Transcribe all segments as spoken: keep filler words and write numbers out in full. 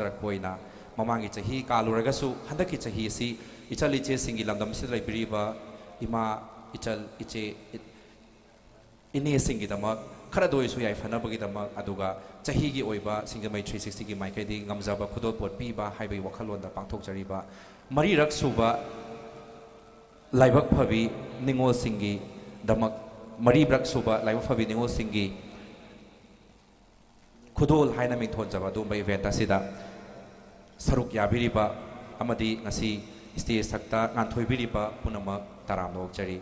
ꯇꯥꯔꯛꯄ ꯑꯣꯏꯅ ꯃꯃꯥꯡꯒꯤ ꯆꯍꯤ ꯀꯥꯜꯂꯨꯔꯒꯁꯨ ꯍꯟꯗꯛꯀꯤ ꯆꯍꯤ ꯑꯁꯤ ꯏꯆꯜ ꯏꯆꯦꯁꯤꯡꯒꯤ ꯂꯝꯗꯝꯁꯤꯗ ꯂꯩꯕꯤꯔꯤꯕ ꯏꯃꯥ, ꯏꯆꯜ, ꯏꯆꯦ, ꯏꯅꯦꯁꯤꯡꯒꯤꯗꯃꯛ ꯈꯔꯗ ꯑꯣꯏꯔꯁꯨ ꯌꯥꯏꯐꯅꯕꯒꯤꯗꯃꯛ, ꯑꯗꯨꯒ ꯆꯍꯤꯒꯤ ꯑꯣꯏꯕ ꯁꯤꯡꯖꯃꯩ ꯊ꯭ꯔꯤ ꯁꯤꯛꯁꯇꯤꯒꯤ ꯃꯥꯏꯀꯩꯗꯒꯤ ꯉꯝꯖꯕ ꯈꯨꯗꯣꯜꯄꯣꯠ ꯄꯤꯕ ꯍꯥꯏꯕꯒꯤ ꯋꯥꯈꯜꯂꯣꯟꯗ ꯄꯥꯡꯊꯣꯛꯆꯔꯤꯕ ꯃꯔꯤꯔꯛ ꯁꯨꯕ ꯂꯥꯏꯕꯛ ꯐꯕꯤ ꯅꯤꯉꯣꯜꯁꯤꯡꯒꯤꯗꯃꯛ, ꯃꯔꯤꯔꯛ ꯁꯨꯕ ꯂꯥꯏꯕꯛ ꯐꯕꯤ ꯅꯤꯉꯣꯜꯁꯤꯡꯒꯤ ꯈꯨꯗꯣꯜ ꯍꯥꯏꯅ ꯃꯤꯡꯊꯣꯟꯖꯕ ꯑꯗꯨꯒꯨꯝꯕ ꯏꯚꯦꯟꯠ ꯑꯁꯤꯗ ꯁꯔꯨꯛ ꯌꯥꯕꯤꯔꯤꯕ ꯑꯃꯗꯤ ꯉꯁꯤ ꯁ꯭ꯇꯦꯖ ꯊꯛꯇ ꯉꯥꯟꯊꯣꯏꯕꯤꯔꯤꯕ ꯄꯨꯝꯅꯃꯛ ꯇꯔꯥꯝꯅ ꯑꯣꯛꯆꯔꯤ꯫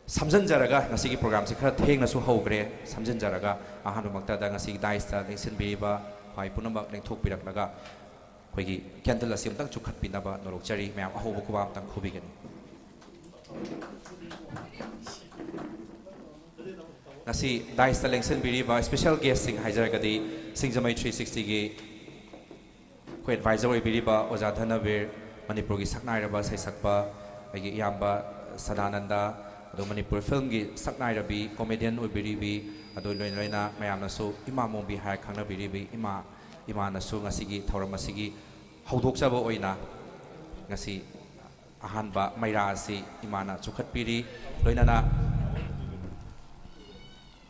ꯁꯝꯖꯤꯟꯖꯔꯒ, ꯉꯁꯤꯒꯤ ꯄ꯭ꯔꯣꯒ꯭ꯔꯥꯝꯁꯤ ꯈꯔ ꯊꯦꯡꯅꯁꯨ ꯍꯧꯈ꯭ꯔꯦ, ꯁꯝꯖꯤꯟꯖꯔꯒ ꯑꯍꯥꯟꯕꯃꯛꯇꯗ ꯉꯁꯤꯒꯤ ꯗꯥꯏꯁꯇ ꯂꯦꯡꯁꯤꯟꯕꯤꯔꯤꯕ ꯈ꯭ꯋꯥꯏ ꯄꯨꯝꯅꯃꯛ ꯂꯦꯡꯊꯣꯛꯄꯤꯔꯛꯂꯒ ꯑꯩꯈꯣꯏꯒꯤ ꯀꯦꯟꯗꯜ ꯑꯁꯤ ꯑꯃꯨꯛꯇꯪ ꯆꯨꯞꯈꯠꯄꯤꯅꯕ ꯅꯣꯂꯣꯛꯆꯔꯤ꯫ ꯃꯌꯥꯝ ꯑꯍꯧꯕ ꯈꯨꯕꯥꯛ ꯑꯃꯇꯪ ꯈꯨꯕꯤꯒꯅꯤ꯫ ꯉꯁꯤ ꯗꯥꯏꯁꯇ ꯂꯦꯡꯁꯤꯟꯕꯤꯔꯤꯕ ꯁ꯭ꯄꯦꯁꯦꯜ ꯒꯦꯁꯁꯤꯡ ꯍꯥꯏꯖꯔꯒꯗꯤ ꯁꯤꯡꯖꯃꯩ ꯊ꯭ꯔꯤ ꯁꯤꯛꯁꯇꯤꯒꯤ ꯑꯩꯈꯣꯏ ꯑꯦꯗꯚꯥꯏꯖꯔ ꯑꯣꯏꯕꯤꯔꯤꯕ ꯑꯣꯖꯥ ꯙꯅꯕꯤꯔ, ꯃꯅꯤꯄꯨꯔꯒꯤ ꯁꯛꯅꯥꯏꯔꯕ ꯁꯩꯁꯛꯄ ꯑꯩꯒꯤ ꯏꯌꯥꯝꯕ ꯁꯗꯥꯅꯟꯗ, ꯑꯗꯨꯒ ꯃꯅꯤꯄꯨꯔ ꯐꯤꯂꯝꯒꯤ ꯁꯛꯅꯥꯏꯔꯕꯤ, ꯀꯣꯃꯦꯗꯤꯌꯟ ꯑꯣꯏꯕꯤꯔꯤꯕꯤ, ꯑꯗꯨ ꯂꯣꯏꯅ ꯂꯣꯏꯅ ꯃꯌꯥꯝꯅꯁꯨ ꯏꯃꯥ ꯃꯣꯡꯕꯤ ꯍꯥꯏꯔ ꯈꯪꯅꯕꯤꯔꯤꯕꯤ ꯏꯃꯥ, ꯏꯃꯥꯅꯁꯨ ꯉꯁꯤꯒꯤ ꯊꯧꯔꯝ ꯑꯁꯤꯒꯤ ꯍꯧꯗꯣꯛꯆꯕ ꯑꯣꯏꯅ ꯉꯁꯤ ꯑꯍꯥꯟꯕ ꯃꯩꯔꯥ ꯑꯁꯤ ꯏꯃꯥꯅ ꯆꯨꯈꯠꯄꯤꯔꯤ꯫ ꯂꯣꯏꯅꯅ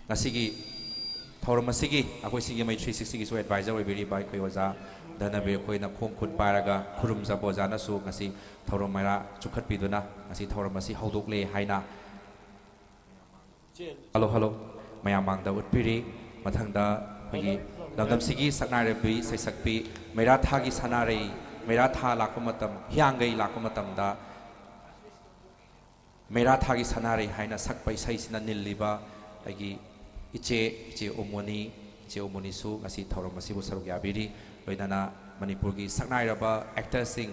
ꯉꯁꯤꯒꯤ ꯊꯧꯔꯝ ꯑꯁꯤꯒꯤ ꯑꯩꯈꯣꯏ ꯁꯤꯡꯖꯃꯩ ꯊ꯭ꯔꯤ ꯁꯤꯛꯁꯇꯤꯒꯤꯁꯨ ꯑꯦꯗꯚꯥꯏꯖꯔ ꯑꯣꯏꯕꯤꯔꯤꯕ ꯑꯩꯈꯣꯏ ꯑꯣꯖꯥ ꯙꯅꯕꯤꯔ ꯑꯩꯈꯣꯏꯅ ꯈꯣꯡ ꯈꯨꯠ ꯄꯥꯏꯔꯒ ꯈꯨꯔꯨꯝꯖꯕ ꯑꯣꯖꯥꯅꯁꯨ ꯉꯁꯤ ꯊꯧꯔꯝ ꯃꯩꯔꯥ ꯆꯨꯈꯠꯄꯤꯗꯨꯅ ꯉꯁꯤ ꯊꯧꯔꯝ ꯑꯁꯤ ꯍꯧꯗꯣꯛꯂꯦ ꯍꯥꯏꯅ ꯍꯜꯂꯣ, ꯍꯜꯂꯣ꯫ ꯃꯌꯥꯝ ꯃꯥꯡꯗ ꯎꯠꯄꯤꯔꯤ꯫ ꯃꯊꯪꯗ ꯑꯩꯈꯣꯏꯒꯤ ꯂꯝꯗꯝꯁꯤꯒꯤ ꯁꯛꯅꯥꯏꯔꯕꯤ ꯁꯩꯁꯛꯄꯤ ꯃꯩꯔꯥꯊꯥꯒꯤ ꯁꯅꯥꯔꯩ, ꯃꯩꯔꯥꯊꯥ ꯂꯥꯛꯄ ꯃꯇꯝ, ꯍꯤꯌꯥꯡꯒꯩ ꯂꯥꯛꯄ ꯃꯇꯝꯗ ꯃꯩꯔꯥꯊꯥꯒꯤ ꯁꯅꯥꯔꯩ ꯍꯥꯏꯅ ꯁꯛꯄ ꯏꯁꯩꯁꯤꯅ ꯅꯤꯜꯂꯤꯕ ꯑꯩꯒꯤ ꯏꯆꯦ, ꯏꯆꯦ ꯎꯃꯣꯅꯤ, ꯏꯆꯦ ꯎꯃꯣꯅꯤꯁꯨ ꯉꯁꯤ ꯊꯧꯔꯝ ꯑꯁꯤꯕꯨ ꯁꯔꯨꯛ ꯌꯥꯕꯤꯔꯤ꯫ ꯂꯣꯏꯅꯅ ꯃꯅꯤꯄꯨꯔꯒꯤ ꯁꯛꯅꯥꯏꯔꯕ ꯑꯦꯛꯇꯔꯁꯤꯡ,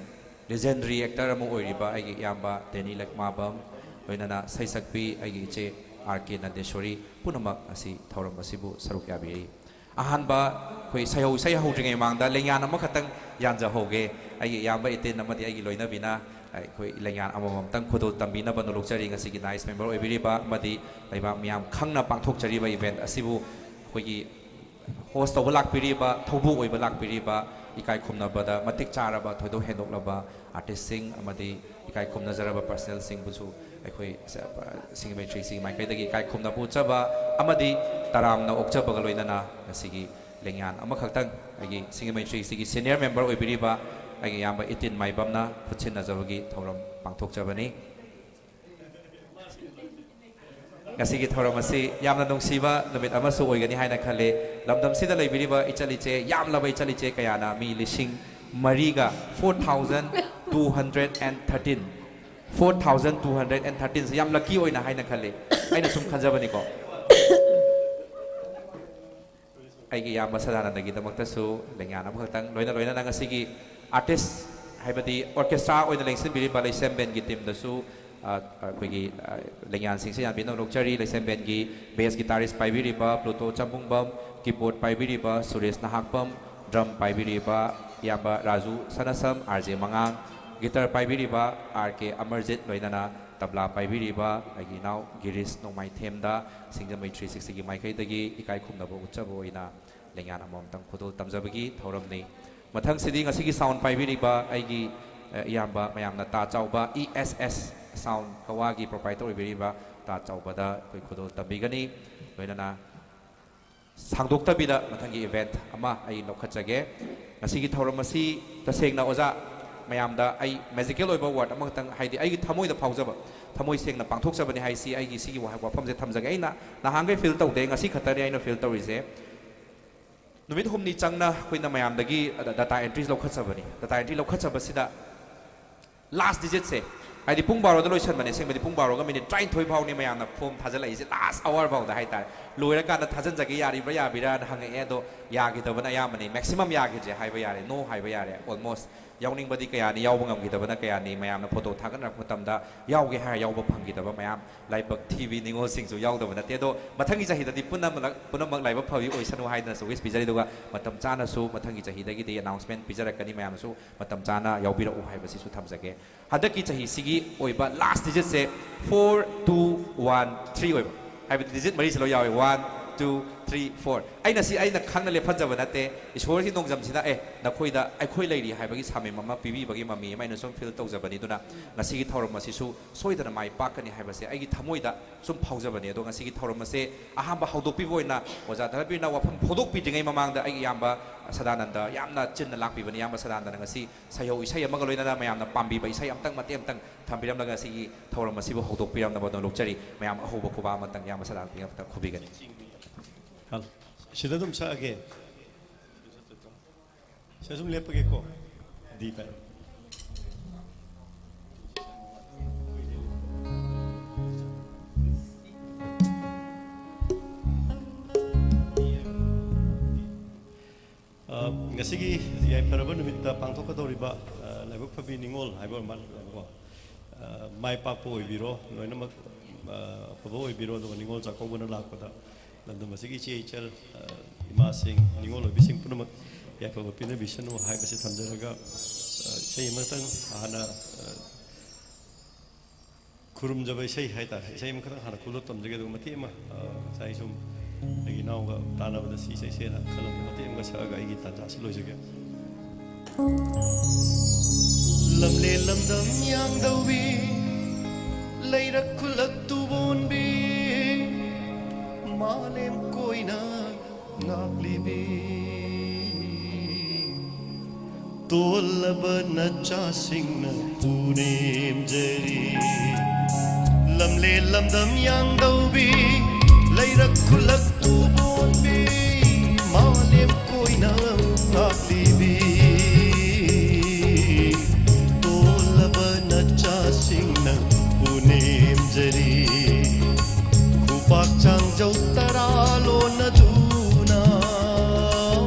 ꯂꯤꯖꯦꯟꯗꯔꯤ ꯑꯦꯛꯇꯔ ꯑꯃ ꯑꯣꯏꯔꯤꯕ ꯑꯩꯒꯤ ꯏꯌꯥꯝꯕ ꯗꯦꯅꯤ ꯂꯩꯃꯥꯕꯝ, ꯂꯣꯏꯅꯅ ꯁꯩꯁꯛꯄꯤ ꯑꯩꯒꯤ ꯏꯆꯦ ꯑꯥꯔ ꯀꯦ ꯅꯟꯗꯦꯁꯣꯔꯤ ꯄꯨꯝꯅꯃꯛ ꯉꯁꯤ ꯊꯧꯔꯝ ꯑꯁꯤꯕꯨ ꯁꯔꯨꯛ ꯌꯥꯕꯤꯔꯤ꯫ ꯑꯍꯥꯟꯕ ꯑꯩꯈꯣꯏ ꯏꯁꯩ ꯍꯧ-, ꯏꯁꯩ ꯍꯧꯗ꯭ꯔꯤꯉꯩ ꯃꯃꯥꯡꯗ ꯂꯦꯡꯌꯥꯟ ꯑꯃꯈꯛꯇꯪ ꯌꯥꯟꯖꯍꯧꯒꯦ꯫ ꯑꯩꯒꯤ ꯏꯌꯥꯝꯕ ꯏꯇꯦꯟ ꯑꯃꯗꯤ ꯑꯩꯒꯤ ꯂꯣꯏꯅꯕꯤꯅ ꯑꯩꯈꯣꯏ ꯂꯦꯡꯌꯥꯟ ꯑꯃꯃꯝꯇꯪ ꯈꯨꯗꯣꯜ ꯇꯝꯕꯤꯅꯕ ꯅꯣꯂꯣꯛꯆꯔꯤ꯫ ꯉꯁꯤꯒꯤ ꯗꯥꯏꯁ ꯃꯦꯝꯕꯔ ꯑꯣꯏꯕꯤꯔꯤꯕ ꯑꯃꯗꯤ ꯂꯩꯕꯥꯛ ꯃꯤꯌꯥꯝ ꯈꯪꯅ ꯄꯥꯡꯊꯣꯛꯆꯔꯤꯕ ꯏꯚꯦꯟꯠ ꯑꯁꯤꯕꯨ ꯑꯩꯈꯣꯏꯒꯤ ꯍꯣꯁ ꯇꯧꯕ ꯂꯥꯛꯄꯤꯔꯤꯕ, ꯊꯧꯕꯨ ꯑꯣꯏꯕ ꯂꯥꯛꯄꯤꯔꯤꯕ ꯏꯀꯥꯏ ꯈꯨꯝꯅꯕꯗ ꯃꯇꯤꯛ ꯆꯥꯔꯕ, ꯊꯣꯏꯗꯣꯛ ꯍꯦꯟꯗꯣꯛꯂꯕ ꯑꯥꯔꯇꯤꯁꯁꯤꯡ ꯑꯃꯗꯤ ꯏꯀꯥꯏ ꯈꯨꯝꯅꯖꯔꯕ ꯄꯔꯁꯅꯦꯜꯁꯤꯡꯕꯨꯁꯨ ꯑꯩꯈꯣꯏ ꯁ-, ꯁꯤꯡꯖꯃꯩ ꯊ꯭ꯔꯤ ꯁꯤꯒꯤ ꯃꯥꯏꯀꯩꯗꯒꯤ ꯏꯀꯥꯏ ꯈꯨꯝꯅꯕ ꯎꯠꯆꯕ ꯑꯃꯗꯤ ꯇꯔꯥꯝꯅ ꯑꯣꯛꯆꯕꯒ ꯂꯣꯏꯅꯅ ꯉꯁꯤꯒꯤ ꯂꯦꯡꯌꯥꯟ ꯑꯃꯈꯛꯇꯪ ꯑꯩꯒꯤ ꯁꯤꯡꯖꯃꯩ ꯊ꯭ꯔꯤ ꯁꯤꯒꯤ ꯁꯤꯅꯤꯌꯔ ꯃꯦꯝꯕꯔ ꯑꯣꯏꯕꯤꯔꯤꯕ ꯑꯩꯒꯤ ꯏꯌꯥꯝꯕ ꯏꯇꯤꯟ ꯃꯥꯏꯕꯝꯅ ꯈꯨꯠꯁꯤꯟꯅꯖꯕꯒꯤ ꯊꯧꯔꯝ ꯄꯥꯡꯊꯣꯛꯆꯕꯅꯤ꯫ ꯉꯁꯤꯒꯤ ꯊꯧꯔꯝ ꯑꯁꯤ ꯌꯥꯝꯅ ꯅꯨꯡꯁꯤꯕ ꯅꯨꯃꯤꯠ ꯑꯃꯁꯨ ꯑꯣꯏꯒꯅꯤ ꯍꯥꯏꯅ ꯈꯜꯂꯤ꯫ ꯂꯝꯗꯝꯁꯤꯗ ꯂꯩꯕꯤꯔꯤꯕ ꯏꯆꯜ ꯏꯆꯦ, ꯌꯥꯝꯂꯕ ꯏꯆꯜ ꯏꯆꯦ ꯀꯌꯥꯅ ꯃꯤ ꯂꯤꯁꯤꯡ ꯃꯔꯤꯒ, four thousand two hundred and thirteen, four thousand two hundred and thirteen ꯁꯤ ꯌꯥꯝ ꯂꯛꯀꯤ ꯑꯣꯏꯅ ꯍꯥꯏꯅ ꯈꯜꯂꯤ꯫ ꯑꯩꯅ ꯁꯨꯝ ꯈꯟꯖꯕꯅꯤꯀꯣ꯫ ꯑꯩꯒꯤ ꯏꯌꯥꯝꯕ ꯁꯗꯥꯅꯟꯗꯒꯤꯗꯃꯛꯇꯁꯨ ꯂꯦꯡꯌꯥꯟ ꯑꯃꯈꯛꯇꯪ, ꯂꯣꯏꯅ ꯂꯣꯏꯅꯅ ꯉꯁꯤꯒꯤ ꯑꯥꯔꯇꯤꯁ ꯍꯥꯏꯕꯗꯤ ꯑꯣꯔꯀꯦꯁꯇ꯭ꯔꯥ ꯑꯣꯏꯅ ꯂꯦꯡꯁꯤꯟꯕꯤꯔꯤꯕ ꯂꯩꯁꯦꯝ ꯕꯦꯟꯒꯤ ꯇꯤꯝꯗꯁꯨ, ꯑ, ꯑꯩꯈꯣꯏꯒꯤ, ꯑ, ꯂꯦꯡꯌꯥꯟꯁꯤꯡꯁꯦ ꯌꯥꯝ ꯄꯤꯅ ꯂꯧꯖꯔꯤ꯫ ꯂꯩꯁꯦꯝ ꯕꯦꯟꯒꯤ ꯕꯦꯁ ꯒꯤꯇꯥꯔꯤꯁ ꯄꯥꯏꯕꯤꯔꯤꯕ ꯄ꯭ꯂꯨꯇꯣ ꯆꯥꯝꯕꯨꯡꯕꯝ, ꯀꯤꯕꯣꯔꯗ ꯄꯥꯏꯕꯤꯔꯤꯕ ꯁꯨꯔꯦꯁ ꯅꯍꯥꯛꯄꯝ, ꯗ꯭ꯔꯝ ꯄꯥꯏꯕꯤꯔꯤꯕ ꯏꯌꯥꯝꯕ ꯔꯥꯖꯨ ꯁꯅꯥꯁꯝ, ꯑꯥꯔ ꯖꯦ ꯃꯉꯥꯡ, ꯒꯤꯇꯥꯔ ꯄꯥꯏꯕꯤꯔꯤꯕ ꯑꯥꯔ ꯀꯦ ꯑꯃꯔꯖꯤꯠ, ꯂꯣꯏꯅꯅ ꯇꯕ꯭ꯂꯥ ꯄꯥꯏꯕꯤꯔꯤꯕ ꯑꯩꯒꯤ ꯏꯅꯥꯎ ꯒꯤꯔꯤꯁ ꯅꯣꯡꯃꯥꯏꯊꯦꯝꯗ ꯁꯤꯡꯖꯃꯩ ꯊ꯭ꯔꯤ ꯁꯤꯛꯁꯇꯤꯒꯤ ꯃꯥꯏꯀꯩꯗꯒꯤ ꯏꯀꯥꯏ ꯈꯨꯝꯅꯕ ꯎꯠꯆꯕ ꯑꯣꯏꯅ ꯂꯦꯡꯌꯥꯟ ꯑꯃꯃꯝꯇꯪ ꯈꯨꯗꯣꯜ ꯇꯝꯖꯕꯒꯤ ꯊꯧꯔꯝꯅꯤ꯫ ꯃꯊꯪꯁꯤꯗꯤ ꯉꯁꯤꯒꯤ ꯁꯥꯎꯟ ꯄꯥꯏꯕꯤꯔꯤꯕ ꯑꯩꯒꯤ, ꯑ, ꯏꯌꯥꯝꯕ ꯃꯌꯥꯝꯅ ꯇꯥ ꯆꯥꯎꯕ ꯏ ꯑꯦꯁ ꯑꯦꯁ ꯁꯥꯎꯟ ꯀꯋꯥꯒꯤ ꯄ꯭ꯔꯣꯄꯥꯏꯇꯔ ꯑꯣꯏꯕꯤꯔꯤꯕ ꯇꯥ ꯆꯥꯎꯕꯗ ꯑꯩꯈꯣꯏ ꯈꯨꯗꯣꯜ ꯇꯝꯕꯤꯒꯅꯤ꯫ ꯂꯣꯏꯅꯅ ꯁꯥꯡꯗꯣꯛꯇꯕꯤꯗ ꯃꯊꯪꯒꯤ ꯏꯚꯦꯟꯠ ꯑꯃ ꯑꯩ ꯂꯧꯈꯠꯆꯒꯦ꯫ ꯉꯁꯤꯒꯤ ꯊꯧꯔꯝ ꯑꯁꯤ ꯇꯁꯦꯡꯅ ꯑꯣꯖꯥ ꯃꯌꯥꯝꯗ ꯑꯩ ꯃꯦꯖꯤꯀꯦꯜ ꯑꯣꯏꯕ ꯋꯥꯔꯗ ꯑꯃꯈꯛꯇꯪ, ꯍꯥꯏꯗꯤ ꯑꯩꯒꯤ ꯊꯃꯣꯏꯗ ꯐꯥꯎꯖꯕ, ꯊꯃꯣꯏ ꯁꯦꯡꯅ ꯄꯥꯡꯊꯣꯛꯆꯕꯅꯤ ꯍꯥꯏꯁꯤ ꯑꯩꯒꯤ ꯁꯤꯒꯤ ꯋꯥꯍꯩ ꯋꯥꯐꯝꯁꯦ ꯊꯝꯖꯒꯦ꯫ ꯑꯩꯅ ꯅꯍꯥꯟꯈꯩ ꯐꯤꯜ ꯇꯧꯗꯦ, ꯉꯁꯤ ꯈꯛꯇꯅꯤ ꯑꯩꯅ ꯐꯤꯜ ꯇꯧꯔꯤꯁꯦ꯫ ꯅꯨꯃꯤꯠ ꯍꯨꯝꯅꯤ ꯆꯪꯅ ꯑꯩꯈꯣꯏꯅ ꯃꯌꯥꯝꯗꯒꯤ ꯗꯇꯥ ꯑꯦꯟꯇ꯭ꯔꯤꯁ ꯂꯧꯈꯠꯆꯕꯅꯤ꯫ ꯗꯇꯥ ꯑꯦꯟꯇ꯭ꯔꯤ ꯂꯧꯈꯠꯆꯕꯁꯤꯗ ꯂꯥꯁ ꯗꯤꯖꯤꯠꯁꯦ, ꯍꯥꯏꯗꯤ ꯄꯨꯡ ꯕꯥꯔꯣꯗ ꯂꯣꯏꯁꯟꯕꯅꯦ, ꯑꯁꯦꯡꯕꯗꯤ ꯄꯨꯡ ꯕꯥꯔꯣꯒ ꯃꯤꯅꯤꯠ ꯇꯔꯥꯅꯤꯊꯣꯏ ꯐꯥꯎꯅꯤ ꯃꯌꯥꯝꯅ ꯐꯣꯝ ꯊꯥꯖꯤꯜꯂꯛꯏꯁꯦ, ꯂꯥꯁ ꯑꯋꯥꯔ ꯐꯥꯎꯗ ꯍꯥꯏꯇꯥꯔꯦ꯫ ꯂꯣꯏꯔꯀꯥꯟꯗ ꯊꯥꯖꯤꯟꯖꯒꯦ, ꯌꯥꯔꯤꯕ꯭ꯔꯥ ꯌꯥꯕꯤꯔꯥꯅ ꯍꯪꯉꯛꯑꯦ, ꯑꯗꯣ ꯌꯥꯈꯤꯗꯕꯅ ꯑꯌꯥꯝꯕꯅꯤ, ꯃꯦꯛꯁꯤꯃꯝ ꯌꯥꯈꯤꯗ꯭ꯔꯦ ꯍꯥꯏꯕ ꯌꯥꯔꯦ, ꯅꯣ ꯍꯥꯏꯕ ꯌꯥꯔꯦ꯫ ꯑꯣꯜꯃꯣꯁ ꯌꯥꯎꯅꯤꯡꯕꯗꯤ ꯀꯌꯥꯅꯤ, ꯌꯥꯎꯕ ꯉꯝꯈꯤꯗꯕꯅ ꯀꯌꯥꯅꯤ, ꯃꯌꯥꯝꯅ ꯐꯣꯇꯣ ꯊꯥꯒꯠꯅꯔꯛꯄ ꯃꯇꯝꯗ ꯌꯥꯎꯒꯦ ꯍꯥꯏꯔ ꯌꯥꯎꯕ ꯐꯪꯈꯤꯗꯕ ꯃꯌꯥꯝ, ꯂꯥꯏꯕꯛ ꯊꯤꯕꯤ ꯅꯤꯉꯣꯜꯁꯤꯡꯁꯨ ꯌꯥꯎꯗꯕ ꯅꯠꯇꯦ꯫ ꯑꯗꯣ ꯃꯊꯪꯒꯤ ꯆꯍꯤꯗꯗꯤ ꯄꯨꯝꯅꯃꯛ, ꯄꯨꯝꯅꯃꯛ ꯂꯥꯏꯕꯛ ꯐꯕꯤ ꯑꯣꯏꯁꯅꯨ ꯍꯥꯏꯗꯅꯁꯨ ꯋꯤꯁ ꯄꯤꯖꯔꯤ꯫ ꯑꯗꯨꯒ ꯃꯇꯝ ꯆꯥꯅꯁꯨ ꯃꯊꯪꯒꯤ ꯆꯍꯤꯗꯒꯤꯗꯤ ꯑꯅꯥꯎꯟꯁꯃꯦꯟ ꯄꯤꯖꯔꯛꯀꯅꯤ, ꯃꯌꯥꯝꯁꯨ ꯃꯇꯝ ꯆꯥꯅ ꯌꯥꯎꯕꯤꯔꯛꯎ ꯍꯥꯏꯕꯁꯤꯁꯨ ꯊꯝꯖꯒꯦ꯫ ꯍꯟꯗꯛꯀꯤ ꯆꯍꯤꯁꯤꯒꯤ ꯑꯣꯏꯕ ꯂꯥꯁ ꯗꯤꯖꯤꯠꯁꯦ four two one three ꯑꯣꯏꯕ, ꯍꯥꯏꯕꯗꯤ ꯗꯤꯖꯤꯠ ꯃꯔꯤꯁꯤ ꯂꯣꯏ ꯌꯥꯎꯋꯦ꯫ One, Two, three, four. ꯑꯩꯅ ꯁꯤ ꯑꯩꯅ ꯈꯪꯅ ꯂꯦꯞꯍꯟꯖꯕ ꯅꯠꯇꯦ꯫ ꯏꯁꯣꯔꯒꯤ ꯅꯣꯡꯖꯝꯁꯤꯅ, "ꯑꯦ, ꯅꯈꯣꯏꯗ ꯑꯩꯈꯣꯏ ꯂꯩꯔꯤ" ꯍꯥꯏꯕꯒꯤ ꯁꯥꯃꯦꯝ ꯑꯃ ꯄꯤꯕꯤꯕꯒꯤ ꯃꯃꯤ ꯑꯃ ꯑꯩꯅ ꯁꯨꯝ ꯐꯤꯜ ꯇꯧꯖꯕꯅꯤ꯫ ꯑꯗꯨꯅ ꯉꯁꯤꯒꯤ ꯊꯧꯔꯝ ꯑꯁꯤꯁꯨ ꯁꯣꯏꯗꯅ ꯃꯥꯏ ꯄꯥꯛꯀꯅꯤ ꯍꯥꯏꯕꯁꯦ ꯑꯩꯒꯤ ꯊꯃꯣꯏꯗ ꯁꯨꯝ ꯐꯥꯎꯖꯕꯅꯤ꯫ ꯑꯗꯣ ꯉꯁꯤꯒꯤ ꯊꯧꯔꯝ ꯑꯁꯦ ꯑꯍꯥꯟꯕ ꯍꯧꯗꯣꯛꯄꯤꯕ ꯑꯣꯏꯅ ꯑꯣꯖꯥ ꯙꯅꯕꯤꯔꯅ ꯋꯥꯐꯝ ꯐꯣꯡꯗꯣꯛꯄꯤꯗ꯭ꯔꯤꯉꯩ ꯃꯃꯥꯡꯗ ꯑꯩꯒꯤ ꯏꯌꯥꯝꯕ ꯁꯗꯥꯅꯟꯗ ꯌꯥꯝꯅ ꯆꯤꯟꯅ ꯂꯥꯛꯄꯤꯕꯅꯤ꯫ ꯏꯌꯥꯝꯕ ꯁꯗꯥꯅꯟꯗꯅ ꯉꯁꯤ ꯁꯩꯍꯧ ꯏꯁꯩ ꯑꯃꯒ ꯂꯣꯏꯅꯅ ꯃꯌꯥꯝꯅ ꯄꯥꯝꯕꯤꯕ ꯏꯁꯩ ꯑꯃꯇꯪ ꯃꯇꯦꯛ ꯑꯃꯇꯪ ꯊꯝꯕꯤꯔꯝꯂꯒ ꯉꯁꯤꯒꯤ ꯊꯧꯔꯝ ꯑꯁꯤꯕꯨ ꯍꯧꯗꯣꯛꯄꯤꯔꯝꯅꯕ ꯅꯣꯜꯂꯨꯛꯆꯔꯤ꯫ ꯃꯌꯥꯝ ꯑꯍꯧꯕ ꯈꯨꯕꯥꯛ ꯑꯃꯇꯪ ꯏꯌꯥꯝꯕ ꯁꯗꯥꯅꯟꯗ ꯑꯃꯇꯪ ꯈꯨꯕꯤꯒꯅꯤ꯫ ꯍꯜꯂꯣ꯫ ꯁꯤꯗ ꯑꯗꯨꯝ ꯁꯛꯑꯒꯦ꯫ ꯁꯤꯗ ꯁꯨꯝ ꯂꯦꯞꯄꯒꯦꯀꯣ꯫ ꯗꯤ ꯐꯥꯏꯚ꯫ ꯑ, ꯉꯁꯤꯒꯤ ꯌꯥꯏꯐꯔꯕ ꯅꯨꯃꯤꯠꯇ ꯄꯥꯡꯊꯣꯛꯀꯗꯧꯔꯤꯕ, ꯑ, ꯂꯥꯏꯕꯛ ꯐꯕꯤ ꯅꯤꯉꯣꯜ ꯍꯥꯏꯕ ꯑꯣꯏꯔ ꯃꯥꯜꯂꯦꯀꯣ꯫ ꯑ, ꯃꯥꯏ ꯄꯥꯛꯄ ꯑꯣꯏꯕꯤꯔꯣ, ꯂꯣꯏꯅꯃꯛ, ꯑ, ꯑꯐꯕ ꯑꯣꯏꯕꯤꯔꯣ, ꯑꯗꯨꯒ ꯅꯤꯉꯣꯜ ꯆꯥꯛꯀꯧꯕꯅ ꯂꯥꯛꯄꯗ ꯂꯝꯗꯝ ꯑꯁꯤꯒꯤ ꯏꯆꯦ ꯏꯆꯜ, ꯑ, ꯏꯃꯥꯁꯤꯡ, ꯅꯤꯉꯣꯜ ꯑꯣꯏꯕꯤꯁꯤꯡ ꯄꯨꯝꯅꯃꯛ ꯌꯥꯏꯐꯕ ꯄꯤꯅꯕꯤꯁꯅꯨ ꯍꯥꯏꯕꯁꯤ ꯊꯝꯖꯔꯒ, ꯑ, ꯏꯁꯩ ꯑꯃꯇꯪ ꯍꯥꯟꯅ, ꯑ, ꯈꯨꯔꯨꯝꯖꯕ ꯏꯁꯩ ꯍꯥꯏꯇꯥꯔꯦ, ꯏꯁꯩ ꯑꯃꯈꯛꯇꯪ ꯍꯥꯟꯅ ꯈꯨꯗꯣꯜ ꯇꯝꯖꯒꯦ, ꯑꯗꯨꯒ ꯃꯇꯦꯛ ꯑꯃ, ꯑ, ꯉꯁꯥꯏ ꯁꯨꯝ ꯑꯩꯒꯤ ꯏꯅꯥꯎꯒ ꯇꯥꯟꯅꯕꯗ ꯁꯤ ꯏꯁꯩꯁꯦꯅ ꯈꯜꯂꯝꯕ ꯃꯇꯦꯛ ꯑꯃꯒ ꯁꯛꯑꯒ ꯑꯩꯒꯤ ꯇꯥꯟꯖꯥꯁꯤ ꯂꯣꯏꯖꯒꯦ꯫ ꯂꯝꯂꯦꯟ ꯂꯝꯗꯝ ꯌꯥꯡꯗꯧꯕꯤ, ꯂꯩꯔꯛ ꯈꯨꯜꯂꯛ ꯇꯨꯕꯣꯟꯕꯤ, ꯃꯥꯂꯦꯝ ꯀꯣꯏꯅ ꯉꯥꯛꯂꯤꯕꯤ, ꯇꯣꯜꯂꯕ ꯅꯆꯥꯁꯤꯡꯅ ꯄꯨꯅꯦꯝꯖꯔꯤ꯫ ꯂꯝꯂꯦꯟ ꯂꯝꯗꯝ ꯌꯥꯡꯗꯧꯕꯤ, ꯂꯩꯔꯛ ꯈꯨꯜꯂꯛ ꯇꯨꯕꯣꯟꯕꯤ, ꯃꯥꯂꯦꯝ ꯀꯣꯏꯅ ꯉꯥꯛꯂꯤꯕꯤ, ꯇꯣꯜꯂꯕ ꯅꯆꯥꯁꯤꯡꯅ ꯄꯨꯅꯦꯝꯖꯔꯤ꯫ ꯈꯨꯄꯥꯛ ꯆꯥꯡꯖꯧ ꯇꯔꯥ ꯂꯣꯟꯅꯗꯨꯅ,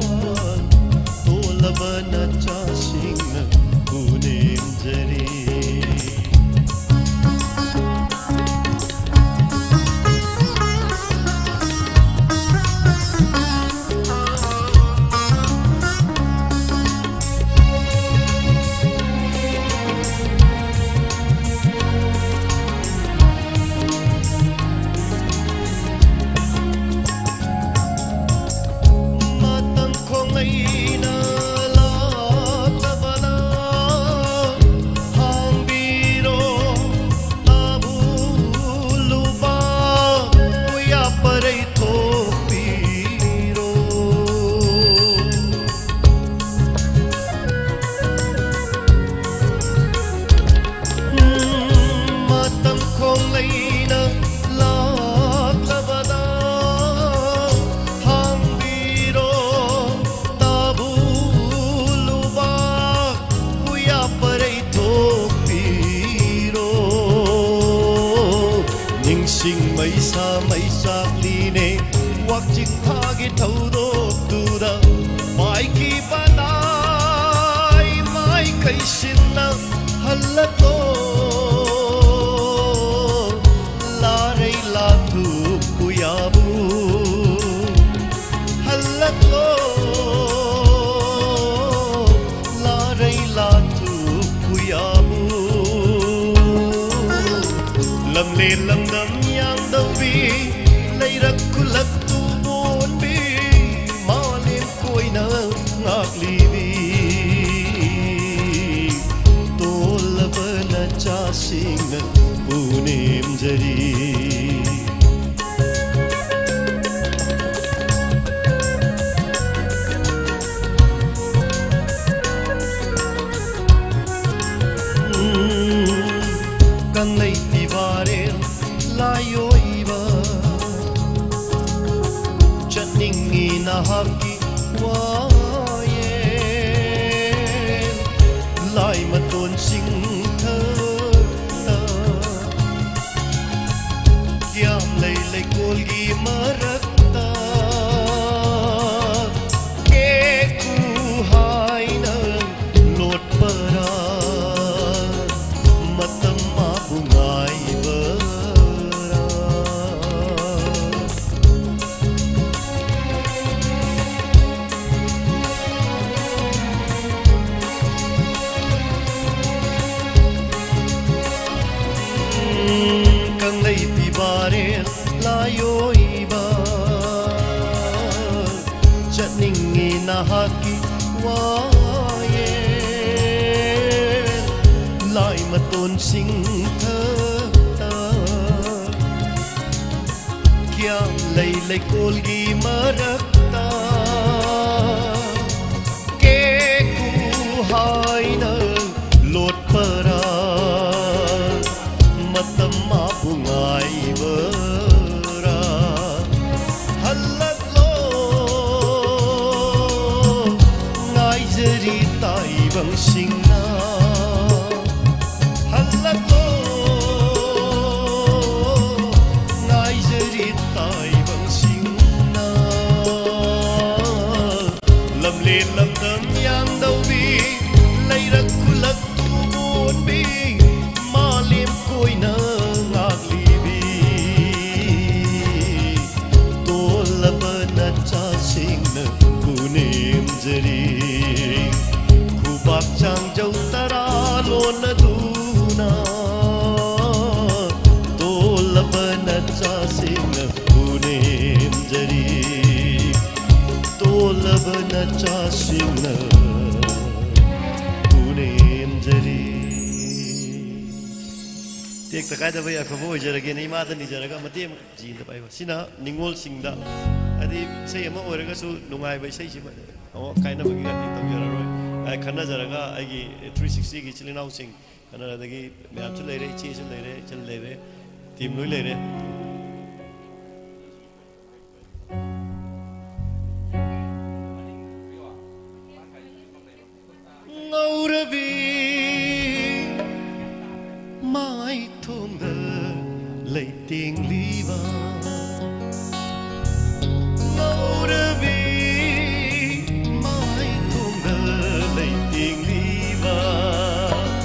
ꯇꯣꯜꯂꯕ ꯅꯆꯥꯁꯤꯡꯅ ꯄꯨꯅꯦꯝꯖꯔꯤ꯫ ꯏꯁꯥ ꯃꯩ ꯆꯥꯛꯂꯤꯅꯦ꯫ ꯋꯥꯛꯆꯤꯡ ꯊꯥꯒꯤ ꯊꯧꯗꯣꯛꯇꯨꯗ ꯄꯥꯏꯈꯤꯕ ꯂꯥꯏ ꯃꯥꯏꯀꯩ ꯁꯤꯟꯅ ꯍꯜꯂꯛꯂꯣ꯫ ꯂꯥꯔꯩ ꯂꯥꯊꯨ ꯄꯨꯌꯥꯕꯨ ꯍꯜꯂꯛꯂꯣ꯫ ꯂꯥꯔꯩ ꯂꯥꯊꯨ ꯄꯨꯌꯥꯕꯨ ꯂꯝꯂꯦꯟ ꯂꯝꯗꯝ ꯌꯥꯡꯗꯧꯕꯤ ꯂꯩꯔꯛ ꯈꯨꯜꯂꯛ ꯇꯨꯕꯣꯟꯕꯤ ꯃꯥꯂꯦꯝ ꯀꯣꯏꯅ ꯉꯥꯛꯂꯤꯕꯤ ꯇꯣꯜꯂꯕ ꯅꯆꯥꯁꯤꯡꯅ ꯄꯨꯅꯦꯝꯖꯔꯤ꯫ ꯎꯝ, ꯀꯪꯂꯩ ꯐꯤꯕꯥꯔꯦꯜ ꯂꯥꯏꯑꯣꯏꯕ ꯆꯠꯅꯤꯡꯉꯤ ꯅꯍꯥꯛꯀꯤ ꯋꯥꯌꯦꯜ꯫ ꯂꯥꯏ ꯃꯇꯣꯟ ꯆꯤꯡꯊꯛꯇ ꯀ꯭ꯌꯥꯝ ꯂꯩ ꯂꯩꯀꯣꯜꯒꯤ ꯃꯔꯛꯇ ꯀꯦꯀꯨ ꯍꯥꯏꯅ ꯂꯣꯠꯄꯔꯥ? ꯃꯇꯝ ꯃꯥꯕꯨ ꯉꯥꯏꯕꯔꯥ? ꯎꯝ, ꯀꯪꯂꯩ ꯐꯤꯕꯥꯔꯦꯜ ꯂꯥꯏꯑꯣꯏꯕ ꯆꯠꯅꯤꯡꯉꯤ ꯅꯍꯥꯛꯀꯤ ꯋꯥꯌꯦꯜ꯫ ꯂꯥꯏ ꯃꯇꯣꯟꯁꯤꯡ ꯊꯛꯇ ꯀ꯭ꯌꯥꯝ ꯂꯩ ꯂꯩꯀꯣꯜꯒꯤ ꯃꯔꯛꯇ ꯀꯦꯀꯨ ꯍꯥꯏꯅ ꯂꯣꯠꯄꯔꯥ? ꯃꯇꯝ ꯃꯥꯕꯨ ꯉꯥꯏꯕꯔꯥ? ꯍꯜꯂꯛꯂꯣ, ꯉꯥꯏꯖꯔꯤ ꯇꯥꯏꯕꯪꯁꯤꯡꯅ꯫ ꯍꯜꯂꯛꯂꯣ, ꯇꯦꯛꯇ ꯀꯥꯏꯗꯕ ꯌꯥꯏꯐꯕ ꯑꯣꯏꯖꯔꯒꯦꯅ ꯏꯃꯥꯗ ꯅꯤꯖꯔꯒ ꯃꯇꯦꯡ ꯑꯃ ꯖꯤꯗ ꯄꯥꯏꯕ꯫ ꯁꯤꯅ ꯅꯤꯉꯣꯜꯁꯤꯡꯗ, ꯍꯥꯏꯗꯤ ꯏꯁꯩ ꯑꯃ ꯑꯣꯏꯔꯒꯁꯨ ꯅꯨꯡꯉꯥꯏꯕ ꯏꯁꯩꯁꯤꯃ ꯑꯃꯨꯛ ꯀꯥꯏꯅꯕꯒꯤ ꯉꯥꯛꯇꯤ ꯇꯧꯖꯔꯔꯣꯏ꯫ ꯑꯩ ꯈꯟꯅꯖꯔꯒ ꯑꯩꯒꯤ ꯊ꯭ꯔꯤ ꯁꯤꯛꯁꯇꯤꯒꯤ ꯏꯆꯤꯜ ꯏꯅꯥꯎꯁꯤꯡ, ꯀꯅꯥꯗꯒꯤ ꯃꯌꯥꯝꯁꯨ ꯂꯩꯔꯦ, ꯏꯆꯦꯁꯨ ꯂꯩꯔꯦ, ꯏꯆꯜ ꯂꯩꯔꯦ, ꯇꯤꯝ ꯂꯣꯏ ꯂꯩꯔꯦ꯫ ꯉꯧꯔꯕꯤ ꯃꯥꯏꯊꯣꯡꯗ ꯂꯩꯇꯦꯡꯂꯤꯕ, ꯉꯧꯔꯕꯤ ꯃꯥꯏꯊꯣꯡꯗ ꯂꯩꯇꯦꯡꯂꯤꯕ,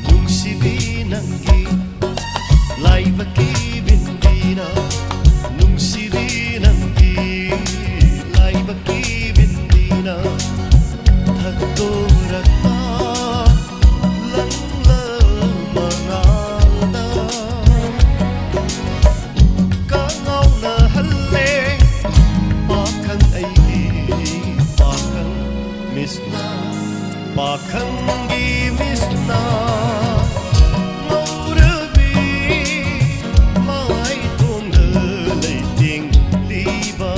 ꯅꯨꯡꯁꯤꯕꯤ ꯅꯪꯒꯤ ꯂꯥꯏꯕꯛꯀꯤ ꯕꯤꯟꯗꯤꯅ, ꯅꯨꯡꯁꯤꯕꯤ ꯅꯪꯒꯤ ꯂꯥꯏꯕꯛꯀꯤ ꯕꯤꯟꯗꯤꯅ ꯊꯛꯇꯣꯔꯛꯄ ꯂꯪꯂ ꯃꯉꯥꯜꯗ ꯀꯉꯥꯎꯅꯍꯜꯂꯦ ꯄꯥꯈꯪ ꯑꯩꯒꯤ ꯄꯥꯈꯪ ꯃꯤꯁꯅ, ꯄꯥꯈꯪꯒꯤ ꯃꯤꯁꯅ ꯉꯧꯔꯕꯤ ꯃꯥꯏꯊꯣꯡꯗ ꯂꯩꯇꯦꯡꯂꯤꯕ꯫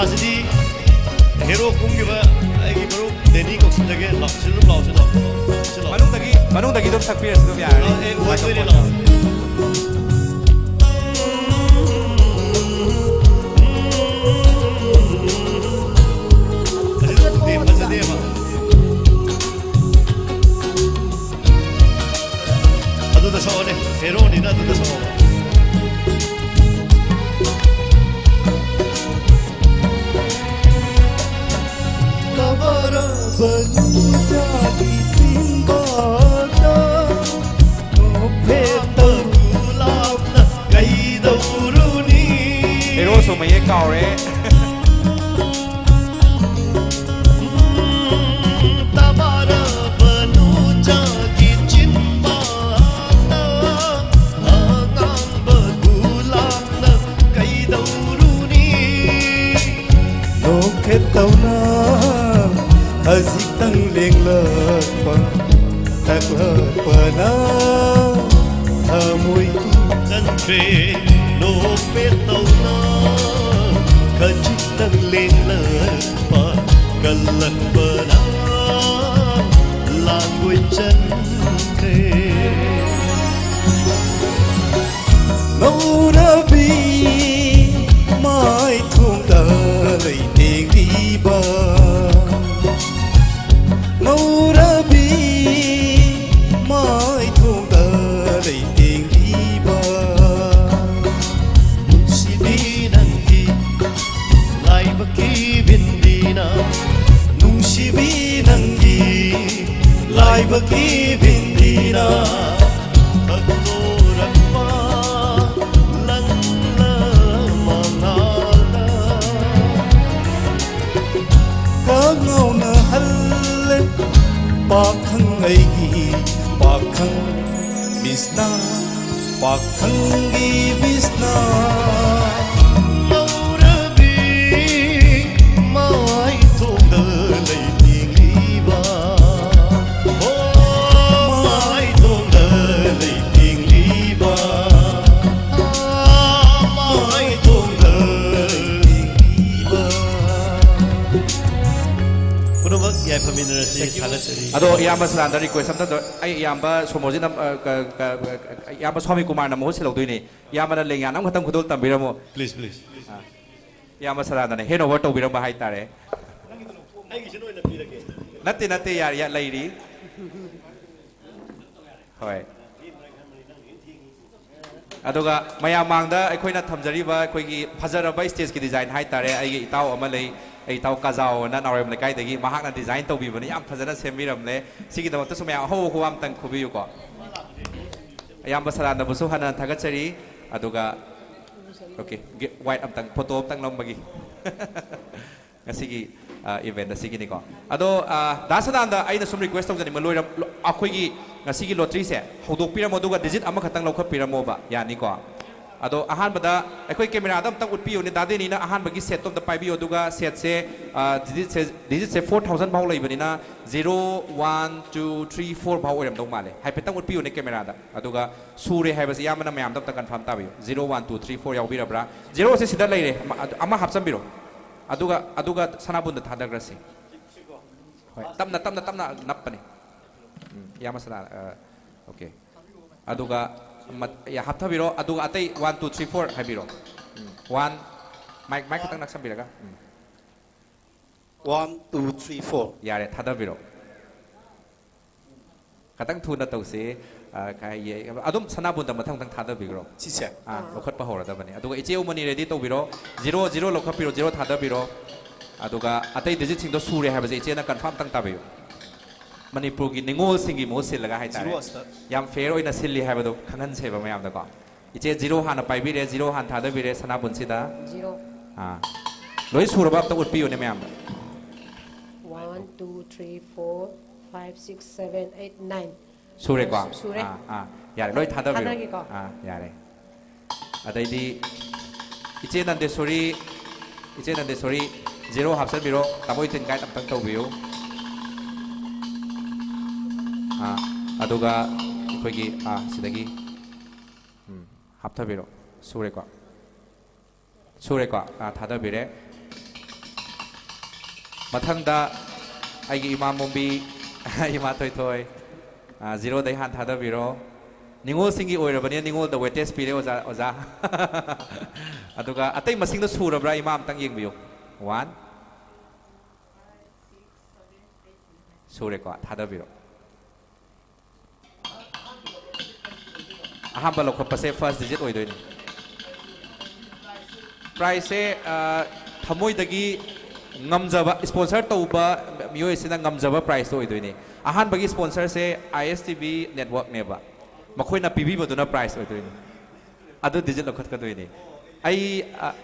ꯑꯁꯤꯗꯤ ꯍꯦꯔꯣ ꯀꯨꯝꯈꯤꯕ ꯑꯩꯒꯤ ꯃꯔꯨꯞ ꯗꯦꯅꯤ ꯀꯧꯁꯤꯜꯂꯒꯦ꯫ ꯂꯥꯛꯑꯣ, ꯁꯤꯗ ꯑꯗꯨꯝ ꯂꯥꯛꯑꯣ, ꯁꯤꯗ ꯂꯥꯛꯑꯣ, ꯁꯤꯗ ꯂꯥꯛꯑꯣ꯫ ꯃꯅꯨꯡꯗꯒꯤ, ꯃꯅꯨꯡꯗꯒꯤ ꯑꯗꯨꯝ ꯁꯛꯄꯤꯔꯁꯨ ꯑꯗꯨꯝ ꯌꯥꯔꯅꯤ꯫ ꯑ, ꯑꯦ, ꯋꯥꯏ ꯇꯣꯏꯅꯦ, ꯂꯥꯛꯑꯣ꯫ ꯑꯁꯤꯗ ꯐꯖꯗꯦ, ꯐꯖꯗꯦꯕ꯫ ꯑꯗꯨꯗ ꯁꯛꯑꯣꯅꯦ, ꯍꯦꯔꯣꯅꯤꯅ ꯑꯗꯨꯗ ꯁꯛꯑꯣ꯫ ꯀꯕꯔꯕꯅꯨ ꯆꯥꯒꯤ ꯆꯤꯡꯕꯗ ꯅꯣꯛꯐꯦꯠꯇ ꯒꯨꯂꯥꯞꯅ ꯀꯩꯗꯧꯔꯨꯅꯤ? ꯍꯦꯔꯣꯁꯨ ꯃꯌꯦꯛ ꯀꯥꯎꯔꯦ꯫ ꯇꯕꯥꯔꯕꯅꯨ ꯆꯥꯒꯤ ꯆꯤꯟꯕꯥꯛꯇ ꯑꯉꯥꯡꯕ ꯒꯨꯂꯥꯞꯅ ꯀꯩꯗꯧꯔꯨꯅꯤ? ꯅꯣꯛꯐꯦꯠꯇꯧꯅ ꯍꯧꯖꯤꯛꯇꯪ ꯂꯦꯡꯂꯛꯄ ꯇꯛꯂꯛꯄꯅ ꯊꯃꯣꯏ ꯆꯟꯈ꯭ꯔꯦ꯫ ꯅꯣꯛꯐꯦꯠꯇꯧꯅ ꯈꯖꯤꯛꯇꯪ ꯂꯦꯡꯂꯛꯄ ꯀꯜꯂꯛꯄꯅ ꯂꯥꯡꯒꯣꯏ ꯆꯟꯈ꯭ꯔꯦ꯫ ꯉꯧꯔꯕꯤ ꯃꯥꯏꯊꯣꯡꯗ ꯂꯩꯇꯦꯡꯂꯤꯕ, ꯉꯧꯔꯕꯤ ꯃꯥꯏꯊꯣꯡꯗ ꯂꯩꯇꯦꯡꯂꯤꯕ, ꯅꯨꯡꯁꯤꯕꯤ ꯅꯪꯒꯤ ꯂꯥꯏꯕꯛꯀꯤ ꯕꯤꯟꯗꯤꯅ, ꯅꯨꯡꯁꯤꯕꯤ ꯅꯪꯒꯤ ꯂꯥꯏꯕꯛꯀꯤ ꯕꯤꯟꯗꯤꯅ ꯊꯛꯇꯣꯔꯛꯄ ꯂꯪꯂ ꯃꯉꯥꯜꯅ ꯀꯉꯥꯎꯅꯍꯜꯂꯦ꯫ ꯄꯥꯈꯪ ꯑꯩꯒꯤ ꯄꯥꯈꯪ ꯕꯤꯁꯅꯥ, ꯄꯥꯈꯪꯒꯤ ꯕꯤꯁꯅꯥ꯫ ꯉꯧꯔꯕꯤ ꯃꯥꯏꯊꯣꯡꯗ ꯂꯩꯇꯦꯡꯂꯤꯕ, ꯑꯣ, ꯃꯥꯏꯊꯣꯡꯗ ꯂꯩꯇꯦꯡꯂꯤꯕ, ꯃꯥꯏꯊꯣꯡꯗ ꯂꯩꯇꯦꯡꯂꯤꯕ꯫ ꯑꯗꯣ ꯏꯌꯥꯝꯕ ꯁꯗꯥꯟꯗ request ꯑꯝꯇ ꯇꯧ-, ꯑꯩ ꯏꯌꯥꯝꯕ ꯁꯣꯃꯣꯔꯖꯤꯠꯅ, ꯑ, ꯀ-, ꯀ-, ꯀ-, ꯏꯌꯥꯝꯕ ꯁ꯭ꯋꯥꯃꯤ ꯀꯨꯃꯥꯔꯅ ꯃꯍꯨꯠ ꯁꯤꯜꯍꯧꯗꯣꯏꯅꯦ꯫ ꯏꯌꯥꯝꯕꯅ ꯂꯦꯡꯌꯥꯟ ꯑꯃꯈꯛꯇꯪ ꯈꯨꯗꯣꯜ ꯇꯝꯕꯤꯔꯝꯃꯣ꯫ Please, please. ꯑ, ꯏꯌꯥꯝꯕ ꯁꯗꯥꯟꯗꯅ hand over ꯇꯧꯕꯤꯔꯝꯕ ꯍꯥꯏꯇꯥꯔꯦ꯫ ꯅꯠꯇꯦ, ꯅꯠꯇꯦ, ꯌꯥꯔꯦ, ꯌꯥ-, ꯂꯩꯔꯤ꯫ ꯍꯣꯏ꯫ ꯑꯗꯨꯒ ꯃꯌꯥꯝ ꯃꯥꯡꯗ ꯑꯩꯈꯣꯏꯅ ꯊꯝꯖꯔꯤꯕ ꯑꯩꯈꯣꯏꯒꯤ ꯐꯖꯔꯕ stageꯀꯤ design ꯍꯥꯏꯇꯥꯔꯦ, ꯑꯩꯒꯤ ꯏꯇꯥꯎ ꯑꯃ ꯂꯩ, ꯑꯩ ꯏꯇꯥꯎ ꯀꯥꯖꯥꯎ ꯑꯅ ꯅꯥꯎꯔꯦꯝ ꯂꯩꯀꯥꯏꯗꯒꯤ, ꯃꯍꯥꯛꯅ design ꯇꯧꯕꯤꯕꯅꯤ, ꯌꯥꯝ ꯐꯖꯅ ꯁꯦꯝꯕꯤꯔꯝꯂꯦ꯫ ꯁꯤꯒꯤꯗꯃꯛꯇꯁꯨ ꯃꯌꯥꯝ ꯑꯍꯧ ꯑꯍꯧꯕ ꯑꯝꯇꯪ ꯈꯨꯕꯤꯌꯨꯀꯣ꯫ ꯑꯌꯥꯝꯕ ꯁꯗꯥꯅꯟꯗꯕꯨꯁꯨ ꯍꯟꯅ ꯊꯥꯒꯠꯆꯔꯤ꯫ ꯑꯗꯨꯒ, okay, ꯒꯤ-, white ꯑꯝꯇꯪ, photo ꯑꯝꯇꯪ ꯂꯧꯕꯒꯤ꯫ ꯉꯁꯤꯒꯤ, ꯑ, event ꯑꯁꯤꯒꯤꯅꯤꯀꯣ꯫ ꯑꯗꯣ, ꯑ, ꯗꯥ ꯁꯗꯥꯅꯟꯗ, ꯑꯩꯅ ꯁꯨꯝ request ꯇꯧꯖꯅꯤꯡꯕ, ꯂꯣꯏꯔꯝ-, ꯂꯣ-, ꯑꯩꯈꯣꯏꯒꯤ ꯉꯁꯤꯒꯤ lotteryꯁꯦ ꯍꯧꯗꯣꯛꯄꯤꯔꯝꯃꯣ, ꯑꯗꯨꯒ digit ꯑꯃꯈꯛꯇꯪ ꯂꯧꯈꯠꯄꯤꯔꯝꯃꯣꯕ, ꯌꯥꯅꯤꯀꯣ? ꯑꯗꯣ ꯑꯍꯥꯟꯕꯗ ꯑꯩꯈꯣꯏ cameraꯗ ꯑꯝꯇꯪ ꯎꯠꯄꯤꯌꯨꯅꯦ, ꯗꯥ ꯗꯦꯅꯤꯅ ꯑꯍꯥꯟꯕꯒꯤ setꯇꯣ ꯑꯝꯇ ꯄꯥꯏꯕꯤꯌꯨ, ꯑꯗꯨꯒ setꯁꯦ, ꯑ, digitꯁꯦ, digitꯁꯦ four thousand ꯐꯥꯎ ꯂꯩꯕꯅꯤꯅ, zero, one, two, three, four ꯐꯥꯎ ꯑꯣꯏꯔꯝꯗꯧ ꯃꯥꯜꯂꯦ꯫ ꯍꯥꯏꯐꯦꯠꯇꯪ ꯎꯠꯄꯤꯌꯨꯅꯦ cameraꯗ꯫ ꯑꯗꯨꯒ ꯁꯨꯔꯦ ꯍꯥꯏꯕꯁꯤ ꯏꯌꯥꯝꯕꯅ ꯃꯌꯥꯝꯗ ꯑꯝꯇ confirm ꯇꯥꯕꯤꯌꯨ꯫ Zero, one, two, three, four ꯌꯥꯎꯕꯤꯔꯕ꯭ꯔꯥ? Zeroꯁꯦ ꯁꯤꯗ ꯂꯩꯔꯦ꯫ ꯑꯃ, ꯑꯗꯨ, ꯑꯃ ꯍꯥꯞꯆꯤꯟꯕꯤꯔꯣ꯫ ꯑꯗꯨꯒ, ꯑꯗꯨꯒ ꯁꯅꯥꯕꯨꯟꯗ ꯊꯥꯗꯈ꯭ꯔꯁꯤ꯫ ꯍꯣꯏ, ꯇꯞꯅ, ꯇꯞꯅ, ꯇꯞꯅ ꯅꯞꯄꯅꯤ꯫ ꯎꯝ, ꯏꯌꯥꯝꯕ ꯁꯅꯥ, ꯑ, okay꯫ ꯑꯗꯨꯒ ꯃꯠ-, ꯌꯥ, ꯍꯥꯞꯊꯕꯤꯔꯣ, ꯑꯗꯨꯒ ꯑꯇꯩ one, two, three, four ꯍꯥꯏꯕꯤꯔꯣ꯫ ꯎꯝ, one, mic, mic ꯈꯛꯇꯪ ꯅꯛꯁꯟꯕꯤꯔꯒ꯫ ꯎꯝ꯫ One, two, three, four. ꯌꯥꯔꯦ, ꯊꯥꯗꯕꯤꯔꯣ꯫ ꯈꯇꯪ ꯊꯨꯅ ꯇꯧꯁꯤ꯫ ꯑ, ꯀꯥꯏ ꯌꯦ-, ꯑꯗꯨꯝ ꯁꯅꯥꯕꯨꯟꯗ ꯃꯊꯪ ꯃꯊꯪ ꯊꯥꯗꯕꯤꯈ꯭ꯔꯣ꯫ ꯁꯤꯁꯦ? ꯑꯥ, ꯂꯧꯈꯠꯄ ꯍꯧꯔꯗꯕꯅꯤ꯫ ꯑꯗꯨꯒ ꯏꯆꯦ ꯎꯃꯅꯤ ready ꯇꯧꯕꯤꯔꯣ꯫ Zero, zero ꯂꯧꯈꯠꯄꯤꯔꯣ, zero ꯊꯥꯗꯕꯤꯔꯣ꯫ ꯑꯗꯨꯒ ꯑꯇꯩ digitꯁꯤꯡꯗꯣ ꯁꯨꯔꯦ ꯍꯥꯏꯕꯁꯦ ꯏꯆꯦꯅ confirm ꯇꯪ ꯇꯥꯕꯤꯌꯨ꯫ ꯃꯅꯤꯄꯨꯔꯒꯤ ꯅꯤꯉꯣꯜꯁꯤꯡꯒꯤ ꯃꯍꯨꯠ ꯁꯤꯜꯂꯒ ꯍꯥꯏꯇꯥꯔꯦ꯫ Zero ꯑꯁꯤꯗ꯫ ꯌꯥꯝ fair ꯑꯣꯏꯅ ꯁꯤꯜꯂꯤ ꯍꯥꯏꯕꯗꯣ ꯈꯪꯍꯟꯁꯦꯕ ꯃꯌꯥꯝꯗꯀꯣ꯫ ꯏꯆꯦ zero ꯍꯥꯟꯅ ꯄꯥꯏꯕꯤꯔꯦ, zero ꯍꯥꯟꯅ ꯊꯥꯗꯕꯤꯔꯦ ꯁꯅꯥꯕꯨꯟꯁꯤꯗ꯫ Zero꯫ ꯑꯥ꯫ ꯂꯣꯏ ꯁꯨꯔꯕ ꯑꯝꯇ ꯎꯠꯄꯤꯌꯨꯅꯦ ꯃꯌꯥꯝꯗ꯫ One, two, three, four, five, six, seven, eight, nine. ꯁꯨꯔꯦꯀꯣ? ꯁꯨ-, ꯁꯨꯔꯦ꯫ ꯑꯥ, ꯑꯥ꯫ ꯌꯥꯔꯦ, ꯂꯣꯏ ꯊꯥꯗꯕꯤꯔꯣ꯫ ꯊꯥꯗꯔꯒꯦꯀꯣ꯫ ꯑꯥ, ꯌꯥꯔꯦ꯫ ꯑꯗꯩꯗꯤ ꯏꯆꯦ ꯅꯟꯗꯦꯁꯣꯔꯤ, ꯏꯆꯦ ꯅꯟꯗꯦꯁꯣꯔꯤ, zero ꯍꯥꯞꯆꯤꯟꯕꯤꯔꯣ꯫ ꯇꯥꯃꯣ ꯏꯊꯤꯟ guide ꯑꯝꯇꯪ ꯇꯧꯕꯤꯌꯨ꯫ ꯑꯥ, ꯑꯗꯨꯒ ꯑꯩꯈꯣꯏꯒꯤ, ꯑꯥ, ꯁꯤꯗꯒꯤ, ꯎꯝ, ꯍꯥꯞꯊꯕꯤꯔꯣ꯫ ꯁꯨꯔꯦꯀꯣ? ꯁꯨꯔꯦꯀꯣ? ꯑꯥ, ꯊꯥꯗꯕꯤꯔꯦ꯫ ꯃꯊꯪꯗ ꯑꯩꯒꯤ ꯏꯃꯥ ꯃꯣꯝꯕꯤ, ꯏꯃꯥ ꯊꯣꯏꯊꯣꯏ, ꯖꯤꯔꯣꯗꯩ ꯍꯥꯟꯅ ꯊꯥꯗꯕꯤꯔꯣ꯫ ꯅꯤꯉꯣꯜꯁꯤꯡꯒꯤ ꯑꯣꯏꯔꯕꯅꯤꯅ ꯅꯤꯉꯣꯜꯗ ꯋꯦꯇꯦꯖ ꯄꯤꯔꯦ ꯑꯣꯖꯥ, ꯑꯣꯖꯥ꯫ ꯑꯗꯨꯒ ꯑꯇꯩ ꯃꯁꯤꯡꯗꯣ ꯁꯨꯔꯕ꯭ꯔꯥ ꯏꯃꯥ ꯑꯝꯇꯪ ꯌꯦꯡꯕꯤꯌꯨ꯫ ꯋꯥꯟ꯫ ꯁꯨꯔꯦꯀꯣ, ꯊꯥꯗꯕꯤꯔꯣ꯫ ꯑꯍꯥꯟꯕ ꯂꯧꯈꯠꯄꯁꯦ ꯐꯥꯔꯁ ꯗꯤꯖꯤꯠ ꯑꯣꯏꯗꯣꯏꯅꯤ꯫ ꯄ꯭ꯔꯥꯏꯖꯁꯦ ꯊꯃꯣꯏꯗꯒꯤ ꯉꯝꯖꯕ, ꯏꯁꯄꯣꯟꯁꯔ ꯇꯧꯕ ꯃꯤꯑꯣꯏꯁꯤꯅ ꯉꯝꯖꯕ ꯄ꯭ꯔꯥꯏꯖꯇꯣ ꯑꯣꯏꯗꯣꯏꯅꯤ꯫ ꯑꯍꯥꯟꯕꯒꯤ ꯏꯁꯄꯣꯟꯁꯔꯁꯦ ꯑꯥꯏ ꯑꯦꯁ ꯇꯤ ꯚꯤ ꯅꯦꯠꯋꯥꯛꯅꯦꯕ꯫ ꯃꯈꯣꯏꯅ ꯄꯤꯕꯤꯕꯗꯨꯅ ꯄ꯭ꯔꯥꯏꯖ ꯑꯣꯏꯗꯣꯏꯅꯤ꯫ ꯑꯗꯨ ꯗꯤꯖꯤꯠ ꯂꯧꯈꯠꯀꯗꯣꯏꯅꯤ꯫ ꯑꯩ ꯑ,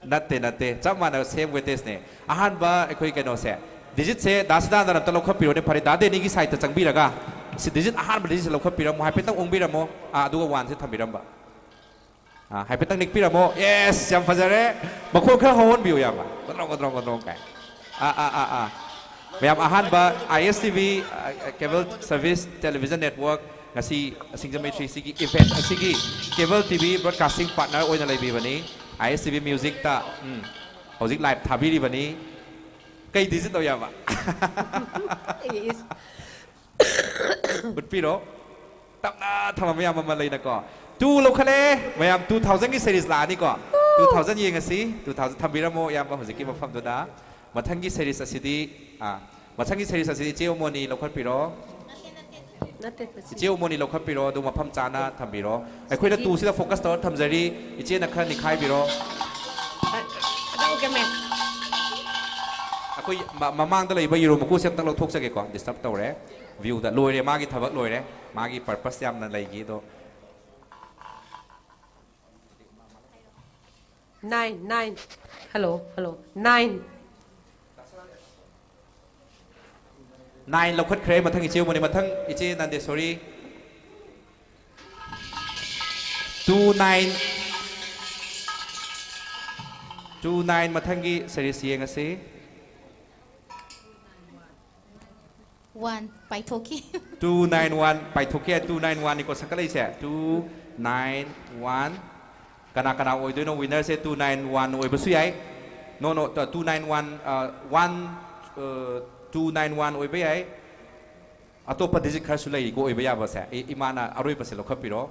ꯅꯠꯇꯦ, ꯅꯠꯇꯦ, ꯆꯞ ꯃꯥꯟꯅꯕ ꯁꯦꯝ ꯋꯦꯇꯦꯖꯅꯦ꯫ ꯑꯍꯥꯟꯕ ꯑꯩꯈꯣꯏ ꯀꯩꯅꯣꯁꯦ, ꯗꯤꯖꯤꯠꯁꯦ ꯗꯥ ꯁꯤꯗꯥꯅꯟꯗꯅ ꯑꯝꯇ ꯂꯧꯈꯠꯄꯤꯔꯣꯅꯦ꯫ ꯐꯔꯦ, ꯗꯥ ꯗꯦꯅꯤꯒꯤ ꯁꯥꯏꯠꯇ ꯆꯪꯕꯤꯔꯒ ꯁꯤ ꯗꯤꯖꯤꯠ, ꯑꯍꯥꯟꯕ ꯗꯤꯖꯤꯠꯁꯦ ꯂꯧꯈꯠꯄꯤꯔꯝꯃꯣ꯫ ꯍꯥꯏꯐꯦꯠꯇꯪ ꯑꯣꯡꯕꯤꯔꯝꯃꯣ꯫ ꯑꯥ, ꯑꯗꯨꯒ ꯋꯥꯟꯁꯦ ꯊꯝꯕꯤꯔꯝꯕ꯫ ꯑꯥ, ꯍꯥꯏꯐꯦꯠꯇꯪ ꯅꯤꯛꯄꯤꯔꯝꯃꯣ꯫ ꯌꯦꯁ, ꯌꯥꯝ ꯐꯖꯔꯦ꯫ ꯃꯈꯣꯟ ꯈꯔ ꯍꯧꯍꯟꯕꯤꯌꯨ, ꯏꯌꯥꯝꯕ꯫ ꯒꯗ꯭ꯔꯣꯡ, ꯒꯗ꯭ꯔꯣꯡ, ꯒꯗ꯭ꯔꯣꯡ ꯀꯥꯏ꯫ ꯑꯥ, ꯑꯥ, ꯑꯥ, ꯑꯥ꯫ ꯃꯌꯥꯝ, ꯑꯍꯥꯟꯕ ꯑꯥꯏ ꯑꯦꯁ ꯇꯤ ꯚꯤ, ꯑ, ꯑ, Cable Service Television Network, ꯉꯁꯤ ꯁꯤꯡꯖꯃꯩ ꯊ꯭ꯔꯤ ꯁꯤꯒꯤ ꯏꯚꯦꯟꯠ ꯑꯁꯤꯒꯤ cable T V broadcasting partner ꯑꯣꯏꯅ ꯂꯩꯕꯤꯕꯅꯤ꯫ ꯑꯥꯏ ꯑꯦꯁ ꯇꯤ ꯚꯤ ꯃ꯭ꯌꯨꯖꯤꯛꯇ, ꯎꯝ, ꯍꯧꯖꯤꯛ ꯂꯥꯏꯚ ꯊꯥꯕꯤꯔꯤꯕꯅꯤ꯫ ꯀꯩ ꯗꯤꯖꯤꯠ ꯇꯧ ꯌꯥꯕ? ꯏꯁ꯫ ꯎꯠꯄꯤꯔꯣ꯫ ꯇꯞꯅ ꯊꯝꯃꯝꯃꯨ, ꯏꯌꯥꯝꯕ ꯑꯃ ꯂꯩꯅꯀꯣ꯫ ꯇꯨ ꯂꯧꯈꯠꯂꯦ꯫ ꯃꯌꯥꯝ, ꯇꯨ ꯊꯥꯎꯖꯟꯒꯤ ꯁꯦꯔꯤꯁ ꯂꯥꯛꯑꯅꯤꯀꯣ꯫ ꯇꯨ ꯊꯥꯎꯖꯟ ꯌꯦꯡꯉꯁꯤ꯫ ꯇꯨ ꯊꯥꯎꯖꯟ ꯊꯝꯕꯤꯔꯝꯃꯣ, ꯏꯌꯥꯝꯕ, ꯍꯧꯖꯤꯛꯀꯤ ꯃꯐꯝꯗꯨꯗ꯫ ꯃꯊꯪꯒꯤ ꯁꯦꯔꯤꯁ ꯑꯁꯤꯗꯤ, ꯑꯥ, ꯃꯊꯪꯒꯤ ꯁꯦꯔꯤꯁ ꯑꯁꯤꯗꯤ ꯏꯆꯦ ꯎꯃꯣꯅꯤ ꯂꯧꯈꯠꯄꯤꯔꯣ꯫ ꯅꯠꯇꯦ, ꯃꯁꯤ ꯏꯆꯦ ꯎꯃꯣꯅꯤ ꯂꯧꯈꯠꯄꯤꯔꯣ, ꯑꯗꯨ ꯃꯐꯝ ꯆꯥꯅ ꯊꯝꯕꯤꯔꯣ꯫ ꯑꯩꯈꯣꯏꯅ ꯁꯤꯒꯤ ꯇꯨꯁꯤꯗ ꯐꯣꯀꯁ ꯇꯧꯔ ꯊꯝꯖꯔꯤ꯫ ꯏꯆꯦꯅ ꯈꯔ ꯅꯤꯈꯥꯏꯕꯤꯔꯣ꯫ ꯑ, ꯑꯗꯨ ꯑꯣꯀꯦ, ꯃꯦꯝ꯫ ꯑꯩꯈꯣꯏ ꯃ-, ꯃꯃꯥꯡꯗ ꯂꯩꯕ ꯌꯦꯔꯨꯝ ꯃꯀꯨꯁꯦ ꯑꯝꯇꯪ ꯂꯧꯊꯣꯛꯆꯒꯦꯀꯣ, ꯗꯤꯁꯇꯔꯕ ꯇꯧꯔꯦ꯫ ꯚ꯭ꯌꯨꯗ ꯂꯣꯏꯔꯦ, ꯃꯥꯒꯤ ꯊꯕꯛ ꯂꯣꯏꯔꯦ꯫ ꯃꯥꯒꯤ ꯄꯔꯄꯁ ꯌꯥꯝꯅ ꯂꯩꯈꯤ ꯑꯗꯣ꯫ Nine, nine. Hello, hello. Nine. Nine ꯂꯧꯈꯠꯈ꯭ꯔꯦ꯫ ꯃꯊꯪ ꯏꯆꯦ ꯎꯃꯣꯅꯤ, ꯃꯊꯪ ꯏꯆꯦ Nandeshori. Two nine. Two nine, ꯃꯊꯪꯒꯤ ꯁꯦꯔꯤꯁ ꯌꯦꯡꯉꯁꯤ꯫ ꯋꯥꯟ ꯄꯥꯏꯊꯣꯛꯈꯤ꯫ ꯇꯨ ꯅꯥꯏꯟ ꯋꯥꯟ ꯄꯥꯏꯊꯣꯛꯈꯤ꯫ ꯇꯨ ꯅꯥꯏꯟ ꯋꯥꯟꯅꯤꯀꯣ ꯁꯛꯀꯠꯂꯛꯏꯁꯦ꯫ Two nine one. ꯀꯅꯥ ꯀꯅꯥ ꯑꯣꯏꯗꯣꯏꯅꯣ ꯋꯤꯟꯅꯔꯁꯦ? ꯇꯨ ꯅꯥꯏꯟ ꯋꯥꯟ ꯑꯣꯏꯕꯁꯨ ꯌꯥꯏ꯫ No, no, two nine one, uh, one, uh, two nine one ꯑꯣꯏꯕ ꯌꯥꯏ꯫ ꯑꯇꯣꯞꯄ ꯗꯤꯖꯤꯠ ꯈꯔꯁꯨ ꯂꯩꯔꯤꯀꯣ ꯑꯣꯏꯕ ꯌꯥꯕꯁꯦ꯫ ꯏ-, ꯏꯃꯥꯅ ꯑꯔꯣꯏꯕꯁꯦ ꯂꯧꯈꯠꯄꯤꯔꯣ꯫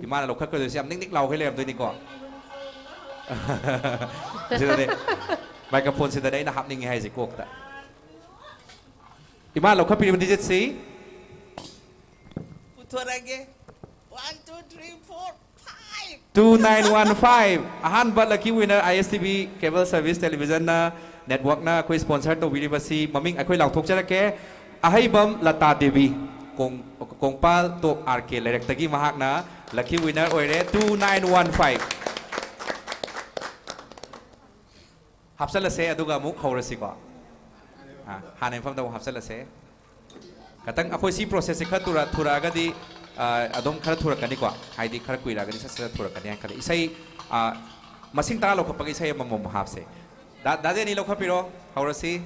ꯏꯃꯥꯅ ꯂꯧꯈꯠꯀꯗꯣꯏꯁꯦ ꯌꯥꯝ ꯅꯤꯛ ꯅꯤꯛ ꯂꯥꯎꯈꯩ ꯂꯩꯔꯝꯗꯣꯏꯅꯤꯀꯣ꯫ ꯁꯤꯗꯅꯦ, ꯃꯥꯏꯀ꯭ꯔꯣꯐꯣꯟꯁꯤꯗꯅꯦ ꯑꯩꯅ ꯍꯥꯞꯅꯤꯡꯉꯦ ꯍꯥꯏꯁꯦ ꯀꯣꯛꯇ꯫ ꯏꯃꯥ ꯂꯧꯈꯠꯄꯤꯔꯤꯕ ꯗꯤꯖꯤꯠꯁꯤ ꯄꯨꯊꯣꯔꯛꯑꯒꯦ꯫ One, two, three, four, five. Two nine one five꯫ ꯑꯍꯥꯟꯕ lucky winner I S T V Cable Service Televisionꯅ, networkꯅ ꯑꯩꯈꯣꯏ sponsor ꯇꯧꯕꯤꯔꯤꯕꯁꯤ ꯃꯃꯤꯡ ꯑꯩꯈꯣꯏ ꯂꯥꯎꯊꯣꯛꯆꯔꯛꯀꯦ꯫ ꯑꯍꯩꯕꯝ ꯂꯇꯥ ꯗꯦꯕꯤ, ꯀꯣꯡ-, ꯀꯣꯡꯄꯥꯜ ꯇꯣꯞ R K ꯂꯩꯔꯛꯇꯒꯤ ꯃꯍꯥꯛꯅ lucky winner ꯑꯣꯏꯔꯦ, two nine one five꯫ ꯍꯥꯞꯆꯜꯂꯁꯦ, ꯑꯗꯨꯒ ꯑꯃꯨꯛ ꯍꯧꯔꯁꯤꯀꯣ꯫ ꯑ, ꯍꯥꯟꯅ ꯃꯐꯝꯗ ꯑꯃꯨꯛ ꯍꯥꯞꯆꯜꯂꯁꯦ꯫ ꯈꯇꯪ ꯑꯩꯈꯣꯏ ꯁꯤ processꯁꯦ ꯈꯔ ꯊꯨꯔ-, ꯊꯨꯔꯛꯑꯒꯗꯤ, ꯑ, ꯑꯗꯨꯝ ꯈꯔ ꯊꯨꯔꯛꯀꯅꯤꯀꯣ꯫ ꯍꯥꯏꯗꯤ ꯈꯔ ꯀꯨꯏꯔꯛꯑꯒꯗꯤ ꯁꯠ ꯁꯠ ꯊꯨꯔꯛꯀꯅꯤ ꯍꯥꯏꯅ ꯈꯜꯂꯤ꯫ ꯏꯁꯩ, ꯑ, ꯃꯁꯤꯡ ꯇꯔꯥ ꯂꯧꯈꯠꯄꯒꯤ ꯏꯁꯩ ꯑꯃꯃꯝ ꯍꯥꯞꯁꯦ꯫ ꯗꯥ, ꯗꯥ ꯗꯦꯅꯤ ꯂꯧꯈꯠꯄꯤꯔꯣ꯫ ꯍꯧꯔꯁꯤ꯫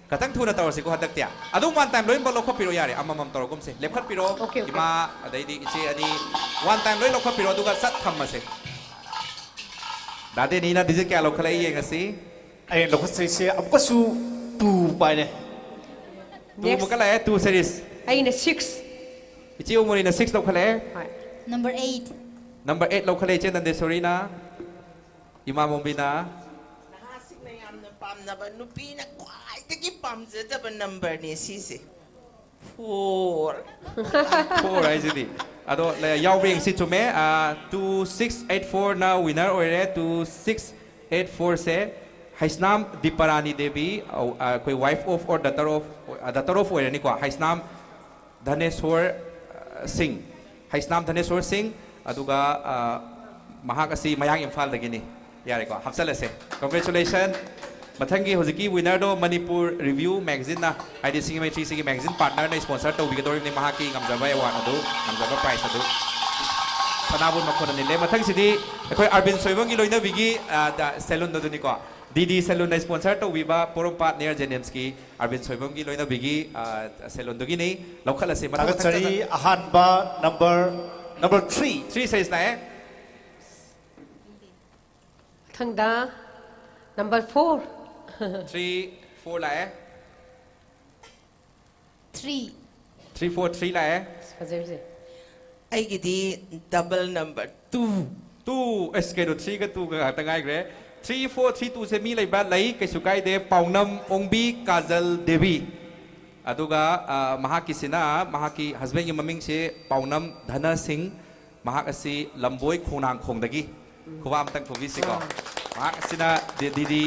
ꯈꯇꯪ ꯊꯨꯅ ꯇꯧꯔꯁꯤꯀꯣ ꯍꯟꯗꯛꯇꯤ꯫ ꯑꯗꯨꯝ one time ꯂꯣꯏꯅꯃꯛ ꯂꯧꯈꯠꯄꯤꯔꯣ ꯌꯥꯔꯦ꯫ ꯑꯃꯃꯝ ꯇꯧꯔꯒꯨꯝꯁꯦ꯫ ꯂꯦꯞꯈꯠꯄꯤꯔꯣ꯫ Okay, okay. ꯏꯃꯥ, ꯑꯗꯩꯗꯤ ꯏꯆꯦ ꯑꯅꯤ꯫ One time ꯂꯣꯏ ꯂꯧꯈꯠꯄꯤꯔꯣ, ꯑꯗꯨꯒ ꯁꯠ ꯊꯝꯃꯁꯦ꯫ ꯗꯥ ꯗꯦꯅꯤꯅ ꯗꯤꯖꯤꯠ ꯀꯌꯥ ꯂꯧꯈꯠꯂꯛꯏ ꯌꯦꯡꯉꯁꯤ꯫ ꯑꯩꯅ ꯂꯧꯈꯠꯆꯔꯤꯁꯦ ꯑꯃꯨꯛꯀꯁꯨ two ꯄꯥꯏꯔꯦ꯫ Two ꯑꯃꯨꯛꯀ ꯂꯥꯛꯑꯦ, two series꯫ ꯑꯩꯅ six꯫ ꯏꯆꯦ ꯎꯃꯣꯔꯤꯅ six ꯂꯧꯈꯠꯂꯛꯑꯦ꯫ ꯍꯣꯏ꯫ Number eight. Number eight ꯂꯧꯈꯠꯂꯛꯑꯦ ꯏꯆꯦ ꯅꯟꯗꯦꯁꯣꯔꯤꯅ꯫ ꯏꯃꯥ ꯃꯣꯝꯕꯤꯅ꯫ ꯅꯍꯥꯁꯤꯡꯅ ꯌꯥꯝꯅ ꯄꯥꯝꯅꯕ, ꯅꯨꯄꯤꯅ ꯈ꯭ꯋꯥꯏꯗꯒꯤ ꯄꯥꯝꯖꯗꯕ numberꯅꯦ ꯁꯤꯁꯦ꯫ Four. Four ꯍꯥꯏꯁꯤꯗꯤ꯫ ꯑꯗꯣ ꯂꯩ-, ꯌꯥꯎꯕ꯭ꯔꯥ ꯌꯦꯡꯁꯤ꯫ ꯆꯨꯝꯃꯦ꯫ ꯑꯥ, two six eight fourꯅ winner ꯑꯣꯏꯔꯦ꯫ Two six eight fourꯁꯦ Heisnam ꯗꯤꯄꯥꯔꯥꯅꯤ Devi, ꯑꯧ, ꯑꯥ, ꯑꯩꯈꯣꯏ wife of or daughter of, ah, daughter of ꯑꯣꯏꯔꯅꯤꯀꯣ꯫ Heisnam ꯙꯅꯦꯁꯣꯔ, ꯑꯥ, ꯁꯤꯡ꯫ ꯍꯩꯁꯅꯥꯝ ꯙꯅꯦꯁꯣꯔ ꯁꯤꯡ, ꯑꯗꯨꯒ, ꯑꯥ, ꯃꯍꯥꯛ ꯑꯁꯤ ꯃꯌꯥꯡ ꯏꯝꯐꯥꯜꯗꯒꯤꯅꯤ꯫ ꯌꯥꯔꯦꯀꯣ, ꯍꯥꯞꯆꯜꯂꯁꯦ꯫ Congratulation꯫ ꯃꯊꯪꯒꯤ ꯍꯧꯖꯤꯛꯀꯤ winnerꯗꯣ ꯃꯅꯤꯄꯨꯔ ꯔꯤꯚ꯭ꯌꯨ magazineꯅ, ꯍꯥꯏꯗꯤ ꯁꯤꯡꯒꯤ ꯃꯩꯇ꯭ꯔꯤ ꯁꯤꯒꯤ magazine partnerꯅ sponsor ꯇꯧꯕꯤꯒꯗꯧꯔꯤꯕꯅꯤ꯫ ꯃꯍꯥꯛꯀꯤ ꯉꯝꯖꯕ award ꯑꯗꯨ, ꯉꯝꯖꯕ prize ꯑꯗꯨ ꯁꯅꯥꯕꯨꯟ ꯃꯈꯣꯟꯅ ꯅꯤꯜꯂꯦ꯫ ꯃꯊꯪꯁꯤꯗꯤ ꯑꯩꯈꯣꯏ ꯑꯔꯕꯤꯟ ꯁꯣꯏꯕꯝꯒꯤ ꯂꯣꯏꯅꯕꯤꯒꯤ, ꯑ, ꯗ-, salonꯗꯨꯅꯤꯀꯣ꯫ D D salonꯅ sponsor ꯇꯧꯕꯤꯕ ꯄꯣꯔꯣꯝꯄꯥꯠ near JNIMSꯀꯤ ꯑꯔꯕꯤꯟ ꯁꯣꯏꯕꯝꯒꯤ ꯂꯣꯏꯅꯕꯤꯒꯤ, ꯑ, salonꯗꯨꯒꯤꯅꯤ꯫ ꯂꯧꯈꯠꯂꯁꯤ꯫ ꯃꯊꯪ, ꯃꯊꯪ, ꯊꯥꯒꯠꯆꯔꯤ꯫ ꯑꯍꯥꯟꯕ number, number three꯫ Three series ꯂꯥꯛꯑꯦ꯫ ꯃꯊꯪꯗ number four꯫ Three four ꯂꯥꯛꯑꯦ꯫ Three. Three four three ꯂꯥꯛꯑꯦ꯫ ꯐꯖꯩꯁꯦ꯫ ꯑꯩꯒꯤꯗꯤ double number two. Two ꯑꯁ ꯀꯩꯅꯣ, three ꯒ two ꯒ ꯉꯥꯛꯇ ꯉꯥꯏꯈ꯭ꯔꯦ꯫ Three four three two ꯁꯦ ꯃꯤ ꯂꯩꯕ꯭ꯔꯥ? ꯂꯩ, ꯀꯩꯁꯨ ꯀꯥꯏꯗꯦ꯫ ꯄꯥꯎꯅꯝ ꯑꯣꯡꯕꯤ ꯀꯥꯖꯜ ꯗꯦꯕꯤ꯫ ꯑꯗꯨꯒ ꯑ, ꯃꯍꯥꯛꯀꯤꯁꯤꯅ, ꯃꯍꯥꯛꯀꯤ husband ꯒꯤ ꯃꯃꯤꯡꯁꯦ ꯄꯥꯎꯅꯝ ꯙꯅ ꯁꯤꯡ꯫ ꯃꯍꯥꯛ ꯑꯁꯤ ꯂꯝꯕꯣꯏ ꯈꯣꯡꯅꯥꯡꯈꯣꯡꯗꯒꯤ꯫ ꯈꯨꯕꯥꯛ ꯑꯃꯇꯪ ꯈꯨꯕꯤꯁꯤꯀꯣ꯫ ꯃꯍꯥꯛ ꯑꯁꯤꯅ ꯗꯤ- ꯗꯤꯗꯤ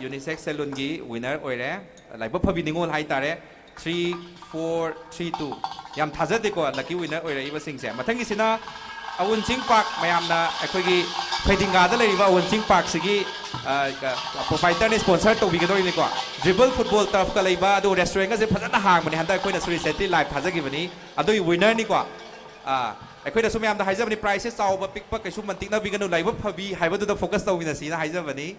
ꯌꯨꯅꯤꯁꯦꯛꯁ ꯁꯦꯂꯨꯟꯒꯤ winner ꯑꯣꯏꯔꯦ꯫ ꯂꯥꯏꯕꯛ ꯐꯕꯤ ꯅꯤꯉꯣꯜ ꯍꯥꯏꯇꯥꯔꯦ꯫ Three four three two꯫ ꯌꯥꯝ ꯊꯥꯖꯗꯦꯀꯣ lucky winner ꯑꯣꯏꯔꯛꯏꯕꯁꯤꯡꯁꯦ꯫ ꯃꯊꯪꯒꯤꯁꯤꯅ ꯑꯋꯨꯟ ꯆꯤꯡ ꯄꯥꯛ, ꯃꯌꯥꯝꯅ ꯑꯩꯈꯣꯏꯒꯤ ꯐꯩꯗꯤꯡꯒꯥꯗ ꯂꯩꯔꯤꯕ ꯑꯋꯨꯟ ꯆꯤꯡ ꯄꯥꯛꯁꯤꯒꯤ proprietor ꯅ sponsor ꯇꯧꯕꯤꯒꯗꯧꯔꯤꯅꯤꯀꯣ꯫ Dribble football turf ꯀ ꯂꯩꯕ, ꯑꯗꯨ restaurant ꯒꯁꯦ ꯐꯖꯅ ꯍꯥꯡꯕꯅꯦ꯫ ꯍꯟꯗꯛ ꯑꯩꯈꯣꯏꯅꯁꯨ recently live ꯊꯥꯖꯈꯤꯕꯅꯤ꯫ ꯑꯗꯨꯒꯤ winner ꯅꯤꯀꯣ꯫ ꯑꯥ, ꯑꯩꯈꯣꯏꯅꯁꯨ ꯃꯌꯥꯝꯗ ꯍꯥꯏꯖꯕꯅꯤ, prize ꯁꯦ ꯆꯥꯎꯕ ꯄꯤꯛꯄ ꯀꯩꯁꯨ ꯃꯟꯇꯤꯛꯅꯕꯤꯒꯅꯨ, ꯂꯥꯏꯕꯛ ꯐꯕꯤ ꯍꯥꯏꯕꯗꯨꯗ focus ꯇꯧꯃꯤꯟꯅꯁꯤꯅ ꯍꯥꯏꯖꯕꯅꯤ꯫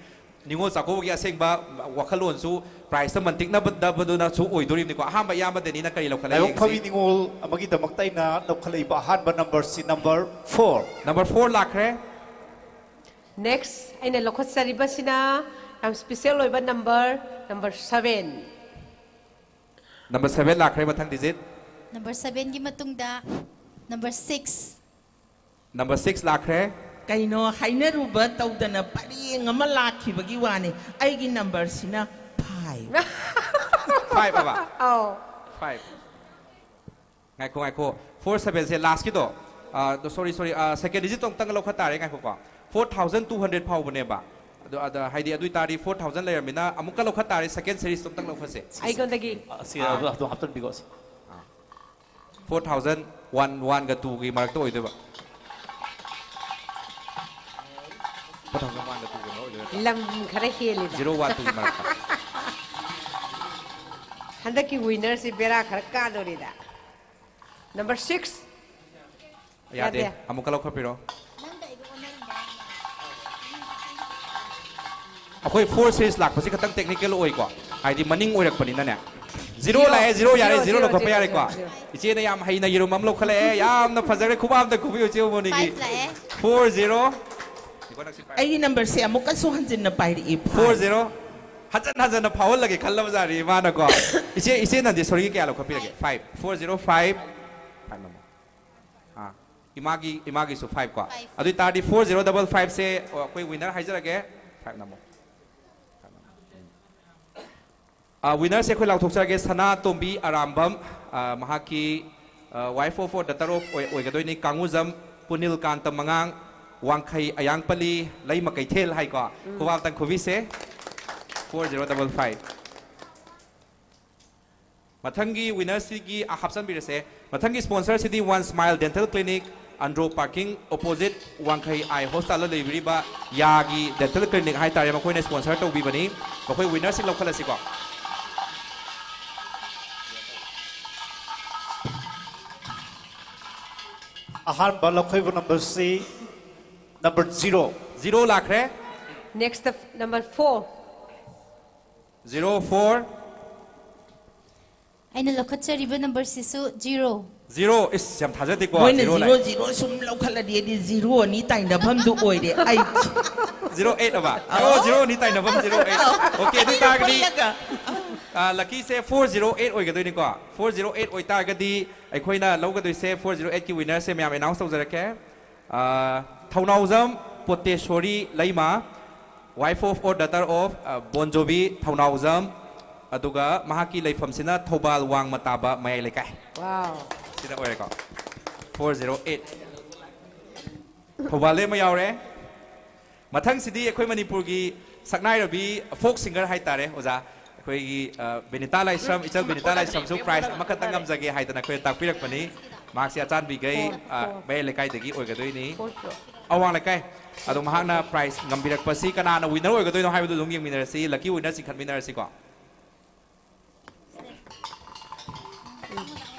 ꯅꯤꯉꯣꯜ ꯆꯥꯛꯀꯧꯕꯒꯤ ꯑꯁꯦꯡꯕ ꯋꯥꯈꯜꯂꯣꯟꯁꯨ prize ꯇ ꯃꯟꯇꯤꯛꯅꯗꯕꯗꯨꯅꯁꯨ ꯑꯣꯏꯗꯣꯔꯤꯕꯅꯤꯀꯣ꯫ ꯑꯍꯥꯟꯕ ꯏꯌꯥꯝꯕ ꯗꯦꯅꯤꯅ ꯀꯔꯤ ꯂꯧꯈꯠꯂꯛꯏ ꯂꯥꯏꯕꯛ ꯐꯕꯤ ꯌꯦꯡꯁꯤ꯫ ꯅꯤꯉꯣꯜ ꯑꯃꯒꯤꯗꯃꯛꯇ ꯑꯩꯅ ꯂꯧꯈꯠꯂꯛꯏꯕ ꯑꯍꯥꯟꯕ number ꯁꯤ number four꯫ Number four ꯂꯥꯛꯈ꯭ꯔꯦ꯫ Next ꯑꯩꯅ ꯂꯧꯈꯠꯆꯔꯤꯕꯁꯤꯅ ꯌꯥꯝ special ꯑꯣꯏꯕ number, number seven꯫ Number seven ꯂꯥꯛꯈ꯭ꯔꯦ, ꯃꯊꯪ digit꯫ Number seven ꯒꯤ ꯃꯇꯨꯡꯗ number six꯫ Number six ꯂꯥꯛꯈ꯭ꯔꯦ꯫ ꯀꯩꯅꯣ, ꯍꯥꯏꯅꯔꯨꯕ ꯇꯧꯗꯅ ꯄꯔꯦꯡ ꯑꯃ ꯂꯥꯛꯈꯤꯕꯒꯤ ꯋꯥꯅꯤ꯫ ꯑꯩꯒꯤ number ꯁꯤꯅ five꯫ Five ꯍꯥꯏꯕ? ꯑꯧ꯫ Five꯫ ꯉꯥꯏꯈꯣ, ꯉꯥꯏꯈꯣ꯫ Four seven ꯁꯦ last ꯀꯤꯗꯣ꯫ ꯑꯥ, sorry, sorry, ꯑꯥ, second digit ꯇꯣ ꯑꯃꯨꯛꯇꯪ ꯂꯧꯈꯠ ꯇꯥꯔꯦ, ꯉꯥꯏꯈꯣꯀꯣ꯫ Four thousand two hundred ꯐꯥꯎꯕꯅꯦꯕ꯫ ꯑꯗꯣ, ꯑꯗ, ꯍꯥꯏꯗꯤ, ꯑꯗꯨ ꯑꯣꯏꯇꯥꯔꯗꯤ four thousand ꯂꯩꯔꯝꯃꯤꯅ ꯑꯃꯨꯛꯀ ꯂꯧꯈꯠ ꯇꯥꯔꯦ, second series ꯇꯣ ꯑꯃꯨꯛꯇꯪ ꯂꯧꯈꯠꯁꯦ꯫ ꯑꯩꯉꯣꯟꯗꯒꯤ꯫ ꯑꯁꯤ ꯑꯗꯨ ꯑꯗꯨꯝ ꯍꯥꯞꯆꯤꯟꯕꯤꯈꯣ, ꯑꯁꯤ꯫ Four thousand one, one ꯒ two ꯒꯤ ꯃꯔꯛꯇ ꯑꯣꯏꯗꯣꯏꯕ꯫ Four thousand one ꯒ two ꯒꯤ ꯃꯔꯛ ꯑꯣꯏꯗꯣꯏꯕ꯫ ꯂꯝ ꯈꯔ ꯍꯦꯜꯂꯤꯕ꯫ Zero one two ꯒꯤ ꯃꯔꯛꯇ꯫ ꯍꯟꯗꯛꯀꯤ winner ꯁꯤ ꯕꯦꯔꯥ ꯈꯔ ꯀꯥꯗꯣꯔꯤꯗ꯫ Number six꯫ ꯌꯥꯗꯦ꯫ ꯌꯥꯗꯦ꯫ ꯑꯃꯨꯛꯀ ꯂꯧꯈꯠꯄꯤꯔꯣ꯫ ꯑꯩꯈꯣꯏ four series ꯂꯥꯛꯄꯁꯤ ꯈꯤꯇꯪ technical ꯑꯣꯏꯀꯣ, ꯍꯥꯏꯗꯤ ꯃꯅꯤꯡ ꯑꯣꯏꯔꯛꯄꯅꯤꯅꯅꯦ꯫ Zero Zero꯫ ꯂꯥꯛꯑꯦ, zero ꯌꯥꯔꯦ, Zero, zero zero, ꯂꯧꯈꯠꯄ zero, ꯌꯥꯔꯦꯀꯣ꯫ Zero꯫ ꯏꯆꯦꯅ ꯌꯥꯝ ꯍꯩꯅ ꯌꯦꯔꯨꯝ ꯑꯃ ꯂꯧꯈꯠꯂꯛꯑꯦ, ꯌꯥꯝꯅ ꯐꯖꯈ꯭ꯔꯦ, ꯈꯨꯕꯥꯛ ꯑꯝꯇ ꯈꯨꯕꯤꯌꯨ ꯏꯆꯦ ꯃꯣꯅꯤꯒꯤ꯫ Five ꯂꯥꯛꯑꯦ꯫ Four zero꯫ ꯑꯩꯒꯤ number ꯁꯦ ꯑꯃꯨꯛꯀꯁꯨ ꯍꯟꯖꯤꯟꯅ ꯄꯥꯏꯔꯛꯏ, five꯫ Four zero꯫ ꯍꯟꯖꯟ ꯍꯟꯖꯟꯅ ꯐꯥꯎꯍꯜꯂꯒꯦ ꯈꯜꯂꯕꯖꯥꯠꯅꯤ ꯏꯃꯥꯅꯀꯣ꯫ ꯏꯆꯦ, ꯏꯆꯦ ꯅꯟꯗꯦꯁꯣꯔꯤꯒꯤ ꯀꯌꯥ ꯂꯧꯈꯠꯄꯤꯔꯒꯦ? Five, four zero five꯫ Five ꯅꯝꯕꯣ꯫ ꯑꯥ, ꯏꯃꯥꯒꯤ, ꯏꯃꯥꯒꯤꯁꯨ five ꯀꯣ꯫ Five꯫ ꯑꯗꯨ ꯑꯣꯏꯇꯥꯔꯗꯤ four zero double five ꯁꯦ, ꯑꯣ, ꯑꯩꯈꯣꯏ winner ꯍꯥꯏꯖꯔꯒꯦ꯫ Five ꯅꯝꯕꯣ꯫ ꯑ, winner ꯁꯦ ꯑꯩꯈꯣꯏ ꯂꯥꯎꯊꯣꯛꯆꯔꯒꯦ, ꯁꯅꯥꯇꯣꯝꯕꯤ ꯑꯔꯥꯝꯕꯝ, ꯑ, ꯃꯍꯥꯛꯀꯤ, ꯑ, wife of or daughter of ꯑꯣꯏ-, ꯑꯣꯏꯒꯗꯣꯏꯅꯤ, ꯀꯥꯡꯉꯨꯖꯝ ꯄꯨꯅꯤꯜ ꯀꯥꯟꯇ ꯃꯉꯥꯡ, ꯋꯥꯡꯈꯩ ꯑꯌꯥꯡꯄꯜꯂꯤ, ꯂꯩꯃ ꯀꯩꯊꯦꯜ ꯍꯥꯏꯀꯣ, ꯎꯝ꯫ ꯈꯨꯕꯥꯜ ꯇꯪꯈꯨꯕꯤꯁꯦ, four zero double five꯫ ꯃꯊꯪꯒꯤ winner ꯁꯤꯒꯤ, ꯑ, ꯍꯥꯞꯆꯟꯕꯤꯔꯁꯦ꯫ ꯃꯊꯪꯒꯤ sponsor ꯁꯤꯗꯤ One Smile Dental Clinic, Andro parking opposite ꯋꯥꯡꯈꯩ eye hospital ꯗ ꯂꯩꯕꯤꯔꯤꯕ ꯌꯥꯒꯤ dental clinic ꯍꯥꯏꯇꯥꯔꯦ, ꯃꯈꯣꯏꯅ sponsor ꯇꯧꯕꯤꯕꯅꯤ꯫ ꯃꯈꯣꯏ winner ꯁꯤꯡ ꯂꯧꯈꯠꯂꯁꯤꯀꯣ꯫ ꯑꯍꯥꯟꯕ ꯂꯧꯈꯠꯄ number ꯁꯤ number zero꯫ Zero ꯂꯥꯛꯈ꯭ꯔꯦ꯫ Next, the number four. Zero four꯫ ꯑꯩꯅ ꯂꯧꯈꯠꯆꯔꯤꯕ number ꯁꯤꯁꯨ zero꯫ Zero꯫ ꯏꯁ, ꯌꯥꯝ ꯊꯥꯖꯗꯦꯀꯣ꯫ ꯃꯣꯏꯅ Zero zero ꯂꯥꯛꯑꯦ꯫ Zero ꯁꯨꯝ ꯂꯧꯈꯠꯂꯗꯤ ꯑꯩꯗꯤ zero ꯑꯅꯤ ꯇꯥꯏꯅꯐꯝꯗꯨ ꯑꯣꯏꯔꯦ ꯑꯩ꯫ Zero eight ꯑꯕ? ꯑꯣ, zero ꯑꯅꯤ ꯇꯥꯏꯅꯐꯝ zero eight꯫ Okay, ꯑꯗꯨ ꯑꯣꯏꯇꯥꯔꯒꯗꯤ ꯄꯨꯜꯂꯒ꯫ ꯑ, lucky ꯁꯦ four zero eight ꯑꯣꯏꯒꯗꯣꯏꯅꯤꯀꯣ꯫ Four zero eight ꯑꯣꯏꯇꯥꯔꯒꯗꯤ ꯑꯩꯈꯣꯏꯅ ꯂꯧꯒꯗꯣꯏꯁꯦ, four zero eight ꯀꯤ winner ꯁꯦ ꯃꯌꯥꯝ announce ꯇꯧꯖꯔꯛꯀꯦ꯫ ꯑ, ꯊꯧꯅꯥꯎꯖꯝ ꯄꯣꯇꯦꯁꯣꯔꯤ ꯂꯩꯃ, wife of or daughter of, ꯑ, ꯕꯣꯟꯖꯣꯕꯤ ꯊꯧꯅꯥꯎꯖꯝ, ꯑꯗꯨꯒ ꯃꯍꯥꯛꯀꯤ ꯂꯩꯐꯝꯁꯤꯅ ꯊꯧꯕꯥꯜ ꯋꯥꯡꯃ ꯇꯥꯕ ꯃꯌꯥꯏ ꯂꯩꯀꯥꯏ꯫ Wow. ꯁꯤꯗ ꯑꯣꯏꯔꯦꯀꯣ꯫ Four zero eight꯫ ꯊꯧꯕꯥꯜꯗꯩ ꯑꯃ ꯌꯥꯎꯔꯦ꯫ ꯃꯊꯪꯁꯤꯗꯤ ꯑꯩꯈꯣꯏ ꯃꯅꯤꯄꯨꯔꯒꯤ ꯁꯛꯅꯥꯏꯔꯕꯤ folk singer ꯍꯥꯏꯇꯥꯔꯦ, ꯑꯣꯖꯥ꯫ ꯑꯩꯈꯣꯏꯒꯤ, ꯑ, ꯕꯤꯅꯤꯇꯥ ꯂꯥꯏꯁ꯭ꯔꯝ, ꯏꯆꯜ ꯕꯤꯅꯤꯇꯥ ꯂꯥꯏꯁ꯭ꯔꯝꯁꯨ prize ꯑꯃꯈꯛꯇꯪ ꯉꯝꯖꯒꯦ ꯍꯥꯏꯗꯅ ꯑꯩꯈꯣꯏ ꯇꯥꯛꯄꯤꯔꯛꯄꯅꯤ꯫ ꯃꯍꯥꯛꯁꯦ ꯑꯆꯥꯟꯕꯤꯈꯩ, ꯑ, ꯃꯌꯥꯏ ꯂꯩꯀꯥꯏꯗꯒꯤ ꯑꯣꯏꯒꯗꯣꯏꯅꯤ꯫ ꯑꯋꯥꯡ ꯂꯩꯀꯥꯏ꯫ ꯑꯗꯣ ꯃꯍꯥꯛꯅ prize ꯉꯝꯕꯤꯔꯛꯄꯁꯤ ꯀꯅꯥꯅ winner ꯑꯣꯏꯒꯗꯣꯏꯅꯣ ꯍꯥꯏꯕꯗꯨ ꯑꯗꯨꯝ ꯌꯦꯡꯃꯤꯟꯅꯔꯁꯤ꯫ Lucky winner ꯆꯤꯡꯈꯠꯃꯤꯟꯅꯔꯁꯤꯀꯣ꯫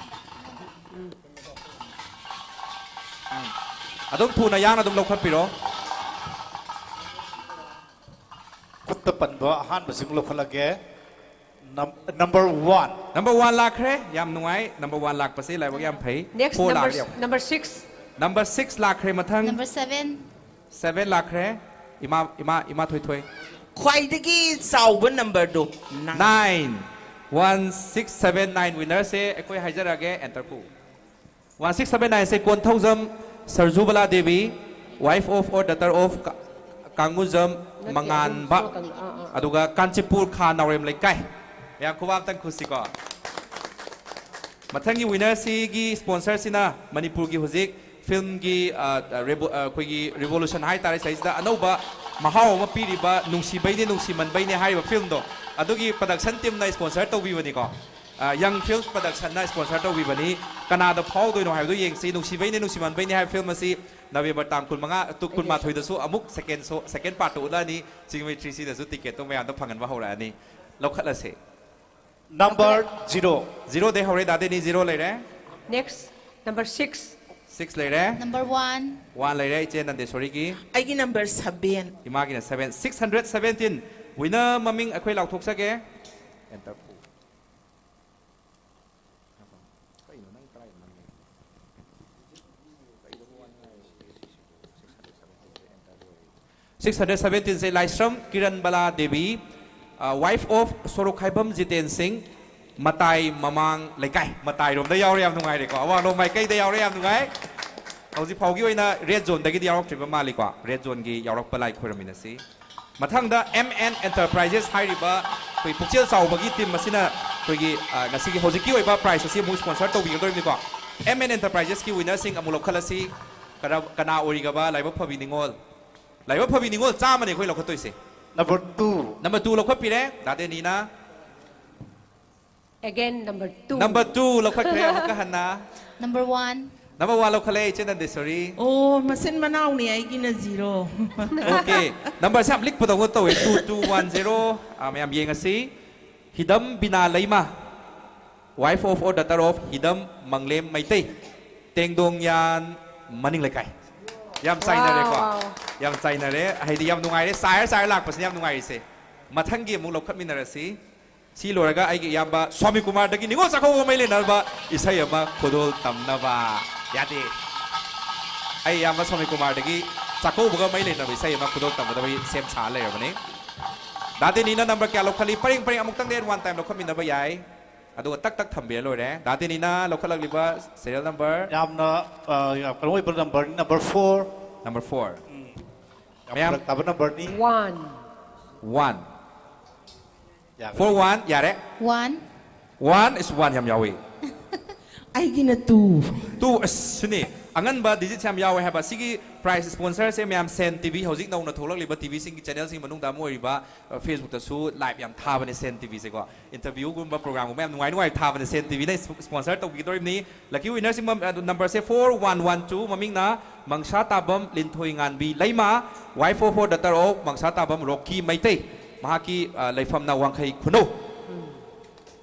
ꯑꯗꯨꯝ ꯊꯨꯅ ꯌꯥꯡꯅ ꯑꯗꯨꯝ ꯂꯧꯈꯠꯄꯤꯔꯣ꯫ ꯈꯨꯠꯇ ꯄꯟꯕ ꯑꯍꯥꯟꯕꯁꯤꯡ ꯂꯧꯈꯠꯂꯒꯦ꯫ Num- number one꯫ Number one ꯂꯥꯛꯈ꯭ꯔꯦ꯫ ꯌꯥꯝ ꯅꯨꯡꯉꯥꯏ꯫ Number one ꯂꯥꯛꯄꯁꯦ ꯂꯥꯏꯕꯛ ꯌꯥꯝ ꯐꯩ꯫ Next, Four number, ꯂꯥꯛꯑꯗꯤ ꯌꯥꯝ- number six. Number six ꯂꯥꯛꯈ꯭ꯔꯦ ꯃꯊꯪ꯫ Number seven. Seven ꯂꯥꯛꯈ꯭ꯔꯦ꯫ ꯏꯃꯥ, ꯏꯃꯥ, ꯏꯃꯥ ꯊꯣꯏꯊꯣꯏ꯫ ꯈ꯭ꯋꯥꯏꯗꯒꯤ ꯆꯥꯎꯕ ꯅꯝꯕꯔꯗꯣ꯫ Nine. One six seven nine winner ꯁꯦ ꯑꯩꯈꯣꯏ ꯍꯥꯏꯖꯔꯛꯑꯒꯦ, enter ꯄꯨ꯫ One six seven nine say Konthoujam ꯁꯔꯖꯨꯕꯂꯥ Devi, wife of or daughter of ꯀꯥ-, ꯀꯥꯡꯉꯨꯖꯝ ꯃꯉꯥꯟꯕ, ꯑꯗꯨꯒ ꯀꯥꯟꯆꯤꯄꯨꯔ ꯈꯥ ꯅꯥꯎꯔꯦꯝ ꯂꯩꯀꯥꯏ꯫ ꯃꯌꯥꯝ ꯈꯨꯕꯥꯛ ꯑꯝꯇꯪ ꯈꯨꯁꯤꯀꯣ꯫ ꯃꯊꯪꯒꯤ winner ꯁꯤꯒꯤ sponsor ꯁꯤꯅ ꯃꯅꯤꯄꯨꯔꯒꯤ ꯍꯧꯖꯤꯛ film ꯒꯤ, ꯑ, ꯑ, ꯔꯦꯕꯣ-, ꯑ, ꯑꯩꯈꯣꯏꯒꯤ revolution ꯍꯥꯏꯇꯥꯔꯦ, ꯁꯤꯗꯩꯁꯤꯗ ꯑꯅꯧꯕ ꯃꯍꯥꯎ ꯑꯃ ꯄꯤꯔꯤꯕ ꯅꯨꯡꯁꯤꯕꯩꯅꯦ ꯅꯨꯡꯁꯤꯃꯟꯕꯩꯅꯦ ꯍꯥꯏꯔꯤꯕ film ꯗꯣ, ꯑꯗꯨꯒꯤ production team ꯅ sponsor ꯇꯧꯕꯤꯕꯅꯤꯀꯣ꯫ ꯑ, Young Films Production ꯅ sponsor ꯇꯧꯕꯤꯕꯅꯤ꯫ ꯀꯅꯥꯗ ꯐꯥꯎꯗꯣꯏꯅꯣ ꯍꯥꯏꯕꯗꯨ ꯌꯦꯡꯁꯤ꯫ ꯅꯨꯡꯁꯤꯕꯩꯅꯦ ꯅꯨꯡꯁꯤꯃꯟꯕꯩꯅꯦ ꯍꯥꯏꯕ film ꯑꯁꯤ November ꯇꯥꯡ ꯀꯨꯟꯃꯉꯥ, ꯇꯨ-, ꯀꯨꯟꯃꯥꯊꯣꯏꯗꯁꯨ ꯑꯃꯨꯛ second show, second part ꯇ ꯎꯠꯂꯛꯑꯅꯤ꯫ ꯆꯤꯡꯃꯩ three C ꯗꯁꯨ ticket ꯇꯣ ꯃꯌꯥꯝꯗ ꯐꯪꯍꯟꯕ ꯍꯧꯔꯛꯑꯅꯤ꯫ ꯂꯧꯈꯠꯂꯁꯦ꯫ Number zero. Zero ꯗꯩ ꯍꯧꯔꯦ, ꯗꯥ ꯗꯦꯅꯤ zero ꯂꯩꯔꯦ꯫ Next, number six. Six ꯂꯩꯔꯦ꯫ Number one. One ꯂꯩꯔꯦ, ꯏꯆꯦ ꯅꯟꯗꯦꯁꯣꯔꯤꯒꯤ꯫ ꯑꯩꯒꯤ number seven꯫ ꯏꯃꯥꯒꯤꯅ seven, six hundred seventeen꯫ Winner ꯃꯃꯤꯡ ꯑꯩꯈꯣꯏ ꯂꯥꯎꯊꯣꯛꯆꯒꯦ꯫ Enter ꯐꯨ꯫ ꯀꯩꯅꯣ ꯅꯪ ꯀꯗꯥꯏꯗ ꯅꯝꯃꯤꯅꯣ? Six hundred seventeen ꯁꯦ ꯂꯥꯏꯁ꯭ꯔꯝ ꯀꯤꯔꯟꯕꯂꯥ ꯗꯦꯕꯤ, ꯑ, wife of ꯁꯣꯔꯣꯛꯈꯥꯏꯕꯝ ꯖꯤꯇꯦꯟ ꯁꯤꯡ, ꯃꯇꯥꯏ ꯃꯃꯥꯡ ꯂꯩꯀꯥꯏ, ꯃꯇꯥꯏꯔꯣꯝꯗ ꯌꯥꯎꯔꯦ, ꯌꯥꯝ ꯅꯨꯡꯉꯥꯏꯔꯦꯀꯣ꯫ ꯑꯋꯥꯡꯂꯣꯝ ꯃꯥꯏꯀꯩꯗ ꯌꯥꯎꯔꯦ, ꯌꯥꯝ ꯅꯨꯡꯉꯥꯏ꯫ ꯍꯧꯖꯤꯛ ꯐꯥꯎꯒꯤ ꯑꯣꯏꯅ red zone ꯗꯒꯤꯗꯤ ꯌꯥꯎꯔꯛꯇ꯭ꯔꯤꯕ ꯃꯥꯜꯂꯤꯀꯣ꯫ Red zone ꯒꯤ ꯌꯥꯎꯔꯛꯄ ꯂꯥꯏ ꯈꯣꯏꯔꯝꯃꯤꯟꯅꯁꯤ꯫ ꯃꯊꯪꯗ M N Enterprises ꯍꯥꯏꯔꯤꯕ ꯑꯩꯈꯣꯏ ꯄꯨꯛꯆꯦꯜ ꯆꯥꯎꯕꯒꯤ team ꯑꯁꯤꯅ ꯑꯩꯈꯣꯏꯒꯤ, ꯑ, ꯉꯁꯤꯒꯤ ꯍꯧꯖꯤꯛꯀꯤ ꯑꯣꯏꯕ prize ꯑꯁꯤ ꯑꯃꯨꯛ sponsor ꯇꯧꯕꯤꯒꯗꯧꯔꯤꯕꯅꯤꯀꯣ꯫ M N Enterprises ꯀꯤ winner ꯁꯤꯡ ꯑꯃꯨꯛ ꯂꯧꯈꯠꯂꯁꯤ꯫ ꯀꯔ-, ꯀꯅꯥ ꯑꯣꯏꯔꯤꯒꯕ? ꯂꯥꯏꯕꯛ ꯐꯕꯤ ꯅꯤꯉꯣꯜ꯫ ꯂꯥꯏꯕꯛ ꯐꯕꯤ ꯅꯤꯉꯣꯜ ꯆꯥꯝꯃꯅꯤ ꯑꯩꯈꯣꯏ ꯂꯧꯈꯠꯇꯣꯏꯁꯦ꯫ Number two. Number two ꯂꯧꯈꯠꯄꯤꯔꯦ ꯗꯥ ꯗꯦꯅꯤꯅ꯫ Again, number two. Number two ꯂꯧꯈꯠꯈ꯭ꯔꯦ ꯑꯃꯨꯛꯀ ꯍꯟꯅ꯫ Number one. Number one ꯂꯧꯈꯠꯂꯦ ꯏꯆꯦ ꯅꯟꯗꯦꯁꯣꯔꯤ꯫ ꯑꯣ, ꯃꯆꯤꯟ ꯃꯅꯥꯎꯅꯤ ꯑꯩꯒꯤꯅ zero꯫ Okay, number ꯁꯦ ꯌꯥꯝ ꯂꯤꯛꯄꯗꯧꯅ ꯇꯧꯋꯦ꯫ Two two one zero꯫ ꯑꯥ, ꯃꯌꯥꯝ ꯌꯦꯡꯉꯁꯤ꯫ ꯍꯤꯗꯝ ꯕꯤꯅꯥ ꯂꯩꯃ, wife of or daughter of ꯍꯤꯗꯝ ꯃꯪꯂꯦꯝ Meitei, ꯇꯦꯡꯗꯣꯡꯌꯥꯟ ꯃꯅꯤꯡ ꯂꯩꯀꯥꯏ꯫ ꯌꯥꯝ ꯆꯥꯏꯅꯔꯦꯀꯣ꯫ Wow. ꯌꯥꯝ ꯆꯥꯏꯅꯔꯦ꯫ ꯍꯥꯏꯗꯤ ꯌꯥꯝ ꯅꯨꯡꯉꯥꯏꯔꯦ, ꯆꯥꯏꯔ ꯆꯥꯏꯔ ꯂꯥꯛꯄꯁꯤꯅ ꯌꯥꯝ ꯅꯨꯡꯉꯥꯏꯔꯤꯁꯦ꯫ ꯃꯊꯪꯒꯤ ꯑꯃꯨꯛ ꯂꯧꯈꯠꯃꯤꯟꯅꯔꯁꯤ꯫ ꯁꯤ ꯂꯣꯏꯔꯒ ꯑꯩꯒꯤ ꯏꯌꯥꯝꯕ ꯁ꯭ꯋꯥꯃꯤ ꯀꯨꯃꯥꯔꯗꯒꯤ ꯅꯤꯉꯣꯜ ꯆꯥꯛꯀꯧꯕꯒ ꯃꯔꯤ ꯂꯩꯅꯕ ꯏꯁꯩ ꯑꯃ ꯈꯨꯗꯣꯜ ꯇꯝꯅꯕ꯫ ꯌꯥꯗꯦ꯫ ꯑꯩ ꯏꯌꯥꯝꯕ ꯁ꯭ꯋꯥꯃꯤ ꯀꯨꯃꯥꯔꯗꯒꯤ ꯆꯥꯛꯀꯧꯕꯒ ꯃꯔꯤ ꯂꯩꯅꯕ ꯏꯁꯩ ꯑꯃ ꯈꯨꯗꯣꯜ ꯇꯝꯒꯗꯕꯒꯤ ꯁꯦꯝ ꯁꯥ ꯂꯩꯔꯕꯅꯤ꯫ ꯗꯥ ꯗꯦꯅꯤꯅ ꯅꯝꯕꯔ ꯀꯌꯥ ꯂꯧꯈꯠꯂꯤ? ꯄꯔꯦꯡ ꯄꯔꯦꯡ ꯑꯃꯨꯛꯇꯪꯗꯤ ꯑꯦꯠ ꯋꯥꯟ ꯇꯥꯏꯝ ꯂꯧꯈꯠꯃꯤꯟꯅꯕ ꯌꯥꯏ꯫ ꯑꯗꯨꯒ ꯇꯛ ꯇꯛ ꯊꯝꯕꯤꯔ ꯂꯣꯏꯔꯦ꯫ ꯗꯥ ꯗꯦꯅꯤꯅ ꯂꯧꯈꯠꯂꯛꯂꯤꯕ ꯁꯦꯔꯤꯌꯦꯜ ꯅꯝꯕꯔ? ꯌꯥꯝꯅ ꯑ, ꯌꯥꯝ ꯀꯩꯅꯣ ꯑꯣꯏꯕ ꯅꯝꯕꯔꯅꯤ, ꯅꯝꯕꯔ ꯐꯣꯔ꯫ Number four. ꯌꯥꯝ ꯃꯌꯥꯝ꯫ ꯐꯔꯛ ꯇꯥꯕ ꯅꯝꯕꯔꯅꯤ꯫ One. ꯋꯥꯟ꯫ ꯌꯥꯒꯅꯤ꯫ Four one. ꯌꯥꯔꯦ꯫ One. ꯋꯥꯟ ꯏꯁ ꯋꯥꯟ ꯌꯥꯝ ꯌꯥꯎꯏ꯫ ꯑꯩꯒꯤꯅ two. ꯇꯨ ꯑꯁ ꯁꯤꯅꯤ꯫ ꯑꯉꯟꯕ ꯗꯤꯖꯤꯠꯁ ꯌꯥꯝ ꯌꯥꯎꯋꯦ ꯍꯥꯏꯕ꯫ ꯁꯤꯒꯤ ꯄ꯭ꯔꯥꯏꯖ ꯁ꯭ꯄꯣꯟꯁꯔꯁꯦ ꯃꯌꯥꯝ ꯁꯦꯟ ꯇꯤ ꯚꯤ, ꯍꯧꯖꯤꯛ ꯅꯧꯅ ꯊꯣꯛꯂꯛꯂꯤꯕ ꯇꯤ ꯚꯤꯁꯤꯡꯒꯤ ꯆꯦꯅꯦꯜꯁꯤꯡꯒꯤ ꯃꯅꯨꯡꯗ ꯑꯃ ꯑꯣꯏꯔꯤꯕ, ꯑ, ꯐꯦꯁꯕꯨꯛꯇꯁꯨ ꯂꯥꯏꯚ ꯌꯥꯝ ꯊꯥꯕꯅꯦ ꯁꯦꯟ ꯇꯤ ꯚꯤꯁꯦꯀꯣ꯫ ꯏꯟꯇꯔꯚ꯭ꯌꯨꯒꯨꯝꯕ ꯄ꯭ꯔꯣꯒ꯭ꯔꯥꯝꯒꯨꯝꯕ ꯌꯥꯝ ꯅꯨꯡꯉꯥꯏ ꯅꯨꯡꯉꯥꯏ ꯊꯥꯕꯅꯦ ꯁꯦꯟ ꯇꯤ ꯚꯤꯅ ꯁ꯭ꯄꯣꯟꯁꯔ ꯇꯧꯕꯤꯒꯗꯧꯔꯤꯕꯅꯤ꯫ ꯂꯛꯀꯤ ꯋꯤꯅꯔꯁꯤꯡ ꯃꯝ-, ꯑꯗꯨ ꯅꯝꯕꯔꯁꯦ ꯐꯣꯔ ꯋꯥꯟ ꯋꯥꯟ ꯇꯨ, ꯃꯃꯤꯡꯅ Mangsatabam Linthoingambi Leima, wife of or daughter of Mangsatabam ꯔꯣꯛꯀꯤ ꯃꯩꯇꯩ꯫ ꯃꯍꯥꯛꯀꯤ, ꯑ, ꯂꯩꯐꯝꯅ ꯋꯥꯡꯈꯩ ꯈꯨꯅꯧ꯫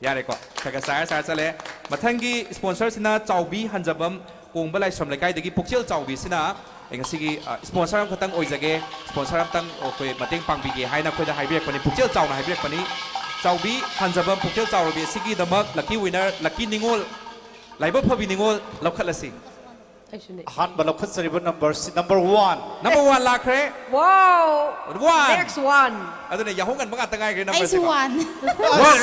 ꯌꯥꯔꯦꯀꯣ, ꯈꯔ ꯈꯔ ꯆꯥꯏꯔ ꯆꯥꯏꯔ ꯆꯠꯂꯦ꯫ ꯃꯊꯪꯒꯤ ꯁ꯭ꯄꯣꯟꯁꯔꯁꯤꯅ ꯆꯥꯎꯕꯤ ꯍꯟꯖꯕꯝ, ꯀꯣꯡꯕ ꯂꯥꯏꯁ꯭ꯔꯝ ꯂꯩꯀꯥꯏꯗꯒꯤ ꯄꯨꯛꯆꯦꯜ ꯆꯥꯎꯕꯤꯁꯤꯅ ꯑꯩ ꯉꯁꯤꯒꯤ, ꯑ, ꯁ꯭ꯄꯣꯟꯁꯔ ꯑꯃꯈꯛꯇꯪ ꯑꯣꯏꯖꯒꯦ, ꯁ꯭ꯄꯣꯟꯁꯔ ꯑꯃꯇꯪ ꯑꯩꯈꯣꯏ ꯃꯇꯦꯡ ꯄꯥꯡꯕꯤꯒꯦ ꯍꯥꯏꯅ ꯑꯩꯈꯣꯏꯗ ꯍꯥꯏꯕꯤꯔꯛꯄꯅꯤ, ꯄꯨꯛꯆꯦꯜ ꯆꯥꯎꯅ ꯍꯥꯏꯕꯤꯔꯛꯄꯅꯤ꯫ ꯆꯥꯎꯕꯤ ꯍꯟꯖꯕꯝ ꯄꯨꯛꯆꯦꯜ ꯆꯥꯎꯔꯕꯤ ꯑꯁꯤꯒꯤꯗꯃꯛ ꯂꯛꯀꯤ ꯋꯤꯅꯔ, ꯂꯛꯀꯤ ꯅꯤꯉꯣꯜ, ꯂꯥꯏꯕꯛ ꯐꯕꯤ ꯅꯤꯉꯣꯜ ꯂꯧꯈꯠꯂꯁꯤ꯫ ꯑꯩꯁꯨꯅꯦ꯫ ꯑꯍꯥꯟꯕ ꯂꯧꯈꯠꯆꯔꯤꯕ ꯅꯝꯕꯔꯁꯤ ꯅꯝꯕꯔ ꯋꯥꯟ꯫ ꯅꯝꯕꯔ ꯋꯥꯟ ꯂꯥꯛꯈ꯭ꯔꯦ꯫ Wow. ꯋꯥꯟ꯫ Next one. ꯑꯗꯨꯅ ꯌꯥꯍꯧ ꯉꯟꯕ ꯉꯥꯛꯇ ꯉꯥꯏꯈ꯭ꯔꯦ ꯑꯩꯁꯨ ꯅꯝꯕꯔꯁꯦꯀꯣ꯫ One. ꯋꯥꯟ!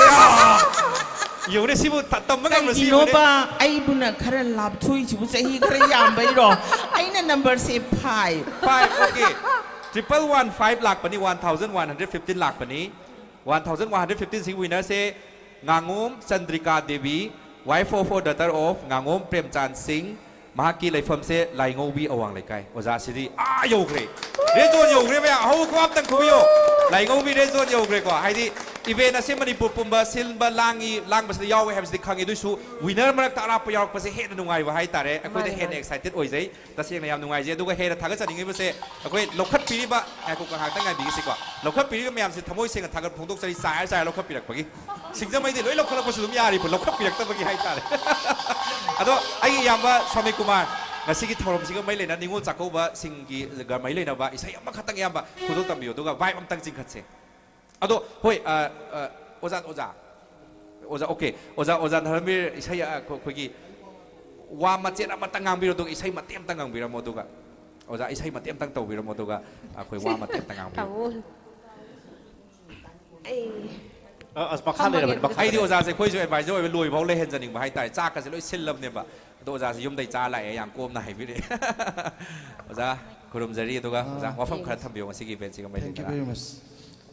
ꯌꯦꯡꯉꯨꯅꯦ, ꯁꯤꯕꯨ ꯊ-, ꯇꯝꯕ ꯉꯝꯕ꯭ꯔꯥ ꯁꯤꯕꯨꯅꯦ? ꯀꯩꯒꯤꯅꯣꯕ ꯑꯩꯕꯨꯅ ꯈꯔ ꯂꯥꯞꯊꯣꯛꯏꯁꯤꯕꯨ? ꯆꯍꯤ ꯈꯔ ꯌꯥꯝꯕꯩꯔꯣ? ꯑꯩꯅ ꯅꯝꯕꯔꯁꯦ five. Five, okay. Triple one five ꯂꯥꯛꯄꯅꯤ, one thousand one hundred fifteen ꯂꯥꯛꯄꯅꯤ꯫ One thousand one hundred fifteen ꯁꯤꯒꯤ ꯋꯤꯅꯔꯁꯦ ꯉꯥꯉꯣꯝ Chandrika Devi, wife of for daughter of ꯉꯥꯉꯣꯝ ꯄ꯭ꯔꯦꯝꯆꯥꯟ ꯁꯤꯡ, ꯃꯍꯥꯛꯀꯤ ꯂꯩꯐꯝꯁꯦ ꯂꯥꯏꯉꯧꯕꯤ ꯑꯋꯥꯡ ꯂꯩꯀꯥꯏ꯫ ꯑꯣꯖꯥꯁꯤꯗꯤ ꯑꯥ ꯌꯧꯈ꯭ꯔꯦ, ꯔꯦꯗ ꯖꯣꯟ ꯌꯧꯈ꯭ꯔꯦ ꯃꯌꯥꯝ꯫ ꯑꯍꯧꯕ ꯈꯨꯕꯥꯛ ꯑꯝꯇꯪ ꯈꯨꯕꯤꯌꯣ꯫ ꯂꯥꯏꯉꯧꯕꯤ ꯔꯦꯗ ꯖꯣꯟ ꯌꯧꯈ꯭ꯔꯦꯀꯣ꯫ ꯍꯥꯏꯗꯤ ꯏꯚꯦꯟ ꯑꯁꯤ ꯃꯅꯤꯄꯨꯔ ꯄꯨꯝꯕ ꯁꯤꯟꯕ ꯂꯥꯡꯉꯤ, ꯂꯥꯡꯕꯁꯤꯗ ꯌꯥꯎꯋꯦ ꯍꯥꯏꯕꯁꯤꯗꯤ ꯈꯪꯉꯤ꯫ ꯑꯗꯨꯏꯁꯨ ꯋꯤꯅꯔ ꯃꯔꯛꯇ ꯑꯔꯥꯞꯄ ꯌꯥꯎꯔꯛꯄꯁꯦ ꯍꯦꯟꯅ ꯅꯨꯡꯉꯥꯏꯕ ꯍꯥꯏꯇꯥꯔꯦ꯫ ꯑꯩꯈꯣꯏꯗ ꯃꯥꯅꯦ, ꯍꯦꯟꯅ ꯃꯥꯅꯦ꯫ ꯑꯦꯛꯁꯥꯏꯇꯦꯗ ꯑꯣꯏꯖꯩ꯫ ꯇꯁꯦꯡꯅ ꯌꯥꯝ ꯅꯨꯡꯉꯥꯏꯖꯩ꯫ ꯑꯗꯨꯒ ꯍꯦꯟꯅ ꯊꯥꯒꯠꯆꯅꯤꯡꯉꯤꯕꯁꯦ ꯑꯩꯈꯣꯏ ꯂꯧꯈꯠꯄꯤꯔꯤꯕ, ꯉꯥꯏꯈꯣꯀꯣ, ꯉꯥꯏꯍꯥꯛꯇꯪ ꯉꯥꯏꯕꯤꯒꯦꯁꯤꯀꯣ꯫ ꯂꯧꯈꯠꯄꯤꯔꯤꯕ ꯃꯌꯥꯝꯁꯦ ꯊꯃꯣꯏ ꯁꯦꯡꯅ ꯊꯥꯒꯠ ꯐꯣꯡꯗꯣꯛꯆꯔꯤ, ꯆꯥꯏꯔ ꯆꯥꯏꯔ ꯂꯧꯈꯠꯄꯤꯔꯛꯄꯒꯤ꯫ ꯁꯤꯡꯖꯃꯩꯗꯤ ꯂꯣꯏ ꯂꯧꯈꯠꯂꯛꯄꯁꯨ ꯑꯗꯨꯝ ꯌꯥꯔꯤꯕ, ꯂꯧꯈꯠꯄꯤꯔꯛꯇꯕꯒꯤ ꯍꯥꯏꯇꯥꯔꯦ꯫ ꯑꯗꯣ ꯑꯩꯒꯤ ꯏꯌꯥꯝꯕ ꯁ꯭ꯋꯥꯃꯤ ꯀꯨꯃꯥꯔ, ꯉꯁꯤꯒꯤ ꯊꯧꯔꯝꯁꯤꯒ ꯃꯔꯤ ꯂꯩꯅ ꯅꯤꯉꯣꯜ ꯆꯥꯛꯀꯧꯕꯁꯤꯡꯒꯤꯒ ꯃꯔꯤ ꯂꯩꯅꯕ ꯏꯁꯩ ꯑꯃꯈꯛꯇꯪ ꯏꯌꯥꯝꯕ ꯈꯨꯗꯣꯜ ꯇꯝꯕꯤꯌꯨ, ꯑꯗꯨꯒ ꯚꯥꯏꯕ ꯑꯝꯇꯪ ꯆꯤꯡꯈꯠꯁꯦ꯫ ꯑꯗꯣ ꯍꯣꯏ, ꯑ, ꯑ, ꯑꯣꯖꯥ, ꯑꯣꯖꯥ, ꯑꯣꯖꯥ, ꯑꯣꯀꯦ, ꯑꯣꯖꯥ, ꯑꯣꯖꯥ ꯙꯔꯃꯕꯤꯔ, ꯏꯁꯩ, ꯑ, ꯑꯩꯈꯣꯏ-, ꯑꯩꯈꯣꯏꯒꯤ ꯋꯥ ꯃꯆꯦꯠ ꯑꯃꯇꯪ ꯉꯥꯡꯕꯤꯔꯣ, ꯑꯗꯨꯒ ꯏꯁꯩ ꯃꯇꯦꯛ ꯑꯃꯇꯪ ꯉꯥꯡꯕꯤꯔꯝꯃꯣ, ꯑꯗꯨꯒ ꯑꯣꯖꯥ, ꯏꯁꯩ ꯃꯇꯦꯛ ꯑꯃꯇꯪ ꯇꯧꯕꯤꯔꯝꯃꯣ, ꯑꯗꯨꯒ ꯑꯩꯈꯣꯏ ꯋꯥ ꯃꯇꯦꯛ ꯑꯃꯇꯪ ꯉꯥꯡꯕꯤꯔꯝꯃꯣ꯫ ꯇꯥꯃꯣ꯫ ꯑꯩ ꯑ, ꯑꯁ, ꯃꯈꯥ ꯂꯩꯔꯕꯅꯤ, ꯃꯈꯥ ꯑꯩꯗꯤ ꯂꯩꯔꯕꯅꯤ꯫ ꯑꯣꯖꯥꯁꯦ ꯑꯩꯈꯣꯏꯁꯨ ꯑꯦꯗꯚꯥꯏꯖꯔ ꯑꯣꯏꯕ ꯂꯣꯏꯐꯥꯎ ꯂꯩꯍꯟꯖꯅꯤꯡꯕ ꯍꯥꯏꯇꯥꯔꯦ꯫ ꯆꯥꯛꯀꯁꯦ ꯂꯣꯏ ꯁꯤꯜꯂꯕꯅꯦꯕ, ꯑꯗꯣ ꯑꯣꯖꯥꯁꯦ ꯌꯨꯝꯗꯩ ꯆꯥ ꯂꯥꯛꯑꯦ, ꯌꯥꯝ ꯀꯣꯝꯅ ꯍꯥꯏꯕꯤꯔꯛꯑꯦ꯫ ꯑꯣꯖꯥ, ꯈꯨꯔꯨꯝꯖꯔꯤ꯫ ꯑꯗꯨꯒ ꯑꯣꯖꯥ, ꯋꯥꯐꯝ ꯈꯔ ꯊꯝꯕꯤꯌꯣ ꯉꯁꯤꯒꯤ ꯏꯚꯦꯟꯁꯤꯒ ꯃꯔꯤ Thank you ꯂꯩꯅꯅ꯫ very much.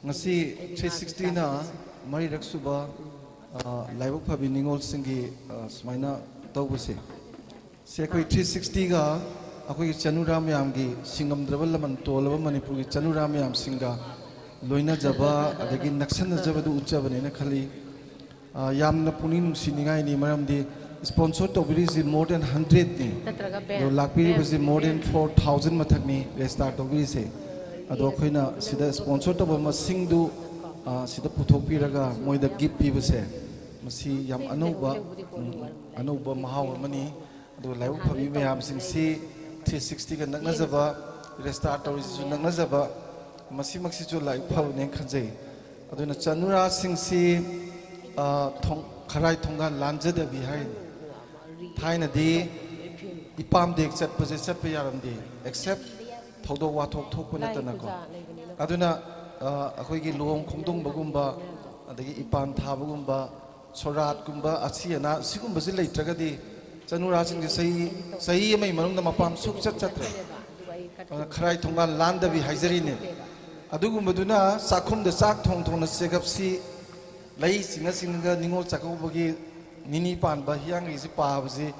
ꯉꯁꯤ ꯊ꯭ꯔꯤ ꯁꯤꯛꯁꯇꯤꯅ ꯃꯔꯤꯔꯛ ꯁꯨꯕ, ꯑ, ꯂꯥꯏꯕꯛ ꯐꯕꯤ ꯅꯤꯉꯣꯜꯁꯤꯡꯒꯤ, ꯑ, ꯁꯨꯃꯥꯏꯅ ꯇꯧꯕꯁꯦ, ꯁꯤ ꯑꯩꯈꯣꯏ ꯊ꯭ꯔꯤ ꯁꯤꯛꯁꯇꯤꯒ ꯑꯩꯈꯣꯏꯒꯤ ꯆꯅꯨꯔꯥ ꯃꯌꯥꯝꯒꯤ, ꯁꯤꯡꯉꯝꯗ꯭ꯔꯕ ꯂꯃꯟ ꯇꯣꯜꯂꯕ ꯃꯅꯤꯄꯨꯔꯒꯤ ꯆꯅꯨꯔꯥ ꯃꯌꯥꯝꯁꯤꯡꯒ ꯂꯣꯏꯅꯖꯕ, ꯑꯗꯒꯤ ꯅꯛꯁꯟꯅꯖꯕꯗꯨ ꯎꯠꯆꯕꯅꯦꯅ ꯈꯜꯂꯤ꯫ ꯑ, ꯌꯥꯝꯅ ꯄꯨꯛꯅꯤꯡ ꯅꯨꯡꯁꯤꯅꯤꯡꯉꯥꯏꯅꯤ, ꯃꯔꯝꯗꯤ sponsor ꯇꯧꯕꯤꯔꯤꯁꯤ more than hundredꯅꯤ, ꯅꯠꯇ꯭ꯔꯒ ꯑꯗꯣ ꯂꯥꯛꯄꯤꯔꯤꯕꯁꯤ more than four thousand ꯃꯊꯛꯅꯤ register ꯇꯧꯕꯤꯔꯤꯁꯦ꯫ ꯑꯗꯣ ꯑꯩꯈꯣꯏꯅ ꯁꯤꯗ sponsor ꯇꯧꯕ ꯃꯁꯤꯡꯗꯨ, ꯑ, ꯁꯤꯗ ꯄꯨꯊꯣꯛꯄꯤꯔꯒ ꯃꯣꯏꯗ gift ꯄꯤꯕꯁꯦ, ꯃꯁꯤ ꯌꯥꯝ ꯑꯅꯧꯕ, ꯎꯝ, ꯑꯅꯧꯕ ꯃꯍꯥꯎ ꯑꯃꯅꯤ꯫ ꯑꯗꯨꯒ ꯂꯥꯏꯕꯛ ꯐꯕꯤ ꯃꯌꯥꯝꯁꯤꯡꯁꯤ ꯊ꯭ꯔꯤ ꯁꯤꯛꯁꯇꯤꯒ ꯅꯛꯅꯖꯕ, register ꯇꯧꯔꯤꯁꯤꯁꯨ ꯅꯛꯅꯖꯕ, ꯃꯁꯤꯃꯛꯁꯤꯁꯨ ꯂꯥꯏꯕꯛ ꯐꯕꯅꯦꯅ ꯈꯟꯖꯩ꯫ ꯑꯗꯨꯅ ꯆꯅꯨꯔꯥꯁꯤꯡꯁꯤ, ꯑ, ꯊꯣꯡ-, ꯈꯔꯥꯏ ꯊꯣꯡꯒꯥꯟ ꯂꯥꯟꯖꯗꯕꯤ ꯍꯥꯏꯔꯤꯅꯤ꯫ ꯊꯥꯏꯅꯗꯤ ꯏꯄꯥꯝꯗ ꯍꯦꯛ ꯆꯠꯄꯁꯦ ꯆꯠꯄ ꯌꯥꯔꯝꯗꯦ, except ꯊꯧꯗꯣꯛ ꯋꯥꯊꯣꯛ ꯊꯣꯛꯄ ꯅꯠꯇꯅꯀꯣ꯫ ꯑꯗꯨꯅ, ꯑ, ꯑꯩꯈꯣꯏꯒꯤ ꯂꯨꯍꯣꯡ ꯈꯣꯡꯗꯣꯡꯕꯒꯨꯝꯕ, ꯑꯗꯒꯤ ꯏꯄꯥꯝ ꯊꯥꯕꯒꯨꯝꯕ, ꯁꯣꯔꯥꯠꯀꯨꯝꯕ, ꯑꯁꯤ ꯑꯅꯥ ꯁꯤꯒꯨꯝꯕꯁꯤ ꯂꯩꯇ꯭ꯔꯒꯗꯤ ꯆꯅꯨꯔꯥꯁꯤꯡꯁꯦ ꯆꯍꯤ, ꯆꯍꯤ ꯑꯃꯒꯤ ꯃꯅꯨꯡꯗ ꯃꯄꯥꯝ ꯁꯨꯛꯆꯠ ꯆꯠꯇ꯭ꯔꯦ꯫ ꯑꯗꯨꯅ ꯈꯔꯥꯏ ꯊꯣꯡꯒꯥꯟ ꯂꯥꯟꯗꯕꯤ ꯍꯥꯏꯖꯔꯤꯅꯦ꯫ ꯑꯗꯨꯒꯨꯝꯕꯗꯨꯅ ꯆꯥꯛꯈꯨꯝꯗ ꯆꯥꯛ ꯊꯣꯡ ꯊꯣꯡꯅ ꯆꯦꯒꯞꯁꯤ ꯂꯩ ꯆꯤꯡꯉ ꯆꯤꯡꯉꯒ ꯅꯤꯉꯣꯜ ꯆꯥꯛꯀꯧꯕꯒꯤ ꯅꯤꯅꯤ ꯄꯥꯟꯕ ꯍꯤꯌꯥꯡꯒꯩꯁꯤ ꯄꯥꯕꯁꯤ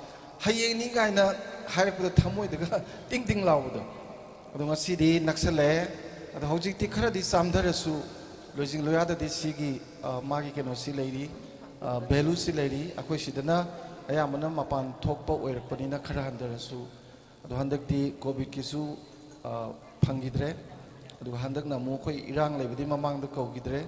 ꯍꯌꯦꯡꯅꯤ ꯀꯥꯏꯅ ꯍꯥꯏꯔꯛꯄꯗ ꯊꯃꯣꯏꯗꯒ ꯇꯤꯡ ꯇꯤꯡ ꯂꯥꯎꯕꯗꯣ꯫ ꯑꯗꯣ ꯉꯁꯤꯗꯤ ꯅꯛꯁꯜꯂꯛꯑꯦ꯫ ꯑꯗꯣ ꯍꯧꯖꯤꯛꯇꯤ ꯈꯔꯗꯤ ꯆꯥꯝꯊꯔꯁꯨ ꯂꯣꯏꯖꯤꯡ ꯂꯣꯌꯥꯗꯗꯤ ꯁꯤꯒꯤ, ꯑ, ꯃꯥꯒꯤ ꯀꯩꯅꯣꯁꯤ ꯂꯩꯔꯤ, ꯑ, valueꯁꯤ ꯂꯩꯔꯤ꯫ ꯑꯩꯈꯣꯏ ꯁꯤꯗꯅ ꯑꯌꯥꯝꯕꯅ ꯃꯄꯥꯟ ꯊꯣꯛꯄ ꯑꯣꯏꯔꯛꯄꯅꯤꯅ ꯈꯔ ꯍꯟꯊꯔꯁꯨ꯫ ꯑꯗꯣ ꯍꯟꯗꯛꯇꯤ ꯀꯣꯚꯤꯗꯀꯤꯁꯨ, ꯑ, ꯐꯪꯈꯤꯗ꯭ꯔꯦ꯫ ꯑꯗꯨꯒ ꯍꯟꯗꯛꯅ ꯑꯃꯨꯛ ꯑꯩꯈꯣꯏ ꯏꯔꯥꯡ ꯂꯩꯕꯗꯤ ꯃꯃꯥꯡꯗ ꯀꯧꯈꯤꯗ꯭ꯔꯦ꯫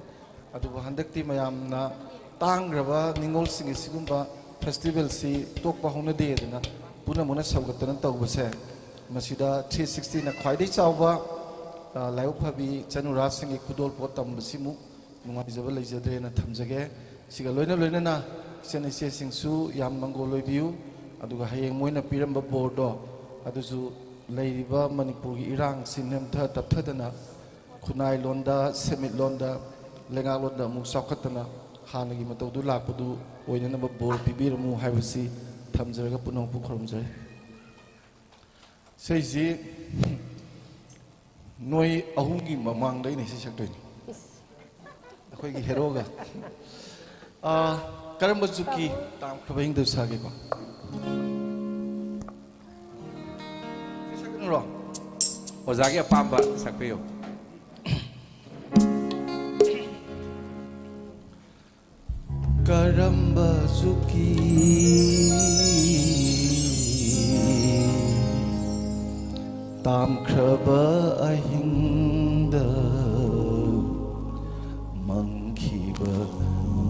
ꯑꯗꯨꯕꯨ ꯍꯟꯗꯛꯇꯤ ꯃꯌꯥꯝꯅ ꯇꯥꯡꯈ꯭ꯔꯕ ꯅꯤꯉꯣꯜꯁꯤꯡꯒꯤ ꯁꯤꯒꯨꯝꯕ festivalꯁꯤ ꯇꯣꯛꯄ ꯍꯧꯅꯗꯦꯗꯅ ꯄꯨꯝꯅꯃꯛꯅ ꯁꯧꯒꯠꯇꯅ ꯇꯧꯕꯁꯦ, ꯃꯁꯤꯗ ꯊ꯭ꯔꯤ ꯁꯤꯛꯁꯇꯤꯅ ꯈ꯭ꯋꯥꯏꯗꯒꯤ ꯆꯥꯎꯕ, ꯑ, ꯂꯥꯏꯕꯛ ꯐꯕꯤ ꯆꯅꯨꯔꯥꯁꯤꯡꯒꯤ ꯈꯨꯗꯣꯜꯄꯣꯠ ꯇꯝꯕꯁꯤꯃꯨꯛ ꯅꯨꯡꯉꯥꯏꯖꯕ ꯂꯩꯖꯗ꯭ꯔꯦꯅ ꯊꯝꯖꯒꯦ꯫ ꯁꯤꯒ ꯂꯣꯏꯅ ꯂꯣꯏꯅꯅ ꯏꯆꯟ ꯏꯆꯦꯁꯤꯡꯁꯨ ꯌꯥꯝ ꯃꯪꯒꯣꯜ ꯑꯣꯏꯕꯤꯌꯨ꯫ ꯑꯗꯨꯒ ꯍꯌꯦꯡ ꯃꯣꯏꯅ ꯄꯤꯔꯝꯕ ꯕꯣꯔꯗꯣ ꯑꯗꯨꯁꯨ ꯂꯩꯔꯤꯕ ꯃꯅꯤꯄꯨꯔꯒꯤ ꯏꯔꯥꯡꯁꯤ ꯅꯦꯝꯊ ꯇꯞꯊꯗꯅ ꯈꯨꯟꯅꯥꯏ ꯂꯣꯟꯗ, ꯁꯦꯟꯃꯤꯠꯂꯣꯟꯗ, ꯂꯩꯉꯥꯛꯂꯣꯟꯗ ꯑꯃꯨꯛ ꯆꯥꯎꯈꯠꯇꯅ ꯍꯥꯟꯅꯒꯤ ꯃꯇꯧꯗꯨ ꯂꯥꯛꯄꯗꯨ ꯑꯣꯏꯅꯅꯕ ꯕꯣꯔ ꯄꯤꯕꯤꯔꯝꯃꯨ ꯍꯥꯏꯕꯁꯤ ꯊꯝꯖꯔꯒ ꯄꯨꯝꯅꯃꯛꯄꯨ ꯈꯨꯔꯨꯝꯖꯔꯤ꯫ ꯏꯁꯩꯁꯤ ꯅꯣꯏ ꯑꯍꯨꯝꯒꯤ ꯃꯃꯥꯡꯗ ꯑꯩꯅ ꯏꯁꯩ ꯁꯛꯇꯣꯏꯅꯤ, ꯑꯩꯈꯣꯏꯒꯤ ꯍꯦꯔꯣꯒ꯫ ꯑꯥ, ꯀꯔꯝꯕ ꯖꯨꯛꯀꯤ ꯇꯥꯝꯈ꯭ꯔꯕ ꯑꯍꯤꯡꯗ ꯁꯥꯒꯦꯀꯣ? ꯁꯛꯀꯅꯨꯔꯣ? ꯑꯣꯖꯥꯒꯤ ꯑꯄꯥꯝꯕ ꯁꯛꯄꯤꯌꯨ꯫ ꯀꯔꯝꯕ ꯖꯨꯛꯀꯤ ꯇꯥꯝꯈ꯭ꯔꯕ ꯑꯍꯤꯡꯗ ꯃꯪꯈꯤꯕ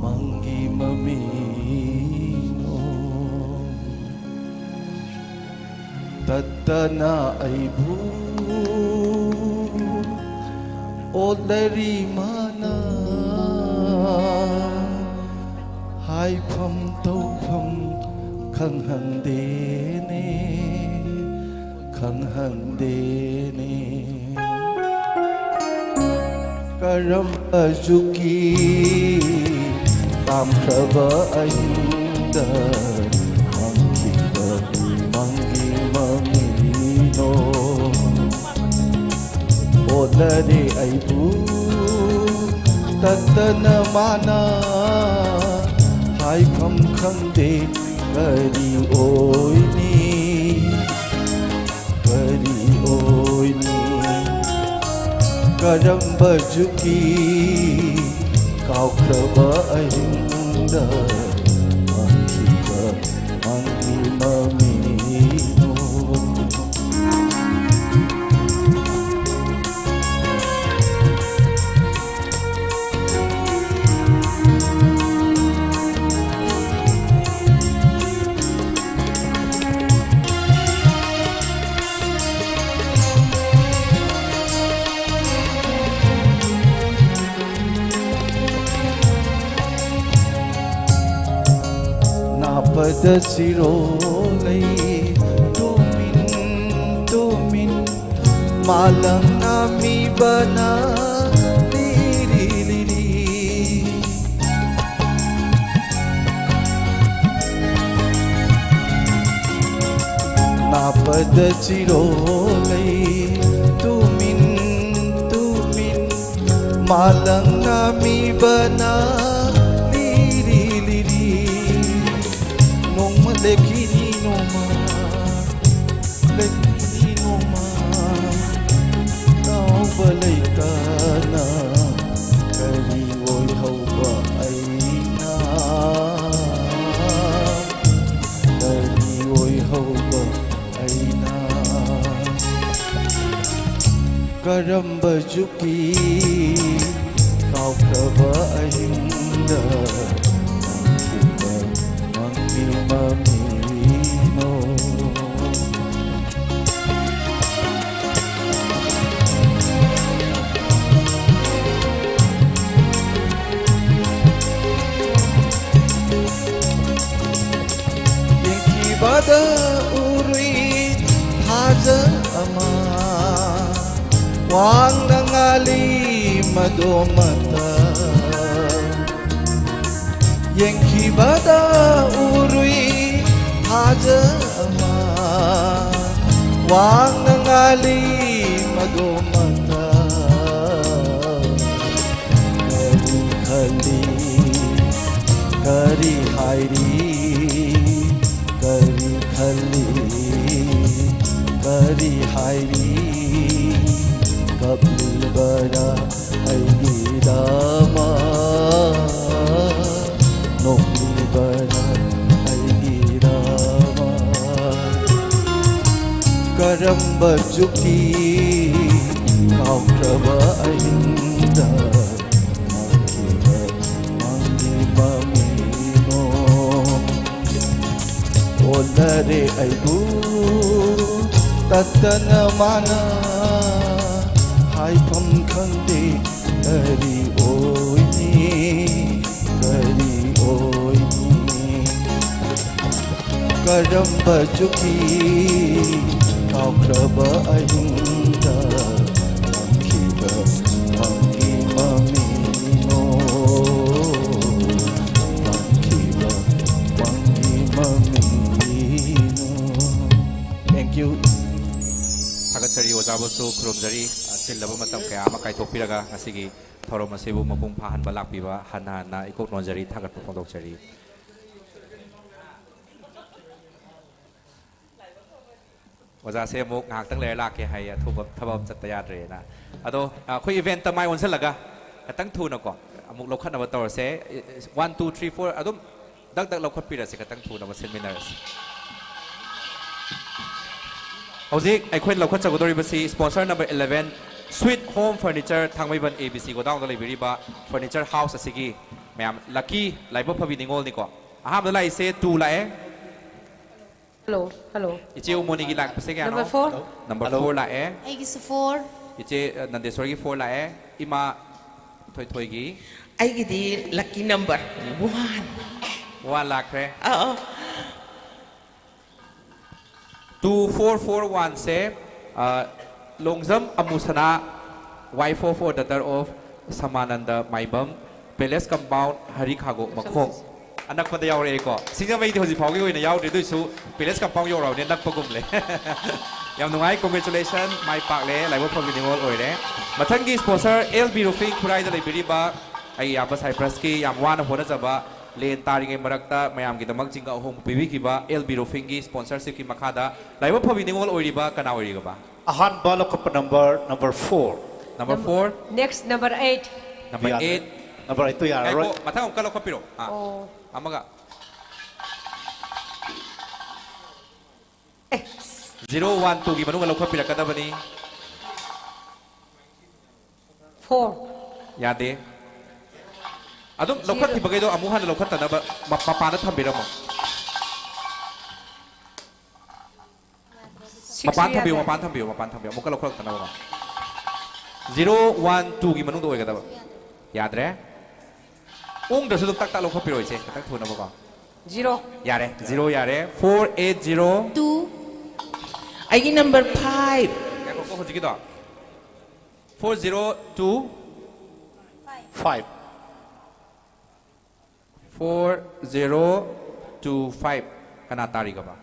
ꯃꯪꯒꯤ ꯃꯃꯤꯅꯣ? ꯇꯠꯇꯅ ꯑꯩꯕꯨ ꯑꯣꯠꯂꯔꯤ ꯃꯥꯅ, ꯍꯥꯏꯐꯝ ꯇꯧꯐꯝ ꯈꯪꯍꯟꯗꯦꯅꯦ, ꯈꯪꯍꯟꯗꯦꯅꯦ꯫ ꯀꯔꯝꯕ ꯖꯨꯛꯀꯤ ꯇꯥꯝꯈ꯭ꯔꯕ ꯑꯍꯤꯡꯗ ꯃꯪꯈꯤꯕ ꯃꯪꯒꯤ ꯃꯃꯤꯅꯣ? ꯑꯣꯠꯂꯔꯦ ꯑꯩꯕꯨ ꯇꯠꯇꯅ ꯃꯥꯅ, ꯍꯥꯏꯐꯝ ꯈꯪꯗꯦ ꯀꯔꯤ ꯑꯣꯏꯅꯤ, ꯀꯔꯤ ꯑꯣꯏꯅꯤ? ꯀꯔꯝꯕ ꯖꯨꯛꯀꯤ ꯀꯥꯎꯈ꯭ꯔꯕ ꯑꯍꯤꯡꯗ ꯃꯪꯈꯤꯕ ꯃꯪꯒꯤ ꯃꯃꯤꯅꯣ? ꯅꯥꯄꯗ ꯁꯤꯔꯣ ꯂꯩ ꯇꯨꯃꯤꯟ ꯇꯨꯃꯤꯟ ꯃꯥꯂꯪꯅ ꯃꯤꯕꯅ ꯂꯤꯔꯤ ꯂꯤꯔꯤ ꯄꯗ ꯆꯤꯔꯣꯂꯩ ꯇꯨꯃꯤꯟ ꯇꯨꯃꯤꯟ ꯃꯥꯂꯪꯅ ꯃꯤꯕꯅ ꯂꯤꯔꯤ ꯂꯤꯔꯤ꯫ ꯅꯣꯡꯃ ꯂꯦꯛꯈꯤꯅꯤ ꯅꯣꯡꯃ, ꯂꯦꯛꯈꯤꯅꯤ ꯅꯣꯡꯃ, ꯀꯥꯎꯕ ꯂꯩꯇꯅ ꯀꯔꯤ ꯑꯣꯏꯍꯧꯕ ꯑꯩꯅ? ꯀꯔꯤ ꯑꯣꯏꯍꯧꯕ ꯑꯩꯅ? ꯀꯔꯝꯕ ꯖꯨꯒꯤ ꯀꯥꯎꯈ꯭ꯔꯕ ꯑꯍꯤꯡꯗ ꯃꯪꯈꯤꯕ ꯃꯪꯒꯤ ꯃꯃꯤꯅꯣ? ꯌꯦꯡꯈꯤꯕꯗ ꯎꯔꯨꯏ ꯊꯥꯖ ꯑꯃ ꯋꯥꯡꯅ ꯉꯥꯜꯂꯤ ꯃꯗꯣꯃꯛꯇ꯫ ꯌꯦꯡꯈꯤꯕꯗ ꯎꯔꯨꯏ ꯊꯥꯖ ꯑꯃ ꯋꯥꯡꯅ ꯉꯥꯜꯂꯤ ꯃꯗꯣꯃꯛꯇ꯫ ꯀꯔꯤ ꯈꯜꯂꯤ, ꯀꯔꯤ ꯍꯥꯏꯔꯤ, ꯀꯔꯤ ꯈꯜꯂꯤ, ꯀꯔꯤ ꯍꯥꯏꯔꯤ? ꯀꯞꯂꯤꯕꯔꯥ ꯑꯩꯒꯤꯗꯃꯛ, ꯅꯣꯛꯂꯤꯕꯔꯥ ꯑꯩꯒꯤꯗꯃꯛ? ꯀꯔꯝꯕ ꯖꯨꯒꯤ ꯀꯥꯎꯈ꯭ꯔꯕ ꯑꯍꯤꯡꯗ ꯃꯪꯈꯤꯕ ꯃꯪꯒꯤ ꯃꯃꯤꯅꯣ? ꯑꯣꯟꯅꯔꯦ ꯑꯩꯕꯨ ꯇꯠꯇꯅ ꯃꯥꯅ, ꯍꯥꯏꯐꯝ ꯈꯪꯗꯦ ꯀꯔꯤ ꯑꯣꯏꯅꯤ, ꯀꯔꯤ ꯑꯣꯏꯅꯤ? ꯀꯔꯝꯕ ꯖꯨꯒꯤ ꯀꯥꯎꯈ꯭ꯔꯕ ꯑꯍꯤꯡꯗ ꯃꯪꯈꯤꯕ ꯃꯪꯒꯤ ꯃꯃꯤꯅꯣ? ꯃꯪꯈꯤꯕ ꯃꯪꯒꯤ ꯃꯃꯤꯅꯣ? Thank ꯁꯔꯤ ꯑꯣꯖꯥꯕꯨꯁꯨ ꯈꯨꯔꯨꯝꯖꯔꯤ꯫ ꯆꯤꯜꯂꯕ ꯃꯇꯝ ꯀꯌꯥ ꯑꯃ ꯀꯥꯏꯊꯣꯛꯄꯤꯔꯒ ꯉꯁꯤꯒꯤ ꯊꯧꯔꯝ ꯑꯁꯤꯕꯨ ꯃꯄꯨꯡ ꯐꯥꯍꯟꯕ ꯂꯥꯛꯄꯤꯕ ꯍꯟꯅ ꯍꯟꯅ ꯏꯀꯣꯛ ꯅꯣꯟꯖꯔꯤ, ꯊꯥꯒꯠꯄ ꯐꯣꯡꯗꯣꯛꯆꯔꯤ꯫ ꯑꯣꯖꯥꯁꯦ ꯑꯃꯨꯛ ꯉꯥꯏꯍꯥꯛꯇꯪ ꯂꯩꯔ ꯂꯥꯛꯀꯦ ꯍꯥꯏꯌꯦ, ꯑꯊꯨꯕ ꯊꯕꯛ ꯑꯃ ꯆꯠꯇ ꯌꯥꯗ꯭ꯔꯦꯅ꯫ ꯑꯗꯣ ꯑꯩꯈꯣꯏ ꯏꯚꯦꯟꯠꯇ ꯃꯥꯏ ꯑꯣꯟꯁꯤꯜꯂꯒ ꯈꯤꯇꯪ ꯊꯨꯅꯀꯣ ꯑꯃꯨꯛ ꯂꯧꯈꯠꯅꯕ ꯇꯧꯔꯁꯦ꯫ One, two, three, four ꯑꯗꯨꯝ ꯗꯛ ꯗꯛ ꯂꯧꯈꯠꯄꯤꯔꯁꯤ, ꯈꯤꯇꯪ ꯊꯨꯅꯕ ꯁꯤꯟꯃꯤꯟꯅꯔꯁꯤ꯫ ꯍꯧꯖꯤꯛ ꯑꯩꯈꯣꯏꯅ ꯂꯧꯈꯠꯆꯒꯗꯧꯔꯤꯕꯁꯤ sponsor number eleven, Sweet Home Furniture, Thangmeiband A B C ꯒꯣꯗꯥꯎꯟꯗ ꯂꯩꯕꯤꯔꯤꯕ furniture house ꯑꯁꯤꯒꯤ ꯃꯌꯥꯝ lucky ꯂꯥꯏꯕꯛ ꯐꯕꯤ ꯅꯤꯉꯣꯜꯅꯤꯀꯣ꯫ ꯑꯍꯥꯟꯕꯗ ꯂꯥꯛꯏꯁꯦ two ꯂꯥꯛꯑꯦ꯫ Hello, hello. ꯏꯆꯦ ꯎꯃꯣꯅꯤꯒꯤ ꯂꯥꯛꯄꯁꯦ ꯀꯌꯥꯅꯣ? Number four. Number four ꯂꯥꯛꯑꯦ꯫ ꯑꯩꯒꯤꯁꯨ four꯫ ꯏꯆꯦ ꯑ, ꯅꯟꯗꯦꯁꯣꯔꯒꯤ four ꯂꯥꯛꯑꯦ꯫ ꯏꯃꯥ ꯊꯣꯏꯊꯣꯏꯒꯤ ꯑꯩꯒꯤꯗꯤ lucky number one꯫ One ꯂꯥꯛꯈ꯭ꯔꯦ꯫ ꯑꯥ Two four four one ꯁꯦ ꯑ, Longjam ꯑꯃꯨꯁꯅꯥ, wife of or daughter of ꯁꯃꯥꯅꯟꯗ Maibam, palace compound, ꯍꯔꯤꯈꯥꯒꯣꯛ ꯃꯈꯣꯡ꯫ ꯑꯅꯛꯄꯗ ꯌꯥꯎꯔꯛꯑꯦꯀꯣ꯫ ꯁꯤꯡꯖꯃꯩꯗꯤ ꯍꯧꯖꯤꯛ ꯐꯥꯎꯒꯤ ꯑꯣꯏꯅ ꯌꯥꯎꯗ꯭ꯔꯤ, ꯑꯗꯨꯏꯁꯨ palace compound ꯌꯧꯔꯛꯑꯕꯅꯤꯅ ꯅꯛꯄꯒꯨꯝꯂꯦ꯫ ꯌꯥꯝ ꯅꯨꯡꯉꯥꯏ, congratulation, ꯃꯥꯏ ꯄꯥꯛꯂꯦ, ꯂꯥꯏꯕꯛ ꯐꯕꯤ ꯅꯤꯉꯣꯜ ꯑꯣꯏꯔꯦ꯫ ꯃꯊꯪꯒꯤ sponsor L B Roofing, ꯈꯨꯔꯥꯏꯗ ꯂꯩꯕꯤꯔꯤꯕ ꯑꯩ ꯏꯌꯥꯝꯕ ꯁꯥꯏꯄ꯭ꯔꯁꯀꯤ ꯌꯥꯝ ꯋꯥꯅ ꯍꯣꯠꯅꯖꯕ, ꯂꯦꯟ ꯇꯥꯔꯤꯉꯩ ꯃꯔꯛꯇ ꯃꯌꯥꯝꯒꯤꯗꯃꯛ ꯖꯤꯡꯒ ꯑꯍꯣꯡꯕ ꯄꯤꯕꯤꯈꯤꯕ L B Roofingꯒꯤ sponsorshipꯀꯤ ꯃꯈꯥꯗ ꯂꯥꯏꯕꯛ ꯐꯕꯤ ꯅꯤꯉꯣꯜ ꯑꯣꯏꯔꯤꯕ ꯀꯅꯥ ꯑꯣꯏꯔꯤꯒꯕ? ꯑꯍꯥꯟꯕ ꯂꯧꯈꯠꯄ number number four꯫ Number four, Next, number eight. number eight꯫ Number eight two ꯌꯥꯔꯔꯣꯏ꯫ ꯉꯥꯏꯈꯣ, ꯃꯊꯪ ꯑꯃꯨꯛꯀ ꯂꯧꯈꯠꯄꯤꯔꯣ꯫ ꯑꯥ, ꯑꯣ꯫ ꯑꯃꯒ꯫ Zero one twoꯒꯤ ꯃꯅꯨꯡꯗ ꯂꯧꯈꯠꯄꯤꯔꯛꯀꯗꯕꯅꯤ꯫ Four. ꯌꯥꯗꯦ꯫ ꯑꯗꯨꯝ ꯂꯧꯈꯠꯈꯤꯕꯈꯩꯗꯣ ꯑꯃꯨꯛ ꯍꯟꯅ ꯂꯧꯈꯠꯇꯅꯕ ꯃ-, ꯃꯄꯥꯟꯗ ꯊꯝꯕꯤꯔꯝꯃꯣ꯫ Six ꯃꯄꯥꯟ ꯁꯨ ꯊꯝꯕꯤꯌꯨ, ꯌꯥꯗꯦ꯫ ꯃꯄꯥꯟ ꯊꯝꯕꯤꯌꯨ, ꯃꯄꯥꯟ ꯊꯝꯕꯤꯌꯨ꯫ ꯑꯃꯨꯛꯀ ꯂꯧꯈꯠꯂꯛꯇꯅꯕꯀꯣ꯫ Zero one twoꯒꯤ ꯃꯅꯨꯡꯗ ꯑꯣꯏꯒꯗꯕ꯫ ꯌꯥꯗ꯭ꯔꯦ꯫ ꯎꯪꯗ꯭ꯔꯁꯨ ꯑꯗꯨꯝ ꯇꯛ ꯇꯛ ꯂꯧꯈꯠꯄꯤꯔꯣ ꯏꯆꯦ, ꯈꯤꯇꯪ ꯊꯨꯅꯕꯀꯣ꯫ Zero. ꯌꯥꯔꯦ, zero ꯌꯥꯔꯦ꯫ Four eight zero꯫ Two꯫ ꯑꯩꯒꯤ number five꯫ ꯉꯥꯏꯈꯣꯀꯣ, ꯍꯧꯖꯤꯛꯀꯤꯗꯣ꯫ Four zero two꯫ Five꯫ Four zero two five꯫ ꯀꯅꯥ ꯇꯥꯔꯤꯒꯕ?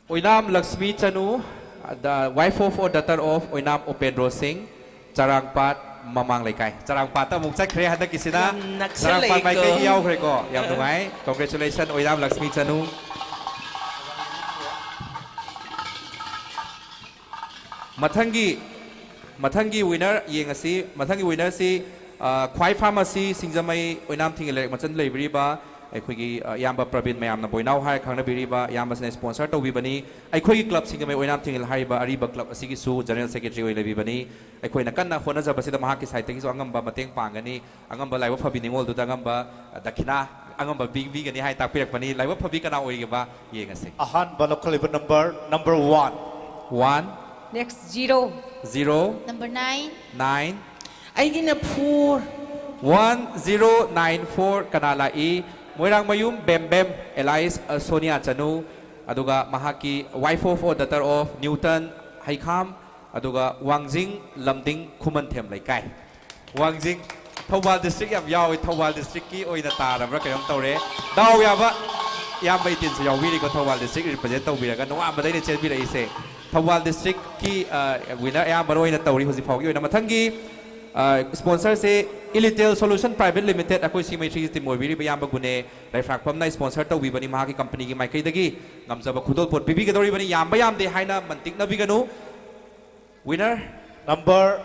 ꯑꯣꯏꯅꯥꯝ ꯂꯛꯁꯃꯤ ꯆꯅꯨ, The wife of or daughter of ꯑꯣꯏꯅꯥꯝ ꯎꯄꯦꯟꯗ꯭ꯔꯣ ꯁꯤꯡ, ꯆꯔꯥꯡꯄꯥꯠ ꯃꯃꯥꯡ ꯂꯩꯀꯥꯏ꯫ ꯆꯔꯥꯡꯄꯥꯠꯇ ꯑꯃꯨꯛ ꯆꯠꯈ꯭ꯔꯦ ꯍꯟꯗꯛꯀꯤꯁꯤꯅ꯫ ꯌꯥꯝ ꯅꯛꯁꯜꯂꯛꯏꯀꯣ꯫ ꯆꯔꯥꯡꯄꯥꯠ ꯃꯥꯏꯀꯩꯒꯤ ꯌꯥꯎꯈ꯭ꯔꯦꯀꯣ꯫ ꯌꯥꯝ ꯅꯨꯡꯉꯥꯏ꯫ Congratulation ꯑꯣꯏꯅꯥꯝ ꯂꯛꯁꯃꯤ ꯆꯅꯨ꯫ ꯃꯊꯪꯒꯤ ꯃꯊꯪꯒꯤ winner ꯌꯦꯡꯉꯁꯤ꯫ ꯃꯊꯪꯒꯤ winnerꯁꯤ, ꯑ, ꯈ꯭ꯋꯥꯏ pharmacy ꯁꯤꯡꯖꯃꯩ ꯑꯣꯏꯅꯥꯝ ꯊꯤꯡꯉꯦꯜ ꯂꯩꯔꯛ ꯃꯆꯟ ꯂꯩꯕꯤꯔꯤꯕ ꯑꯩꯈꯣꯏꯒꯤ, ꯑ, ꯏꯌꯥꯝꯕ ꯄ꯭ꯔꯕꯤꯟ, ꯃꯌꯥꯝꯅ ꯕꯣꯏꯅꯥꯎ ꯍꯥꯏꯔ ꯈꯪꯅꯕꯤꯔꯤꯕ ꯏꯌꯥꯝꯕꯁꯤꯅ sponsor ꯇꯧꯕꯤꯕꯅꯤ꯫ ꯑꯩꯈꯣꯏꯒꯤ club ꯁꯤꯡꯖꯃꯩ ꯑꯣꯏꯅꯥꯝ ꯊꯤꯡꯉꯦꯜ ꯍꯥꯏꯔꯤꯕ ꯑꯔꯤꯕ club ꯑꯁꯤꯒꯤꯁꯨ general secretary ꯑꯣꯏꯅ ꯂꯩꯕꯤꯕꯅꯤ꯫ ꯑꯩꯈꯣꯏꯅ ꯀꯟꯅ ꯍꯣꯠꯅꯖꯕꯁꯤꯗ ꯃꯍꯥꯛꯀꯤ sideꯇꯒꯤꯁꯨ ꯑꯉꯝꯕ ꯃꯇꯦꯡ ꯄꯥꯡꯒꯅꯤ꯫ ꯑꯉꯝꯕ ꯂꯥꯏꯕꯛ ꯐꯕꯤ ꯅꯤꯉꯣꯜꯗꯨꯗ ꯑꯉꯝꯕ, ꯑ, ꯗꯈꯤꯅꯥ ꯑꯉꯝꯕ ꯄꯤ-, ꯄꯤꯒꯅꯤ ꯍꯥꯏ ꯇꯥꯛꯄꯤꯔꯛꯄꯅꯤ꯫ ꯂꯥꯏꯕꯛ ꯐꯕꯤ ꯀꯅꯥ ꯑꯣꯏꯒꯦꯕ ꯌꯦꯡꯉꯁꯤ꯫ ꯑꯍꯥꯟꯕ ꯂꯧꯈꯠꯂꯤꯕ number number one꯫ One, Next, zero. zero, Number nine. nine, ꯑꯩꯒꯤꯅ four꯫ one zero nine four꯫ ꯀꯅꯥ ꯂꯥꯛꯏ? ꯃꯣꯏꯔꯥꯡꯃꯌꯨꯝ ꯕꯦꯝꯕꯦꯝ alias, ꯑ, ꯁꯣꯅꯤꯌꯥ ꯆꯅꯨ, ꯑꯗꯨꯒ ꯃꯍꯥꯛꯀꯤ wife of or daughter of ꯅ꯭ꯌꯨꯇꯟ ꯍꯩꯈꯥꯝ, ꯑꯗꯨꯒ ꯋꯥꯡꯖꯤꯡ ꯂꯝꯗꯤꯡ ꯈꯨꯃꯟꯊꯦꯝ ꯂꯩꯀꯥꯏ꯫ ꯋꯥꯡꯖꯤꯡ, ꯊꯧꯕꯥꯜ district ꯌꯥꯝ ꯌꯥꯎꯏ꯫ ꯊꯧꯕꯥꯜ districtꯀꯤ ꯑꯣꯏꯅ ꯇꯥꯔꯕ꯭ꯔꯥ ꯀꯩꯅꯣꯝ ꯇꯧꯔꯦ꯫ ꯗꯥꯎ ꯌꯥꯕ ꯏꯌꯥꯝꯕ ꯏꯇꯤꯟꯁꯨ ꯌꯥꯎꯕꯤꯔꯤꯀꯣ, ꯊꯧꯕꯥꯜ district represent ꯇꯧꯕꯤꯔꯒ ꯅꯣꯡꯉꯥꯟꯕꯗꯩꯅ ꯆꯦꯟꯕꯤꯔꯛꯏꯁꯦ꯫ ꯊꯧꯕꯥꯜ districtꯀꯤ, ꯑ, winner ꯑꯌꯥꯝꯕ ꯑꯣꯏꯅ ꯇꯧꯔꯤ ꯍꯧꯖꯤꯛ ꯐꯥꯎꯒꯤ ꯑꯣꯏꯅ꯫ ꯃꯊꯪꯒꯤ, ꯑ, sponsorꯁꯦ Ilitel Solution Private Limited, ꯑꯩꯈꯣꯏ ꯁꯤꯡꯖꯃꯩ team ꯑꯣꯏꯕꯤꯔꯤꯕ ꯏꯌꯥꯝꯕ ꯒꯨꯅꯦ ꯂꯩꯐ꯭ꯔꯥꯛꯄꯝꯅ sponsor ꯇꯧꯕꯤꯕꯅꯤ꯫ ꯃꯍꯥꯛꯀꯤ companyꯒꯤ ꯃꯥꯏꯀꯩꯗꯒꯤ ꯉꯝꯖꯕ ꯈꯨꯗꯣꯜꯄꯣꯠ ꯄꯤꯕꯤꯒꯗꯧꯔꯤꯕꯅꯤ꯫ ꯌꯥꯝꯕ ꯌꯥꯝꯗꯦ ꯍꯥꯏꯅ ꯃꯟꯇꯤꯛꯅꯕꯤꯒꯅꯨ꯫ Winner Number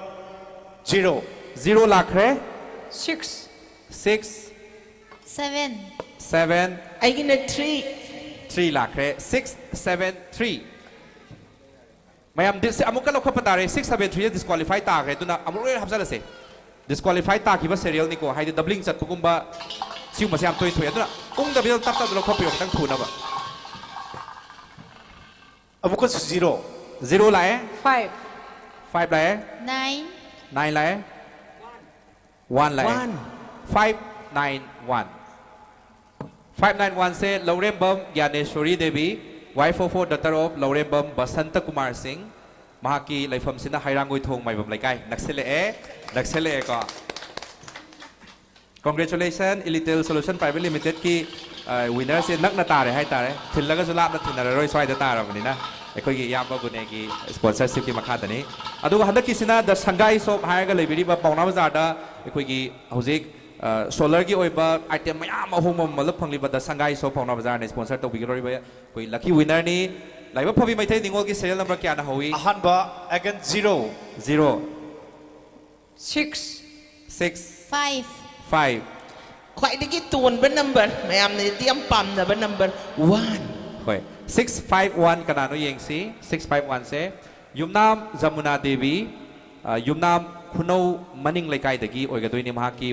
zero꯫ Zero ꯂꯥꯛꯈ꯭ꯔꯦ꯫ Six. Six, Seven. seven, ꯑꯩꯒꯤꯅ three꯫ three ꯂꯥꯛꯈ꯭ꯔꯦ꯫ Six seven three꯫ ꯃꯌꯥꯝ ꯗꯤꯁ ꯑꯃꯨꯛꯀ ꯂꯧꯈꯠꯄ ꯇꯥꯔꯦ꯫ Six seven three disqualify ꯇꯥꯈ꯭ꯔꯦ, ꯑꯗꯨꯅ ꯑꯃꯨꯛ ꯂꯣꯏꯅ ꯍꯥꯞꯆꯜꯂꯁꯦ꯫ Disqualify ꯇꯥꯈꯤꯕ serialꯅꯤꯀꯣ, ꯍꯥꯏꯗꯤ doubling ꯆꯠꯄꯒꯨꯝꯕ ꯁꯤꯒꯨꯝꯕꯁꯦ ꯌꯥꯝ ꯇꯣꯏꯅ ꯊꯣꯛꯑꯦ꯫ ꯑꯗꯨꯅ ꯎꯪꯗꯕꯤꯗ ꯇꯞ ꯇꯞꯅ ꯂꯧꯈꯠꯄꯤꯔꯣ, ꯈꯤꯇꯪ ꯊꯨꯅꯕ꯫ ꯑꯃꯨꯛꯀꯁꯨ zero꯫ Zero ꯂꯥꯛꯑꯦ꯫ Five. Five ꯂꯥꯛꯑꯦ꯫ Nine. Nine ꯂꯥꯛꯑꯦ꯫ One ꯂꯥꯛꯑꯦ꯫ One꯫ Five nine one꯫ Five nine oneꯁꯦ Laurembam ꯒ꯭ꯌꯥꯅꯦꯁꯣꯔꯤ Devi, wife of or daughter of ꯂꯧꯔꯦꯝꯕꯝ ꯕꯁꯟꯇ ꯀꯨꯃꯥꯔ ꯁꯤꯡ꯫ ꯃꯍꯥꯛꯀꯤ ꯂꯩꯐꯝꯁꯤꯅ ꯍꯩꯔꯥꯡꯒꯣꯏꯊꯣꯡ ꯃꯥꯏꯕꯝ ꯂꯩꯀꯥꯏ꯫ ꯅꯛꯁꯤꯜꯂꯛꯑꯦ, ꯅꯛꯁꯤꯜꯂꯛꯑꯦꯀꯣ꯫ Congratulation, Ilitel Solution Private Limitedꯀꯤ, ꯑ, winnerꯁꯦ ꯅꯛꯅ ꯇꯥꯔꯦ ꯍꯥꯏꯇꯥꯔꯦ꯫ ꯊꯤꯜꯂꯒꯁꯨ ꯂꯥꯞꯅ ꯊꯤꯟꯅꯔꯔꯣꯏ, ꯁ꯭ꯋꯥꯏꯗ ꯇꯥꯔꯕꯅꯤꯅ꯫ ꯑꯩꯈꯣꯏꯒꯤ ꯏꯌꯥꯝꯕ ꯒꯨꯅꯦꯒꯤ ꯁ꯭ꯄꯣꯟꯁꯔꯁꯤꯞꯀꯤ ꯃꯈꯥꯗꯅꯤ꯫ ꯑꯗꯨꯒ ꯍꯟꯗꯛꯀꯤꯁꯤꯅ ꯗ ꯁꯪꯒꯥꯏ ꯁꯣꯞ ꯍꯥꯏꯔꯒ ꯂꯩꯕꯤꯔꯤꯕ ꯄꯥꯎꯅꯥ ꯕꯖꯥꯔꯗ ꯑꯩꯈꯣꯏꯒꯤ ꯍꯧꯖꯤꯛ ꯁꯣꯂꯔꯒꯤ ꯑꯣꯏꯕ ꯑꯥꯏꯇꯦꯝ ꯃꯌꯥꯝ ꯑꯍꯣꯡꯕ ꯃꯃꯜꯗ ꯐꯪꯂꯤꯕ ꯗ ꯁꯪꯒꯥꯏ ꯁꯣꯞ ꯄꯥꯎꯅꯥ ꯕꯖꯥꯔꯅ ꯁ꯭ꯄꯣꯟꯁꯔ ꯇꯧꯕꯤꯒꯗꯧꯔꯤꯕ ꯑꯩꯈꯣꯏ ꯂꯛꯀꯤ ꯋꯤꯅꯔꯅꯤ꯫ ꯂꯥꯏꯕꯛ ꯐꯕꯤ ꯃꯩꯇꯩ ꯅꯤꯉꯣꯜꯒꯤ ꯁꯦꯔꯤꯌꯦꯜ ꯅꯝꯕꯔ ꯀꯌꯥꯅ ꯍꯧꯏ? ꯑꯍꯥꯟꯕ again zero. Zero. Six. Six. Five. Five. ꯈ꯭ꯋꯥꯏꯗꯒꯤ ꯇꯣꯟꯕ ꯅꯝꯕꯔ, ꯃꯌꯥꯝꯅꯗꯤ ꯌꯥꯝ ꯄꯥꯝꯅꯕ ꯅꯝꯕꯔ ꯋꯥꯟ꯫ ꯍꯣꯏ, ꯁꯤꯛꯁ ꯐꯥꯏꯚ ꯋꯥꯟ ꯀꯅꯥꯅꯣ ꯌꯦꯡꯁꯤ꯫ ꯁꯤꯛꯁ ꯐꯥꯏꯚ ꯋꯥꯟꯁꯦ ꯌꯨꯝꯅꯥꯝ ꯖꯃꯨꯅꯥ ꯗꯦꯕꯤ, ꯑ, ꯌꯨꯝꯅꯥꯝ ꯈꯨꯅꯧ ꯃꯅꯤꯡ ꯂꯩꯀꯥꯏꯗꯒꯤ ꯑꯣꯏꯒꯗꯣꯏꯅꯤ꯫ ꯃꯍꯥꯛꯀꯤ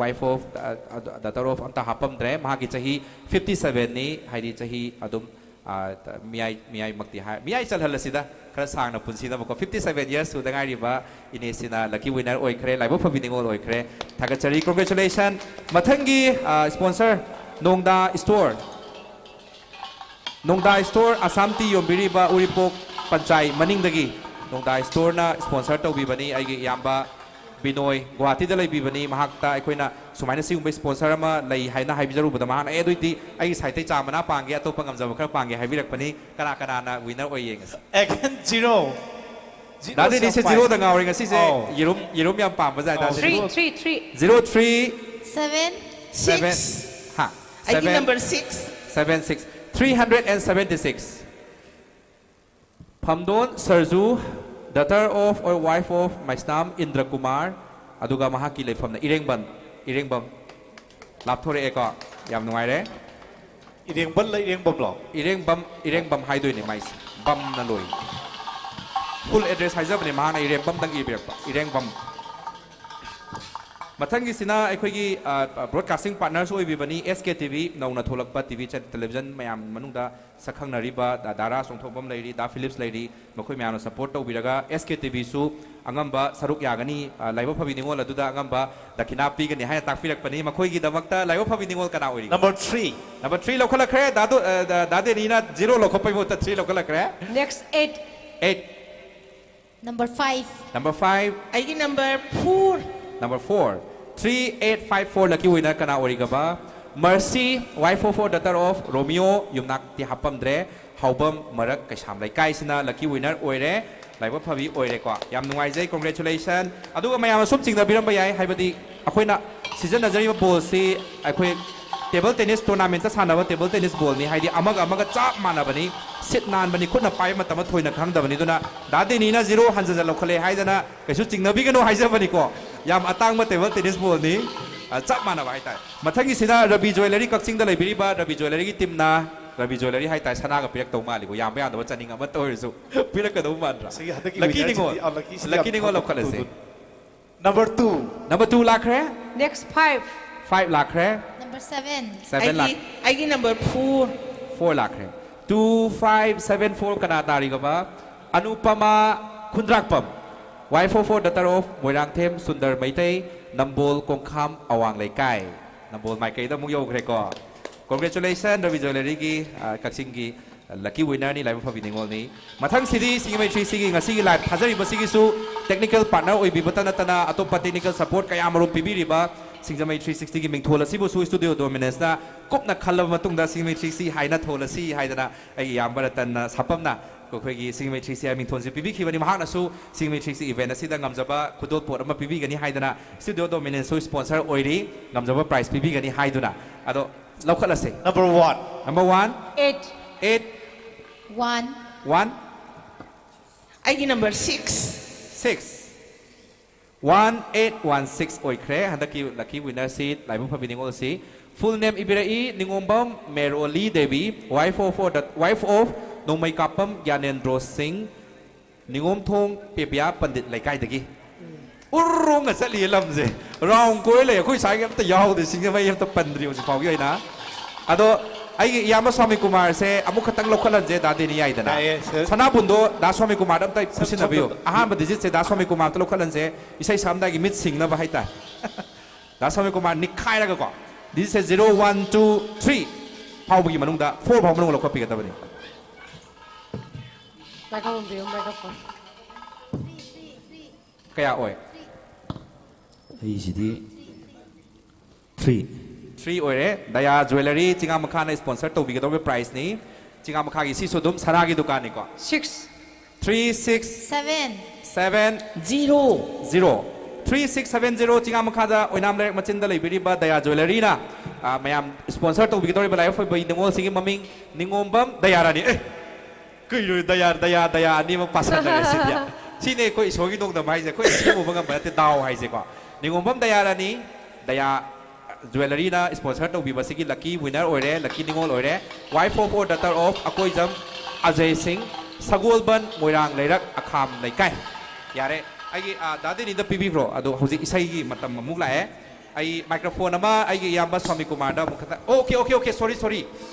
ꯋꯥꯏꯐ ꯑꯣꯐ, ꯗꯇꯔ ꯑꯣꯐ ꯑꯝꯇ ꯍꯥꯞꯄꯝꯗ꯭ꯔꯦ꯫ ꯃꯍꯥꯛꯀꯤ ꯆꯍꯤ ꯐꯤꯐꯇꯤ ꯁꯚꯦꯟꯅꯤ, ꯍꯥꯏꯗꯤ ꯆꯍꯤ ꯑꯗꯨꯝ, ꯑ, ꯃꯤꯌꯥꯏ, ꯃꯤꯌꯥꯏꯃꯛꯇꯤ ꯍꯥꯏ, ꯃꯤꯌꯥꯏ ꯆꯜꯍꯜꯂꯁꯤꯗ, ꯈꯔ ꯁꯥꯡꯅ ꯄꯨꯟꯁꯤꯅꯕꯀꯣ꯫ ꯐꯤꯐꯇꯤ ꯁꯚꯦꯟ ꯌꯔꯁ ꯁꯨꯗ ꯉꯥꯏꯔꯤꯕ ꯏꯅꯦꯁꯤꯅ ꯂꯛꯀꯤ ꯋꯤꯅꯔ ꯑꯣꯏꯈ꯭ꯔꯦ, ꯂꯥꯏꯕꯛ ꯐꯕꯤ ꯅꯤꯉꯣꯜ ꯑꯣꯏꯈ꯭ꯔꯦ꯫ ꯊꯥꯒꯠꯆꯔꯤ, ꯀꯣꯡꯒ꯭ꯔꯦꯆꯨꯂꯦꯁꯟ꯫ ꯃꯊꯪꯒꯤ, ꯑ, sponsor Nongda store. Nongda store Assam tea ꯌꯣꯟꯕꯤꯔꯤꯕ ꯎꯔꯤꯄꯣꯛ ꯄꯟꯆꯥꯏ ꯃꯅꯤꯡꯗꯒꯤ ꯅꯣꯡꯗꯥ ꯁ꯭ꯇꯣꯔꯅ ꯁ꯭ꯄꯣꯟꯁꯔ ꯇꯧꯕꯤꯕꯅꯤ꯫ ꯑꯩꯒꯤ ꯏꯌꯥꯝꯕ ꯕꯤꯅꯣꯏ ꯒꯨꯋꯥꯍꯥꯇꯤꯗ ꯂꯩꯕꯤꯕꯅꯤ꯫ ꯃꯍꯥꯛꯇ ꯑꯩꯈꯣꯏꯅ ꯁꯨꯃꯥꯏꯅ ꯁꯤꯒꯨꯝꯕ ꯁ꯭ꯄꯣꯟꯁꯔ ꯑꯃ ꯂꯩ ꯍꯥꯏꯅ ꯍꯥꯏꯕꯤꯖꯔꯨꯕꯗ ꯃꯍꯥꯛꯅ, "ꯑꯦ, ꯑꯗꯨꯏꯗꯤ ꯑꯩꯒꯤ ꯁꯥꯏꯠꯇꯩ ꯆꯥ ꯃꯅꯥ ꯄꯥꯡꯒꯦ, ꯑꯇꯣꯞꯄ ꯉꯝꯖꯕ ꯈꯔ ꯄꯥꯡꯒꯦ" ꯍꯥꯏꯕꯤꯔꯛꯄꯅꯤ꯫ ꯀꯅꯥ ꯀꯅꯥꯅ ꯋꯤꯅꯔ ꯑꯣꯏ ꯌꯦꯡꯉꯁꯤ꯫ ꯑꯦꯒꯟ ꯖꯤꯔꯣ꯫ ꯗꯥ ꯗꯦꯅꯤꯁꯁꯦ ꯖꯤꯔꯣꯗ ꯉꯥꯎꯔꯦ ꯉꯁꯤꯁꯦ꯫ ꯑꯧ꯫ ꯌꯦꯔꯨꯝ, ꯌꯦꯔꯨꯝ ꯌꯥꯝ ꯄꯥꯝꯕꯖꯥꯠꯅꯤ ꯗꯥ ꯑꯧ꯫ Dennis. Three three three. Zero three seven. Seven. Six. ꯍꯥ? ꯑꯩꯒꯤ seven. Number six. Seven six. Three hundred and seventy six. ꯐꯝꯗꯣꯟ Sarju, daughter of or wife of Meisnam Indra Kumar, ꯑꯗꯨꯒ ꯃꯍꯥꯛꯀꯤ ꯂꯩꯐꯝꯅ ꯏꯔꯦꯡꯕꯝ, ꯏꯔꯦꯡꯕꯝ꯫ ꯂꯥꯞꯊꯣꯔꯛꯑꯦꯀꯣ, ꯌꯥꯝ ꯅꯨꯡꯉꯥꯏꯔꯦ꯫ ꯏꯔꯦꯡꯕꯜꯂ ꯏꯔꯦꯡꯕꯝꯂꯣ? ꯏꯔꯦꯡꯕꯝ, ꯏꯔꯦꯡꯕꯝ ꯍꯥꯏꯗꯣꯏꯅꯦ ꯃꯥꯏꯁꯦ, ꯕꯝꯅ ꯂꯣꯏ꯫ ꯐꯨꯜ ꯑꯦꯗ꯭ꯔꯦꯁ ꯍꯥꯏꯖꯕꯅꯦ, ꯃꯍꯥꯛꯅ ꯏꯔꯦꯡꯕꯝꯗꯪ ꯏꯕꯤꯔꯛꯄ, ꯏꯔꯦꯡꯕꯝ꯫ ꯃꯊꯪꯒꯤꯁꯤꯅ ꯑꯩꯈꯣꯏꯒꯤ, ꯑ, broadcasting partners ꯑꯣꯏꯕꯤꯕꯅꯤ, ꯑꯦꯁ ꯀꯦ ꯇꯤ ꯚꯤ, ꯅꯧꯅ ꯊꯣꯛꯂꯛꯄ ꯇꯤ ꯚꯤ ꯆꯦ-, ꯇꯦꯂꯤꯚꯤꯖꯟ ꯃꯌꯥꯝ ꯃꯅꯨꯡꯗ ꯁꯛꯈꯪꯅꯔꯤꯕ ꯗꯥ ꯗꯥꯔꯥ ꯆꯣꯡꯊꯣꯛꯄꯝ ꯂꯩꯔꯤ, ꯗꯥ ꯐꯤꯂꯤꯞꯁ ꯂꯩꯔꯤ, ꯃꯈꯣꯏ ꯃꯌꯥꯝꯅ ꯁꯄꯣꯔꯠ ꯇꯧꯕꯤꯔꯒ ꯑꯦꯁ ꯀꯦ ꯇꯤ ꯚꯤꯁꯨ ꯑꯉꯝꯕ ꯁꯔꯨꯛ ꯌꯥꯒꯅꯤ, ꯑ, ꯂꯥꯏꯕꯛ ꯐꯕꯤ ꯅꯤꯉꯣꯜ ꯑꯗꯨꯗ ꯑꯉꯝꯕ ꯗꯈꯤꯅꯥ ꯄꯤꯒꯅꯤ ꯍꯥꯏꯅ ꯇꯥꯛꯄꯤꯔꯛꯄꯅꯤ꯫ ꯃꯈꯣꯏꯒꯤꯗꯃꯛꯇ ꯂꯥꯏꯕꯛ ꯐꯕꯤ ꯅꯤꯉꯣꯜ ꯀꯅꯥ ꯑꯣꯏꯔꯤꯒꯦ? Number three. ꯅꯝꯕꯔ ꯊ꯭ꯔꯤ ꯂꯧꯈꯠꯂꯛꯈ꯭ꯔꯦ꯫ ꯗꯥ ꯗꯣ-, ꯑ, ꯗꯥ, ꯗꯥ ꯗꯦꯅꯤꯅ ꯖꯤꯔꯣ ꯂꯧꯈꯠꯄꯒꯤ ꯃꯍꯨꯠꯇ ꯊ꯭ꯔꯤ ꯂꯧꯈꯠꯂꯛꯈ꯭ꯔꯦ꯫ Next eight. Eight. Number five. Number five. ꯑꯩꯒꯤ number four. Number four. Three eight five four lucky winner ꯀꯅꯥ ꯑꯣꯏꯔꯤꯒꯕ? Mercy, wife of four, daughter of Romeo, ꯌꯨꯝꯅꯥꯛꯇꯤ ꯍꯥꯞꯄꯝꯗ꯭ꯔꯦ꯫ ꯍꯥꯎꯕꯝ ꯃꯔꯛ ꯀꯩꯁꯥꯝ ꯂꯩꯀꯥꯏꯁꯤꯅ lucky winner ꯑꯣꯏꯔꯦ꯫ ꯂꯥꯏꯕꯛ ꯐꯕꯤ ꯑꯣꯏꯔꯦꯀꯣ꯫ ꯌꯥꯝ ꯅꯨꯡꯉꯥꯏꯖꯩ, congratulation꯫ ꯑꯗꯨꯒ ꯃꯌꯥꯝꯅ ꯁꯨꯝ ꯆꯤꯡꯅꯕꯤꯔꯝꯕ ꯌꯥꯏ, ꯍꯥꯏꯕꯗꯤ ꯑꯩꯈꯣꯏꯅ ꯁꯤꯖꯤꯟꯅꯖꯔꯤꯕ ballꯁꯤ ꯑꯩꯈꯣꯏ table tennis tournamentꯇ ꯁꯥꯟꯅꯕ table tennis ballꯅꯤ, ꯍꯥꯏꯗꯤ ꯑꯃꯒ ꯑꯃꯒ ꯆꯞ ꯃꯥꯟꯅꯕꯅꯤ, ꯁꯤꯠ ꯅꯥꯟꯕꯅꯤ, ꯈꯨꯠꯅ ꯄꯥꯏꯕ ꯃꯇꯝꯗ ꯊꯣꯏꯅ ꯈꯪꯗꯕꯅꯤ꯫ ꯑꯗꯨꯅ ꯗꯥ ꯗꯦꯅꯤꯅ zero ꯍꯟꯖꯟ ꯂꯧꯈꯠꯂꯦ ꯍꯥꯏꯗꯅ ꯀꯩꯁꯨ ꯆꯤꯡꯅꯕꯤꯒꯅꯨ ꯍꯥꯏꯖꯕꯅꯤꯀꯣ꯫ ꯌꯥꯝ ꯑꯇꯥꯡꯕ table tennis ballꯅꯤ꯫ ꯑ, ꯆꯞ ꯃꯥꯟꯅꯕ ꯍꯥꯏꯇꯥꯔꯦ꯫ ꯃꯊꯪꯒꯤꯁꯤꯅ ꯔꯕꯤ ꯖ꯭ꯋꯦꯂꯔꯤ, ꯀꯛꯆꯤꯡꯗ ꯂꯩꯕꯤꯔꯤꯕ ꯔꯕꯤ ꯖ꯭ꯋꯦꯂꯔꯤꯒꯤ teamꯅ, ꯔꯕꯤ ꯖ꯭ꯋꯦꯂꯔꯤ ꯍꯥꯏꯇꯥꯔꯦ, ꯁꯅꯥꯒ ꯄꯤꯔꯛꯇꯧ ꯃꯥꯜꯂꯤꯀꯣ, ꯌꯥꯝꯕ ꯌꯥꯗꯕ ꯆꯅꯤꯡ ꯑꯃꯠꯇ ꯑꯣꯏꯔꯁꯨ ꯄꯤꯔꯛꯀꯗꯧꯕ ꯃꯥꯟꯗ꯭ꯔꯥ? ꯁꯤꯒꯤ ꯍꯟꯗꯛꯀꯤ lucky winnerꯁꯤꯗꯤ, ꯅꯤꯉꯣꯜ, ꯑ, luckyꯁꯤꯗꯤ lucky ꯌꯥꯝ ꯅꯤꯉꯣꯜ ꯐꯕ ꯂꯧꯈꯠꯂꯁꯦ꯫ ꯄꯣꯠꯇꯨꯅꯤ꯫ Number two꯫ Number two ꯂꯥꯛꯈ꯭ꯔꯦ꯫ Next five꯫ Five ꯂꯥꯛꯈ꯭ꯔꯦ꯫ Number seven꯫ Seven ꯑꯩꯒꯤ, ꯂꯥꯛ-, ꯑꯩꯒꯤ number four꯫ Four ꯂꯥꯛꯈ꯭ꯔꯦ꯫ Two five seven four ꯀꯅꯥ ꯇꯥꯔꯤꯒꯕ? ꯑꯅꯨꯄꯃꯥ ꯈꯨꯟꯗ꯭ꯔꯥꯛꯄꯝ, wife of four, daughter of Moirangthem Sundar Meitei, ꯅꯝꯕꯣꯜ ꯀꯣꯡꯈꯥꯝ ꯑꯋꯥꯡ ꯂꯩꯀꯥꯏ, ꯅꯝꯕꯣꯜ ꯃꯥꯏꯀꯩꯗ ꯑꯃꯨꯛ ꯌꯧꯈ꯭ꯔꯦꯀꯣ꯫ Congratulation, ꯔꯕꯤ ꯖ꯭ꯋꯦꯂꯔꯤꯒꯤ, ꯑ, ꯀꯛꯆꯤꯡꯒꯤ lucky winnerꯅꯤ, ꯂꯥꯏꯕꯛ ꯐꯕꯤ ꯅꯤꯉꯣꯜꯅꯤ꯫ ꯃꯊꯪꯁꯤꯗꯤ ꯁꯤꯡꯖꯃꯩ ꯊ꯭ꯔꯤ ꯁꯤꯒꯤ ꯉꯁꯤꯒꯤ live ꯊꯥꯖꯔꯤꯕꯁꯤꯒꯤꯁꯨ technical partner ꯑꯣꯏꯕꯤꯕꯇ ꯅꯠꯇꯅ ꯑꯇꯣꯞꯄ technical support ꯀꯌꯥ ꯃꯔꯨꯝ ꯄꯤꯕꯤꯔꯤꯕ ꯁꯤꯡꯖꯃꯩ ꯊ꯭ꯔꯤ ꯁꯤꯛꯁꯇꯤꯒꯤ ꯃꯤꯡꯊꯣꯜ ꯑꯁꯤꯕꯨꯁꯨ Studio Dominanceꯅ ꯀꯨꯞꯅ ꯈꯜꯂꯕ ꯃꯇꯨꯡꯗ ꯁꯤꯡꯖꯃꯩ ꯊ꯭ꯔꯤ ꯁꯤꯛꯁꯇꯤ ꯍꯥꯏꯅ ꯊꯣꯜꯂꯁꯤ ꯍꯥꯏꯗꯅ ꯑꯩꯒꯤ ꯏꯌꯥꯝꯕ ꯔꯇꯟꯅ ꯁꯥꯄꯝꯅ ꯑꯩꯈꯣꯏꯒꯤ ꯁꯤꯡꯖꯃꯩ ꯊ꯭ꯔꯤ ꯁꯤꯛꯁꯇꯤ ꯍꯥꯏꯕ ꯃꯤꯡꯊꯣꯜꯁꯤ ꯄꯤꯕꯤꯈꯤꯕꯅꯤ꯫ ꯃꯍꯥꯛꯅꯁꯨ ꯁꯤꯡꯖꯃꯩ ꯊ꯭ꯔꯤ ꯁꯤꯛꯁꯇꯤ event ꯑꯁꯤꯗ ꯉꯝꯖꯕ ꯈꯨꯗꯣꯜꯄꯣꯠ ꯑꯃ ꯄꯤꯕꯤꯒꯅꯤ ꯍꯥꯏꯗꯅ Studio Dominanceꯁꯨ sponsor ꯑꯣꯏꯔꯤ, ꯉꯝꯖꯕ prize ꯄꯤꯕꯤꯒꯅꯤ ꯍꯥꯏꯗꯨꯅ꯫ ꯑꯗꯣ ꯂꯧꯈꯠꯂꯁꯦ꯫ Number one꯫ Number one꯫ Eight꯫ Eight꯫ One꯫ One꯫ ꯑꯩꯒꯤ number six꯫ Six꯫ One eight one six ꯑꯣꯏꯈ꯭ꯔꯦ ꯍꯟꯗꯛꯀꯤ lucky winnerꯁꯤ, ꯂꯥꯏꯕꯛ ꯐꯕꯤ ꯅꯤꯉꯣꯜꯁꯤ꯫ Full name ꯏꯕꯤꯔꯛꯏ, ꯅꯤꯉꯣꯝꯕꯝ ꯃꯦꯔꯣꯂꯤ Devi, wife of, wife of ꯅꯣꯡꯃꯩꯀꯥꯞꯄꯝ ꯒ꯭ꯌꯥꯅꯦꯟꯗ꯭ꯔꯣ ꯁꯤꯡ, ꯅꯤꯉꯣꯝꯊꯣꯡ ꯄꯦꯕꯤꯌꯥ ꯄꯟꯗꯤꯠ ꯂꯩꯀꯥꯏꯗꯒꯤ꯫ ꯎꯔꯣꯡꯒ ꯆꯠꯂꯤꯌꯦ ꯂꯝꯁꯦ꯫ Round ꯀꯣꯏ ꯂꯩ, ꯑꯩꯈꯣꯏ ꯁ꯭ꯋꯥꯏꯒꯤ ꯑꯝꯇ ꯌꯥꯎꯗꯦ, ꯁꯤꯡꯖꯃꯩ ꯑꯝꯇ ꯄꯟꯗ꯭ꯔꯤ ꯍꯧꯖꯤꯛ ꯐꯥꯎꯒꯤ ꯑꯣꯏꯅ꯫ ꯑꯗꯣ ꯑꯩꯒꯤ ꯏꯌꯥꯝꯕ ꯁ꯭ꯋꯥꯃꯤ ꯀꯨꯃꯥꯔꯁꯦ ꯑꯃꯨꯛ ꯈꯛꯇꯪ ꯂꯧꯈꯠꯍꯟꯁꯦ, ꯗꯥ ꯗꯦꯅꯤ ꯌꯥꯏꯗꯅ꯫ ꯌꯥꯏꯌꯦ, sir꯫ ꯁꯅꯥꯕꯨꯟꯗꯣ ꯗꯥ ꯁ꯭ꯋꯥꯃꯤ ꯀꯨꯃꯥꯔꯗ ꯑꯝꯇ ꯁꯝ-, ꯈꯨꯠꯁꯤꯟꯅꯕꯤꯌꯨ꯫ ꯁꯝꯗꯣ-, ꯑꯍꯥꯟꯕ digitꯁꯦ ꯗꯥ ꯁ꯭ꯋꯥꯃꯤ ꯀꯨꯃꯥꯔ ꯑꯝꯇ ꯂꯧꯈꯠꯍꯟꯁꯦ, ꯏꯁꯩ ꯁꯛꯑꯝꯗꯥꯏꯒꯤ ꯃꯤꯠ ꯁꯤꯡꯅꯕ ꯍꯥꯏꯇꯥꯔꯦ꯫ ꯗꯥ swami Kumar ꯅꯤꯛꯈꯥꯏꯔꯒꯀꯣ, digitꯁꯦ zero, one, two, three ꯐꯥꯎꯕꯒꯤ ꯃꯅꯨꯡꯗ, four ꯐꯥꯎ ꯃꯅꯨꯡꯗ ꯂꯧꯈꯠꯄꯤꯒꯗꯕꯅꯤ꯫ Microphone ꯄꯤꯌꯨ, microphone꯫ ꯀꯌꯥ ꯑꯣꯏ? ꯑꯩꯁꯤꯗꯤ three꯫ ꯐ꯭ꯔꯤ ꯑꯣꯏꯔꯦ꯫ ꯗꯌꯥ ꯖ꯭ꯋꯦꯂꯔꯤ ꯆꯤꯉꯥꯃꯈꯥꯅ ꯁ꯭ꯄꯣꯟꯁꯔ ꯇꯧꯕꯤꯒꯗꯧꯔꯤꯕ ꯄ꯭ꯔꯥꯏꯖꯅꯤ꯫ ꯆꯤꯉꯥꯃꯈꯥꯒꯤ ꯁꯤꯁꯨ ꯑꯗꯨꯝ ꯁꯅꯥꯒꯤ ꯗꯨꯀꯥꯟꯅꯤꯀꯣ꯫ Six. Three six seven. Seven. Zero. Zero. Three six seven zero ꯆꯤꯉꯥꯃꯈꯥꯗ ꯑꯣꯏꯅꯥꯝ ꯂꯩꯔꯛ ꯃꯆꯤꯟꯗ ꯂꯩꯕꯤꯔꯤꯕ ꯗꯌꯥ ꯖ꯭ꯋꯦꯂꯔꯤꯅ, ꯑ, ꯃꯌꯥꯝ ꯁ꯭ꯄꯣꯟꯁꯔ ꯇꯧꯕꯤꯒꯗꯧꯔꯤꯕ ꯂꯥꯏꯕꯛ ꯐꯕ ꯅꯤꯉꯣꯜꯁꯤꯒꯤ ꯃꯃꯤꯡ ꯅꯤꯉꯣꯝꯕꯝ ꯗꯌꯥꯔꯥꯅꯤ꯫ ꯑꯦ, ꯀꯩꯅꯣ ꯗꯌꯥ, ꯗꯌꯥ, ꯗꯌꯥ ꯑꯅꯤꯃꯛ ꯄꯥꯁꯟꯅꯔꯦ ꯁꯤꯗꯤ꯫ ꯁꯤꯅꯦ ꯑꯩꯈꯣꯏ ꯏꯁꯣꯔꯒꯤ ꯅꯣꯡꯗꯝ ꯍꯥꯏꯁꯦ, ꯑꯩꯈꯣꯏ ꯁꯦꯝꯃꯨꯕ ꯉꯝꯕ ꯅꯠꯇꯦ, ꯗꯥꯎ ꯍꯥꯏꯁꯦꯀꯣ꯫ ꯅꯤꯉꯣꯝꯕꯝ ꯗꯌꯥꯔꯥꯅꯤ, ꯗꯌꯥ ꯖ꯭ꯋꯦꯂꯔꯤꯅ ꯁ꯭ꯄꯣꯟꯁꯔ ꯇꯧꯕꯤꯕꯁꯤꯒꯤ ꯂꯛꯀꯤ ꯋꯤꯅꯔ ꯑꯣꯏꯔꯦ, ꯂꯛꯀꯤ ꯅꯤꯉꯣꯜ ꯑꯣꯏꯔꯦ꯫ Wife of four, daughter of Akoijam Ajay ꯁꯤꯡ, ꯁꯒꯣꯜꯕꯟ, ꯃꯣꯏꯔꯥꯡ ꯂꯩꯔꯛ, ꯑꯈꯥꯝ ꯂꯩꯀꯥꯏ꯫ ꯌꯥꯔꯦ, ꯑꯩꯒꯤ, ꯑ, ꯗꯥ ꯗꯦꯅꯤꯗ ꯄꯤꯕꯤꯈ꯭ꯔꯣ꯫ ꯑꯗꯣ ꯍꯧꯖꯤꯛ ꯏꯁꯩꯒꯤ ꯃꯇꯝ ꯑꯃꯨꯛ ꯂꯥꯛꯑꯦ꯫ ꯑꯩ ꯃꯥꯏꯀ꯭ꯔꯣꯐꯣꯟ ꯑꯃ ꯑꯩꯒꯤ ꯏꯌꯥꯝꯕ ꯁ꯭ꯋꯥꯃꯤ ꯀꯨꯃꯥꯔꯗ ꯑꯃꯨꯛ ꯈꯛꯇ, OK, OK, OK, sorry, sorry꯫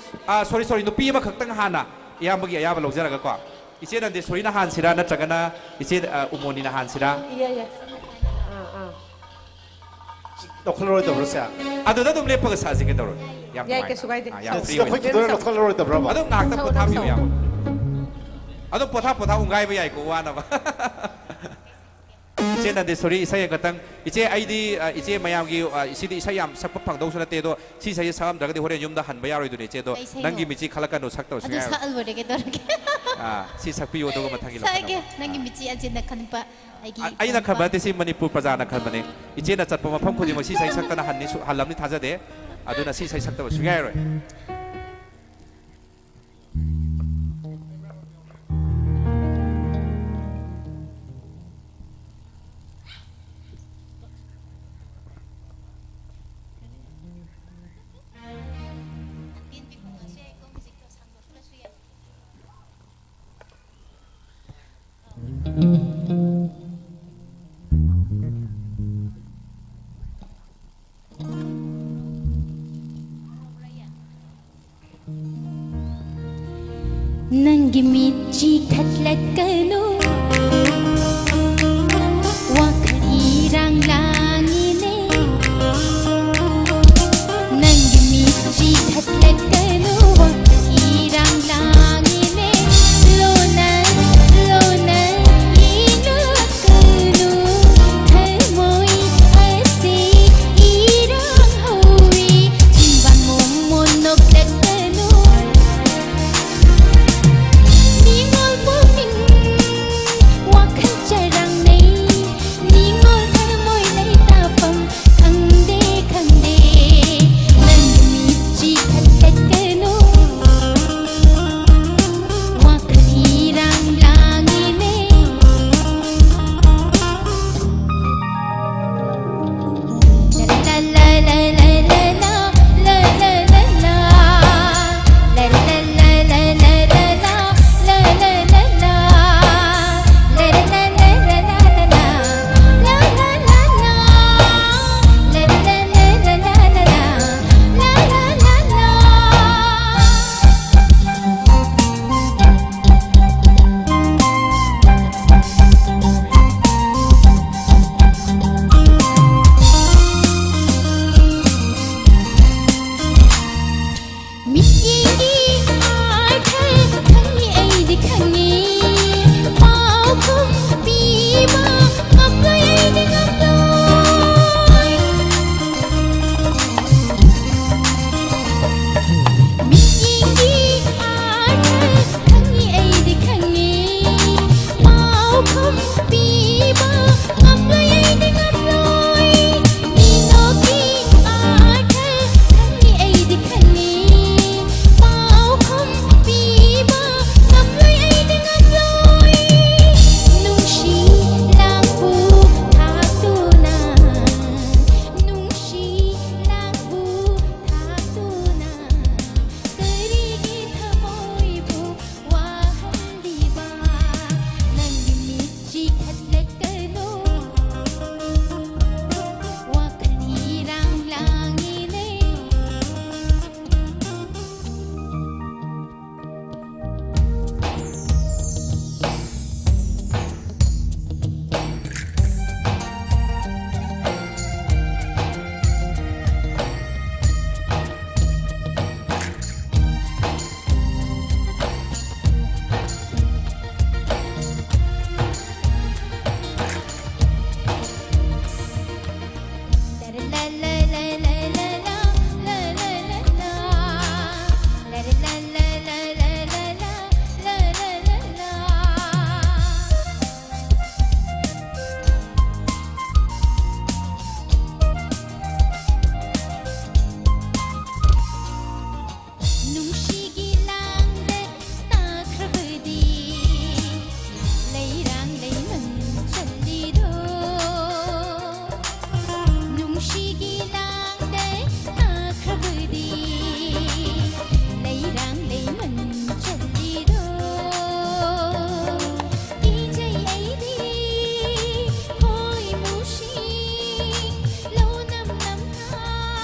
ꯑ, sorry, sorry, ꯅꯨꯄꯤ ꯑꯃꯈꯛꯇꯪ ꯍꯥꯟꯅ ꯏꯌꯥꯝꯕꯒꯤ ꯑꯌꯥꯕ ꯂꯧꯖꯔꯒꯀꯣ꯫ ꯏꯆꯦ ꯅꯟꯗꯦꯁꯣꯔꯤꯅ ꯍꯥꯟꯁꯤꯔꯥ ꯅꯠꯇ꯭ꯔꯒꯅ ꯏꯆꯦ, ꯑ, ꯎꯃꯣꯅꯤꯅ ꯍꯥꯟꯁꯤꯔꯥ? ꯌꯥꯏ, ꯌꯥꯏ꯫ ꯑꯥ, ꯑꯥ꯫ ꯂꯧꯈꯠꯂꯔꯣꯏꯗꯕ꯭ꯔꯣ ꯁꯦ? ꯑꯗꯨꯗ ꯑꯗꯨꯝ ꯂꯦꯞꯄꯒ ꯁꯥꯁꯤ ꯀꯩꯗꯧꯔꯒꯦ? ꯌꯥꯝ ꯌꯥꯏ, ꯅꯨꯡꯉꯥꯏ꯫ ꯀꯩꯁꯨ ꯀꯥꯏꯗꯦ꯫ ꯑꯥ, ꯌꯥꯝ ꯁꯦ, free ꯁꯤꯗ ꯑꯣꯏ꯫ ꯑꯩꯈꯣꯏ ꯈꯤꯇꯪ ꯂꯧꯈꯠꯂꯔꯣꯏꯗꯕ꯭ꯔꯕ? ꯑꯗꯨꯝ ꯉꯥꯏꯍꯥꯛꯇꯪ ꯁꯛꯑꯣ, ꯄꯣꯊꯥꯕꯤꯌꯨ, ꯁꯛꯑꯣ꯫ ꯌꯥꯝ꯫ ꯑꯗꯨꯝ ꯄꯣꯊꯥ ꯄꯣꯊꯥ ꯎꯪꯒꯥꯏꯕ ꯌꯥꯏꯀꯣ, ꯋꯥꯅꯕ꯫ ꯏꯆꯦ ꯅꯟꯗꯦꯁꯣꯔꯤ, ꯏꯁꯩ ꯑꯃꯈꯛꯇꯪ꯫ ꯏꯆꯦ, ꯑꯩꯗꯤ, ꯑ, ꯏꯆꯦ ꯃꯌꯥꯝꯒꯤ, ꯑ, ꯁꯤꯗꯤ ꯏꯁꯩ ꯌꯥꯝ ꯁꯛꯄ ꯐꯪꯗꯧꯁꯨ ꯅꯠꯇꯦ, ꯑꯗꯣ ꯁꯤ ꯏꯁꯩꯁꯦ ꯁꯛꯑꯝꯗ꯭ꯔꯒꯗꯤ ꯍꯣꯔꯦꯟ ꯌꯨꯝꯗ ꯍꯟꯕ ꯌꯥꯔꯣꯏꯗꯣꯏꯅꯦ, ꯏꯆꯦ꯫ ꯑꯗꯣ ꯀꯩ ꯏꯁꯩꯅꯣ? ꯅꯪꯒꯤ ꯃꯤꯠꯁꯤ ꯈꯜꯂꯛꯀꯅꯨ, ꯁꯛꯇꯕꯁꯨ ꯑꯗꯨ ꯌꯥꯔꯣꯏ꯫ ꯁꯛꯑ ꯂꯣꯏꯔꯦ, ꯀꯩꯗꯧꯔꯒꯦ? ꯑꯥ, ꯁꯤ ꯁꯛꯄꯤꯌꯨ, ꯑꯗꯨꯒ ꯃꯊꯪꯒꯤ ꯁꯛꯑꯒꯦ꯫ ꯂꯧꯈꯠꯂꯛꯑꯣ꯫ ꯅꯪꯒꯤ ꯑꯥ꯫ ꯃꯤꯠꯁꯤ ꯑꯟꯖꯤꯟꯅ ꯈꯟꯕ, ꯑꯩꯒꯤ ꯑ-, ꯑꯩꯅ ꯏꯄꯥꯝꯕ꯫ ꯈꯟꯕ ꯅꯠꯇꯦ, ꯁꯤ ꯃꯅꯤꯄꯨꯔ ꯄ꯭ꯔꯖꯥꯅ ꯈꯟꯕꯅꯦ꯫ ꯏꯆꯦꯅ ꯆꯠꯄ ꯃꯐꯝ ꯈꯨꯗꯤꯡꯃꯛ ꯁꯤ ꯏꯁꯩ ꯁꯛꯇꯅ ꯍꯟꯅꯤ ꯁꯨ-, ꯍꯜꯂꯝꯅꯤ ꯊꯥꯖꯗꯦ꯫ ꯑꯗꯨꯅ ꯁꯤ ꯏꯁꯩ ꯁꯛꯇꯕ ꯁꯨꯡꯌꯥ ꯌꯥꯔꯣꯏ꯫ ꯅꯪꯒꯤ ꯃꯤꯠꯁꯤ ꯊꯠꯂꯛꯀꯅꯨ, ꯋꯥꯈꯜ ꯏꯔꯥꯡ ꯂꯥꯡꯉꯤꯅꯦ꯫ ꯅꯪꯒꯤ ꯃꯤꯠꯁꯤ ꯊꯠꯂꯛꯀꯅꯨ, ꯋꯥꯈꯜ ꯏꯔꯥꯡ ꯂꯥꯡꯉꯤꯅꯦ꯫ ꯂꯣꯟꯅ, ꯂꯣꯟꯅ ꯌꯦꯡꯂꯛꯀꯅꯨ, ꯊꯃꯣꯏ ꯑꯁꯤ ꯏꯔꯥꯡ ꯍꯧꯏ꯫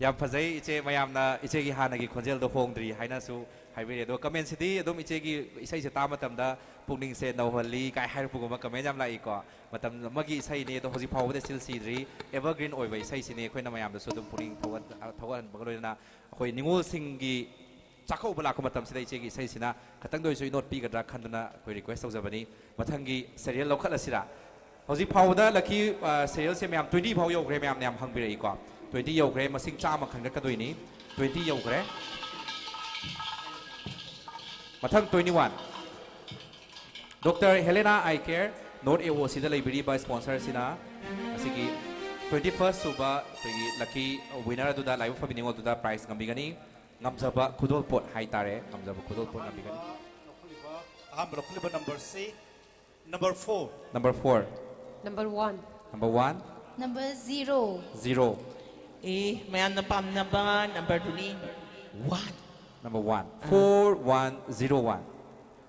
ꯌꯥꯝ ꯐꯖꯩ ꯏꯆꯦ꯫ ꯃꯌꯥꯝꯅ ꯏꯆꯦꯒꯤ ꯍꯥꯟꯅꯒꯤ ꯈꯣꯟꯖꯦꯜꯗꯣ ꯍꯣꯡꯗ꯭ꯔꯤ ꯍꯥꯏꯅꯁꯨ ꯍꯥꯏꯕꯤꯔꯦ꯫ ꯑꯗꯣ ꯀꯃꯦꯟꯁꯤꯗꯤ ꯑꯗꯨꯝ ꯏꯆꯦꯒꯤ ꯏꯁꯩꯁꯦ ꯇꯥꯕ ꯃꯇꯝꯗ ꯄꯨꯛꯅꯤꯡꯁꯦ ꯅꯧꯍꯜꯂꯤ ꯀꯥꯏ ꯍꯥꯏꯔꯛꯄꯒꯨꯝꯕ ꯀꯃꯦꯟ ꯌꯥꯝ ꯂꯥꯛꯏꯀꯣ꯫ ꯃꯇꯝ ꯑꯃꯒꯤ ꯏꯁꯩꯅꯤ, ꯑꯗꯣ ꯍꯧꯖꯤꯛ ꯐꯥꯎꯕꯗ still ꯁꯤꯗ꯭ꯔꯤ꯫ Evergreen ꯑꯣꯏꯕ ꯏꯁꯩꯁꯤꯅꯤ꯫ ꯑꯩꯈꯣꯏꯅ ꯃꯌꯥꯝꯗꯁꯨ ꯑꯗꯨꯝ ꯄꯨꯛꯅꯤꯡ ꯊꯧꯒꯠ-, ꯊꯧꯒꯠꯍꯟꯕꯒ ꯂꯣꯏꯅꯅ ꯑꯩꯈꯣꯏ ꯅꯤꯉꯣꯜꯁꯤꯡꯒꯤ ꯆꯥꯛꯀꯧꯕ ꯂꯥꯛꯄ ꯃꯇꯝꯁꯤꯗ ꯏꯆꯦꯒꯤ ꯏꯁꯩꯁꯤꯅ ꯈꯇꯪꯗ ꯑꯣꯏꯔꯁꯨ ꯏꯅꯣꯠ ꯄꯤꯒꯗ꯭ꯔꯥ ꯈꯟꯗꯨꯅ ꯑꯩꯈꯣꯏ request ꯇꯧꯖꯕꯅꯤ꯫ ꯃꯊꯪꯒꯤ serial ꯂꯧꯈꯠꯂꯁꯤꯔꯥ? ꯍꯧꯖꯤꯛ ꯐꯥꯎꯕꯗ lucky, ꯑ, serialꯁꯦ ꯃꯌꯥꯝ twenty ꯐꯥꯎ ꯌꯧꯈ꯭ꯔꯦ, ꯃꯌꯥꯝꯅ ꯌꯥꯝ ꯍꯪꯕꯤꯔꯛꯏꯀꯣ꯫ Twenty ꯌꯧꯈ꯭ꯔꯦ, ꯃꯁꯤꯡ ꯆꯥꯝꯃ ꯈꯟꯒꯠꯀꯗꯣꯏꯅꯤ꯫ Twenty ꯌꯧꯈ꯭ꯔꯦ꯫ ꯃꯊꯪ twenty one꯫ Doctor Helena Eye Care, North A O Cꯗ ꯂꯩꯕꯤꯔꯤꯕ sponsorꯁꯤꯅ ꯉꯁꯤꯒꯤ twenty first ꯁꯨꯕ ꯑꯩꯈꯣꯏꯒꯤ lucky winner ꯑꯗꯨꯗ, ꯂꯥꯏꯕꯛ ꯐꯕꯤ ꯅꯤꯉꯣꯜꯗꯨꯗ prize ꯉꯝꯕꯤꯒꯅꯤ꯫ ꯉꯝꯖꯕ ꯈꯨꯗꯣꯜꯄꯣꯠ ꯍꯥꯏꯇꯥꯔꯦ, ꯉꯝꯖꯕ ꯈꯨꯗꯣꯜꯄꯣꯠ ꯉꯝꯕꯤꯒꯅꯤ꯫ ꯂꯧꯈꯠꯂꯤꯕ, ꯑꯍꯥꯟꯕ ꯂꯧꯈꯠꯂꯤꯕ numberꯁꯤ number four꯫ Number four꯫ Number one. Number one꯫ Number zero. Zero꯫ ꯑꯦ, ꯃꯌꯥꯝꯅ ꯄꯥꯝꯅꯕ numberꯗꯨꯅꯤ꯫ One꯫ Number one꯫ Four one zero one꯫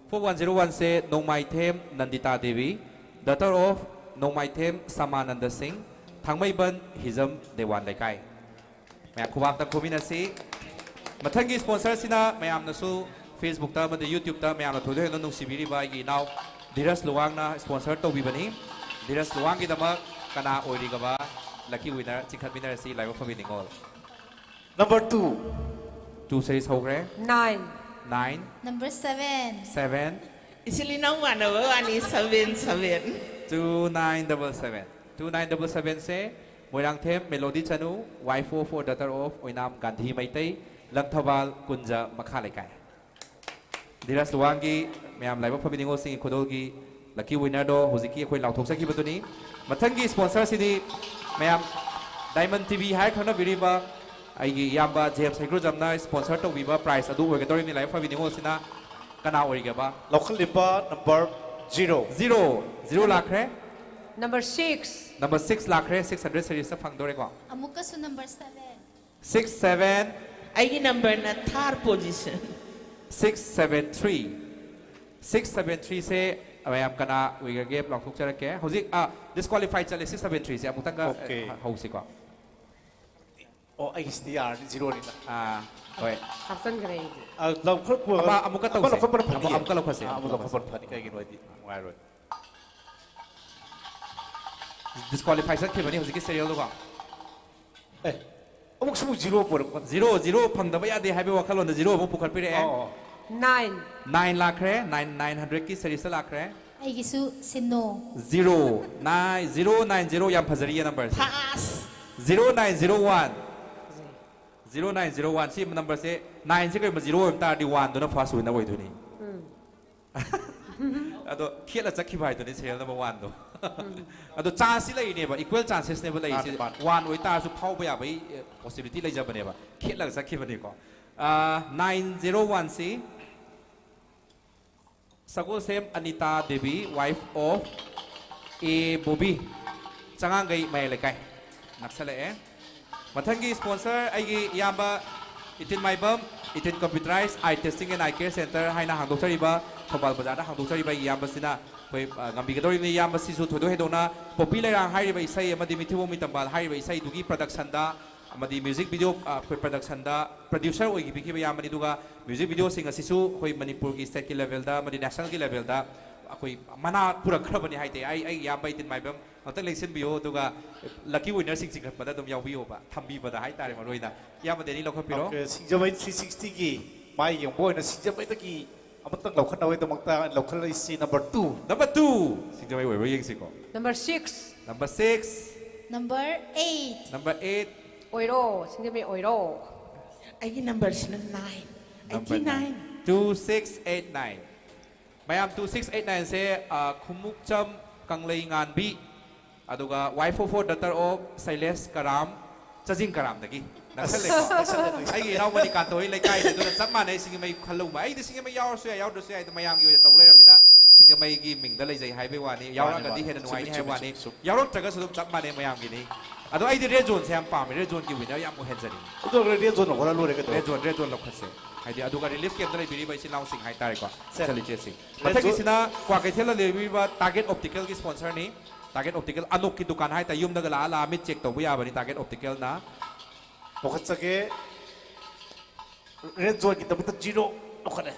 Four one zero oneꯁꯦ Nongmaithem ꯅꯟꯗꯤꯇꯥ Devi, daughter of ꯅꯣꯡꯃꯥꯏꯊꯦꯝ ꯁꯃꯥꯅꯟꯗ ꯁꯤꯡ, ꯊꯥꯡꯃꯩꯕꯟ ꯍꯤꯖꯝ ꯗꯦꯋꯥꯟ ꯂꯩꯀꯥꯏ꯫ ꯃꯌꯥꯝ ꯈꯨꯕꯥꯛꯇ ꯈꯨꯃꯤꯟꯅꯁꯤ꯫ ꯃꯊꯪꯒꯤ sponsorꯁꯤꯅ ꯃꯌꯥꯝꯅꯁꯨ Facebookꯇ ꯑꯃꯗꯤ YouTubeꯇ ꯃꯌꯥꯝꯅ ꯊꯣꯏꯗꯣꯛ ꯍꯦꯟꯗꯣꯛꯅ ꯅꯨꯡꯁꯤꯕꯤꯔꯤꯕ ꯑꯩꯒꯤ ꯏꯅꯥꯎ ꯙꯤꯔꯖ ꯂꯨꯋꯥꯡꯅ sponsor ꯇꯧꯕꯤꯕꯅꯤ꯫ ꯙꯤꯔꯖ ꯂꯨꯋꯥꯡꯒꯤꯗꯃꯛ ꯀꯅꯥ ꯑꯣꯏꯔꯤꯒꯕ lucky winner ꯆꯤꯡꯈꯠꯃꯤꯟꯅꯔꯁꯤ, ꯂꯥꯏꯕꯛ ꯐꯕꯤ ꯅꯤꯉꯣꯜ꯫ Number two꯫ Two series ꯍꯧꯈ꯭ꯔꯦ꯫ Nine. Nine꯫ Number seven. Seven꯫ ꯏꯆꯤꯜ ꯏꯅꯥꯎ ꯃꯥꯟꯅꯕ ꯋꯥꯅꯤ, seven, seven꯫ Two nine double seven꯫ Two nine double sevenꯁꯦ ꯃꯣꯏꯔꯥꯡꯊꯦꯝ ꯃꯦꯂꯣꯗꯤ ꯆꯅꯨ, wife of or daughter of Oinam Gandhi Meitei, Langthabal Kunja ꯃꯈꯥ ꯂꯩꯀꯥꯏ꯫ ꯙꯤꯔꯖ ꯂꯨꯋꯥꯡꯒꯤ ꯃꯌꯥꯝ ꯂꯥꯏꯕꯛ ꯐꯕꯤ ꯅꯤꯉꯣꯜꯁꯤꯡꯒꯤ ꯈꯨꯗꯣꯜꯒꯤ lucky winnerꯗꯣ ꯍꯧꯖꯤꯛꯀꯤ ꯑꯩꯈꯣꯏ ꯂꯥꯎꯊꯣꯛꯆꯈꯤꯕꯗꯨꯅꯤ꯫ ꯃꯊꯪꯒꯤ sponsorꯁꯤꯗꯤ ꯃꯌꯥꯝ Diamond TV ꯍꯥꯏꯔ ꯈꯪꯅꯕꯤꯔꯤꯕ ꯑꯩꯒꯤ ꯏꯌꯥꯝꯕ ꯖꯦꯝꯁ ꯍꯩꯒ꯭ꯔꯨꯖꯝꯅ sponsor ꯇꯧꯕꯤꯕ prize ꯑꯗꯨ ꯑꯣꯏꯒꯗꯧꯔꯤꯕꯅꯤ꯫ ꯂꯥꯏꯕꯛ ꯐꯕꯤ ꯅꯤꯉꯣꯜꯁꯤꯅ ꯀꯅꯥ ꯑꯣꯏꯔꯤꯒꯦꯕ? ꯂꯧꯈꯠꯂꯤꯕ number zero꯫ Zero꯫ Zero ꯂꯥꯛꯈ꯭ꯔꯦ꯫ Number six. Number six ꯂꯥꯛꯈ꯭ꯔꯦ꯫ Six hundred seriesꯇ ꯐꯪꯗꯣꯔꯦꯀꯣ꯫ ꯑꯃꯨꯛꯀꯁꯨ number seven. Six seven꯫ ꯑꯩꯒꯤ numberꯅ third position꯫ Six seven three꯫ Six seven threeꯁꯦ ꯃꯌꯥꯝ ꯀꯅꯥ ꯑꯣꯏꯈ꯭ꯔꯒꯦ ꯂꯥꯎꯊꯣꯛꯆꯔꯛꯀꯦ꯫ ꯍꯧꯖꯤꯛ ꯑ, disqualify ꯆꯠꯂꯦ꯫ Six seven threeꯁꯦ ꯑꯃꯨꯛꯇꯪꯒ Okay꯫ ꯑ, ꯍꯧꯁꯤꯀꯣ꯫ ꯑꯣ, ꯑꯩꯒꯤꯁꯤꯗꯤ ꯌꯥꯔꯅꯤ, ꯖꯤꯔꯣꯅꯤꯅ꯫ ꯑꯥ, ꯍꯣꯏ꯫ ꯍꯥꯞꯆꯟꯈ꯭ꯔꯦ ꯑꯩꯗꯤ꯫ ꯑ, ꯂꯧꯈꯠꯄ ꯑꯃ-, ꯑꯃꯨꯛꯀ ꯇꯧꯁꯦ꯫ ꯂꯧꯈꯠꯄꯅ ꯐꯅꯤꯌꯦ꯫ ꯑꯃꯨꯛ-, ꯑꯃꯨꯛꯀ ꯂꯧꯈꯠꯁꯦ, ꯑ, ꯑꯃꯨꯛ ꯑꯃꯨꯛꯀ ꯂꯧꯈꯠꯄꯅ ꯐꯅꯤ, ꯀꯩꯒꯤꯅꯣ ꯍꯥꯏꯗꯤ ꯅꯨꯡꯉꯥꯏꯔꯣꯏ꯫ Disqualify ꯆꯠꯈꯤꯕꯅꯤ ꯍꯧꯖꯤꯛꯀꯤ serialꯗꯨꯀꯣ꯫ ꯑꯦ, ꯑꯃꯨꯛꯁꯨ ꯑꯃꯨꯛ ꯖꯤꯔꯣ ꯄꯨꯔꯛꯄ꯫ ꯖꯤꯔꯣ, ꯖꯤꯔꯣ ꯐꯪꯗꯕ ꯌꯥꯗꯦ ꯍꯥꯏꯕꯒꯤ ꯋꯥꯈꯜꯂꯣꯟꯗ ꯖꯤꯔꯣ ꯑꯃꯨꯛ ꯄꯨꯈꯠꯄꯤꯔꯛꯑꯦ꯫ ꯑꯣ, ꯑꯣ꯫ Nine꯫ Nine ꯂꯥꯛꯈ꯭ꯔꯦ, nine, nine hundredꯀꯤ seriesꯇ ꯂꯥꯛꯈ꯭ꯔꯦ꯫ ꯑꯩꯒꯤꯁꯨ ꯁꯤꯟꯅꯣ꯫ Zero nine, zero nine zero, ꯌꯥꯝ ꯐꯖꯔꯤꯌꯦ numberꯁꯦ꯫ ꯐꯥꯁ꯫ Zero nine zero one꯫ Zero nine zero one, ꯁꯤ numberꯁꯦ, nineꯁꯦ ꯀꯔꯤꯒꯨꯝꯕ zero ꯑꯣꯏꯕ ꯇꯥꯔꯗꯤ oneꯗꯨꯅ first winner ꯑꯣꯏꯗꯣꯏꯅꯤ꯫ ꯑꯗꯣ ꯈꯦꯠꯂ ꯆꯠꯈꯤꯕ ꯍꯥꯏꯗꯨꯅꯤ serial number oneꯗꯣ꯫ ꯑꯗꯣ chanceꯁꯤ ꯂꯩꯔꯤꯅꯦꯕ, equal chancesꯅꯦꯕ ꯂꯩꯔꯤꯁꯦ꯫ ꯃꯥꯅꯦ, ꯃꯥꯅꯦ꯫ One ꯑꯣꯏꯇꯥꯔꯁꯨ ꯐꯥꯎꯕ ꯌꯥꯕꯒꯤ, ꯑꯦ, possibility ꯂꯩꯖꯕꯅꯦꯕ꯫ ꯈꯦꯠꯂꯒ ꯆꯠꯈꯤꯕꯅꯤꯀꯣ꯫ Ah, nine zero oneꯁꯤ Sagolsem Anita Devi, wife of A Bobby, ꯆꯉꯥꯡꯒꯩ ꯃꯌꯥꯏ ꯂꯩꯀꯥꯏ꯫ ꯅꯛꯁꯜꯂꯛꯑꯦ꯫ ꯃꯊꯪꯒꯤ sponsor ꯑꯩꯒꯤ ꯏꯌꯥꯝꯕ ꯏꯇꯤꯟ ꯃꯥꯏꯕꯝ, ꯏꯇꯤꯟ Computerized Eye Testing and Eye Care Center ꯍꯥꯏꯅ ꯍꯥꯡꯗꯣꯛꯆꯔꯤꯕ, ꯊꯧꯕꯥꯜ ꯕꯖꯥꯔꯗ ꯍꯥꯡꯗꯣꯛꯆꯔꯤꯕ ꯑꯩꯒꯤ ꯏꯌꯥꯝꯕꯁꯤꯅ ꯑꯩꯈꯣꯏ, ꯑ, ꯉꯝꯕꯤꯒꯗꯧꯔꯤꯕꯅꯤ꯫ ꯏꯌꯥꯝꯕꯁꯤꯁꯨ ꯊꯣꯏꯗꯣꯛ ꯍꯦꯟꯗꯣꯛꯅ ꯄꯣꯄꯤ ꯂꯩꯔꯥꯡ ꯍꯥꯏꯔꯤꯕ ꯏꯁꯩ ꯑꯃꯗꯤ ꯃꯤꯊꯤꯕꯣꯡ ꯃꯤꯇꯝꯕꯥꯜ ꯍꯥꯏꯔꯤꯕ ꯏꯁꯩꯗꯨꯒꯤ productionꯗ ꯑꯃꯗꯤ music video, ꯑ, ꯑꯩꯈꯣꯏ productionꯗ producer ꯑꯣꯏꯕꯤꯈꯤꯕ ꯏꯌꯥꯝꯕꯅꯤ꯫ ꯑꯗꯨꯒ music videoꯁꯤꯡ ꯑꯁꯤꯁꯨ ꯑꯩꯈꯣꯏ ꯃꯅꯤꯄꯨꯔꯒꯤ stateꯀꯤ levelꯗ ꯑꯃꯗꯤ nationalꯒꯤ levelꯗ ꯑꯩꯈꯣꯏ ꯃꯅꯥ ꯄꯨꯔꯛꯈ꯭ꯔꯕꯅꯤ ꯍꯥꯏꯇꯥꯏ꯫ ꯑꯩ, ꯑꯩꯒꯤ ꯏꯌꯥꯝꯕ ꯏꯇꯤꯟ ꯃꯥꯏꯕꯝ ꯑꯃꯨꯛꯇꯪ ꯂꯦꯡꯁꯤꯟꯕꯤꯌꯣ, ꯑꯗꯨꯒ lucky winnerꯁꯤꯡ ꯆꯤꯡꯈꯠꯄꯗ ꯑꯗꯨꯝ ꯌꯥꯎꯕꯤꯌꯣꯕ, ꯊꯝꯕꯤꯕꯗ ꯍꯥꯏꯇꯥꯔꯦ꯫ ꯃꯔꯨ ꯑꯣꯏꯅ ꯏꯌꯥꯝꯕ ꯗꯦꯅꯤ ꯂꯧꯈꯠꯄꯤꯔꯣ꯫ Okay, ꯁꯤꯡꯖꯃꯩ three sixtyꯒꯤ ꯃꯥꯏ ꯌꯦꯡꯕ ꯑꯣꯏꯅ ꯁꯤꯡꯖꯃꯩꯗꯒꯤ ꯑꯃꯇꯪ ꯂꯧꯈꯠꯅꯕꯒꯤꯗꯃꯛꯇ ꯂꯧꯈꯠꯂꯛꯏꯁꯤ number two꯫ Number two, ꯁꯤꯡꯖꯃꯩ ꯑꯣꯏꯕ꯭ꯔꯥ ꯌꯦꯡꯁꯤꯀꯣ꯫ Number six꯫ Number six, Number eight꯫ number eight, ꯑꯣꯏꯔꯣ, ꯁꯤꯡꯖꯃꯩ ꯑꯣꯏꯔꯣ꯫ ꯑꯩꯒꯤ numberꯁꯤꯅ nine꯫ number Eighty nine꯫ Two six eight nine꯫ ꯃꯌꯥꯝ, two six eight nineꯁꯦ, ꯑ, ꯈꯨꯃꯨꯛꯆꯝ ꯀꯪꯂꯩꯉꯥꯟꯕꯤ, ꯑꯗꯨꯒ wife of four, daughter of ꯁꯩꯂꯦꯁ ꯀꯔꯥꯝ, ꯆꯥꯖꯤꯡ ꯀꯔꯥꯝꯗꯒꯤ꯫ ꯅꯛꯁꯜꯂꯦꯀꯣ꯫ ꯑꯩꯒꯤ ꯏꯅꯥꯎ ꯃꯅꯤꯀꯥꯟꯇ ꯍꯣꯏ ꯂꯩꯀꯥꯏꯅꯤ, ꯑꯗꯨꯅ ꯆꯞ ꯃꯥꯟꯅꯩ꯫ ꯁꯤꯡꯖꯃꯩ ꯈꯜꯂꯨꯕ, ꯑꯩꯗꯤ ꯁꯤꯡꯖꯃꯩ ꯌꯥꯎꯔꯁꯨ ꯌꯥꯏ, ꯌꯥꯎꯗ꯭ꯔꯁꯨ ꯌꯥꯏ, ꯑꯗꯣ ꯃꯌꯥꯝꯒꯤ ꯑꯣꯏꯅ ꯇꯧ ꯂꯩꯔꯕꯅꯤꯅ ꯁꯤꯡꯖꯃꯩꯒꯤ ꯃꯤꯡꯗ ꯂꯩꯖꯩ ꯍꯥꯏꯕꯒꯤ ꯋꯥꯅꯤ꯫ ꯌꯥꯎꯔꯛꯑꯒꯗꯤ ꯃꯥꯅꯤ, ꯍꯦꯟꯅ ꯃꯥꯅꯤ꯫ ꯅꯨꯡꯉꯥꯏꯅꯤ ꯆꯨꯝꯃꯤ, ꯍꯥꯏꯕ ꯆꯨꯝꯃꯤ, ꯋꯥꯅꯤ꯫ ꯆꯨꯝꯃꯤ, ꯆꯨꯝꯃꯤ꯫ ꯌꯥꯎꯔꯛꯇ꯭ꯔꯒꯁꯨ ꯑꯗꯨꯝ ꯆꯞ ꯃꯥꯟꯅꯩ ꯃꯌꯥꯝꯒꯤꯅꯤ꯫ ꯑꯗꯣ ꯑꯩꯗꯤ red zoneꯁꯦ ꯌꯥꯝ ꯄꯥꯝꯃꯦ, red zoneꯒꯤ winner ꯌꯥꯝ ꯑꯣꯏꯍꯟꯖꯅꯤꯡꯉꯤ꯫ ꯑꯗꯨ red zoneꯅ ꯍꯣꯔꯥ ꯂꯣꯏꯔꯦ ꯀꯩꯗꯧꯔꯒꯦ? Red zone, red zone ꯂꯧꯈꯠꯁꯦ꯫ ꯍꯥꯏꯗꯤ ꯑꯗꯨꯒ relief campꯇ ꯂꯩꯕꯤꯔꯤꯕ ꯏꯆꯤꯜ ꯏꯅꯥꯎꯁꯤꯡ ꯍꯥꯏꯇꯥꯔꯦꯀꯣ, ꯁꯦ꯫ ꯏꯆꯜ ꯏꯆꯦꯁꯤꯡ꯫ Red ꯃꯊꯪꯒꯤꯁꯤꯅ ꯀ꯭ꯋꯥꯀꯩꯊꯦꯜꯗ ꯂꯩꯕꯤꯔꯤꯕ Target Opticalꯒꯤ sponsorꯅꯤ꯫ Target Optical ꯑꯅꯣꯛꯀꯤ ꯗꯨꯀꯥꯟ ꯍꯥꯏꯇꯥꯔꯦ, ꯌꯨꯝꯗꯒ ꯂꯥꯛꯑ ꯂꯥꯛꯑ ꯃꯤꯠ check ꯇꯧꯕ ꯌꯥꯕꯅꯤ Target Opticalꯅ꯫ ꯂꯧꯈꯠꯆꯒꯦ꯫ ꯔꯦꯗ ꯖꯣꯟꯒꯤꯗꯃꯛꯇ ꯖꯤꯔꯣ ꯂꯧꯈꯠꯂꯦ꯫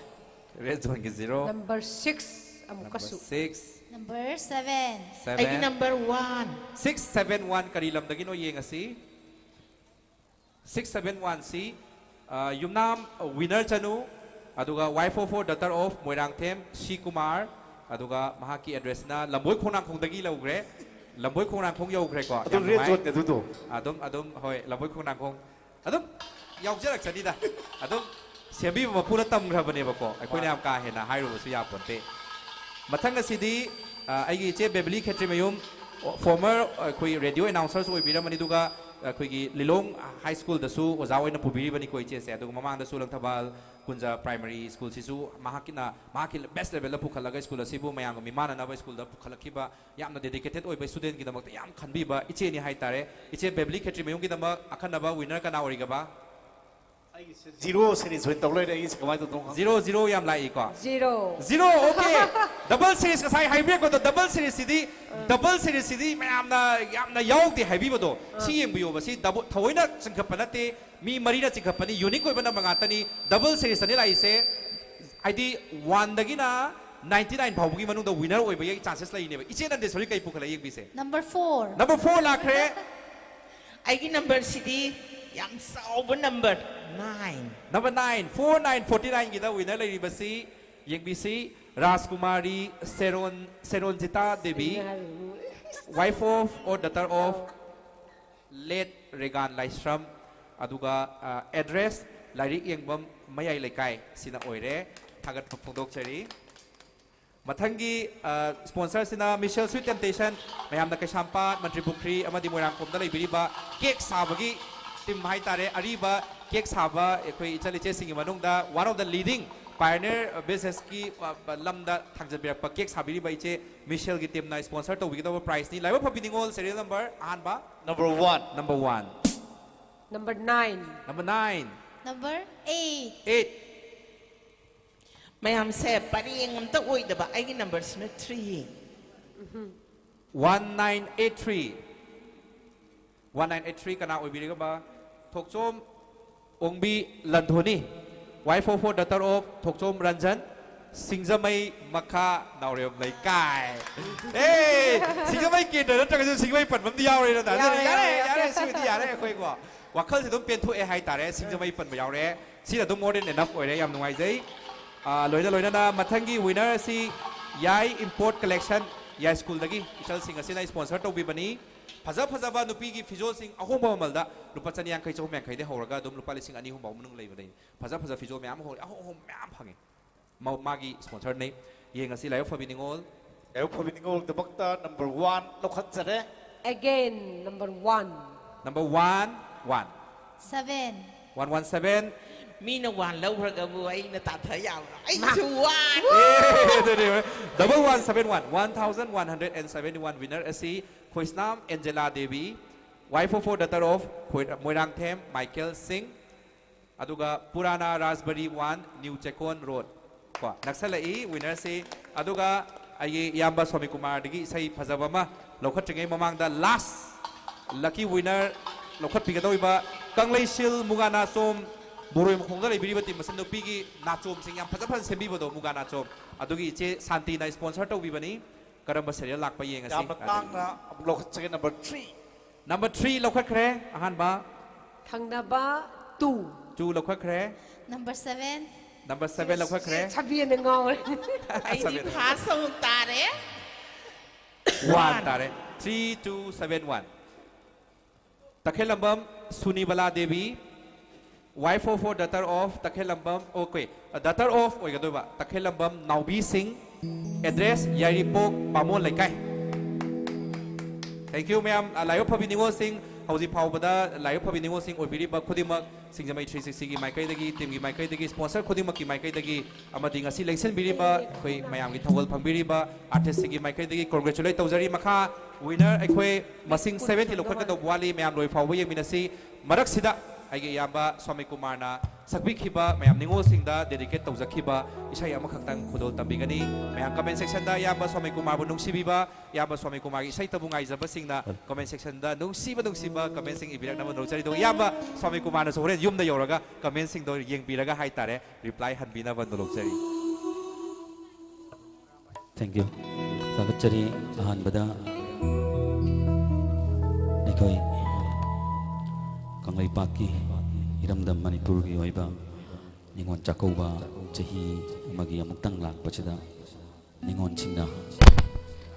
ꯔꯦꯗ ꯖꯣꯟꯒꯤ ꯖꯤꯔꯣ꯫ Number six ꯑꯃꯨꯛꯀꯁꯨ꯫ ꯁꯤꯛꯁ꯫ Number seven. ꯑꯩꯒꯤ number one. Six seven one ꯀꯔꯤ ꯂꯝꯗꯒꯤꯅꯣ ꯌꯦꯡꯉꯁꯤ꯫ ꯁꯤꯛꯁ ꯁꯚꯦꯟ ꯋꯥꯟꯁꯤ ꯌꯨꯝꯅꯥꯝ ꯋꯤꯅꯔ ꯆꯅꯨ, ꯑꯗꯨꯒ wife of or daughter of Moirangthem ꯁꯤ ꯀꯨꯃꯥꯔ, ꯑꯗꯨꯒ ꯃꯍꯥꯛꯀꯤ ꯑꯦꯗ꯭ꯔꯦꯁꯅ ꯂꯝꯕꯣꯏ ꯈꯣꯡꯅꯥꯡꯈꯣꯡꯗꯒꯤ ꯂꯧꯈ꯭ꯔꯦ꯫ ꯂꯝꯕꯣꯏ ꯈꯣꯡꯅꯥꯡꯈꯣꯡ ꯌꯧꯈ꯭ꯔꯦꯀꯣ꯫ ꯑꯗꯨ ꯌꯥꯝ ꯔꯦꯗ ꯅꯨꯡꯉꯥꯏ꯫ ꯖꯣꯟꯅꯦ ꯑꯗꯨꯗꯣ꯫ ꯑꯗꯨꯝ ꯑꯗꯨꯝ ꯍꯣꯏ, ꯂꯝꯕꯣꯏ ꯈꯣꯡꯅꯥꯡꯈꯣꯡ ꯑꯗꯨꯝ ꯌꯥꯎꯖꯔꯛꯆꯅꯤꯗ꯫ ꯑꯗꯨꯝ ꯁꯦꯝꯕꯤꯕ ꯃꯄꯨꯅ ꯇꯝꯈ꯭ꯔꯕꯅꯦꯕꯀꯣ, ꯑꯩꯈꯣꯏꯅ ꯌꯥꯝ ꯀꯥ ꯍꯦꯟꯅ ꯍꯥꯏꯔꯨꯕꯁꯨ ꯌꯥꯄꯣꯟꯇꯦ꯫ ꯃꯊꯪ ꯑꯁꯤꯗꯤ ꯑ, ꯑꯩꯒꯤ ꯏꯆꯦ ꯕꯦꯕꯂꯤ ꯈꯦꯇ꯭ꯔꯤꯃꯌꯨꯝ, former ꯑꯩꯈꯣꯏ ꯔꯦꯗꯤꯑꯣ ꯑꯦꯅꯥꯎꯟꯁꯔꯁꯨ ꯑꯣꯏꯕꯤꯔꯝꯕꯅꯤ, ꯑꯗꯨꯒ ꯑꯩꯈꯣꯏꯒꯤ ꯂꯤꯂꯣꯡ ꯍꯥꯏ ꯁ꯭ꯀꯨꯜꯗꯁꯨ ꯑꯣꯖꯥ ꯑꯣꯏꯅ ꯄꯨꯕꯤꯔꯤꯕꯅꯤꯀꯣ ꯏꯆꯦꯁꯦ꯫ ꯑꯗꯨꯒ ꯃꯃꯥꯡꯗꯁꯨ ꯂꯪꯊꯕꯥꯜ ꯀꯨꯟꯖ ꯄ꯭ꯔꯥꯏꯃꯔꯤ ꯁ꯭ꯀꯨꯜꯁꯤꯁꯨ ꯃꯍꯥꯛꯀꯤꯅ ꯃꯍꯥꯛꯀꯤ ꯕꯦꯁ ꯂꯦꯚꯦꯜꯗ ꯄꯨꯈꯠꯂꯒ ꯁ꯭ꯀꯨꯜ ꯑꯁꯤꯕꯨ ꯃꯌꯥꯝꯒ ꯃꯤꯃꯥꯟꯅꯅꯕ ꯁ꯭ꯀꯨꯜꯗ ꯄꯨꯈꯠꯂꯛꯈꯤꯕ ꯌꯥꯝꯅ ꯗꯦꯗꯤꯀꯦꯇꯦꯠ ꯑꯣꯏꯕ ꯁ꯭ꯇꯨꯗꯦꯟꯒꯤꯗꯃꯛꯇ ꯌꯥꯝ ꯈꯟꯕꯤꯕ ꯏꯆꯦꯅꯤ ꯍꯥꯏꯇꯥꯔꯦ꯫ ꯏꯆꯦ ꯕꯦꯕꯂꯤ ꯈꯦꯇ꯭ꯔꯤꯃꯌꯨꯝꯒꯤꯗꯃꯛ ꯑꯈꯟꯅꯕ ꯋꯤꯅꯔ ꯀꯅꯥ ꯑꯣꯏꯔꯤꯒꯕ? ꯑꯩꯒꯤꯁꯦ ꯖꯤꯔꯣ ꯁꯦꯔꯤꯁ ꯑꯣꯏꯅ ꯇꯧ ꯂꯩꯔꯦ꯫ ꯑꯩꯒꯤꯁꯦ ꯀꯃꯥꯏꯅ ꯇꯧꯗꯣꯏꯅꯣ ꯈꯪꯗꯦ꯫ ꯖꯤꯔꯣ ꯖꯤꯔꯣ ꯌꯥꯝ ꯂꯥꯛꯏꯀꯣ꯫ Zero. Zero, okay. Double series ꯉꯁꯥꯏ ꯍꯥꯏꯕꯤꯔꯛꯄꯗꯣ, ꯗꯕꯜ ꯁꯦꯔꯤꯁꯁꯤꯗꯤ ꯗꯕꯜ ꯁꯦꯔꯤꯁꯁꯤꯗꯤ ꯃꯌꯥꯝꯅ ꯌꯥꯝꯅ ꯌꯥꯎꯗꯦ ꯍꯥꯏꯕꯤꯕꯗꯣ, ꯁꯤ ꯌꯦꯡꯕꯤꯌꯣꯕ꯫ ꯁꯤ ꯗꯕꯜ ꯊꯑꯣꯏꯅ ꯆꯤꯡꯈꯠꯄ ꯅꯠꯇꯦ, ꯃꯤ ꯃꯔꯤꯅ ꯆꯤꯡꯈꯠꯄꯅꯤ, ꯌꯨꯅꯤꯛ ꯑꯣꯏꯕ ꯅꯝꯕꯔ ꯉꯥꯛꯇꯅꯤ꯫ ꯗꯕꯜ ꯁꯦꯔꯤꯁꯇꯅꯤ ꯂꯥꯛꯏꯁꯦ꯫ ꯍꯥꯏꯗꯤ ꯋꯥꯟꯗꯒꯤꯅ ꯅꯥꯏꯟꯇꯤ ꯅꯥꯏꯟ ꯐꯥꯎꯕꯒꯤ ꯃꯅꯨꯡꯗ ꯋꯤꯅꯔ ꯑꯣꯏꯕꯒꯤ ꯆꯥꯟꯁꯦꯁ ꯂꯩꯅꯦꯕ꯫ ꯏꯆꯦ ꯅꯟꯗꯦꯁꯣꯔꯤ ꯀꯩ ꯄꯨꯈꯠꯂꯛꯏ ꯌꯦꯡꯕꯤꯁꯦ꯫ Number four. ꯅꯝꯕꯔ ꯐꯣꯔ ꯂꯥꯛꯈ꯭ꯔꯦ꯫ ꯑꯩꯒꯤ numberꯁꯤꯗꯤ ꯌꯥꯝ ꯆꯥꯎꯕ number, nine. Number nine, four nine forty ꯅꯥꯏꯟꯒꯤꯗ ꯋꯤꯅꯔ ꯂꯩꯔꯤꯕꯁꯤ ꯌꯦꯡꯕꯤꯁꯤ, ꯔꯥꯖꯀꯨꯃꯥꯔꯤ ꯁꯦꯔꯣꯟ, ꯁꯦꯔꯣꯟꯖꯤꯇꯥ Devi, wife of or daughter of late ꯔꯦꯒꯥꯟ ꯂꯥꯏꯁ꯭ꯔꯝ, ꯑꯗꯨꯒ ꯑꯦꯗ꯭ꯔꯦꯁ ꯂꯥꯏꯔꯤꯛ ꯌꯦꯡꯐꯝ ꯃꯌꯥꯏ ꯂꯩꯀꯥꯏ ꯁꯤꯅ ꯑꯣꯏꯔꯦ꯫ ꯊꯥꯒꯠꯄ ꯐꯣꯡꯗꯣꯛꯆꯔꯤ꯫ ꯃꯊꯪꯒꯤ ꯁ꯭ꯄꯣꯟꯁꯔꯁꯤꯅ ꯃꯤꯁꯦꯜ ꯁ꯭ꯋꯤꯠ ꯇꯦꯝꯇꯦꯁꯟ, ꯃꯌꯥꯝꯅ ꯀꯩꯁꯥꯝꯄꯥꯠ, ꯃꯟꯇ꯭ꯔꯤꯄꯨꯈ꯭ꯔꯤ ꯑꯃꯗꯤ ꯃꯣꯏꯔꯥꯡꯈꯣꯝꯗ ꯂꯩꯕꯤꯔꯤꯕ ꯀꯦꯛ ꯁꯥꯕꯒꯤ ꯇꯤꯝ ꯍꯥꯏꯇꯥꯔꯦ꯫ ꯑꯔꯤꯕ ꯀꯦꯛ ꯁꯥꯕ ꯑꯩꯈꯣꯏ ꯏꯆꯜ ꯏꯆꯦꯁꯤꯡꯒꯤ ꯃꯅꯨꯡꯗ one of the leading pioneer businessꯀꯤ ꯂꯝꯗ ꯊꯥꯡꯖꯟꯕꯤꯔꯛꯄ ꯀꯦꯛ ꯁꯥꯕꯤꯔꯤꯕ ꯏꯆꯦ ꯃꯤꯁꯦꯜꯒꯤ ꯇꯤꯝꯅ ꯁ꯭ꯄꯣꯟꯁꯔ ꯇꯧꯕꯤꯒꯗꯧꯕ ꯄ꯭ꯔꯥꯏꯖꯅꯤ꯫ ꯂꯥꯏꯕꯛ ꯐꯕꯤ ꯅꯤꯉꯣꯜ, ꯁꯦꯔꯤꯌꯦꯜ ꯅꯝꯕꯔ ꯑꯍꯥꯟꯕ, Number one. Number one. Number nine. Number eight. Eight. ꯃꯌꯥꯝꯁꯦ ꯄꯔꯦꯡ ꯑꯝꯇ ꯑꯣꯏꯗꯕ꯫ ꯑꯩꯒꯤ numberꯁꯤꯅ three. One nine eight three. One nine eight three ꯀꯅꯥ ꯑꯣꯏꯕꯤꯔꯤꯒꯕ? ꯊꯣꯛꯆꯣꯝ ꯑꯣꯡꯕꯤ ꯂꯟꯊꯣꯅꯤ, wife of four, daughter of ꯊꯣꯛꯆꯣꯝ ꯔꯟꯖꯟ, ꯁꯤꯡꯖꯃꯩ ꯃꯈꯥ ꯅꯥꯎꯔꯦꯝ ꯂꯩꯀꯥꯏ꯫ ꯑꯦ, ꯁꯤꯡꯖꯃꯩ ꯀꯦꯟꯗ꯭ꯔ ꯅꯠꯇ꯭ꯔꯒꯁꯨ ꯁꯤꯡꯖꯃꯩ ꯄꯟꯕ ꯑꯃꯗꯤ ꯌꯥꯎꯔꯦ ꯅꯠꯇ꯭ꯔꯥ? ꯌꯥꯔꯦ, ꯌꯥꯔꯦ, ꯌꯥꯔꯦ, ꯌꯥꯔꯦ, ꯌꯥꯔꯦ꯫ ꯁꯤꯃꯗꯤ ꯌꯥꯔꯦ ꯑꯩꯈꯣꯏꯀꯣ꯫ ꯋꯥꯈꯜꯁꯦ ꯑꯗꯨꯝ ꯄꯦꯟꯊꯣꯛꯑꯦ ꯍꯥꯏꯇꯥꯔꯦ꯫ ꯁꯤꯡꯖꯃꯩ ꯄꯟꯕ ꯌꯥꯎꯔꯦ꯫ ꯁꯤꯅ ꯑꯗꯨꯝ more than enough ꯑꯣꯏꯔꯦ꯫ ꯌꯥꯝ ꯅꯨꯡꯉꯥꯏꯖꯩ꯫ ꯑꯥ, ꯂꯣꯏꯅ ꯂꯣꯏꯅꯅ ꯃꯊꯪꯒꯤ winner ꯑꯁꯤ ꯌꯥꯏ Import Collection, ꯌꯥꯏ ꯁ꯭ꯀꯨꯜꯗꯒꯤ ꯏꯆꯜꯁꯤꯡ ꯑꯁꯤꯅ sponsor ꯇꯧꯕꯤꯕꯅꯤ꯫ ꯐꯖ ꯐꯖꯕ ꯅꯨꯄꯤꯒꯤ ꯐꯤꯖꯣꯜꯁꯤꯡ ꯑꯍꯣꯡꯕ ꯃꯃꯜꯗ ꯂꯨꯄꯥ ꯆꯅꯤ ꯌꯥꯡꯈꯩ, ꯆꯍꯨꯝ ꯌꯥꯡꯈꯩꯗꯒꯤ ꯍꯧꯔꯒ ꯑꯗꯨꯝ ꯂꯨꯄꯥ ꯂꯤꯁꯤꯡ ꯑꯅꯤ ꯑꯍꯨꯝ ꯐꯥꯎ ꯃꯅꯨꯡ ꯂꯩꯕ ꯂꯩ꯫ ꯐꯖ ꯐꯖ ꯐꯤꯖꯣꯜ ꯃꯌꯥꯝ ꯑꯃ ꯍꯣꯡꯉꯦ, ꯑꯍꯣꯡ ꯑꯍꯣꯡ ꯃꯌꯥꯝ ꯐꯪꯉꯦ꯫ ꯃ-, ꯃꯥꯒꯤ sponsorꯅꯤ꯫ ꯌꯦꯡꯉꯁꯤ ꯂꯥꯏꯕꯛ ꯐꯕꯤ ꯅꯤꯉꯣꯜ꯫ ꯂꯥꯏꯕꯛ ꯐꯕꯤ ꯅꯤꯉꯣꯜꯒꯤꯗꯃꯛꯇ number one ꯂꯧꯈꯠꯆꯔꯦ꯫ Again, number one. Number one, one꯫ Seven꯫ One one seven꯫ ꯃꯤꯅ one ꯂꯧꯈ꯭ꯔꯒꯕꯨ ꯑꯩꯅ ꯇꯥꯊ ꯌꯥꯕ꯭ꯔꯥ? ꯑꯩꯁꯨ one꯫ ꯑꯦ, ꯑꯗꯨꯅꯦ꯫ Double one seven one, one thousand one hundred and seventy one winner ꯑꯁꯤ Khoisnam Angela Devi, wife of four, daughter of ꯈꯣꯏ-, Moirangthem Michael ꯁꯤꯡ, ꯑꯗꯨꯒ ꯄꯨꯔꯥꯅꯥ ꯔꯥꯖꯕꯔꯤ one, new ꯆꯦꯀꯣꯟ road. ꯀꯣ, ꯅꯛꯁꯜꯂꯛꯏ winnerꯁꯤ꯫ ꯑꯗꯨꯒ ꯑꯩꯒꯤ ꯏꯌꯥꯝꯕ ꯁ꯭ꯋꯥꯃꯤ ꯀꯨꯃꯥꯔꯗꯒꯤ ꯏꯁꯩ ꯐꯖꯕ ꯑꯃ ꯂꯧꯈꯠꯇ꯭ꯔꯤꯉꯩ ꯃꯃꯥꯡꯗ last lucky winner ꯂꯧꯈꯠꯄꯤꯒꯗꯧꯔꯤꯕ ꯀꯪꯂꯩꯁꯤꯜ ꯃꯨꯒꯥ ꯅꯥꯆꯣꯝ ꯕꯣꯔꯣꯏ ꯃꯈꯣꯡꯗ ꯂꯩꯕꯤꯔꯤꯕ team ꯑꯁꯤ ꯅꯨꯄꯤꯒꯤ ꯅꯥꯆꯣꯝꯁꯤꯡ ꯌꯥꯝ ꯐꯖ ꯐꯖꯅ ꯁꯦꯝꯕꯤꯕꯗꯣ, ꯃꯨꯒꯥ ꯅꯥꯆꯣꯝ꯫ ꯑꯗꯨꯒꯤ ꯏꯆꯦ ꯁꯥꯟꯇꯤꯅ sponsor ꯇꯧꯕꯤꯕꯅꯤ꯫ ꯀꯔꯝꯕ serial ꯂꯥꯛꯄ ꯌꯦꯡꯉꯁꯤ꯫ ꯌꯥꯝꯅ ꯇꯥꯡꯅ ꯑꯃꯨꯛ ꯂꯧꯈꯠꯆꯒꯦ, number three꯫ Number three ꯂꯧꯈꯠꯈ꯭ꯔꯦ ꯑꯍꯥꯟꯕ꯫ ꯊꯪꯅꯕ two꯫ Two ꯂꯧꯈꯠꯈ꯭ꯔꯦ꯫ Number seven꯫ Number seven ꯂꯧꯈꯠꯈ꯭ꯔꯦ꯫ ꯁꯕꯦꯟꯅ ꯉꯥꯎꯔꯦ꯫ ꯑꯩꯗꯤ seven꯫ First ꯑꯃꯨꯛ ꯇꯥꯔꯦ꯫ One ꯇꯥꯔꯦ꯫ Three two seven one꯫ ꯇꯈꯦꯜꯂꯝꯕꯝ ꯁꯨꯅꯤꯕꯂꯥ Devi, wife of four, daughter of ꯇꯈꯦꯜꯂꯝꯕꯝ, okay, daughter of ꯑꯣꯏꯒꯗꯣꯏꯕ, ꯇꯈꯦꯜꯂꯝꯕꯝ ꯅꯥꯎꯕꯤ ꯁꯤꯡ, address ꯌꯥꯏꯔꯤꯄꯣꯛ ꯕꯥꯃꯣꯟ ꯂꯩꯀꯥꯏ꯫ Thank you ꯃꯌꯥꯝ꯫ ꯑ, ꯂꯥꯏꯕꯛ ꯐꯕꯤ ꯅꯤꯉꯣꯜꯁꯤꯡ, ꯍꯧꯖꯤꯛ ꯐꯥꯎꯕꯗ ꯂꯥꯏꯕꯛ ꯐꯕꯤ ꯅꯤꯉꯣꯜꯁꯤꯡ ꯑꯣꯏꯕꯤꯔꯤꯕ ꯈꯨꯗꯤꯡꯃꯛ ꯁꯤꯡꯖꯃꯩ three sixtyꯒꯤ ꯃꯥꯏꯀꯩꯗꯒꯤ, teamꯒꯤ ꯃꯥꯏꯀꯩꯗꯒꯤ, sponsor ꯈꯨꯗꯤꯡꯃꯛꯀꯤ ꯃꯥꯏꯀꯩꯗꯒꯤ, ꯑꯃꯗꯤ ꯉꯁꯤ ꯂꯦꯡꯁꯤꯟꯕꯤꯔꯤꯕ ꯑꯩꯈꯣꯏ ꯃꯌꯥꯝꯒꯤ ꯊꯧꯒꯜ ꯐꯝꯕꯤꯔꯤꯕ artistꯁꯤꯡꯒꯤ ꯃꯥꯏꯀꯩꯗꯒꯤ congratulate ꯇꯧꯖꯔꯤ꯫ ꯃꯈꯥ winner ꯑꯩꯈꯣꯏ ꯃꯁꯤꯡ seventy ꯂꯧꯈꯠꯀꯗꯧꯕ ꯋꯥꯠꯂꯤ꯫ ꯃꯌꯥꯝ ꯂꯣꯏ ꯐꯥꯎꯕ ꯌꯦꯡꯃꯤꯟꯅꯁꯤ꯫ ꯃꯔꯛꯁꯤꯗ ꯑꯩꯒꯤ ꯏꯌꯥꯝꯕ ꯁ꯭ꯋꯥꯃꯤ ꯀꯨꯃꯥꯔꯅ ꯁꯛꯄꯤꯈꯤꯕ ꯃꯌꯥꯝ ꯅꯤꯉꯣꯜꯁꯤꯡꯗ dedicate ꯇꯧꯖꯈꯤꯕ ꯏꯁꯩ ꯑꯃꯈꯛꯇꯪ ꯈꯨꯗꯣꯜ ꯇꯝꯕꯤꯒꯅꯤ꯫ ꯃꯌꯥꯝ comment sectionꯗ ꯏꯌꯥꯝꯕ ꯁ꯭ꯋꯥꯃꯤ ꯀꯨꯃꯥꯔꯕꯨ ꯅꯨꯡꯁꯤꯕꯤꯕ, ꯏꯌꯥꯝꯕ ꯁ꯭ꯋꯥꯃꯤ ꯀꯨꯃꯥꯔꯒꯤ ꯏꯁꯩꯇꯕꯨ ꯉꯥꯏꯖꯕꯁꯤꯡꯅ comment sectionꯗ ꯅꯨꯡꯁꯤꯕ ꯅꯨꯡꯁꯤꯕ commentꯁꯤꯡ ꯏꯕꯤꯔꯛꯅꯕ ꯅꯣꯜꯖꯔꯤ꯫ ꯑꯗꯨꯒ ꯏꯌꯥꯝꯕ ꯁ꯭ꯋꯥꯃꯤ ꯀꯨꯃꯥꯔꯅꯁꯨ ꯍꯣꯔꯦꯟ ꯌꯨꯝꯗ ꯌꯧꯔꯒ commentꯁꯤꯡꯗꯣ ꯌꯦꯡꯕꯤꯔꯒ ꯍꯥꯏꯇꯥꯔꯦ, reply ꯍꯟꯕꯤꯅꯕ ꯅꯣꯜꯖꯔꯤ꯫ Thank you. ꯊꯥꯒꯠꯆꯔꯤ꯫ ꯑꯍꯥꯟꯕꯗ ꯑꯩꯈꯣꯏ ꯀꯪꯂꯩꯄꯥꯛꯀꯤ ꯏꯔꯝꯗꯝ ꯃꯅꯤꯄꯨꯔꯒꯤ ꯑꯣꯏꯕ ꯅꯤꯉꯣꯜ ꯆꯥꯛꯀꯧꯕ ꯆꯍꯤ ꯑꯃꯒꯤ ꯑꯃꯨꯛꯇꯪ ꯂꯥꯛꯄꯁꯤꯗ ꯅꯤꯉꯣꯜꯁꯤꯡꯅ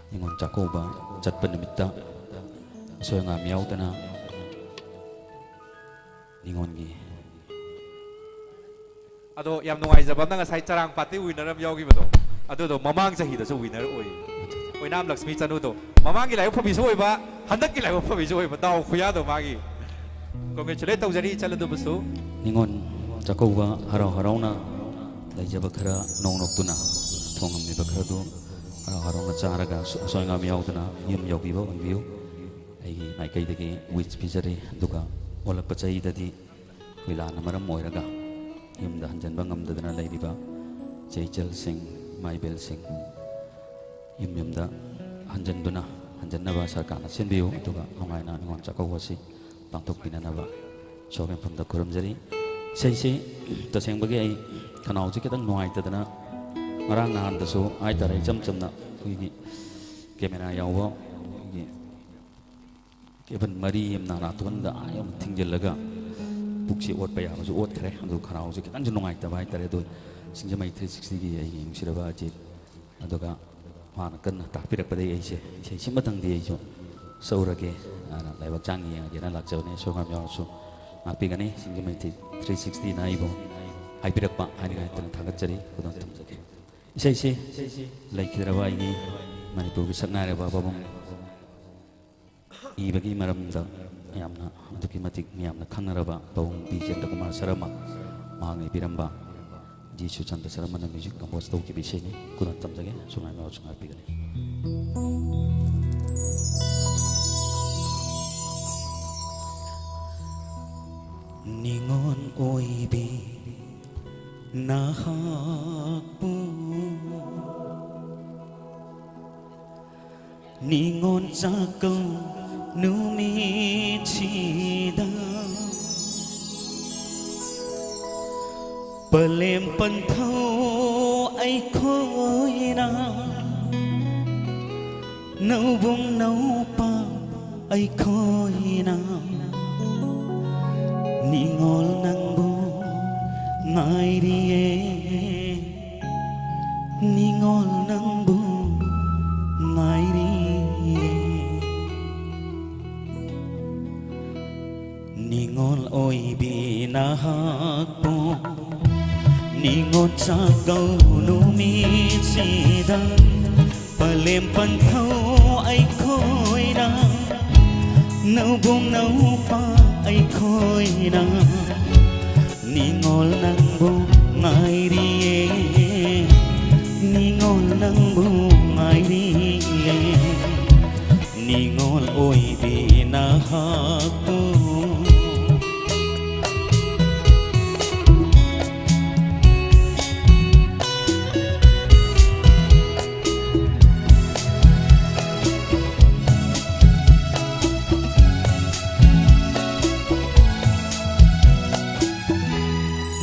ꯅꯤꯉꯣꯜ ꯆꯥꯛꯀꯧꯕ ꯆꯠꯄ ꯅꯨꯃꯤꯠꯇ ꯑꯁꯣꯏ ꯑꯉꯥꯝ ꯌꯥꯎꯗꯅ ꯅꯤꯉꯣꯜꯒꯤ ꯑꯗꯣ ꯌꯥꯝ ꯅꯨꯡꯉꯥꯏꯖꯕ ꯑꯃꯅ ꯉꯁꯥꯏ ꯆꯔꯥꯡ ꯄꯥꯠꯇꯤ winner ꯑꯃ ꯌꯥꯎꯈꯤꯕꯗꯣ, ꯑꯗꯨꯗꯣ ꯃꯃꯥꯡ ꯆꯍꯤꯗꯁꯨ winner ꯑꯣꯏ꯫ ꯑꯣꯏꯅꯥꯝ ꯂꯛꯁꯃꯤ ꯆꯅꯨꯗꯣ ꯃꯃꯥꯡꯒꯤ ꯂꯥꯏꯕꯛ ꯐꯕꯤꯁꯨ ꯑꯣꯏꯕ, ꯍꯟꯗꯛꯀꯤ ꯂꯥꯏꯕꯛ ꯐꯕꯤꯁꯨ ꯑꯣꯏꯕ, ꯗꯥꯎ ꯈꯨꯌꯥꯗꯣ ꯃꯥꯒꯤ꯫ Congratulate ꯇꯧꯖꯔꯤ ꯏꯆꯜ ꯑꯗꯨꯕꯨꯁꯨ꯫ ꯅꯤꯉꯣꯜ ꯆꯥꯛꯀꯧꯕ ꯍꯔꯥꯎ ꯍꯔꯥꯎꯅ ꯂꯩꯖꯕ ꯈꯔ ꯅꯣꯛ ꯅꯣꯛꯇꯨꯅ ꯊꯣꯡꯉꯝꯂꯤꯕ ꯈꯔꯗꯨ ꯍꯔꯥꯎ ꯍꯔꯥꯎꯅ ꯆꯥꯔꯒ ꯑꯁꯣꯏ ꯑꯉꯥꯝ ꯌꯥꯎꯗꯅ ꯌꯨꯝ ꯌꯧꯕꯤꯕ ꯑꯣꯏꯕꯤꯌꯨ꯫ ꯑꯩꯒꯤ ꯃꯥꯏꯀꯩꯗꯒꯤ wish ꯄꯤꯖꯔꯤ꯫ ꯑꯗꯨꯒ ꯑꯣꯜꯂꯛꯄ ꯆꯍꯤꯗꯗꯤ ꯑꯩꯈꯣꯏ ꯂꯥꯟꯅ ꯃꯔꯝ ꯑꯣꯏꯔꯒ ꯌꯨꯝꯗ ꯍꯟꯖꯤꯟꯕ ꯉꯝꯗꯗꯅ ꯂꯩꯔꯤꯕ ꯏꯆꯦ ꯏꯆꯜꯁꯤꯡ, ꯏꯃꯥ ꯏꯕꯦꯜꯁꯤꯡ ꯌꯨꯝ ꯌꯨꯝꯗ ꯍꯟꯖꯤꯟꯗꯨꯅ, ꯍꯟꯖꯤꯟꯅꯕ ꯁꯔꯀꯥꯔꯅ ꯁꯤꯟꯕꯤꯌꯨ꯫ ꯑꯗꯨꯒ ꯅꯨꯡꯉꯥꯏꯅ ꯅꯤꯉꯣꯜ ꯆꯥꯛꯀꯧꯕ ꯑꯁꯤ ꯄꯥꯡꯊꯣꯛꯄꯤꯅꯅꯕ ꯏꯁꯣꯔꯒꯤ ꯃꯐꯝꯗ ꯈꯨꯔꯨꯝꯖꯔꯤ꯫ ꯏꯁꯩꯁꯤ ꯇꯁꯦꯡꯕꯒꯤ ꯑꯩ ꯈꯅꯥꯎꯁꯤ ꯈꯤꯇꯪ ꯅꯨꯡꯉꯥꯏꯇꯗꯅ ꯉꯔꯥꯡ ꯅꯍꯥꯟꯗꯁꯨ ꯍꯥꯏꯇꯥꯔꯦ, ꯏꯆꯝ ꯆꯝꯅ ꯑꯩꯈꯣꯏꯒꯤ camera ꯌꯥꯎꯕ ꯑꯩꯈꯣꯏꯒꯤ cabin ꯃꯔꯤ ꯑꯃꯅ ꯅꯥꯇꯣꯟꯗ ꯑꯥ ꯌꯧꯅ ꯊꯤꯡꯖꯤꯜꯂꯒ ꯄꯨꯛꯁꯤ ꯑꯣꯠꯄ ꯌꯥꯕꯁꯨ ꯑꯣꯠꯈ꯭ꯔꯦ꯫ ꯑꯗꯨ ꯈꯅꯥꯎꯁꯤ ꯈꯤꯇꯪꯁꯨ ꯅꯨꯡꯉꯥꯏꯇꯕ ꯍꯥꯏꯇꯥꯔꯦ꯫ ꯑꯗꯨ ꯁꯤꯡꯖꯃꯩ three sixtyꯒꯤ ꯑꯩꯒꯤ ꯅꯨꯡꯁꯤꯔꯕ ꯑꯖꯤꯠ, ꯑꯗꯨꯒ ꯃꯥꯅ ꯀꯟꯅ ꯇꯥꯛꯄꯤꯔꯛꯄꯗꯒꯤ ꯑꯩꯁꯦ ꯏꯁꯩ ꯁꯤꯃꯇꯪꯗꯤ ꯑꯩꯁꯨ ꯁꯛꯎꯔꯒꯦ ꯍꯥꯏꯅ ꯂꯥꯏꯕꯛ ꯆꯥꯡ ꯌꯦꯡꯉꯒꯦꯅ ꯂꯥꯛꯆꯕꯅꯦ꯫ ꯑꯁꯣꯏ ꯑꯉꯥꯝ ꯌꯥꯎꯔꯁꯨ ꯉꯥꯛꯄꯤꯒꯅꯤ꯫ ꯁꯤꯡꯖꯃꯩ three sixtyꯅ ꯑꯩꯕꯨ ꯍꯥꯏꯕꯤꯔꯛꯄ ꯍꯥꯏꯅꯤꯡꯉꯥꯏ ꯍꯦꯟꯅ ꯊꯥꯒꯠꯆꯔꯤ꯫ ꯈꯨꯗꯣꯜ ꯇꯝꯖꯒꯦ꯫ ꯏꯁꯩꯁꯤ ꯂꯩꯈꯤꯗ꯭ꯔꯕ ꯑꯩꯒꯤ ꯃꯅꯤꯄꯨꯔꯒꯤ ꯁꯛꯅꯥꯏꯔꯕ ꯄꯥꯕꯨꯡ ꯏꯕꯒꯤ ꯃꯔꯝꯗ ꯌꯥꯝꯅ ꯑꯗꯨꯛꯀꯤ ꯃꯇꯤꯛ ꯃꯤꯌꯥꯝꯅ ꯈꯪꯅꯔꯕ ꯄꯥꯕꯨꯡ ꯕꯤ ꯖꯦꯟꯗ꯭ꯔ ꯀꯨꯃꯥꯔ ꯁꯔꯃ ꯃꯍꯥꯛꯅ ꯏꯕꯤꯔꯝꯕ ꯖꯤ ꯁꯨꯁꯥꯟꯇ ꯁꯔꯃꯅ music compose ꯇꯧꯈꯤꯕ ꯏꯁꯩꯅꯤ꯫ ꯈꯨꯗꯣꯜ ꯇꯝꯖꯒꯦ꯫ ꯑꯁꯣꯏ ꯑꯉꯥꯝ ꯌꯥꯎꯔꯁꯨ ꯉꯥꯛꯄꯤꯒꯅꯤ꯫ ꯅꯤꯉꯣꯜ ꯑꯣꯏꯕꯤ ꯅꯍꯥꯛꯄꯨ ꯅꯤꯉꯣꯜ ꯆꯥꯛꯀꯧ ꯅꯨꯃꯤꯠꯁꯤꯗ ꯄꯂꯦꯝ ꯄꯟꯊꯧ ꯑꯩꯈꯣꯏꯅ ꯅꯧꯕꯨꯡ ꯅꯧꯄꯥ ꯑꯩꯈꯣꯏꯅ ꯅꯤꯉꯣꯜ ꯅꯪꯕꯨ ꯉꯥꯏꯔꯤꯌꯦ꯫ ꯅꯤꯉꯣꯜ ꯅꯪꯕꯨ ꯉꯥꯏꯔꯤꯌꯦ꯫ ꯅꯤꯉꯣꯜ ꯑꯣꯏꯕꯤ ꯅꯍꯥꯛꯄꯨ ꯅꯤꯉꯣꯜ ꯆꯥꯛꯀꯧ ꯅꯨꯃꯤꯠꯁꯤꯗ ꯄꯂꯦꯝ ꯄꯟꯊꯧ ꯑꯩꯈꯣꯏꯅ ꯅꯧꯕꯨꯡ ꯅꯧꯄꯥ ꯑꯩꯈꯣꯏꯅ ꯅꯤꯉꯣꯜ ꯅꯪꯕꯨ ꯉꯥꯏꯔꯤꯌꯦ꯫ ꯅꯤꯉꯣꯜ ꯅꯪꯕꯨ ꯉꯥꯏꯔꯤꯌꯦ꯫ ꯅꯤꯉꯣꯜ ꯑꯣꯏꯕꯤ ꯅꯍꯥꯛꯄꯨ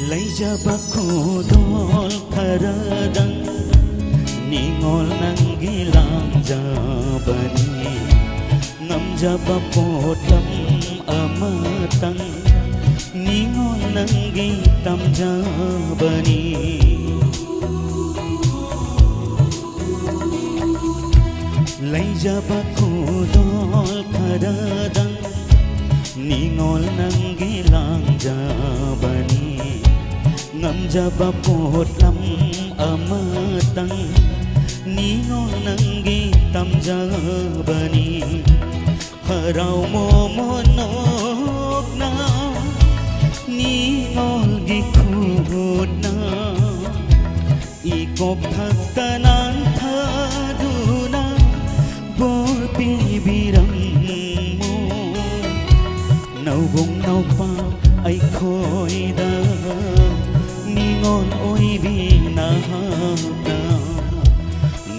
ꯂꯩꯖꯕ ꯈꯨꯗꯣꯜ ꯈꯔꯗꯪ ꯅꯤꯉꯣꯜ ꯅꯪꯒꯤ ꯂꯥꯡꯖꯕꯅꯤ꯫ ꯉꯝꯖꯕ ꯄꯣꯠꯂꯝ ꯑꯃꯇꯪ ꯅꯤꯉꯣꯜ ꯅꯪꯒꯤ ꯇꯝꯖꯕꯅꯤ꯫ ꯂꯩꯖꯕ ꯈꯨꯗꯣꯜ ꯈꯔꯗꯪ ꯅꯤꯉꯣꯜ ꯅꯪꯒꯤ ꯂꯥꯡꯖꯕꯅꯤ꯫ ꯉꯝꯖꯕ ꯄꯣꯠꯂꯝ ꯑꯃꯇꯪ ꯅꯤꯉꯣꯜ ꯅꯪꯒꯤ ꯇꯝꯖꯕꯅꯤ꯫ ꯍꯔꯥꯎ ꯃꯣꯃꯣꯟ ꯅꯣꯛꯅ ꯅꯤꯉꯣꯜꯒꯤ ꯈꯨꯠꯅ ꯏꯀꯣꯛ ꯊꯛꯇ ꯅꯥꯟꯊꯗꯨꯅ ꯕꯣꯔ ꯄꯤꯕꯤꯔꯝꯃꯨ꯫ ꯅꯧꯕꯨꯡ ꯅꯧꯄꯥ ꯑꯩꯈꯣꯏ ꯑꯩꯈꯣꯏꯗ ꯅꯤꯉꯣꯜ ꯑꯣꯏꯕꯤ ꯅꯍꯥꯛꯅ,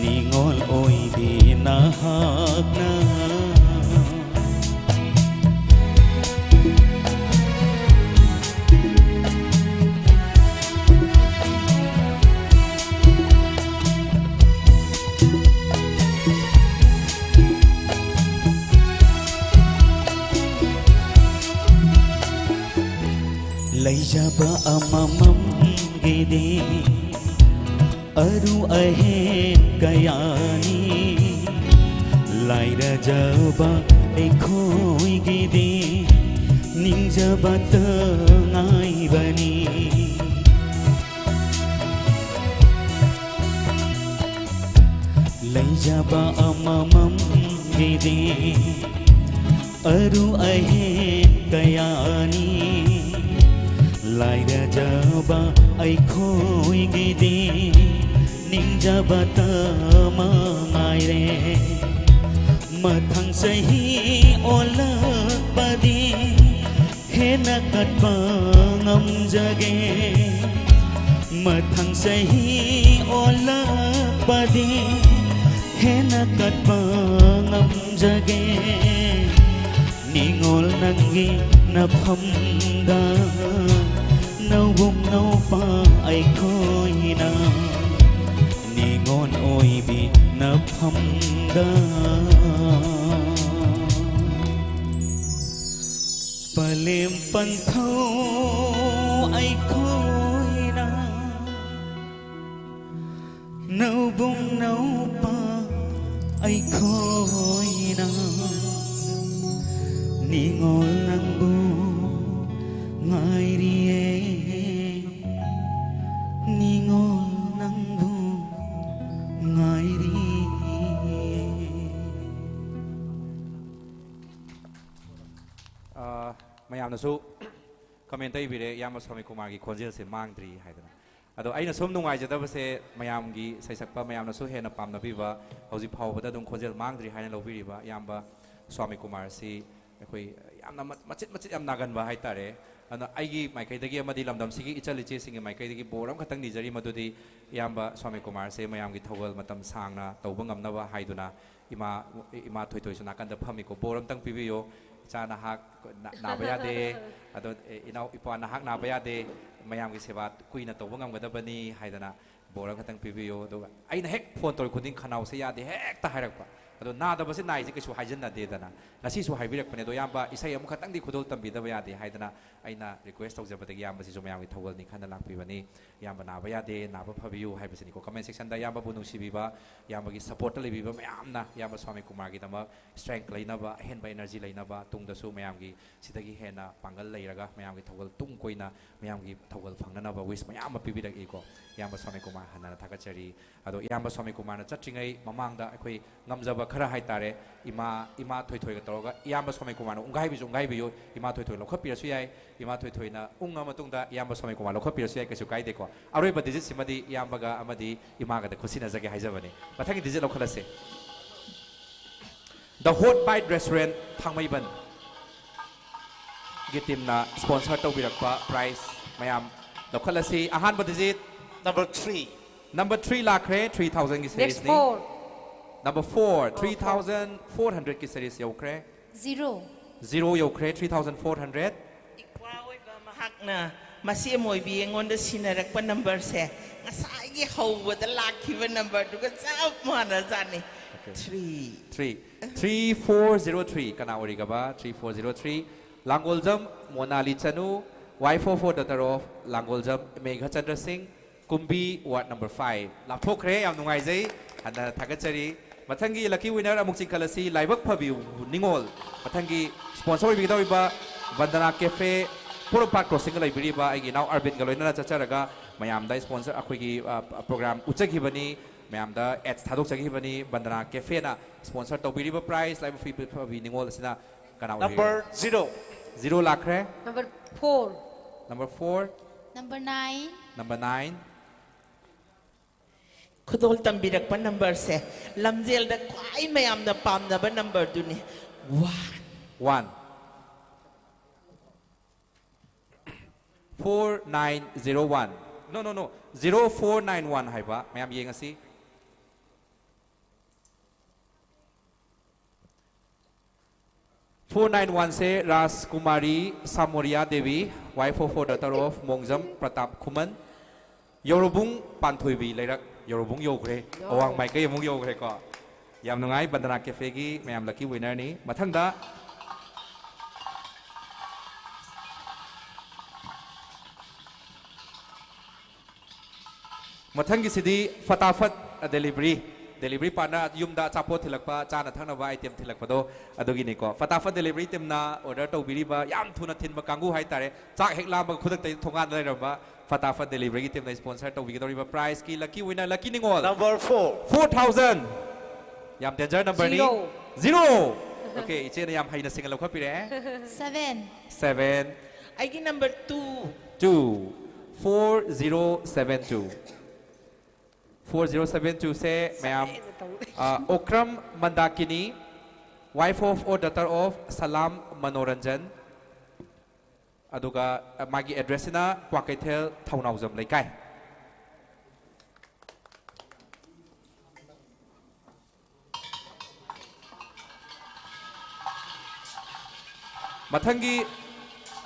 ꯅꯤꯉꯣꯜ ꯑꯣꯏꯕꯤ ꯅꯍꯥꯛꯅ꯫ ꯂꯩꯖꯕ ꯑꯃꯃꯝꯒꯤꯗꯤ ꯑꯔꯨ ꯑꯍꯦꯟ ꯀꯌꯥꯅꯤ꯫ ꯂꯥꯏꯔꯖꯕ ꯑꯩꯈꯣꯏꯒꯤꯗꯤ ꯅꯤꯡꯖꯕꯇ ꯉꯥꯏꯕꯅꯤ꯫ ꯂꯩꯖꯕ ꯑꯃꯃꯝꯒꯤꯗꯤ ꯑꯔꯨ ꯑꯍꯦꯟ ꯀꯌꯥꯅꯤ꯫ ꯂꯥꯏꯔꯖꯕ ꯑꯩꯈꯣꯏꯒꯤꯗꯤ ꯅꯤꯡꯖꯕꯇ ꯃꯉꯥꯏꯔꯦ꯫ ꯃꯊꯪ ꯆꯍꯤ ꯑꯣꯜꯂꯛꯄꯗꯤ ꯍꯦꯟꯅ ꯀꯠꯄ ꯉꯝꯖꯒꯦ꯫ ꯃꯊꯪ ꯆꯍꯤ ꯑꯣꯜꯂꯛꯄꯗꯤ ꯍꯦꯟꯅ ꯀꯠꯄ ꯉꯝꯖꯒꯦ꯫ ꯅꯤꯉꯣꯜ ꯅꯪꯒꯤ ꯅꯐꯝꯗ ꯅꯧꯕꯨꯡ ꯅꯧꯄꯥ ꯑꯩꯈꯣꯏꯅ ꯅꯤꯉꯣꯜ ꯑꯣꯏꯕꯤ ꯅꯐꯝꯗ ꯄꯂꯦꯝ ꯄꯟꯊꯧ ꯑꯩꯈꯣꯏꯅ ꯅꯧꯕꯨꯡ ꯅꯧꯄꯥ ꯑꯩꯈꯣꯏꯅ ꯅꯤꯉꯣꯜ ꯅꯪꯕꯨ ꯉꯥꯏꯔꯤꯌꯦ, ꯅꯤꯉꯣꯜ ꯅꯪꯕꯨ ꯉꯥꯏꯔꯤꯌꯦ꯫ ꯑ, ꯃꯌꯥꯝꯅꯁꯨ ꯀꯃꯦꯟꯇ ꯏꯕꯤꯔꯦ, "ꯏꯌꯥꯝꯕ ꯁ꯭ꯋꯥꯃꯤ ꯀꯨꯃꯥꯔꯒꯤ ꯈꯣꯟꯖꯦꯜꯁꯦ ꯃꯥꯡꯗ꯭ꯔꯤ" ꯍꯥꯏꯗꯅ꯫ ꯑꯗꯣ ꯑꯩꯅ ꯁꯨꯝ ꯅꯨꯡꯉꯥꯏꯖꯗꯕꯁꯦ, ꯃꯌꯥꯝꯒꯤ ꯁꯩꯁꯛꯄ ꯃꯌꯥꯝꯅꯁꯨ ꯍꯦꯟꯅ ꯄꯥꯝꯅꯕꯤꯕ, ꯍꯧꯖꯤꯛ ꯐꯥꯎꯕꯗ ꯑꯗꯨꯝ ꯈꯣꯟꯖꯦꯜ ꯃꯥꯡꯗ꯭ꯔꯤ ꯍꯥꯏꯅ ꯂꯧꯕꯤꯔꯤꯕ ꯏꯌꯥꯝꯕ ꯁ꯭ꯋꯥꯃꯤ ꯀꯨꯃꯥꯔꯁꯤ ꯑꯩꯈꯣꯏ ꯌꯥꯝꯅ ꯃ-, ꯃꯆꯤꯠ ꯃꯆꯤꯠ ꯌꯥꯝ ꯅꯥꯒꯟꯕ ꯍꯥꯏꯇꯥꯔꯦ꯫ ꯑꯗꯨꯅ ꯑꯩꯒꯤ ꯃꯥꯏꯀꯩꯗꯒꯤ ꯑꯃꯗꯤ ꯂꯝꯗꯝꯁꯤꯒꯤ ꯏꯆꯜ ꯏꯆꯦꯁꯤꯡꯒꯤ ꯃꯥꯏꯀꯩꯗꯒꯤ ꯕꯣꯔ ꯑꯃꯈꯛꯇꯪ ꯅꯤꯖꯔꯤ, ꯃꯗꯨꯗꯤ ꯏꯌꯥꯝꯕ ꯁ꯭ꯋꯥꯃꯤ ꯀꯨꯃꯥꯔꯁꯦ ꯃꯌꯥꯝꯒꯤ ꯊꯧꯒꯜ ꯃꯇꯝ ꯁꯥꯡꯅ ꯇꯧꯕ ꯉꯝꯅꯕ ꯍꯥꯏꯗꯨꯅ ꯏꯃꯥ, ꯏꯃꯥ ꯊꯣꯏꯊꯣꯏꯁꯨ ꯅꯥꯀꯟꯗ ꯐꯝꯃꯤꯀꯣ, ꯕꯣꯔ ꯑꯝꯇꯪ ꯄꯤꯕꯤꯌꯨ, ꯏꯆꯥ ꯅꯍꯥꯛ ꯅꯥ-, ꯅꯥꯕ ꯌꯥꯗꯦ, ꯑꯗꯣ ꯏꯅꯥꯎ ꯏꯄꯥ ꯅꯍꯥꯛ ꯅꯥꯕ ꯌꯥꯗꯦ, ꯃꯌꯥꯝꯒꯤ ꯁꯦꯕꯥ ꯀꯨꯏꯅ ꯇꯧꯕ ꯉꯝꯒꯗꯕꯅꯤ ꯍꯥꯏꯗꯅ ꯕꯣꯔ ꯑꯃꯈꯛꯇꯪ ꯄꯤꯕꯤꯌꯨ꯫ ꯑꯗꯨꯒ ꯑꯩꯅ ꯍꯦꯛ ꯐꯣꯟ ꯇꯧꯔꯛ ꯈꯨꯗꯤꯡ ꯈꯅꯥꯎꯁꯦ ꯌꯥꯗꯦ ꯍꯦꯛꯇ ꯍꯥꯏꯔꯛꯄ꯫ ꯑꯗꯣ ꯅꯥꯗꯕꯁꯦ ꯅꯥꯏꯁꯦ ꯀꯩꯁꯨ ꯍꯥꯏꯖꯟꯅꯗꯦꯗꯅ꯫ ꯉꯁꯤꯁꯨ ꯍꯥꯏꯕꯤꯔꯛꯄꯅꯦ, "ꯑꯗꯣ ꯏꯌꯥꯝꯕ, ꯏꯁꯩ ꯑꯃꯈꯛꯇꯪꯗꯤ ꯈꯨꯗꯣꯜ ꯇꯝꯕꯤꯗꯕ ꯌꯥꯗꯦ" ꯍꯥꯏꯗꯅ ꯑꯩꯅ ꯔꯤꯀ꯭ꯋꯦꯁ ꯇꯧꯖꯕꯗꯒꯤ ꯏꯌꯥꯝꯕꯁꯤꯁꯨ ꯃꯌꯥꯝꯒꯤ ꯊꯧꯒꯜꯅꯤ ꯈꯟꯅ ꯂꯥꯛꯄꯤꯕꯅꯤ꯫ ꯏꯌꯥꯝꯕ ꯅꯥꯕ ꯌꯥꯗꯦ, ꯅꯥꯕ ꯐꯕꯤꯌꯨ ꯍꯥꯏꯕꯁꯤꯅꯤꯀꯣ꯫ ꯀꯃꯦꯟ ꯁꯦꯛꯁꯟꯗ ꯏꯌꯥꯝꯕꯕꯨ ꯅꯨꯡꯁꯤꯕꯤꯕ, ꯏꯌꯥꯝꯕꯒꯤ ꯁꯄꯣꯔꯠꯇ ꯂꯩꯕꯤꯕ ꯃꯌꯥꯝꯅ ꯏꯌꯥꯝꯕ ꯁ꯭ꯋꯥꯃꯤ ꯀꯨꯃꯥꯔꯒꯤꯗꯃꯛ ꯁ꯭ꯇꯔꯦꯡ ꯂꯩꯅꯕ, ꯑꯍꯦꯟꯕ ꯑꯦꯅꯔꯖꯤ ꯂꯩꯅꯕ, ꯇꯨꯡꯗꯁꯨ ꯃꯌꯥꯝꯒꯤ ꯁꯤꯗꯒꯤ ꯍꯦꯟꯅ ꯄꯥꯡꯒꯜ ꯂꯩꯔꯒ ꯃꯌꯥꯝꯒꯤ ꯊꯧꯒꯜ ꯇꯨꯡ ꯀꯣꯏꯅ ꯃꯌꯥꯝꯒꯤ ꯊꯧꯒꯜ ꯐꯪꯅꯅꯕ ꯋꯤꯁ ꯃꯌꯥꯝ ꯑꯃ ꯄꯤꯕꯤꯔꯛꯏꯀꯣ꯫ ꯏꯌꯥꯝꯕ ꯁ꯭ꯋꯥꯃꯤ ꯀꯨꯃꯥꯔ ꯍꯟꯅ ꯊꯥꯒꯠꯆꯔꯤ꯫ ꯑꯗꯣ ꯏꯌꯥꯝꯕ ꯁ꯭ꯋꯥꯃꯤ ꯀꯨꯃꯥꯔꯅ ꯆꯠꯇ꯭ꯔꯤꯉꯩ ꯃꯃꯥꯡꯗ ꯑꯩꯈꯣꯏ ꯉꯝꯖꯕ ꯈꯔ ꯍꯥꯏꯇꯥꯔꯦ, ꯏꯃꯥ, ꯏꯃꯥ ꯊꯣꯏꯊꯣꯏꯒ ꯇꯧꯔꯒ ꯏꯌꯥꯝꯕ ꯁ꯭ꯋꯥꯃꯤ ꯀꯨꯃꯥꯔꯅ ꯎꯪꯒꯥꯏꯕꯤꯁꯨ ꯎꯪꯒꯥꯏꯕꯤꯌꯨ, ꯏꯃꯥ ꯊꯣꯏꯊꯣꯏ ꯂꯧꯈꯠꯄꯤꯔꯁꯨ ꯌꯥꯏ, ꯏꯃꯥ ꯊꯣꯏꯊꯣꯏꯅ ꯎꯪꯉ ꯃꯇꯨꯡꯗ ꯏꯌꯥꯝꯕ ꯁ꯭ꯋꯥꯃꯤ ꯀꯨꯃꯥꯔ ꯂꯧꯈꯠꯄꯤꯔꯁꯨ ꯌꯥꯏ, ꯀꯩꯁꯨ ꯀꯥꯏꯗꯦꯀꯣ꯫ ꯑꯔꯣꯏꯕ ꯗꯤꯖꯤꯠꯁꯤꯃꯗꯤ ꯏꯌꯥꯝꯕꯒ ꯑꯃꯗꯤ ꯏꯃꯥꯒꯗ ꯈꯨꯠꯁꯤꯟꯅꯖꯒꯦ ꯍꯥꯏꯖꯕꯅꯤ꯫ ꯃꯊꯪꯒꯤ ꯗꯤꯖꯤꯠ ꯂꯧꯈꯠꯂꯁꯦ꯫ The Hot Bite Restaurant Thangmeiband ꯒꯤ ꯇꯤꯝꯅ ꯁ꯭ꯄꯣꯟꯁꯔ ꯇꯧꯕꯤꯔꯛꯄ ꯄ꯭ꯔꯥꯏꯖ ꯃꯌꯥꯝ ꯂꯧꯈꯠꯂꯁꯤ꯫ ꯑꯍꯥꯟꯕ digit number three. Number three ꯂꯥꯛꯈ꯭ꯔꯦ, three thousand ꯒꯤ Next ꯁꯦꯔꯤꯁꯅꯤ꯫ Four. Number four, three thousand four hundred ꯀꯤ ꯁꯦꯔꯤꯁ ꯌꯧꯈ꯭ꯔꯦ꯫ Zero. Zero ꯌꯧꯈ꯭ꯔꯦ, three thousand four hundred. ꯏꯄ꯭ꯋꯥ ꯑꯣꯏꯕ ꯃꯍꯥꯛꯅ ꯃꯁꯤ ꯑꯃꯣꯏꯕꯤ ꯑꯩꯉꯣꯟꯗ ꯁꯤꯟꯅꯔꯛꯄ ꯅꯝꯕꯔꯁꯦ ꯉꯁꯥꯏꯒꯤ ꯍꯧꯕꯗ ꯂꯥꯛꯈꯤꯕ ꯅꯝꯕꯔꯗꯨꯒ ꯆꯞ ꯃꯥꯟꯅꯖꯥꯠꯅꯤ꯫ Okay. Three. Three. Three four zero three꯫ ꯀꯅꯥ ꯑꯣꯏꯔꯤꯒꯕ? Three four zero three꯫ ꯂꯥꯡꯒꯣꯜꯖꯝ ꯃꯣꯅꯥꯂꯤ Chanu, Y four four daughter of ꯂꯥꯡꯒꯣꯜꯖꯝ Meghachandra ꯁꯤꯡ, ꯀꯨꯝꯕꯤ, ward number five꯫ ꯂꯥꯞꯊꯣꯛꯈ꯭ꯔꯦ, ꯌꯥꯝ ꯅꯨꯡꯉꯥꯏꯖꯩ꯫ ꯍꯟꯅ ꯊꯥꯒꯠꯆꯔꯤ꯫ ꯃꯊꯪꯒꯤ lucky winner ꯑꯃꯨꯛ ꯆꯤꯡꯈꯠꯂꯁꯤ, ꯂꯥꯏꯕꯛ ꯐꯕꯤ ꯅꯤꯉꯣꯜ꯫ ꯃꯊꯪꯒꯤ ꯁ꯭ꯄꯣꯟꯁꯔ ꯑꯣꯏꯕꯤꯒꯗꯧꯔꯤꯕ ꯕꯟꯗꯅꯥ ꯀꯦꯐꯦ, ꯄꯣꯔꯣꯝꯄꯥꯠ ꯀ꯭ꯔꯣꯁꯤꯡꯗ ꯂꯩꯕꯤꯔꯤꯕ ꯑꯩꯒꯤ ꯏꯅꯥꯎ ꯑꯔꯕꯤꯟꯒ ꯂꯣꯏꯅꯅ ꯆꯠꯆꯔꯒ ꯃꯌꯥꯝꯗ ꯁ꯭ꯄꯣꯟꯁꯔ, ꯑꯩꯈꯣꯏꯒꯤ, ꯑ, ꯄ꯭ꯔꯣꯒ꯭ꯔꯥꯝ ꯎꯠꯆꯈꯤꯕꯅꯤ, ꯃꯌꯥꯝꯗ ꯑꯦꯗꯁ ꯊꯥꯗꯣꯛꯆꯈꯤꯕꯅꯤ꯫ ꯕꯟꯗꯅꯥ ꯀꯦꯐꯦꯅ ꯁ꯭ꯄꯣꯟꯁꯔ ꯇꯧꯕꯤꯔꯤꯕ ꯄ꯭ꯔꯥꯏꯖ ꯂꯥꯏꯕꯛ ꯐꯕꯤ ꯅꯤꯉꯣꯜ ꯑꯁꯤꯅ ꯀꯅꯥ ꯑꯣꯏꯕꯤꯒꯦ? Number zero. Zero ꯂꯥꯛꯈ꯭ꯔꯦ꯫ Number four. Number four꯫ Number nine꯫ Number nine꯫ ꯈꯨꯗꯣꯜ ꯇꯝꯕꯤꯔꯛꯄ ꯅꯝꯕꯔꯁꯦ ꯂꯝꯖꯦꯜꯗ ꯈ꯭ꯋꯥꯏ ꯃꯌꯥꯝꯅ ꯄꯥꯝꯅꯕ ꯅꯝꯕꯔꯗꯨꯅꯤ꯫ One꯫ One꯫ Four nine zero one. No, no, no. Zero four nine one ꯍꯥꯏꯕ꯫ ꯃꯌꯥꯝ ꯌꯦꯡꯉꯁꯤ꯫ Four nine one say ꯔꯥꯖꯀꯨꯃꯥꯔꯤ ꯁꯥꯃꯣꯔꯤꯌꯥ Devi, wife of four, daughter of ꯃꯣꯡꯖꯝ Pratap ꯈꯨꯃꯟ, ꯌꯧꯔꯕꯨꯡ ꯄꯥꯟꯊꯣꯏꯕꯤ ꯂꯩꯔꯛ, ꯌꯧꯔꯕꯨꯡ ꯌꯧꯈ꯭ꯔꯦ꯫ ꯌꯧꯔꯦ꯫ ꯑꯋꯥꯡ ꯃꯥꯏꯀꯩ ꯑꯃꯨꯛ ꯌꯧꯈ꯭ꯔꯦꯀꯣ꯫ ꯌꯥꯝ ꯅꯨꯡꯉꯥꯏ, ꯕꯟꯗꯅꯥ ꯀꯦꯐꯦꯒꯤ ꯃꯌꯥꯝ lucky winnerꯅꯤ꯫ ꯃꯊꯪꯗ ꯃꯊꯪꯒꯤꯁꯤꯗꯤ ꯐꯇꯥꯐꯠ delivery꯫ Delivery partꯅ ꯌꯨꯝꯗ ꯑꯆꯥꯄꯣꯠ ꯊꯤꯜꯂꯛꯄ, ꯆꯥꯅ ꯊꯛꯅꯕ item ꯊꯤꯜꯂꯛꯄꯗꯣ ꯑꯗꯨꯒꯤꯅꯤꯀꯣ꯫ ꯐꯇꯥꯐꯠ delivery teamꯅ order ꯇꯧꯕꯤꯔꯤꯕ, ꯌꯥꯝ ꯊꯨꯅ ꯊꯤꯟꯕ ꯀꯥꯡꯕꯨ ꯍꯥꯏꯇꯥꯔꯦ꯫ ꯆꯥꯛ ꯍꯦꯛ ꯂꯥꯝꯕꯒ ꯈꯨꯗꯛꯇ ꯊꯣꯡꯒꯥꯟꯗ ꯂꯩꯔꯝꯕ ꯐꯇꯥꯐꯠ deliveryꯒꯤ teamꯅ sponsor ꯇꯧꯕꯤꯒꯗꯧꯔꯤꯕ prizeꯀꯤ lucky winner, lucky ꯅꯤꯉꯣꯜ꯫ Number four꯫ Four thousand꯫ ꯌꯥꯝ danger numberꯅꯤ꯫ Zero꯫ Zero꯫ Okay, ꯏꯆꯦꯅ ꯌꯥꯝ ꯍꯩꯅ ꯁꯤꯡꯅ ꯂꯧꯈꯠꯄꯤꯔꯛꯑꯦ꯫ Seven꯫ Seven꯫ ꯑꯩꯒꯤ number two꯫ Two꯫ Four zero seven two꯫ Four zero seven twoꯁꯦ ꯃꯌꯥꯝ, ꯑ, ꯑꯣꯀ꯭ꯔꯝ ꯃꯟꯗꯥꯀꯤꯅꯤ, wife of or daughter of ꯁꯂꯥꯝ ꯃꯅꯣꯔꯟꯖꯟ꯫ ꯑꯗꯨꯒ, ꯑ, ꯃꯥꯒꯤ addressꯁꯤꯅ ꯀ꯭ꯋꯥꯀꯩꯊꯦꯜ ꯊꯧꯅꯥꯎꯖꯝ ꯂꯩꯀꯥꯏ꯫ ꯃꯊꯪꯒꯤ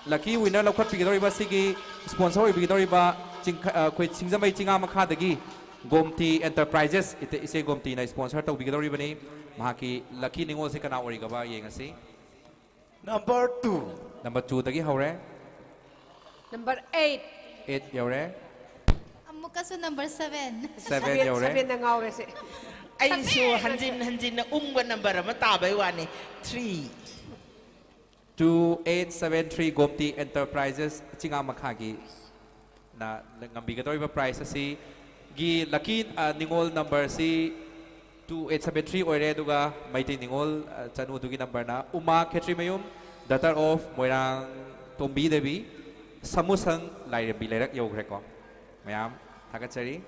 lucky winner ꯂꯧꯈꯠꯄꯤꯒꯗꯧꯔꯤꯕ ꯑꯁꯤꯒꯤ sponsor ꯑꯣꯏꯕꯤꯒꯗꯧꯔꯤꯕ ꯆꯤꯡꯈ-, ꯑ, ꯑꯩꯈꯣꯏ ꯁꯤꯡꯖꯃꯩ ꯆꯤꯡꯉꯥ ꯃꯈꯥꯗꯒꯤ ꯒꯣꯝꯇꯤ Enterprises, ꯏꯇꯦ-, ꯏꯆꯦ ꯒꯣꯝꯇꯤꯅ sponsor ꯇꯧꯕꯤꯒꯗꯧꯔꯤꯕꯅꯤ꯫ ꯃꯍꯥꯛꯀꯤ lucky ꯅꯤꯉꯣꯜꯁꯦ ꯀꯅꯥ ꯑꯣꯏꯒꯕ ꯌꯦꯡꯉꯁꯤ꯫ Number two꯫ Number twoꯗꯒꯤ ꯍꯧꯔꯦ꯫ Number eight꯫ Eight ꯌꯧꯔꯦ꯫ ꯑꯃꯨꯛꯀꯁꯨ number seven꯫ Seven seven, ꯌꯧꯔꯦ꯫ Sevenꯗ ꯉꯥꯎꯔꯦꯁꯦ꯫ ꯑꯩꯁꯨ ꯍꯟꯖꯤꯟ ꯍꯟꯖꯤꯟꯅ ꯎꯪꯕ number ꯑꯃ ꯇꯥꯕꯩ ꯋꯥꯅꯤ꯫ Three꯫ Two eight seven three Gomti Enterprises ꯆꯤꯡꯉꯥ ꯃꯈꯥꯒꯤ ꯅ ꯉꯝꯕꯤꯒꯗꯧꯔꯤꯕ prize ꯑꯁꯤꯒꯤ lucky, ꯑ, ꯅꯤꯉꯣꯜ numberꯁꯤ two eight seven three ꯑꯣꯏꯔꯦ, ꯑꯗꯨꯒ ꯃꯩꯇꯩ ꯅꯤꯉꯣꯜ, ꯑ, ꯆꯅꯨꯗꯨꯒꯤ numberꯅ ꯎꯃꯥ ꯈꯦꯇ꯭ꯔꯤꯃꯌꯨꯝ, daughter of ꯃꯣꯏꯔꯥꯡ ꯇꯣꯝꯕꯤ ꯗꯦꯕꯤ, ꯁꯃꯨꯁꯪ ꯂꯥꯏꯔꯦꯝꯕꯤ ꯂꯩꯔꯛ ꯌꯧꯈ꯭ꯔꯦꯀꯣ꯫ ꯃꯌꯥꯝ ꯊꯥꯒꯠꯆꯔꯤ꯫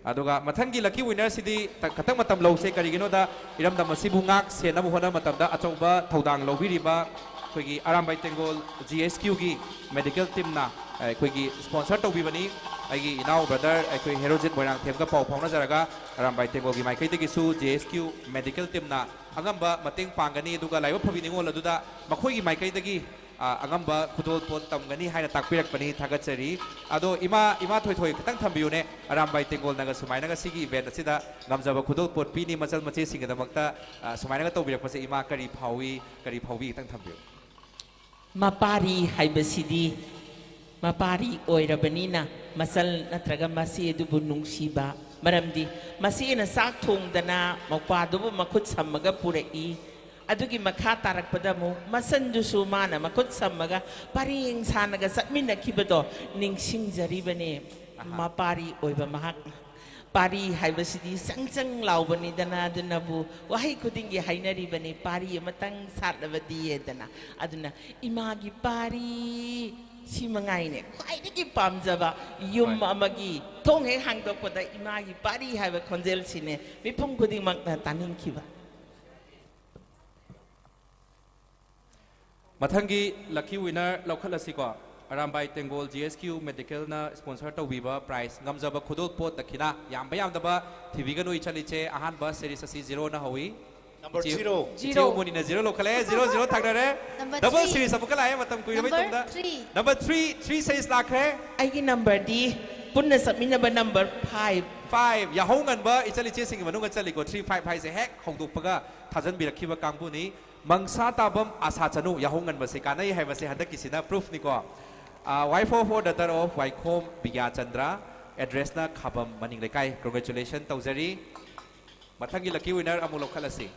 ꯑꯗꯨꯒ ꯃꯊꯪꯒꯤ lucky winnerꯁꯤꯗꯤ ꯇ-, ꯈꯇꯪ ꯃꯇꯝ ꯂꯧꯁꯦ, ꯀꯔꯤꯒꯤꯅꯣꯗ ꯏꯔꯝꯗꯝ ꯑꯁꯤꯕꯨ ꯉꯥꯛ ꯁꯦꯟꯅꯕ ꯍꯣꯠꯅꯕ ꯃꯇꯝꯗ ꯑꯆꯧꯕ ꯊꯧꯗꯥꯡ ꯂꯧꯕꯤꯔꯤꯕ ꯑꯩꯈꯣꯏꯒꯤ ꯑꯔꯥꯝꯕꯥꯏ ꯇꯦꯡꯒꯣꯜ GHQꯒꯤ medical teamꯅ ꯑꯩꯈꯣꯏꯒꯤ ꯁ꯭ꯄꯣꯟꯁꯔ ꯇꯧꯕꯤꯕꯅꯤ꯫ ꯑꯩꯒꯤ ꯏꯅꯥꯎ ꯕ꯭ꯔꯗꯔ ꯑꯩꯈꯣꯏ ꯍꯦꯔꯣꯖꯤꯠ ꯃꯣꯏꯔꯥꯡꯊꯦꯝꯒ ꯄꯥꯎ ꯐꯥꯎꯅꯖꯔꯒ ꯑꯔꯥꯝꯕꯥꯏ ꯇꯦꯡꯒꯣꯜꯒꯤ ꯃꯥꯏꯀꯩꯗꯒꯤꯁꯨ ꯖꯦ ꯑꯦꯁ ꯀ꯭ꯌꯨ ꯃꯦꯗꯤꯀꯦꯜ ꯇꯤꯝꯅ ꯑꯉꯝꯕ ꯃꯇꯦꯡ ꯄꯥꯡꯒꯅꯤ꯫ ꯑꯗꯨꯒ ꯂꯥꯏꯕꯛ ꯐꯕꯤ ꯅꯤꯉꯣꯜ ꯑꯗꯨꯗ ꯃꯈꯣꯏꯒꯤ ꯃꯥꯏꯀꯩꯗꯒꯤ, ꯑ, ꯑꯉꯝꯕ ꯈꯨꯗꯣꯜ ꯄꯣꯠ ꯇꯝꯒꯅꯤ ꯍꯥꯏꯅ ꯇꯥꯛꯄꯤꯔꯛꯄꯅꯤ꯫ ꯊꯥꯒꯠꯆꯔꯤ꯫ ꯑꯗꯣ ꯏꯃꯥ, ꯏꯃꯥ ꯊꯣꯏꯊꯣꯏ ꯈꯤꯇꯪ ꯊꯝꯕꯤꯌꯨꯅꯦ꯫ ꯑꯔꯥꯝꯕꯥꯏ ꯇꯦꯡꯒꯣꯜꯅꯒ ꯁꯨꯃꯥꯏꯅ ꯉꯁꯤꯒꯤ ꯏꯚꯦꯟꯠ ꯑꯁꯤꯗ ꯉꯝꯖꯕ ꯈꯨꯗꯣꯜ ꯄꯣꯠ ꯄꯤꯅꯤ ꯃꯆꯜ ꯃꯆꯦꯁꯤꯡꯒꯤꯗꯃꯛꯇ, ꯑ, ꯁꯨꯃꯥꯏꯅꯒ ꯇꯧꯕꯤꯔꯛꯄꯁꯦ ꯏꯃꯥ ꯀꯔꯤ ꯐꯥꯎꯏ, ꯀꯔꯤ ꯐꯥꯎꯕꯤ ꯈꯤꯇꯪ ꯊꯝꯕꯤꯌꯨ꯫ ꯃꯄꯥꯔꯤ ꯍꯥꯏꯕꯁꯤꯗꯤ ꯃꯄꯥꯔꯤ ꯑꯣꯏꯔꯕꯅꯤꯅ ꯃꯆꯜ ꯅꯠꯇ꯭ꯔꯒ ꯃꯆꯦ ꯑꯗꯨꯕꯨ ꯅꯨꯡꯁꯤꯕ, ꯃꯔꯝꯗꯤ ꯃꯆꯦꯅ ꯆꯥꯛ ꯊꯣꯡꯗꯅ ꯃꯧꯄ꯭ꯋꯥꯗꯨꯕꯨ ꯃꯈꯨꯠ ꯁꯝꯃꯒ ꯄꯨꯔꯛꯏ꯫ ꯑꯗꯨꯒꯤ ꯃꯈꯥ ꯇꯥꯔꯛꯄꯗ ꯑꯃꯨꯛ ꯃꯆꯟꯗꯨꯁꯨ ꯃꯥꯅ ꯃꯈꯨꯠ ꯁꯝꯃꯒ ꯄꯔꯦꯡ ꯁꯥꯅꯒ ꯆꯠꯃꯤꯟꯅꯈꯤꯕꯗꯣ ꯅꯤꯡꯁꯤꯡꯖꯔꯤꯕꯅꯤ꯫ ꯃꯄꯥꯔꯤ ꯑꯣꯏꯕ ꯃꯍꯥꯛꯅ꯫ ꯄꯥꯔꯤ ꯍꯥꯏꯕꯁꯤꯗꯤ ꯆꯪ ꯆꯪ ꯂꯥꯎꯕꯅꯤꯗꯅ, ꯑꯗꯨꯅꯕꯨ ꯋꯥꯍꯩ ꯈꯨꯗꯤꯡꯒꯤ ꯍꯥꯏꯅꯔꯤꯕꯅꯤ, "ꯄꯥꯔꯤ ꯑꯃꯇꯪ ꯁꯥꯠꯂꯕꯗꯤ" ꯍꯥꯏꯗꯅ꯫ ꯑꯗꯨꯅ ꯏꯃꯥꯒꯤ ꯄꯥꯔꯤ ꯁꯤ ꯃꯉꯥꯏꯅꯦ ꯈ꯭ꯋꯥꯏꯗꯒꯤ ꯄꯥꯝꯖꯕ꯫ ꯌꯨꯝ ꯍꯣꯏ꯫ ꯑꯃꯒꯤ ꯊꯣꯡ ꯍꯦꯛ ꯍꯥꯡꯗꯣꯛꯄꯗ ꯏꯃꯥꯒꯤ ꯄꯥꯔꯤ ꯍꯥꯏꯕ ꯈꯣꯟꯖꯦꯜꯁꯤꯅꯦ ꯃꯤꯄꯨꯝ ꯈꯨꯗꯤꯡꯃꯛꯅ ꯇꯥꯅꯤꯡꯈꯤꯕ꯫ ꯃꯊꯪꯒꯤ ꯂꯛꯀꯤ ꯋꯤꯅꯔ ꯂꯧꯈꯠꯂꯁꯤꯀꯣ꯫ ꯑꯔꯥꯝꯕꯥꯏ ꯇꯦꯡꯒꯣꯜ ꯖꯤ ꯑꯦꯁ ꯀ꯭ꯌꯨ ꯃꯦꯗꯤꯀꯦꯜꯅ ꯁ꯭ꯄꯣꯟꯁꯔ ꯇꯧꯕꯤꯕ ꯄ꯭ꯔꯥꯏꯖ ꯉꯝꯖꯕ ꯈꯨꯗꯣꯜ ꯄꯣꯠ ꯗꯈꯤꯅꯥ ꯌꯥꯝꯕ ꯌꯥꯝꯗꯕ ꯊꯤꯕꯤꯒꯅꯨ ꯏꯆꯟ ꯏꯆꯦ꯫ ꯑꯍꯥꯟꯕ ꯁꯦꯔꯤꯁ ꯑꯁꯤ ꯖꯤꯔꯣꯅ ꯍꯧꯏ꯫ Number ꯏꯆꯦ- zero. ꯏꯆꯦ ꯎꯃꯣꯅꯤꯅ ꯖꯤꯔꯣ ꯂꯧꯈꯠꯂꯦ꯫ ꯖꯤꯔꯣ ꯖꯤꯔꯣ ꯊꯥꯡꯅꯔꯦ꯫ Number double three. ꯁꯦꯔꯤꯁ ꯑꯃꯨꯛꯀ ꯂꯥꯛꯑꯦ ꯃꯇꯝ ꯀꯨꯏꯔꯕꯩ Number ꯇꯨꯡꯗ꯫ three. Number three, three series ꯂꯥꯛꯈ꯭ꯔꯦ꯫ ꯑꯩꯒꯤ ꯅꯝꯕꯔꯗꯤ ꯄꯨꯟꯅ ꯆꯠꯃꯤꯟꯅꯕ ꯅꯝꯕꯔ ꯐꯥꯏꯚ꯫ ꯐꯥꯏꯚ ꯌꯥꯍꯧ ꯉꯟꯕ ꯏꯆꯜ ꯏꯆꯦꯁꯤꯡꯒꯤ ꯃꯅꯨꯡꯗ ꯆꯜꯂꯤꯀꯣ꯫ ꯊ꯭ꯔꯤ ꯐꯥꯏꯚ ꯍꯥꯏꯁꯦ ꯍꯦꯛ ꯍꯧꯗꯣꯛꯄꯒ ꯊꯥꯖꯟꯕꯤꯔꯛꯈꯤꯕ ꯀꯥꯡꯕꯨꯅꯤ꯫ ꯃꯪꯁꯥ ꯇꯥꯕꯝ ꯑꯁꯥ ꯆꯅꯨ ꯌꯥꯍꯧ ꯉꯟꯕꯁꯦ ꯀꯥꯟꯅꯩ ꯍꯥꯏꯕꯁꯦ ꯍꯟꯗꯛꯀꯤꯁꯤꯅ ꯄ꯭ꯔꯨꯐꯅꯤꯀꯣ꯫ Wife of or daughter of Waikhom Bigyachandra. ꯑꯦꯗ꯭ꯔꯦꯁꯅ ꯈꯥꯕꯝ ꯃꯅꯤꯡ ꯂꯩꯀꯥꯏ꯫ ꯀꯣꯡꯒ꯭ꯔꯦꯆꯨꯂꯦꯁꯟ ꯇꯧꯖꯔꯤ꯫ ꯃꯊꯪꯒꯤ ꯂꯛꯀꯤ ꯋꯤꯅꯔ ꯑꯃꯨꯛ ꯂꯧꯈꯠꯂꯁꯤ꯫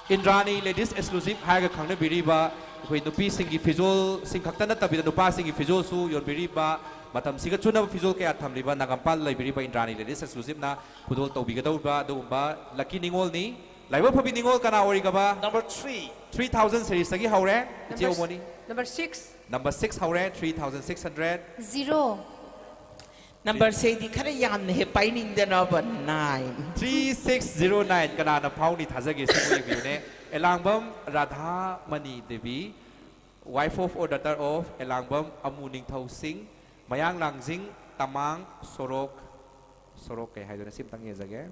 ꯏꯟꯗ꯭ꯔꯥꯅꯤ ꯂꯦꯗꯤꯁ ꯑꯦꯛꯁꯀ꯭ꯂꯨꯁꯤꯚ ꯍꯥꯏꯔꯒ ꯈꯪꯅꯕꯤꯔꯤꯕ ꯑꯩꯈꯣꯏ ꯅꯨꯄꯤꯁꯤꯡꯒꯤ ꯐꯤꯖꯣꯜꯁꯤꯡ ꯈꯛꯇ ꯅꯠꯇꯕꯤꯗ ꯅꯨꯄꯥꯁꯤꯡꯒꯤ ꯐꯤꯖꯣꯜꯁꯨ ꯌꯣꯟꯕꯤꯔꯤꯕ, ꯃꯇꯝꯁꯤꯒ ꯆꯨꯅꯕ ꯐꯤꯖꯣꯜ ꯀꯌꯥ ꯊꯝꯂꯤꯕ ꯅꯥꯒꯥꯝꯄꯥꯜ ꯂꯩꯕꯤꯔꯤꯕ ꯏꯟꯗ꯭ꯔꯥꯅꯤ ꯂꯦꯗꯤꯁ ꯑꯦꯛꯁꯀ꯭ꯂꯨꯁꯤꯚꯅ ꯈꯨꯗꯣꯜ ꯇꯧꯕꯤꯒꯗꯧꯔꯤꯕ ꯑꯗꯨꯒꯨꯝꯕ ꯂꯛꯀꯤ ꯅꯤꯉꯣꯜꯅꯤ꯫ ꯂꯥꯏꯕꯛ ꯐꯕꯤ ꯅꯤꯉꯣꯜ ꯀꯅꯥ ꯑꯣꯏꯔꯤꯒꯕ? Number three. ꯊ꯭ꯔꯤ ꯊꯥꯎꯖꯟ ꯁꯦꯔꯤꯁꯇꯒꯤ ꯍꯧꯔꯦ ꯏꯆꯦ Umoni. Number six. Number six ꯍꯧꯔꯦ, three thousand six hundred. Zero. ꯅꯝꯕꯔꯁꯦ ꯑꯩꯗꯤ ꯈꯔ ꯌꯥꯝꯅ ꯍꯦꯛ ꯄꯥꯏꯅꯤꯡꯗꯅꯕ, nine. Three six zero nine ꯀꯅꯥꯅ ꯐꯥꯎꯅꯤ ꯊꯥꯖꯒꯦ ꯁꯤꯕꯨ ꯌꯦꯡꯕꯤꯌꯨꯅꯦ꯫ ꯑꯦꯂꯥꯡꯕꯝ ꯔꯥꯙꯥꯃꯅꯤ Devi, Wife of or daughter of ꯑꯦꯂꯥꯡꯕꯝ ꯑꯃꯨ ꯅꯤꯡꯊꯧ ꯁꯤꯡ, ꯃꯌꯥꯡ ꯂꯥꯡꯖꯤꯡ ꯇꯃꯥꯡ ꯁꯣꯔꯣꯛ, ꯁꯣꯔꯣꯛ ꯀꯩ ꯍꯥꯏꯗꯣꯏꯅꯣ? ꯁꯤ ꯑꯝꯇꯪ ꯌꯦꯡꯖꯒꯦ꯫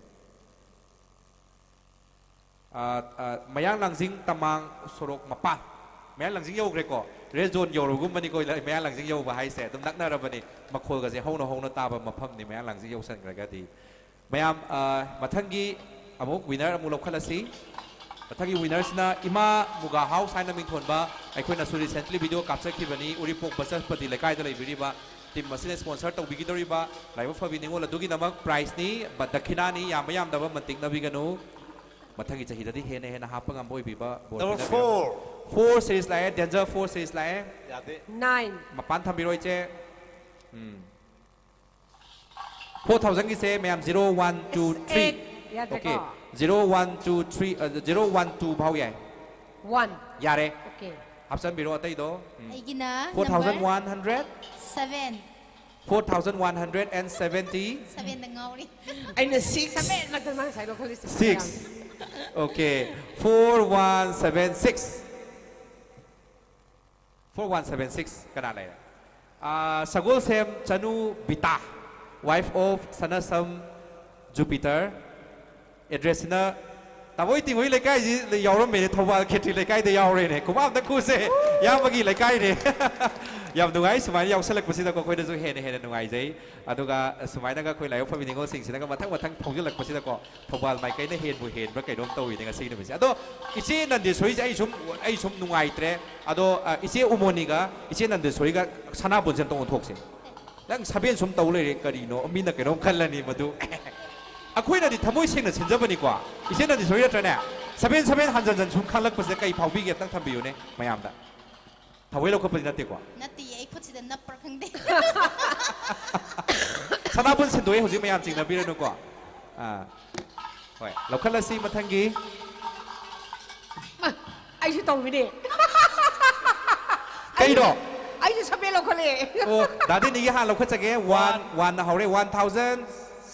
ꯑ, ꯑ, ꯃꯌꯥꯡ ꯂꯥꯡꯖꯤꯡ ꯇꯃꯥꯡ ꯁꯣꯔꯣꯛ ꯃꯄꯥꯟ꯫ ꯃꯌꯥꯡ ꯂꯥꯡꯖꯤꯡ ꯌꯧꯈ꯭ꯔꯦꯀꯣ꯫ Red zone ꯌꯧꯔꯕꯒꯨꯝꯕꯅꯤꯀꯣ, ꯃꯌꯥꯡ ꯂꯥꯡꯖꯤꯡ ꯌꯧꯕ ꯍꯥꯏꯁꯦ꯫ ꯑꯗꯨꯝ ꯅꯛꯅꯔꯕꯅꯤ꯫ ꯃꯈꯣꯜꯒꯁꯦ ꯍꯧꯅ ꯍꯧꯅ ꯇꯥꯕ ꯃꯐꯝꯅꯤ, ꯃꯌꯥꯡ ꯂꯥꯡꯖꯤꯡ ꯌꯧꯁꯟꯈ꯭ꯔꯒꯗꯤ꯫ ꯃꯌꯥꯝ, ꯑ, ꯃꯊꯪꯒꯤ ꯑꯃꯨꯛ winner ꯑꯃꯨꯛ ꯂꯧꯈꯠꯂꯁꯤ꯫ ꯃꯊꯪꯒꯤ winnerꯁꯤꯅ ꯏꯃꯥ ꯃꯨꯒꯥ ꯍꯥꯎꯁ ꯍꯥꯏꯅ ꯃꯤꯡꯊꯣꯟꯕ, ꯑꯩꯈꯣꯏꯅꯁꯨ recently video ꯀꯥꯞꯆꯈꯤꯕꯅꯤ꯫ ꯎꯔꯤꯄꯣꯛ ꯕꯆꯁꯄꯇꯤ ꯂꯩꯀꯥꯏꯗ ꯂꯩꯕꯤꯔꯤꯕ team ꯑꯁꯤꯅ sponsor ꯇꯧꯕꯤꯒꯗꯧꯔꯤꯕ ꯂꯥꯏꯕꯛ ꯐꯕꯤ ꯅꯤꯉꯣꯜ ꯑꯗꯨꯒꯤꯗꯃꯛ prizeꯅꯤ, ꯕ-, ꯗꯈꯤꯅꯥꯅꯤ, ꯌꯥꯝꯕ ꯌꯥꯝꯗꯕ ꯃꯟꯇꯤꯛꯅꯕꯤꯒꯅꯨ꯫ ꯃꯊꯪꯒꯤ ꯆꯍꯤꯗꯗꯤ ꯍꯦꯟꯅ ꯍꯦꯟꯅ ꯍꯥꯞꯄ ꯉꯝꯕ ꯑꯣꯏꯕꯤꯕ ꯕꯣꯔ Number ꯄꯤꯖꯕꯤꯔꯝꯃꯨ꯫ Four series ꯂꯥꯛꯑꯦ, danger four series ꯂꯥꯛꯑꯦ꯫ ꯌꯥꯗꯦ꯫ Nine꯫ ꯃꯄꯥꯟ ꯊꯝꯕꯤꯔꯣ, ꯏꯆꯦ꯫ ꯎꯝ꯫ Four thousandꯒꯤꯁꯦ ꯃꯌꯥꯝ zero, one, two, three꯫ Eight꯫ ꯌꯥꯗ꯭ꯔꯦꯀꯣ? Okay. Zero, one, two, three, ꯑ, zero, one, two ꯐꯥꯎ ꯌꯥꯏ꯫ One꯫ ꯌꯥꯔꯦ꯫ Okay꯫ ꯍꯥꯞꯆꯟꯕꯤꯔꯣ ꯑꯇꯩꯗꯣ꯫ ꯎꯝ꯫ ꯑꯩꯒꯤꯅ number four thousand one hundred꯫ Seven꯫ Four thousand one hundred and seventy꯫ Sevenꯗ ꯉꯥꯎꯔꯤ꯫ ꯑꯩꯅ six꯫ Seven ꯅꯠꯇ꯭ꯔ ꯃꯥ ꯉꯁꯥꯏ ꯂꯧꯈꯠꯂꯤꯁꯦ꯫ Six꯫ Okay꯫ Four one seven six꯫ Four one seven six ꯀꯅꯥ ꯂꯩꯔꯦ? ꯑꯥ, ꯁꯒꯣꯜꯁꯦꯝ ꯆꯅꯨ Bita, wife of Sanasam Jupiter. Addressꯁꯤꯅ ꯇꯥꯕꯣꯏ ꯇꯤꯡꯉꯣꯏ ꯂꯩꯀꯥꯏꯁꯤ ꯌꯥꯎꯔꯝꯃꯦꯅꯦ, ꯊꯧꯕꯥꯜ ꯈꯦꯇ꯭ꯔꯤ ꯂꯩꯀꯥꯏꯗ ꯌꯥꯎꯔꯦꯅꯦ꯫ ꯈꯨꯕꯥꯛ ꯑꯝꯇ ꯈꯨꯁꯦ꯫ ꯏꯌꯥꯝꯕꯒꯤ ꯂꯩꯀꯥꯏꯅꯦ꯫ ꯌꯥꯝ ꯅꯨꯡꯉꯥꯏ ꯁꯨꯃꯥꯏꯅ ꯌꯥꯎꯁꯜꯂꯛꯄꯁꯤꯗꯀꯣ, ꯑꯩꯈꯣꯏꯅꯁꯨ ꯍꯦꯟꯅ ꯍꯦꯟꯅ ꯅꯨꯡꯉꯥꯏꯖꯩ꯫ ꯑꯗꯨꯒ ꯁꯨꯃꯥꯏꯅꯒ ꯑꯩꯈꯣꯏ ꯂꯥꯏꯕꯛ ꯐꯕꯤ ꯅꯤꯉꯣꯜꯁꯤꯡꯁꯤꯅꯒ ꯃꯊꯪ ꯃꯊꯪ ꯊꯧꯖꯤꯜꯂꯛꯄꯁꯤꯗꯀꯣ, ꯊꯧꯕꯥꯜ ꯃꯥꯏꯀꯩꯅ ꯍꯦꯟꯕꯨ ꯍꯦꯟꯕ꯭ꯔꯥ ꯀꯩꯅꯣꯝ ꯇꯧꯋꯤꯅꯦ ꯉꯁꯤꯒꯤ ꯅꯨꯃꯤꯠꯁꯦ꯫ ꯑꯗꯣ ꯏꯆꯦ ꯅꯟꯗꯦꯁꯣꯔꯤꯁꯦ ꯑꯩ ꯁꯨꯝ, ꯑꯩ ꯁꯨꯝ ꯅꯨꯡꯉꯥꯏꯇ꯭ꯔꯦ꯫ ꯑꯗꯣ, ꯑ, ꯏꯆꯦ ꯎꯃꯣꯅꯤꯒ ꯏꯆꯦ ꯅꯟꯗꯦꯁꯣꯔꯤꯒ ꯁꯅꯥꯕꯨꯟꯁꯦ ꯑꯝꯇ ꯑꯣꯟꯊꯣꯛꯁꯦ꯫ ꯅꯪ ꯁꯚꯦꯟ ꯁꯨꯝ ꯇꯧ ꯂꯩꯔꯦ, ꯀꯔꯤꯅꯣ? ꯃꯤꯅ ꯀꯩꯅꯣꯝ ꯈꯜꯂꯅꯤ ꯃꯗꯨ꯫ ꯑꯩꯈꯣꯏꯅꯗꯤ ꯊꯃꯣꯏ ꯁꯦꯡꯅ ꯁꯤꯟꯖꯕꯅꯤꯀꯣ꯫ ꯏꯆꯦ ꯅꯟꯗꯦꯁꯣꯔꯤ ꯅꯠꯇ꯭ꯔꯅꯦ? ꯁꯚꯦꯟ, ꯁꯚꯦꯟ ꯍꯟꯖꯟ ꯍꯟꯖꯟ ꯁꯨꯝ ꯈꯪꯂꯛꯄꯁꯤꯗ ꯀꯩ ꯐꯥꯎꯕꯤꯒꯦ? ꯑꯝꯇꯪ ꯊꯝꯕꯤꯌꯨꯅꯦ ꯃꯌꯥꯝꯗ꯫ ꯊꯑꯣꯏ ꯂꯧꯈꯠꯄꯗꯤ ꯅꯠꯇꯦꯀꯣ? ꯅꯠꯇꯤꯌꯦ, ꯑꯩ ꯈꯨꯠꯁꯤꯗ ꯅꯞꯄ꯭ꯔꯥ ꯈꯪꯗꯦ꯫ ꯁꯅꯥꯕꯨꯟ ꯁꯤꯟꯗꯣꯛꯑꯦ ꯍꯧꯖꯤꯛ, ꯃꯌꯥꯝ ꯆꯤꯡꯅꯕꯤꯔꯅꯨꯀꯣ꯫ ꯑꯥ꯫ ꯍꯣꯏ, ꯂꯧꯈꯠꯂꯁꯤ ꯃꯊꯪꯒꯤ꯫ ꯃꯥ, ꯑꯩꯁꯨ ꯇꯧꯕꯤꯅꯦ꯫ ꯀꯩꯅꯣ? ꯑꯩꯁꯨ ꯁꯚꯦꯟ ꯂꯧꯈꯠꯂꯦ꯫ ꯑꯣ, ꯗꯥꯗꯤꯅꯤꯒꯤ ꯍꯥꯟꯅ ꯂꯧꯈꯠꯆꯒꯦ꯫ One, oneꯅ ꯍꯧꯔꯦ, one thousand꯫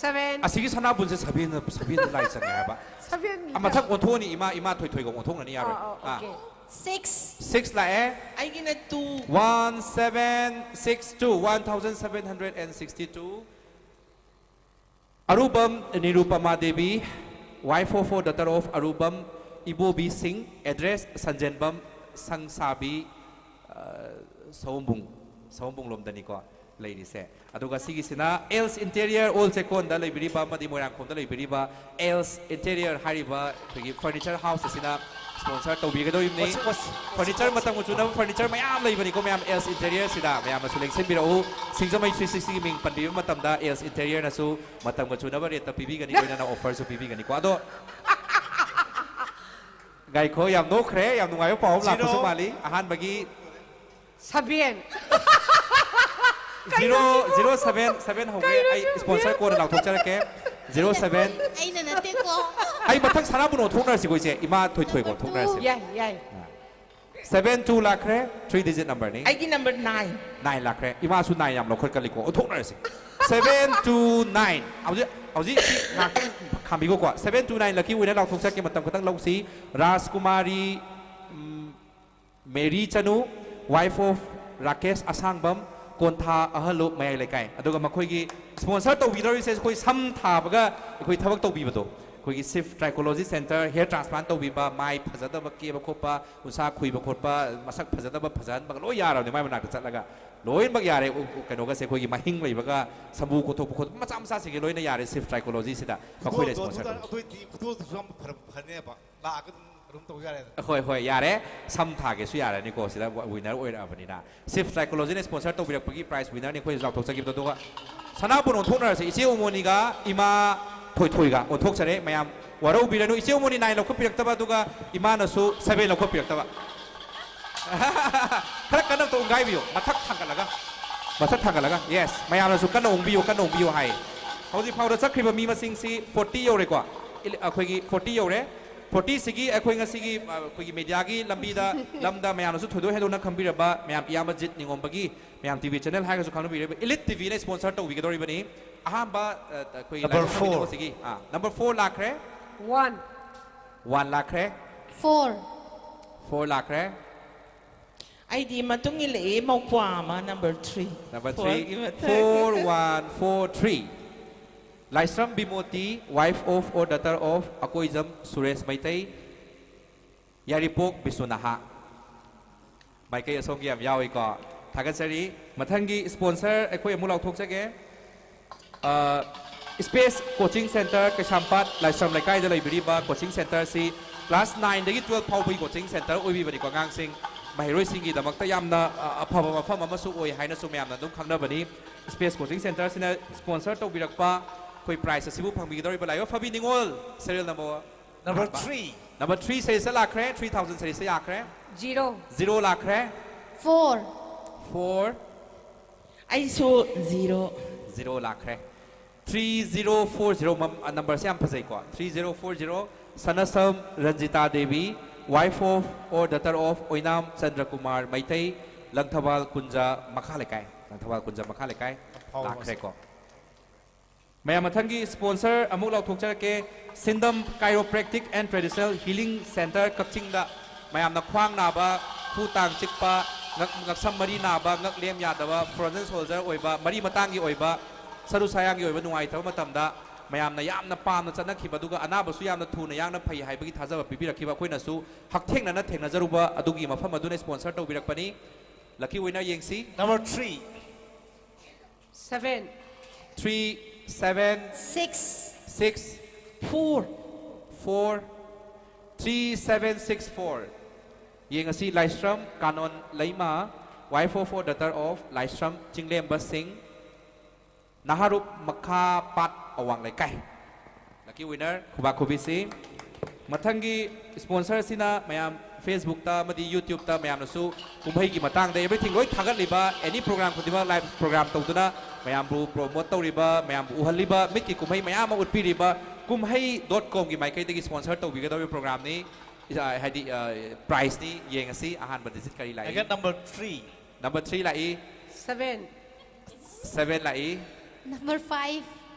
Seven꯫ ꯑꯁꯤꯒꯤ ꯁꯅꯥꯕꯨꯟꯁꯦ ꯁꯚꯦꯟꯅ, ꯁꯚꯦꯟꯗ ꯂꯥꯏ ꯆꯪꯉꯦ ꯍꯥꯏꯕ꯫ Seven꯫ ꯑ, ꯃꯊꯪ ꯑꯣꯟꯊꯣꯛꯑꯅꯤ, ꯏꯃꯥ, ꯏꯃꯥ ꯊꯣꯏꯊꯣꯏꯒ ꯑꯣꯟꯊꯣꯛꯅꯅꯤ, ꯌꯥꯔꯣꯏ꯫ ꯑꯥ, ꯑꯥ, ꯑꯥ꯫ Okay꯫ Six. Six ꯂꯥꯛꯑꯦ꯫ ꯑꯩꯒꯤꯅ two. One seven six two, one thousand seven hundred and sixty two. ꯑꯔꯨꯕꯝ Nirupama Devi, wife of four, daughter of ꯑꯔꯨꯕꯝ ꯏꯕꯣꯕꯤ ꯁꯤꯡ, address ꯁꯟꯖꯦꯟꯕꯝ ꯁꯪꯁꯥꯕꯤ, ꯑ, ꯁꯑꯣꯝꯕꯨꯡ, ꯁꯑꯣꯝꯕꯨꯡ ꯂꯣꯝꯗꯅꯤꯀꯣ ꯂꯩꯔꯤꯁꯦ꯫ ꯑꯗꯨꯒ ꯁꯤꯒꯤꯁꯤꯅ ꯑꯦꯜꯁ ꯏꯟꯇꯦꯔꯤꯌꯔ ꯑꯣꯜ ꯆꯦꯛꯀꯣꯟꯗ ꯂꯩꯕꯤꯔꯤꯕ ꯑꯃꯗꯤ ꯃꯣꯏꯔꯥꯡꯈꯣꯝꯗ ꯂꯩꯕꯤꯔꯤꯕ ꯑꯦꯜꯁ ꯏꯟꯇꯦꯔꯤꯌꯔ ꯍꯥꯏꯔꯤꯕ ꯑꯩꯈꯣꯏꯒꯤ ꯐꯔꯅꯤꯆꯔ ꯍꯥꯎꯁ ꯑꯁꯤꯅ ꯁ꯭ꯄꯣꯟꯁꯔ ꯇꯧꯕꯤꯒꯗꯧꯔꯤꯕꯅꯤ꯫ ꯃꯁꯤ, ꯃꯁꯤ, ꯐꯔꯅꯤꯆꯔ ꯃꯇꯝꯒ ꯆꯨꯅꯕ ꯐꯔꯅꯤꯆꯔ ꯃꯌꯥꯝ ꯂꯩꯕꯅꯤꯀꯣ ꯃꯌꯥꯝ ꯑꯦꯜꯁ ꯏꯟꯇꯦꯔꯤꯌꯔꯁꯤꯗ꯫ ꯃꯌꯥꯝꯅꯁꯨ ꯂꯦꯡꯁꯤꯟꯕꯤꯔꯛꯎ꯫ ꯁꯤꯡꯖꯃꯩ three sixty ꯒꯤ ꯃꯤꯡ ꯄꯟꯕꯤꯕ ꯃꯇꯝꯗ ꯑꯦꯜꯁ ꯏꯟꯇꯦꯔꯤꯌꯔꯅꯁꯨ ꯃꯇꯝꯒ ꯆꯨꯅꯕ ꯔꯦꯠꯇ ꯄꯤꯕꯤꯒꯅꯤ, ꯂꯣꯏꯅꯅ ꯑꯣꯐꯔꯁꯨ ꯄꯤꯕꯤꯒꯅꯤꯀꯣ꯫ ꯑꯗꯣ ꯉꯥꯏꯈꯣ, ꯌꯥꯝ ꯅꯣꯛꯈ꯭ꯔꯦ꯫ ꯌꯥꯝ ꯅꯨꯡꯉꯥꯏꯕ ꯄꯥꯎ ꯑꯃ ꯂꯥꯛꯄꯁꯨ Zero. ꯃꯥꯜꯂꯤ꯫ ꯑꯍꯥꯟꯕꯒꯤ Seven. zero zero seven seven ꯍꯧꯈ꯭ꯔꯦ꯫ ꯑꯩ ꯁ꯭ꯄꯣꯟꯁꯔ ꯀꯣꯟꯅ ꯂꯥꯎꯊꯣꯛꯆꯔꯛꯀꯦ꯫ Zero seven. ꯑꯩꯅ ꯅꯠꯇꯦꯀꯣ꯫ ꯑꯩ ꯃꯊꯪ ꯁꯅꯥꯕꯨ ꯑꯣꯟꯊꯣꯛꯅꯔꯁꯤꯀꯣ ꯏꯆꯦ꯫ ꯏꯃꯥ ꯊꯣꯏꯊꯣꯏꯀꯣ ꯑꯣꯟꯊꯣꯛꯅꯔꯁꯤ꯫ ꯌꯥꯏ, ꯌꯥꯏ. Seven two ꯂꯥꯛꯈ꯭ꯔꯦ꯫ Three digit numberꯅꯤ꯫ ꯑꯩꯒꯤ number nine. Nine ꯂꯥꯛꯈ꯭ꯔꯦ꯫ ꯏꯃꯥꯁꯨ nine ꯌꯥꯝ ꯂꯧꯈꯠꯀꯜꯂꯤꯀꯣ꯫ ꯑꯣꯟꯊꯣꯛꯅꯔꯁꯤ꯫ Seven two nine꯫ ꯍꯧꯖꯤꯛ, ꯍꯧꯖꯤꯛ ꯁꯤ ꯉꯥꯛꯇꯪ ꯈꯥꯝꯕꯤꯈꯣꯀꯣ꯫ Seven two nine lucky winner ꯂꯥꯎꯊꯣꯛꯆꯔꯛꯀꯦ꯫ ꯃꯇꯝ ꯈꯛꯇꯪ ꯂꯧꯁꯤ꯫ ꯔꯥꯖꯀꯨꯃꯥꯔꯤ, ꯎꯝ, ꯃꯦꯔꯤ ꯆꯅꯨ, wife of ꯔꯥꯀꯦꯁ ꯑꯁꯥꯡꯕꯝ, ꯀꯣꯟꯊꯥ ꯑꯍꯜꯂꯨꯞ ꯃꯌꯥꯏ ꯂꯩꯀꯥꯏ꯫ ꯑꯗꯨꯒ ꯃꯈꯣꯏꯒꯤ ꯁ꯭ꯄꯣꯟꯁꯔ ꯇꯧꯕꯤꯗꯧꯔꯤꯁꯦ ꯑꯩꯈꯣꯏ ꯁꯝ ꯊꯥꯕꯒ ꯑꯩꯈꯣꯏ ꯊꯕꯛ ꯇꯧꯕꯤꯕꯗꯣ, ꯑꯩꯈꯣꯏꯒꯤ ꯁꯤꯐ ꯇ꯭ꯔꯥꯏꯀꯣꯂꯣꯖꯤ ꯁꯦꯟꯇꯔ, ꯍꯤꯌꯔ ꯇ꯭ꯔꯥꯟꯁꯄ꯭ꯂꯥꯟ ꯇꯧꯕꯤꯕ, ꯃꯥꯏ ꯐꯖꯗꯕ ꯀꯦꯕ ꯈꯣꯠꯄ, ꯎꯟꯁꯥ ꯈꯨꯏꯕ ꯈꯣꯠꯄ, ꯃꯁꯛ ꯐꯖꯗꯕ ꯐꯖꯍꯟꯕꯒ ꯂꯣꯏ ꯌꯥꯔꯕꯅꯦ ꯃꯥꯏ ꯃꯅꯥꯛꯇ ꯆꯠꯂꯒ꯫ ꯂꯣꯏꯅꯃꯛ ꯌꯥꯔꯦ꯫ ꯎ-, ꯎ-, ꯀꯩꯅꯣꯒꯁꯦ ꯑꯩꯈꯣꯏꯒꯤ ꯃꯍꯤꯡ ꯂꯩꯕꯒ ꯁꯝꯕꯨ ꯀꯣꯠꯊꯣꯛꯄ ꯈꯣꯠꯄ ꯃꯆꯥ ꯃꯆꯥꯁꯤꯡꯒꯤ ꯂꯣꯏꯅ ꯌꯥꯔꯦ ꯁꯤꯐ ꯇ꯭ꯔꯥꯏꯀꯣꯂꯣꯖꯤꯁꯤꯗ꯫ ꯃꯈꯣꯏꯅ ꯈꯨꯗꯣꯜ ꯁ꯭ꯄꯣꯟꯁꯔ ꯇꯧꯕꯗ ꯇꯧꯕ꯫ ꯑꯗꯨ ꯑꯣꯏꯗꯤ ꯈꯨꯗꯣꯜꯗꯨꯁꯨ ꯌꯥꯝ ꯐꯔ-, ꯐꯅꯦꯕ꯫ ꯂꯥꯛꯑꯒ ꯑꯗꯨꯝ ꯑꯗꯨꯝ ꯇꯧ ꯌꯥꯔꯦꯗꯅ꯫ ꯍꯣꯏ, ꯍꯣꯏ, ꯌꯥꯔꯦ꯫ ꯁꯝ ꯊꯥꯒꯦꯁꯨ ꯌꯥꯔꯅꯤꯀꯣ, ꯁꯤꯗ ꯋ-, ꯋꯤꯅꯔ ꯑꯣꯏꯔꯛꯑꯕꯅꯤꯅ꯫ ꯁꯤꯐ ꯇ꯭ꯔꯥꯏꯀꯣꯂꯣꯖꯤꯅ ꯁ꯭ꯄꯣꯟꯁꯔ ꯇꯧꯕꯤꯔꯛꯄꯒꯤ ꯄ꯭ꯔꯥꯏꯖ ꯋꯤꯅꯔꯅꯤ ꯑꯩꯈꯣꯏ ꯍꯧꯖꯤꯛ ꯂꯥꯎꯊꯣꯛꯆꯈꯤꯕꯗꯣ꯫ ꯑꯗꯨꯒ ꯁꯅꯥꯕꯨꯟ ꯑꯣꯟꯊꯣꯛꯅꯔꯁꯦ꯫ ꯏꯆꯦ ꯎꯃꯣꯅꯤꯒ ꯏꯃꯥ ꯊꯣꯏꯊꯣꯏꯒ ꯑꯣꯟꯊꯣꯛꯆꯔꯦ꯫ ꯃꯌꯥꯝ ꯋꯥꯔꯧꯕꯤꯔꯅꯨ꯫ ꯏꯆꯦ ꯎꯃꯣꯅꯤ nine ꯂꯧꯈꯠꯄꯤꯔꯛꯇꯕ, ꯑꯗꯨꯒ ꯏꯃꯥꯅꯁꯨ seven ꯂꯧꯈꯠꯄꯤꯔꯛꯇꯕ꯫ ꯈꯔ ꯀꯟꯅ ꯑꯝꯇ ꯎꯪꯒꯥꯏꯕꯤꯌꯨ꯫ ꯃꯊꯛ ꯊꯥꯡꯒꯠꯂꯒ꯫ ꯃꯊꯛ ꯊꯥꯡꯒꯠꯂꯒ꯫ Yes꯫ ꯃꯌꯥꯝꯅꯁꯨ "ꯀꯟꯅ ꯎꯪꯕꯤꯌꯨ, ꯀꯟꯅ ꯎꯪꯕꯤꯌꯨ" ꯍꯥꯏ꯫ ꯍꯧꯖꯤꯛ ꯐꯥꯎꯗ ꯆꯠꯈ꯭ꯔꯤꯕ ꯃꯤ ꯃꯁꯤꯡꯁꯤ forty ꯌꯧꯔꯦꯀꯣ꯫ ꯏꯂꯤ-, ꯑꯩꯈꯣꯏꯒꯤ forty ꯌꯧꯔꯦ꯫ Forty ꯁꯤꯒꯤ ꯑꯩꯈꯣꯏ ꯉꯁꯤꯒꯤ, ꯑ, ꯑꯩꯈꯣꯏꯒꯤ ꯃꯦꯗꯤꯌꯥꯒꯤ ꯂꯝꯕꯤꯗ, ꯂꯝꯗ ꯃꯌꯥꯝꯅꯁꯨ ꯊꯣꯏꯗꯣꯛ ꯍꯦꯟꯗꯣꯛꯅ ꯈꯪꯕꯤꯔꯕ ꯃꯌꯥꯝ ꯏꯌꯥꯝꯕ ꯖꯤꯠ ꯅꯤꯉꯣꯝꯕꯒꯤ ꯃꯌꯥꯝ ꯇꯤ ꯚꯤ ꯆꯦꯅꯦꯜ ꯍꯥꯏꯔꯒꯁꯨ ꯈꯪꯅꯕꯤꯔꯕ ꯏꯂꯤꯠ ꯇꯤ ꯚꯤꯅ ꯁ꯭ꯄꯣꯟꯁꯔ ꯇꯧꯕꯤꯒꯗꯧꯔꯤꯕꯅꯤ꯫ ꯑꯍꯥꯟꯕ, ꯑ, ꯑꯩꯈꯣꯏꯒꯤ Number ꯂꯥꯏꯕꯛ ꯐꯕ four. ꯃꯤꯑꯣꯏꯁꯤꯒꯤ, ꯑ, number four ꯂꯥꯛꯈ꯭ꯔꯦ꯫ One. One ꯂꯥꯛꯈ꯭ꯔꯦ꯫ Four. Four ꯂꯥꯛꯈ꯭ꯔꯦ꯫ ꯑꯩꯗꯤ ꯃꯇꯨꯡ ꯏꯜꯂꯛꯏ ꯃꯧꯄ꯭ꯋꯥ ꯑꯃ, number three. Number Four three, ꯒꯤ ꯃꯊꯛ. four one four three. Laishram ꯕꯤꯃꯣꯇꯤ, wife of or daughter of Akoijam Suresh Meitei, ꯌꯥꯏꯔꯤꯄꯣꯛ ꯕꯤꯁꯨꯅꯥꯍꯥ꯫ ꯃꯥꯏꯀꯩ ꯑꯁꯣꯝꯒꯤ ꯌꯥꯝ ꯌꯥꯎꯏꯀꯣ꯫ ꯊꯥꯒꯠꯆꯔꯤ꯫ ꯃꯊꯪꯒꯤ sponsor ꯑꯩꯈꯣꯏ ꯑꯃꯨꯛ ꯂꯥꯎꯊꯣꯛꯆꯒꯦ꯫ ꯑ, Space Coaching Center, ꯀꯩꯁꯥꯝꯄꯥꯠ ꯂꯥꯏꯁ꯭ꯔꯝ ꯂꯩꯀꯥꯏꯗ ꯂꯩꯕꯤꯔꯤꯕ coaching centerꯁꯤ class nine ꯗꯒꯤ twelve ꯐꯥꯎꯕꯒꯤ coaching center ꯑꯣꯏꯕꯤꯕꯅꯤꯀꯣ꯫ ꯑꯉꯥꯡꯁꯤꯡ, ꯃꯍꯩꯔꯣꯏꯁꯤꯡꯒꯤꯗꯃꯛꯇ ꯌꯥꯝꯅ, ꯑ, ꯑꯐꯕ ꯃꯐꯝ ꯑꯃꯁꯨ ꯑꯣꯏ ꯍꯥꯏꯅꯁꯨ ꯃꯌꯥꯝꯅ ꯑꯗꯨꯝ ꯈꯪꯅꯕꯅꯤ꯫ Space Coaching Centerꯁꯤꯅ sponsor ꯇꯧꯕꯤꯔꯛꯄ ꯑꯩꯈꯣꯏ prize ꯑꯁꯤꯕꯨ ꯐꯪꯕꯤꯒꯗꯧꯔꯤꯕ ꯂꯥꯏꯕꯛ ꯐꯕꯤ ꯅꯤꯉꯣꯜ, serial number Number ꯑꯍꯥꯟꯕ꯫ three. Number three seriesꯇ ꯂꯥꯛꯈ꯭ꯔꯦ, three thousand seriesꯇ ꯌꯥꯈ꯭ꯔꯦ꯫ Zero. Zero ꯂꯥꯛꯈ꯭ꯔꯦ꯫ Four. Four. ꯑꯩꯁꯨ zero. Zero ꯂꯥꯛꯈ꯭ꯔꯦ꯫ Three zero four zero ꯃꯝ-, ꯑ, numberꯁꯦ ꯌꯥꯝ ꯐꯖꯩꯀꯣ꯫ Three zero four zero, ꯁꯅꯁꯝ Ranjita Devi, wife of or daughter of ꯑꯣꯏꯅꯥꯝ ꯆꯟꯗ꯭ꯔꯀꯨꯃꯥꯔ ꯃꯩꯇꯩ, ꯂꯪꯊꯕꯥꯜ ꯀꯨꯟꯖ ꯃꯈꯥ ꯂꯩꯀꯥꯏ꯫ ꯂꯪꯊꯕꯥꯜ ꯀꯨꯟꯖ ꯃꯈꯥ ꯂꯩꯀꯥꯏ ꯑꯐꯥꯎꯕ ꯂꯥꯛꯈ꯭ꯔꯦꯀꯣ꯫ ꯃꯌꯥꯝ, ꯃꯊꯪꯒꯤ sponsor ꯑꯃꯨꯛ ꯂꯥꯎꯊꯣꯛꯆꯔꯛꯀꯦ꯫ ꯁꯤꯟꯗꯝ Chiropractic and Traditional Healing Center ꯀꯛꯆꯤꯡꯗ ꯃꯌꯥꯝꯅ ꯈ꯭ꯋꯥꯡ ꯅꯥꯕ, ꯈꯨ ꯇꯥꯡ ꯆꯤꯛꯄ, ꯉꯛ-, ꯉꯛꯁꯝ ꯃꯔꯤ ꯅꯥꯕ, ꯉꯛꯂꯦꯝ ꯌꯥꯗꯕ, frozen shoulder ꯑꯣꯏꯕ, ꯃꯔꯤ ꯃꯇꯥꯡꯒꯤ ꯑꯣꯏꯕ, ꯁꯔꯨ ꯁꯌꯥꯡꯒꯤ ꯑꯣꯏꯕ ꯅꯨꯡꯉꯥꯏꯇꯕ ꯃꯇꯝꯗ ꯃꯌꯥꯝꯅ ꯌꯥꯝꯅ ꯄꯥꯝꯅ ꯆꯠꯅꯈꯤꯕ, ꯑꯗꯨꯒ ꯑꯅꯥꯕꯁꯨ ꯌꯥꯝꯅ ꯊꯨꯅ ꯌꯥꯡꯅ ꯐꯩ ꯍꯥꯏꯕꯒꯤ ꯊꯥꯖꯕ ꯄꯤꯕꯤꯔꯛꯈꯤꯕ, ꯑꯩꯈꯣꯏꯅꯁꯨ ꯍꯛꯊꯦꯡꯅꯅ ꯊꯦꯡꯅꯖꯔꯨꯕ ꯑꯗꯨꯒꯤ ꯃꯐꯝ ꯑꯗꯨꯅ sponsor ꯇꯧꯕꯤꯔꯛꯄꯅꯤ꯫ Lucky winner ꯌꯦꯡꯁꯤ꯫ Number three. Seven. Three seven Six. six Four. four, three seven six four꯫ ꯌꯦꯡ ꯑꯁꯤ ꯂꯥꯏꯁ꯭ꯔꯝ ꯀꯥꯅꯣꯟ ꯂꯩꯃ, wife of or daughter of ꯂꯥꯏꯁ꯭ꯔꯝ ꯆꯤꯡꯂꯦꯝꯕ ꯁꯤꯡ, ꯅꯍꯥꯔꯨꯞ ꯃꯈꯥ ꯄꯥꯠ ꯑꯋꯥꯡ ꯂꯩꯀꯥꯏ꯫ Lucky winner, ꯈꯨꯕꯥꯛ ꯈꯨꯕꯤꯁꯤ꯫ ꯃꯊꯪꯒꯤ sponsor ꯑꯁꯤꯅ ꯃꯌꯥꯝ Facebookꯇ ꯑꯃꯗꯤ YouTubeꯇ ꯃꯌꯥꯝꯅꯁꯨ ꯀꯨꯝꯍꯩꯒꯤ ꯃꯇꯥꯡꯗ everything ꯂꯣꯏ ꯊꯥꯒꯠꯂꯤꯕ, any program ꯈꯨꯗꯤꯡꯃꯛ live program ꯇꯧꯗꯨꯅ ꯃꯌꯥꯝꯕꯨ promote ꯇꯧꯔꯤꯕ, ꯃꯌꯥꯝꯕꯨ ꯎꯍꯜꯂꯤꯕ, ꯃꯤꯠꯀꯤ ꯀꯨꯝꯍꯩ ꯃꯌꯥꯝ ꯑꯃ ꯎꯠꯄꯤꯔꯤꯕ ꯀꯨꯝꯍꯩ dot comꯒꯤ ꯃꯥꯏꯀꯩꯗꯒꯤ sponsor ꯇꯧꯕꯤꯒꯗꯧꯔꯤꯕ programꯅꯤ꯫ ꯏꯁꯥ-, ꯍꯥꯏꯗꯤ, ꯑ, prizeꯅꯤ꯫ ꯌꯦꯡꯉꯁꯤ ꯑꯍꯥꯟꯕ digit ꯀꯔꯤ I ꯂꯥꯛꯏ꯫ Get number three. Number three ꯂꯥꯛꯏ, Seven. seven ꯂꯥꯛꯏ, Number five.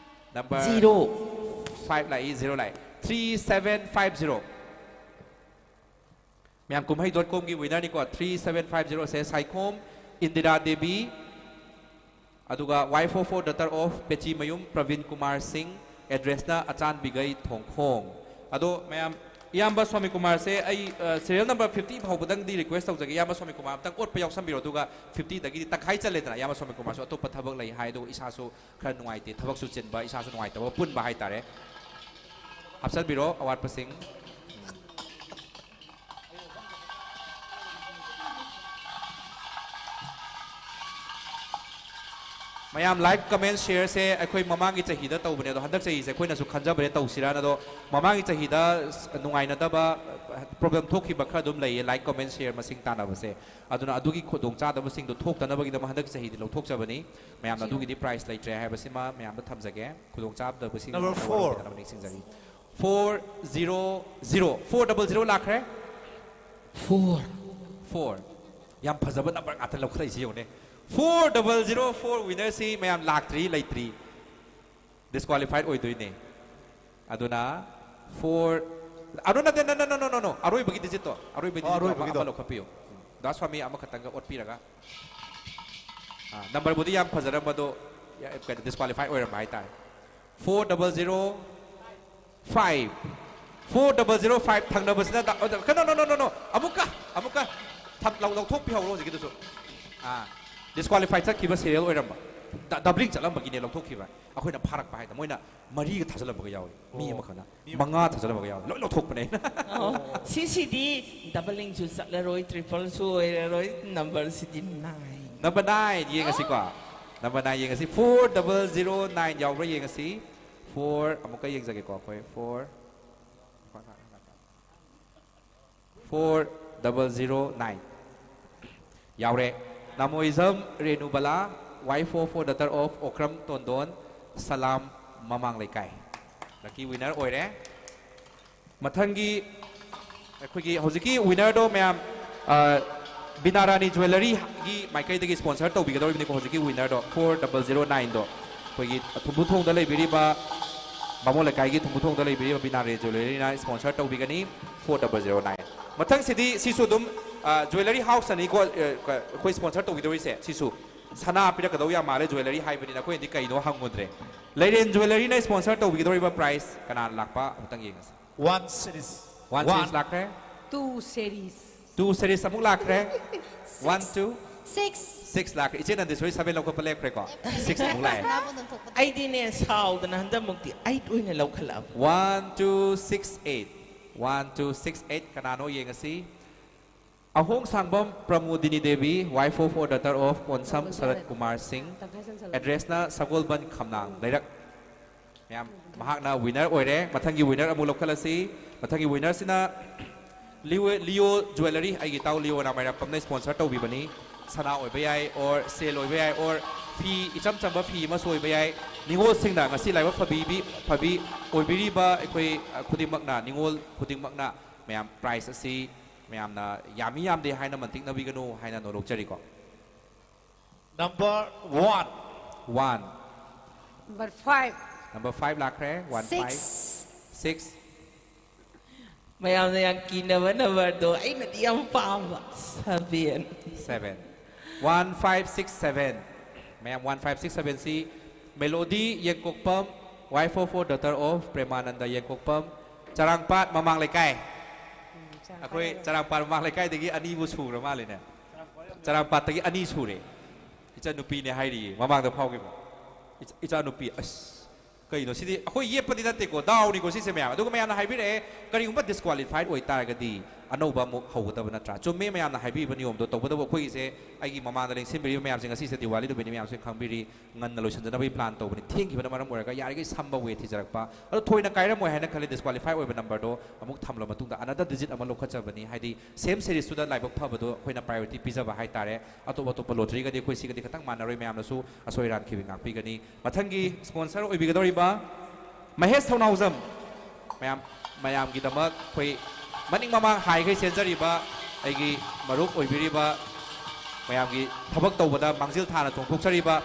number Zero. five ꯂꯥꯛꯏ, zero ꯂꯥꯛꯏ꯫ Three seven five zero꯫ ꯃꯌꯥꯝ ꯀꯨꯝꯍꯩ ꯗꯣꯠ ꯀꯣꯝꯒꯤ ꯋꯤꯅꯔꯅꯤꯀꯣ, ꯊ꯭ꯔꯤ ꯁꯕꯦꯟ ꯐꯥꯏꯚ ꯖꯤꯔꯣꯁꯦ ꯁꯥꯏꯈꯣꯝ ꯏꯟꯗꯤꯔꯥ ꯗꯦꯕꯤ, ꯑꯗꯨꯒ wife of or daughter of Pechimayum Prabin Kumar Singh, ꯑꯦꯗ꯭ꯔꯦꯁꯅ ꯑꯆꯥꯟꯕꯤꯒꯩ ꯊꯣꯡꯈꯣꯡ꯫ ꯑꯗꯣ ꯃꯌꯥꯝ, ꯏꯌꯥꯝꯕ ꯁ꯭ꯋꯥꯃꯤ ꯀꯨꯃꯥꯔꯁꯦ ꯑꯩ ꯁꯤꯔꯤꯌꯦꯜ ꯅꯝꯕꯔ ꯐꯤꯐꯇꯤ ꯐꯥꯎꯕꯗꯪꯗꯤ ꯔꯤꯀ꯭ꯋꯦꯁ ꯇꯧꯖꯒꯦ꯫ ꯏꯌꯥꯝꯕ ꯁ꯭ꯋꯥꯃꯤ ꯀꯨꯃꯥꯔ ꯑꯝꯇꯪ ꯑꯣꯠꯄ ꯌꯥꯎꯁꯟꯕꯤꯔꯣ, ꯑꯗꯨꯒ ꯐꯤꯐꯇꯤꯗꯒꯤꯗꯤ ꯇꯪꯈꯥꯏ ꯆꯜꯂꯦꯗꯅ꯫ ꯏꯌꯥꯝꯕ ꯁ꯭ꯋꯥꯃꯤ ꯀꯨꯃꯥꯔꯁꯨ ꯑꯇꯣꯞꯄ ꯊꯕꯛ ꯂꯩ ꯍꯥꯏ, ꯑꯗꯨꯒ ꯏꯁꯥꯁꯨ ꯈꯔ ꯅꯨꯡꯉꯥꯏꯇꯦ, ꯊꯕꯛꯁꯨ ꯆꯤꯟꯕ, ꯏꯁꯥꯁꯨ ꯅꯨꯡꯉꯥꯏꯇꯕ ꯄꯨꯟꯕ ꯍꯥꯏꯇꯥꯔꯦ꯫ ꯍꯥꯞꯆꯟꯕꯤꯔꯣ ꯑꯋꯥꯠꯄꯁꯤꯡ꯫ ꯃꯌꯥꯝ, ꯂꯥꯏꯛ, ꯀꯃꯦꯟ, ꯁꯤꯌꯔꯁꯦ ꯑꯩꯈꯣꯏ ꯃꯃꯥꯡꯒꯤ ꯆꯍꯤꯗ ꯇꯧꯕꯅꯦ, ꯑꯗꯣ ꯍꯟꯗꯛ ꯆꯍꯤꯁꯦ ꯑꯩꯈꯣꯏꯅꯁꯨ ꯈꯟꯖꯕꯅꯦ ꯇꯧꯁꯤꯔꯥꯅ꯫ ꯑꯗꯣ ꯃꯃꯥꯡꯒꯤ ꯆꯍꯤꯗ ꯅꯨꯡꯉꯥꯏꯅꯗꯕ ꯄ꯭ꯔꯣꯕ꯭ꯂꯦꯝ ꯊꯣꯛꯈꯤꯕ ꯈꯔ ꯑꯗꯨꯝ ꯂꯩꯌꯦ, ꯂꯥꯏꯛ, ꯀꯃꯦꯟ, ꯁꯤꯌꯔ ꯃꯁꯤꯡ ꯇꯥꯟꯅꯕꯁꯦ꯫ ꯑꯗꯨꯅ ꯑꯗꯨꯒꯤ ꯈꯨꯗꯣꯡꯆꯥꯗꯕꯁꯤꯡꯗꯣ ꯊꯣꯛꯇꯅꯕꯒꯤꯗꯃꯛ ꯍꯟꯗꯛ ꯆꯍꯤꯗꯤ ꯂꯧꯊꯣꯛꯆꯕꯅꯤ꯫ ꯃꯌꯥꯝꯅ ꯑꯗꯨꯒꯤꯗꯤ ꯄ꯭ꯔꯥꯏꯖ ꯂꯩꯇ꯭ꯔꯦ ꯍꯥꯏꯕꯁꯤꯃ ꯃꯌꯥꯝꯗ ꯊꯝꯖꯒꯦ꯫ ꯈꯨꯗꯣꯡꯆꯥꯗꯕꯁꯤꯡ Number four. ꯅꯤꯡꯁꯤꯡꯖꯔꯤ꯫ Four zero zero, four double zero ꯂꯥꯛꯈ꯭ꯔꯦ꯫ Four. ꯐꯣꯔ꯫ ꯌꯥꯝ ꯐꯖꯕ ꯅꯝꯕꯔ ꯉꯥꯛꯇ ꯂꯧꯈꯠꯂꯛꯏꯁꯤ ꯌꯦꯡꯉꯨꯅꯦ꯫ ꯐꯣꯔ ꯗꯕꯜ ꯖꯤꯔꯣ ꯐꯣꯔ ꯋꯤꯅꯔꯁꯤ ꯃꯌꯥꯝ ꯂꯥꯛꯇ꯭ꯔꯤ, ꯂꯩꯇ꯭ꯔꯤ꯫ ꯗꯤꯁꯀ꯭ꯋꯥꯂꯤꯐꯥꯏꯠ ꯑꯣꯏꯗꯣꯏꯅꯦ꯫ ꯑꯗꯨꯅ ꯐꯣꯔ, ꯑꯗꯨ ꯅꯠꯇꯦ, no, no, no, no, no, no. ꯑꯔꯣꯏꯕꯒꯤ ꯗꯤꯖꯤꯠꯇꯣ, ꯑꯔꯣꯏꯕꯒꯤ ꯑꯣ, ꯗꯤꯖꯤꯠꯇꯣ ꯑꯃ, ꯑꯔꯣꯏꯕꯒꯤꯗꯣ꯫ ꯑꯃ ꯂꯧꯈꯠꯄꯤꯌꯨ꯫ ꯗꯥ ꯁ꯭ꯋꯥꯃꯤ ꯑꯃꯈꯛꯇꯪꯒ ꯑꯣꯠꯄꯤꯔꯒ꯫ ꯑꯥ, ꯅꯝꯕꯔꯕꯨꯗꯤ ꯌꯥꯝ ꯐꯖꯔꯝꯕꯗꯣ, ꯌꯥ-, ꯀꯩꯅꯣ, ꯗꯤꯁꯀ꯭ꯋꯥꯂꯤꯐꯥꯏ ꯑꯣꯏꯔꯝꯕ ꯍꯥꯏꯇꯥꯔꯦ꯫ Four double zero five. Four double zero five ꯊꯪꯅꯕꯁꯤꯅ ꯗꯥ-, ꯑꯣ, ꯗꯥ-, no, no, no, no, no. ꯑꯃꯨꯛꯀ, ꯑꯃꯨꯛꯀ ꯊꯝ-, ꯂꯧ-, ꯂꯧꯊꯣꯛꯄꯤꯍꯧꯔꯣ ꯍꯧꯖꯤꯛꯀꯤꯗꯨꯁꯨ꯫ ꯑꯥ, ꯗꯤꯁꯀ꯭ꯋꯥꯂꯤꯐꯥꯏ ꯆꯠꯈꯤꯕ ꯁꯤꯔꯤꯌꯦꯜ ꯑꯣꯏꯔꯝꯕ꯫ ꯗ-, ꯗꯕ꯭ꯂꯤꯡ ꯆꯠꯂꯝꯕꯒꯤꯅꯦ ꯂꯧꯊꯣꯛꯈꯤꯕ꯫ ꯑꯩꯈꯣꯏꯅ ꯐꯥꯔꯛꯄ ꯍꯥꯏꯗ ꯃꯣꯏꯅ ꯃꯔꯤꯒ ꯊꯥꯖꯤꯜꯂꯝꯕꯒ ꯌꯥꯎꯋꯦ꯫ ꯃꯤ ꯑꯣ꯫ ꯑꯃꯈꯛꯅ ꯃꯤ ꯑꯃ- ꯃꯉꯥ ꯊꯥꯖꯤꯜꯂꯝꯕꯒ ꯌꯥꯎꯋꯦ꯫ ꯂꯣꯏ ꯂꯧꯊꯣꯛꯄꯅꯦ ꯑꯩꯅ꯫ ꯑꯣ, ꯁꯤꯁꯤꯗꯤ ꯗꯕꯂꯤꯡꯁꯨ ꯆꯠꯂꯔꯣꯏ, ꯇ꯭ꯔꯤꯄꯜꯁꯨ ꯑꯣꯏꯔꯔꯣꯏ, ꯅꯝꯕꯔꯁꯤꯗꯤ ꯅꯥꯏꯟ꯫ ꯅꯝꯕꯔ ꯅꯥꯏꯟ ꯌꯦꯡꯉꯁꯤꯀꯣ꯫ ꯅꯝꯕꯔ ꯅꯥꯏꯟ ꯌꯦꯡꯉꯁꯤ꯫ ꯐꯣꯔ ꯗꯕꯜ ꯖꯤꯔꯣ ꯅꯥꯏꯟ ꯌꯥꯎꯕ꯭ꯔꯥ ꯌꯦꯡꯉꯁꯤ꯫ ꯐꯣꯔ ꯑꯃꯨꯛꯀ ꯌꯦꯡꯖꯒꯦꯀꯣ ꯑꯩꯈꯣꯏ꯫ Four. Four double zero nine. ꯌꯥꯎꯔꯦ꯫ Namoijam Renubala, wife of or daughter of Okram Tondon, Salam ꯃꯃꯥꯡ ꯂꯩꯀꯥꯏ꯫ ꯂꯛꯀꯤ ꯋꯤꯅꯔ ꯑꯣꯏꯔꯦ꯫ ꯃꯊꯪꯒꯤ ꯑꯩꯈꯣꯏꯒꯤ ꯍꯧꯖꯤꯛꯀꯤ ꯋꯤꯅꯔꯗꯣ ꯃꯌꯥꯝ, ꯑ, ꯕꯤꯅꯥ ꯔꯥꯅꯤ ꯖ꯭ꯋꯦꯂꯔꯤꯒꯤ ꯃꯥꯏꯀꯩꯗꯒꯤ ꯁ꯭ꯄꯣꯟꯁꯔ ꯇꯧꯕꯤꯒꯗꯧꯔꯤꯕꯅꯤꯀꯣ꯫ ꯍꯧꯖꯤꯛꯀꯤ ꯋꯤꯅꯔꯗꯣ, ꯐꯣꯔ ꯗꯕꯜ ꯖꯤꯔꯣ ꯅꯥꯏꯟꯗꯣ, ꯑꯩꯈꯣꯏꯒꯤ ꯊꯨꯝꯕꯨꯊꯣꯡꯗ ꯂꯩꯕꯤꯔꯤꯕ, ꯕꯥꯃꯣꯟ ꯂꯩꯀꯥꯏꯒꯤ ꯊꯨꯝꯕꯨꯊꯣꯡꯗ ꯂꯩꯕꯤꯔꯤꯕ ꯕꯤꯅꯥ ꯔꯥꯅꯤ ꯖ꯭ꯋꯦꯂꯔꯤꯅ ꯁ꯭ꯄꯣꯟꯁꯔ ꯇꯧꯕꯤꯒꯅꯤ, ꯐꯣꯔ ꯗꯕꯜ ꯖꯤꯔꯣ ꯅꯥꯏꯟ꯫ ꯃꯊꯪꯁꯤꯗꯤ ꯁꯤꯁꯨ ꯑꯗꯨꯝ ꯖ꯭ꯋꯦꯂꯔꯤ ꯍꯥꯎꯁ ꯑꯅꯤꯀꯣ, ꯑ, ꯀ- ꯑꯩꯈꯣꯏ ꯁ꯭ꯄꯣꯟꯁꯔ ꯇꯧꯕꯤꯗꯧꯔꯤꯁꯦ꯫ ꯁꯤꯁꯨ ꯁꯅꯥ ꯄꯤꯔꯛꯀꯗꯧ ꯌꯥꯝ ꯃꯥꯜꯂꯦ, ꯖ꯭ꯋꯦꯂꯔꯤ ꯍꯥꯏꯕꯅꯤꯅ ꯑꯩꯈꯣꯏꯅꯗꯤ ꯀꯩꯅꯣ ꯍꯪꯉꯨꯗ꯭ꯔꯦ꯫ ꯂꯩꯔꯦꯟ ꯖ꯭ꯋꯦꯂꯔꯤꯅ ꯁ꯭ꯄꯣꯟꯁꯔ ꯇꯧꯕꯤꯒꯗꯧꯔꯤꯕ ꯄ꯭ꯔꯥꯏꯁ ꯀꯅꯥꯅ ꯂꯥꯛꯄ ꯑꯃꯨꯛꯇꯪ ꯌꯦꯡꯉꯁꯤ꯫ One series. One One. Series ꯂꯥꯛꯈ꯭ꯔꯦ꯫ Two series. ꯇꯨ ꯁꯤꯔꯤꯁ ꯑꯃꯨꯛ ꯂꯥꯛꯈ꯭ꯔꯦ꯫ One two Six. ꯁꯤꯛꯁ ꯂꯥꯛꯈ꯭ꯔꯦ꯫ ꯏꯆꯦ ꯅꯟꯗꯤꯁꯣꯔꯤ ꯁꯚꯦꯟ ꯂꯧꯈꯠꯄ ꯂꯦꯞꯈ꯭ꯔꯦꯀꯣ꯫ ꯁꯤꯛꯁ ꯑꯃꯨꯛ ꯂꯥꯛꯑꯦ꯫ ꯁꯅꯥꯕꯨ ꯅꯟꯊꯣꯛꯄꯗ. ꯑꯩꯗꯤꯅꯦ, ꯁꯥꯎꯗꯅ ꯍꯟꯗꯛꯃꯨꯛꯇꯤ ꯑꯩꯠ ꯑꯣꯏꯅ ꯂꯧꯈꯠꯂꯛꯑꯕ꯫ One two six eight. One two six eight. ꯀꯅꯥꯅꯣ ꯌꯦꯡꯉꯁꯤ꯫ ꯑꯍꯣꯡ ꯁꯥꯡꯕꯝ Pramodini Devi, wife of four daughter of Konsam ꯁꯔꯠ ꯀꯨꯃꯥꯔ ꯁꯤꯡ꯫ ꯑꯦꯗ꯭ꯔꯦꯁꯅ ꯁꯒꯣꯜꯕꯟ ꯈꯝꯂꯥꯡ ꯂꯩꯔꯛ꯫ ꯃꯌꯥꯝ, ꯃꯍꯥꯛꯅ ꯋꯤꯅꯔ ꯑꯣꯏꯔꯦ꯫ ꯃꯊꯪꯒꯤ ꯋꯤꯅꯔ ꯑꯃꯨꯛ ꯂꯧꯈꯠꯂꯁꯤ꯫ ꯃꯊꯪꯒꯤ ꯋꯤꯅꯔꯁꯤꯅ ꯂꯤꯑꯣ, ꯂꯤꯑꯣ ꯖ꯭ꯋꯦꯂꯔꯤ, ꯑꯩꯒꯤ ꯏꯇꯥꯎ ꯂꯤꯑꯣ ꯔꯥꯃꯥꯏꯔꯥꯝꯄꯝꯅ ꯁ꯭ꯄꯣꯟꯁꯔ ꯇꯧꯕꯤꯕꯅꯤ꯫ ꯁꯅꯥ ꯑꯣꯏꯕ ꯌꯥꯏ, ꯑꯣꯔ ꯁꯦꯜ ꯑꯣꯏꯕ ꯌꯥꯏ, ꯑꯣꯔ ꯐꯤ, ꯏꯆꯝ ꯆꯝꯕ ꯐꯤ ꯑꯃꯁꯨ ꯑꯣꯏꯕ ꯌꯥꯏ꯫ ꯅꯤꯉꯣꯜꯁꯤꯡꯅ ꯉꯁꯤ ꯂꯥꯏꯕꯛ ꯐꯕꯤ, ꯐꯕꯤ ꯑꯣꯏꯕꯤꯔꯤꯕ ꯑꯩꯈꯣꯏ, ꯑ, ꯈꯨꯗꯤꯡꯃꯛꯅ, ꯅꯤꯉꯣꯜ ꯈꯨꯗꯤꯡꯃꯛꯅ ꯃꯌꯥꯝ ꯄ꯭ꯔꯥꯏꯖ ꯑꯁꯤ ꯃꯌꯥꯝꯅ ꯌꯥꯝꯃꯤ ꯌꯥꯝꯗꯦ ꯍꯥꯏꯅ ꯃꯟꯇꯤꯛꯅꯕꯤꯒꯅꯨ ꯍꯥꯏꯅ ꯅꯣꯂꯣꯛꯆꯔꯤꯀꯣ꯫ Number one. One. Number five. Number five ꯂꯥꯛꯈ꯭ꯔꯦ꯫ One five. Six. ꯁꯤꯛꯁ꯫ ꯃꯌꯥꯝꯅ ꯌꯥꯝ ꯀꯤꯅꯕ ꯅꯝꯕꯔꯗꯣ ꯑꯩꯅꯗꯤ ꯌꯥꯝ ꯄꯥꯝꯕ, seven. Seven. One five six seven. ꯃꯌꯥꯝ, ꯋꯥꯟ ꯐꯥꯏꯚ ꯁꯤꯛꯁ ꯁꯚꯦꯟꯁꯤ Melody Yengkokpam, wife of four daughter of Premananda Yengkokpam, Charangpat ꯃꯃꯥꯡ ꯂꯩꯀꯥꯏ꯫ ꯑꯩꯈꯣꯏ ꯆꯔꯥꯡꯄꯥꯠ ꯃꯃꯥꯡ ꯂꯩꯀꯥꯏꯗꯒꯤ ꯑꯅꯤꯕꯨ ꯁꯨꯔ ꯃꯥꯜꯂꯦꯅꯦ꯫ ꯆꯔꯥꯡꯄꯥꯠꯇꯒꯤ ꯑꯅꯤ ꯁꯨꯔꯦ꯫ ꯏꯆꯟꯅꯨꯄꯤꯅꯦ ꯍꯥꯏꯔꯤꯌꯦ, ꯃꯃꯥꯡꯗ ꯐꯥꯎꯈꯤꯕ꯫ ꯏꯆ- ꯏꯆꯥꯅꯨꯄꯤ, ꯑꯁ, ꯀꯩꯅꯣ ꯁꯤꯗꯤ? ꯑꯩꯈꯣꯏ ꯌꯦꯠꯄꯗꯤ ꯅꯠꯇꯦꯀꯣ, ꯗꯥꯎꯅꯤꯀꯣ ꯁꯤꯁꯦ ꯃꯌꯥꯝ꯫ ꯑꯗꯨꯒ ꯃꯌꯥꯝꯅ ꯍꯥꯏꯕꯤꯔꯛꯑꯦ, ꯀꯔꯤꯒꯨꯝꯕ ꯗꯤꯁꯀ꯭ꯋꯥꯂꯤꯐꯥꯏꯠ ꯑꯣꯏꯇꯥꯔꯒꯗꯤ ꯑꯅꯧꯕ ꯑꯃꯨꯛ ꯍꯧꯒꯗꯕ ꯅꯠꯇ꯭ꯔꯥ? ꯆꯨꯝꯃꯦ, ꯃꯌꯥꯝꯅ ꯍꯥꯏꯕꯤꯕ ꯅꯤꯌꯣꯝꯗꯣ꯫ ꯇꯧꯕꯇꯕꯨ ꯑꯩꯈꯣꯏꯒꯤꯁꯦ, ꯑꯩꯒꯤ ꯃꯃꯥꯡꯗ ꯂꯦꯡꯁꯤꯟꯕꯤꯔꯤꯕ ꯃꯌꯥꯝꯁꯦ, ꯉꯁꯤꯁꯦ ꯗꯤꯋꯥꯂꯤ ꯅꯨꯃꯤꯠꯅꯤ, ꯃꯌꯥꯝꯁꯦ ꯈꯪꯕꯤꯔꯤ꯫ ꯉꯟꯅ ꯂꯣꯏꯁꯤꯟꯖꯅꯕꯒꯤ ꯄ꯭ꯂꯥꯟ ꯇꯧꯕꯅꯤ꯫ ꯊꯦꯡꯈꯤꯕꯅ ꯃꯔꯝ ꯑꯣꯏꯔꯒ ꯌꯥꯔꯤꯈꯩ ꯁꯝꯕ ꯋꯦ ꯊꯤꯖꯔꯛꯄ꯫ ꯑꯗꯣ ꯊꯣꯏꯅ ꯀꯥꯏꯔꯝꯃꯣꯏ ꯍꯥꯏꯅ ꯈꯜꯂꯤ꯫ ꯗꯤꯁꯀ꯭ꯋꯥꯂꯤꯐꯥꯏ ꯑꯣꯏꯕ ꯅꯝꯕꯔꯗꯣ ꯑꯃꯨꯛ ꯊꯝꯂꯕ ꯃꯇꯨꯡꯗ ꯑꯅꯗꯔ ꯗꯤꯖꯤꯠ ꯑꯃ ꯂꯧꯈꯠꯆꯕꯅꯤ꯫ ꯍꯥꯏꯗꯤ ꯁꯦꯝ ꯁꯦꯔꯤꯁꯇꯨꯗ ꯂꯥꯏꯕꯛ ꯐꯕꯗꯣ ꯑꯩꯈꯣꯏꯅ ꯄ꯭ꯔꯥꯏꯌꯣꯔꯤꯇꯤ ꯄꯤꯖꯕ ꯍꯥꯏꯇꯥꯔꯦ꯫ ꯑꯇꯣꯞ ꯑꯇꯣꯞꯄ ꯂꯣꯇꯔꯤꯒꯗꯤ ꯑꯩꯈꯣꯏ ꯁꯤꯒꯗꯤ ꯈꯤꯇꯪ ꯃꯥꯟꯅꯔꯣꯏ꯫ ꯃꯌꯥꯝꯅꯁꯨ ꯑꯁꯣꯏ ꯑꯔꯥꯟ ꯈꯤꯕꯤ ꯉꯥꯛꯄꯤꯒꯅꯤ꯫ ꯃꯊꯪꯒꯤ ꯁ꯭ꯄꯣꯟꯁꯔ ꯑꯣꯏꯕꯤꯒꯗꯧꯔꯤꯕ ꯃꯍꯦꯁ ꯊꯧꯅꯥꯎꯖꯝ꯫ ꯃꯌꯥꯝ, ꯃꯌꯥꯝꯒꯤꯗꯃꯛ ꯑꯩꯈꯣꯏ ꯃꯅꯤꯡ ꯃꯃꯥꯡ ꯍꯥꯏꯈꯩ ꯆꯦꯟꯖꯔꯤꯕ ꯑꯩꯒꯤ ꯃꯔꯨꯞ ꯑꯣꯏꯕꯤꯔꯤꯕ, ꯃꯌꯥꯝꯒꯤ ꯊꯕꯛ ꯇꯧꯕꯗ ꯃꯥꯡꯖꯤꯜ ꯊꯥꯅ ꯆꯣꯡꯊꯣꯛꯆꯔꯤꯕ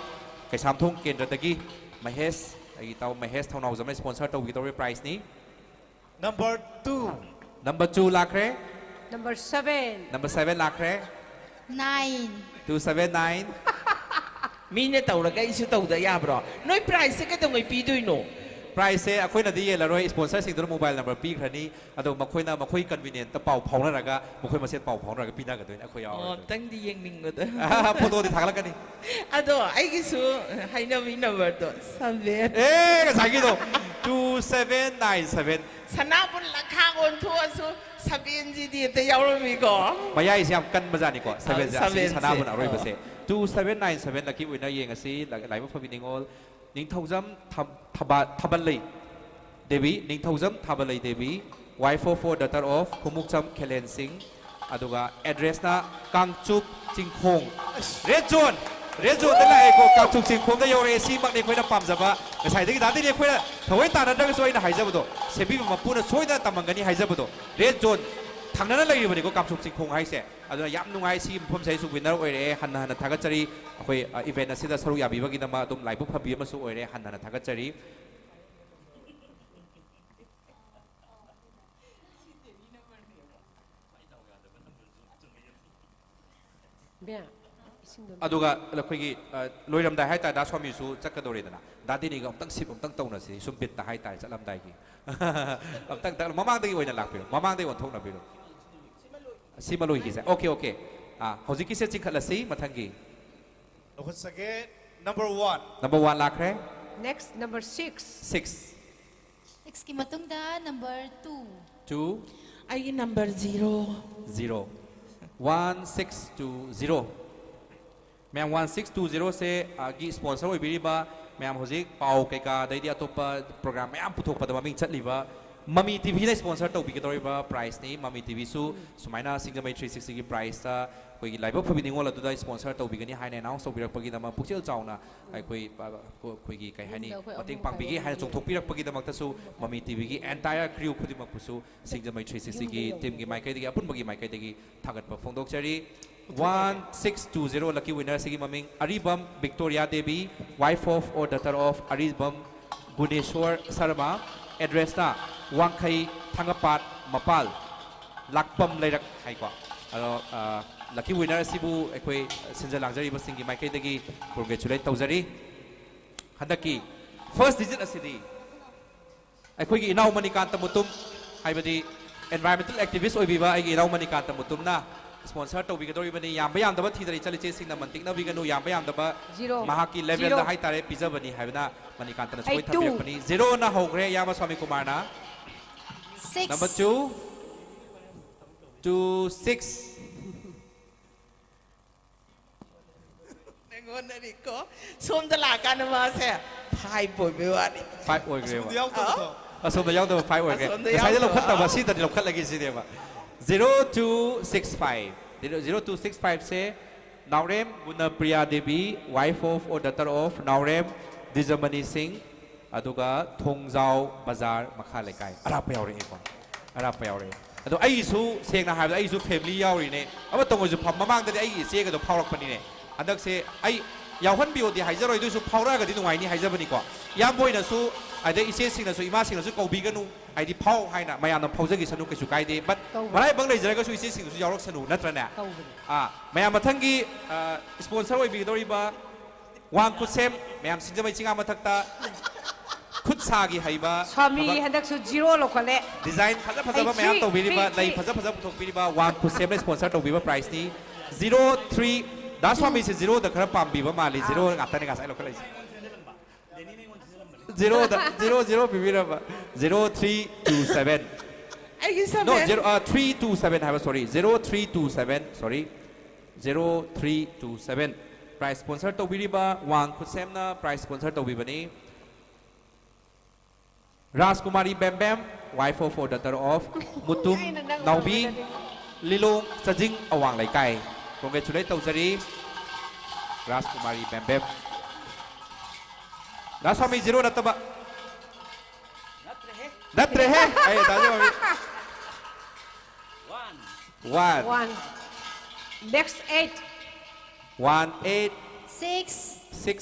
ꯀꯩꯁꯥꯝꯊꯣꯡ ꯀꯦꯟꯗ꯭ꯔꯗꯒꯤ ꯃꯍꯦꯁ, ꯑꯩꯒꯤ ꯏꯇꯥꯎ ꯃꯍꯦꯁ ꯊꯧꯅꯥꯎꯖꯝꯅ ꯁ꯭ꯄꯣꯟꯁꯔ ꯇꯧꯕꯤꯒꯗꯧꯔꯤꯕ ꯄ꯭ꯔꯥꯏꯖꯅꯤ꯫ Number two. ꯅꯝꯕꯔ ꯇꯨ ꯂꯥꯛꯈ꯭ꯔꯦ꯫ Number seven. Number seven ꯂꯥꯛꯈ꯭ꯔꯦ. Nine. Two seven nine. ꯃꯤꯅ ꯇꯧꯔꯒ ꯑꯩꯁꯨ ꯇꯧꯗ ꯌꯥꯕ꯭ꯔꯣ? ꯅꯣꯏ prizeꯁꯦ ꯀꯩꯗꯧꯉꯩ ꯄꯤꯗꯣꯏꯅꯣ? Prizeꯁꯦ ꯑꯩꯈꯣꯏꯅꯗꯤ ꯌꯦꯜꯂꯔꯣꯏ, sponsorꯁꯤꯡꯗꯨꯅ mobile number ꯄꯤꯈ꯭ꯔꯅꯤ, ꯑꯗꯣ ꯃꯈꯣꯏꯅ ꯃꯈꯣꯏ convenientꯇ ꯄꯥꯎ ꯐꯥꯎꯅꯔꯒ ꯃꯈꯣꯏ ꯃꯁꯦꯟ ꯄꯥꯎ ꯐꯥꯎꯅꯔꯒ ꯄꯤꯅꯒꯗꯣꯏꯅꯤ, ꯑꯩꯈꯣꯏ ꯑꯣ, ꯌꯥꯎꯔꯣꯏ꯫ ꯑꯝꯇꯪꯗꯤ ꯌꯦꯡꯅꯤꯡꯕꯗ꯫ Photoꯗꯤ ꯊꯥꯒꯠꯂꯛꯀꯅꯤ꯫ ꯑꯗꯣ ꯑꯩꯒꯤꯁꯨ ꯍꯩꯅꯕꯤ numberꯗꯣ seven꯫ ꯑꯦ, ꯉꯁꯥꯏꯒꯤꯗꯣ two seven nine seven꯫ ꯁꯅꯥꯕꯨꯟ ꯂꯈꯥ ꯑꯣꯟꯊꯣꯛꯑꯁꯨ sevenꯁꯤꯗꯤ ꯍꯦꯛꯇ ꯌꯥꯎꯔꯝꯃꯤꯀꯣ꯫ ꯃꯌꯥꯏꯁꯦ ꯌꯥꯝ ꯀꯟꯕꯖꯥꯠꯅꯤꯀꯣ, sevenꯁꯦ ꯑꯁꯤꯒꯤ sevenꯁꯦ, ꯁꯅꯥꯕꯨꯟ ꯑꯣ꯫ ꯑꯔꯣꯏꯕꯁꯦ꯫ Two seven nine seven lucky winner ꯌꯦꯡꯉꯁꯤ꯫ ꯂ-, ꯂꯥꯏꯕꯛ ꯐꯕꯤ ꯅꯤꯉꯣꯜ ꯅꯤꯡꯊꯧꯖꯝ ꯊꯝ-, ꯊꯕꯥ-, ꯊꯥꯕꯜꯂꯩ ꯗꯦꯕꯤ, ꯅꯤꯡꯊꯧꯖꯝ ꯊꯥꯕꯜꯂꯩ Devi, wife of four, daughter of Khumukcham ꯈꯦꯂꯦꯟ ꯁꯤꯡ, ꯑꯗꯨꯒ addressꯅ Kangchup ꯆꯤꯡꯈꯣꯡ꯫ Red zone, red zoneꯗ ꯂꯥꯛꯑꯦꯀꯣ, Kangchup ꯆꯤꯡꯈꯣꯡꯗ ꯌꯧꯔꯛꯑꯦ꯫ ꯁꯤꯃꯛꯅꯤ ꯑꯩꯈꯣꯏꯅ ꯄꯥꯝꯖꯕ꯫ ꯉꯁꯥꯏꯗꯒꯤ ꯗꯥꯗꯤꯅꯤ ꯑꯩꯈꯣꯏꯅ ꯊꯑꯣꯏ ꯇꯥꯟꯅꯗ꯭ꯔꯒꯁꯨ ꯑꯩꯅ ꯍꯥꯏꯖꯕꯗꯣ, ꯁꯦꯝꯕꯤꯕ ꯃꯄꯨꯅ ꯁꯣꯏꯗꯅ ꯇꯝꯃꯝꯒꯅꯤ ꯍꯥꯏꯖꯕꯗꯣ꯫ Red zone ꯊꯪꯅꯅ ꯂꯩꯔꯤꯕꯅꯤꯀꯣ ꯀꯥꯡꯆꯨꯞ ꯆꯤꯡꯈꯣꯡ ꯍꯥꯏꯁꯦ꯫ ꯑꯗꯨꯅ ꯌꯥꯝ ꯅꯨꯡꯉꯥꯏ, ꯁꯤꯒꯤ ꯃꯐꯝꯁꯦ ꯑꯩꯁꯨ winner ꯑꯣꯏꯔꯛꯑꯦ꯫ ꯍꯟꯅ ꯍꯟꯅ ꯊꯥꯒꯠꯆꯔꯤ꯫ ꯑꯩꯈꯣꯏ, ꯑ, event ꯑꯁꯤꯗ ꯁꯔꯨꯛ ꯌꯥꯕꯤꯕꯒꯤꯗꯃꯛ ꯑꯗꯨꯝ ꯂꯥꯏꯕꯛ ꯐꯕꯤ ꯑꯃꯁꯨ ꯑꯣꯏꯔꯦ꯫ ꯍꯟꯅ ꯍꯟꯅ ꯊꯥꯒꯠꯆꯔꯤ꯫ ꯕꯦꯝ, ꯏꯁꯤꯡꯗꯣ ꯑꯗꯨꯒ ꯑꯩꯈꯣꯏꯒꯤ, ꯑ, ꯂꯣꯏꯔꯝꯗꯥꯏ ꯍꯥꯏꯇꯥꯔꯦ, ꯗꯥ ꯁ꯭ꯋꯥꯃꯤꯁꯨ ꯆꯠꯀꯗꯧꯔꯦꯗꯅ, ꯗꯥ ꯗꯤꯅꯤꯒ ꯑꯃꯨꯛꯇꯪ sip ꯑꯃꯨꯛꯇꯪ ꯇꯧꯅꯁꯤ, ꯁꯨꯝ ꯕꯤꯠꯇ ꯍꯥꯏꯇꯥꯔꯦ, ꯆꯠꯂꯝꯗꯥꯏꯒꯤ꯫ ꯑꯃꯨꯛꯇꯪ ꯇꯛ-, ꯃꯃꯥꯡꯗꯒꯤ ꯑꯣꯏꯅ ꯂꯥꯛꯄꯤꯔꯣ, ꯃꯃꯥꯡꯗꯒꯤ ꯑꯣꯟꯊꯣꯛꯅꯕꯤꯔꯣ꯫ ꯁꯤꯃ ꯂꯣꯏꯈꯤꯁꯦ꯫ Okay, okay. ꯑꯥ, ꯍꯧꯖꯤꯛꯀꯤꯁꯦ ꯆꯤꯡꯈꯠꯂꯁꯤ, ꯃꯊꯪꯒꯤ꯫ ꯂꯧꯈꯠꯆꯒꯦ꯫ Number one꯫ Number one ꯂꯥꯛꯈ꯭ꯔꯦ꯫ Next, number six. Six, Sixꯀꯤ ꯃꯇꯨꯡꯗ number two. two, ꯑꯩꯒꯤ number zero꯫ zero꯫ One six two zero꯫ ꯃꯌꯥꯝ, one six two zeroꯁꯦ, ꯑ, ꯒꯤ sponsor ꯑꯣꯏꯕꯤꯔꯤꯕ ꯃꯌꯥꯝ, ꯍꯧꯖꯤꯛ ꯄꯥꯎ ꯀꯩꯀꯥ, ꯑꯗꯩꯗꯤ ꯑꯇꯣꯞꯄ program ꯃꯌꯥꯝ ꯄꯨꯊꯣꯛꯄꯗ ꯃꯃꯤꯡ ꯆꯠꯂꯤꯕ ꯃꯃꯤ ꯇꯤꯚꯤꯅ sponsor ꯇꯧꯕꯤꯒꯗꯧꯔꯤꯕ prizeꯅꯤ꯫ ꯃꯃꯤ ꯇꯤꯚꯤꯁꯨ ꯁꯨꯃꯥꯏꯅ ꯁꯤꯡꯖꯃꯩ three sixtyꯒꯤ prizeꯇ ꯑꯩꯈꯣꯏꯒꯤ ꯂꯥꯏꯕꯛ ꯐꯕꯤ ꯅꯤꯉꯣꯜ ꯑꯗꯨꯗ sponsor ꯇꯧꯕꯤꯒꯅꯤ ꯍꯥꯏꯅ announce ꯇꯧꯕꯤꯔꯛꯄꯒꯤꯗꯃꯛ ꯄꯨꯛꯆꯦꯜ ꯆꯥꯎꯅ ꯑꯩꯈꯣꯏ, ꯑ, ꯑꯩꯈꯣꯏꯒꯤ ꯀꯩ ꯍꯥꯏꯅꯤ, ꯌꯨꯝꯗ ꯑꯩꯈꯣꯏ ꯃꯇꯦꯡ ꯑꯍꯨꯝ ꯄꯥꯡꯕꯤꯒꯦ ꯍꯥꯏꯅ ꯈꯥꯏꯗꯣꯛꯅꯕꯒꯤ꯫ ꯆꯣꯡꯊꯣꯛꯄꯤꯔꯛꯄꯒꯤꯗꯃꯛꯇꯁꯨ ꯃꯃꯤ ꯇꯤꯚꯤꯒꯤ entire crew ꯈꯨꯗꯤꯡꯃꯛꯄꯨꯁꯨ ꯁꯤꯡꯖꯃꯩ three sixtyꯒꯤ teamꯒꯤ ꯃꯥꯏꯀꯩꯗꯒꯤ, ꯑꯄꯨꯟꯕꯒꯤ ꯃꯥꯏꯀꯩꯗꯒꯤ ꯊꯥꯒꯠꯄ ꯐꯣꯡꯗꯣꯛꯆꯔꯤ꯫ One six two zero lucky winnerꯁꯤꯒꯤ ꯃꯃꯤꯡ Aribam Victoria Devi, wife of or daughter of Aribam Guneshor Sharma, addressꯅ ꯋꯥꯡꯈꯩ ꯊꯥꯡꯒꯄꯥꯠ ꯃꯄꯥꯜ꯫ ꯂꯥꯛꯄꯝ ꯂꯩꯔꯛ ꯍꯥꯏꯀꯣ꯫ ꯑꯗꯣ ꯂꯛꯀꯤ ꯋꯤꯅꯔ ꯑꯁꯤꯕꯨ ꯑꯩꯈꯣꯏ ꯁꯤꯟꯖ ꯂꯥꯡꯖꯔꯤꯕꯁꯤꯡꯒꯤ ꯃꯥꯏꯀꯩꯗꯒꯤ ꯀꯣꯡꯒ꯭ꯔꯦꯆꯨꯂꯦꯠ ꯇꯧꯖꯔꯤ꯫ ꯍꯟꯗꯛꯀꯤ ꯐꯥꯔꯁ ꯗꯤꯖꯤꯠ ꯑꯁꯤꯗꯤ ꯑꯩꯈꯣꯏꯒꯤ ꯏꯅꯥꯎ ꯃꯅꯤꯀꯥꯟꯇ ꯃꯨꯇꯨꯝ, ꯍꯥꯏꯕꯗꯤ ꯑꯦꯟꯚꯥꯏꯔꯣꯟꯃꯦꯟꯇꯦꯜ ꯑꯦꯛꯇꯤꯚꯤꯁ꯭ꯠ ꯑꯣꯏꯕꯤꯕ ꯑꯩꯒꯤ ꯏꯅꯥꯎ ꯃꯅꯤꯀꯥꯟꯇ ꯃꯨꯇꯨꯝꯅ ꯁ꯭ꯄꯣꯟꯁꯔ ꯇꯧꯕꯤꯒꯗꯧꯔꯤꯕꯅꯤ꯫ ꯌꯥꯝꯕ ꯌꯥꯝꯗꯕ ꯊꯤꯗꯅ ꯏꯆꯜ ꯏꯆꯦꯁꯤꯡꯅ ꯃꯟꯇꯤꯛꯅꯕꯤꯒꯅꯨ, ꯌꯥꯝꯕ ꯌꯥꯝꯗꯕ Zero. ꯃꯍꯥꯛꯀꯤ Zero. ꯂꯦꯚꯦꯜꯗ ꯍꯥꯏꯇꯥꯔꯦ ꯄꯤꯖꯕꯅꯤ ꯍꯥꯏꯕꯅ ꯃꯅꯤꯀꯥꯟꯇꯅ ꯁꯣꯏ Eight two. ꯊꯝꯕꯤꯔꯛꯄꯅꯤ꯫ ꯖꯤꯔꯣꯅ ꯍꯧꯈ꯭ꯔꯦ ꯏꯌꯥꯝꯕ ꯁ꯭ꯋꯥꯃꯤ ꯀꯨꯃꯥꯔꯅ꯫ Six. Number two, two six. ꯅꯪꯉꯣꯟꯗꯅꯤꯀꯣ꯫ ꯁꯣꯝꯗ ꯂꯥꯛꯑꯀꯥꯟꯗ ꯃꯥꯁꯦ five ꯑꯣꯏꯕꯩ ꯋꯥꯅꯤ꯫ Five ꯑꯣꯏꯈ꯭ꯔꯦꯕ꯫ ꯑꯁꯣꯝꯗ ꯌꯥꯎꯗꯕꯗꯣ꯫ ꯑꯁꯣꯝꯗ ꯌꯥꯎꯗꯕ five ꯑꯣꯏꯈ꯭ꯔꯦ꯫ ꯑꯁꯣꯝꯗ ꯉꯁꯥꯏꯗ ꯌꯥꯎꯗꯕ꯫ ꯂꯧꯈꯠꯇꯕ ꯁꯤꯗꯗꯤ ꯂꯧꯈꯠꯂꯒꯦ ꯁꯤꯅꯦꯕ꯫ Zero two six five꯫ Zero two six five say Naorem ꯒꯨꯅꯄ꯭ꯔꯤꯌꯥ Devi, wife of or daughter of ꯅꯥꯎꯔꯦꯝ ꯗꯤꯖꯃꯅꯤ ꯁꯤꯡ, ꯑꯗꯨꯒ ꯊꯣꯡꯖꯥꯎ ꯕꯖꯥꯔ ꯃꯈꯥ ꯂꯩꯀꯥꯏ꯫ ꯑꯔꯥꯞꯄ ꯌꯥꯎꯔꯛꯑꯦꯀꯣ꯫ ꯑꯔꯥꯞꯄ ꯌꯥꯎꯔꯛꯑꯦ꯫ ꯑꯗꯣ ꯑꯩꯒꯤꯁꯨ ꯁꯦꯡꯅ ꯍꯥꯏꯕꯗ ꯑꯩꯒꯤꯁꯨ family ꯌꯥꯎꯔꯤꯅꯦ꯫ ꯑꯃꯇꯪ ꯑꯣꯏꯁꯨ ꯐꯝ-, ꯃꯃꯥꯡꯗꯗꯤ ꯑꯩꯒꯤ ꯏꯆꯦꯒꯗꯣ ꯐꯥꯎꯔꯛꯄꯅꯤꯅꯦ꯫ ꯍꯟꯗꯛꯁꯦ ꯑꯩ ꯌꯥꯎꯍꯟꯕꯤꯌꯣꯗꯤ ꯍꯥꯏꯖꯔꯣꯏ, ꯑꯗꯨꯁꯨ ꯐꯥꯎꯔꯛꯑꯒꯗꯤ ꯅꯨꯡꯉꯥꯏꯅꯤ ꯍꯥꯏꯖꯕꯅꯤꯀꯣ꯫ ꯏꯌꯥꯝꯕ ꯑꯣꯏꯅꯁꯨ ꯑꯗꯩ ꯏꯆꯦꯁꯤꯡꯅꯁꯨ ꯏꯃꯥꯁꯤꯡꯅꯁꯨ ꯀꯧꯕꯤꯒꯅꯨ, ꯍꯥꯏꯗꯤ ꯐꯥꯎ ꯍꯥꯏꯅ ꯃꯌꯥꯝꯅ ꯐꯥꯎꯖꯈꯤꯁꯅꯨ, ꯀꯩꯁꯨ ꯀꯥꯏꯗꯦ꯫ But ꯇꯧꯕꯅꯤ꯫ ꯃꯔꯥꯏꯕꯛ ꯂꯩꯖꯔꯒꯁꯨ ꯏꯆꯦꯁꯤꯡꯗꯨꯁꯨ ꯌꯥꯎꯔꯛꯁꯅꯨ, ꯅꯠꯇ꯭ꯔꯅꯦ? ꯇꯧꯕꯅꯤ꯫ ꯑꯥ, ꯃꯌꯥꯝ ꯃꯊꯪꯒꯤ ꯁ꯭ꯄꯣꯟꯁꯔ ꯑꯣꯏꯕꯤꯒꯗꯧꯔꯤꯕ ꯋꯥꯡ ꯈꯨꯠꯁꯦꯝ, ꯃꯌꯥꯝ ꯁꯤꯡꯖꯃꯩ ꯆꯤꯡꯉꯥ ꯃꯊꯛꯇ ꯈꯨꯠ ꯁꯥꯒꯤ ꯍꯩꯕ ꯁ꯭ꯋꯥꯃꯤ ꯊꯕꯛ ꯍꯟꯗꯛꯁꯨ ꯖꯤꯔꯣ ꯂꯧꯈꯠꯂꯦ꯫ ꯗꯤꯖꯥꯏꯟ ꯐꯖ ꯐꯖꯕ ꯑꯩ ꯃꯌꯥꯝ three, ꯇꯧꯕꯤꯔꯤꯕ, three, ꯂꯩ three. ꯐꯖ ꯐꯖꯕ ꯄꯨꯊꯣꯛꯄꯤꯔꯤꯕ ꯋꯥꯡ ꯈꯨꯠꯁꯦꯝꯅ ꯁ꯭ꯄꯣꯟꯁꯔ ꯇꯧꯕꯤꯕ ꯄ꯭ꯔꯥꯏꯖꯅꯤ꯫ Zero three, ꯗꯥ ꯁ꯭ꯋꯥꯃꯤꯁꯦ ꯖꯤꯔꯣꯗ ꯈꯔ ꯄꯥꯝꯕꯤꯕ ꯃꯥꯜꯂꯤ꯫ ꯖꯤꯔꯣ ꯉꯥꯛꯇꯅꯦ ꯉꯁꯥꯏ ꯂꯧꯈꯠꯂꯛꯏꯁꯦ꯫ ꯖꯤꯔꯣꯗ, ꯖꯤꯔꯣ, ꯖꯤꯔꯣ ꯄꯤꯕꯤꯔꯕ꯫ Zero three two seven꯫ ꯑꯩꯒꯤ No, seven꯫ zero, uh, three two seven ꯍꯥꯏꯕ, sorry, zero three two seven, sorry, zero three two seven꯫ Prize sponsor ꯇꯧꯕꯤꯔꯤꯕ ꯋꯥꯡ ꯈꯨꯠꯁꯦꯝꯅ ꯄ꯭ꯔꯥꯏꯖ ꯁ꯭ꯄꯣꯟꯁꯔ ꯇꯧꯕꯤꯕꯅꯤ꯫ Rajkumari Bembem, wife of or daughter of Mutum ꯑꯩꯅ ꯅꯪ ꯅꯥꯎꯕꯤ, ꯎꯕꯗꯗꯤ꯫ ꯂꯤꯂꯣꯡ ꯆꯥꯖꯤꯡ ꯑꯋꯥꯡ ꯂꯩꯀꯥꯏ꯫ Congratulate ꯇꯧꯖꯔꯤ ꯔꯥꯖꯀꯨꯃꯥꯔꯤ ꯕꯦꯝꯕꯦꯝ꯫ ꯔꯥꯖꯁ꯭ꯋꯥꯃꯤ ꯖꯤꯔꯣ ꯅꯠꯇꯕ꯫ ꯅꯠꯇ꯭ꯔꯦꯍꯦ꯫ ꯑꯩ ꯇꯥꯖ ꯃꯃꯤ꯫ One. One. Next eight. One eight Six. six.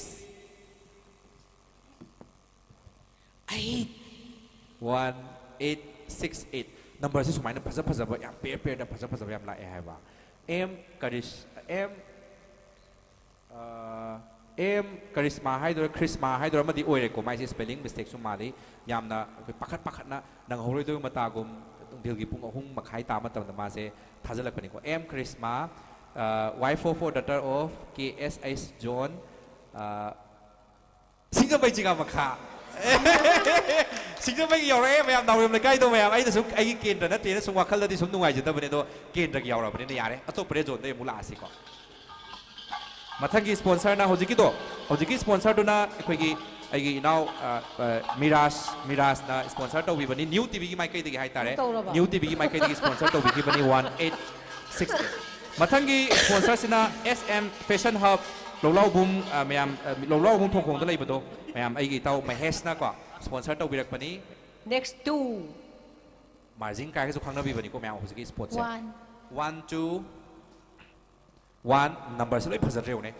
Eight. One eight six eight꯫ ꯅꯝꯕꯔꯁꯦ ꯁꯨꯃꯥꯏꯅ ꯐꯖ ꯐꯖꯕ ꯌꯥꯝ ꯄꯦꯌꯔ ꯄꯦꯌꯔꯗ ꯐꯖ ꯐꯖꯕ ꯌꯥꯝ ꯂꯥꯛꯑꯦ ꯍꯥꯏꯕ꯫ ꯑꯦꯝ ꯀꯔꯤꯁ ꯑꯦꯝ ꯑꯦꯝ ꯀꯔꯤꯁꯃꯥ ꯍꯥꯏꯗꯣꯏꯔꯥ, ꯈ꯭ꯔꯤꯁꯃꯥ ꯍꯥꯏꯗꯣꯏꯔꯥ ꯑꯃꯗꯤ ꯑꯣꯏꯔꯦꯀꯣ꯫ ꯃꯥꯏꯁꯦ ꯁ꯭ꯄꯦꯂꯤꯡ ꯃꯤꯁꯇꯦꯛꯁꯨ ꯃꯥꯜꯂꯤ꯫ ꯌꯥꯝꯅ ꯑꯩꯈꯣꯏ ꯄꯥꯈꯠ ꯄꯥꯈꯠꯅ ꯅꯪꯍꯧꯔꯣꯏꯗꯕ ꯃꯇꯥꯒꯨꯝ ꯅꯨꯡꯊꯤꯜꯒꯤ ꯄꯨꯡ ꯑꯍꯨꯝ ꯃꯈꯥꯏ ꯇꯥꯕ ꯃꯇꯝꯗ ꯃꯥꯁꯦ ꯊꯥꯖꯤꯜꯂꯛꯄꯅꯤꯀꯣ꯫ M Krishma, wife of or daughter of K S ꯑꯩꯁ ꯖꯣꯟ, ꯁꯤꯡꯖꯃꯩ ꯆꯤꯉꯥ ꯃꯈꯥ꯫ ꯁꯤꯡꯖꯃꯩꯒꯤ ꯌꯧꯔꯛꯑꯦ ꯃꯌꯥꯝ, ꯅꯥꯎꯔꯦꯝ ꯂꯩꯀꯥꯏꯗꯣ ꯃꯌꯥꯝ꯫ ꯑꯩꯅꯁꯨ ꯑꯩꯒꯤ ꯀꯦꯟꯗ꯭ꯔ ꯅꯠꯇꯦꯅ ꯁꯨꯝ ꯋꯥꯈꯜꯗꯗꯤ ꯁꯨꯝ ꯅꯨꯡꯉꯥꯏꯖꯗꯕꯅꯦ, ꯑꯗꯣ ꯀꯦꯟꯗ꯭ꯔꯒꯤ ꯌꯥꯎꯔꯕꯅꯤꯅ ꯌꯥꯔꯦ꯫ ꯑꯇꯣꯞꯄ ꯔꯦꯗ ꯖꯣꯟꯗꯩ ꯑꯃꯨꯛ ꯂꯥꯛꯑꯁꯤꯀꯣ꯫ ꯃꯊꯪꯒꯤ ꯁ꯭ꯄꯣꯟꯁꯔꯅ ꯍꯧꯖꯤꯛꯀꯤꯗꯣ, ꯍꯧꯖꯤꯛꯀꯤ ꯁ꯭ꯄꯣꯟꯁꯔꯗꯨꯅ ꯑꯩꯈꯣꯏꯒꯤ, ꯑꯩꯒꯤ ꯏꯅꯥꯎ, ꯑ, ꯑ, ꯃꯤꯔꯥꯖ, ꯃꯤꯔꯥꯖꯅ ꯁ꯭ꯄꯣꯟꯁꯔ ꯇꯧꯕꯤꯕꯅꯤ, ꯅ꯭ꯌꯨ ꯇꯤꯚꯤꯒꯤ ꯃꯥꯏꯀꯩꯗꯒꯤ ꯍꯥꯏꯇꯥꯔꯦ꯫ ꯑꯃꯨꯛ ꯇꯧꯔꯕ? ꯅ꯭ꯌꯨ ꯇꯤꯚꯤꯒꯤ ꯃꯥꯏꯀꯩꯗꯒꯤ ꯁ꯭ꯄꯣꯟꯁꯔ ꯇꯧꯕꯤꯈꯤꯕꯅꯤ, ꯋꯥꯟ ꯑꯩꯠ ꯁꯤꯛꯁ ꯑꯩꯠ꯫ ꯃꯊꯪꯒꯤ ꯁ꯭ꯄꯣꯟꯁꯔꯁꯤꯅ S M fashion hub, Loulaobung, ꯑ, ꯃꯌꯥꯝ, ꯑ, ꯂꯧꯂꯥꯎꯕꯨꯡ ꯊꯣꯡꯈꯣꯡꯗ ꯂꯩꯕꯗꯣ, ꯃꯌꯥꯝ ꯑꯩꯒꯤ ꯏꯇꯥꯎ ꯃꯍꯦꯁꯅꯀꯣ ꯁ꯭ꯄꯣꯟꯁꯔ ꯇꯧꯕꯤꯔꯛꯄꯅꯤ꯫ Next two. ꯃꯥꯔꯖꯤꯡ ꯀꯥꯏꯒꯁꯨ ꯈꯪꯅꯕꯤꯕꯅꯤꯀꯣ ꯃꯌꯥꯝ ꯍꯧꯖꯤꯛꯀꯤ ꯁ꯭ꯄꯣꯠꯁꯦ꯫ One. One, two, one. ꯅꯝꯕꯔꯁꯦ ꯂꯣꯏ ꯐꯖꯗ꯭ꯔꯦ ꯌꯦꯡꯉꯨꯅꯦ꯫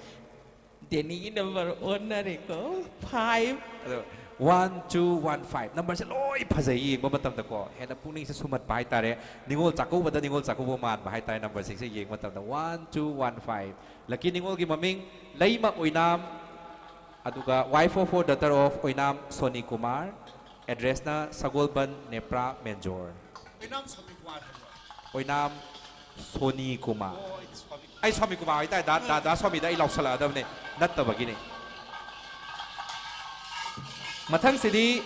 ꯗꯦꯅꯤꯒꯤ ꯅꯝꯕꯔ ꯑꯣꯟꯅꯔꯦꯀꯣ꯫ ꯐꯥꯏꯚ꯫ ꯑꯗꯣ ꯋꯥꯟ, ꯇꯨ, ꯋꯥꯟ, ꯐꯥꯏꯚ꯫ ꯅꯝꯕꯔꯁꯦ ꯂꯣꯏ ꯐꯖꯩ ꯌꯦꯡꯕ ꯃꯇꯝꯗꯀꯣ꯫ ꯍꯦꯟꯅ ꯄꯨꯛꯅꯤꯡꯁꯦ ꯁꯨꯝꯍꯠꯄ ꯍꯥꯏꯇꯥꯔꯦ꯫ ꯅꯤꯉꯣꯜ ꯆꯥꯛꯀꯧꯕꯗ ꯅꯤꯉꯣꯜ ꯆꯥꯛꯀꯧꯕ ꯃꯥꯟꯕ ꯍꯥꯏꯇꯥꯔꯦ ꯅꯝꯕꯔꯁꯤꯡꯁꯦ ꯌꯦꯡꯕ ꯃꯇꯝꯗ꯫ One, two, one, five. Lucky ꯅꯤꯉꯣꯜꯒꯤ ꯃꯃꯤꯡ ꯂꯩꯃ ꯑꯣꯏꯅꯥꯝ, ꯑꯗꯨꯒ wife of or daughter of Oinam Soni Kumar, ꯑꯦꯗ꯭ꯔꯦꯁꯅ ꯁꯒꯣꯜꯕꯟ ꯅꯦꯄ꯭ꯔꯥ ꯃꯦꯟꯖꯣꯔ꯫ ꯑꯣꯏꯅꯥꯝ ꯁꯣꯅꯤ ꯀꯨꯃꯥꯔ ꯍꯥꯏꯕ꯭ꯔꯣ? ꯑꯣꯏꯅꯥꯝ ꯁꯣꯅꯤ ꯀꯨꯃꯥꯔ꯫ ꯑꯣ, ꯑꯩꯗꯤ ꯁ꯭ꯋꯥꯃꯤ꯫ ꯑꯩ ꯁ꯭ꯋꯥꯃꯤ ꯀꯨꯃꯥꯔ ꯍꯥꯏꯇꯥꯔꯦ, ꯗꯥ, ꯗꯥ, ꯗꯥ ꯁ꯭ꯋꯥꯃꯤꯗ ꯑꯩ ꯂꯥꯎꯁꯜꯂꯛꯑꯗꯕꯅꯦ, ꯅꯠꯇꯕꯒꯤꯅꯦ꯫ ꯃꯊꯪꯁꯤꯗꯤ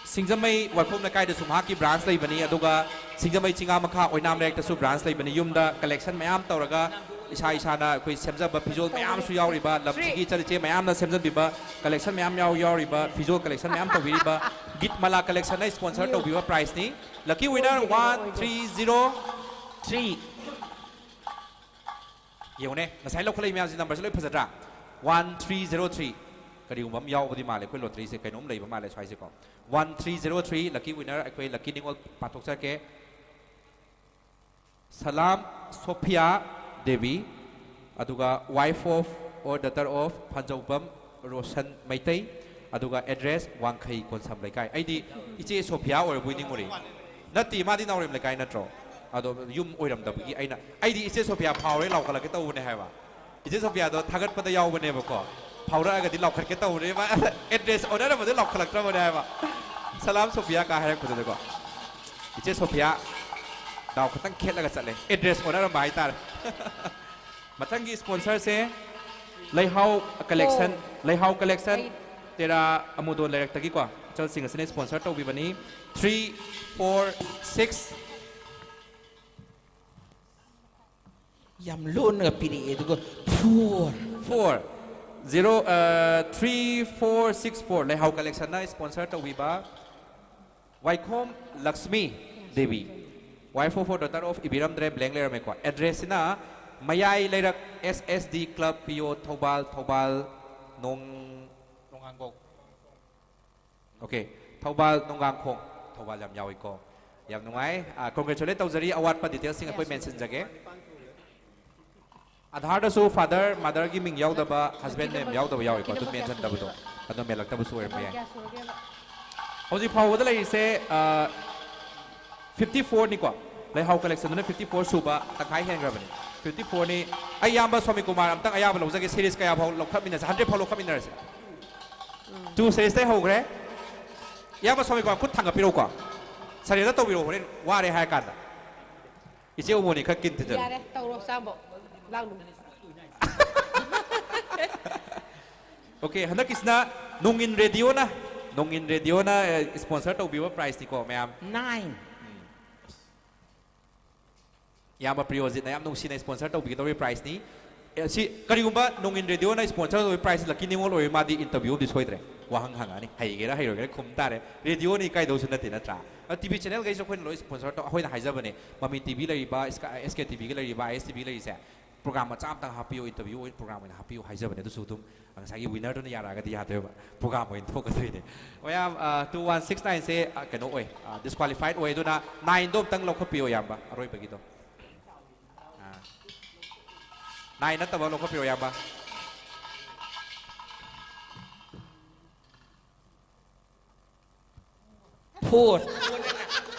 ꯁꯤꯡꯖꯃꯩ ꯋꯥꯏꯈꯣꯝ ꯂꯩꯀꯥꯏꯗꯁꯨ ꯃꯍꯥꯛꯀꯤ ꯕ꯭ꯔꯥꯟꯁ ꯂꯩꯕꯅꯤ, ꯑꯗꯨꯒ ꯁꯤꯡꯖꯃꯩ ꯆꯤꯉꯥ ꯃꯈꯥ ꯑꯣꯏꯅꯥꯝ ꯂꯩꯔꯛꯇꯁꯨ ꯕ꯭ꯔꯥꯟꯁ ꯂꯩꯕꯅꯤ꯫ ꯌꯨꯝꯗ ꯀꯂꯦꯛꯁꯟ ꯃꯌꯥꯝ ꯇꯧꯔꯒ, ꯏꯁꯥ ꯏꯁꯥꯅ ꯑꯩꯈꯣꯏ ꯁꯦꯝꯖꯕ ꯐꯤꯖꯣꯜ ꯃꯌꯥꯝꯁꯨ ꯌꯥꯎꯔꯤꯕ, ꯂꯝꯁꯤꯒꯤ ꯏꯆꯟ ꯏꯆꯦ ꯃꯌꯥꯝꯅ ꯁꯦꯝꯖꯟꯕꯤꯕ ꯀꯂꯦꯛꯁꯟ ꯃꯌꯥꯝ ꯌꯥꯎ-, ꯌꯥꯎꯔꯤꯕ, ꯐꯤꯖꯣꯜ ꯀꯂꯦꯛꯁꯟ ꯃꯌꯥꯝ ꯇꯧꯕꯤꯔꯤꯕ ꯒꯤꯠ ꯃꯂꯥ ꯀꯂꯦꯛꯁꯟꯅ ꯁ꯭ꯄꯣꯟꯁꯔ ꯇꯧꯕꯤꯕ ꯄ꯭ꯔꯥꯏꯖꯅꯤ꯫ Lucky winner one three zero three꯫ ꯌꯦꯡꯉꯨꯅꯦ, ꯉꯁꯥꯏ ꯂꯧꯈꯠꯂꯛꯏ ꯃꯌꯥꯝꯁꯤ ꯅꯝꯕꯔꯁꯤ ꯂꯣꯏ ꯐꯖꯗ꯭ꯔꯥ? One three zero three. ꯀꯔꯤꯒꯨꯝꯕ ꯑꯃ ꯌꯥꯎꯕꯗꯤ ꯃꯥꯜꯂꯦ, ꯑꯩꯈꯣꯏ ꯂꯣꯇꯔꯤꯁꯦ ꯀꯩꯅꯣꯝ ꯂꯩꯕ ꯃꯥꯜꯂꯦ ꯁ꯭ꯋꯥꯏꯁꯦꯀꯣ꯫ One three zero three. Lucky winner ꯑꯩꯈꯣꯏ ꯂꯛꯀꯤ ꯅꯤꯉꯣꯜ ꯄꯥꯊꯣꯛꯆꯔꯛꯀꯦ꯫ ꯁꯂꯥꯝ ꯁꯣꯐꯤꯌꯥ ꯗꯦꯕꯤ, ꯑꯗꯨꯒ wife of or daughter of ꯐꯟꯖꯧꯕꯝ Roshan Meitei, ꯑꯗꯨꯒ ꯑꯦꯗ꯭ꯔꯦꯁ ꯋꯥꯡꯈꯩ ꯀꯣꯟꯁꯝ ꯂꯩꯀꯥꯏ꯫ ꯑꯩꯗꯤ ꯏꯆꯦ ꯁꯣꯐꯤꯌꯥ ꯑꯣꯏꯔꯕꯣꯏ ꯅꯤꯡꯉꯨꯔꯦ꯫ ꯅꯠꯇꯦ, ꯃꯥꯗꯤ ꯅꯥꯎꯔꯦꯝ ꯂꯩꯀꯥꯏ ꯅꯠꯇ꯭ꯔꯣ? ꯑꯗꯣ ꯌꯨꯝ ꯑꯣꯏꯔꯝꯗꯕꯒꯤ ꯑꯩꯅ, ꯑꯩꯗꯤ ꯏꯆꯦ ꯁꯣꯐꯤꯌꯥ ꯐꯥꯎꯔꯦ ꯂꯥꯎꯈꯠꯂꯛꯀꯦ ꯇꯧꯕꯅꯦ ꯍꯥꯏꯕ꯫ ꯏꯆꯦ ꯁꯣꯐꯤꯌꯥꯗꯣ ꯊꯥꯒꯠꯄꯗ ꯌꯥꯎꯕꯅꯦꯕꯀꯣ, ꯐꯥꯎꯔꯛꯑꯒꯗꯤ ꯂꯥꯎꯈꯠꯀꯦ ꯇꯧꯕꯅꯦ, ꯃꯥ ꯑꯦꯗ꯭ꯔꯦꯁ ꯑꯣꯟꯅꯔꯝꯕꯗ ꯂꯥꯎꯈꯠꯂꯛꯇ꯭ꯔꯕꯅꯦ ꯍꯥꯏꯕ꯫ ꯁꯂꯥꯝ ꯁꯣꯐꯤꯌꯥ ꯀꯥ ꯍꯥꯏꯔꯛꯄꯗꯨꯗꯀꯣ꯫ ꯏꯆꯦ ꯁꯣꯐꯤꯌꯥ ꯗꯥꯎ ꯈꯤꯇꯪ ꯈꯦꯠꯂꯒ ꯆꯠꯂꯦ, ꯑꯦꯗ꯭ꯔꯦꯁ ꯑꯣꯟꯅꯔꯝꯕ ꯍꯥꯏꯇꯥꯔꯦ꯫ ꯃꯊꯪꯒꯤ ꯁ꯭ꯄꯣꯟꯁꯔꯁꯦ ꯂꯩꯍꯥꯎ ꯀꯂꯦꯛꯁꯟ꯫ ꯂꯩꯍꯥꯎ ꯀꯂꯦꯛꯁꯟ꯫ ꯇꯦꯔꯥ ꯑꯃꯨꯗꯣ ꯂꯩꯔꯛꯇꯒꯤꯀꯣ, ꯏꯆꯜꯁꯤꯡ ꯑꯁꯤꯅ ꯁ꯭ꯄꯣꯟꯁꯔ ꯇꯧꯕꯤꯕꯅꯤ꯫ Three four six. ꯌꯥꯝ ꯂꯣꯟꯅꯒ ꯄꯤꯔꯛꯑꯦ ꯑꯗꯨꯒ four. Four zero three four six four. ꯂꯩꯍꯥꯎ ꯀꯂꯦꯛꯁꯟꯅ ꯁ꯭ꯄꯣꯟꯁꯔ ꯇꯧꯕꯤꯕ꯫ Waikhom Lakshmi Devi. Wife of or daughter of ꯏꯕꯤꯔꯝꯗ꯭ꯔꯦ, ꯕ꯭ꯂꯦꯡ ꯂꯩꯔꯝꯃꯦꯀꯣ꯫ ꯑꯦꯗ꯭ꯔꯦꯁꯁꯤꯅ ꯃꯌꯥꯏ ꯂꯩꯔꯛ ꯑꯦꯁ ꯑꯦꯁ ꯗꯤ ꯀ꯭ꯂꯕ ꯄꯤ ꯑꯣ ꯊꯧꯕꯥꯜ, ꯊꯧꯕꯥꯜ ꯅꯣꯡ, ꯅꯣꯡꯉꯥꯡꯈꯣꯡ꯫ ꯑꯣꯀꯦ, ꯊꯧꯕꯥꯜ ꯅꯣꯡꯉꯥꯡꯈꯣꯡ, ꯊꯧꯕꯥꯜ ꯌꯥꯝ ꯌꯥꯎꯏꯀꯣ꯫ ꯌꯥꯝ ꯅꯨꯡꯉꯥꯏ꯫ ꯀꯣꯡꯒ꯭ꯔꯦꯆꯨꯂꯦꯠ ꯇꯧꯖꯔꯤ꯫ ꯑꯋꯥꯠꯄ ꯗꯤꯇꯦꯜꯁꯤꯡ ꯑꯩꯈꯣꯏ ꯃꯦꯟꯁꯤꯟꯖꯒꯦ꯫ ꯑꯥꯙꯥꯔꯗꯁꯨ ꯐꯥꯗꯔ ꯃꯥꯗꯔꯒꯤ ꯃꯤꯡ ꯌꯥꯎꯗꯕ, ꯍꯁꯕꯦꯟ ꯅꯦꯝ ꯌꯥꯎꯗꯕ ꯌꯥꯎꯏꯀꯣ, ꯑꯗꯨꯝ ꯃꯦꯟꯁꯤꯟꯗꯕꯗꯣ꯫ ꯑꯗꯣ ꯃꯦꯜꯂꯛꯇꯕꯁꯨ ꯑꯣꯏꯔꯝꯕ ꯌꯥꯏ꯫ ꯍꯧꯖꯤꯛ ꯐꯥꯎꯕꯗ ꯂꯩꯔꯤꯁꯦ ꯐꯤꯐꯇꯤ ꯐꯣꯔꯅꯤꯀꯣ꯫ ꯂꯩꯍꯥꯎ ꯀꯂꯦꯛꯁꯟꯗꯨꯅ ꯐꯤꯐꯇꯤ ꯐꯣꯔ ꯁꯨꯕ, ꯇꯪꯈꯥꯏ ꯍꯦꯟꯈ꯭ꯔꯕꯅꯤ꯫ ꯐꯤꯐꯇꯤ ꯐꯣꯔꯅꯤ꯫ ꯑꯩ ꯏꯌꯥꯝꯕ ꯁ꯭ꯋꯥꯃꯤ ꯀꯨꯃꯥꯔ ꯑꯝꯇꯪ ꯑꯌꯥꯕ ꯂꯧꯖꯒꯦ, ꯁꯦꯔꯤꯁ ꯀꯌꯥ ꯐꯥꯎ ꯂꯧꯈꯠꯃꯤꯟꯅꯁꯦ? ꯍꯟꯗ꯭ꯔꯦꯠ ꯐꯥꯎ ꯂꯧꯈꯠꯃꯤꯟꯅꯔꯁꯦ꯫ ꯇꯨ ꯁꯦꯔꯤꯁꯇꯩ ꯍꯧꯈ꯭ꯔꯦ꯫ ꯏꯌꯥꯝꯕ ꯁ꯭ꯋꯥꯃꯤ ꯀꯨꯃꯥꯔ ꯈꯨꯠ ꯊꯥꯡꯒꯠꯄꯤꯔꯛꯎꯀꯣ꯫ ꯁꯔꯦꯟꯗꯔ ꯇꯧꯕꯤꯔꯛꯑꯣ, ꯍꯣꯔꯦꯟ ꯋꯥꯔꯦ ꯍꯥꯏꯔ ꯀꯥꯟꯗ꯫ ꯏꯆꯦ ꯎꯃꯣꯅꯤ ꯈꯔ ꯀꯤꯟ ꯊꯤꯟꯖꯜꯂꯨ꯫ ꯌꯥꯔꯦ, ꯇꯧꯔꯣ ꯆꯥꯝꯕꯧ꯫ ꯂꯥꯡꯅꯨ꯫ ꯑꯣꯀꯦ, ꯍꯟꯗꯛꯀꯤꯁꯤꯅ ꯅꯣꯡꯏꯟ ꯔꯦꯗꯤꯑꯣꯅ, ꯅꯣꯡꯏꯟ ꯔꯦꯗꯤꯑꯣꯅ ꯁ꯭ꯄꯣꯟꯁꯔ ꯇꯧꯕꯤꯕ ꯄ꯭ꯔꯥꯏꯖꯅꯤꯀꯣ ꯃꯌꯥꯝ꯫ ꯅꯥꯏꯟ꯫ ꯏꯌꯥꯝꯕ ꯄ꯭ꯔꯤꯌꯣꯖꯤꯠꯅ ꯌꯥꯝ ꯅꯨꯡꯁꯤꯅ ꯁ꯭ꯄꯣꯟꯁꯔ ꯇꯧꯕꯤꯒꯗꯧꯔꯤꯕ ꯄ꯭ꯔꯥꯏꯖꯅꯤ꯫ ꯑꯦ, ꯁꯤ ꯀꯔꯤꯒꯨꯝꯕ ꯅꯣꯡꯏꯟ ꯔꯦꯗꯤꯑꯣꯅ ꯁ꯭ꯄꯣꯟꯁꯔ ꯇꯧꯕ ꯄ꯭ꯔꯥꯏꯖ ꯂꯛꯀꯤ ꯅꯤꯉꯣꯜ ꯑꯣꯏꯔꯦ, ꯃꯥꯗꯤ ꯏꯟꯇꯔꯚ꯭ꯌꯨ ꯑꯃꯗꯤ ꯁꯣꯏꯗ꯭ꯔꯦ꯫ ꯋꯥꯍꯪ ꯍꯪꯉꯛꯑꯅꯤ, ꯍꯩꯒꯦꯔꯥ ꯍꯩꯔꯣꯏꯒꯦꯔꯥ ꯈꯨꯝ ꯇꯥꯔꯦ꯫ ꯔꯦꯗꯤꯑꯣꯅ ꯏꯀꯥꯏꯗꯧꯁꯨ ꯅꯠꯇꯦ, ꯅꯠꯇ꯭ꯔꯥ? ꯑ, ꯇꯤ ꯚꯤ ꯆꯦꯅꯦꯜꯈꯩꯁꯨ ꯑꯩꯈꯣꯏꯅ ꯂꯣꯏ ꯁ꯭ꯄꯣꯟꯁꯔ ꯇꯧ, ꯑꯩꯈꯣꯏꯅ ꯍꯥꯏꯖꯕꯅꯦ꯫ ꯃꯃꯤ ꯇꯤ ꯚꯤ ꯂꯩꯔꯤꯕ, ꯑꯦꯁ ꯀꯦ ꯇꯤ ꯚꯤꯒ ꯂꯩꯔꯤꯕ, ꯑꯥꯏ ꯑꯦꯁ ꯇꯤ ꯚꯤ ꯂꯩꯔꯤꯁꯦ, ꯄ꯭ꯔꯣꯒ꯭ꯔꯥꯝ ꯃꯆꯥ ꯑꯝꯇꯪ ꯍꯥꯞꯄꯤꯌꯨ, ꯏꯟꯇꯔꯚ꯭ꯌꯨ ꯑꯣꯏꯅ ꯄ꯭ꯔꯣꯒ꯭ꯔꯥꯝ ꯑꯣꯏꯅ ꯍꯥꯞꯄꯤꯌꯨ ꯍꯥꯏꯖꯕꯅꯦ꯫ ꯑꯗꯨꯁꯨ ꯑꯗꯨꯝ ꯉꯁꯥꯏꯒꯤ ꯋꯤꯅꯔꯗꯨꯅ ꯌꯥꯔꯛꯑꯒꯗꯤ ꯌꯥꯗꯣꯏꯕ, ꯄ꯭ꯔꯣꯒ꯭ꯔꯥꯝ ꯑꯣꯏꯅ ꯊꯣꯛꯀꯗꯣꯏꯅꯦ꯫ ꯃꯌꯥꯝ, ꯑ, ꯇꯨ ꯋꯥꯟ ꯁꯤꯛꯁ ꯅꯥꯏꯟꯁꯦ, ꯑ, ꯀꯩꯅꯣ ꯑꯣꯏ, ꯑ, ꯗꯤꯁꯀ꯭ꯋꯥꯂꯤꯐꯥꯏꯠ ꯑꯣꯏ꯫ ꯑꯗꯨꯅ ꯅꯥꯏꯟꯗꯣ ꯑꯝꯇꯪ ꯂꯧꯈꯠꯄꯤꯌꯣ, ꯏꯌꯥꯝꯕ, ꯑꯔꯣꯏꯕꯒꯤꯗꯣ꯫ ꯑ, ꯅꯥꯏꯟ ꯅꯠꯇꯕ ꯂꯧꯈꯠꯄꯤꯔꯣ, ꯏꯌꯥꯝꯕ꯫ ꯐꯣꯔ꯫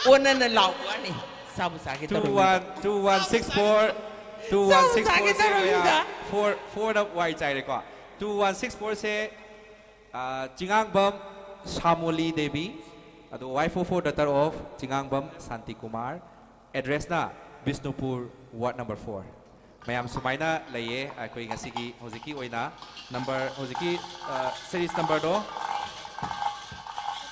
ꯑꯣꯟꯅꯅ ꯂꯥꯎꯕ ꯋꯥꯅꯤ꯫ ꯆꯥꯕꯨ ꯆꯥꯒꯦ ꯇꯧꯔꯝꯃꯤꯗ꯫ Two one two one six four, two one six four ꯆꯥꯒꯦ ꯁꯦ ꯇꯧꯔꯝꯃꯤꯗ꯫ ꯃꯌꯥ four, four ꯅ ꯋꯥꯏ ꯆꯥꯏꯔꯦꯀꯣ꯫ Two one six four ꯁꯦ, ꯑ, ꯆꯤꯉꯥꯡꯕꯝ ꯁꯥꯃꯣꯂꯤ ꯗꯦꯕꯤ, ꯑꯗꯣ wife of four, daughter of ꯆꯤꯉꯥꯡꯕꯝ Shanti Kumar, address ꯅ ꯕꯤꯁꯅꯨꯄꯨꯔ, ward number four꯫ ꯃꯌꯥꯝ ꯁꯨꯃꯥꯏꯅ ꯂꯩꯌꯦ ꯑꯩꯈꯣꯏ ꯉꯁꯤꯒꯤ ꯍꯧꯖꯤꯛꯀꯤ ꯑꯣꯏꯅ꯫ Number, ꯍꯧꯖꯤꯛꯀꯤ, ꯑ, series number ꯗꯣ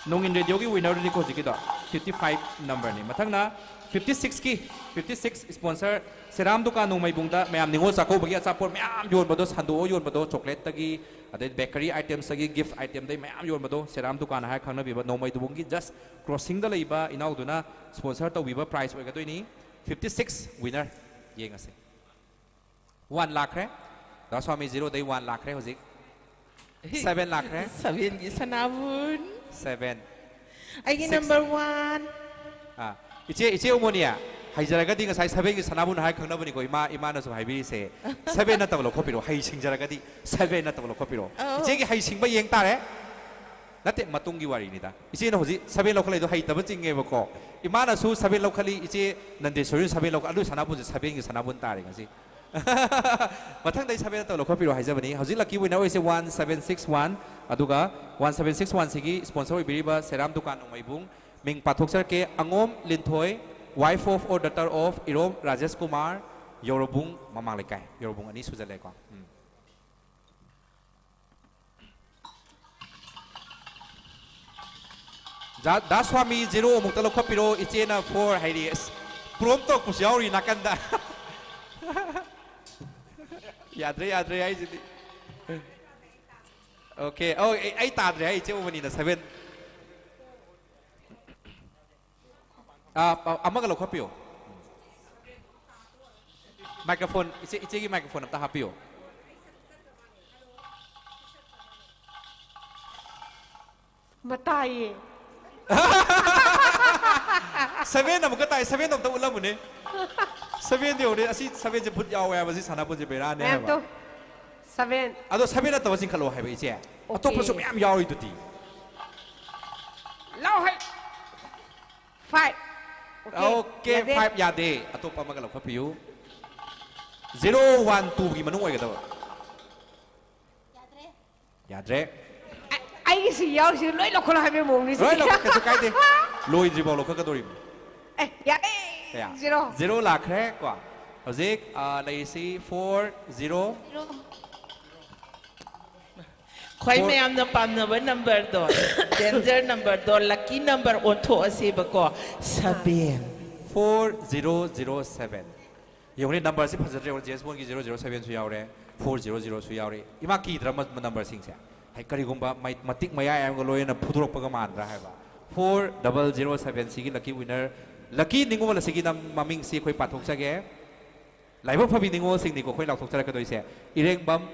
ꯅꯣꯡꯏꯟ ꯔꯦꯗꯤꯑꯣꯒꯤ winner ꯗꯨꯅꯤꯀꯣ ꯍꯧꯖꯤꯛꯀꯤꯗꯣ, fifty five number ꯅꯤ꯫ ꯃꯊꯪꯅ fifty six ꯀꯤ, fifty six sponsor ꯁꯦꯔꯥꯝ ꯗꯨꯀꯥꯟ ꯅꯣꯡꯃꯩꯕꯨꯡꯗ ꯃꯌꯥꯝ ꯅꯤꯉꯣꯜ ꯆꯥꯛꯀꯧꯕꯒꯤ ꯑꯆꯥꯄꯣꯠ ꯃꯌꯥꯝ ꯌꯣꯟꯕꯗꯣ, ꯁꯟꯗꯣꯛꯑ ꯌꯣꯟꯕꯗꯣ, chocolate ꯇꯒꯤ, ꯑꯗꯩ bakery items ꯇꯒꯤ, gift item ꯗꯩ ꯃꯌꯥꯝ ꯌꯣꯟꯕꯗꯣ, ꯁꯦꯔꯥꯝ ꯗꯨꯀꯥꯟ ꯍꯥꯏꯔ ꯈꯪꯅꯕꯤꯕ ꯅꯣꯡꯃꯩꯕꯨꯡꯒꯤ just crossing ꯗ ꯂꯩꯕ ꯏꯅꯥꯎꯗꯨꯅ sponsor ꯇꯧꯕꯤꯕ prize ꯑꯣꯏꯒꯗꯣꯏꯅꯤ꯫ Fifty six winner ꯌꯦꯡꯉꯁꯦ꯫ One ꯂꯥꯛꯈ꯭ꯔꯦ꯫ ꯗꯥ ꯁ꯭ꯋꯥꯃꯤ zero ꯗꯩ one ꯂꯥꯛꯈ꯭ꯔꯦ ꯍꯧꯖꯤꯛ꯫ Seven ꯂꯥꯛꯈ꯭ꯔꯦ꯫ Seven ꯒꯤ ꯁꯅꯥꯕꯨꯟ꯫ Seven꯫ ꯑꯩꯒꯤ Six꯫ Number one꯫ ꯑꯥ, ꯏꯆꯦ, ꯏꯆꯦ ꯎꯃꯣꯅꯤꯌꯥ, ꯍꯩꯖꯔꯒꯗꯤ ꯉꯁꯥꯏ seven ꯒꯤ ꯁꯅꯥꯕꯨꯟ ꯍꯥꯏ ꯈꯪꯅꯕꯅꯤꯀꯣ, ꯏꯃꯥ, ꯏꯃꯥꯅꯁꯨ ꯍꯥꯏꯕꯤꯔꯤꯁꯦ꯫ Seven ꯅꯠꯇꯕ ꯂꯧꯈꯠꯄꯤꯔꯣ, ꯍꯩ ꯁꯤꯡꯖꯔꯒꯗꯤ seven ꯅꯠꯇꯕ ꯂꯧꯈꯠꯄꯤꯔꯣ꯫ ꯑꯧ꯫ ꯏꯆꯦꯒꯤ ꯍꯩ ꯁꯤꯡꯕ ꯌꯦꯡ ꯇꯥꯔꯦ꯫ ꯅꯠꯇꯦ, ꯃꯇꯨꯡꯒꯤ ꯋꯥꯔꯤꯅꯤꯗ꯫ ꯏꯆꯦꯅ ꯍꯧꯖꯤꯛ seven ꯂꯧꯈꯠꯂꯛꯏꯗꯣ ꯍꯩꯇꯕ ꯆꯤꯡꯉꯦꯕꯀꯣ꯫ ꯏꯃꯥꯅꯁꯨ seven ꯂꯧꯈꯠꯂꯤ, ꯏꯆꯦ ꯅꯟꯗꯦꯁꯣꯔꯤꯁꯨ seven ꯂꯧꯈꯠ-, ꯑꯗꯨ ꯁꯅꯥꯕꯨꯟꯁꯦ seven ꯒꯤ ꯁꯅꯥꯕꯨꯟ ꯇꯥꯔꯦ ꯉꯁꯤ꯫ ꯃꯊꯪꯗꯩ seven ꯅꯠꯇꯕ ꯂꯧꯈꯠꯄꯤꯔꯣ ꯍꯥꯏꯖꯕꯅꯤ꯫ ꯍꯧꯖꯤꯛ lucky winner ꯑꯣꯏꯁꯦ one seven six one, ꯑꯗꯨꯒ one seven six one ꯁꯤꯒꯤ sponsor ꯑꯣꯏꯕꯤꯔꯤꯕ ꯁꯦꯔꯥꯝ ꯗꯨꯀꯥꯟ ꯅꯣꯡꯃꯩꯕꯨꯡ, ꯃꯤꯡ ꯄꯥꯊꯣꯛꯆꯔꯛꯀꯦ, ꯑꯉꯣꯝ ꯂꯤꯟꯊꯣꯏ, wife of or daughter of ꯏꯔꯣꯝ ꯔꯥꯖꯦꯁ ꯀꯨꯃꯥꯔ, ꯌꯧꯔꯕꯨꯡ ꯃꯃꯥꯡ ꯂꯩꯀꯥꯏ꯫ ꯌꯧꯔꯕꯨꯡ ꯑꯅꯤ ꯁꯨꯖꯜꯂꯦꯀꯣ꯫ ꯎꯝ꯫ ꯗꯥ, ꯗꯥ ꯁ꯭ꯋꯥꯃꯤ zero ꯑꯃꯨꯛꯇ ꯂꯧꯈꯠꯄꯤꯔꯣ, ꯏꯆꯦꯅ four ꯍꯥꯏꯔꯤ꯫ ꯑꯁ, prompt ꯇꯧꯔꯛꯄꯁꯨ ꯌꯥꯎꯔꯤ ꯅꯥꯀꯟꯗ꯫ ꯌꯥꯗ꯭ꯔꯦ, ꯌꯥꯗ꯭ꯔꯦ ꯍꯥꯏꯁꯤꯗꯤ꯫ Okay, ꯑꯧ, ꯑꯩ, ꯑꯩ ꯇꯥꯗ꯭ꯔꯦ ꯍꯥꯏ, ꯏꯆꯦ ꯎꯃꯅꯤꯅ seven꯫ ꯑꯥ, ꯑ-, ꯑꯃꯒ ꯂꯧꯈꯠꯄꯤꯌꯣ꯫ Microphone, ꯏꯆꯦ, ꯏꯆꯦꯒꯤ microphone ꯑꯝꯇ ꯍꯥꯞꯄꯤꯌꯣ꯫ ꯃꯇꯥꯏꯌꯦ꯫ Seven ꯑꯃꯨꯛꯀ ꯇꯥꯏ, seven ꯑꯝꯇ ꯎꯠꯂꯝꯃꯨꯅꯦ꯫ Seven ꯗꯤ ꯌꯧꯔꯦ, ꯑꯁꯤ seven ꯁꯦ ꯚꯨꯠ ꯌꯥꯎꯋꯦ ꯍꯥꯏꯕ, ꯁꯤ ꯁꯥꯟꯅꯄꯣꯠꯁꯦ ꯕꯦꯔꯥꯅꯦ ꯍꯥꯏꯕ꯫ ꯃꯌꯥꯝꯗꯣ꯫ Seven꯫ ꯑꯗꯣ seven ꯅꯠꯇꯕ ꯆꯤꯡꯈꯠꯂꯣ ꯍꯥꯏꯕ ꯏꯆꯦ꯫ ꯑꯇꯣꯞꯄꯁꯨ ꯃꯌꯥꯝ ꯌꯥꯎꯔꯤꯗꯨꯗꯤ꯫ ꯂꯧ ꯍꯩ꯫ Five. Okay, ꯌꯥꯗꯦ꯫ Five ꯌꯥꯗꯦ꯫ ꯑꯇꯣꯞꯄ ꯑꯃꯒ ꯂꯧꯈꯠꯄꯤꯌꯨ꯫ Zero one two ꯒꯤ ꯃꯅꯨꯡ ꯑꯣꯏꯒꯗꯕ꯫ ꯌꯥꯗ꯭ꯔꯦ꯫ ꯑꯩꯒꯤꯁꯤ ꯌꯥꯎꯔꯤꯁꯤ ꯂꯣꯏ ꯂꯧꯈꯠꯂꯣ ꯍꯥꯏꯕꯒꯤ ꯃꯑꯣꯡꯅꯤ ꯁꯤ꯫ ꯂꯣꯏ ꯂꯧꯈꯠ, ꯀꯩꯁꯨ ꯀꯥꯏꯗꯦ꯫ ꯂꯣꯏꯗ꯭ꯔꯤꯐꯥꯎ ꯂꯧꯈꯠꯀꯗꯧꯔꯤꯕꯅꯤ꯫ ꯑꯦ, ꯌꯥꯔꯦ꯫ ꯀꯌꯥ? Zero. Zero ꯂꯥꯛꯈ꯭ꯔꯦ ꯀꯣ꯫ ꯍꯧꯖꯤꯛ ꯑ, ꯂꯩꯔꯤꯁꯤ four zero꯫ ꯈ꯭ꯋꯥꯏ Four. ꯃꯌꯥꯝꯅ ꯄꯥꯝꯅꯕ number ꯗꯣ, danger number ꯗꯣ, lucky number ꯑꯣꯟꯊꯣꯛꯑꯁꯦꯕꯀꯣ꯫ Seven. Four zero zero seven꯫ ꯌꯦꯡꯉꯨꯅꯦ, number ꯁꯤ ꯐꯖꯗ꯭ꯔꯦ꯫ James Bond ꯒꯤ zero zero seven ꯁꯨ ꯌꯥꯎꯔꯦ, four zero zero ꯁꯨ ꯌꯥꯎꯔꯦ꯫ ꯏꯃꯥ, ꯀꯤꯗ꯭ꯔꯥ ꯃ-, number ꯁꯤꯡꯁꯦ? ꯍꯥꯏ, ꯀꯔꯤꯒꯨꯝꯕ ꯃꯩ-, ꯃꯇꯤꯛ ꯃꯌꯥꯏ ꯑꯃꯒ ꯂꯣꯏꯅ ꯐꯨꯗꯣꯔꯛꯄꯒ ꯃꯥꯟꯗ꯭ꯔꯥ ꯍꯥꯏꯕ꯫ Four double zero seven ꯁꯤꯒꯤ lucky winner, lucky ꯅꯤꯉꯣꯜ ꯑꯁꯤꯒꯤ ꯅꯝ-, ꯃꯃꯤꯡꯁꯤ ꯑꯩꯈꯣꯏ ꯄꯥꯊꯣꯛꯆꯒꯦ꯫ ꯂꯥꯏꯕꯛ ꯐꯕꯤ ꯅꯤꯉꯣꯜꯁꯤꯡꯅꯤꯀꯣ ꯑꯩꯈꯣꯏ ꯂꯥꯎꯊꯣꯛꯆꯔꯛꯀꯗꯣꯏꯁꯦ꯫ ꯏꯔꯦꯡꯕꯝ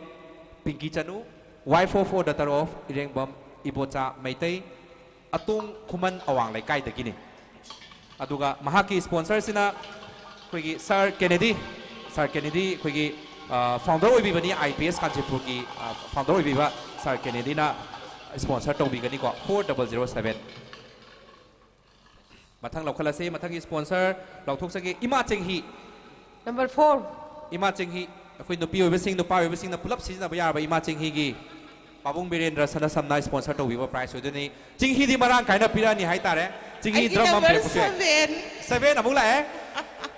ꯄꯤꯡꯀꯤ ꯆꯅꯨ, Y four four daughter of ꯏꯔꯦꯡꯕꯝ Ibocha Meitei, ꯑꯇꯣꯡ ꯈꯨꯃꯟ ꯑꯋꯥꯡ ꯂꯩꯀꯥꯏꯗꯒꯤꯅꯤ꯫ ꯑꯗꯨꯒ ꯃꯍꯥꯛꯀꯤ sponsor ꯁꯤꯅ ꯑꯩꯈꯣꯏꯒꯤ Sir Kennedy, Sir Kennedy ꯑꯩꯈꯣꯏꯒꯤ, ꯑ, founder ꯑꯣꯏꯕꯤꯕꯅꯤ, I P S ꯀꯥꯟꯆꯤꯄꯨꯔꯒꯤ, ꯑ, founder ꯑꯣꯏꯕꯤꯕ Sir Kennedy ꯅ sponsor ꯇꯧꯕꯤꯒꯅꯤꯀꯣ, four double zero seven꯫ ꯃꯊꯪ ꯂꯧꯈꯠꯂꯁꯤ, ꯃꯊꯪꯒꯤ sponsor ꯂꯥꯎꯊꯣꯛꯆꯒꯦ, ꯏꯃꯥ ꯆꯦꯡꯍꯤ꯫ Number four. ꯏꯃꯥ ꯆꯦꯡꯍꯤ, ꯑꯩꯈꯣꯏ ꯅꯨꯄꯤ ꯑꯣꯏꯕꯁꯤꯡ, ꯅꯨꯄꯥ ꯑꯣꯏꯕꯁꯤꯡꯅ ꯄꯨꯂꯞ ꯁꯤꯖꯤꯟꯅꯕ ꯌꯥꯔꯕ ꯏꯃꯥ ꯆꯦꯡꯍꯤꯒꯤ ꯄꯥꯕꯨꯡ ꯕꯤꯔꯦꯟꯗ꯭ꯔ ꯁꯅꯥꯁꯝꯅ sponsor ꯇꯧꯕꯤꯕ prize ꯑꯣꯏꯗꯣꯏꯅꯤ꯫ ꯆꯦꯡꯍꯤꯗꯤ ꯃꯔꯥꯡ ꯀꯥꯏꯅ ꯄꯤꯔꯛꯑꯅꯤ ꯍꯥꯏꯇꯥꯔꯦ꯫ ꯆꯦꯡꯍꯤ ꯑꯩꯒꯤ drum ꯑꯃ number ꯄꯤꯔꯛꯄꯁꯨ ꯌꯥꯏ꯫ seven. Seven ꯑꯃꯨꯛ ꯂꯥꯛꯑꯦ꯫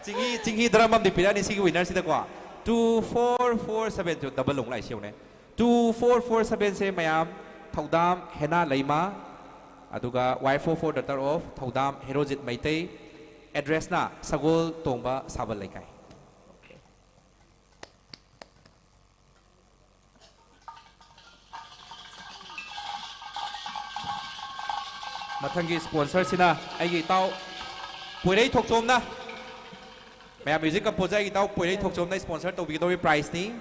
ꯆꯦꯡꯍꯤ, ꯆꯦꯡꯍꯤ drum ꯑꯃꯗꯤ ꯄꯤꯔꯛꯑꯅꯤ ꯁꯤꯒꯤ winner ꯁꯤꯗꯀꯣ꯫ Two four four seven ꯁꯨ double ꯑꯃꯨꯛ ꯂꯥꯛꯏꯁꯤ ꯌꯦꯡꯉꯨꯅꯦ꯫ Two four four seven ꯁꯦ ꯃꯌꯥꯝ ꯊꯧꯗꯥꯝ ꯍꯦꯅꯥ ꯂꯩꯃ, ꯑꯗꯨꯒ Y four four daughter of ꯊꯧꯗꯥꯝ ꯍꯦꯔꯣꯖꯤꯠ ꯃꯩꯇꯩ, address ꯅ ꯁꯒꯣꯜ ꯇꯣꯡꯕ ꯁꯥꯕꯜ ꯂꯩꯀꯥꯏ꯫ ꯃꯊꯪꯒꯤ sponsor ꯁꯤꯅ ꯑꯩꯒꯤ ꯏꯇꯥꯎ ꯄꯣꯏꯔꯩ ꯊꯣꯛꯆꯣꯝꯅ, ꯃꯌꯥꯝ music composer ꯑꯩꯒꯤ ꯏꯇꯥꯎ ꯄꯣꯏꯔꯩ ꯊꯣꯛꯆꯣꯝꯅ sponsor ꯇꯧꯕꯤꯒꯗꯧꯔꯤ prize ꯅꯤ꯫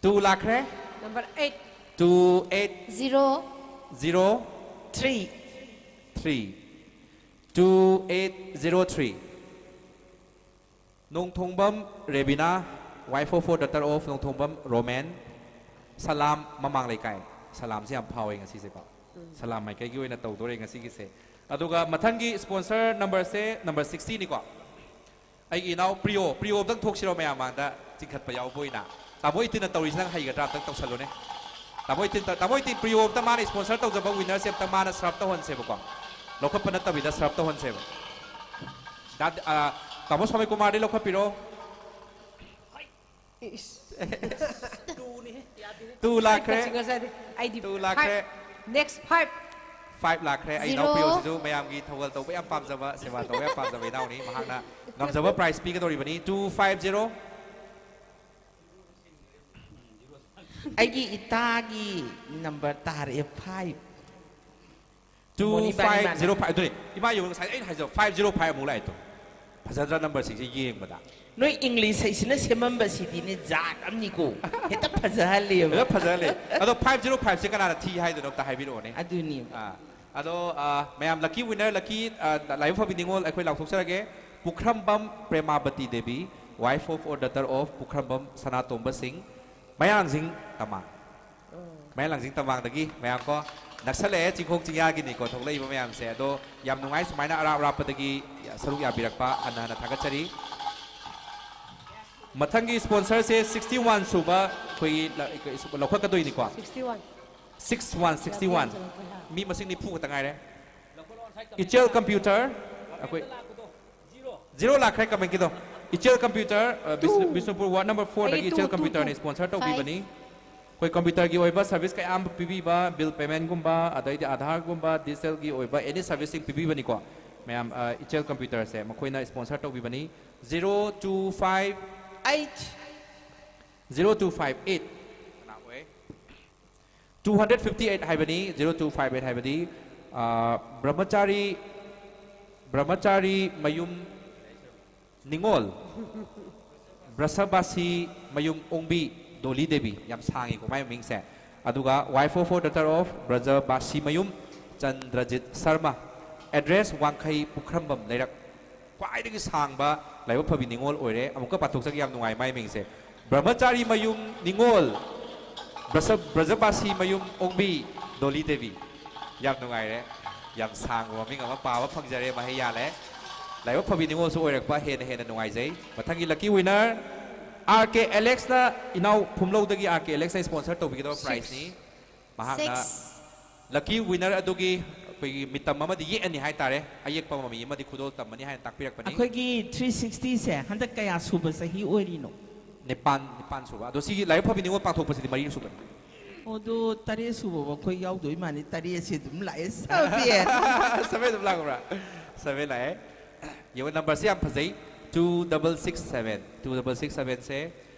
Two ꯂꯥꯛꯈ꯭ꯔꯦ꯫ Number eight. Two eight Zero. zero Three. three. Two eight zero three꯫ Nongthombam Rebina, Y four four daughter of Nongthombam Romen, Salam ꯃꯃꯥꯡ ꯂꯩꯀꯥꯏ꯫ ꯁꯂꯥꯝꯁꯦ ꯌꯥꯝ ꯐꯥꯎꯋꯦ ꯉꯁꯤꯁꯦꯀꯣ꯫ ꯁꯂꯥꯝ ꯃꯥꯏꯀꯩꯒꯤ ꯑꯣꯏꯅ ꯇꯧꯗꯣꯔꯦ ꯉꯁꯤꯒꯤꯁꯦ꯫ ꯑꯗꯨꯒ ꯃꯊꯪꯒꯤ sponsor numberꯁꯦ number sixtyꯅꯤꯀꯣ꯫ ꯑꯩꯒꯤ ꯏꯅꯥꯎ ꯄ꯭ꯔꯤꯌꯣ, ꯄ꯭ꯔꯤꯌꯣ ꯑꯝꯇꯪ ꯊꯣꯛꯁꯤꯔꯣ ꯃꯌꯥꯝ ꯃꯥꯡꯗ ꯆꯤꯡꯈꯠꯄ ꯌꯥꯎꯕ ꯑꯣꯏꯅ? ꯇꯥꯃꯣ ꯏꯇꯤꯟꯅ ꯇꯧꯔꯤꯁꯤ ꯅꯪ ꯍꯩꯒꯗ꯭ꯔꯥ? ꯑꯝꯇꯪ ꯇꯧꯁꯜꯂꯨꯅꯦ꯫ ꯇꯥꯃꯣ ꯏꯇꯤꯟ, ꯇꯥꯃꯣ ꯏꯇꯤꯟ, ꯄ꯭ꯔꯤꯌꯣ ꯑꯝꯇ ꯃꯥꯅ sponsor ꯇꯧꯖꯕ winnerꯁꯦ ꯑꯝꯇ ꯃꯥꯅ serve ꯇꯧꯍꯟꯁꯦꯕꯀꯣ꯫ ꯂꯧꯈꯠꯄ ꯅꯠꯇꯕꯤꯗ serve ꯇꯧꯍꯟꯁꯦꯕ꯫ ꯗꯥ-, ꯑ, ꯇꯥꯃꯣ ꯁ꯭ꯋꯥꯃꯤ ꯀꯨꯃꯥꯔꯗꯤ ꯂꯧꯈꯠꯄꯤꯔꯣ꯫ ꯏꯁ꯫ Two ꯂꯥꯛꯈ꯭ꯔꯦ꯫ ꯑꯩ ꯉꯁꯥꯏꯗꯤ, ꯑꯩꯗꯤ Two ꯂꯥꯛꯈ꯭ꯔꯦ꯫ Five, next five꯫ Five ꯂꯥꯛꯈ꯭ꯔꯦ꯫ ꯑꯩ Zero꯫ ꯏꯅꯥꯎ ꯄ꯭ꯔꯤꯌꯣꯁꯤꯁꯨ ꯃꯌꯥꯝꯒꯤ ꯊꯧꯒꯜ ꯇꯧꯕ ꯌꯥꯝ ꯄꯥꯝꯖꯕ, ꯁꯦꯕꯥ ꯇꯧꯕ ꯌꯥꯝ ꯄꯥꯝꯖꯕ ꯏꯅꯥꯎꯅꯤ꯫ ꯃꯍꯥꯛꯅ ꯉꯝꯖꯕ prize ꯄꯤꯒꯗꯧꯔꯤꯕꯅꯤ꯫ Two five zero꯫ ꯑꯩꯒꯤ ꯏꯇꯥꯒꯤ number ꯇꯥꯔꯛꯑꯦ, five꯫ ꯃꯣꯅꯤ ꯏꯕꯥꯅꯤ ꯃꯥꯟꯅꯩ꯫ Two five zero five꯫ ꯑꯗꯨꯅꯤ, ꯏꯃꯥ ꯌꯦꯡꯉꯨ, ꯉꯁꯥꯏ ꯑꯩꯅ ꯍꯥꯏꯖꯕ five zero five ꯑꯃꯨꯛ ꯂꯥꯛꯑꯦ ꯇꯨ꯫ ꯐꯖꯗ꯭ꯔꯥ numberꯁꯤꯡꯁꯦ ꯌꯦꯡꯕꯗ? ꯅꯣꯏ English ꯍꯩꯁꯤꯅ ꯁꯦꯝꯃꯝꯕꯁꯤꯗꯤꯅꯦ, ꯖꯥꯠ ꯑꯃꯅꯤꯀꯣ꯫ ꯍꯦꯛꯇ ꯐꯖꯍꯜꯂꯦꯕ꯫ ꯍꯦꯛꯇ ꯐꯖꯍꯜꯂꯦ꯫ ꯑꯗꯣ five zero fiveꯁꯦ ꯀꯅꯥꯅ ꯊꯤ ꯍꯥꯏꯗꯣꯏꯅꯣ? ꯑꯝꯇ ꯍꯥꯏꯕꯤꯔꯛꯑꯣꯅꯦ꯫ ꯑꯗꯨꯅꯤ꯫ ꯑꯥ, ꯑꯗꯣ, ꯑꯥ, ꯃꯌꯥꯝ lucky winner, lucky, ꯑꯥ, ꯂꯥꯏꯕꯛ ꯐꯕꯤ ꯅꯤꯉꯣꯜ ꯑꯩꯈꯣꯏ ꯂꯥꯎꯊꯣꯛꯆꯔꯒꯦ꯫ ꯄꯨꯈ꯭ꯔꯝꯕꯝ ꯄ꯭ꯔꯦꯃꯥꯕꯇꯤ Devi, wife of or daughter of ꯄꯨꯈ꯭ꯔꯝꯕꯝ ꯁꯅꯥꯇꯣꯝꯕ ꯁꯤꯡ, ꯃꯌꯥꯡꯂꯥꯡꯖꯤꯡ ꯇꯃꯥꯡ꯫ ꯃꯌꯥꯡꯂꯥꯡꯖꯤꯡ ꯇꯝꯕꯥꯡꯗꯒꯤ ꯃꯌꯥꯝ ꯀꯣ, ꯅꯛꯁꯜꯂꯛꯑꯦ, ꯆꯤꯡꯈꯣꯡ ꯆꯤꯡꯌꯥꯒꯤꯅꯤꯀꯣ ꯊꯣꯛꯂꯛꯏꯕ ꯃꯌꯥꯝꯁꯦ꯫ ꯑꯗꯣ ꯌꯥꯝ ꯅꯨꯡꯉꯥꯏ ꯁꯨꯃꯥꯏꯅ ꯑꯔꯥꯞ ꯑꯔꯥꯞꯄꯗꯒꯤ ꯁꯔꯨꯛ ꯌꯥꯕꯤꯔꯛꯄ, ꯍꯟꯅ ꯍꯟꯅ ꯊꯥꯒꯠꯆꯔꯤ꯫ ꯃꯊꯪꯒꯤ sponsorꯁꯦ sixty one ꯁꯨꯕ ꯑꯩꯈꯣꯏꯒꯤ ꯂ-, ꯂꯧꯈꯠꯀꯗꯣꯏꯅꯤꯀꯣ꯫ Sixty one꯫ Six one, sixty one꯫ ꯃꯤ ꯃꯁꯤꯡ ꯅꯤꯐꯨ ꯈꯛꯇ ꯉꯥꯏꯔꯦ꯫ ꯏꯆꯦꯜ Computer, ꯑꯩꯈꯣꯏ Zero ꯂꯥꯛꯈ꯭ꯔꯦ commentꯀꯤꯗꯣ꯫ ꯏꯆꯦꯜ Computer, ꯑ, Bishnu-, Two꯫ Bishnupur ward number fourꯗꯒꯤ ꯑꯩꯒꯤ ꯏꯆꯦꯜ two, two, Computerꯅ two꯫ Sponsor ꯇꯧꯕꯤꯕꯅꯤ꯫ Five꯫ ꯑꯩꯈꯣꯏ computerꯒꯤ ꯑꯣꯏꯕ service ꯀꯌꯥ ꯑꯃ ꯄꯤꯕꯤꯕ, bill paymentꯒꯨꯝꯕ, ꯑꯗꯩꯗꯤ Aadhaarꯒꯨꯝꯕ, digitalꯒꯤ ꯑꯣꯏꯕ any serviceꯁꯤꯡ ꯄꯤꯕꯤꯕꯅꯤꯀꯣ꯫ ꯃꯌꯥꯝ, ꯑ, ꯏꯆꯦꯜ Computerꯁꯦ ꯃꯈꯣꯏꯅ sponsor ꯇꯧꯕꯤꯕꯅꯤ꯫ Zero two five eight꯫ Zero two five eight꯫ ꯀꯅꯥ ꯑꯣꯏ? Two hundred fifty eight ꯍꯥꯏꯕꯅꯤ, zero two five eight ꯍꯥꯏꯕꯗꯤ, ꯑ, ꯕ꯭ꯔꯍꯃꯆꯥꯔꯤ, ꯕ꯭ꯔꯍꯃꯆꯥꯔꯤ ꯃꯌꯨꯝ ꯅꯤꯉꯣꯜ, ꯕ꯭ꯔꯁꯕꯥꯁꯤ ꯃꯌꯨꯝ ꯑꯣꯡꯕꯤ ꯗꯣꯂꯤ ꯗꯦꯕꯤ, ꯌꯥꯝ ꯁꯥꯡꯉꯤꯀꯣ ꯃꯥꯏ ꯃꯃꯤꯡꯁꯦ꯫ ꯑꯗꯨꯒ wife of or daughter of Brajabashi ꯃꯌꯨꯝ ꯆꯟꯗ꯭ꯔꯖꯤꯠ ꯁꯔꯃ, address ꯋꯥꯡꯈꯩ ꯄꯨꯈ꯭ꯔꯝꯕꯝ ꯂꯩꯔꯛ꯫ ꯈ꯭ꯋꯥꯏꯗꯒꯤ ꯁꯥꯡꯕ ꯂꯥꯏꯕꯛ ꯐꯕꯤ ꯅꯤꯉꯣꯜ ꯑꯣꯏꯔꯦ꯫ ꯑꯃꯨꯛꯀ ꯄꯥꯊꯣꯛꯆꯒꯦ, ꯌꯥꯝ ꯅꯨꯡꯉꯥꯏ ꯃꯥꯏ ꯃꯤꯡꯁꯦ꯫ ꯕ꯭ꯔꯍꯃꯆꯥꯔꯤ ꯃꯌꯨꯝ ꯅꯤꯉꯣꯜ, ꯕ꯭ꯔꯁ-, ꯕ꯭ꯔꯖꯕꯥꯁꯤ ꯃꯌꯨꯝ ꯑꯣꯡꯕꯤ ꯗꯣꯂꯤ ꯗꯦꯕꯤ꯫ ꯌꯥꯝ ꯅꯨꯡꯉꯥꯏꯔꯦ꯫ ꯌꯥꯝ ꯁꯥꯡꯕ ꯃꯃꯤꯡ ꯑꯃ ꯄꯥꯕ ꯐꯪꯖꯔꯦ, ꯃꯍꯩ ꯌꯥꯜꯂꯦ꯫ ꯂꯥꯏꯕꯛ ꯐꯕꯤ ꯅꯤꯉꯣꯜꯁꯨ ꯑꯣꯏꯔꯛꯄ ꯍꯦꯟꯅ ꯍꯦꯟꯅ ꯅꯨꯡꯉꯥꯏꯖꯩ꯫ ꯃꯊꯪꯒꯤ lucky winner R K Alexꯅ, ꯏꯅꯥꯎ ꯐꯨꯝꯂꯧꯗꯒꯤ R K Alexꯅ sponsor ꯇꯧꯕꯤꯒꯗꯕ prizeꯅꯤ꯫ ꯃꯍꯥꯛꯅ lucky winner ꯑꯗꯨꯒꯤ ꯑꯩꯈꯣꯏꯒꯤ ꯃꯤꯇꯝ ꯑꯃꯗꯤ ꯌꯦꯛꯑꯅꯤ ꯍꯥꯏꯇꯥꯔꯦ, ꯑꯌꯦꯛꯄ ꯃꯃꯤ ꯑꯃꯗꯤ ꯈꯨꯗꯣꯜ ꯇꯝꯃꯅꯤ ꯍꯥꯏꯅ ꯇꯥꯛꯄꯤꯔꯛꯄꯅꯤ꯫ ꯑꯩꯈꯣꯏꯒꯤ three sixtyꯁꯦ ꯍꯟꯗꯛ ꯀꯌꯥ ꯁꯨꯕ ꯆꯍꯤ ꯑꯣꯏꯔꯤꯅꯣ? ꯅꯤꯄꯥꯟ, ꯅꯤꯄꯥꯟ ꯁꯨꯕ꯫ ꯑꯗꯣ ꯁꯤꯒꯤ ꯂꯥꯏꯕꯛ ꯐꯕꯤ ꯅꯤꯉꯣꯜ ꯄꯥꯡꯊꯣꯛꯄꯁꯤꯗꯤ ꯃꯔꯤ ꯁꯨꯕꯅꯤ꯫ ꯑꯣ, ꯑꯗꯣ ꯇꯔꯦꯠ ꯁꯨꯕ ꯑꯩꯈꯣꯏ ꯌꯥꯎꯗꯣꯏ ꯃꯥꯜꯂꯤ꯫ ꯇꯔꯦꯠꯁꯦ ꯑꯗꯨꯝ ꯂꯥꯛꯑꯦ꯫ Seven꯫ Seven ꯑꯗꯨꯝ ꯂꯥꯛꯄ꯭ꯔꯥ? Seven ꯂꯥꯛꯑꯦ꯫ ꯌꯦꯡꯉꯣ, numberꯁꯦ ꯌꯥꯝ ꯐꯖꯩ꯫ Two double six seven꯫ Two double six sevenꯁꯦ,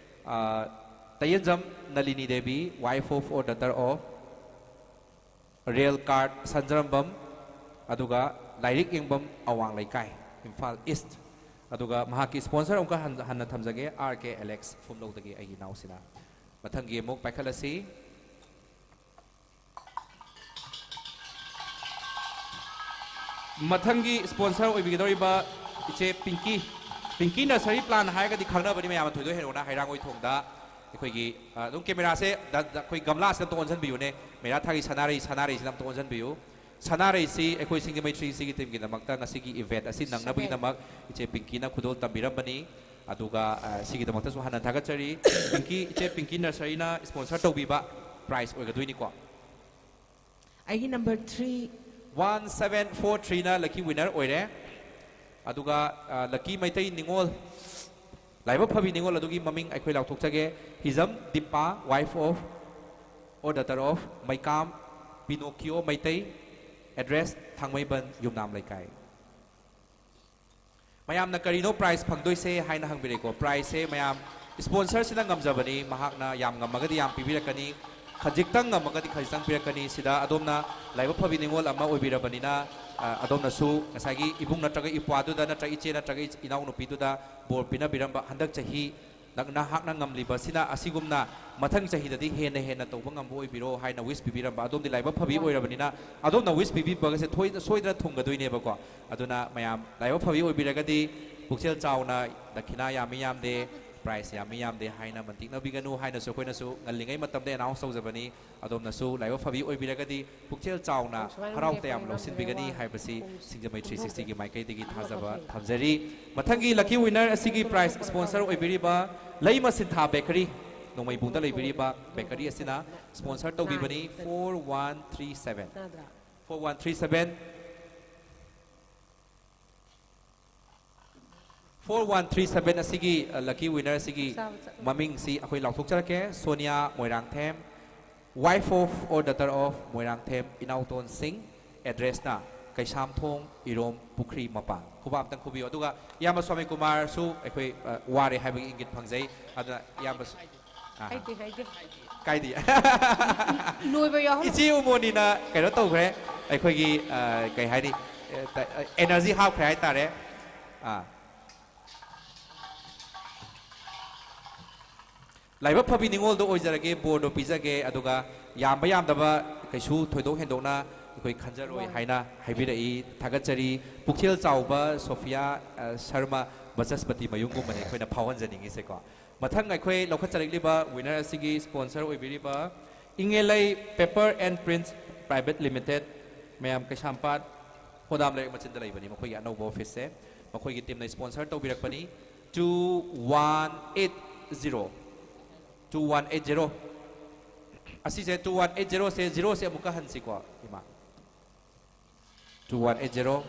ꯑ, Tayenjam Nalini Devi, wife of or daughter of ꯔꯦꯜ ꯀꯥꯔꯠ ꯁꯟꯖꯔꯝꯕꯝ, ꯑꯗꯨꯒ ꯂꯥꯏꯔꯤꯛ ꯌꯦꯡꯐꯝ ꯑꯋꯥꯡ ꯂꯩꯀꯥꯏ, ꯏꯝꯐꯥꯜ ꯏꯁ꯭ꯠ꯫ ꯑꯗꯨꯒ ꯃꯍꯥꯛꯀꯤ sponsor ꯑꯃꯨꯛꯀ ꯍꯟ-, ꯍꯟꯅ ꯊꯝꯖꯒꯦ, R K Alex ꯐꯨꯝꯂꯧꯗꯒꯤ ꯑꯩꯒꯤ ꯏꯅꯥꯎꯁꯤꯅ꯫ ꯃꯊꯪꯒꯤ ꯑꯃꯨꯛ ꯄꯥꯏꯈꯠꯂꯁꯤ꯫ ꯃꯊꯪꯒꯤ sponsor ꯑꯣꯏꯕꯤꯒꯗꯧꯔꯤꯕ ꯏꯆꯦ ꯄꯤꯡꯀꯤ, ꯄꯤꯡꯀꯤ nursery plant ꯍꯥꯏꯔꯒꯗꯤ ꯈꯪꯅꯕꯅꯤ ꯃꯌꯥꯝ, ꯊꯣꯏꯗꯣꯏ ꯍꯦꯔꯣꯅ ꯍꯩꯔꯥꯡꯒꯣꯏ ꯊꯣꯡꯗ꯫ ꯑꯩꯈꯣꯏꯒꯤ, ꯑ, ꯑꯗꯨꯝ cameraꯁꯦ ꯗ-, ꯗ-, ꯑꯩꯈꯣꯏ ꯒꯝꯂꯥꯁꯤꯗ ꯑꯝꯇ ꯑꯣꯟꯁꯤꯟꯕꯤꯌꯨꯅꯦ꯫ ꯃꯦꯔꯥ ꯊꯥꯒꯤ ꯁꯅꯥꯔꯩ, ꯁꯅꯥꯔꯩꯁꯤꯗ ꯑꯝꯇ ꯑꯣꯟꯁꯤꯟꯕꯤꯌꯨ꯫ ꯁꯅꯥꯔꯩꯁꯤ ꯑꯩꯈꯣꯏ ꯁꯤꯡꯖꯃꯩ three sixty teamꯒꯤꯗꯃꯛꯇ ꯉꯁꯤꯒꯤ event ꯑꯁꯤ ꯅꯪꯅꯕꯒꯤꯗꯃꯛ ꯏꯆꯦ ꯄꯤꯡꯀꯤꯅ ꯈꯨꯗꯣꯜ ꯇꯝꯕꯤꯔꯝꯕꯅꯤ꯫ ꯑꯗꯨꯒ, ꯑ, ꯁꯤꯒꯤꯗꯃꯛꯇꯁꯨ ꯍꯟꯅ ꯊꯥꯒꯠꯆꯔꯤ꯫ ꯄꯤꯡꯀꯤ, ꯏꯆꯦ ꯄꯤꯡꯀꯤ nurseryꯅ sponsor ꯇꯧꯕꯤꯕ prize ꯑꯣꯏꯒꯗꯣꯏꯅꯤꯀꯣ꯫ ꯑꯩꯒꯤ number three꯫ One seven four threeꯅ lucky winner ꯑꯣꯏꯔꯦ꯫ ꯑꯗꯨꯒ, ꯑ, lucky ꯃꯩꯇꯩ ꯅꯤꯉꯣꯜ, ꯂꯥꯏꯕꯛ ꯐꯕꯤ ꯅꯤꯉꯣꯜ ꯑꯗꯨꯒꯤ ꯃꯃꯤꯡ ꯑꯩꯈꯣꯏ ꯂꯥꯎꯊꯣꯛꯆꯒꯦ꯫ ꯍꯤꯖꯝ Deepa, wife of or daughter of ꯃꯩꯀꯥꯝ ꯄꯤꯅꯣꯀꯤꯌꯣ Meitei, address ꯊꯥꯡꯃꯩꯕꯟ ꯌꯨꯝꯅꯥꯝ ꯂꯩꯀꯥꯏ꯫ ꯃꯌꯥꯝꯅ ꯀꯔꯤꯅꯣ prize ꯐꯪꯗꯣꯏꯁꯦ ꯍꯥꯏꯅ ꯍꯪꯕꯤꯔꯛꯏꯀꯣ꯫ Prizeꯁꯦ ꯃꯌꯥꯝ, sponsorꯁꯤꯅ ꯉꯝꯖꯕꯅꯤ, ꯃꯍꯥꯛꯅ ꯌꯥꯝ ꯉꯝꯃꯒꯗꯤ ꯌꯥꯝ ꯄꯤꯕꯤꯔꯛꯀꯅꯤ, ꯈꯖꯤꯛꯇꯪ ꯉꯝꯃꯒꯗꯤ ꯈꯖꯤꯛꯇꯪ ꯄꯤꯔꯛꯀꯅꯤ꯫ ꯁꯤꯗ ꯑꯗꯣꯝꯅ ꯂꯥꯏꯕꯛ ꯐꯕꯤ ꯅꯤꯉꯣꯜ ꯑꯃ ꯑꯣꯏꯕꯤꯔꯕꯅꯤꯅ, ꯑ, ꯑꯗꯣꯝꯅꯁꯨ ꯉꯁꯥꯏꯒꯤ ꯏꯕꯨꯡ ꯅꯠꯇ꯭ꯔꯒ ꯏꯄ꯭ꯋꯥꯗꯨꯗ ꯅꯠꯇ꯭ꯔꯒ ꯏꯆꯦ ꯅꯠꯇ꯭ꯔꯒ ꯏꯆ-, ꯏꯅꯥꯎꯅꯨꯄꯤꯗꯨꯗ ꯕꯣꯔ ꯄꯤꯅꯕꯤꯔꯝꯕ, ꯍꯟꯗꯛ ꯆꯍꯤ ꯅ-, ꯅꯍꯥꯛꯅ ꯉꯝꯂꯤꯕꯁꯤꯅ ꯑꯁꯤꯒꯨꯝꯅ ꯃꯊꯪ ꯆꯍꯤꯗꯗꯤ ꯍꯦꯟꯅ ꯍꯦꯟꯅ ꯇꯧꯕ ꯉꯝꯕ ꯑꯣꯏꯕꯤꯔꯣ ꯍꯥꯏꯅ wish ꯄꯤꯕꯤꯔꯝꯕ꯫ ꯑꯗꯣꯝꯗꯤ ꯂꯥꯏꯕꯛ ꯐꯕꯤ ꯑꯣꯏꯔꯕꯅꯤꯅ ꯑꯗꯣꯝꯅ wish ꯄꯤꯕꯤꯕꯒꯁꯦ ꯊꯣꯏ-, ꯁꯣꯏꯗꯅ ꯊꯨꯡꯒꯗꯣꯏꯅꯦꯕꯀꯣ꯫ ꯑꯗꯨꯅ ꯃꯌꯥꯝ ꯂꯥꯏꯕꯛ ꯐꯕꯤ ꯑꯣꯏꯕꯤꯔꯒꯗꯤ ꯄꯨꯛꯆꯦꯜ ꯆꯥꯎꯅ ꯗꯈꯤꯅꯥ ꯌꯥꯝꯃꯤ ꯌꯥꯝꯗꯦ, ꯄ꯭ꯔꯥꯏꯖ ꯌꯥꯝꯃꯤ ꯌꯥꯝꯗꯦ ꯍꯥꯏꯅ ꯃꯟꯇꯤꯛꯅꯕꯤꯒꯅꯨ ꯍꯥꯏꯅꯁꯨ ꯑꯩꯈꯣꯏꯅꯁꯨ ꯉꯜꯂꯤꯉꯩ ꯃꯇꯝꯗ ꯑꯦꯅꯥꯎꯟꯁ ꯇꯧꯖꯕꯅꯤ꯫ ꯑꯗꯣꯝꯅꯁꯨ ꯂꯥꯏꯕꯛ ꯐꯕꯤ ꯑꯣꯏꯕꯤꯔꯒꯗꯤ ꯄꯨꯛꯆꯦꯜ ꯆꯥꯎꯅ ꯍꯔꯥꯎ ꯇꯌꯥꯝ ꯂꯧꯁꯤꯟꯕꯤꯒꯅꯤ ꯍꯥꯏꯕꯁꯤ ꯁꯤꯡꯖꯃꯩ ꯊ꯭ꯔꯤ ꯁꯤꯛꯁꯇꯤꯒꯤ ꯃꯥꯏꯀꯩꯗꯒꯤ ꯊꯥꯖꯕ ꯊꯝꯖꯔꯤ꯫ ꯃꯊꯪꯒꯤ ꯂꯛꯀꯤ ꯋꯤꯅꯔ ꯑꯁꯤꯒꯤ ꯄ꯭ꯔꯥꯏꯖ ꯁ꯭ꯄꯣꯟꯁꯔ ꯑꯣꯏꯕꯤꯔꯤꯕ ꯂꯩꯃ ꯁꯤꯟꯊꯥ ꯕꯦꯀꯔꯤ, ꯅꯣꯡꯃꯩꯕꯨꯡꯗ ꯂꯩꯕꯤꯔꯤꯕ ꯕꯦꯀꯔꯤ ꯑꯁꯤꯅ ꯁ꯭ꯄꯣꯟꯁꯔ ꯇꯧꯕꯤꯕꯅꯤ꯫ Four one three seven, four one three seven. Four one three seven ꯑꯁꯤꯒꯤ ꯂꯛꯀꯤ ꯋꯤꯅꯔ ꯑꯁꯤꯒꯤ ꯃꯃꯤꯡꯁꯤ ꯑꯩꯈꯣꯏ ꯂꯥꯎꯊꯣꯛꯆꯔꯛꯀꯦ꯫ Sonia Moirangthem, wife of or daughter of Moirangthem Inaoton ꯁꯤꯡ, ꯑꯦꯗ꯭ꯔꯦꯁꯅ ꯀꯩꯁꯥꯝꯊꯣꯡ ꯏꯔꯣꯝ ꯄꯨꯈ꯭ꯔꯤ ꯃꯄꯥꯟ꯫ ꯈꯨꯕꯥꯛ ꯑꯝꯇꯪ ꯈꯨꯕꯤꯌꯨ꯫ ꯑꯗꯨꯒ ꯏꯌꯥꯝꯕ ꯁ꯭ꯋꯥꯃꯤ ꯀꯨꯃꯥꯔꯁꯨ ꯑꯩꯈꯣꯏ, ꯑ, ꯋꯥꯔꯦ ꯍꯥꯏꯕꯒꯤ ꯏꯪꯒꯤꯠ ꯐꯪꯖꯩ꯫ ꯑꯗꯨꯅ ꯏꯌꯥꯝꯕꯁꯨ, ꯑꯥ, ꯍꯥꯏꯗꯦ, ꯍꯥꯏꯗꯦ꯫ ꯀꯥꯏꯗꯦ꯫ ꯂꯣꯏꯕ ꯌꯥꯎꯍꯜꯂꯣ꯫ ꯏꯆꯦ ꯎꯃꯣꯅꯤꯅ ꯀꯩꯅꯣ ꯇꯧꯈ꯭ꯔꯦ, ꯑꯩꯈꯣꯏꯒꯤ, ꯑ, ꯀꯩ ꯍꯥꯏꯅꯤ, ꯑꯦꯅꯔꯖꯤ ꯍꯥꯞꯈ꯭ꯔꯦ ꯍꯥꯏꯇꯥꯔꯦ꯫ ꯑꯥ꯫ ꯂꯥꯏꯕꯛ ꯐꯕꯤ ꯅꯤꯉꯣꯜꯗꯣ ꯑꯣꯏꯖꯔꯒꯦ, ꯕꯣꯔꯗꯣ ꯄꯤꯖꯒꯦ, ꯑꯗꯨꯒ ꯌꯥꯝꯕ ꯌꯥꯝꯗꯕ ꯀꯩꯁꯨ ꯊꯣꯏꯗꯣꯛ ꯍꯦꯟꯗꯣꯛꯅ ꯑꯩꯈꯣꯏ ꯈꯟꯖꯔꯣꯏ ꯍꯥꯏꯅ ꯍꯥꯏꯕꯤꯔꯛꯏ꯫ ꯊꯥꯒꯠꯆꯔꯤ꯫ ꯄꯨꯛꯆꯦꯜ ꯆꯥꯎꯕ ꯁꯣꯐꯤꯌꯥ, ꯑ, ꯁꯔꯃ ꯕꯆꯁꯄꯇꯤ ꯃꯌꯨꯝꯒꯨꯝꯕꯅꯤ ꯑꯩꯈꯣꯏꯅ ꯐꯥꯎꯍꯟꯖꯅꯤꯡꯉꯤꯁꯦꯀꯣ꯫ ꯃꯊꯪ ꯑꯩꯈꯣꯏ ꯂꯧꯈꯠꯆꯔꯛꯂꯤꯕ ꯋꯤꯅꯔ ꯑꯁꯤꯒꯤ sponsor ꯑꯣꯏꯕꯤꯔꯤꯕ ꯏꯪꯉꯦꯂꯩ Paper and Prints Private Limited, ꯃꯌꯥꯝ ꯀꯩꯁꯥꯝꯄꯥꯠ ꯍꯣꯗꯥꯝ ꯂꯩꯔꯛ ꯃꯆꯤꯟꯗ ꯂꯩꯕꯅꯤ ꯃꯈꯣꯏꯒꯤ ꯑꯅꯧꯕ ꯑꯣꯐꯤꯁꯁꯦ꯫ ꯃꯈꯣꯏꯒꯤ ꯇꯤꯝꯅ ꯁ꯭ꯄꯣꯟꯁꯔ ꯇꯧꯕꯤꯔꯛꯄꯅꯤ꯫ Two one eight zero. Two one eight zero. ꯑꯁꯤꯁꯦ ꯇꯨ ꯋꯥꯟ ꯑꯩꯠ ꯖꯤꯔꯣꯁꯦ, ꯖꯤꯔꯣꯁꯦ ꯑꯃꯨꯛꯀ ꯍꯟꯁꯤꯀꯣ, ꯏꯃꯥ꯫ Two one eight zero.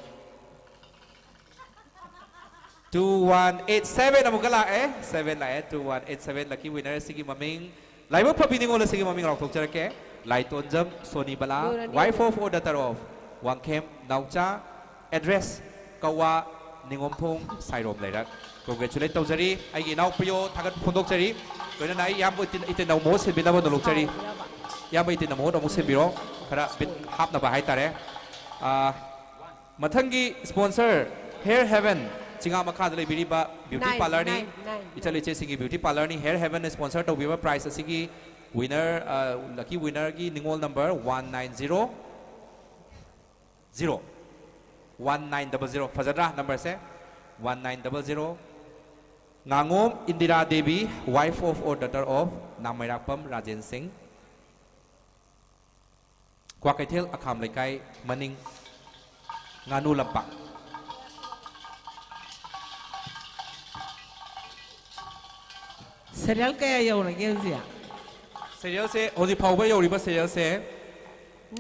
Two one eight seven ꯑꯃꯨꯛꯀ ꯂꯥꯛꯑꯦ꯫ ꯁꯕꯦꯟ ꯂꯥꯛꯑꯦ꯫ Two one eight seven lucky winner ꯑꯁꯤꯒꯤ ꯃꯃꯤꯡ, ꯂꯥꯏꯕꯛ ꯐꯕꯤ ꯅꯤꯉꯣꯜ ꯑꯁꯤꯒꯤ ꯃꯃꯤꯡ ꯂꯥꯎꯊꯣꯛꯆꯔꯛꯀꯦ꯫ ꯂꯥꯏꯇꯣꯟꯖꯝ ꯁꯣꯅꯤꯕꯂꯥ, ꯂꯣꯏꯔꯅꯤ꯫ Wife of or daughter of Wangkhem Naocha, address Kakwa Ningomthong Sairom ꯂꯩꯔꯛ꯫ ꯀꯣꯡꯒ꯭ꯔꯦꯆꯨꯂꯦꯠ ꯇꯧꯖꯔꯤ꯫ ꯑꯩꯒꯤ ꯏꯅꯥꯎꯄꯤꯌꯣ ꯊꯥꯒꯠ ꯐꯣꯡꯗꯣꯛꯆꯔꯤ꯫ ꯂꯣꯏꯅꯅ ꯑꯩ ꯏꯌꯥꯝꯕ ꯏꯇꯤꯟ, ꯏꯇꯤꯟꯅ ꯃꯍꯨꯠ ꯁꯤꯟꯕꯤꯅꯕ ꯅꯣꯂꯣꯛꯆꯔꯤ꯫ ꯏꯌꯥꯝꯕ ꯏꯇꯤꯟꯅ ꯃꯍꯨꯠ ꯑꯃꯨꯛ ꯁꯤꯟꯕꯤꯔꯣ꯫ ꯈꯔ ꯕꯤꯠ ꯍꯥꯞꯅꯕ ꯍꯥꯏꯇꯥꯔꯦ꯫ ꯑꯥ, ꯃꯊꯪꯒꯤ ꯁ꯭ꯄꯣꯟꯁꯔ, Hair Heaven, ꯆꯤꯉꯥ ꯃꯈꯥꯗ ꯂꯩꯕꯤꯔꯤꯕ ꯕ꯭ꯌꯨꯇꯤ ꯅꯥꯏꯟ, ꯄꯥꯔꯂꯔꯅꯤ꯫ Nine, nine. ꯏꯆꯜ ꯏꯆꯦꯁꯤꯡꯒꯤ ꯕ꯭ꯌꯨꯇꯤ ꯄꯥꯔꯂꯔꯅꯤ꯫ Hair Heavenꯅ ꯁ꯭ꯄꯣꯟꯁꯔ ꯇꯧꯕꯤꯕ ꯄ꯭ꯔꯥꯏꯖ ꯑꯁꯤꯒꯤ ꯋꯤꯅꯔ, ꯑ, ꯂꯛꯀꯤ ꯋꯤꯅꯔꯒꯤ ꯅꯤꯉꯣꯜ number one nine zero zero. One nine double zero. ꯐꯖꯗ꯭ꯔꯥ ꯅꯝꯕꯔꯁꯦ? One nine double zero. ꯉꯥꯉꯣꯝ Indira Devi, wife of or daughter of Nameirakpam Rajen Singh, Kwakeithel ꯑꯈꯥꯝ ꯂꯩꯀꯥꯏ ꯃꯅꯤꯡ, ꯉꯥꯅꯨ ꯂꯝꯄꯥꯛ꯫ ꯁꯦꯔꯤꯌꯦꯜ ꯀꯌꯥ ꯌꯧꯔꯒꯦ ꯍꯧꯖꯤꯛ? ꯁꯦꯔꯤꯌꯦꯜꯁꯦ, ꯍꯧꯖꯤꯛ ꯐꯥꯎꯕ ꯌꯧꯔꯤꯕ ꯁꯦꯔꯤꯌꯦꯜꯁꯦ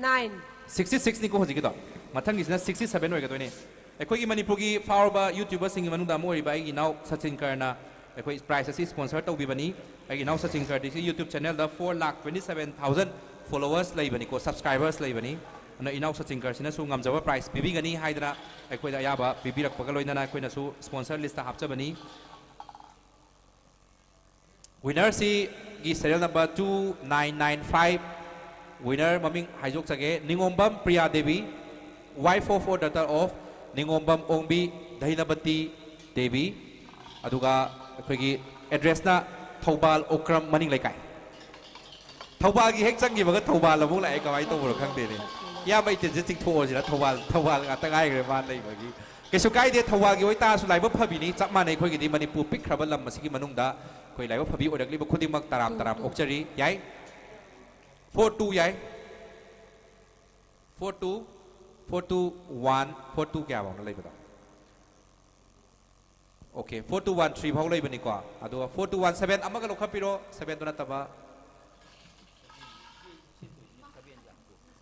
Nine. ꯁꯤꯛꯁꯇꯤ ꯁꯤꯛꯁꯅꯤꯀꯣ ꯍꯧꯖꯤꯛꯀꯤꯗꯣ꯫ ꯃꯊꯪꯒꯤꯁꯤꯅ ꯁꯤꯛꯁꯇꯤ ꯁꯚꯦꯟ ꯑꯣꯏꯒꯗꯣꯏꯅꯦ꯫ ꯑꯩꯈꯣꯏꯒꯤ ꯃꯅꯤꯄꯨꯔꯒꯤ ꯐꯥꯎꯔꯕ YouTuberꯁꯤꯡꯒꯤ ꯃꯅꯨꯡꯗ ꯑꯃ ꯑꯣꯏꯔꯤꯕ ꯑꯩꯒꯤ ꯏꯅꯥꯎ ꯁꯆꯤꯟ ꯀꯔꯅ ꯑꯩꯈꯣꯏ prize ꯑꯁꯤ sponsor ꯇꯧꯕꯤꯕꯅꯤ꯫ ꯑꯩꯒꯤ ꯏꯅꯥꯎ ꯁꯆꯤꯟ ꯀꯔꯗꯤ ꯁꯤ YouTube channelꯗ four lakh twenty seven thousand followers ꯂꯩꯕꯅꯤꯀꯣ, subscribers ꯂꯩꯕꯅꯤ꯫ ꯑꯗꯨꯅ ꯏꯅꯥꯎ ꯁꯆꯤꯟ ꯀꯔꯁꯤꯅꯁꯨ ꯉꯝꯖꯕ prize ꯄꯤꯕꯤꯒꯅꯤ ꯍꯥꯏꯗꯅ ꯑꯩꯈꯣꯏꯗ ꯑꯌꯥꯕ ꯄꯤꯕꯤꯔꯛꯄꯒ ꯂꯣꯏꯅꯅ ꯑꯩꯈꯣꯏꯅꯁꯨ sponsor listꯇ ꯍꯥꯞꯆꯕꯅꯤ꯫ Winnerꯁꯤꯒꯤ serial number two nine nine five꯫ Winner ꯃꯃꯤꯡ ꯍꯥꯏꯗꯣꯛꯆꯒꯦ, ꯅꯤꯉꯣꯝꯕꯝ Priya Devi, wife of or daughter of ꯅꯤꯉꯣꯝꯕꯝ ꯑꯣꯡꯕꯤ ꯙꯩꯅꯕꯇꯤ ꯗꯦꯕꯤ꯫ ꯑꯗꯨꯒ ꯑꯩꯈꯣꯏꯒꯤ addressꯅ ꯊꯧꯕꯥꯜ ꯑꯣꯀ꯭ꯔꯝ ꯃꯅꯤꯡ ꯂꯩꯀꯥꯏ꯫ ꯊꯧꯕꯥꯜꯒꯤ ꯍꯦꯛ ꯆꯪꯈꯤꯕꯒ ꯊꯧꯕꯥꯜ ꯑꯃꯨꯛ ꯂꯥꯛꯑꯦ, ꯀꯃꯥꯏꯅ ꯇꯧꯕꯅꯣ ꯈꯪꯗꯦꯅꯦ꯫ ꯏꯌꯥꯝꯕ, ꯏꯇꯤꯟꯁꯦ ꯆꯤꯡꯊꯣꯛꯑꯁꯤꯔ? ꯊꯧꯕꯥꯜ, ꯊꯧꯕꯥꯜ ꯉꯥꯛꯇ ꯉꯥꯏꯈ꯭ꯔꯦ ꯃꯥ ꯂꯩꯕꯒꯤ꯫ ꯀꯩꯁꯨ ꯀꯥꯏꯗꯦ, ꯊꯧꯕꯥꯜꯒꯤ ꯑꯣꯏꯇꯥꯔꯁꯨ ꯂꯥꯏꯕꯛ ꯐꯕꯤꯅꯤ, ꯆꯞ ꯃꯥꯟꯅꯩ꯫ ꯑꯩꯈꯣꯏꯒꯤꯗꯤ ꯃꯅꯤꯄꯨꯔ ꯄꯤꯛꯈ꯭ꯔꯕ ꯂꯝ ꯑꯁꯤꯒꯤ ꯃꯅꯨꯡꯗ ꯑꯩꯈꯣꯏ ꯂꯥꯏꯕꯛ ꯐꯕꯤ ꯑꯣꯏꯔꯛꯂꯤꯕ ꯈꯨꯗꯤꯡꯃꯛ ꯇꯔꯥꯝ ꯇꯔꯥꯝ ꯑꯣꯛꯆꯔꯤ꯫ ꯌꯥꯏ꯫ Four two ꯌꯥꯏ꯫ Four two, four two one, four two ꯀꯌꯥ ꯐꯥꯎꯅ ꯂꯩꯕꯗꯣ? Okay, four two one three ꯐꯥꯎ ꯂꯩꯕꯅꯤꯀꯣ꯫ ꯑꯗꯨꯒ four two one seven ꯑꯃꯒ ꯂꯧꯈꯠꯄꯤꯔꯣ, sevenꯗꯨ ꯅꯠꯇꯕ꯫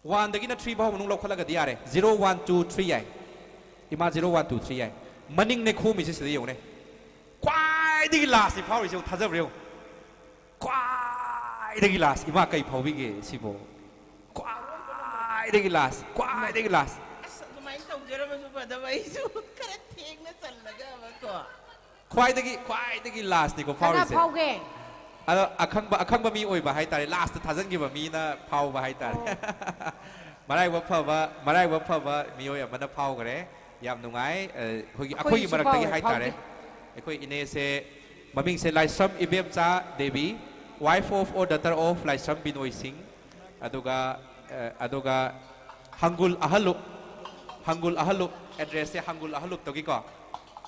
Oneꯗꯒꯤꯅ three ꯐꯥꯎ ꯃꯅꯨꯡ ꯂꯧꯈꯠꯂꯒꯗꯤ ꯌꯥꯔꯦ꯫ Zero one two three ꯌꯥꯏ꯫ ꯏꯃꯥ, zero one two three ꯌꯥꯏ꯫ ꯃꯅꯤꯡꯅꯦ ꯈꯣꯝꯃꯤꯁꯦ, ꯁꯤꯗ ꯌꯦꯡꯉꯨꯅꯦ꯫ ꯈ꯭ꯋꯥꯏꯗꯒꯤ lastꯅꯤ ꯐꯥꯎꯔꯤꯁꯦ, ꯌꯦꯡꯉꯨ, ꯊꯥꯖꯕ꯭ꯔꯥ ꯌꯦꯡꯉꯨ꯫ ꯈ꯭ꯋꯥꯏꯗꯒꯤ last, ꯏꯃꯥ, ꯀꯩ ꯐꯥꯎꯕꯤꯒꯦ ꯁꯤꯕꯣ? ꯈ꯭ꯋꯥꯏꯗꯒꯤ last, ꯈ꯭ꯋꯥꯏꯗꯒꯤ last꯫ ꯑꯁ, ꯑꯗꯨꯃꯥꯏꯅ ꯇꯧꯖꯔꯝꯃꯁꯨ ꯐꯗꯕ, ꯑꯩꯁꯨ ꯈꯔ ꯊꯦꯡꯅ ꯆꯜꯂꯒꯕꯀꯣ꯫ ꯈ꯭ꯋꯥꯏꯗꯒꯤ, ꯈ꯭ꯋꯥꯏꯗꯒꯤ lastꯅꯤꯀꯣ ꯀꯅꯥ ꯐꯥꯎꯔꯤꯁꯦ꯫ ꯐꯥꯎꯒꯦ? ꯑꯗꯣ ꯑꯈꯪꯕ, ꯑꯈꯪꯕ ꯃꯤ ꯑꯣꯏꯕ ꯍꯥꯏꯇꯥꯔꯦ, lastꯇ ꯊꯥꯖꯤꯟꯈꯤꯕ ꯃꯤꯅ ꯐꯥꯎꯕ ꯍꯥꯏꯇꯥꯔꯦ꯫ ꯃꯔꯥꯏꯕꯛ ꯐꯕ, ꯃꯔꯥꯏꯕꯛ ꯐꯕ ꯃꯤꯑꯣꯏ ꯑꯃꯅ ꯐꯥꯎꯈ꯭ꯔꯦ꯫ ꯌꯥꯝ ꯅꯨꯡꯉꯥꯏ꯫ ꯑ, ꯑꯩꯈꯣꯏꯒꯤ, ꯑꯩꯈꯣꯏꯒꯤ ꯑꯩꯈꯣꯏꯁꯨ ꯃꯔꯛꯇꯒꯤ ꯐꯥꯎꯋꯦ, ꯍꯥꯏꯇꯥꯔꯦ꯫ ꯐꯥꯎꯗꯦ꯫ ꯑꯩꯈꯣꯏ ꯏꯅꯦꯁꯦ, ꯃꯃꯤꯡꯁꯦ ꯂꯥꯏꯁ꯭ꯔꯝ ꯏꯕꯦꯝꯆꯥ Devi, wife of or daughter of ꯂꯥꯏꯁ꯭ꯔꯝ ꯕꯤꯅꯣꯏ ꯁꯤꯡ꯫ ꯑꯗꯨꯒ, ꯑ, ꯑꯗꯨꯒ ꯍꯪꯒꯨꯜ ꯑꯍꯜꯂꯨꯞ, ꯍꯪꯒꯨꯜ ꯑꯍꯜꯂꯨꯞ, addressꯁꯦ ꯍꯪꯒꯨꯜ ꯑꯍꯜꯂꯨꯞꯇꯒꯤꯀꯣ꯫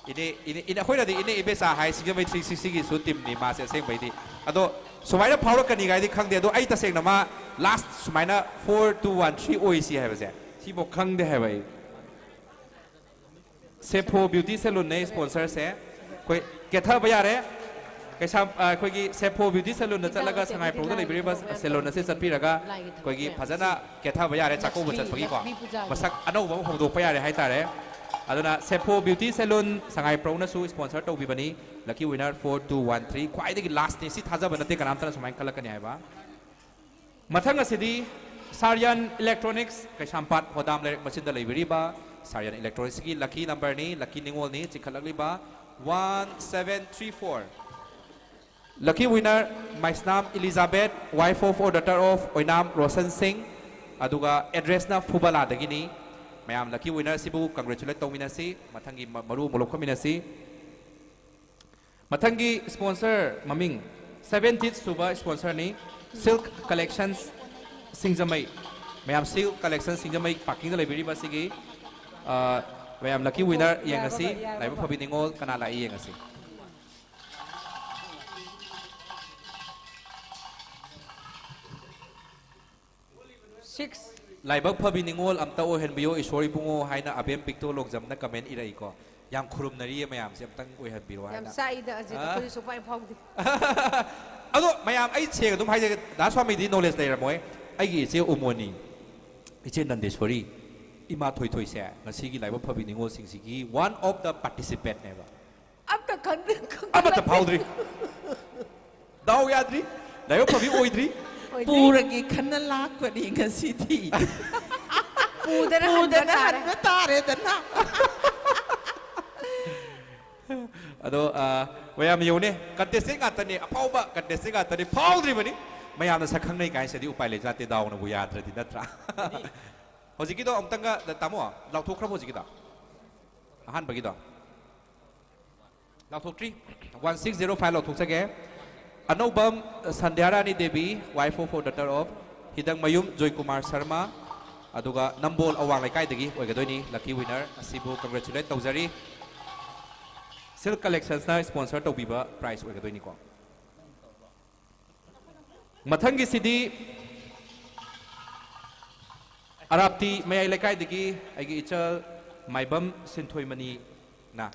ꯏꯅꯦ ꯏꯅꯦ ꯏꯅꯦ ꯑꯩꯈꯣꯏꯅꯗꯤ ꯏꯅꯦ ꯏꯕꯦꯆꯥ ꯍꯥꯏ ꯁꯤꯡꯖꯃꯩ ꯊ꯭ꯔꯤ ꯁꯤꯛꯁꯇꯤꯒꯤꯁꯨ ꯇꯤꯝꯅꯤ ꯃꯥꯁꯦ ꯑꯁꯦꯡꯕꯩꯗꯤ꯫ ꯑꯗꯣ ꯁꯨꯃꯥꯏꯅ ꯐꯥꯎꯔꯛꯀꯅꯤ ꯀꯥꯏꯗꯤ ꯈꯪꯗꯦ꯫ ꯑꯗꯣ ꯑꯩ ꯇꯁꯦꯡꯅ ꯃꯥ ꯂꯥꯁ ꯁꯨꯃꯥꯏꯅ ꯐꯣꯔ ꯇꯨ ꯋꯥꯟ ꯊ꯭ꯔꯤ ꯑꯣꯏꯁꯤ ꯍꯥꯏꯕꯁꯦ ꯁꯤꯐꯥꯎ ꯈꯪꯗꯦ ꯍꯥꯏꯕ ꯑꯩ꯫ ꯁꯦꯐꯣ ꯕ꯭ꯌꯨꯇꯤ ꯁꯦꯂꯨꯟꯅꯦ ꯁ꯭ꯄꯣꯟꯁꯔꯁꯦ꯫ ꯑꯩꯈꯣꯏ ꯀꯦꯊꯕ ꯌꯥꯔꯦ꯫ ꯀꯩꯁꯥꯝ ꯑ, ꯑꯩꯈꯣꯏꯒꯤ ꯁꯦꯐꯣ ꯕ꯭ꯌꯨꯇꯤ ꯁꯦꯂꯨꯟꯗ ꯆꯠꯂꯒ ꯁꯉꯥꯏꯄ꯭ꯔꯧꯗ ꯂꯩꯕꯤꯔꯤꯕ ꯁꯦꯂꯨꯟ ꯑꯁꯤ ꯆꯠꯄꯤꯔꯒ ꯑꯩꯈꯣꯏꯒꯤ ꯐꯖꯅ ꯀꯦꯊꯕ ꯌꯥꯔꯦ꯫ ꯆꯥꯛꯀꯧꯕ ꯆꯠꯄꯒꯤꯀꯣ ꯃꯁꯛ ꯑꯅꯧꯕ ꯑꯃ ꯍꯧꯗꯣꯛꯄ ꯌꯥꯔꯦ ꯍꯥꯏꯇꯥꯔꯦ꯫ ꯑꯗꯨꯅ ꯁꯦꯐꯣ ꯕ꯭ꯌꯨꯇꯤ ꯁꯦꯂꯨꯟ ꯁꯉꯥꯏꯄ꯭ꯔꯧꯅꯁꯨ ꯁ꯭ꯄꯣꯟꯁꯔ ꯇꯧꯕꯤꯕꯅꯤ꯫ Lucky winner four two one three. ꯈ꯭ꯋꯥꯏꯗꯒꯤ ꯂꯥꯁꯅꯤ꯫ ꯁꯤ ꯊꯥꯖꯕ ꯅꯠꯇꯦ ꯀꯅꯥꯝꯇꯅ ꯁꯨꯃꯥꯏꯅ ꯈꯜꯂꯛꯀꯅꯤ ꯍꯥꯏꯕ꯫ ꯃꯊꯪ ꯑꯁꯤꯗꯤ ꯁꯥꯔꯌꯟ ꯏꯂꯦꯛꯇ꯭ꯔꯣꯅꯤꯛꯁ ꯀꯩꯁꯥꯝꯄꯥꯠ ꯍꯣꯗꯥꯝ ꯂꯩꯔꯛ ꯃꯆꯤꯟꯗ ꯂꯩꯕꯤꯔꯤꯕ ꯁꯥꯔꯌꯟ ꯏꯂꯦꯛꯇ꯭ꯔꯣꯅꯤꯛꯁꯀꯤ ꯂꯛꯀꯤ ꯅꯝꯕꯔꯅꯤ꯫ ꯂꯛꯀꯤ ꯅꯤꯉꯣꯜꯅꯤ ꯆꯤꯡꯈꯠꯂꯛꯂꯤꯕ one seven three four. Lucky winner Maisnam Elizabeth, wife of or daughter of Oinam Roshan Singh, ꯑꯗꯨꯒ ꯑꯦꯗ꯭ꯔꯦꯁꯅ ꯐꯨꯕꯂꯥꯗꯒꯤꯅꯤ꯫ ꯃꯌꯥꯝ ꯂꯛꯀꯤ ꯋꯤꯅꯔ ꯑꯁꯤꯕꯨ ꯀꯪꯒ꯭ꯔꯦꯆꯨꯂꯦꯠ ꯇꯧꯃꯤꯟꯅꯁꯤ꯫ ꯃꯊꯪꯒꯤ ꯃ- ꯃꯔꯨ ꯑꯃꯨꯛ ꯂꯧꯈꯠꯃꯤꯟꯅꯁꯤ꯫ ꯃꯊꯪꯒꯤ ꯁ꯭ꯄꯣꯟꯁꯔ ꯃꯃꯤꯡ ꯁꯚꯦꯟꯇꯤꯟ ꯁꯨꯕ ꯁ꯭ꯄꯣꯟꯁꯔꯅꯤ, ꯁꯤꯜꯛ ꯀꯂꯦꯛꯁꯟꯁ ꯁꯤꯡꯖꯃꯩ꯫ ꯃꯌꯥꯝ ꯁꯤꯜꯛ ꯀꯂꯦꯛꯁꯟꯁ ꯁꯤꯡꯖꯃꯩ ꯄꯥꯔꯀꯤꯡꯗ ꯂꯩꯕꯤꯔꯤꯕ ꯑꯁꯤꯒꯤ ꯑ, ꯃꯌꯥꯝ ꯂꯛꯀꯤ ꯋꯤꯅꯔ ꯌꯦꯡꯉꯁꯤ꯫ ꯂꯥꯏꯕꯛ ꯐꯕꯤ ꯅꯤꯉꯣꯜ ꯀꯅꯥ ꯂꯥꯛꯏ ꯌꯦꯡꯉꯁꯤ꯫ ꯁꯤꯛꯁ꯫ ꯂꯥꯏꯕꯛ ꯐꯕꯤ ꯅꯤꯉꯣꯜ ꯑꯝꯇ ꯑꯣꯏꯍꯟꯕꯤꯌꯣ ꯏꯁꯣꯔ ꯏꯕꯨꯡꯉꯣ ꯍꯥꯏꯅ ꯑꯕꯦꯝ ꯕꯤꯛꯇꯣ ꯂꯣꯡꯖꯝꯅ ꯀꯃꯦꯟ ꯏꯔꯛꯏꯀꯣ꯫ ꯌꯥꯝ ꯈꯨꯔꯨꯝꯅꯔꯤꯌꯦ ꯃꯌꯥꯝꯁꯦ ꯑꯝꯇꯪ ꯑꯣꯏꯍꯟꯕꯤꯔꯣ ꯌꯥꯝ ꯍꯥꯏꯅ꯫ ꯆꯥꯛꯏꯗ ꯑꯖꯤꯠ ꯑ? ꯑꯩꯈꯣꯏꯁꯨ ꯁꯨꯡꯄꯥꯏ ꯐꯥꯎꯗꯦ꯫ ꯑꯗꯣ ꯃꯌꯥꯝ ꯑꯩ ꯁꯦꯡꯅ ꯑꯗꯨꯝ ꯍꯥꯏꯖꯒꯦ ꯗꯥ ꯁ꯭ꯋꯥꯃꯤꯗꯤ ꯅꯣꯂꯦꯖ ꯂꯩꯔꯝꯃꯣꯏ꯫ ꯑꯩꯒꯤ ꯏꯆꯦ ꯎꯃꯣꯅꯤ, ꯏꯆꯦ ꯅꯟꯗꯦꯁꯣꯔꯤ, ꯏꯃꯥ ꯊꯣꯏꯊꯣꯏꯁꯦ ꯉꯁꯤꯒꯤ ꯂꯥꯏꯕꯛ ꯐꯕꯤ ꯅꯤꯉꯣꯜꯁꯤꯡꯁꯤꯒꯤ one of the participantꯅꯦꯕ꯫ ꯑꯝꯇ ꯈꯟ ꯑꯃꯠꯇ ꯐꯥꯎꯗ꯭ꯔꯤ꯫ ꯗꯥꯎ ꯌꯥꯗ꯭ꯔꯤ꯫ ꯂꯥꯏꯕꯛ ꯐꯕꯤ ꯑꯣꯏꯗ꯭ꯔꯤ꯫ ꯑꯣꯏꯗ꯭ꯔꯤ꯫ ꯄꯨꯔꯒꯦ ꯈꯟꯅ ꯂꯥꯛꯄꯅꯤ ꯉꯁꯤꯗꯤ꯫ ꯄꯨꯗꯅ ꯍꯟꯕ ꯄꯨꯗꯅ ꯇꯥꯔꯦ꯫ ꯍꯟꯕ ꯇꯥꯔꯦꯗꯅ꯫ ꯑꯗꯣ ꯑ, ꯃꯌꯥꯝ ꯌꯦꯡꯉꯨꯅꯦ, ꯀꯟꯇꯦꯁꯇꯦꯟ ꯉꯥꯛꯇꯅꯤ, ꯑꯐꯥꯎꯕ ꯀꯟꯇꯦꯁꯇꯦꯟ ꯉꯥꯛꯇꯅꯤ, ꯐꯥꯎꯗ꯭ꯔꯤꯕꯅꯤ꯫ ꯃꯌꯥꯝꯅ ꯁꯛ ꯈꯪꯅꯩ ꯀꯥꯏꯁꯤꯗꯤ ꯎꯄꯥꯏ ꯂꯩꯖꯥꯠꯇꯦ, ꯗꯥꯎꯅꯕꯨ ꯌꯥꯗ꯭ꯔꯗꯤ ꯅꯠꯇ꯭ꯔꯥ? ꯍꯧꯖꯤꯛꯀꯤꯗꯣ ꯑꯃꯨꯛꯇꯪꯒ ꯇꯥꯃꯣ, ꯂꯥꯎꯊꯣꯛꯈ꯭ꯔꯕ ꯍꯧꯖꯤꯛꯀꯤꯗꯣ? ꯑꯍꯥꯟꯕꯒꯤꯗꯣ ꯂꯥꯎꯊꯣꯛꯇ꯭ꯔꯤ꯫ ꯋꯥꯟ ꯁꯤꯛꯁ ꯖꯦꯔꯣ ꯐꯥꯏꯚ ꯂꯥꯎꯊꯣꯛꯆꯒꯦ꯫ Anoubam Sandhyarani Devi, wife of or daughter of Hidangmayum Joykumar Sharma, ꯑꯗꯨꯒ ꯅꯝꯕꯣꯜ ꯑꯋꯥꯡ ꯂꯩꯀꯥꯏꯗꯒꯤ ꯑꯣꯏꯒꯗꯣꯏꯅꯤ꯫ ꯂꯛꯀꯤ ꯋꯤꯅꯔ ꯑꯁꯤꯕꯨ ꯀꯪꯒ꯭ꯔꯦꯆꯨꯂꯦꯠ ꯇꯧꯖꯔꯤ꯫ Silk Collectionsꯅ sponsor ꯇꯧꯕꯤꯕ prize ꯑꯣꯏꯒꯗꯣꯏꯅꯤꯀꯣ꯫ ꯃꯊꯪꯒꯤꯁꯤꯗꯤ ꯑꯔꯥꯞꯇꯤ ꯃꯌꯥꯏ ꯂꯩꯀꯥꯏꯗꯒꯤ ꯑꯩꯒꯤ ꯏꯆꯜ ꯃꯥꯏꯕꯝ ꯁꯤꯟꯊꯣꯏꯃꯅꯤꯅ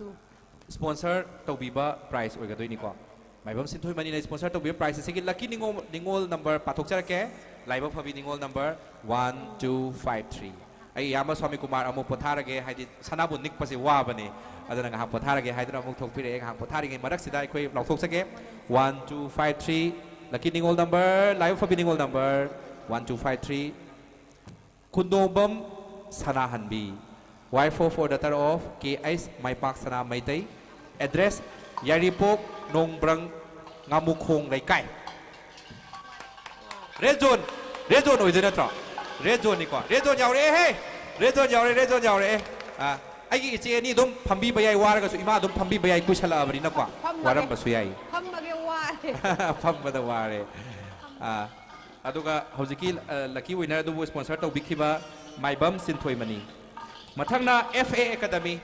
sponsor ꯇꯧꯕꯤꯕ prize ꯑꯣꯏꯒꯗꯣꯏꯅꯤꯀꯣ꯫ ꯃꯥꯏꯕꯝ ꯁꯤꯟꯊꯣꯏꯃꯅꯤꯅ sponsor ꯇꯧꯕꯤꯕ prize ꯑꯁꯤꯒꯤ lucky ꯅꯤꯉꯣꯜ, ꯅꯤꯉꯣꯜ number ꯄꯥꯊꯣꯛꯆꯔꯛꯀꯦ꯫ ꯂꯥꯏꯕꯛ ꯐꯕꯤ ꯅꯤꯉꯣꯜ number one two five three꯫ ꯑꯩ ꯏꯌꯥꯝꯕ ꯁ꯭ꯋꯥꯃꯤ ꯀꯨꯃꯥꯔ ꯑꯃꯨꯛ ꯄꯣꯊꯥꯔꯒꯦ, ꯍꯥꯏꯗꯤ ꯁꯅꯥꯕꯨ ꯅꯤꯛꯄꯁꯦ ꯋꯥꯕꯅꯦ, ꯑꯗꯨꯅ ꯉꯥꯏꯍꯥꯛ ꯄꯣꯊꯥꯔꯒꯦ ꯍꯥꯏꯗꯨꯅ ꯑꯃꯨꯛ ꯊꯣꯛꯄꯤꯔꯛꯑꯦ꯫ ꯉꯥꯏꯍꯥꯛ ꯄꯣꯊꯥꯔꯤꯉꯩ ꯃꯔꯛꯁꯤꯗ ꯑꯩꯈꯣꯏ ꯂꯥꯎꯊꯣꯛꯆꯒꯦ꯫ One two five three꯫ Lucky ꯅꯤꯉꯣꯜ number, ꯂꯥꯏꯕꯛ ꯐꯕꯤ ꯅꯤꯉꯣꯜ number one two five three꯫ ꯈꯨꯟꯗꯣꯡꯕꯝ ꯁꯅꯥꯍꯟꯕꯤ, wife of or daughter of K H ꯃꯥꯏꯄꯥꯛ ꯁꯅꯥ ꯃꯩꯇꯩ, address ꯌꯥꯏꯔꯤꯄꯣꯛ ꯅꯣꯡꯕ꯭ꯔꯪ ꯉꯥꯃꯨꯈꯣꯡ ꯂꯩꯀꯥꯏ꯫ Red zone, red zone ꯑꯣꯏꯗꯣꯏ ꯅꯠꯇ꯭ꯔꯣ? Red zoneꯅꯤꯀꯣ꯫ Red zone ꯌꯥꯎꯔꯛꯑꯦꯍꯦ꯫ Red zone ꯌꯥꯎꯔꯦ, red zone ꯌꯥꯎꯔꯛꯑꯦ꯫ ꯑꯥ, ꯑꯩꯒꯤ ꯏꯆꯦ ꯑꯅꯤ ꯑꯗꯨꯝ ꯐꯝꯕꯤꯕ ꯌꯥꯏ, ꯋꯥꯔꯒꯁꯨ ꯏꯃꯥ ꯑꯗꯨꯝ ꯐꯝꯕꯤꯕ ꯌꯥꯏ, ꯀꯨꯏꯁꯜꯂꯛꯑꯕꯅꯤꯅꯀꯣ꯫ ꯐꯝꯃꯒꯦ꯫ ꯋꯥꯔꯝꯕꯁꯨ ꯌꯥꯏ꯫ ꯐꯝꯃꯒꯦ, ꯋꯥꯔꯦ꯫ ꯐꯝꯕꯗ ꯋꯥꯔꯦ꯫ ꯑꯥ, ꯑꯗꯨꯒ ꯍꯧꯖꯤꯛꯀꯤ, ꯑ, lucky winner ꯑꯗꯨꯕꯨ sponsor ꯇꯧꯕꯤꯈꯤꯕ Maibam ꯁꯤꯟꯊꯣꯏꯃꯅꯤ꯫ ꯃꯊꯪꯅ F A Academy꯫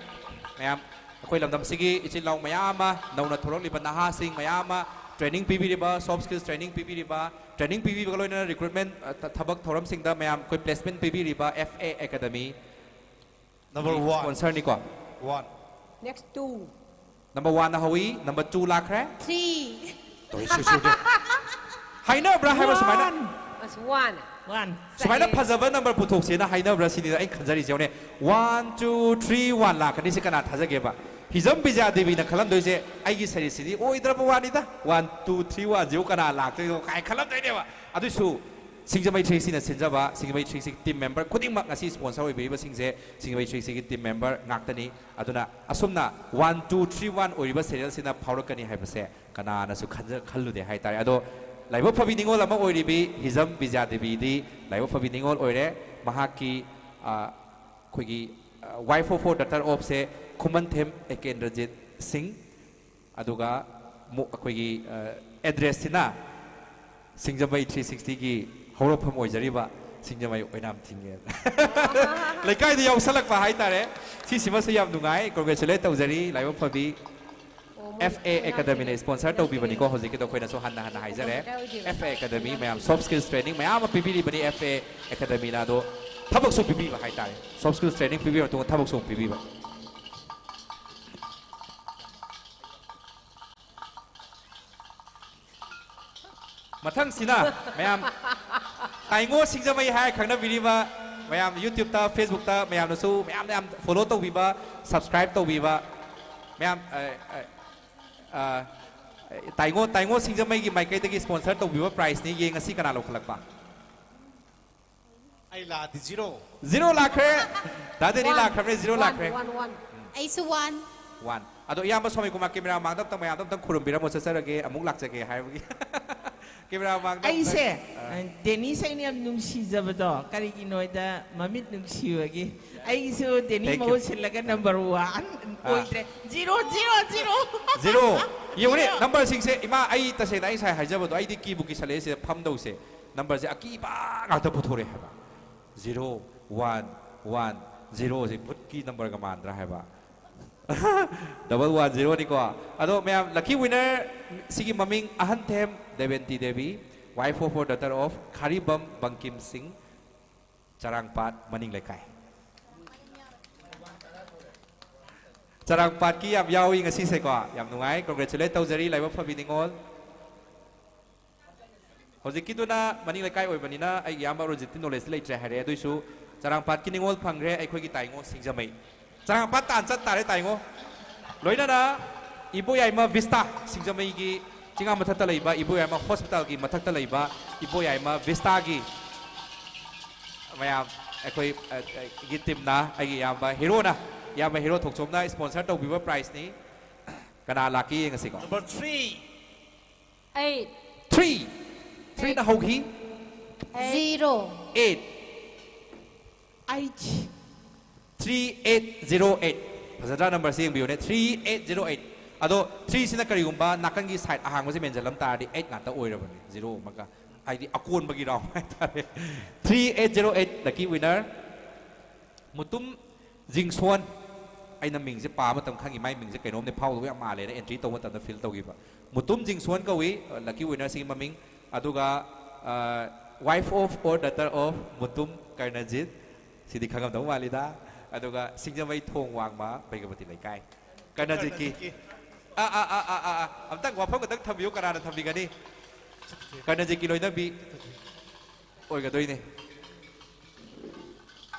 ꯃꯌꯥꯝ, ꯑꯩꯈꯣꯏ ꯂꯝꯗꯝꯁꯤꯒꯤ ꯏꯆꯤꯜ ꯏꯅꯥꯎ ꯃꯌꯥꯝ ꯑꯃ, ꯅꯧꯅ ꯊꯣꯔꯛꯂꯤꯕ ꯅꯍꯥꯁꯤꯡ ꯃꯌꯥꯝ ꯑꯃ training ꯄꯤꯕꯤꯔꯤꯕ, soft skills training ꯄꯤꯕꯤꯔꯤꯕ, training ꯄꯤꯕꯤꯕꯒ ꯂꯣꯏꯅꯅ recruitment, ꯑ, ꯊ-, ꯊꯕꯛ ꯊꯧꯔꯝꯁꯤꯡꯗ ꯃꯌꯥꯝ ꯑꯩꯈꯣꯏ placement ꯄꯤꯕꯤꯔꯤꯕ F A Academy꯫ Number one. Sponsorꯅꯤꯀꯣ꯫ One. Next two. Number oneꯅ ꯍꯧꯏ, number two ꯂꯥꯛꯈ꯭ꯔꯦ꯫ Three. ꯇꯧꯏ, ꯁꯨ, ꯁꯨ, ꯁꯨ꯫ ꯍꯥꯏꯅꯕ꯭ꯔꯥ ꯍꯥꯏꯕ ꯁꯨꯃꯥꯏꯅ? One. ꯑꯁ, one. One. ꯁꯨꯃꯥꯏꯅ ꯆꯠꯂꯦ꯫ ꯐꯖꯕ number ꯄꯨꯊꯣꯛꯁꯦꯅ ꯍꯥꯏꯅꯕ꯭ꯔꯥ ꯁꯤꯅꯤꯗ ꯑꯩ ꯈꯟꯖꯔꯤꯁꯦ꯫ ꯌꯦꯡꯉꯨꯅꯦ, one, two, three, one ꯂꯥꯛꯀꯅꯤ꯫ ꯁꯤ ꯀꯅꯥ ꯊꯥꯖꯒꯦꯕ? ꯍꯤꯖꯝ ꯕꯤꯖ꯭ꯌꯥꯗꯦꯕꯤꯅ ꯈꯜꯂꯝꯗꯣꯏꯁꯦ ꯑꯩꯒꯤ ꯁꯔꯤꯁꯤꯗꯤ ꯑꯣꯏꯗ꯭ꯔꯕ ꯋꯥꯅꯤꯗ꯫ One, two, three, oneꯁꯤꯕꯨ ꯀꯅꯥ ꯂꯥꯛꯇꯣꯏꯅꯣ ꯀꯥꯏ ꯈꯜꯂꯝꯗꯣꯏꯅꯦꯕ꯫ ꯑꯗꯨꯏꯁꯨ ꯁꯤꯡꯖꯃꯩ three sixtyꯅ ꯁꯤꯟꯖꯕ, ꯁꯤꯡꯖꯃꯩ three sixty team member ꯈꯨꯗꯤꯡꯃꯛ ꯉꯁꯤ sponsor ꯑꯣꯏꯕꯤꯔꯤꯕꯁꯤꯡꯁꯦ ꯁꯤꯡꯖꯃꯩ three sixtyꯒꯤ team member ꯉꯥꯛꯇꯅꯤ꯫ ꯑꯗꯨꯅ ꯑꯁꯨꯝꯅ one, two, three, one ꯑꯣꯏꯔꯤꯕ serialꯁꯤꯅ ꯐꯥꯎꯔꯛꯀꯅꯤ ꯍꯥꯏꯕꯁꯦ ꯀꯅꯥꯅꯁꯨ ꯈꯟꯖ-, ꯈꯜꯂꯨꯗꯦ ꯍꯥꯏꯇꯥꯔꯦ꯫ ꯑꯗꯣ ꯂꯥꯏꯕꯛ ꯐꯕꯤ ꯅꯤꯉꯣꯜ ꯑꯃ ꯑꯣꯏꯔꯤꯕꯤ ꯍꯤꯖꯝ ꯕꯤꯖ꯭ꯌꯥꯗꯦꯕꯤꯗꯤ ꯂꯥꯏꯕꯛ ꯐꯕꯤ ꯅꯤꯉꯣꯜ ꯑꯣꯏꯔꯦ꯫ ꯃꯍꯥꯛꯀꯤ, ꯑ, ꯑꯩꯈꯣꯏꯒꯤ, ꯑ, wife of or daughter ofꯁꯦ ꯈꯨꯃꯟꯊꯦꯝ ꯑꯦꯀꯦꯟꯗ꯭ꯔꯖꯤꯠ ꯁꯤꯡ꯫ ꯑꯗꯨꯒ ꯃꯨ-, ꯑꯩꯈꯣꯏꯒꯤ, ꯑ, addressꯁꯤꯅ ꯁꯤꯡꯖꯃꯩ three sixtyꯒꯤ ꯍꯧꯔꯛꯐꯝ ꯑꯣꯏꯖꯔꯤꯕ ꯁꯤꯡꯖꯃꯩ ꯑꯣꯏꯅꯥꯝ ꯊꯤꯡꯉꯦꯜ ꯂꯩꯀꯥꯏꯗ ꯌꯥꯎꯁꯜꯂꯛꯄ ꯍꯥꯏꯇꯥꯔꯦ꯫ ꯁꯤꯁꯤꯃꯁꯨ ꯌꯥꯝ ꯅꯨꯡꯉꯥꯏ, congratulate ꯇꯧꯖꯔꯤ ꯂꯥꯏꯕꯛ ꯐꯕꯤ꯫ F A Academyꯅ sponsor ꯇꯧꯕꯤꯕꯅꯤꯀꯣ꯫ ꯍꯧꯖꯤꯛꯀꯤꯗꯣ ꯑꯩꯈꯣꯏꯅꯁꯨ ꯍꯟꯅ ꯍꯟꯅ ꯍꯥꯏꯖꯔꯦ꯫ F A Academy ꯃꯌꯥꯝ soft skills training ꯃꯌꯥꯝ ꯑꯃ ꯄꯤꯕꯤꯔꯤꯕꯅꯤ꯫ F A Academyꯅ ꯑꯗꯣ ꯊꯕꯛꯁꯨ ꯄꯤꯕꯤꯕ ꯍꯥꯏꯇꯥꯔꯦ꯫ Soft skills training ꯄꯤꯕꯤꯔ ꯃꯇꯨꯡꯗ ꯊꯕꯛꯁꯨ ꯑꯃꯨꯛ ꯄꯤꯕꯤꯕ꯫ ꯃꯊꯪꯁꯤꯅ ꯃꯌꯥꯝ ꯇꯥꯏꯉꯣ ꯁꯤꯡꯖꯃꯩ ꯍꯥꯏꯔ ꯈꯪꯅꯕꯤꯔꯤꯕ ꯃꯌꯥꯝ YouTubeꯇ, Facebookꯇ ꯃꯌꯥꯝꯅꯁꯨ ꯃꯌꯥꯝ ꯃꯌꯥꯝ follow ꯇꯧꯕꯤꯕ, subscribe ꯇꯧꯕꯤꯕ ꯃꯌꯥꯝ, ꯑ, ꯑ, ꯑ, ꯇꯥꯏꯉꯣ, ꯇꯥꯏꯉꯣ ꯁꯤꯡꯖꯃꯩꯒꯤ ꯃꯥꯏꯀꯩꯗꯒꯤ sponsor ꯇꯧꯕꯤꯕ prizeꯅꯤ꯫ ꯌꯦꯡꯉꯁꯤ ꯀꯅꯥ ꯂꯧꯈꯠꯂꯛꯄ꯫ ꯑꯩ ꯂꯥꯛꯑꯗꯤ zero꯫ Zero ꯂꯥꯛꯈ꯭ꯔꯦ꯫ ꯗꯥ ꯗꯦꯅꯤ ꯂꯥꯛꯈ꯭ꯔꯕꯅꯦ, zero ꯂꯥꯛꯈ꯭ꯔꯦ꯫ One, one, one. ꯑꯩꯁꯨ one꯫ One꯫ ꯑꯗꯣ ꯏꯌꯥꯝꯕ ꯁ꯭ꯋꯥꯃꯤ ꯀꯨꯃꯥꯔ camera ꯃꯥꯡꯗ ꯑꯝꯇꯪ, ꯃꯌꯥꯝꯗ ꯑꯝꯇꯪ ꯈꯨꯔꯨꯝꯕꯤꯔꯝꯃꯣ, ꯆꯠꯆꯔꯒꯦ, ꯑꯃꯨꯛ ꯂꯥꯛꯆꯒꯦ ꯍꯥꯏꯕꯒꯤ꯫ Camera ꯃꯥꯡꯗ ꯑꯝꯇꯪ꯫ ꯑꯩꯁꯦ, ꯑ꯫ ꯗꯦꯅꯤꯁ ꯑꯩꯅ ꯌꯥꯝ ꯅꯨꯡꯁꯤꯖꯕꯗꯣ ꯀꯔꯤꯒꯤꯅꯣ ꯍꯥꯏꯗ ꯃꯃꯤꯠ ꯅꯨꯡꯁꯤꯕꯒꯤ꯫ ꯑꯩꯁꯨ ꯗꯦꯅꯤ Thank you꯫ ꯃꯍꯨꯠ ꯁꯤꯜꯂꯒ number one ꯑꯥ꯫ ꯑꯣꯏꯗ꯭ꯔꯦ꯫ Zero, zero, zero꯫ Zero꯫ ꯌꯦꯡꯉꯨꯅꯦ, zero꯫ Numberꯁꯤꯡꯁꯦ, ꯏꯃꯥ, ꯑꯩ ꯇꯁꯦꯡꯅ ꯑꯩ ꯉꯁꯥꯏ ꯍꯥꯏꯖꯕꯗꯣ, ꯑꯩꯗꯤ ꯀꯤꯕꯨ ꯀꯤꯁꯜꯂꯛꯑꯦ ꯁꯤꯗ ꯐꯝꯗꯧꯁꯦ꯫ Numberꯁꯦ ꯑꯀꯤꯕ ꯉꯥꯛꯇ ꯄꯨꯊꯣꯔꯛꯑꯦ ꯍꯥꯏꯕ꯫ Zero, one, one, zeroꯁꯦ ꯚꯨꯠꯀꯤ numberꯒ ꯃꯥꯟꯗ꯭ꯔꯥ ꯍꯥꯏꯕ꯫ Double one zeroꯅꯤꯀꯣ꯫ ꯑꯗꯣ ꯃꯌꯥꯝ, lucky winner ꯁꯤꯒꯤ ꯃꯃꯤꯡ ꯑꯍꯟꯊꯦꯝ ꯗꯦꯕꯦꯟꯇꯤ Devi, wife of or daughter of ꯈꯥꯔꯤꯕꯝ Bangkim ꯁꯤꯡ, ꯆꯔꯥꯡꯄꯥꯠ ꯃꯅꯤꯡ ꯂꯩꯀꯥꯏ꯫ ꯆꯔꯥꯡꯄꯥꯠꯀꯤ ꯌꯥꯝ ꯌꯥꯎꯏ ꯉꯁꯤꯁꯦꯀꯣ, ꯌꯥꯝ ꯅꯨꯡꯉꯥꯏ, congratulate ꯇꯧꯖꯔꯤ ꯂꯥꯏꯕꯛ ꯐꯕꯤ ꯅꯤꯉꯣꯜ꯫ ꯍꯧꯖꯤꯛꯀꯤꯗꯨꯅ ꯃꯅꯤꯡ ꯂꯩꯀꯥꯏ ꯑꯣꯏꯕꯅꯤꯅ ꯑꯩꯒꯤ ꯏꯌꯥꯝꯕ ꯔꯣꯖꯤꯠꯇꯤ knowledge ꯂꯩꯇ꯭ꯔꯦ ꯍꯥꯏꯔꯦ, ꯑꯗꯨꯏꯁꯨ ꯆꯔꯥꯡꯄꯥꯠꯀꯤ ꯅꯤꯉꯣꯜ ꯐꯪꯈ꯭ꯔꯦ, ꯑꯩꯈꯣꯏꯒꯤ ꯇꯥꯏꯉꯣ ꯁꯤꯡꯖꯃꯩ꯫ ꯆꯔꯥꯡꯄꯥꯠ ꯇꯥꯟ ꯆꯠ ꯇꯥꯔꯦ ꯇꯥꯏꯉꯣ꯫ ꯂꯣꯏꯅꯅ ꯏꯕꯣꯌꯥꯏꯃ vista, ꯁꯤꯡꯖꯃꯩꯒꯤ ꯆꯤꯡꯉꯥ ꯃꯊꯛꯇ ꯂꯩꯕ ꯏꯕꯣꯌꯥꯏꯃ hospitalꯒꯤ ꯃꯊꯛꯇ ꯂꯩꯕ ꯏꯕꯣꯌꯥꯏꯃ vistaꯒꯤ ꯃꯌꯥꯝ ꯑꯩꯈꯣꯏ, ꯑ, ꯑ, ꯒꯤ teamꯅ, ꯑꯩꯒꯤ ꯏꯌꯥꯝꯕ heroꯅ, ꯏꯌꯥꯝꯕ hero ꯊꯣꯛꯆꯣꯝꯅ sponsor ꯇꯧꯕꯤꯕ prizeꯅꯤ꯫ ꯀꯅꯥ ꯂꯥꯛꯀꯦ ꯌꯦꯡꯉꯁꯤꯀꯣ꯫ Number three꯫ Eight꯫ Three꯫ Threeꯅ ꯍꯧꯈꯤ꯫ Zero꯫ Eight꯫ Eight꯫ Three eight zero eight꯫ ꯐꯖꯗ꯭ꯔꯥ numberꯁꯦ ꯌꯦꯡꯕꯤꯌꯨꯅꯦ, three eight zero eight꯫ ꯑꯗꯣ threeꯁꯤꯅ ꯀꯔꯤꯒꯨꯝꯕ ꯅꯥꯀꯟꯒꯤ side ꯑꯍꯥꯡꯕꯁꯦ ꯃꯦꯟꯁꯤꯜꯂꯝ ꯇꯥꯔꯗꯤ eight ꯉꯥꯛꯇ ꯑꯣꯏꯔꯕꯅꯦ, zero ꯑꯃꯒ꯫ ꯍꯥꯏꯗꯤ ꯑꯀꯣꯟꯕꯒꯤ round ꯍꯥꯏꯇꯥꯔꯦ꯫ Three eight zero eight lucky winner꯫ Mutum ꯖꯤꯡꯁꯣꯟ꯫ ꯑꯩꯅ ꯃꯤꯡꯁꯦ ꯄꯥꯕ ꯃꯇꯝ ꯈꯪꯉꯤ, ꯃꯥꯏ ꯃꯤꯡꯁꯦ ꯀꯩꯅꯣꯝꯗꯤ ꯐꯥꯎꯗꯧꯕ ꯌꯥꯝ ꯃꯥꯜꯂꯦꯅ entry ꯇꯧꯕ ꯃꯇꯝꯗ feel ꯇꯧꯈꯤꯕ꯫ ꯃꯨꯇꯨꯝ ꯖꯤꯡꯁꯣꯟ ꯀꯧꯏ, lucky winner ꯁꯤꯒꯤ ꯃꯃꯤꯡ꯫ ꯑꯗꯨꯒ, ꯑ, wife of or daughter of Mutum ꯀꯔꯅꯖꯤꯠ꯫ ꯁꯤꯗꯤ ꯈꯪꯉꯝꯗꯧ ꯃꯥꯜꯂꯤꯗ꯫ ꯑꯗꯨꯒ ꯁꯤꯡꯖꯃꯩ ꯊꯣꯡ ꯋꯥꯡꯃ ꯕꯩꯒꯕꯇꯤ ꯂꯩꯀꯥꯏ꯫ ꯀꯔꯅꯖꯤꯠꯀꯤ꯫ ꯑꯥ, ꯑꯥ, ꯑꯥ, ꯑꯥ, ꯑꯥ, ꯑꯥ꯫ ꯑꯝꯇꯪ ꯋꯥꯐꯝ ꯈꯛꯇꯪ ꯊꯝꯕꯤꯌꯨ, ꯀꯅꯥꯅ ꯊꯝꯕꯤꯒꯅꯤ? ꯀꯔꯅꯖꯤꯠꯀꯤ ꯂꯣꯏꯅꯕꯤ ꯑꯣꯏꯒꯗꯣꯏꯅꯦ꯫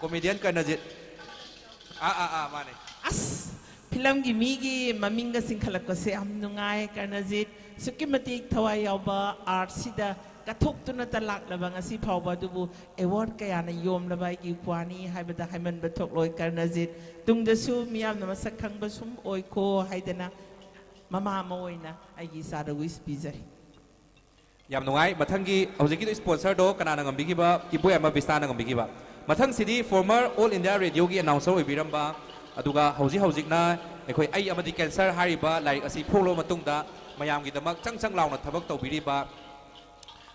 Comedian ꯀꯔꯅꯖꯤꯠ꯫ ꯑꯥ, ꯑꯥ, ꯑꯥ, ꯃꯥꯅꯦ꯫ ꯑꯁ, ꯐꯤꯂꯝꯒꯤ ꯃꯤꯒꯤ ꯃꯃꯤꯡꯒ ꯆꯤꯡꯈꯠꯂꯛꯄꯁꯦ ꯌꯥꯝ ꯅꯨꯡꯉꯥꯏ꯫ ꯀꯔꯅꯖꯤꯠ, ꯑꯁꯨꯛꯀꯤ ꯃꯇꯤꯛ ꯊꯋꯥꯏ ꯌꯥꯎꯕ, artꯁꯤꯗ ꯀꯠꯊꯣꯛꯇꯨꯅꯇ ꯂꯥꯛꯂꯕ ꯉꯁꯤ ꯐꯥꯎꯕ, ꯑꯗꯨꯕꯨ award ꯀꯌꯥꯅ ꯌꯣꯝꯂꯕ ꯑꯩꯒꯤ ꯏꯄ꯭ꯋꯥꯅꯤ ꯍꯥꯏꯕꯗ ꯍꯥꯏꯃꯟꯕ ꯊꯣꯛꯂꯣꯏ꯫ ꯀꯔꯅꯖꯤꯠ, ꯇꯨꯡꯗꯁꯨ ꯃꯤꯌꯥꯝꯅ ꯃꯁꯛ ꯈꯪꯕ ꯁꯨꯝ ꯑꯣꯏꯈꯣ ꯍꯥꯏꯗꯅ ꯃꯃꯥ ꯑꯃ ꯑꯣꯏꯅ ꯑꯩꯒꯤ ꯏꯆꯥꯗ wish ꯄꯤꯖꯔꯤ꯫ ꯌꯥꯝ ꯅꯨꯡꯉꯥꯏ꯫ ꯃꯊꯪꯒꯤ ꯍꯧꯖꯤꯛꯀꯤꯗꯣ sponsorꯗꯣ ꯀꯅꯥꯅ ꯉꯝꯕꯤꯈꯤꯕ? ꯏꯕꯣꯌꯥꯏꯃ ꯕꯤꯁꯇꯥꯅ ꯉꯝꯕꯤꯈꯤꯕ꯫ ꯃꯊꯪꯁꯤꯗꯤ former All India Radioꯒꯤ announcer ꯑꯣꯏꯕꯤꯔꯝꯕ, ꯑꯗꯨꯒ ꯍꯧꯖꯤꯛ ꯍꯧꯖꯤꯛꯅ ꯑꯩꯈꯣꯏ ꯑꯩ ꯑꯃꯗꯤ cancer ꯍꯥꯏꯔꯤꯕ ꯂꯥꯏꯔꯤꯛ ꯑꯁꯤ ꯐꯣꯡꯂꯕ ꯃꯇꯨꯡꯗ ꯃꯌꯥꯝꯒꯤꯗꯃꯛ ꯆꯪ ꯆꯪ ꯂꯥꯎꯅ ꯊꯕꯛ ꯇꯧꯕꯤꯔꯤꯕ,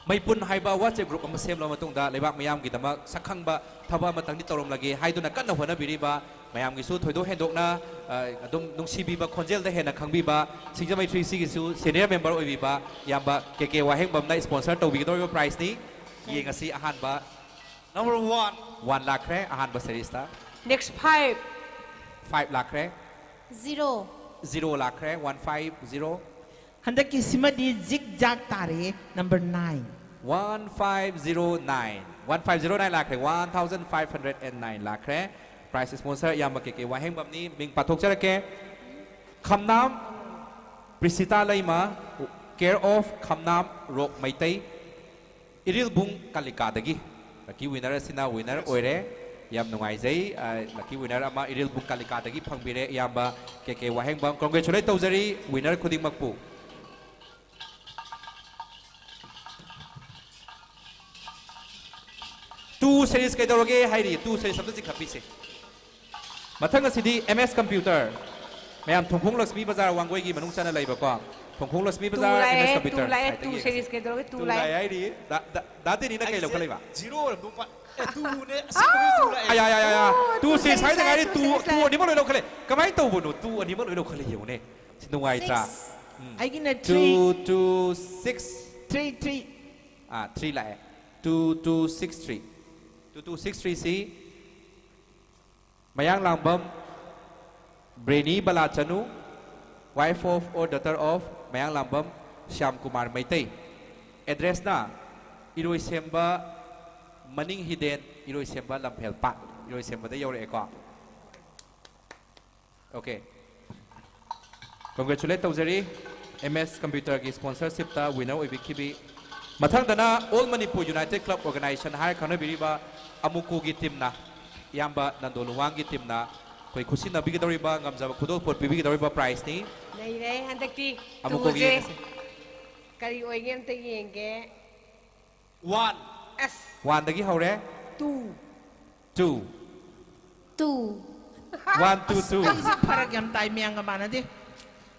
ꯃꯩꯄꯨꯟ ꯍꯥꯏꯕ WhatsApp group ꯑꯃ ꯁꯦꯝꯂꯕ ꯃꯇꯨꯡꯗ ꯂꯩꯕꯥꯛ ꯃꯤꯌꯥꯝꯒꯤꯗꯃꯛ ꯁꯛꯈꯪꯕ ꯊꯕꯛ ꯑꯃꯇꯪꯗꯤ ꯇꯧꯔꯝꯂꯒꯦ ꯍꯥꯏꯗꯨꯅ ꯀꯟꯅ ꯍꯣꯠꯅꯕꯤꯔꯤꯕ, ꯃꯌꯥꯝꯒꯤꯁꯨ ꯊꯣꯏꯗꯣꯛ ꯍꯦꯟꯗꯣꯛꯅ, ꯑ, ꯑꯗꯨꯝ ꯅꯨꯡꯁꯤꯕꯤꯕ ꯈꯣꯟꯖꯦꯜꯗ ꯍꯦꯟꯅ ꯈꯪꯕꯤꯕ, ꯁꯤꯡꯖꯃꯩ three Cꯒꯤꯁꯨ senior member ꯑꯣꯏꯕꯤꯕ ꯏꯌꯥꯝꯕ ꯀꯦ ꯀꯦ ꯋꯥꯍꯦꯡꯕꯝꯅ sponsor ꯇꯧꯕꯤꯒꯗꯧꯔꯤꯕ prizeꯅꯤ꯫ ꯌꯦꯡꯉꯁꯤ ꯑꯍꯥꯟꯕ꯫ Number one꯫ One ꯂꯥꯛꯈ꯭ꯔꯦ ꯑꯍꯥꯟꯕ seriesꯇ꯫ Next five꯫ Five ꯂꯥꯛꯈ꯭ꯔꯦ꯫ Zero꯫ Zero ꯂꯥꯛꯈ꯭ꯔꯦ, one five zero꯫ ꯍꯟꯗꯛꯀꯤ ꯁꯤꯃꯗꯤ zigzag ꯇꯥꯔꯦ, number nine꯫ One five zero nine꯫ One five zero nine ꯂꯥꯛꯈ꯭ꯔꯦ, one thousand five hundred and nine ꯂꯥꯛꯈ꯭ꯔꯦ꯫ Prize sponsor ꯏꯌꯥꯝꯕ ꯀꯦ ꯀꯦ ꯋꯥꯍꯦꯡꯕꯝꯅꯤ, ꯃꯤꯡ ꯄꯥꯊꯣꯛꯆꯔꯛꯀꯦ꯫ ꯈꯝꯅꯥꯝ ꯄ꯭ꯔꯤꯁꯤꯇꯥ ꯂꯩꯃ, care of ꯈꯝꯅꯥꯝ ꯔꯣꯛ ꯃꯩꯇꯩ, ꯏꯔꯤꯜꯕꯨꯡ ꯀꯥꯂꯤꯀꯥꯗꯒꯤ꯫ Lucky winner ꯑꯁꯤꯅ winner ꯑꯣꯏꯔꯦ꯫ ꯌꯥꯝ ꯅꯨꯡꯉꯥꯏꯖꯩ꯫ ꯑ, lucky winner ꯑꯃ ꯏꯔꯤꯜꯕꯨꯡ ꯀꯥꯂꯤꯀꯥꯗꯒꯤ ꯐꯪꯕꯤꯔꯦ ꯏꯌꯥꯝꯕ ꯀꯦ ꯀꯦ ꯋꯥꯍꯦꯡꯕꯝ꯫ Congratulate ꯇꯧꯖꯔꯤ winner ꯈꯨꯗꯤꯡꯃꯛꯄꯨ꯫ Two series ꯀꯩꯗꯧꯔꯒꯦ ꯍꯥꯏꯔꯤ? Two series ꯑꯝꯇ ꯆꯤꯡꯈꯠꯄꯤꯁꯦ꯫ ꯃꯊꯪ ꯑꯁꯤꯗꯤ M S Computer, ꯃꯌꯥꯝ ꯊꯣꯡꯈꯣꯡ ꯂꯛꯁꯃꯤ ꯕꯖꯥꯔ ꯋꯥꯡꯒꯣꯏꯒꯤ ꯃꯅꯨꯡ ꯆꯟꯅ ꯂꯩꯕꯀꯣ꯫ ꯊꯣꯡꯈꯣꯡ ꯂꯛꯁꯃꯤ ꯇꯨ ꯕꯖꯥꯔ ꯑꯦꯝ ꯑꯦꯁ ꯂꯥꯛꯑꯦ ꯇꯨ ꯀꯝꯄ꯭ꯌꯨꯇꯔ ꯂꯥꯛꯑꯦ ꯁꯥꯏꯠꯇꯒꯤ ꯇꯨ ꯌꯦꯡꯉꯁꯤ꯫ ꯁꯦꯔꯤꯁ ꯀꯩꯗꯧꯔꯒꯦ ꯇꯨ ꯇꯨ ꯂꯥꯛꯑꯦ꯫ ꯂꯥꯛꯑꯦ ꯍꯥꯏꯔꯤ꯫ ꯗꯥ- ꯗꯥ- ꯗꯥ ꯗꯦꯅꯤꯅ ꯀꯩ ꯂꯧꯈꯠꯂꯛꯏꯕ? ꯖꯤꯔꯣ ꯑꯣꯏꯔꯝꯗꯧ ꯃꯥ ꯑꯦ ꯇꯨꯅꯦ ꯑꯁꯦꯡꯕꯒꯤ ꯇꯨ ꯂꯥꯛꯑꯦ꯫ ꯑꯌꯥ ꯑꯌꯥ ꯑꯌꯥ ꯇꯨ ꯇꯨ ꯁꯦꯔꯤꯁ ꯁꯦꯔꯤꯁ ꯍꯥꯏꯗꯉꯥꯏꯔꯤ ꯂꯥꯛꯑꯦ, ꯇꯨ ꯁꯦꯔꯤꯁ ꯇꯨ ꯂꯥꯛꯑꯦ꯫ ꯑꯅꯤꯃꯛ ꯂꯣꯏ ꯂꯧꯈꯠꯂꯦ꯫ ꯀꯃꯥꯏꯅ ꯇꯧꯕꯅꯣ? ꯇꯨ ꯑꯅꯤꯃꯛ ꯂꯣꯏ ꯂꯧꯈꯠꯂꯦ ꯌꯦꯡꯉꯨꯅꯦ꯫ ꯁꯤ ꯅꯨꯡꯉꯥꯏꯇ꯭ꯔꯥ? Six. ꯎꯝ꯫ ꯑꯩꯒꯤꯅ two three. Two six. Three three. ꯑꯥ ꯊ꯭ꯔꯤ ꯂꯥꯛꯑꯦ꯫ Two two six three. Two two six ꯊ꯭ꯔꯤꯁꯤ Mayanglambam Breni Balachanu, wife of or daughter of Mayanglambam Shyam Kumar Meitei. ꯑꯦꯗ꯭ꯔꯦꯁꯅ ꯏꯔꯣꯏꯁꯦꯝꯕ ꯃꯅꯤꯡ ꯍꯤꯗꯦꯟ, ꯏꯔꯣꯏꯁꯦꯝꯕ ꯂꯝꯐꯦꯜ ꯄꯥꯠ, ꯏꯔꯣꯏꯁꯦꯝꯕꯗ ꯌꯧꯔꯛꯑꯦꯀꯣ꯫ ꯑꯣꯀꯦ꯫ ꯀꯣꯡꯒ꯭ꯔꯦꯆꯨꯂꯦꯠ ꯇꯧꯖꯔꯤ ꯑꯦꯝ ꯑꯦꯁ ꯀꯝꯄ꯭ꯌꯨꯇꯔꯒꯤ ꯁ꯭ꯄꯣꯟꯁꯔꯁꯤꯞꯇ ꯋꯤꯟꯅꯔ ꯑꯣꯏꯕꯤꯈꯤꯕꯤ꯫ ꯃꯊꯪꯗꯅ all Manipur united club organisation ꯍꯥꯏꯔ ꯈꯪꯅꯕꯤꯔꯤꯕ ꯑꯃꯨꯀꯣꯒꯤ ꯇꯤꯝꯅ, ꯏꯌꯥꯝꯕ ꯅꯟꯗꯣ ꯂꯨꯋꯥꯡꯒꯤ ꯇꯤꯝꯅ ꯑꯩꯈꯣꯏ ꯈꯨꯠꯁꯤꯟꯅꯕꯤꯒꯗꯧꯔꯤꯕ, ꯉꯝꯖꯕ ꯈꯨꯗꯣꯜꯄꯣꯠ ꯄꯤꯕꯤꯒꯗꯧꯔꯤꯕ ꯄ꯭ꯔꯥꯏꯖꯅꯤ꯫ ꯂꯩꯔꯦ ꯍꯟꯗꯛꯇꯤ ꯑꯃꯨꯀꯣꯒꯤ ꯇꯨꯁꯦ ꯌꯦꯡꯉꯁꯤ꯫ ꯀꯔꯤ ꯑꯣꯏꯒꯦ ꯑꯝꯇ ꯌꯦꯡꯒꯦ꯫ ꯋꯥꯟ꯫ ꯑꯁ ꯋꯥꯟꯗꯒꯤ ꯍꯧꯔꯦ꯫ Two. Two. Two. One two two. ꯑꯩꯁꯦ ꯐꯔꯛ ꯌꯥꯝ ꯇꯥꯏ, ꯃꯌꯥꯝꯒ ꯃꯥꯟꯅꯗꯦ꯫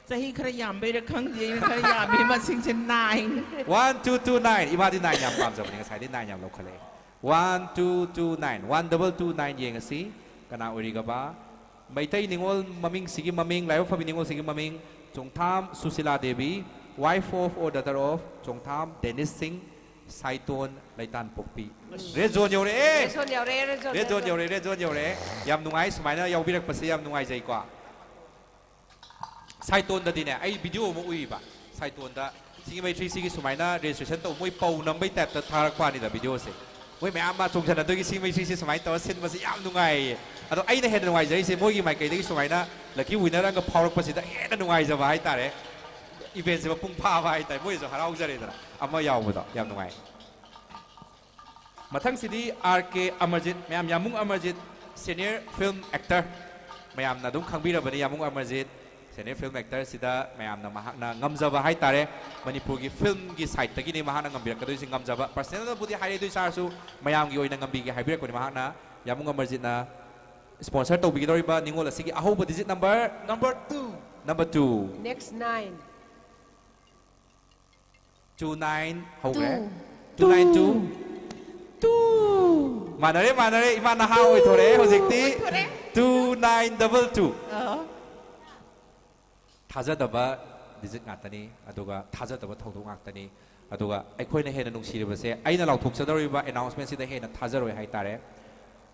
ꯆꯍꯤ ꯈꯔ ꯌꯥꯝꯕꯩꯔ ꯈꯪꯗꯦ, ꯑꯩꯅ ꯈꯔ ꯌꯥꯝꯃꯤ꯫ ꯃꯁꯤꯡꯁꯦ nine. One two two nine. ꯏꯃꯥꯗꯤ ꯅꯥꯏꯟ ꯌꯥꯝ ꯄꯥꯝꯖꯕꯅꯤ, ꯉꯁꯥꯏꯗꯤ ꯅꯥꯏꯟ ꯌꯥꯝ ꯂꯧꯈꯠꯂꯛꯑꯦ꯫ One two two nine, one double two nine ꯌꯦꯡꯉꯁꯤ ꯀꯅꯥ ꯑꯣꯏꯔꯤꯒꯕ꯫ ꯃꯩꯇꯩ ꯅꯤꯉꯣꯜ ꯃꯃꯤꯡꯁꯤꯒꯤ ꯃꯃꯤꯡ, ꯂꯥꯏꯕꯛ ꯐꯕꯤ ꯅꯤꯉꯣꯜꯁꯤꯒꯤ ꯃꯃꯤꯡ Chongtham Sushila Devi, wife of or daughter of Chongtham Dennis Singh, Saiton ꯂꯩꯇꯥꯟꯄꯣꯛꯄꯤ꯫ ꯔꯦꯗ ꯖꯣꯟ ꯌꯧꯔꯛꯑꯦ꯫ ꯔꯦꯗ ꯖꯣꯟ ꯌꯧꯔꯛꯑꯦ, ꯔꯦꯗ ꯖꯣꯟ ꯔꯦꯗ ꯖꯣꯟ ꯌꯧꯔꯛꯑꯦ꯫ ꯌꯧꯔꯦ, ꯔꯦꯗ ꯖꯣꯟ ꯌꯧꯔꯦ꯫ ꯌꯥꯝ ꯅꯨꯡꯉꯥꯏ ꯁꯨꯃꯥꯏꯅ ꯌꯥꯎꯕꯤꯔꯛꯄꯁꯦ, ꯌꯥꯝ ꯅꯨꯡꯉꯥꯏꯖꯩꯀꯣ꯫ ꯁꯥꯏꯇꯣꯟꯗꯗꯤꯅꯦ, ꯑꯩ ꯚꯤꯗꯤꯑꯣ ꯑꯃ ꯎꯏꯕ꯫ ꯁꯥꯏꯇꯣꯟꯗ ꯁꯤꯡꯖꯃꯩ ꯊ꯭ꯔꯤ ꯁꯤꯒꯤ ꯁꯨꯃꯥꯏꯅ ꯔꯦꯖꯤꯁꯇ꯭ꯔꯦꯁꯟ ꯇꯧꯕ, ꯃꯣꯏ ꯄꯧ ꯅꯝꯕꯩ ꯇꯥꯏꯞꯇ ꯊꯥꯔꯛꯄ ꯋꯥꯅꯤꯗ ꯚꯤꯗꯤꯑꯣꯁꯦ꯫ ꯃꯣꯏ ꯃꯌꯥꯝ ꯑꯃ ꯆꯣꯡꯁꯤꯟꯅꯗꯣꯏꯒꯤ ꯁꯤꯡꯖꯃꯩ ꯊ꯭ꯔꯤ ꯁꯤ ꯁꯨꯃꯥꯏꯅ ꯇꯧꯔ ꯁꯤꯟꯕꯁꯦ ꯌꯥꯝ ꯅꯨꯡꯉꯥꯏꯌꯦ꯫ ꯑꯗꯣ ꯑꯩꯅ ꯍꯦꯟꯅ ꯅꯨꯡꯉꯥꯏꯖꯔꯤꯁꯦ ꯃꯣꯏꯒꯤ ꯃꯥꯏꯀꯩꯗꯒꯤ ꯁꯨꯃꯥꯏꯅ ꯂꯛꯀꯤ ꯋꯤꯟꯅꯔ ꯑꯃꯒ ꯐꯥꯎꯔꯛꯄꯁꯤꯗ ꯍꯦꯟꯅ ꯅꯨꯡꯉꯥꯏꯖꯕ ꯍꯥꯏꯇꯥꯔꯦ꯫ ꯏꯚꯦꯟꯁꯦ ꯃꯄꯨꯡ ꯐꯥꯕ ꯍꯥꯏꯇꯥꯔꯦ꯫ ꯃꯣꯏꯁꯨ ꯍꯔꯥꯎꯖꯔꯦꯗꯅ ꯑꯃ ꯌꯥꯎꯕꯗꯣ ꯌꯥꯝ ꯅꯨꯡꯉꯥꯏ꯫ ꯃꯊꯪꯁꯤꯗꯤ ꯑꯥꯔ ꯀꯦ ꯑꯃꯔꯖꯤꯠ, ꯃꯌꯥꯝ ꯌꯥꯝꯕꯨꯡ ꯑꯃꯔꯖꯤꯠ, senior film actor꯫ ꯃꯌꯥꯝꯅ ꯑꯗꯨꯝ ꯈꯪꯕꯤꯔꯕꯅꯤ ꯌꯥꯝꯕꯨꯡ ꯑꯃꯔꯖꯤꯠ, senior film actor ꯁꯤꯗ ꯃꯌꯥꯝꯅ ꯃꯍꯥꯛꯅ ꯉꯝꯖꯕ ꯍꯥꯏꯇꯥꯔꯦ꯫ ꯃꯅꯤꯄꯨꯔꯒꯤ film ꯒꯤ side ꯇꯒꯤꯅꯤ ꯃꯍꯥꯛꯅ ꯉꯝꯕꯤꯔꯛꯀꯗꯣꯏꯁꯤ ꯉꯝꯖꯕ꯫ Personal ꯕꯨꯗꯤ ꯍꯥꯏꯔꯦ, ꯑꯗꯨ ꯑꯣꯏ ꯇꯥꯔꯁꯨ ꯃꯌꯥꯝꯒꯤ ꯑꯣꯏꯅ ꯉꯝꯕꯤꯒꯦ ꯍꯥꯏꯕꯤꯔꯛꯄꯅꯤ ꯃꯍꯥꯛꯅ꯫ ꯌꯥꯝꯕꯨꯡ ꯑꯃꯔꯖꯤꯠꯅ sponsor ꯇꯧꯕꯤꯒꯗꯧꯔꯤꯕ ꯅꯤꯉꯣꯜ ꯑꯁꯤꯒꯤ ꯑꯍꯧꯕ digit number Number two꯫ number two꯫ Next nine. two nine ꯍꯧꯈ꯭ꯔꯦ꯫ Two nine two꯫ Two꯫ ꯃꯥꯟꯅꯔꯦ, ꯃꯥꯟꯅꯔꯦ꯫ ꯏꯃꯥ ꯅꯍꯥ ꯑꯣꯏꯊꯣꯔꯛꯑꯦ ꯍꯧꯖꯤꯛꯇꯤ꯫ ꯑꯣꯏꯊꯣꯔꯛꯑꯦ꯫ Two nine double two꯫ ꯑ꯫ ꯊꯥꯖꯗꯕ ꯗꯤꯖꯤꯠ ꯉꯥꯛꯇꯅꯤ, ꯑꯗꯨꯒ ꯊꯥꯖꯗꯕ ꯊꯧꯗꯣꯛ ꯉꯥꯛꯇꯅꯤ꯫ ꯑꯗꯨꯒ ꯑꯩꯈꯣꯏꯅ ꯍꯦꯟꯅ ꯅꯨꯡꯁꯤꯔꯤꯕꯁꯦ, ꯑꯩꯅ ꯂꯥꯎꯊꯣꯛꯆꯗꯧꯔꯤꯕ ꯑꯦꯅꯥꯎꯟꯁꯃꯦꯟꯁꯤꯗ ꯍꯦꯟꯅ ꯊꯥꯖꯔꯣꯏ ꯍꯥꯏꯇꯥꯔꯦ꯫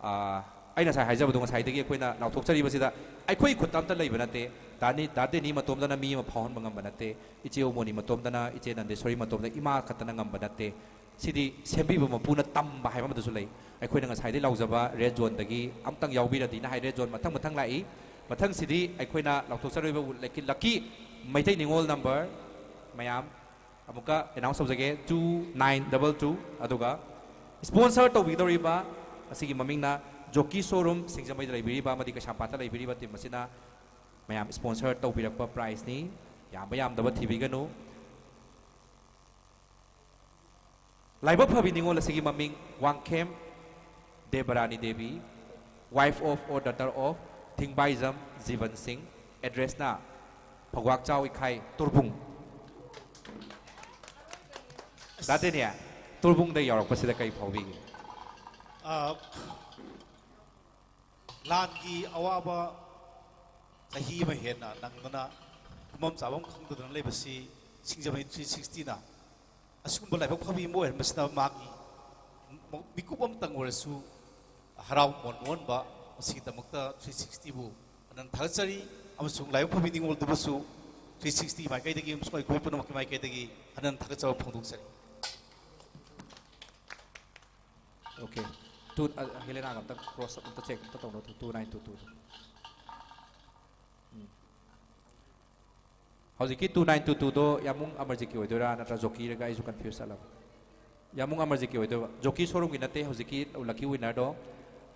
ꯑꯥ, ꯑꯩꯅ ꯉꯁꯥꯏ ꯍꯥꯏꯖꯕꯗꯣ, ꯉꯁꯥꯏꯗꯒꯤ ꯑꯩꯈꯣꯏꯅ ꯂꯥꯎꯊꯣꯛꯆꯔꯤꯕꯁꯤꯗ ꯑꯩꯈꯣꯏ ꯈꯨꯠꯇ ꯑꯝꯇ ꯂꯩꯕ ꯅꯠꯇꯦ꯫ ꯗꯥꯅꯤ, ꯗꯥ ꯗꯦꯅꯤ ꯃꯇꯣꯝꯗꯅ ꯃꯤ ꯑꯃ ꯐꯥꯎꯍꯟꯕ ꯉꯝꯕ ꯅꯠꯇꯦ꯫ ꯏꯆꯦ ꯎꯃꯣꯅꯤ ꯃꯇꯣꯝꯗꯅ, ꯏꯆꯦ ꯅꯟꯗꯦꯁꯣꯔꯤ ꯃꯇꯣꯝꯗ, ꯏꯃꯥ ꯈꯛꯇꯅ ꯉꯝꯕ ꯅꯠꯇꯦ꯫ ꯁꯤꯗꯤ ꯁꯦꯝꯕꯤꯕ ꯃꯄꯨꯅ ꯇꯝꯕ ꯍꯥꯏꯕ ꯑꯃꯗꯁꯨ ꯂꯩ꯫ ꯑꯩꯈꯣꯏꯅ ꯉꯁꯥꯏꯗꯩ ꯂꯥꯎꯖꯕ ꯔꯦꯗ ꯖꯣꯟꯗꯒꯤ ꯑꯝꯇꯪ ꯌꯥꯎꯕꯤꯔꯗꯤꯅ ꯍꯥꯏ꯫ ꯔꯦꯗ ꯖꯣꯟ ꯃꯊꯪ ꯃꯊꯪ ꯂꯥꯛꯏ꯫ ꯃꯊꯪꯁꯤꯗꯤ ꯑꯩꯈꯣꯏꯅ ꯂꯥꯎꯊꯣꯛꯆꯔꯣꯏꯕ ꯂꯛꯀꯤ, ꯂꯛꯀꯤ ꯃꯩꯇꯩ ꯅꯤꯉꯣꯜ ꯅꯝꯕꯔ ꯃꯌꯥꯝ ꯑꯃꯨꯛꯀ ꯑꯦꯅꯥꯎꯟꯁ ꯇꯧꯖꯒꯦ, two nine double two꯫ ꯑꯗꯨꯒ ꯁ꯭ꯄꯣꯟꯁꯔ ꯇꯧꯕꯤꯒꯗꯧꯔꯤꯕ, ꯑꯁꯤꯒꯤ ꯃꯃꯤꯡꯅ ꯖꯣꯀꯤ ꯁꯣꯔꯨꯝ, ꯁꯤꯡꯖꯃꯩꯗ ꯂꯩꯕꯤꯔꯤꯕ ꯑꯃꯗꯤ ꯀꯩꯁꯥꯝꯄꯥꯠꯇ ꯂꯩꯕꯤꯔꯤꯕ ꯇꯤꯝ ꯑꯁꯤꯅ ꯃꯌꯥꯝ ꯁ꯭ꯄꯣꯟꯁꯔ ꯇꯧꯕꯤꯔꯛꯄ ꯄ꯭ꯔꯥꯏꯖꯅꯤ꯫ ꯌꯥꯝꯕ ꯌꯥꯝꯗꯕ ꯊꯤꯕꯤꯒꯅꯨ꯫ ꯂꯥꯏꯕꯛ ꯐꯕꯤ ꯅꯤꯉꯣꯜ ꯑꯁꯤꯒꯤ ꯃꯃꯤꯡ Wangkhem Debrani Devi, wife of or daughter of ꯊꯤꯡꯕꯥꯏꯖꯝ ꯖꯤꯕꯟ ꯁꯤꯡ, ꯑꯦꯗ꯭ꯔꯦꯁꯅ ꯐꯧꯕꯥꯛꯆꯥꯎ ꯏꯈꯥꯏ ꯇꯣꯔꯕꯨꯡ꯫ ꯗꯥ ꯗꯦꯅꯤꯌꯦꯜ, ꯇꯣꯔꯕꯨꯡꯗ ꯌꯧꯔꯛꯄꯁꯤꯗ ꯀꯔꯤ ꯐꯥꯎꯕꯤꯒꯦ? ꯑ, ꯂꯥꯟꯒꯤ ꯑꯋꯥꯕ ꯆꯍꯤ ꯑꯃ ꯍꯦꯟꯅ ꯅꯪꯗꯅ ꯇꯨꯝꯐꯝ ꯆꯥꯐꯝ ꯈꯪꯗꯗꯅ ꯂꯩꯕꯁꯤ ꯁꯤꯡꯖꯃꯩ ꯊ꯭ꯔꯤ ꯁꯤꯛꯁꯇꯤꯅ ꯑꯁꯤꯒꯨꯝꯕ ꯂꯥꯏꯕꯛ ꯐꯕꯤ ꯑꯃ ꯑꯣꯏꯍꯟꯕꯁꯤꯅ ꯃꯥꯒꯤ ꯃꯤꯀꯨꯞ ꯑꯃꯇꯪ ꯑꯣꯏꯔꯁꯨ ꯍꯔꯥꯎ ꯃꯣꯟ ꯑꯣꯟꯕ, ꯃꯁꯤꯒꯤꯗꯃꯛꯇ ꯊ꯭ꯔꯤ ꯁꯤꯛꯁꯇꯤꯕꯨ ꯍꯟꯅ ꯊꯥꯒꯠꯆꯔꯤ꯫ ꯑꯃꯁꯨꯡ ꯂꯥꯏꯕꯛ ꯐꯕꯤ ꯅꯤꯉꯣꯜꯗꯨꯕꯨꯁꯨ ꯊ꯭ꯔꯤ ꯁꯤꯛꯁꯇꯤ ꯃꯥꯏꯀꯩꯗꯒꯤ ꯑꯃꯁꯨꯡ ꯑꯩꯈꯣꯏ ꯄꯨꯝꯅꯃꯛꯀꯤ ꯃꯥꯏꯀꯩꯗꯒꯤ ꯍꯟꯅ ꯊꯥꯒꯠꯆꯕ ꯐꯣꯡꯗꯣꯛꯆꯔꯤ꯫ ꯑꯣꯀꯦ꯫ ꯇꯨ, ꯑ, ꯍꯦꯂꯦꯅꯥꯒ ꯑꯝꯇ ꯀ꯭ꯔꯣꯁ ꯑꯞ ꯑꯝꯇ ꯆꯦꯛ ꯑꯝꯇ ꯇꯧꯅꯣ, ꯇꯨ ꯅꯥꯏꯟ ꯇꯨ ꯇꯨꯗꯣ꯫ ꯎꯝ꯫ ꯍꯧꯖꯤꯛꯀꯤ two nine two twoꯗꯣ ꯌꯥꯃꯨꯡ ꯑꯃꯔꯖꯤꯠꯀꯤ ꯑꯣꯏꯗꯣꯏꯔꯥ, ꯅꯠꯇ꯭ꯔ ꯖꯣꯀꯤꯔꯒ? ꯑꯩꯁꯨ ꯀꯟꯐ꯭ꯌꯨꯁ ꯆꯠꯂꯕ꯫ ꯌꯥꯃꯨꯡ ꯑꯃꯔꯖꯤꯠꯀꯤ ꯑꯣꯏꯗꯣꯏꯕ꯫ ꯖꯣꯀꯤ ꯁꯣꯔꯨꯝꯒꯤ ꯅꯠꯇꯦ, ꯍꯧꯖꯤꯛꯀꯤ ꯂꯛꯀꯤ ꯋꯤꯟꯅꯔꯗꯣ,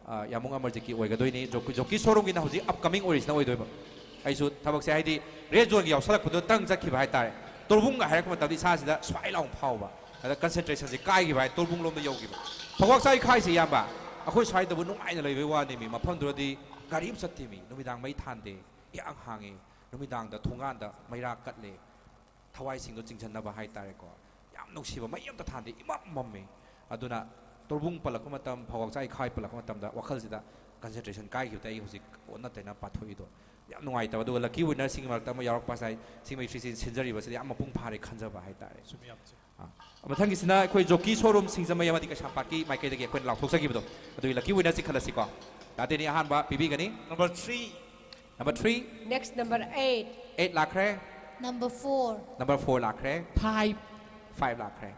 ꯑ, ꯌꯥꯃꯨꯡ ꯑꯃꯔꯖꯤꯠꯀꯤ ꯑꯣꯏꯒꯗꯣꯏꯅꯤ꯫ ꯖꯣꯀꯤ, ꯖꯣꯀꯤ ꯁꯣꯔꯨꯝꯒꯤꯅ ꯍꯧꯖꯤꯛ ꯑꯞꯀꯃꯤꯡ ꯑꯣꯏꯔꯤꯁꯤꯅ ꯑꯣꯏꯗꯣꯏꯕ꯫ ꯑꯩꯁꯨ ꯊꯕꯛꯁꯦ, ꯍꯥꯏꯗꯤ, ꯔꯦꯗ ꯖꯣꯟꯒꯤ ꯌꯥꯎꯁꯜꯂꯛꯄꯗꯣ ꯇꯪ ꯆꯠꯈꯤꯕ ꯍꯥꯏꯇꯥꯔꯦ꯫ ꯇꯣꯔꯕꯨꯡꯒ ꯍꯥꯏꯔꯛꯄ ꯃꯇꯝꯗ ꯏꯁꯥꯁꯤꯗ ꯁ꯭ꯋꯥꯏ ꯂꯥꯎꯅ ꯐꯥꯎꯕ꯫ ꯑꯗ ꯀꯟꯁꯦꯟꯇ꯭ꯔꯦꯁꯟꯁꯦ ꯀꯥꯏꯈꯤꯕ ꯍꯥꯏ, ꯇꯣꯔꯕꯨꯡ ꯂꯣꯝꯗ ꯌꯧꯈꯤꯕ꯫ ꯐꯧꯕꯥꯛꯆꯥꯎ ꯏꯈꯥꯏꯁꯦ, ꯏꯌꯥꯝꯕ, ꯑꯩꯈꯣꯏ ꯁ꯭ꯋꯥꯏꯗꯕꯨ ꯅꯨꯡꯉꯥꯏꯅ ꯂꯩꯕꯩ ꯋꯥꯅꯦꯃꯤ꯫ ꯃꯐꯝꯗꯨꯗꯗꯤ ꯒꯥꯔꯤ ꯑꯃ ꯆꯠꯇꯦꯃꯤ꯫ ꯅꯨꯃꯤꯗꯥꯡ ꯃꯩ ꯊꯥꯟꯗꯦ, ꯏꯍꯥꯡ ꯍꯥꯡꯉꯤ꯫ ꯅꯨꯃꯤꯗꯥꯡꯗ ꯊꯣꯡꯒꯥꯟꯗ ꯃꯩꯔꯥ ꯀꯠꯂꯦ꯫ ꯊꯋꯥꯏꯁꯤꯡꯗꯣ ꯆꯤꯡꯁꯤꯟꯅꯕ ꯍꯥꯏꯇꯥꯔꯦꯀꯣ꯫ ꯌꯥꯝ ꯅꯨꯡꯁꯤꯕ, ꯃꯩ ꯑꯝꯇ ꯊꯥꯟꯗꯦ, ꯏꯃꯝ ꯃꯝꯃꯤ꯫ ꯑꯗꯨꯅ ꯇꯣꯔꯕꯨꯡ ꯄꯜꯂꯛꯄ ꯃꯇꯝ, ꯐꯧꯕꯥꯛ ꯆꯥꯏꯈꯥꯏ ꯄꯜꯂꯛꯄ ꯃꯇꯝꯗ ꯋꯥꯈꯜꯁꯤꯗ concentration ꯀꯥꯏꯈꯤꯕꯗ ꯑꯩ ꯍꯧꯖꯤꯛ ꯑꯣꯟꯅ ꯇꯩꯅ ꯄꯥꯊꯣꯛꯏꯗꯣ ꯌꯥꯝ ꯅꯨꯡꯉꯥꯏꯇꯕ꯫ ꯑꯗꯨꯒ lucky winner ꯁꯤꯡꯒꯤ ꯃꯔꯛꯇ ꯑꯃ ꯌꯥꯎꯔꯛꯄ ꯉꯁꯥꯏ ꯁꯤꯡꯃꯩ ꯁ꯭ꯔꯤꯁꯤ ꯁꯤꯟꯖꯔꯤꯕꯁꯤꯗꯤ ꯌꯥꯝ ꯃꯄꯨꯡ ꯐꯥꯔꯦ ꯈꯟꯖꯕ ꯍꯥꯏꯇꯥꯔꯦ꯫ ꯆꯨꯝꯃꯤ, ꯌꯥꯝ ꯆꯨꯝꯃꯤ꯫ ꯑꯥ, ꯃꯊꯪꯒꯤꯁꯤꯅ ꯑꯩꯈꯣꯏ ꯖꯣꯀꯤ ꯁꯣꯔꯨꯝ ꯁꯤꯡꯖꯃꯩ ꯑꯃꯗꯤ ꯀꯩꯁꯥꯝꯄꯥꯠꯀꯤ ꯃꯥꯏꯀꯩꯗꯒꯤ ꯑꯩꯈꯣꯏꯅ ꯂꯥꯎꯊꯣꯛꯆꯈꯤꯕꯗꯣ, ꯑꯗꯨꯒꯤ lucky winner ꯁꯤ ꯈꯜꯂꯁꯤꯀꯣ꯫ ꯇꯥꯇꯦꯅꯤ ꯑꯍꯥꯟꯕ ꯄꯤꯕꯤꯒꯅꯤ꯫ Number three. Number three. Next number eight. Eight ꯂꯥꯛꯈ꯭ꯔꯦ꯫ Number four. Number four ꯂꯥꯛꯈ꯭ꯔꯦ꯫ Five. Five ꯂꯥꯛꯈ꯭ꯔꯦ꯫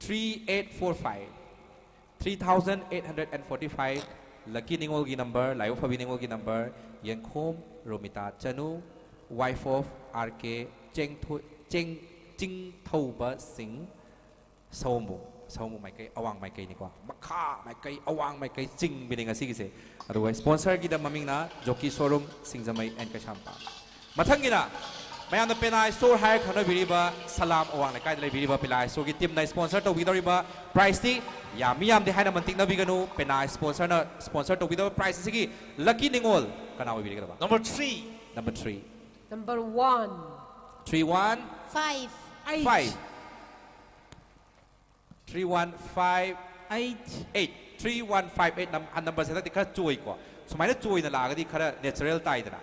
Three eight four five, three thousand eight hundred and forty five꯫ Lucky ꯅꯤꯉꯣꯜꯒꯤ number, ꯂꯥꯏꯕꯛ ꯐꯕꯤ ꯅꯤꯉꯣꯜꯒꯤ number, ꯌꯦꯡꯈꯣꯝ ꯔꯣꯃꯤꯇꯥ ꯆꯅꯨ, wife of R K ꯆꯦꯡꯊꯣꯏ, ꯆꯦꯡ, ꯆꯤꯡꯊꯧꯕ ꯁꯤꯡ, ꯁꯑꯣꯝꯕꯨꯡ, ꯁꯑꯣꯝꯕꯨꯡ ꯃꯥꯏꯀꯩ, ꯑꯋꯥꯡ ꯃꯥꯏꯀꯩꯅꯤꯀꯣ, ꯃꯈꯥ ꯃꯥꯏꯀꯩ, ꯑꯋꯥꯡ ꯃꯥꯏꯀꯩ ꯆꯤꯡꯕꯤꯅꯤ ꯉꯁꯤꯒꯤꯁꯦ꯫ ꯑꯗꯨꯒ sponsorꯒꯤꯗ ꯃꯃꯤꯡꯅ ꯖꯣꯀꯤ ꯁꯣꯔꯨꯝ ꯁꯤꯡꯖꯃꯩ and ꯀꯩꯁꯥꯝꯄꯥꯠ꯫ ꯃꯊꯪꯒꯤꯅ ꯃꯌꯥꯝꯅ ꯄꯦꯅꯥ store ꯍꯥꯏꯔ ꯈꯪꯅꯕꯤꯔꯤꯕ ꯁꯂꯥꯝ ꯑꯋꯥꯡ ꯂꯩꯀꯥꯏꯗ ꯂꯩꯕꯤꯔꯤꯕ ꯄꯦꯅꯥ storeꯒꯤ teamꯅ sponsorꯅ ꯇꯧꯕꯤꯗꯧꯔꯤꯕ prizeꯇꯤ ꯌꯥꯝꯃꯤ ꯌꯥꯝꯗꯦ ꯍꯥꯏꯅ ꯃꯟꯇꯤꯛꯅꯕꯤꯒꯅꯨ꯫ ꯄꯦꯅꯥ sponsorꯅ sponsor ꯇꯧꯕꯤꯗꯧꯕ prize ꯑꯁꯤꯒꯤ lucky ꯅꯤꯉꯣꯜ ꯀꯅꯥ ꯑꯣꯏꯕꯤꯒꯗꯕ? Number three. Number three. Number one. Three one. Five. Eight. Five. Three one five eight. Eight. Three one five eight ꯅꯝ-, numberꯁꯦ ꯍꯟꯗꯛꯇꯤ ꯈꯔ ꯆꯣꯏꯀꯣ꯫ ꯁꯨꯃꯥꯏꯅ ꯆꯣꯏꯅ ꯂꯥꯛꯑꯒꯗꯤ ꯈꯔ natural ꯇꯥꯏꯗꯅ꯫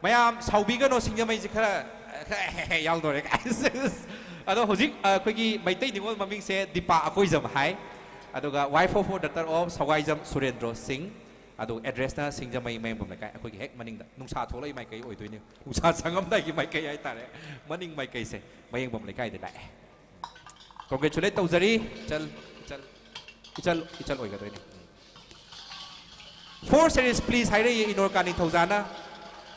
ꯃꯌꯥꯝ ꯁꯥꯎꯕꯤꯒꯅꯣ, ꯁꯤꯡꯖꯃꯩꯁꯦ ꯈꯔ, ꯈꯔ ꯌꯥꯎꯗꯣꯔꯦ꯫ ꯑꯗꯣ ꯍꯧꯖꯤꯛ, ꯑ, ꯑꯩꯈꯣꯏꯒꯤ ꯃꯩꯇꯩ ꯅꯤꯉꯣꯜ ꯃꯃꯤꯡꯁꯦ ꯗꯤꯄꯥ ꯑꯀꯣꯏꯖꯝ ꯍꯥꯏ꯫ ꯑꯗꯨꯒ wife of daughter of ꯁꯋꯥꯏꯖꯝ ꯁꯨꯔꯦꯟꯗ꯭ꯔꯣ ꯁꯤꯡ꯫ ꯑꯗꯨꯒ addressꯅ ꯁꯤꯡꯖꯃꯩ ꯃꯌꯥꯡꯕꯝ ꯂꯩꯀꯥꯏ, ꯑꯩꯈꯣꯏꯒꯤ ꯍꯦꯛ ꯃꯅꯤꯡꯗ꯫ ꯅꯨꯡꯁꯥ ꯊꯣꯛꯂꯛꯏ ꯃꯥꯏꯀꯩ ꯑꯣꯏꯗꯣꯏꯅꯦ꯫ ꯅꯨꯡꯁꯥ ꯆꯪꯉꯝꯗꯥꯏꯒꯤ ꯃꯥꯏꯀꯩ ꯍꯥꯏꯇꯥꯔꯦ꯫ ꯃꯅꯤꯡ ꯃꯥꯏꯀꯩꯁꯦ ꯃꯌꯥꯡꯕꯝ ꯂꯩꯀꯥꯏꯗ ꯂꯥꯛꯑꯦ꯫ Congratulate ꯇꯧꯖꯔꯤ꯫ ꯏꯆꯜ, ꯏꯆꯜ, ꯏꯆꯜ, ꯏꯆꯜ ꯑꯣꯏꯒꯗꯣꯏꯅꯦ꯫ Four series please ꯍꯥꯏꯔꯛꯏ ꯏꯅꯣꯔꯀꯥ ꯅꯤꯡꯊꯧꯖꯥꯅ꯫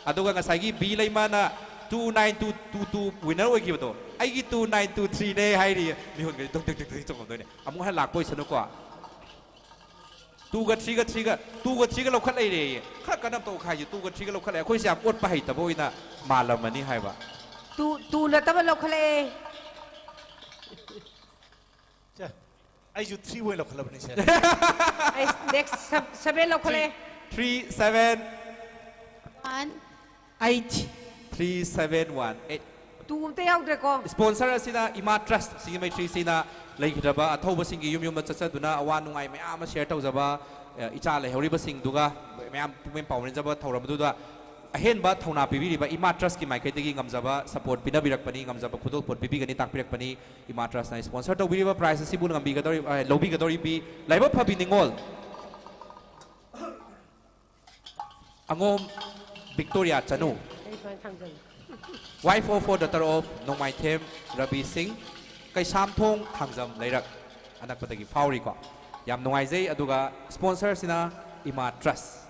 ꯑꯗꯨꯒ ꯉꯁꯥꯏꯒꯤ ꯕꯤ ꯂꯩꯃꯥꯅ two nine two two two winner ꯑꯣꯏꯈꯤꯕꯗꯣ, ꯑꯩꯒꯤ two nine two threeꯅꯦ ꯍꯥꯏꯔꯤꯌꯦ꯫ ꯃꯤꯍꯨꯟꯒꯁꯦ ꯗꯨꯛ ꯗꯨꯛ ꯗꯨꯛ ꯗꯨꯛ ꯆꯣꯡꯉꯝꯗꯣꯏꯅꯦ꯫ ꯑꯃꯨꯛ ꯍꯟꯅ ꯂꯥꯛꯄ ꯑꯣꯏꯁꯅꯨꯀꯣ꯫ Twoꯒ threeꯒ, threeꯒ, twoꯒ threeꯒ ꯂꯧꯈꯠ ꯂꯩꯔꯦꯌꯦ꯫ ꯈꯔ ꯀꯟꯅ ꯑꯝꯇ ꯑꯣꯛꯈꯥꯏꯁꯦ꯫ Twoꯒ threeꯒ ꯂꯧꯈꯠ ꯂꯩꯔꯦ꯫ ꯑꯩꯈꯣꯏꯁꯦ ꯌꯥꯝ ꯑꯣꯠꯄ ꯍꯩꯇꯕ ꯑꯣꯏꯅ ꯃꯥꯜꯂꯝꯃꯅꯤ ꯍꯥꯏꯕ꯫ Two, two ꯅꯠꯇꯕ ꯂꯧꯈꯠꯂꯛꯑꯦ꯫ ꯁꯦ, ꯑꯩꯁꯨ three ꯑꯣꯏꯅ ꯂꯧꯈꯠꯂꯕꯅꯤ, ꯁꯦ꯫ ꯑꯩ next sev-, seven ꯂꯧꯈꯠꯂꯛꯑꯦ꯫ Three, seven. One. Eight. Three seven one eight. Two ꯑꯝꯇ ꯌꯥꯎꯗ꯭ꯔꯦꯀꯣ꯫ Sponsor ꯑꯁꯤꯅ ꯏꯃꯥ ꯇ꯭ꯔꯁ ꯁꯤꯡꯖꯃꯩ ꯊ꯭ꯔꯤ ꯁꯤꯅ ꯂꯩꯈꯤꯗ꯭ꯔꯕ ꯑꯊꯧꯕꯁꯤꯡꯒꯤ ꯌꯨꯝ ꯌꯨꯝꯗ ꯆꯠꯆꯗꯨꯅ ꯑꯋꯥ ꯅꯨꯡꯉꯥꯏ ꯃꯌꯥꯝ ꯑꯃ ꯁꯤꯌꯔ ꯇꯧꯖꯕ, ꯑ, ꯏꯆꯥ ꯂꯩꯍꯧꯔꯤꯕꯁꯤꯡꯗꯨꯒ ꯃꯌꯥꯝ ꯄꯨꯛꯃꯦꯟ ꯄꯥꯎꯃꯤꯟꯅꯖꯕ ꯊꯧꯔꯝ ꯑꯗꯨꯗ ꯑꯍꯦꯟꯕ ꯊꯧꯅꯥ ꯄꯤꯕꯤꯔꯤꯕ ꯏꯃꯥ ꯇ꯭ꯔꯁꯀꯤ ꯃꯥꯏꯀꯩꯗꯒꯤ ꯉꯝꯖꯕ ꯁꯄꯣꯔꯠ ꯄꯤꯅꯕꯤꯔꯛꯄꯅꯤ, ꯉꯝꯖꯕ ꯈꯨꯗꯣꯜꯄꯣꯠ ꯄꯤꯕꯤꯒꯅꯤ ꯇꯥꯛꯄꯤꯔꯛꯄꯅꯤ꯫ ꯏꯃꯥ ꯇ꯭ꯔꯁꯅ ꯁ꯭ꯄꯣꯟꯁꯔ ꯇꯧꯕꯤꯔꯤꯕ ꯄ꯭ꯔꯥꯏꯖ ꯑꯁꯤꯕꯨ ꯉꯝꯕꯤꯒꯗꯧꯔꯤ-, ꯑ, ꯂꯧꯕꯤꯒꯗꯧꯔꯤꯕꯤ ꯂꯥꯏꯕꯛ ꯐꯕꯤ ꯅꯤꯉꯣꯜ ꯑꯉꯣꯝ ꯕꯤꯛꯇꯣꯔꯤꯌꯥ ꯆꯅꯨ, ꯑꯩ ꯁꯨꯃꯥꯏꯅ ꯊꯥꯡꯖꯜꯂꯦ꯫ wife of or daughter of ꯅꯣꯡꯃꯥꯏꯊꯦꯝ ꯔꯕꯤ ꯁꯤꯡ, ꯀꯩꯁꯥꯝꯊꯣꯡ ꯊꯥꯡꯖꯝ ꯂꯩꯔꯛ ꯑꯅꯛꯄꯗꯒꯤ ꯐꯥꯎꯔꯤꯀꯣ꯫ ꯌꯥꯝ ꯅꯨꯡꯉꯥꯏꯖꯩ꯫ ꯑꯗꯨꯒ ꯁ꯭ꯄꯣꯟꯁꯔꯁꯤꯅ ꯏꯃꯥ ꯇ꯭ꯔꯁ꯫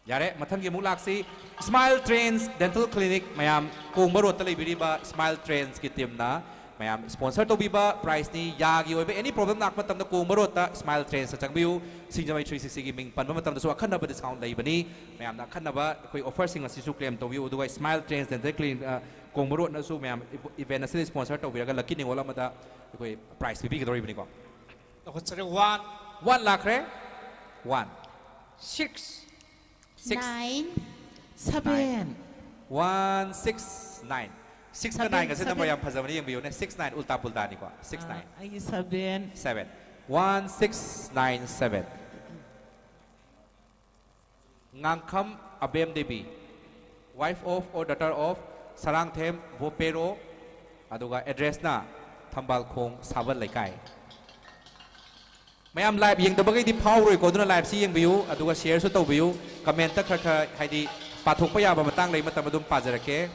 ꯌꯥꯔꯦ, ꯃꯊꯪꯒꯤ ꯑꯃꯨꯛ ꯂꯥꯛꯁꯤ꯫ Smile Trends Dental Clinic, ꯃꯌꯥꯝ ꯀꯣꯡꯕ ꯔꯣꯗꯇ ꯂꯩꯕꯤꯔꯤꯕ Smile Trendsꯀꯤ ꯇꯤꯝꯅ ꯃꯌꯥꯝ ꯁ꯭ꯄꯣꯟꯁꯔ ꯇꯧꯕꯤꯕ ꯄ꯭ꯔꯥꯏꯖꯅꯤ꯫ ꯌꯥꯒꯤ ꯑꯣꯏꯕ ꯑꯦꯅꯤ ꯄ꯭ꯔꯣꯕ꯭ꯂꯦꯝ ꯂꯥꯛꯄ ꯃꯇꯝꯗ ꯀꯣꯡꯕ ꯔꯣꯗꯇ Smile Trendsꯇ ꯆꯪꯕꯤꯌꯨ꯫ ꯁꯤꯡꯖꯃꯩ ꯊ꯭ꯔꯤ ꯁꯤꯛꯁꯇꯤꯒꯤ ꯃꯤꯡ ꯄꯟꯕ ꯃꯇꯝꯗꯁꯨ ꯑꯈꯟꯅꯕ ꯗꯤꯁꯀꯥꯎꯟ ꯂꯩꯕꯅꯤ꯫ ꯃꯌꯥꯝꯅ ꯑꯈꯟꯅꯕ ꯑꯩꯈꯣꯏ ꯑꯣꯐꯔꯁꯤꯡ ꯑꯁꯤꯁꯨ ꯀ꯭ꯂꯦꯝ ꯇꯧꯕꯤꯌꯨ꯫ ꯑꯗꯨꯒ Smile Trends Dental Clinic, ꯑ, ꯀꯣꯡꯕ ꯔꯣꯗꯅꯁꯨ ꯃꯌꯥꯝ ꯏꯚꯦꯟ ꯑꯁꯤꯗ ꯁ꯭ꯄꯣꯟꯁꯔ ꯇꯧꯕꯤꯔꯒ ꯂꯛꯀꯤ ꯅꯤꯉꯣꯜ ꯑꯃꯗ ꯑꯩꯈꯣꯏ ꯄ꯭ꯔꯥꯏꯖ ꯄꯤꯕꯤꯒꯗꯧꯔꯤꯕꯅꯤꯀꯣ꯫ ꯂꯧꯈꯠꯆꯔꯦ꯫ ꯋꯥꯟ꯫ ꯋꯥꯟ ꯂꯥꯛꯈ꯭ꯔꯦ꯫ One. Six. Six. Nine. Seven. One six nine. ꯁꯤꯛꯁꯀ ꯁꯚꯦꯟ, ꯅꯥꯏꯟꯒꯁꯦ ꯅꯝꯕꯔ ꯁꯚꯦꯟ꯫ ꯌꯥꯝ ꯐꯖꯕꯅꯤ, ꯌꯦꯡꯕꯤꯌꯨꯅꯦ꯫ ꯁꯤꯛꯁ ꯅꯥꯏꯟ ꯎꯜꯇꯥ ꯄꯨꯜꯇꯥꯅꯤꯀꯣ꯫ Six nine. ꯑꯩꯒꯤ seven. Seven. One six nine seven. Ngangkham Abem Devi, wife of or daughter of Sarangthem Bopero, ꯑꯗꯨꯒ ꯑꯦꯗ꯭ꯔꯦꯁꯅ ꯊꯝꯕꯥꯜꯈꯣꯡ ꯁꯥꯕꯜ ꯂꯩꯀꯥꯏ꯫ ꯃꯌꯥꯝ ꯂꯥꯏꯚ ꯌꯦꯡꯗꯕꯈꯩꯗꯤ ꯐꯥꯎꯔꯣꯏꯀꯣ, ꯑꯗꯨꯅ ꯂꯥꯏꯚꯁꯤ ꯌꯦꯡꯕꯤꯌꯨ, ꯑꯗꯨꯒ ꯁꯤꯌꯔꯁꯨ ꯇꯧꯕꯤꯌꯨ꯫ ꯀꯃꯦꯟꯇ ꯈꯔ ꯈꯔ, ꯍꯥꯏꯗꯤ, ꯄꯥꯊꯣꯛꯄ ꯌꯥꯕ ꯃꯇꯥꯡ ꯂꯩ ꯃꯇꯝ ꯑꯗꯨꯝ ꯄꯥꯖꯔꯛꯀꯦ꯫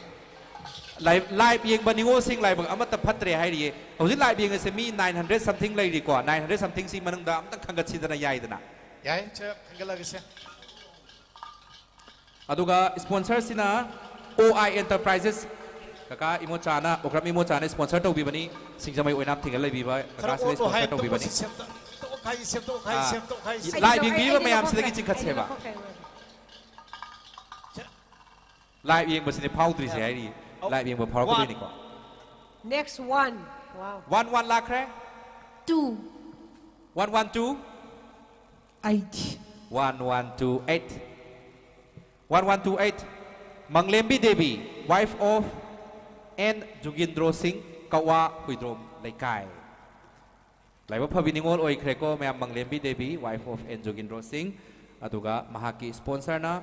ꯂꯥꯏꯚ, ꯂꯥꯏꯚ ꯌꯦꯡꯕ ꯅꯤꯉꯣꯜꯁꯤꯡ ꯂꯥꯏꯕꯛ ꯑꯃꯠꯇ ꯐꯠꯇ꯭ꯔꯦ ꯍꯥꯏꯔꯤꯌꯦ꯫ ꯍꯧꯖꯤꯛ ꯂꯥꯏꯚ ꯌꯦꯡꯉꯤꯁꯦ ꯃꯤ ꯅꯥꯏꯟ ꯍꯟꯗ꯭ꯔꯦꯗ ꯁꯝꯊꯤꯡ ꯂꯩꯔꯤꯀꯣ꯫ ꯅꯥꯏꯟ ꯍꯟꯗ꯭ꯔꯦꯗ ꯁꯝꯊꯤꯡꯁꯤ ꯃꯅꯨꯡꯗ ꯑꯝꯇꯪ ꯈꯟꯒꯠꯁꯤꯗꯅ, ꯌꯥꯏꯗꯅ꯫ ꯌꯥꯏ, ꯁꯦ, ꯈꯟꯒꯠꯂꯒꯦꯁꯦ꯫ ꯑꯗꯨꯒ ꯁ꯭ꯄꯣꯟꯁꯔꯁꯤꯅ ꯑꯣ ꯑꯥꯏ ꯑꯦꯟꯇꯔꯄ꯭ꯔꯥꯏꯖꯦꯁ꯫ ꯀꯀꯥ ꯏꯃꯣꯆꯥꯅ, ꯑꯣꯀ꯭ꯔꯝ ꯏꯃꯣꯆꯥꯅ ꯁ꯭ꯄꯣꯟꯁꯔ ꯇꯧꯕꯤꯕꯅꯤ꯫ ꯁꯤꯡꯖꯃꯩ ꯑꯣꯏꯅꯥꯝ ꯊꯤꯡꯒ ꯂꯩꯕꯤꯕ ꯈꯔ ꯀꯀꯥꯁꯤꯅ ꯑꯣꯠꯂꯣ ꯍꯥꯏ, ꯁ꯭ꯄꯣꯟꯁꯔ ꯇꯧꯕꯤꯕꯅꯤ꯫ ꯇꯣꯛꯑꯣ, ꯁꯦꯝꯗꯣꯛ-, ꯇꯣꯛꯑꯣ ꯈꯥꯏ, ꯁꯦꯝꯗꯣꯛꯑꯣ ꯈꯥꯏ, ꯑꯥ, ꯁꯦꯝꯗꯣꯛꯑꯣ ꯈꯥꯏ, ꯌꯦ-, ꯁꯦꯝꯗꯣꯛꯑꯣ ꯂꯥꯏꯚ ꯈꯥꯏ꯫ ꯌꯦꯡꯕꯤꯔꯤꯕ ꯑꯩ ꯃꯌꯥꯝꯁꯤꯗꯒꯤ ꯂꯧꯈꯠꯈ꯭ꯔꯦ, ꯁꯦꯝꯕ꯫ ꯑꯩ ꯂꯧꯈꯠꯈ꯭ꯔꯦ꯫ ꯂꯥꯏꯚ ꯌꯦꯡꯕꯁꯤꯅꯦ ꯐꯥꯎꯗ꯭ꯔꯤꯁꯦ ꯍꯥꯏꯔꯤ꯫ ꯂꯥꯏꯚ ꯌꯦꯡꯕ ꯐꯥꯎꯔꯛꯀꯗꯣꯏꯅꯤꯀꯣ꯫ Next one. Wow. One one ꯂꯥꯛꯈ꯭ꯔꯦ꯫ Two. One one two. Eight. One one two eight. One one two eight. Manglembi Devi, wife of N Jugindro Singh, Kakwa Huidrom ꯂꯩꯀꯥꯏ꯫ ꯂꯥꯏꯕꯛ ꯐꯕꯤ ꯅꯤꯉꯣꯜ ꯑꯣꯏꯈ꯭ꯔꯦꯀꯣ ꯃꯌꯥꯝ, Manglembi Devi, wife of N Jugindro Singh. ꯑꯗꯨꯒ ꯃꯍꯥꯛꯀꯤ sponsor ꯅ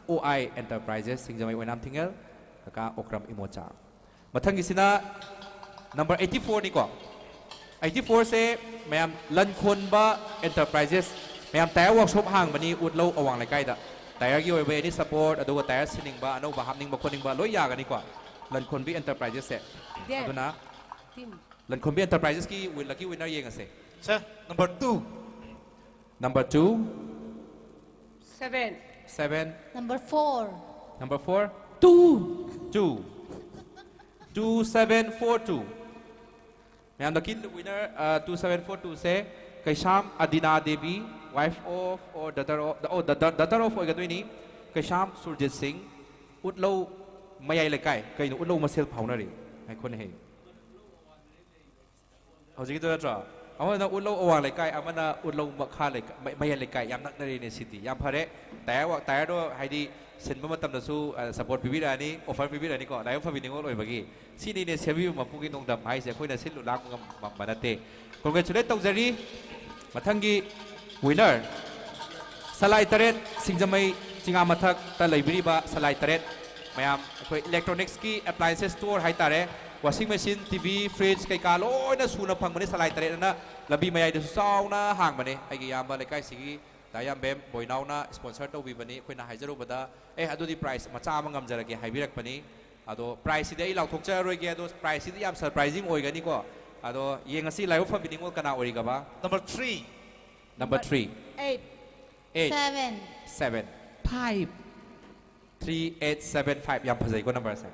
ꯑꯣ ꯑꯥꯏ Enterprises, ꯁꯤꯡꯖꯃꯩ ꯑꯣꯏꯅꯥꯝ ꯊꯤꯡꯉꯦꯜ, ꯀꯀꯥ Okram ꯏꯃꯣꯆꯥ꯫ ꯃꯊꯪꯒꯤꯁꯤꯅ number eighty four ꯅꯤꯀꯣ꯫ Eighty four ꯁꯦ ꯃꯌꯥꯝ ꯂꯟꯈꯣꯟꯕ Enterprises, ꯃꯌꯥꯝ tyre workshop ꯍꯥꯡꯕꯅꯤ ꯎꯠꯂꯧ ꯑꯋꯥꯡ ꯂꯩꯀꯥꯏꯗ꯫ Tyre ꯒꯤ ꯑꯣꯏꯕ any support, ꯑꯗꯨꯒ tyre ꯁꯤꯟꯅꯤꯡꯕ, ꯑꯅꯧꯕ ꯍꯥꯞꯅꯤꯡꯕ ꯈꯣꯠꯅꯤꯡꯕ ꯂꯣꯏ ꯌꯥꯒꯅꯤꯀꯣ꯫ ꯂꯟꯈꯣꯟꯕꯤ Enterprises ꯁꯦ꯫ ꯗꯦ꯫ ꯑꯗꯨꯅ ꯇꯤꯝ꯫ ꯂꯟꯈꯣꯟꯕꯤ Enterprises ꯀꯤ ꯋꯤ-, lucky winner ꯌꯦꯡꯉꯁꯦ꯫ Sir, number two. Number two. Seven. Seven. Number four. Number four. Two. Two. Two seven four two. ꯃꯌꯥꯝ, lucky winner, uh, two seven four two ꯁꯦ Keisam Adina Devi, wife of or daughter of, oh, the, the daughter of ꯑꯣꯏꯒꯗꯣꯏꯅꯤ꯫ ꯀꯩꯁꯥꯝ ꯁꯨꯔꯖꯤꯠ ꯁꯤꯡ, ꯎꯠꯂꯧ ꯃꯌꯥꯏ ꯂꯩꯀꯥꯏ꯫ ꯀꯩꯅꯣ, ꯎꯠꯂꯧ ꯃꯁꯦꯜ ꯐꯥꯎꯅꯔꯤ꯫ ꯉꯥꯏꯈꯣꯅꯦꯍꯦ꯫ ꯍꯧꯖꯤꯛꯀꯤꯗꯣ ꯅꯠꯇ꯭ꯔꯣ? ꯑꯃꯅ ꯎꯠꯂꯧ ꯑꯋꯥꯡ ꯂꯩꯀꯥꯏ, ꯑꯃꯅ ꯎꯠꯂꯧ ꯃꯈꯥ ꯂꯩꯀꯥꯏ, ꯃ-, ꯃꯌꯥꯏ ꯂꯩꯀꯥꯏ꯫ ꯌꯥꯝ ꯅꯛꯅꯔꯦꯅꯦ ꯁꯤꯗꯤ꯫ ꯌꯥꯝ ꯐꯔꯦ꯫ Tyre ꯋꯥ-, tyre ꯗꯣ ꯍꯥꯏꯗꯤ ꯁꯤꯟꯕ ꯃꯇꯝꯗꯁꯨ, ꯑ, support ꯄꯤꯕꯤꯔꯛꯑꯅꯤ, offer ꯄꯤꯕꯤꯔꯛꯑꯅꯤꯀꯣ, ꯂꯥꯏꯕꯛ ꯐꯕꯤ ꯅꯤꯉꯣꯜ ꯑꯣꯏꯕꯒꯤ꯫ ꯁꯤꯅꯤꯅꯦ ꯁꯦꯝꯕꯤꯕ ꯃꯄꯨꯒꯤ ꯅꯣꯡꯗꯝ ꯍꯥꯏꯁꯦ, ꯑꯩꯈꯣꯏꯅ ꯁꯤꯜꯂꯨ ꯂꯥꯡꯕ ꯉꯝ-, ꯉꯝꯕ ꯅꯠꯇꯦ꯫ Congratulate ꯇꯧꯖꯔꯤ꯫ ꯃꯊꯪꯒꯤ winner, ꯁꯂꯥꯏ ꯇꯔꯦꯠ, ꯁꯤꯡꯖꯃꯩ ꯆꯤꯉꯥ ꯃꯊꯛꯇ ꯂꯩꯕꯤꯔꯤꯕ ꯁꯂꯥꯏ ꯇꯔꯦꯠ꯫ ꯃꯌꯥꯝ, ꯑꯩꯈꯣꯏ electronics ꯀꯤ appliances store ꯍꯥꯏꯇꯥꯔꯦ, washing machine, T V, fridge ꯀꯩꯀꯥ ꯂꯣꯏꯅ ꯁꯨꯅ ꯐꯪꯕꯅꯤ ꯁꯂꯥꯏ ꯇꯔꯦꯠ ꯑꯅ꯫ ꯂꯝꯕꯤ ꯃꯌꯥꯏꯗꯁꯨ ꯆꯥꯎꯅ ꯍꯥꯡꯕꯅꯦ꯫ ꯑꯩꯒꯤ ꯏꯌꯥꯝꯕ ꯂꯩꯀꯥꯏꯁꯤꯒꯤ ꯗꯥ ꯌꯥꯝꯕꯦꯝ ꯕꯣꯏꯅꯥꯎꯅ sponsor ꯇꯧꯕꯤꯕꯅꯤ꯫ ꯑꯩꯈꯣꯏꯅ ꯍꯥꯏꯖꯔꯨꯕꯗ, "ꯑꯦ, ꯑꯗꯨꯗꯤ prize ꯃꯆꯥ ꯑꯃ ꯉꯝꯖꯔꯒꯦ" ꯍꯥꯏꯕꯤꯔꯛꯄꯅꯤ꯫ ꯑꯗꯣ prize ꯁꯤꯗꯤ ꯑꯩ ꯂꯥꯎꯊꯣꯛꯆꯔꯔꯣꯏꯒꯦ꯫ ꯑꯗꯣ prize ꯁꯤꯗꯤ ꯌꯥꯝ surprising ꯑꯣꯏꯒꯅꯤꯀꯣ꯫ ꯑꯗꯣ ꯌꯦꯡꯉꯁꯤ ꯂꯥꯏꯕꯛ ꯐꯕꯤ ꯅꯤꯉꯣꯜ ꯀꯅꯥ ꯑꯣꯏꯔꯤꯒꯕ? Number three. Number three. Eight. Eight. Seven. Seven. Five. Three eight seven five꯫ ꯌꯥꯝ ꯐꯖꯩꯀꯣ number ꯁꯦ꯫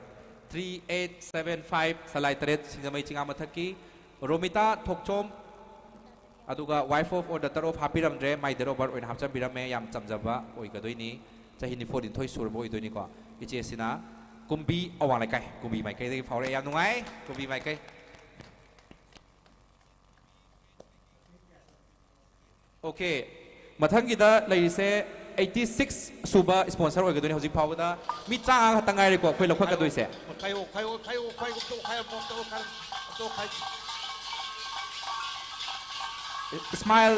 Three eight seven five, ꯁꯂꯥꯏ ꯇꯔꯦꯠ, ꯁꯤꯡꯖꯃꯩ ꯆꯤꯉꯥ ꯃꯊꯛꯀꯤ ꯔꯣꯃꯤꯇꯥ ꯊꯣꯛꯆꯣꯝ꯫ ꯑꯗꯨꯒ wife of or daughter of ꯍꯥꯞꯄꯤꯔꯝꯗ꯭ꯔꯦ, my date of birth ꯑꯣꯏꯅ ꯍꯥꯞꯆꯟꯕꯤꯔꯝꯃꯦ꯫ ꯌꯥꯝ ꯆꯝꯖꯕ ꯑꯣꯏꯒꯗꯣꯏꯅꯤ꯫ ꯆꯍꯤ ꯅꯤꯐꯨ ꯅꯤꯊꯣꯏ ꯁꯨꯔꯕ ꯑꯣꯏꯗꯣꯏꯅꯤꯀꯣ꯫ ꯏꯆꯦꯁꯤꯅ ꯀꯨꯝꯕꯤ ꯑꯋꯥꯡ ꯂꯩꯀꯥꯏ, ꯀꯨꯝꯕꯤ ꯃꯥꯏꯀꯩꯗꯒꯤ ꯐꯥꯎꯔꯛꯑꯦ꯫ ꯌꯥꯝ ꯅꯨꯡꯉꯥꯏ, ꯀꯨꯝꯕꯤ ꯃꯥꯏꯀꯩ꯫ Okay, ꯃꯊꯪꯒꯤꯗ ꯂꯩꯔꯤꯁꯦ ꯑꯩꯠꯇꯤ ꯁꯤꯛꯁ ꯁꯨꯕ ꯁ꯭ꯄꯣꯟꯁꯔ ꯑꯣꯏꯒꯗꯣꯏꯅꯤ꯫ ꯍꯧꯖꯤꯛ ꯐꯥꯎꯕꯗ ꯃꯤ ꯇꯔꯥꯃꯉꯥ ꯈꯛꯇ ꯉꯥꯏꯔꯦꯀꯣ ꯑꯩꯈꯣꯏ ꯂꯧꯈꯠꯀꯗꯣꯏꯁꯦ꯫ ꯏꯁꯃꯥꯏꯜ꯫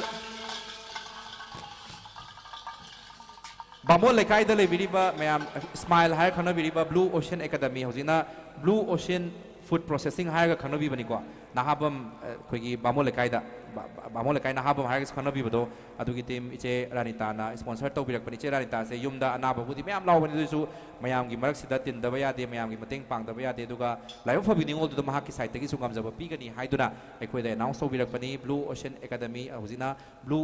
ꯕꯥꯃꯣꯟ ꯂꯩꯀꯥꯏꯗ ꯂꯩꯕꯤꯔꯤꯕ ꯃꯌꯥꯝ, ꯏꯁꯃꯥꯏꯜ ꯍꯥꯏꯔ ꯈꯪꯅꯕꯤꯔꯤꯕ ꯕ꯭ꯂꯨ ꯑꯣꯁꯤꯌꯟ ꯑꯦꯀꯥꯗꯃꯤ, ꯍꯧꯖꯤꯛꯅ ꯕ꯭ꯂꯨ ꯑꯣꯁꯤꯌꯟ ꯐꯨꯗ ꯄ꯭ꯔꯣꯁꯦꯁꯤꯡ ꯍꯥꯏꯔꯒ ꯈꯪꯅꯕꯤꯕꯅꯤꯀꯣ꯫ ꯅꯍꯥꯕꯝ, ꯑ, ꯑꯩꯈꯣꯏꯒꯤ ꯕꯥꯃꯣꯟ ꯂꯩꯀꯥꯏꯗ, ꯕꯥ-, ꯕꯥ-, ꯕꯥꯃꯣꯟ ꯂꯩꯀꯥꯏ ꯅꯍꯥꯕꯝ ꯍꯥꯏꯔꯒꯁꯨ ꯈꯪꯅꯕꯤꯕꯗꯣ, ꯑꯗꯨꯒꯤ ꯇꯤꯝ ꯏꯆꯦ ꯔꯥꯅꯤꯇꯥꯅ ꯁ꯭ꯄꯣꯟꯁꯔ ꯇꯧꯕꯤꯔꯛꯄꯅꯤ꯫ ꯏꯆꯦ ꯔꯥꯅꯤꯇꯥꯁꯦ ꯌꯨꯝꯗ ꯑꯅꯥꯕꯕꯨꯗꯤ ꯃꯌꯥꯝ ꯂꯥꯎꯕꯅꯤ, ꯑꯗꯨꯁꯨ ꯃꯌꯥꯝꯒꯤ ꯃꯔꯛꯁꯤꯗ ꯇꯤꯟꯗꯕ ꯌꯥꯗꯦ, ꯃꯌꯥꯝꯒꯤ ꯃꯇꯦꯡ ꯄꯥꯡꯗꯕ ꯌꯥꯗꯦ꯫ ꯑꯗꯨꯒ ꯂꯥꯏꯕꯛ ꯐꯕꯤ ꯅꯤꯉꯣꯜꯗꯨꯗ ꯃꯍꯥꯛꯀꯤ ꯁꯥꯏꯠꯇꯒꯤꯁꯨ ꯉꯝꯖꯕ ꯄꯤꯒꯅꯤ ꯍꯥꯏꯗꯨꯅ ꯑꯩꯈꯣꯏꯗ ꯑꯦꯅꯥꯎꯟꯁ ꯇꯧꯕꯤꯔꯛꯄꯅꯤ꯫ ꯕ꯭ꯂꯨ ꯑꯣꯁꯤꯌꯟ ꯑꯦꯀꯥꯗꯃꯤ, ꯍꯧꯖꯤꯛꯅ ꯕ꯭ꯂꯨ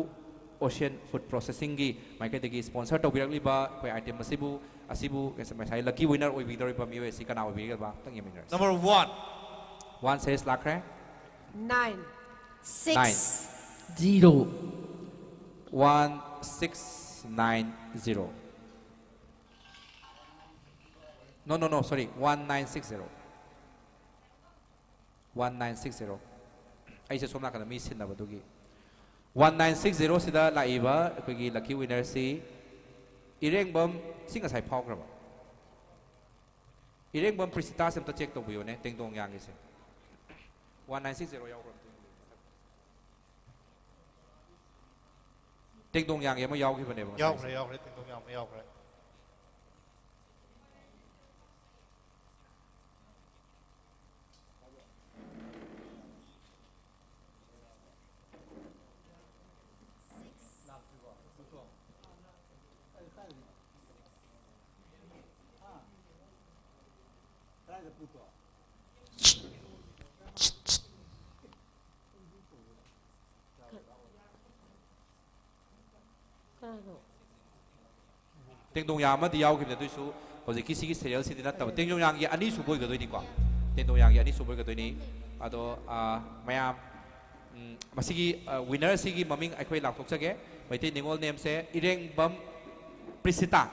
ꯑꯣꯁꯤꯌꯟ ꯐꯨꯗ ꯄ꯭ꯔꯣꯁꯦꯁꯤꯡꯒꯤ ꯃꯥꯏꯀꯩꯗꯒꯤ ꯁ꯭ꯄꯣꯟꯁꯔ ꯇꯧꯕꯤꯔꯛꯂꯤꯕ ꯑꯩꯈꯣꯏ ꯑꯥꯏꯇꯦꯝ ꯑꯁꯤꯕꯨ, ꯑꯁꯤꯕꯨ ꯉꯁꯥꯏ ꯂꯛꯀꯤ ꯋꯤꯅꯔ ꯑꯣꯏꯕꯤꯒꯗꯧꯔꯤꯕ ꯃꯤꯑꯣꯏ ꯑꯁꯤ ꯀꯅꯥ ꯑꯣꯏꯕꯤꯒꯗꯕ ꯑꯝꯇꯪ ꯌꯦꯡꯃꯤꯟꯅꯔꯁꯤ꯫ Number one. One series ꯂꯥꯛꯈ꯭ꯔꯦ꯫ Nine. Six. Nine. Zero. One six nine zero. No, no, no, sorry, one nine six zero. One nine six zero. ꯑꯩꯁꯦ ꯁꯣꯝ ꯅꯥꯀꯟꯗ ꯃꯤ ꯁꯤꯟꯅꯕꯗꯨꯒꯤ꯫ One nine six zero ꯁꯤꯗ ꯂꯥꯛꯏꯕ ꯑꯩꯈꯣꯏꯒꯤ ꯂꯛꯀꯤ ꯋꯤꯅꯔꯁꯤ ꯏꯔꯦꯡꯕꯝ, ꯁꯤ ꯉꯁꯥꯏ ꯐꯥꯎꯈ꯭ꯔꯕ? ꯏꯔꯦꯡꯕꯝ ꯄ꯭ꯔꯤꯁꯤꯇꯥꯁꯦ ꯑꯝꯇ ꯆꯦꯛ ꯇꯧꯕꯤꯌꯣꯅꯦ, ꯇꯦꯡꯗꯣꯡ ꯌꯥꯡꯒꯤꯁꯦ꯫ One nine six zero ꯌꯥꯎꯈ꯭ꯔꯕ? ꯇꯦꯡꯗꯣꯡ ꯌꯥꯡꯒꯤ ꯑꯃ ꯌꯥꯎꯈꯤꯕꯅꯦꯕ ꯉꯁꯥꯏꯁꯦ꯫ ꯌꯥꯎꯈ꯭ꯔꯦ, ꯌꯥꯎꯈ꯭ꯔꯦ, ꯇꯦꯡꯗꯣꯡ ꯌꯥꯡ ꯑꯃ ꯌꯥꯎꯈ꯭ꯔꯦ꯫ ꯀꯅꯥꯅꯣ? ꯇꯦꯡꯗꯣꯡ ꯌꯥꯡ ꯑꯃꯗꯤ ꯌꯥꯎꯈꯤꯕꯅꯦ, ꯑꯗꯨꯏꯁꯨ ꯍꯧꯖꯤꯛꯀꯤ ꯁꯤꯒꯤ ꯁꯦꯔꯤꯌꯦꯜꯁꯤꯗꯤ ꯅꯠꯇꯕ꯫ ꯇꯦꯡꯗꯣꯡ ꯌꯥꯡꯒꯤ ꯑꯅꯤꯁꯨꯕ ꯑꯣꯏꯒꯗꯣꯏꯅꯤꯀꯣ꯫ ꯇꯦꯡꯗꯣꯡ ꯌꯥꯡꯒꯤ ꯑꯅꯤꯁꯨꯕ ꯑꯣꯏꯒꯗꯣꯏꯅꯤ꯫ ꯑꯗꯣ, ꯑꯥ, ꯃꯌꯥꯝ, ꯎꯝ, ꯃꯁꯤꯒꯤ, ꯑ, ꯋꯤꯅꯔ ꯑꯁꯤꯒꯤ ꯃꯃꯤꯡ ꯑꯩꯈꯣꯏ ꯂꯥꯎꯊꯣꯛꯆꯒꯦ꯫ ꯃꯩꯇꯩ ꯅꯤꯉꯣꯜ ꯅꯦꯝꯁꯦ ꯏꯔꯦꯡꯕꯝ ꯄ꯭ꯔꯤꯁꯤꯇꯥ,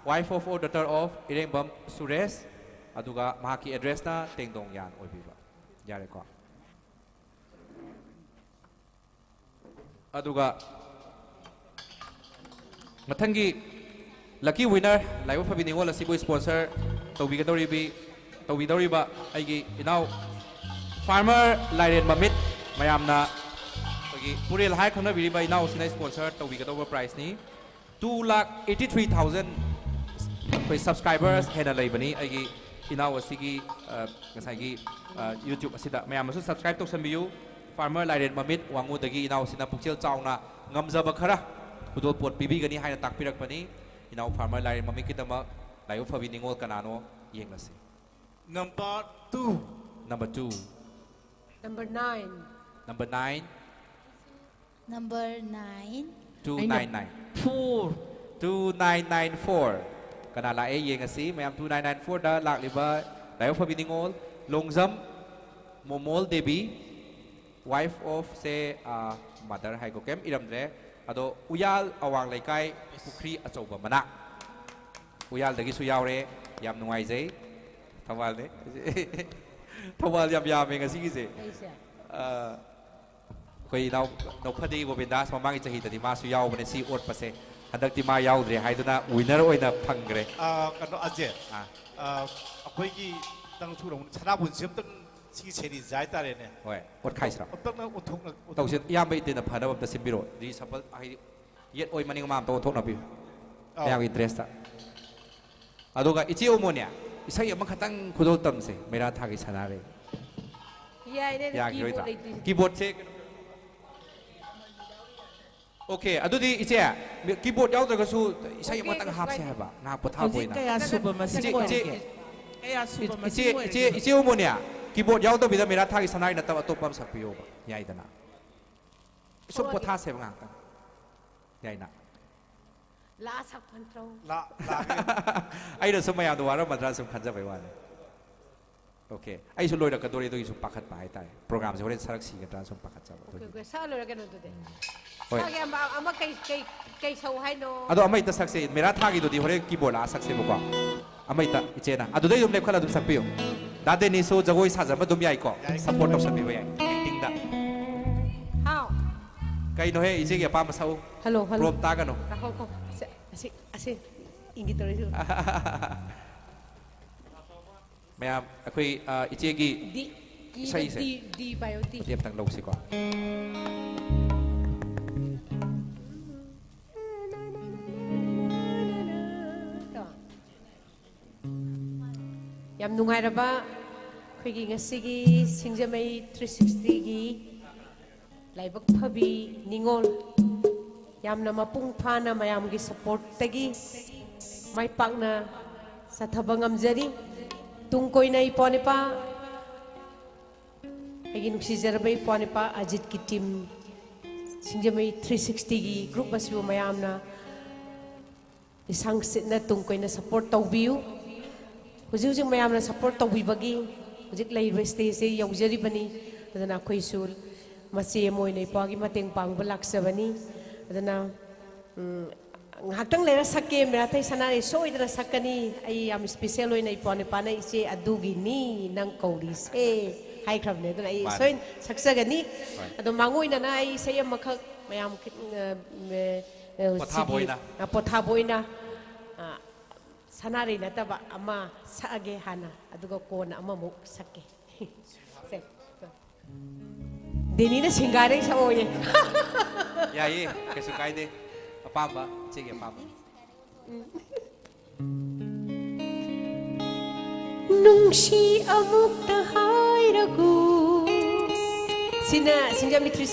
wife of or daughter of ꯏꯔꯦꯡꯕꯝ Suresh, ꯑꯗꯨꯒ ꯃꯍꯥꯛꯀꯤ ꯑꯦꯗ꯭ꯔꯦꯁꯅ ꯇꯦꯡꯗꯣꯡ ꯌꯥꯟ ꯑꯣꯏꯕꯤꯕ꯫ ꯌꯥꯔꯦꯀꯣ? ꯑꯗꯨꯒ ꯃꯊꯪꯒꯤ lucky winner, ꯂꯥꯏꯕꯛ ꯐꯕꯤ ꯅꯤꯉꯣꯜ ꯑꯁꯤꯕꯨ sponsor ꯇꯧꯕꯤꯒꯗꯧꯔꯤꯕꯤ ꯇꯧꯕꯤꯗꯧꯔꯤꯕ ꯑꯩꯒꯤ ꯏꯅꯥꯎ farmer ꯂꯥꯏꯔꯦꯟ ꯃꯃꯤꯠ, ꯃꯌꯥꯝꯅ ꯑꯩꯈꯣꯏꯒꯤ ꯄꯨꯔꯦꯜ ꯍꯥꯏꯔ ꯈꯪꯅꯕꯤꯔꯤꯕ ꯏꯅꯥꯎꯁꯤꯅ sponsor ꯇꯧꯕꯤꯒꯗꯧꯕ prizeꯅꯤ꯫ Two lakh eighty three thousand ꯑꯩꯈꯣꯏ subscribers ꯍꯦꯟꯅ ꯂꯩꯕꯅꯤ ꯑꯩꯒꯤ ꯏꯅꯥꯎ ꯑꯁꯤꯒꯤ, ꯑ, ꯉꯁꯥꯏꯒꯤ, ꯑ, YouTube ꯑꯁꯤꯗ꯫ ꯃꯌꯥꯝꯅꯁꯨ subscribe ꯇꯧꯁꯟꯕꯤꯌꯨ꯫ Farmer ꯂꯥꯏꯔꯦꯟ ꯃꯃꯤꯠ ꯋꯥꯉꯨꯗꯒꯤ ꯏꯅꯥꯎꯁꯤꯅ ꯄꯨꯛꯆꯦꯜ ꯆꯥꯎꯅ ꯉꯝꯖꯕ ꯈꯔ ꯈꯨꯗꯣꯜꯄꯣꯠ ꯄꯤꯕꯤꯒꯅꯤ ꯍꯥꯏꯅ ꯇꯥꯛꯄꯤꯔꯛꯄꯅꯤ꯫ ꯏꯅꯥꯎ farmer ꯂꯥꯏꯔꯦꯟ ꯃꯃꯤꯠꯀꯤꯗꯃꯛ ꯂꯥꯏꯕꯛ ꯐꯕꯤ ꯅꯤꯉꯣꯜ ꯀꯅꯥꯅꯣ ꯌꯦꯡꯂꯁꯤ꯫ Number two. Number two. Number nine. Number nine. Number nine. Two nine nine. Four. Two nine nine four. ꯀꯅꯥ ꯂꯥꯛꯑꯦ ꯌꯦꯡꯉꯁꯤ ꯃꯌꯥꯝ꯫ Two nine nine fourꯗ ꯂꯥꯛꯂꯤꯕ ꯂꯥꯏꯕꯛ ꯐꯕꯤ ꯅꯤꯉꯣꯜ ꯂꯣꯡꯖꯝ ꯃꯣꯃꯣꯜ ꯗꯦꯕꯤ, wife of ꯁꯦ, ꯑ, mother ꯍꯥꯏꯀꯣ, ꯀꯩꯝ ꯏꯔꯝꯗ꯭ꯔꯦ꯫ ꯑꯗꯣ ꯎꯌꯥꯜ ꯑꯋꯥꯡ ꯂꯩꯀꯥꯏ ꯄꯨꯈ꯭ꯔꯤ ꯑꯆꯧꯕ ꯃꯅꯥꯛ꯫ ꯎꯌꯥꯜꯗꯒꯤꯁꯨ ꯌꯥꯎꯔꯦ, ꯌꯥꯝ ꯅꯨꯡꯉꯥꯏꯖꯩ꯫ ꯊꯧꯕꯥꯜꯅꯦ꯫ ꯊꯧꯕꯥꯜ ꯌꯥꯝ ꯌꯥꯝꯃꯦ ꯉꯁꯤꯒꯤꯁꯦ꯫ ꯑꯩꯁꯦ꯫ ꯑ, ꯑꯩꯈꯣꯏ ꯏꯅꯥꯎ ꯅꯧꯐꯗꯤ ꯒꯣꯕꯤꯟꯗꯥꯁ ꯃꯃꯥꯡꯒꯤ ꯆꯍꯤꯗꯗꯤ ꯃꯥꯁꯨ ꯌꯥꯎꯕꯅꯦ ꯁꯤ ꯑꯣꯠꯄꯁꯦ꯫ ꯍꯟꯗꯛꯇꯤ ꯃꯥ ꯌꯥꯎꯗ꯭ꯔꯦ ꯍꯥꯏꯗꯨꯅ winner ꯑꯣꯏꯅ ꯐꯪꯈ꯭ꯔꯦ꯫ ꯑ, ꯀꯩꯅꯣ, ꯑꯖꯦ, ꯑꯥ꯫ ꯑ, ꯑꯩꯈꯣꯏꯒꯤ ꯇꯪ ꯊꯨꯔꯝ-, ꯁꯅꯥꯕꯨꯟꯁꯦ ꯑꯝꯇꯪ ꯁꯤꯒꯤ ꯁꯦꯔꯤꯁꯦ ꯍꯥꯏꯇꯥꯔꯦꯅꯦ꯫ ꯍꯣꯏ, ꯑꯣꯠꯈꯥꯏꯁꯤꯔꯣ? ꯑꯝꯇꯪ ꯎꯠꯊꯣꯛꯅ-, ꯎꯠꯊꯣꯛ- ꯇꯧꯁꯦ, ꯏꯌꯥꯝꯕ ꯏꯇꯦꯟꯅ ꯐꯅꯕ ꯑꯝꯇ ꯁꯤꯟꯕꯤꯔꯣ꯫ Reshuffle ꯍꯥꯏꯗꯤ ꯌꯦꯠ ꯑꯣꯏ ꯃꯅꯤꯡ ꯃꯥꯡ ꯑꯝꯇ ꯑꯣꯟꯊꯣꯛꯅꯕꯤꯌꯨ꯫ ꯑꯧ꯫ ꯃꯌꯥꯝꯒꯤ dressꯇ꯫ ꯑꯗꯨꯒ ꯏꯆꯦ ꯑꯣꯃꯣꯅꯦ, ꯏꯁꯩ ꯑꯃꯈꯛꯇꯪ ꯈꯨꯗꯣꯜ ꯇꯝꯁꯦ, ꯃꯩꯔꯥ ꯊꯥꯒꯤ ꯁꯅꯥꯔꯩ꯫ ꯌꯥꯏꯅꯦ, ꯑꯗꯣ ꯌꯥꯈꯤꯔꯣꯏꯗ꯭ꯔꯥ? Keyboard ꯂꯩꯇ꯭ꯔꯤꯁꯦ꯫ Keyboardꯁꯦ, okay, ꯑꯗꯨꯗꯤ ꯏꯆꯦ, keyboard ꯌꯥꯎꯗ꯭ꯔꯒꯁꯨ ꯏꯁꯩ okay, ꯑꯃꯇꯪ ꯀꯩꯁꯨ ꯍꯥꯞꯁꯦ ꯀꯥꯏꯗꯦ꯫ ꯍꯥꯏꯕ, ꯉꯥꯏꯍꯥꯛ ꯄꯣꯊꯥꯕ ꯍꯧꯖꯤꯛ ꯑꯣꯏꯅ꯫ ꯀꯌꯥ ꯁꯨꯕ ꯃꯁꯤꯡ ꯏꯆꯦ, ꯏꯆꯦ, ꯑꯣꯏꯔꯒꯦ? ꯀꯌꯥ ꯁꯨꯕ ꯏꯆꯦ, ꯃꯁꯤꯡ ꯏꯆꯦ, ꯑꯣꯏꯔꯒꯦ? ꯏꯆꯦ ꯑꯣꯃꯣꯅꯦ, keyboard ꯌꯥꯎꯗꯕꯤꯗ ꯃꯩꯔꯥ ꯊꯥꯒꯤ ꯁꯅꯥꯔꯩ ꯅꯠꯇꯕ ꯑꯇꯣꯞꯄ ꯑꯃ ꯁꯛꯄꯤꯌꯣꯕ, ꯌꯥꯏꯗꯅ꯫ ꯁꯨꯝ ꯍꯣꯏ꯫ ꯄꯣꯊꯥꯁꯦꯕ ꯉꯥꯏꯍꯥꯛꯇꯪ꯫ ꯌꯥꯏꯅ꯫ ꯂꯥꯛꯑ ꯁꯛꯐꯟꯇ꯭ꯔꯣ? ꯂꯥ-, ꯂꯥꯛꯑꯒꯦ꯫ ꯑꯩꯅ ꯁꯨꯝ ꯃꯌꯥꯝꯗꯣ ꯋꯥꯔꯝꯃꯗ꯭ꯔꯥ ꯁꯨꯝ ꯈꯟꯖꯕꯩ ꯋꯥꯅꯤ꯫ Okay, ꯑꯩꯁꯨ ꯂꯣꯏꯔꯛꯀꯗꯣꯔꯦ, ꯑꯗꯨꯒꯤ ꯁꯨꯝ ꯄꯥꯈꯠꯄ ꯍꯥꯏꯇꯥꯔꯦ꯫ Programꯁꯦ ꯍꯣꯔꯦꯟ ꯁꯔꯛ ꯁꯤꯒꯗ꯭ꯔꯥ ꯁꯨꯝ ꯄꯥꯈꯠꯆꯕ꯫ Okay, ꯑꯗꯨꯒꯤ꯫ Okay, ꯁꯛꯑ ꯂꯣꯏꯔꯦ ꯀꯩꯅꯣꯗꯨꯗꯤ꯫ ꯍꯣꯏ꯫ ꯁꯛꯑꯒꯦ ꯑꯃ, ꯑꯃ ꯀꯩ, ꯀꯩ, ꯀꯩ ꯁꯛꯎ ꯍꯥꯏꯅꯣ? ꯑꯗꯣ ꯑꯃ ꯍꯦꯛꯇ ꯁꯛꯁꯦ, ꯃꯦꯔꯥ ꯊꯥꯒꯤꯗꯨꯗꯤ ꯍꯣꯔꯦꯟ keyboard ꯂꯥꯛꯑ ꯁꯛꯁꯦꯕꯀꯣ꯫ ꯑꯃ ꯍꯦꯛꯇ ꯏꯆꯦꯅ꯫ ꯑꯗꯨꯗꯩ ꯑꯗꯨꯝ ꯂꯦꯞꯈꯠꯂ ꯑꯗꯨꯝ ꯁꯛꯄꯤꯌꯨ꯫ ꯗꯥ ꯗꯦꯅꯤꯁꯁꯨ ꯖꯒꯣꯏ ꯁꯥꯖꯕ ꯑꯗꯨꯝ ꯌꯥꯏꯀꯣ? ꯌꯥꯏ꯫ Support ꯇꯧꯁꯟꯕꯤꯕ ꯌꯥꯏ꯫ Actingꯗ꯫ ꯍꯥꯎ꯫ ꯀꯩꯅꯣꯍꯦ, ꯏꯆꯦꯒꯤ ꯑꯄꯥꯝꯕ ꯁꯛꯎ꯫ Hello, hello. Prompt ꯇꯥꯒꯅꯣ꯫ ꯉꯥꯏꯈꯣ, ꯉꯥꯏꯈꯣ꯫ ꯑꯁꯤ, ꯑꯁꯤ, ꯑꯁꯤ ꯏꯪꯒꯤꯠ ꯇꯧꯔꯤꯁꯤ꯫ ꯃꯌꯥꯝ, ꯑꯩꯈꯣꯏ, ꯑ, ꯏꯆꯦꯒꯤ D, key ꯏꯁꯩ, ꯗ ꯏꯁꯩ꯫ D, D ꯄꯥꯏꯌꯣ, D꯫ ꯗꯤ ꯑꯝꯇꯪ ꯂꯧꯁꯤꯀꯣ꯫ ꯌꯥꯝ ꯅꯨꯡꯉꯥꯏꯔꯕ ꯑꯩꯈꯣꯏꯒꯤ ꯉꯁꯤꯒꯤ ꯁꯤꯡꯖꯃꯩ three sixty ꯒꯤ ꯂꯥꯏꯕꯛ ꯐꯕꯤ ꯅꯤꯉꯣꯜ, ꯌꯥꯝꯅ ꯃꯄꯨꯡ ꯐꯥꯅ ꯃꯌꯥꯝꯒꯤ support ꯇꯒꯤ ꯃꯥꯏ ꯄꯥꯛꯅ ꯆꯠꯊꯕ ꯉꯝꯖꯔꯤ꯫ ꯇꯨꯡ ꯀꯣꯏꯅ ꯏꯄ꯭ꯋꯥ ꯅꯤꯄꯥ, ꯑꯩꯒꯤ ꯅꯨꯡꯁꯤꯖꯔꯕ ꯏꯄ꯭ꯋꯥ ꯅꯤꯄꯥ ꯑꯖꯤꯠꯀꯤ team, ꯁꯤꯡꯖꯃꯩ three sixty ꯒꯤ group ꯑꯁꯤꯕꯨ ꯃꯌꯥꯝꯅ ꯂꯤꯁꯥꯡ ꯁꯤꯠꯅ ꯇꯨꯡ ꯀꯣꯏꯅ support ꯇꯧꯕꯤꯌꯨ꯫ ꯍꯧꯖꯤꯛ ꯍꯧꯖꯤꯛ ꯃꯌꯥꯝꯅ support ꯇꯧꯕꯤꯕꯒꯤ ꯍꯧꯖꯤꯛ ꯂꯩꯔꯤꯕ stage ꯁꯦ ꯌꯧꯖꯔꯤꯕꯅꯤ꯫ ꯑꯗꯨꯅ ꯑꯩꯈꯣꯏꯁꯨ ꯃꯆꯦ ꯑꯃ ꯑꯣꯏꯅ ꯏꯄ꯭ꯋꯥꯒꯤ ꯃꯇꯦꯡ ꯄꯥꯡꯕ ꯂꯥꯛꯆꯕꯅꯤ꯫ ꯑꯗꯨꯅ, ꯎꯝ, ꯉꯥꯏꯍꯥꯛꯇꯪ ꯂꯩꯔ ꯁꯛꯀꯦ, ꯃꯤꯔꯥꯊꯩ ꯁꯅꯥꯔꯩ ꯁꯣꯏꯗꯅ ꯁꯛꯀꯅꯤ꯫ ꯑꯩ ꯌꯥꯝ special ꯑꯣꯏꯅ ꯏꯄ꯭ꯋꯥ ꯅꯤꯄꯥꯅ "ꯏꯆꯦ ꯑꯗꯨꯒꯤꯅꯤ ꯅꯪ ꯀꯧꯔꯤꯁꯦ" ꯍꯥꯏꯈ꯭ꯔꯕꯅꯦ꯫ ꯑꯗꯨꯅ ꯑꯩ ꯃꯥꯅꯦ꯫ ꯁꯣꯏꯅ ꯁꯛꯆꯒꯅꯤ꯫ ꯍꯣꯏ꯫ ꯑꯗꯣ ꯃꯥꯡꯑꯣꯏꯅꯅ ꯑꯩ ꯏꯁꯩ ꯑꯃꯈꯛ ꯃꯌꯥꯝ ꯈꯤꯠ-, ꯑ, ꯑ, ꯄꯣꯊꯥꯕ ꯁꯤꯒꯤ, ꯑꯣꯏꯅ꯫ ꯑ, ꯄꯣꯊꯥꯕ ꯑꯣꯏꯅ, ꯑ, ꯁꯅꯥꯔꯩ ꯅꯠꯇꯕ ꯑꯃ ꯁꯛꯑꯒꯦ ꯍꯥꯟꯅ, ꯑꯗꯨꯒ ꯀꯣꯟꯅ ꯑꯃꯃꯨꯛ ꯁꯛꯀꯦ꯫ ꯁꯦ꯫ ꯗꯦꯅꯤꯅ ꯁꯤꯡꯒꯥꯔꯩ ꯁꯛꯑꯣꯌꯦ꯫ ꯌꯥꯏꯌꯦ, ꯀꯩꯁꯨ ꯀꯥꯏꯗꯦ꯫ ꯑꯄꯥꯝꯕ, ꯏꯆꯦꯒꯤ ꯑꯄꯥꯝꯕ꯫ ꯅꯨꯡꯁꯤ ꯑꯃꯨꯛꯇ ꯍꯥꯏꯔꯒꯨ꯫ ꯁꯤꯅ ꯁꯤꯡꯖꯃꯩ three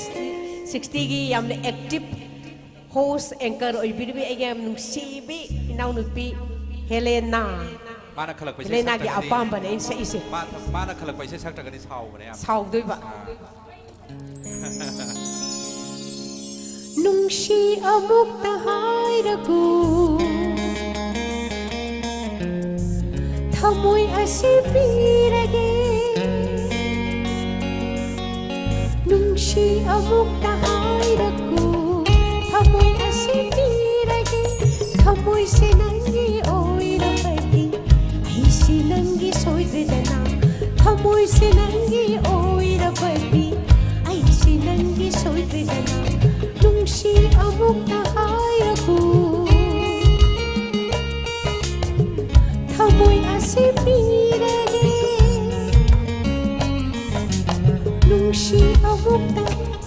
sixty ꯒꯤ ꯌꯥꯝꯅ active host anchor ꯑꯣꯏꯕꯤꯔꯤꯕꯤ ꯑꯩꯒꯤ ꯌꯥꯝ ꯅꯨꯡꯁꯤꯕꯤ ꯏꯅꯥꯎꯅꯨꯄꯤ ꯍꯦꯂꯦꯅꯥ꯫ ꯃꯥꯅ ꯈꯜꯂꯛꯄ ꯏꯁꯩ ꯍꯦꯂꯦꯅꯥꯒꯤ ꯁꯛꯇ꯭ꯔꯒꯗꯤ, ꯑꯄꯥꯝꯕꯅꯦ ꯑꯩꯅ ꯁꯛꯏꯁꯦ꯫ ꯃꯥ-, ꯃꯥꯅ ꯈꯜꯂꯛꯄ ꯏꯁꯩ ꯁꯛꯇ꯭ꯔꯒꯗꯤ ꯁꯥꯎꯕꯅꯦ ꯌꯥꯝ꯫ ꯁꯥꯎꯗꯣꯏꯕ꯫ ꯑꯥ꯫ ꯅꯨꯡꯁꯤ ꯑꯃꯨꯛꯇ ꯍꯥꯏꯔꯒꯨ, ꯊꯃꯣꯏ ꯑꯁꯤ ꯄꯤꯔꯒꯦ꯫ ꯅꯨꯡꯁꯤ ꯑꯃꯨꯛꯇ ꯍꯥꯏꯔꯒꯨ, ꯊꯃꯣꯏ ꯑꯁꯤ ꯄꯤꯔꯒꯦ꯫ ꯊꯃꯣꯏꯁꯦ ꯅꯪꯒꯤ ꯑꯣꯏꯔꯕꯗꯤ, ꯑꯩꯁꯤ ꯅꯪꯒꯤ ꯁꯣꯏꯗ꯭ꯔꯦꯗꯅ꯫ ꯊꯃꯣꯏꯁꯦ ꯅꯪꯒꯤ ꯑꯣꯏꯔꯕꯗꯤ, ꯑꯩꯁꯤ ꯅꯪꯒꯤ ꯁꯣꯏꯗ꯭ꯔꯦꯗꯅ꯫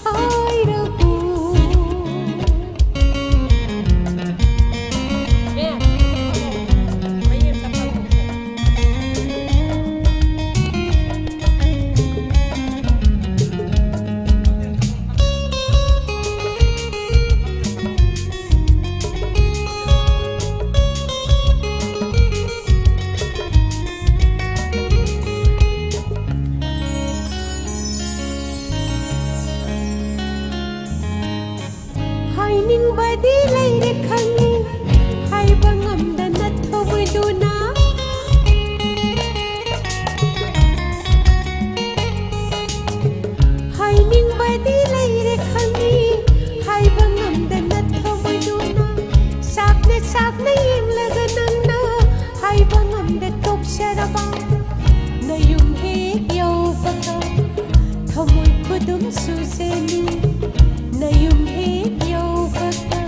ꯍꯥꯏꯔꯕꯨ꯫ ꯍꯥꯏꯅꯤꯡꯕꯗꯤ ꯂꯩꯔꯦ ꯈꯪꯉꯤ, ꯍꯥꯏꯕ ꯉꯝꯗꯅ ꯊꯃꯣꯏꯗꯨꯅ꯫ ꯍꯥꯏꯅꯤꯡꯕꯗꯤ ꯂꯩꯔꯦ ꯈꯪꯉꯤ, ꯍꯥꯏꯕ ꯉꯝꯗꯅ ꯊꯃꯣꯏꯗꯨꯅ꯫ ꯆꯥꯛꯅ ꯆꯥꯛꯅ ꯌꯦꯡꯂꯒ ꯅꯪꯅ ꯍꯥꯏꯕ ꯉꯝꯗ ꯇꯣꯛꯆꯔꯕ꯫ ꯅꯌꯨꯝ ꯍꯦꯛ ꯌꯧꯕꯒ ꯊꯃꯣꯏ ꯈꯨꯗꯨꯝ ꯁꯨꯖꯅꯤ꯫ ꯅꯌꯨꯝ ꯍꯦꯛ ꯌꯧꯕꯒ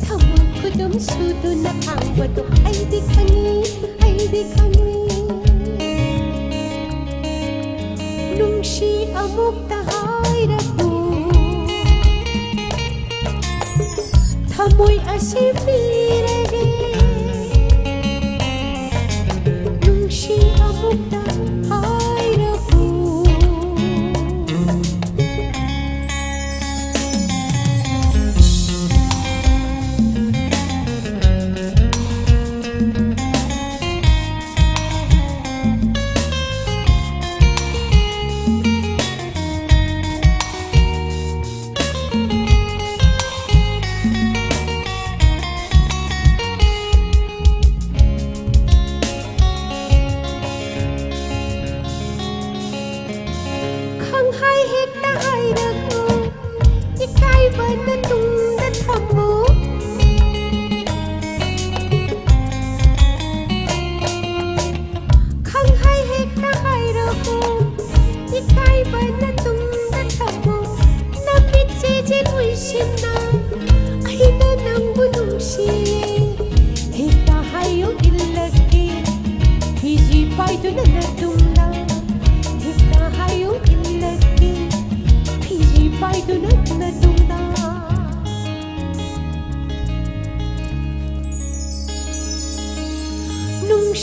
ꯊꯃꯣꯏ ꯈꯨꯗꯨꯝ ꯁꯨꯗꯨꯅ ꯈꯥꯡꯕꯗꯣ ꯑꯩꯗꯤ ꯈꯪꯉꯤ, ꯑꯩꯗꯤ ꯈꯪꯉꯤ꯫ ꯅꯨꯡꯁꯤ ꯑꯃꯨꯛꯇ ꯍꯥꯏꯔꯕꯨ꯫ ꯊꯃꯣꯏ ꯑꯁꯤ ꯄꯤꯔꯒꯦ, ꯅꯨꯡꯁꯤ ꯑꯃꯨꯛꯇ ꯍꯥꯏꯔꯕꯨ꯫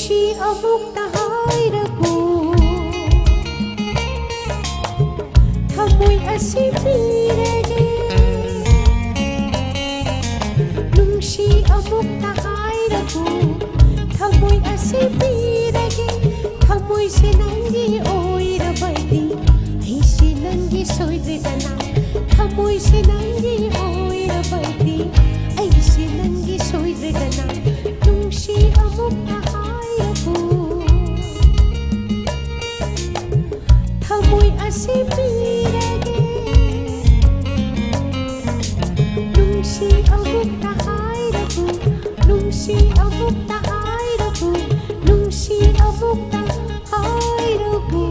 ꯁꯤ ꯑꯃꯨꯛꯇ ꯍꯥꯏꯔꯒꯨ, ꯊꯃꯣꯏ ꯑꯁꯤ ꯄꯤꯔꯒꯦ꯫ ꯅꯨꯡꯁꯤ ꯑꯃꯨꯛꯇ ꯍꯥꯏꯔꯒꯨ, ꯊꯃꯣꯏ ꯑꯁꯤ ꯄꯤꯔꯒꯦ꯫ ꯊꯃꯣꯏꯁꯦ ꯅꯪꯒꯤ ꯑꯣꯏꯔꯕꯗꯤ, ꯑꯩꯁꯦ ꯅꯪꯒꯤ ꯁꯣꯏꯗ꯭ꯔꯦꯗꯅ꯫ ꯊꯃꯣꯏꯁꯦ ꯅꯪꯒꯤ ꯑꯣꯏꯔꯕꯗꯤ, ꯑꯩꯁꯦ ꯅꯪꯒꯤ ꯁꯣꯏꯗ꯭ꯔꯦꯗꯅ꯫ ꯅꯨꯡꯁꯤ ꯑꯃꯨꯛꯇ ꯍꯥꯏꯔꯕꯨ, ꯊꯃꯣꯏ ꯑꯁꯤ ꯄꯤꯔꯒꯦ꯫ ꯅꯨꯡꯁꯤ ꯑꯃꯨꯛꯇ ꯍꯥꯏꯔꯕꯨ, ꯅꯨꯡꯁꯤ ꯑꯃꯨꯛꯇ ꯍꯥꯏꯔꯕꯨ, ꯅꯨꯡꯁꯤ ꯑꯃꯨꯛꯇ ꯍꯥꯏꯔꯕꯨ꯫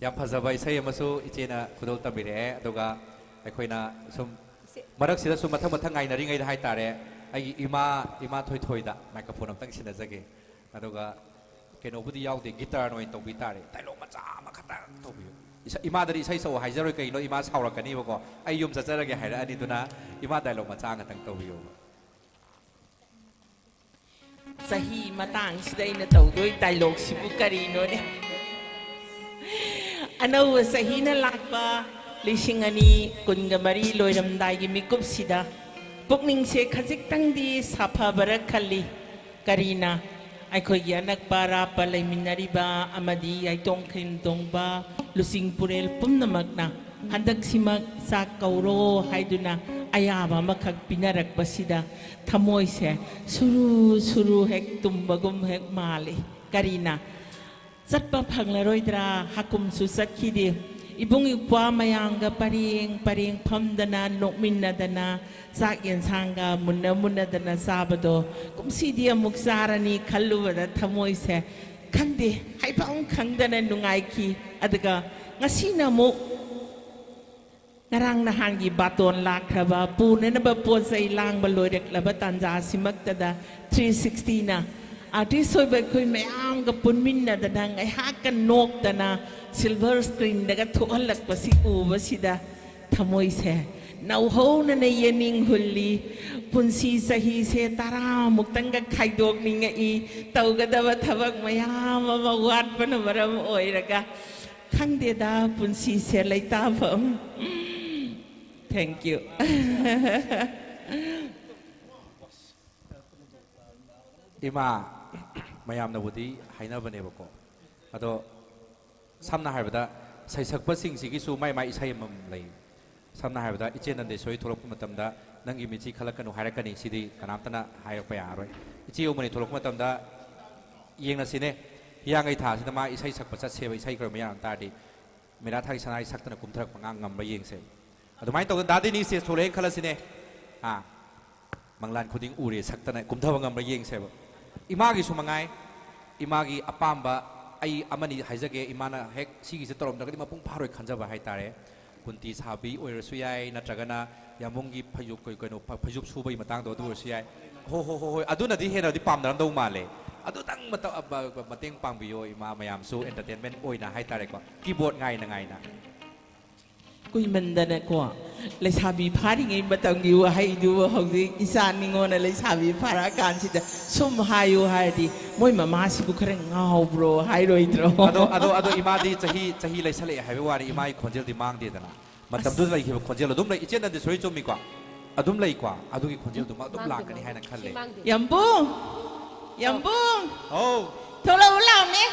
ꯌꯥꯝ ꯐꯖꯕ ꯏꯁꯩ ꯑꯃꯁꯨ ꯏꯆꯦꯅ ꯈꯨꯗꯣꯜ ꯇꯝꯕꯤꯔꯛꯑꯦ꯫ ꯑꯗꯨꯒ ꯑꯩꯈꯣꯏꯅ ꯁꯨꯝ ꯃꯔꯛꯁꯤꯗ ꯁꯨꯝ ꯃꯊꯪ ꯃꯊꯪ ꯉꯥꯏꯅꯔꯤꯉꯩꯗ ꯍꯥꯏꯇꯥꯔꯦ, ꯑꯩꯒꯤ ꯏꯃꯥ, ꯏꯃꯥ ꯊꯣꯏꯊꯣꯏꯗ ꯃꯥꯏꯀ꯭ꯔꯣꯐꯣꯟ ꯑꯝꯇꯪ ꯁꯤꯟꯅꯖꯒꯦ꯫ ꯑꯗꯨꯒ ꯀꯩꯅꯣꯕꯨꯗꯤ ꯌꯥꯎꯗꯦ, ꯒꯤꯇꯥꯔꯅ ꯑꯣꯏꯅ ꯇꯧꯕꯤ ꯇꯥꯔꯦ꯫ ꯗꯥꯏꯂꯣꯛ ꯃꯆꯥ ꯑꯃꯈꯛꯇꯪ ꯇꯧꯕꯤꯌꯨ꯫ ꯏꯁ-, ꯏꯃꯥꯗꯗꯤ ꯏꯁꯩ ꯁꯛꯎ ꯍꯥꯏꯖꯔꯣꯏ, ꯀꯩꯒꯤꯅꯣ ꯏꯃꯥ ꯁꯥꯎꯔꯛꯀꯅꯤꯕꯀꯣ, ꯑꯩ ꯌꯨꯝ ꯆꯠꯆꯔꯒꯦ ꯍꯥꯏꯔꯛꯑꯅꯤ꯫ ꯑꯗꯨꯅ ꯏꯃꯥ ꯗꯥꯏꯂꯣꯛ ꯃꯆꯥ ꯑꯃꯈꯛꯇꯪ ꯇꯧꯕꯤꯌꯨ꯫ ꯆꯍꯤ ꯃꯇꯥꯡꯁꯤꯗ ꯑꯩꯅ ꯇꯧꯗꯣꯏ ꯗꯥꯏꯂꯣꯛꯁꯤꯕꯨ ꯀꯔꯤꯅꯣꯅꯦ? ꯑꯅꯧꯕ ꯆꯍꯤꯅ ꯂꯥꯛꯄ ꯂꯤꯁꯤꯡ ꯑꯅꯤ ꯀꯨꯟꯒ ꯃꯔꯤ ꯂꯣꯏꯔꯝꯗꯥꯏꯒꯤ ꯃꯤꯀꯨꯞꯁꯤꯗ ꯄꯨꯛꯅꯤꯡꯁꯦ ꯈꯖꯤꯛꯇꯪꯗꯤ ꯁꯥꯐꯕꯔ ꯈꯜꯂꯤ꯫ ꯀꯔꯤꯅ ꯑꯩꯈꯣꯏꯒꯤ ꯑꯅꯛꯄ ꯑꯔꯥꯞꯄ ꯂꯩꯃꯤꯟꯅꯔꯤꯕ ꯑꯃꯗꯤ ꯌꯥꯏꯇꯣꯡ ꯈꯤꯟꯇꯣꯡꯕ ꯂꯨꯆꯤꯡ ꯄꯨꯔꯦꯜ ꯄꯨꯝꯅꯃꯛꯅ ꯍꯟꯗꯛꯁꯤꯃꯛ ꯆꯥꯛ ꯀꯧꯔꯣ ꯍꯥꯏꯗꯨꯅ ꯑꯌꯥꯕ ꯑꯃꯈꯛ ꯄꯤꯅꯔꯛꯄꯁꯤꯗ ꯊꯃꯣꯏꯁꯦ ꯁꯨꯔꯨ ꯁꯨꯔꯨ ꯍꯦꯛ ꯇꯨꯝꯕꯒꯨꯝ ꯍꯦꯛ ꯃꯥꯜꯂꯤ꯫ ꯀꯔꯤꯅ ꯆꯠꯄ ꯐꯪꯂꯔꯣꯏꯗ꯭ꯔꯥ? ꯍꯥꯀꯨꯝꯁꯨ ꯆꯠꯈꯤꯗꯦ꯫ ꯏꯕꯨꯡ ꯏꯄ꯭ꯋꯥ ꯃꯌꯥꯝꯒ ꯄꯔꯦꯡ ꯄꯔꯦꯡ ꯐꯝꯗꯅ ꯅꯣꯛꯃꯤꯟꯅꯗꯅ ꯆꯥꯛ ꯌꯦꯟꯁꯥꯡꯒ ꯃꯨꯟꯅ ꯃꯨꯟꯅꯗꯅ ꯆꯥꯕꯗꯣ ꯀꯨꯝꯁꯤꯗꯤ ꯑꯃꯨꯛ ꯆꯥꯔꯅꯤ ꯈꯜꯂꯨꯕꯗ ꯊꯃꯣꯏꯁꯦ ꯈꯪꯗꯦ, ꯍꯥꯏꯐꯝ ꯈꯪꯗꯅ ꯅꯨꯡꯉꯥꯏꯈꯤ꯫ ꯑꯗꯨꯒ ꯉꯁꯤꯅ ꯑꯃꯨꯛ ꯉꯔꯥꯡ ꯅꯍꯥꯟꯒꯤ ꯕꯥꯇꯣꯟ ꯂꯥꯛꯈ꯭ꯔꯕ, ꯄꯨꯅꯅꯕ ꯄꯣꯠ ꯆꯩ ꯂꯥꯡꯕ ꯂꯣꯏꯔꯛꯂꯕ ꯇꯥꯟꯖꯥꯁꯤꯃꯛꯇꯗ ꯊ꯭ꯔꯤ ꯁꯤꯛꯁꯇꯤꯅ ꯑꯥꯔꯇꯤꯁ ꯑꯣꯏꯕ ꯑꯩꯈꯣꯏ ꯃꯌꯥꯝꯒ ꯄꯨꯟꯃꯤꯟꯅꯗꯅ ꯉꯥꯏꯍꯥꯛꯀ ꯅꯣꯛꯇꯅ ꯁꯤꯜꯚꯔ ꯁ꯭ꯀ꯭ꯔꯤꯟꯗꯒ ꯊꯣꯛꯍꯜꯂꯛꯄꯁꯤ ꯎꯕꯁꯤꯗ ꯊꯃꯣꯏꯁꯦ ꯅꯧꯍꯧꯅꯅ ꯌꯦꯅꯤꯡ ꯍꯨꯜꯂꯤ꯫ ꯄꯨꯟꯁꯤ ꯆꯍꯤꯁꯦ ꯇꯔꯥꯃꯨꯛꯇꯪꯒ ꯈꯥꯏꯗꯣꯛꯅꯤꯡꯉꯛꯏ꯫ ꯇꯧꯒꯗꯕ ꯊꯕꯛ ꯃꯌꯥꯝ ꯑꯃ ꯋꯥꯠꯄꯅ ꯃꯔꯝ ꯑꯣꯏꯔꯒ ꯈꯪꯗꯦꯗ ꯄꯨꯟꯁꯤꯁꯦ ꯂꯩꯇꯥꯐꯝ꯫ Thank you꯫ ꯏꯃꯥ, ꯃꯌꯥꯝꯅꯕꯨꯗꯤ ꯍꯥꯏꯅꯕꯅꯦꯕꯀꯣ, ꯑꯗꯣ ꯁꯝꯅ ꯍꯥꯏꯔꯕꯗ ꯁꯩꯁꯛꯄꯁꯤꯡꯁꯤꯒꯤꯁꯨ ꯃꯥꯏ ꯃꯥꯏ ꯏꯁꯩ ꯑꯃꯃꯝ ꯂꯩ꯫ ꯁꯝꯅ ꯍꯥꯏꯔꯕꯗ ꯏꯆꯦ ꯅꯟꯗꯦꯁꯣꯔꯤ ꯊꯣꯛꯂꯛꯄ ꯃꯇꯝꯗ ꯅꯪꯒꯤ ꯃꯤꯠꯁꯤ ꯈꯜꯂꯛꯀꯅꯨ ꯍꯥꯏꯔꯛꯀꯅꯤ, ꯁꯤꯗꯤ ꯀꯅꯥꯝꯇꯅ ꯍꯥꯏꯔꯛꯄ ꯌꯥꯔꯔꯣꯏ꯫ ꯏꯆꯦ ꯎꯃꯅꯤ ꯊꯣꯛꯂꯛꯄ ꯃꯇꯝꯗ ꯌꯦꯡꯅꯁꯤꯅꯦ, ꯍꯤꯌꯥꯡꯒꯩ ꯊꯥꯁꯤꯗ ꯃꯥ ꯏꯁꯩ ꯁꯛꯄ ꯆꯠꯁꯦꯕ, ꯏꯁꯩ ꯈꯔ ꯃꯌꯥꯝ ꯇꯥꯔꯗꯤ ꯃꯦꯔꯥ ꯊꯥꯒꯤ ꯁꯅꯥꯒꯤ ꯁꯛꯇꯅ ꯀꯨꯝꯊꯔꯛꯄ ꯉꯥꯡ ꯉꯝꯕ꯭ꯔꯥ ꯌꯦꯡꯁꯦꯕ꯫ ꯑꯗꯨꯃꯥꯏꯅ ꯇꯧꯗꯅ ꯗꯥꯗꯤꯅꯤ ꯁ꯭ꯇꯦꯖ ꯊꯣꯛꯂꯛꯑꯦꯅ ꯈꯜꯂꯁꯤꯅꯦ꯫ ꯑꯥ, ꯃꯪꯂꯥꯟ ꯈꯨꯗꯤꯡ ꯎꯔꯦ ꯁꯛꯇꯅ ꯀꯨꯝꯊꯕ ꯉꯝꯕ꯭ꯔꯥ ꯌꯦꯡꯁꯦꯕ꯫ ꯏꯃꯥꯒꯤꯁꯨ ꯃꯉꯥꯏ, ꯏꯃꯥꯒꯤ ꯑꯄꯥꯝꯕ ꯑꯩ ꯑꯃꯅꯤ ꯍꯥꯏꯖꯒꯦ, ꯏꯃꯥꯅ ꯍꯦꯛ ꯁꯤꯒꯤꯁꯦ ꯇꯧꯔꯝꯗ꯭ꯔꯒꯗꯤ ꯃꯄꯨꯡ ꯐꯥꯔꯣꯏ ꯈꯟꯖꯕ ꯍꯥꯏꯇꯥꯔꯦ꯫ ꯀꯨꯟꯇꯤ ꯁꯥꯕꯤ ꯑꯣꯏꯔꯁꯨ ꯌꯥꯏ, ꯅꯠꯇ꯭ꯔꯒꯅ ꯌꯥꯝꯕꯨꯡꯒꯤ ꯐꯩꯖꯨꯞ, ꯀꯩ-, ꯀꯩꯅꯣ, ꯐ-, ꯐꯩꯖꯨꯞ ꯁꯨꯕꯒꯤ ꯃꯇꯥꯡꯗꯣ ꯑꯗꯨ ꯑꯣꯏꯔꯁꯨ ꯌꯥꯏ꯫ ꯍꯣ, ꯍꯣ, ꯍꯣ, ꯍꯣꯏ, ꯑꯗꯨꯅꯗꯤ ꯍꯦꯟꯅꯗꯤ ꯄꯥꯝꯅꯔꯝꯗꯧ ꯃꯥꯜꯂꯦ꯫ ꯑꯗꯨꯇꯪ ꯃꯇ-, ꯑ, ꯕ-, ꯕ-, ꯃꯇꯦꯡ ꯄꯥꯡꯕꯤꯌꯣ ꯏꯃꯥ ꯃꯌꯥꯝꯁꯨ, entertainment ꯑꯣꯏꯅ ꯍꯥꯏꯇꯥꯔꯦꯀꯣ, keyboard ꯉꯥꯏꯅ ꯉꯥꯏꯅ꯫ ꯀꯨꯏꯃꯟꯗꯅꯀꯣ, ꯂꯩꯁꯥꯕꯤ ꯐꯥꯔꯤꯉꯩ ꯃꯇꯝꯒꯤ ꯋꯥꯍꯩꯗꯨꯕꯨ ꯍꯧꯖꯤꯛ ꯏꯆꯥ ꯅꯤꯉꯣꯟꯅ ꯂꯩꯁꯥꯕꯤ ꯐꯥꯔꯛꯑꯀꯥꯟꯁꯤꯗ ꯁꯨꯝ ꯍꯥꯏꯌꯨ ꯍꯥꯏꯔꯗꯤ, "ꯃꯣꯏ ꯃꯃꯥꯁꯤꯕꯨ ꯈꯔ ꯉꯥꯎꯕ꯭ꯔꯣ?" ꯍꯥꯏꯔꯣꯏꯗ꯭ꯔꯣ? ꯑꯗꯣ, ꯑꯗꯣ, ꯑꯗꯣ ꯏꯃꯥꯗꯤ ꯆꯍꯤ, ꯆꯍꯤ ꯂꯩꯁꯜꯂꯛꯑꯦ ꯍꯥꯏꯕꯒꯤ ꯋꯥꯅꯤ, ꯏꯃꯥꯒꯤ ꯈꯣꯟꯖꯦꯜꯗꯤ ꯃꯥꯡꯗꯦꯗꯅ꯫ ꯃꯇꯝꯗꯨꯗ ꯂꯩꯈꯤꯕ ꯈꯣꯟꯖꯦꯜ ꯑꯗꯨꯝ ꯂꯩ꯫ ꯏꯆꯦ ꯅꯟꯗꯦꯁꯣꯔꯤ ꯆꯨꯝꯃꯤꯀꯣ? ꯑꯗꯨꯝ ꯂꯩꯀꯣ? ꯑꯗꯨꯒꯤ ꯈꯣꯟꯖꯦꯜꯗꯨꯃ ꯑꯗꯨꯝ ꯂꯥꯛꯀꯅꯤ ꯍꯥꯏꯅ ꯈꯜꯂꯦ꯫ ꯌꯥꯝꯕꯨꯡ! ꯌꯥꯝꯕꯨꯡ! ꯑꯧ! ꯊꯣꯛꯂꯛꯎ ꯂꯥꯎꯅꯦ!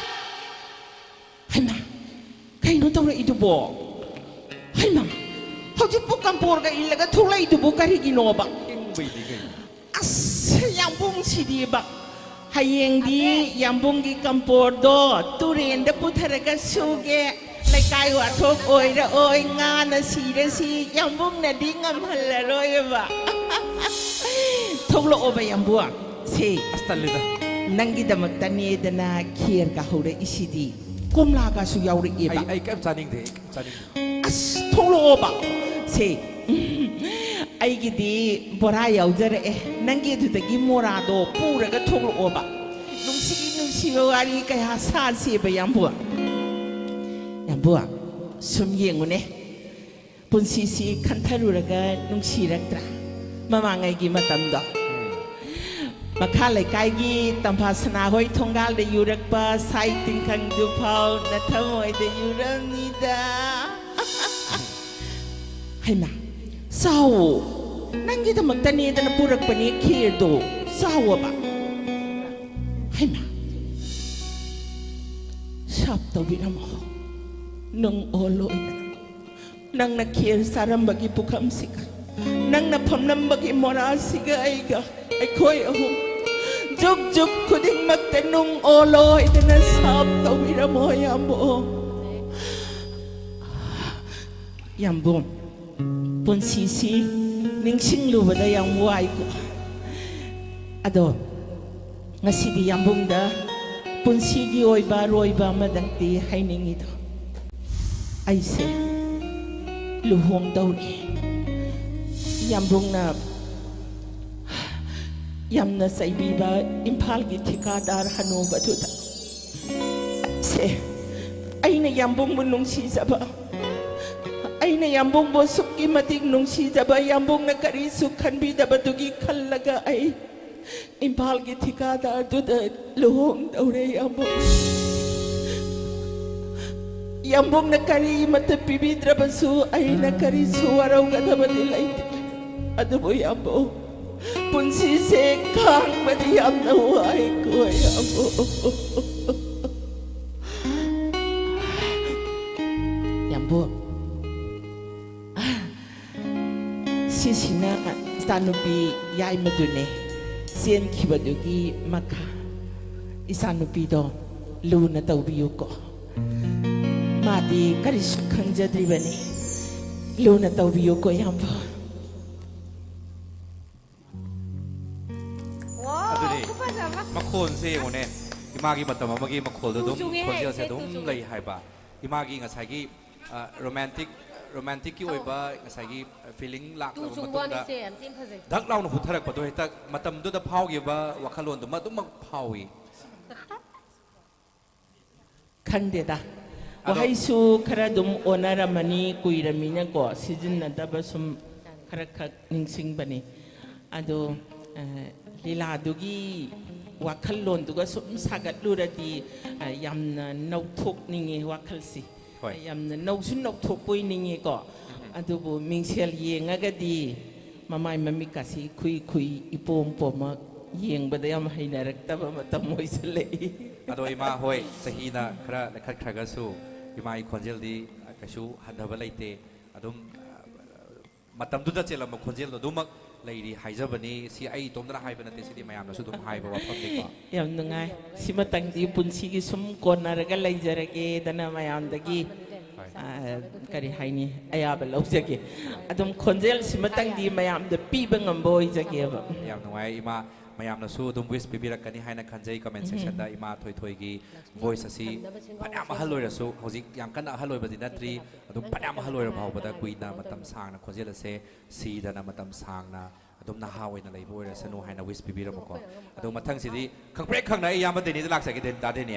ꯍꯩꯃꯥ! ꯀꯩꯅꯣ ꯇꯧꯔꯛꯏꯗꯨꯕꯣ? ꯍꯩꯃꯥ! ꯍꯧꯖꯤꯛꯄꯨ ꯀꯝꯄꯣꯔꯒ ꯏꯜꯂꯒ ꯊꯣꯛꯂꯛꯏꯗꯨꯕꯨ ꯀꯔꯤꯒꯤꯅꯣꯕ? ꯏꯪꯕꯩꯗꯤ ꯀꯩꯅꯣ? ꯑꯁ! ꯌꯥꯝꯕꯨꯡꯁꯤꯗꯤꯕ! ꯍꯌꯦꯡꯗꯤ ꯌꯥꯝꯕꯨꯡꯒꯤ ꯀꯝꯄꯣꯔꯗꯣ ꯇꯨꯔꯦꯟꯗ ꯄꯨꯊꯔꯒ ꯁꯨꯒꯦ꯫ ꯂꯩꯀꯥꯏ ꯋꯥꯊꯣꯛ ꯑꯣꯏꯔꯛꯑꯣꯏ, ꯉꯥꯅ ꯁꯤꯔꯁꯤ, ꯌꯥꯝꯕꯨꯡꯅꯗꯤ ꯉꯝꯍꯜꯂꯔꯣꯏꯕ꯫ ꯊꯣꯛꯂꯛꯑꯣꯕ, ꯌꯥꯝꯕꯨꯡ꯫ ꯁꯦ, ꯑꯁ, ꯇꯜꯂꯤꯗ꯫ ꯅꯪꯒꯤꯗꯃꯛꯇꯅꯦꯗꯅ ꯈꯦꯔꯒ ꯍꯧꯔꯛꯏꯁꯤꯗꯤ꯫ ꯀꯣꯝꯂꯥꯒꯁꯨ ꯌꯥꯎꯔꯛꯑꯦꯕ꯫ ꯑꯩ, ꯑꯩ ꯀꯩꯝ ꯆꯥꯅꯤꯡꯗꯦ, ꯑꯩ ꯀꯩꯝ ꯆꯥꯅꯤꯡꯗꯦ꯫ ꯑꯁ, ꯊꯣꯛꯂꯛꯑꯣꯕ꯫ ꯁꯦ, ꯑꯩꯒꯤꯗꯤ ꯕꯣꯔꯥ ꯌꯥꯎꯖꯔꯛꯑꯦ꯫ ꯅꯪꯒꯤ ꯑꯗꯨꯗꯒꯤ ꯃꯣꯔꯥꯗꯣ ꯄꯨꯔꯒ ꯊꯣꯛꯂꯛꯑꯣꯕ꯫ ꯅꯨꯡꯁꯤ ꯅꯨꯡꯁꯤꯕ ꯋꯥꯔꯤ ꯀꯌꯥ ꯁꯥꯁꯦꯕ, ꯌꯥꯝꯕꯨꯡ꯫ ꯌꯥꯝꯕꯨꯡ, ꯁꯨꯝ ꯌꯦꯡꯉꯨꯅꯦ꯫ ꯄꯨꯟꯁꯤꯁꯤ ꯈꯟꯊꯔꯨꯔꯒ ꯅꯨꯡꯁꯤꯔꯛꯇ꯭ꯔꯥ? ꯃꯃꯥꯡꯉꯩꯒꯤ ꯃꯇꯝꯗꯣ꯫ ꯃꯈꯥ ꯂꯩꯀꯥꯏꯒꯤ ꯇꯝꯐꯥ ꯁꯅꯥꯍꯣꯏ ꯊꯣꯡꯒꯥꯜꯗ ꯌꯨꯔꯛꯄ ꯁꯥꯏ ꯇꯤꯡꯈꯪꯗꯨꯐꯥꯎ ꯅꯊꯃꯣꯏꯗ ꯌꯨꯔꯝꯅꯤꯗ꯫ ꯍꯩꯃꯥ, ꯆꯥꯎꯋꯣ꯫ ꯅꯪꯒꯤꯗꯃꯛꯇꯅꯦꯗꯅ ꯄꯨꯔꯛꯄꯅꯦ ꯈꯤꯔꯗꯣ꯫ ꯆꯥꯎꯋꯣꯕ꯫ ꯍꯩꯃꯥ꯫ ꯁꯥꯞ ꯇꯧꯕꯤꯔꯝꯃꯣ꯫ ꯅꯨꯡ ꯑꯣꯜꯂꯣꯏꯗꯅ꯫ ꯅꯪꯅ ꯈꯦꯔ ꯆꯥꯔꯝꯕꯒꯤ ꯄꯨꯈꯝꯁꯤꯒ, ꯅꯪꯅ ꯐꯝꯂꯝꯕꯒꯤ ꯃꯣꯔꯥꯁꯤꯒ ꯑꯩꯒ, ꯑꯩꯈꯣꯏ ꯑꯍꯨꯝ ꯖꯨꯛ ꯖꯨꯛ ꯈꯨꯗꯤꯡꯃꯛꯇ ꯅꯨꯡ ꯑꯣꯜꯂꯣꯏꯗꯅ ꯁꯥꯞ ꯇꯧꯕꯤꯔꯝꯃꯣ, ꯌꯥꯝꯕꯨꯡ꯫ ꯌꯥꯝꯕꯨꯡ, ꯄꯨꯟꯁꯤꯁꯤ ꯅꯤꯡꯁꯤꯡꯂꯨꯕꯗ ꯌꯥꯝ ꯋꯥꯏꯀꯣ꯫ ꯑꯗꯣ, ꯉꯁꯤꯗꯤ ꯌꯥꯝꯕꯨꯡꯗ ꯄꯨꯟꯁꯤꯒꯤ ꯑꯣꯏꯕ ꯑꯔꯣꯏꯕ ꯑꯃꯗꯪꯗꯤ ꯍꯥꯏꯅꯤꯡꯉꯤꯗꯣ, ꯑꯩꯁꯦ ꯂꯨꯍꯣꯡꯗꯧꯔꯦ꯫ ꯌꯥꯝꯕꯨꯡꯅ ꯌꯥꯝꯅ ꯆꯩꯕꯤꯕ ꯏꯝꯐꯥꯜꯒꯤ ꯊꯤꯀꯥꯗꯥꯔ ꯍꯅꯨꯕꯗꯨꯗ, ꯁꯦ, ꯑꯩꯅ ꯌꯥꯝꯕꯨꯡꯕꯨ ꯅꯨꯡꯁꯤꯖꯕ, ꯑꯩꯅ ꯌꯥꯝꯕꯨꯡꯕꯨ ꯑꯁꯨꯛꯀꯤ ꯃꯇꯤꯛ ꯅꯨꯡꯁꯤꯖꯕ, ꯌꯥꯝꯕꯨꯡꯅ ꯀꯔꯤꯁꯨ ꯈꯟꯕꯤꯗꯕꯗꯨꯒꯤ ꯈꯜꯂꯒ ꯑꯩ ꯏꯝꯐꯥꯜꯒꯤ ꯊꯤꯀꯥꯗꯥꯔꯗꯨꯗ ꯂꯨꯍꯣꯡꯗꯧꯔꯦ, ꯌꯥꯝꯕꯨꯡ꯫ ꯌꯥꯝꯕꯨꯡꯅ ꯀꯔꯤꯃꯠꯇ ꯄꯤꯕꯤꯗ꯭ꯔꯕꯁꯨ ꯑꯩꯅ ꯀꯔꯤꯁꯨ ꯋꯥꯔꯧꯒꯗꯕꯗꯤ ꯂꯩꯇꯦ꯫ ꯑꯗꯨꯕꯨ ꯌꯥꯝꯕꯨꯡ, ꯄꯨꯟꯁꯤꯁꯦ ꯈꯥꯡꯕꯗꯤ ꯌꯥꯝꯅ ꯋꯥꯏꯀꯣ, ꯌꯥꯝꯕꯨꯡ꯫ ꯌꯥꯝꯕꯨꯡ, ꯁꯤꯁꯤꯅ ꯏꯆꯥꯅꯨꯄꯤ ꯌꯥꯏꯃꯗꯨꯅꯦ, ꯆꯦꯟꯈꯤꯕꯗꯨꯒꯤ ꯃꯈꯥ꯫ ꯏꯆꯥꯅꯨꯄꯤꯗꯣ ꯂꯨꯅ ꯇꯧꯕꯤꯌꯨꯀꯣ꯫ ꯃꯥꯗꯤ ꯀꯔꯤꯁꯨ ꯈꯪꯖꯗ꯭ꯔꯤꯕꯅꯤ꯫ ꯂꯨꯅ ꯇꯧꯕꯤꯌꯨꯀꯣ, ꯏꯌꯥꯝꯕ꯫ ꯑꯗꯨꯅꯤ꯫ ꯃꯈꯣꯟꯁꯦ ꯌꯦꯡꯉꯨꯅꯦ꯫ ꯏꯃꯥꯒꯤ ꯃꯇꯝ ꯑꯃꯒꯤ ꯃꯈꯣꯜꯗꯣ ꯑꯗꯨꯝ, ꯈꯣꯟꯖꯦꯜꯁꯦ ꯑꯗꯨꯝ ꯂꯩ ꯍꯥꯏꯕ꯫ ꯏꯃꯥꯒꯤ ꯉꯁꯥꯏꯒꯤ ꯔꯣꯃꯥꯟꯇꯤꯛ, ꯔꯣꯃꯥꯟꯇꯤꯛꯀꯤ ꯑꯣꯏꯕ ꯉꯁꯥꯏꯒꯤ ꯐꯤꯂꯤꯡ ꯂꯥꯛꯂꯕ ꯃꯇꯨꯡꯗ ꯙꯛ ꯂꯥꯎꯅ ꯍꯨꯊꯔꯛꯄꯗꯣ ꯍꯦꯛꯇ ꯃꯇꯝꯗꯨꯗ ꯐꯥꯎꯈꯤꯕ ꯋꯥꯈꯜꯂꯣꯟꯗꯨꯃ ꯑꯗꯨꯃꯛ ꯐꯥꯎꯏ꯫ ꯈꯪꯗꯦꯗ, ꯑꯗꯣ ꯋꯥꯍꯩꯁꯨ ꯈꯔ ꯑꯗꯨꯝ ꯑꯣꯟꯅꯔꯝꯃꯅꯤ, ꯀꯨꯏꯔꯃꯤꯅꯀꯣ, ꯁꯤꯖꯤꯟꯅꯗꯕ ꯁꯨꯝ ꯈꯔ ꯈꯛ ꯅꯤꯡꯁꯤꯡꯕꯅꯤ꯫ ꯑꯗꯣ, ꯑ, ꯂꯤꯂꯥꯗꯨꯒꯤ ꯋꯥꯈꯜꯂꯣꯟꯗꯨꯒ ꯁꯨꯝ ꯁꯥꯒꯠꯂꯨꯔꯗꯤ, ꯑ, ꯌꯥꯝꯅ ꯅꯧꯊꯣꯛꯅꯤꯡꯉꯤ ꯋꯥꯈꯜꯁꯤ꯫ ꯍꯣꯏ꯫ ꯌꯥꯝꯅ ꯅꯧꯁꯨ ꯅꯧꯊꯣꯛꯄ ꯑꯣꯏꯅꯤꯡꯉꯤꯀꯣ꯫ ꯎꯝ꯫ ꯑꯗꯨꯕꯨ ꯃꯤꯡꯁꯦꯜ ꯌꯦꯡꯉꯒꯗꯤ ꯃꯃꯥꯏ ꯃꯃꯤꯠꯀꯥꯁꯤ ꯈꯨꯏ ꯈꯨꯏ ꯏꯄꯣꯝ ꯄꯣꯝꯃ ꯌꯦꯡꯕꯗ ꯌꯥꯝ ꯍꯩꯅꯔꯛꯇꯕ ꯃꯇꯝ ꯑꯣꯏꯁꯜꯂꯛꯏ꯫ ꯑꯗꯣ ꯏꯃꯥ ꯍꯣꯏ, ꯆꯍꯤꯅ ꯈꯔ ꯂꯩꯈꯠꯈ꯭ꯔꯒꯁꯨ ꯏꯃꯥꯒꯤ ꯈꯣꯟꯖꯦꯜꯗꯤ ꯀꯩꯁꯨ ꯍꯟꯊꯕ ꯂꯩꯇꯦ꯫ ꯑꯗꯨꯝ, ꯑ, ꯃꯇꯝꯗꯨꯗ ꯆꯦꯜꯂꯝꯕ ꯈꯣꯟꯖꯦꯜꯗꯣ ꯑꯗꯨꯃꯛ ꯂꯩꯔꯤ ꯍꯥꯏꯖꯕꯅꯤ꯫ ꯁꯤ ꯑꯩ ꯏꯇꯣꯝꯇꯅ ꯍꯥꯏꯕ ꯅꯠꯇꯦ, ꯁꯤꯗꯤ ꯃꯌꯥꯝꯅꯁꯨ ꯑꯗꯨꯝ ꯍꯥꯏꯕ ꯋꯥꯐꯝꯅꯤꯀꯣ꯫ ꯌꯥꯝ ꯅꯨꯡꯉꯥꯏ꯫ ꯁꯤꯃꯇꯪꯗꯤ ꯄꯨꯟꯁꯤꯒꯤ ꯁꯨꯝ ꯀꯣꯟꯅꯔꯒ ꯂꯩꯖꯔꯒꯦꯗꯅ ꯃꯌꯥꯝꯗꯒꯤ, ꯍꯣꯏ꯫ ꯑ, ꯀꯔꯤ ꯍꯥꯏꯅꯤ, ꯑꯌꯥꯕ ꯂꯧꯖꯒꯦ꯫ ꯑꯗꯨꯝ ꯈꯣꯟꯖꯦꯜ ꯁꯤꯃꯇꯪꯗꯤ ꯃꯌꯥꯝꯗ ꯄꯤꯕ ꯉꯝꯕ ꯑꯣꯏꯖꯒꯦꯕ꯫ ꯌꯥꯝ ꯅꯨꯡꯉꯥꯏ ꯏꯃꯥ꯫ ꯃꯌꯥꯝꯅꯁꯨ ꯑꯗꯨꯝ wish ꯄꯤꯕꯤꯔꯛꯀꯅꯤ ꯍꯥꯏꯅ ꯈꯟꯖꯩ꯫ Comment ꯎꯝ꯫ Sectionꯗ ꯏꯃꯥ ꯊꯣꯏꯊꯣꯏꯒꯤ voice ꯑꯁꯤ ꯐꯅꯌꯥꯝ ꯑꯍꯜ ꯑꯣꯏꯔꯁꯨ, ꯍꯧꯖꯤꯛ ꯌꯥꯝ ꯀꯟꯅ ꯑꯍꯜ ꯑꯣꯏꯕꯗꯤ ꯅꯠꯇ꯭ꯔꯤ, ꯑꯗꯨꯝ ꯐꯅꯌꯥꯝ ꯑꯍꯜ ꯑꯣꯏꯔ ꯐꯥꯎꯕꯗ ꯀꯨꯏꯅ ꯃꯇꯝ ꯁꯥꯡꯅ ꯈꯣꯟꯖꯦꯜ ꯑꯁꯦ ꯁꯤꯗꯅ ꯃꯇꯝ ꯁꯥꯡꯅ ꯑꯗꯨꯝ ꯅꯍꯥ ꯑꯣꯏꯅ ꯂꯩꯕ ꯑꯣꯏꯔꯁꯅꯨ ꯍꯥꯏꯅ wish ꯄꯤꯕꯤꯔꯝꯃꯨꯀꯣ꯫ ꯑꯗꯣ ꯃꯊꯪꯁꯤꯗꯤ ꯈꯪꯄ꯭ꯔꯦꯛ ꯈꯪꯅ ꯑꯩ ꯏꯌꯥꯝꯕ ꯗꯦꯅꯤꯗ ꯂꯥꯛꯆꯒꯦ꯫ ꯗꯦ-, ꯗꯥ ꯗꯦꯅꯤ,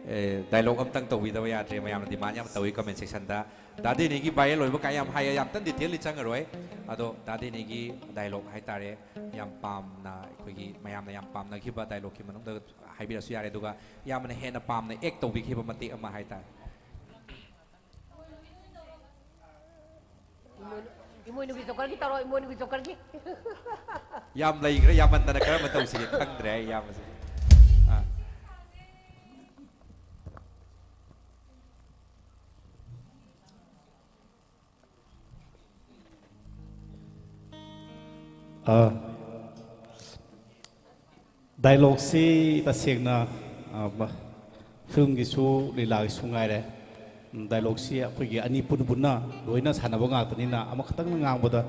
ꯑꯦ, dialogue ꯑꯝꯇꯪ ꯇꯧꯕꯤꯗꯕ ꯌꯥꯗ꯭ꯔꯦ꯫ ꯃꯌꯥꯝꯅ demand ꯌꯥꯝ ꯇꯧꯏ comment sectionꯗ꯫ ꯗꯥ ꯗꯦꯅꯤꯒꯤ viral ꯑꯣꯏꯕ ꯀꯥꯏ ꯌꯥꯝ ꯍꯥꯏꯌꯦ, ꯌꯥꯝ ꯀꯟꯅ detailꯗꯤ ꯆꯪꯉꯔꯣꯏ꯫ ꯑꯗꯣ ꯗꯥ ꯗꯦꯅꯤꯒꯤ dialogue ꯍꯥꯏꯇꯥꯔꯦ, ꯌꯥꯝ ꯄꯥꯝꯅ, ꯑꯩꯈꯣꯏꯒꯤ ꯃꯌꯥꯝꯅ ꯌꯥꯝ ꯄꯥꯝꯅꯈꯤꯕ dialogueꯀꯤ ꯃꯅꯨꯡꯗ ꯍꯥꯏꯕꯤꯔꯁꯨ ꯌꯥꯔꯦ꯫ ꯑꯗꯨꯒ ꯏꯌꯥꯝꯕꯅ ꯍꯦꯟꯅ ꯄꯥꯝꯅ act ꯇꯧꯕꯤꯈꯤꯕ ꯃꯇꯦꯛ ꯑꯃ ꯍꯥꯏꯇꯥꯔꯦ꯫ ꯏꯃꯣꯏꯅꯨꯒꯤ ꯖꯣꯀꯔꯒꯤ ꯇꯧꯔꯣ, ꯏꯃꯣꯏꯅꯨꯒꯤ ꯖꯣꯀꯔꯒꯤ꯫ ꯌꯥꯝ ꯂꯩꯈ꯭ꯔꯦ, ꯌꯥꯝꯃꯟꯗꯅ ꯀꯔꯝꯕ ꯇꯧꯁꯤꯒꯦ ꯈꯪꯗ꯭ꯔꯦ ꯑꯩ ꯏꯌꯥꯝꯕꯁꯦ꯫ ꯑꯥ꯫ ꯑꯥ, dialogueꯁꯤ ꯇꯁꯦꯡꯅ, ꯑꯥ, ꯃ-, filmꯒꯤꯁꯨ ꯂꯤꯂꯥꯒꯤꯁꯨ ꯉꯥꯏꯔꯦ꯫ ꯎꯝ, dialogueꯁꯤ ꯑꯩꯈꯣꯏꯒꯤ ꯑꯅꯤ ꯄꯨꯟ ꯄꯨꯟꯅ ꯂꯣꯏꯅ ꯁꯥꯟꯅꯕ ꯉꯥꯛꯇꯅꯤꯅ ꯑꯃꯈꯛꯇꯪꯅ ꯉꯥꯡꯕꯗ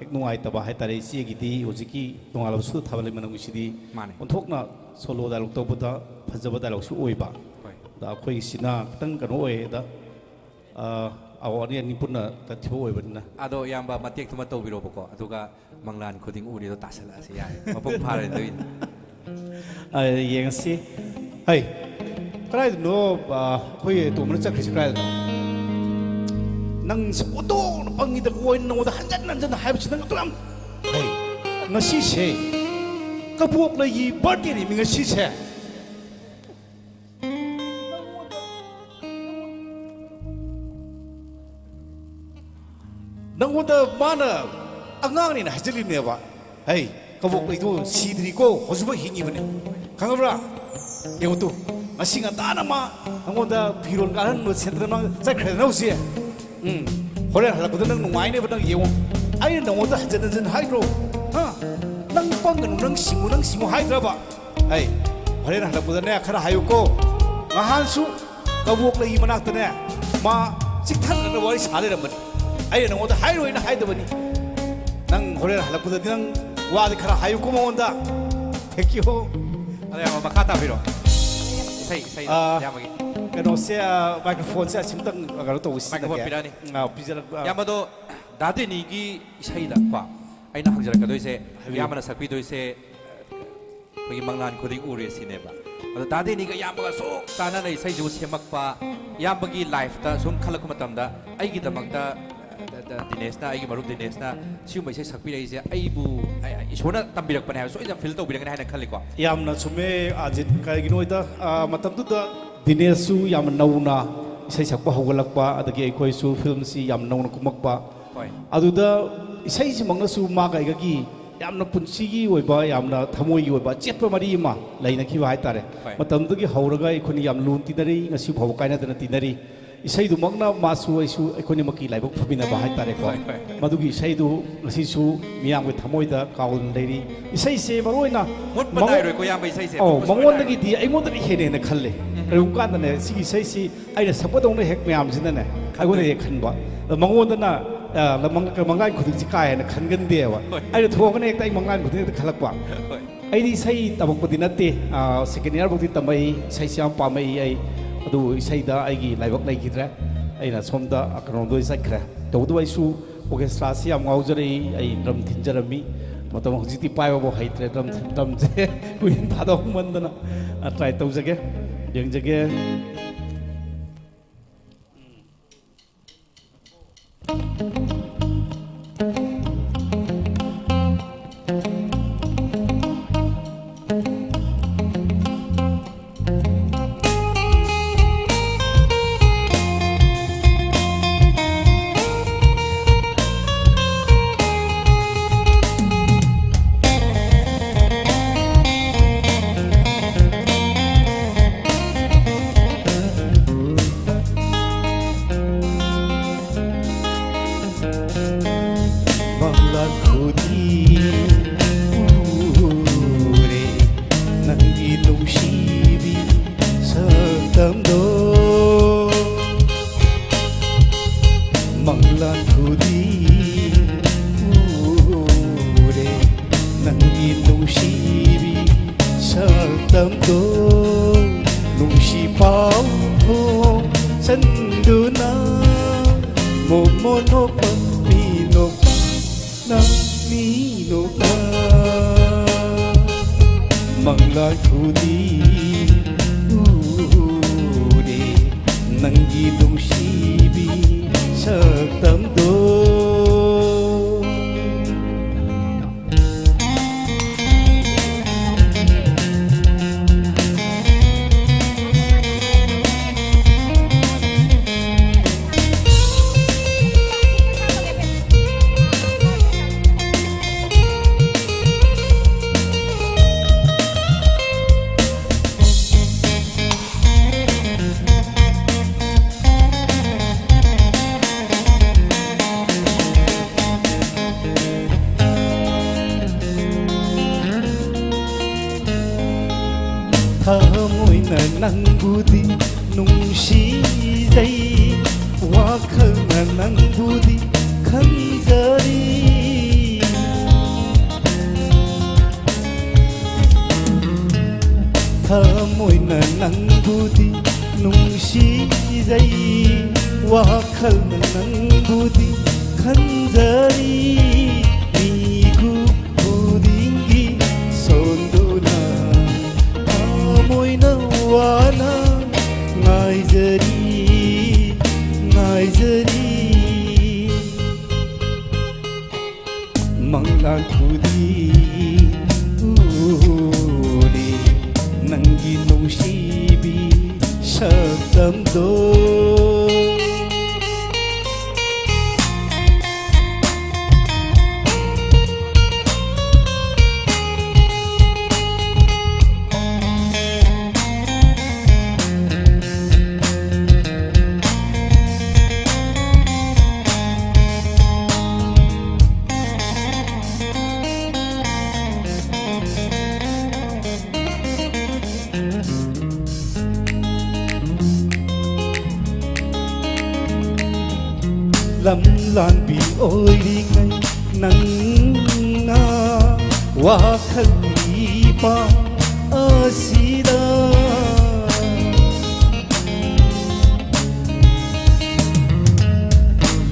ꯍꯦꯛ ꯅꯨꯡꯉꯥꯏꯇꯕ ꯍꯥꯏꯇꯥꯔꯦ꯫ ꯏꯆꯦꯒꯤꯗꯤ ꯍꯧꯖꯤꯛꯀꯤ ꯅꯣꯡꯉꯥꯜꯂꯕꯁꯨ ꯊꯥꯕꯜꯂꯩ ꯃꯅꯝꯒꯤꯁꯤꯗꯤ ꯃꯥꯅꯦ꯫ ꯑꯣꯟꯊꯣꯛꯅ solo dialogue ꯇꯧꯕꯗ ꯐꯖꯕ dialogueꯁꯨ ꯑꯣꯏꯕ꯫ ꯍꯣꯏ꯫ ꯑꯗ ꯑꯩꯈꯣꯏꯒꯤꯁꯤꯅ ꯈꯤꯇꯪ ꯀꯩꯅꯣ ꯑꯣꯏꯌꯦ꯫ ꯑꯗ ꯑ, ꯑꯧ, ꯑꯅꯤ, ꯑꯅꯤ ꯄꯨꯟꯅ ꯇꯠꯈꯤꯕ ꯑꯣꯏꯕꯅꯤꯅ꯫ ꯑꯗꯣ ꯏꯌꯥꯝꯕ ꯃꯇꯦꯛꯇꯨꯃ ꯇꯧꯕꯤꯔꯣꯕꯀꯣ, ꯑꯗꯨꯒ "ꯃꯪꯂꯥꯟ ꯈꯨꯗꯤꯡ ꯎꯔꯤꯗꯣ" ꯇꯥꯁꯜꯂꯛꯑꯁꯤ ꯌꯥꯔꯦ, ꯃꯄꯨꯡ ꯐꯥꯔꯦ ꯑꯗꯨꯒꯤꯗꯤ꯫ ꯑ, ꯌꯦꯡꯉꯁꯤ꯫ ꯍꯩ꯫ ꯀꯗꯥꯏꯗꯅꯣ? ꯑ, ꯑꯩꯈꯣꯏ ꯇꯣꯝꯕꯅ ꯆꯠꯈ꯭ꯔꯤꯁꯦ ꯀꯗꯥꯏꯗꯅꯣ? ꯅꯪꯁꯦ ꯑꯣꯟꯊꯣꯛꯅ ꯄꯪꯉꯤꯗ꯫ ꯑꯩꯅ ꯅꯉꯣꯟꯗ ꯍꯟꯖꯟ ꯍꯟꯖꯟꯅ ꯍꯥꯏꯕꯁꯤ ꯅꯪ ꯑꯗꯨ ꯌꯥꯝ ꯐꯩ꯫ ꯉꯁꯤꯁꯦ ꯀꯕꯣꯛꯂꯩꯒꯤ ꯕꯥꯔꯗꯦꯅꯦꯃꯤ ꯉꯁꯤꯁꯦ꯫ ꯅꯪꯉꯣꯟꯗ ꯃꯥꯅ ꯑꯉꯥꯡꯅꯦꯅ ꯍꯥꯏꯖꯤꯜꯂꯤꯕꯅꯦꯕ꯫ ꯍꯩ, ꯀꯕꯣꯛꯂꯩꯗꯣ ꯁꯤꯗ꯭ꯔꯤꯀꯣ, ꯍꯧꯖꯤꯛꯐꯥꯎ ꯍꯤꯡꯉꯤꯕꯅꯦ꯫ ꯈꯪꯉꯕ꯭ꯔꯥ? ꯌꯦꯡꯉꯨ ꯇꯨ, ꯉꯁꯤ ꯉꯟꯇꯥꯅ ꯃꯥ ꯅꯪꯉꯣꯟꯗ ꯐꯤꯔꯣꯜ ꯑꯍꯟꯕ ꯁꯦꯠꯇꯅ ꯃꯥ ꯆꯠꯈ꯭ꯔꯦꯗꯅ ꯍꯧꯖꯤꯛ꯫ ꯎꯝ, ꯍꯣꯔꯦꯟ ꯍꯜꯂꯛꯄꯗ ꯅꯪ ꯅꯨꯡꯉꯥꯏꯅꯦꯕ꯫ ꯅꯪ ꯌꯦꯡꯉꯨ, ꯑꯩꯅ ꯅꯪꯉꯣꯟꯗ ꯍꯟꯖꯟ ꯍꯟꯖꯟ ꯍꯥꯏꯗ꯭ꯔꯣ? ꯍꯥ? ꯅꯪ ꯄꯪꯒꯅꯨ, ꯅꯪ ꯁꯤꯡꯉꯨ, ꯅꯪ ꯁꯤꯡꯉꯨ ꯍꯥꯏꯗ꯭ꯔꯕ? ꯑꯩ ꯍꯣꯔꯦꯟ ꯍꯜꯂꯛꯄꯗꯅꯦ ꯈꯔ ꯍꯥꯏꯌꯨꯀꯣ꯫ ꯉꯍꯥꯟꯁꯨ ꯀꯕꯣꯛꯂꯩꯒꯤ ꯃꯅꯥꯛꯇꯅꯦ ꯃꯥ ꯆꯤꯛꯊꯠꯅꯅ ꯋꯥꯔꯤ ꯁꯥ ꯂꯩꯔꯝꯕꯅꯤ꯫ ꯑꯩꯅ ꯅꯪꯉꯣꯟꯗ ꯍꯥꯏꯔꯣꯏꯅ ꯍꯥꯏꯗꯕꯅꯤ꯫ ꯅꯪ ꯍꯣꯔꯦꯟ ꯍꯜꯂꯛꯄꯗꯗꯤ ꯅꯪ ꯋꯥꯗꯤ ꯈꯔ ꯍꯥꯏꯌꯨꯀꯣ ꯃꯉꯣꯟꯗ꯫ Thank you꯫ ꯑꯗꯣ ꯌꯥꯝ ꯃꯈꯥ ꯇꯥꯕꯤꯔꯣ꯫ ꯏꯁꯩ, ꯏꯁꯩ ꯑꯥ, ꯌꯥꯝꯕꯒꯤ꯫ ꯀꯩꯅꯣꯁꯦ, ꯑꯥ, ꯃꯥꯏꯀ꯭ꯔꯣꯐꯣꯟꯁꯦ ꯑꯁꯤꯝꯇꯪ ꯀꯩꯅꯣ ꯇꯧꯕꯁꯤꯗꯅꯦ꯫ ꯃꯥꯏꯀ꯭ꯔꯣꯐꯣꯟ ꯄꯤꯔꯛꯑꯅꯤ꯫ ꯑꯥ, ꯄꯤꯖꯔꯛ-, ꯑꯥ꯫ ꯌꯥꯝꯕꯗꯣ ꯗꯥ ꯗꯦꯅꯤꯒꯤ ꯏꯁꯩꯗ ꯀꯣ, ꯑꯩꯅ ꯍꯪꯖꯔꯛꯀꯗꯣꯏꯁꯦ, ꯍꯥꯏꯕꯤꯌꯨ꯫ ꯏꯌꯥꯝꯕꯅ ꯁꯛꯄꯤꯗꯣꯏꯁꯦ, ꯑꯩꯈꯣꯏꯒꯤ ꯃꯪꯂꯥꯟ ꯈꯨꯗꯤꯡ ꯎꯔꯦ ꯁꯤꯅꯦꯕ꯫ ꯑꯗꯣ ꯗꯥ ꯗꯦꯅꯤꯒ ꯏꯌꯥꯝꯕꯒ ꯑꯁꯨꯛ ꯆꯥꯟꯅꯅ ꯏꯁꯩꯁꯤꯕꯨ ꯁꯦꯝꯃꯛꯄ, ꯏꯌꯥꯝꯕꯒꯤ ꯂꯥꯏꯐꯇ ꯁꯨꯝ ꯈꯜꯂꯛꯄ ꯃꯇꯝꯗ ꯑꯩꯒꯤꯗꯃꯛꯇ, ꯑ, ꯗ-, ꯗ-, ꯗꯤꯅꯦꯁꯅ, ꯑꯩꯒꯤ ꯃꯔꯨꯞ ꯗꯤꯅꯦꯁꯅ ꯁꯤꯒꯨꯝꯕ ꯏꯁꯩ ꯁꯛꯄꯤꯔꯛꯏꯁꯦ ꯑꯩꯕꯨ, ꯑ, ꯑ, ꯏꯁꯣꯔꯅ ꯇꯝꯕꯤꯔꯛꯄꯅꯦ ꯍꯥꯏꯕ ꯁꯣꯏꯗꯅ ꯐꯤꯜ ꯇꯧꯕꯤꯔꯒꯅꯤ ꯍꯥꯏꯅ ꯈꯜꯂꯤꯀꯣ꯫ ꯌꯥꯝꯅ ꯆꯨꯝꯃꯦ, ꯑꯖꯤꯠ꯫ ꯀꯔꯤꯒꯤꯅꯣꯗ, ꯑ, ꯃꯇꯝꯗꯨꯗ ꯗꯤꯅꯦꯁꯁꯨ ꯌꯥꯝꯅ ꯅꯧꯅ ꯏꯁꯩ ꯁꯛꯄ ꯍꯧꯒꯠꯂꯛꯄ, ꯑꯗꯒꯤ ꯑꯩꯈꯣꯏꯁꯨ ꯐꯤꯜꯝꯁꯤ ꯌꯥꯝ ꯅꯧꯅ ꯀꯨꯝꯃꯛꯄ꯫ ꯍꯣꯏ꯫ ꯑꯗꯨꯗ ꯏꯁꯩꯁꯤꯃꯛꯅꯁꯨ ꯃꯥꯒ ꯑꯩꯒꯒꯤ ꯌꯥꯝꯅ ꯄꯨꯟꯁꯤꯒꯤ ꯑꯣꯏꯕ, ꯌꯥꯝꯅ ꯊꯃꯣꯏꯒꯤ ꯑꯣꯏꯕ ꯑꯆꯦꯠꯄ ꯃꯔꯤ ꯑꯃ ꯂꯩꯅꯈꯤꯕ ꯍꯥꯏꯇꯥꯔꯦ꯫ ꯍꯣꯏ꯫ ꯃꯇꯝꯗꯨꯗꯒꯤ ꯍꯧꯔꯒ ꯑꯩꯈꯣꯏꯅ ꯌꯥꯝ ꯂꯨꯅ ꯇꯤꯟꯅꯔꯤ, ꯉꯁꯤ ꯐꯥꯎꯕ ꯀꯥꯏꯅꯗꯅ ꯇꯤꯟꯅꯔꯤ꯫ ꯏꯁꯩꯗꯨꯃꯛꯅ ꯃꯥꯁꯨ ꯑꯩꯁꯨ ꯑꯩꯈꯣꯏꯅꯤꯃꯛꯀꯤ ꯂꯥꯏꯕꯛ ꯐꯃꯤꯟꯅꯕ ꯍꯥꯏꯇꯥꯔꯦꯀꯣ꯫ ꯍꯣꯏ, ꯍꯣꯏ꯫ ꯃꯗꯨꯒꯤ ꯏꯁꯩꯗꯨ ꯉꯁꯤꯁꯨ ꯃꯤꯌꯥꯝꯒꯤ ꯊꯃꯣꯏꯗ ꯀꯥꯎꯗꯅ ꯂꯩꯔꯤ꯫ ꯏꯁꯩꯁꯦ ꯃꯔꯨ ꯑꯣꯏꯅ ꯃꯨꯠꯄ ꯃꯉꯣꯟ-, ꯅꯥꯏꯔꯣꯏꯀꯣ, ꯏꯌꯥꯝꯕ, ꯏꯁꯩꯁꯦ ꯑꯧ, ꯃꯨꯠꯄ ꯁꯨꯡꯅꯥꯏ ꯃꯉꯣꯟꯗꯒꯤꯗꯤ ꯑꯩꯉꯣꯟꯗꯅ ꯍꯦꯟꯅ ꯍꯦꯟꯅ ꯈꯜꯂꯦ꯫ ꯎꯝ꯫ ꯀꯔꯤꯒꯨꯝꯕ ꯀꯥꯟꯗꯅꯦ, ꯁꯤꯒꯤ ꯏꯁꯩꯁꯤ ꯑꯩꯅ ꯁꯛꯄꯗꯧꯅ ꯍꯦꯛ ꯃꯌꯥꯝꯁꯤꯅꯅꯦ, ꯑꯩꯉꯣꯟꯗ ꯍꯦꯛ ꯈꯟꯕ꯫ ꯑꯗꯣ ꯃꯉꯣꯟꯗꯅ, ꯑ, ꯃꯪ-, ꯃꯪꯂꯥꯟ ꯈꯨꯗꯤꯡꯁꯤ ꯀꯥ ꯍꯦꯟꯅ ꯈꯟꯒꯟꯗꯦꯕ꯫ ꯍꯣꯏ꯫ ꯑꯩꯅ ꯊꯣꯛꯑꯒꯅ ꯍꯦꯛꯇ ꯑꯩ ꯃꯪꯂꯥꯟ ꯈꯨꯗꯤꯡꯗ ꯈꯜꯂꯛꯄ꯫ ꯍꯣꯏ꯫ ꯑꯩꯗꯤ ꯏꯁꯩ ꯇꯝꯃꯛꯄꯗꯤ ꯅꯠꯇꯦ, ꯑ, ꯁꯦꯀꯦꯟ ꯏꯌꯥꯔ ꯐꯥꯎꯗꯤ ꯇꯝꯃꯛꯏ, ꯏꯁꯩꯁꯤ ꯌꯥꯝ ꯄꯥꯝꯃꯛꯏ ꯑꯩ꯫ ꯑꯗꯨꯕꯨ ꯏꯁꯩꯗ ꯑꯩꯒꯤ ꯂꯥꯏꯕꯛ ꯂꯩꯈꯤꯗ꯭ꯔꯦ꯫ ꯑꯩꯅ ꯁꯣꯝꯗ ꯀꯩꯅꯣꯗ ꯑꯣꯏ ꯆꯠꯈ꯭ꯔꯦ꯫ ꯇꯧꯕꯇꯕꯨ ꯑꯩꯁꯨ ꯑꯣꯔꯀꯦꯁꯇ꯭ꯔꯥꯁꯤ ꯌꯥꯝ ꯉꯥꯎꯖꯔꯛꯏ, ꯑꯩ ꯗ꯭ꯔꯝ ꯊꯤꯟꯖꯔꯝꯃꯤ꯫ ꯃꯇꯝ ꯍꯧꯖꯤꯛꯇꯤ ꯄꯥꯏꯕꯐꯥꯎ ꯍꯩꯇ꯭ꯔꯦ, ꯗ꯭ꯔꯝ ꯊꯤꯟ-, ꯗ꯭ꯔꯝꯁꯦ ꯀꯨꯏꯅ ꯊꯥꯗꯣꯛꯃꯟꯗꯅ, ꯑ, ꯇ꯭ꯔꯥꯏ ꯇꯧꯖꯒꯦ꯫ ꯌꯦꯡꯖꯒꯦ꯫ ꯃꯪꯂꯥꯟ ꯈꯨꯗꯤꯡ ꯎꯔꯦ ꯅꯪꯒꯤ ꯅꯨꯡꯁꯤꯕꯤ ꯁꯛꯇꯝꯗꯣ꯫ ꯃꯪꯂꯥꯟ ꯈꯨꯗꯤꯡ ꯎꯔꯦ ꯅꯪꯒꯤ ꯅꯨꯡꯁꯤꯕꯤ ꯁꯛꯇꯝꯗꯣ꯫ ꯅꯨꯡꯁꯤ ꯄꯥꯎ ꯐꯣꯡꯁꯟꯗꯨꯅ ꯃꯣꯃꯣ ꯅꯣꯛꯄ ꯃꯤ ꯅꯣꯛꯄ ꯅꯪ ꯃꯤ ꯅꯣꯛꯄ꯫ ꯃꯪꯂꯥꯟ ꯈꯨꯗꯤꯡ ꯎꯔꯦ ꯅꯪꯒꯤ ꯅꯨꯡꯁꯤꯕꯤ ꯁꯛꯇꯝꯗꯣ꯫ ꯊꯃꯣꯏꯅ ꯅꯪꯕꯨꯗꯤ ꯅꯨꯡꯁꯤꯖꯩ, ꯋꯥꯈꯜꯅ ꯅꯪꯕꯨꯗꯤ ꯈꯟꯖꯔꯤ꯫ ꯊꯃꯣꯏꯅ ꯅꯪꯕꯨꯗꯤ ꯅꯨꯡꯁꯤꯖꯩ, ꯋꯥꯈꯜꯅ ꯅꯪꯕꯨꯗꯤ ꯈꯟꯖꯔꯤ꯫ ꯃꯤꯀꯨꯞ ꯈꯨꯗꯤꯡꯒꯤ ꯁꯣꯟꯗꯨꯅ ꯊꯃꯣꯏꯅ ꯋꯥꯅ ꯉꯥꯏꯖꯔꯤ, ꯉꯥꯏꯖꯔꯤ꯫ ꯃꯪꯂꯥꯟ ꯈꯨꯗꯤꯡ ꯎꯔꯦ ꯅꯪꯒꯤ ꯅꯨꯡꯁꯤꯕꯤ ꯁꯛꯇꯝꯗꯣ꯫ ꯂꯝꯂꯥꯟꯕꯤ ꯑꯣꯏꯔꯤꯉꯩ ꯅꯪꯅ ꯋꯥꯈꯜꯒꯤ ꯏꯄꯥ ꯑꯁꯤꯗ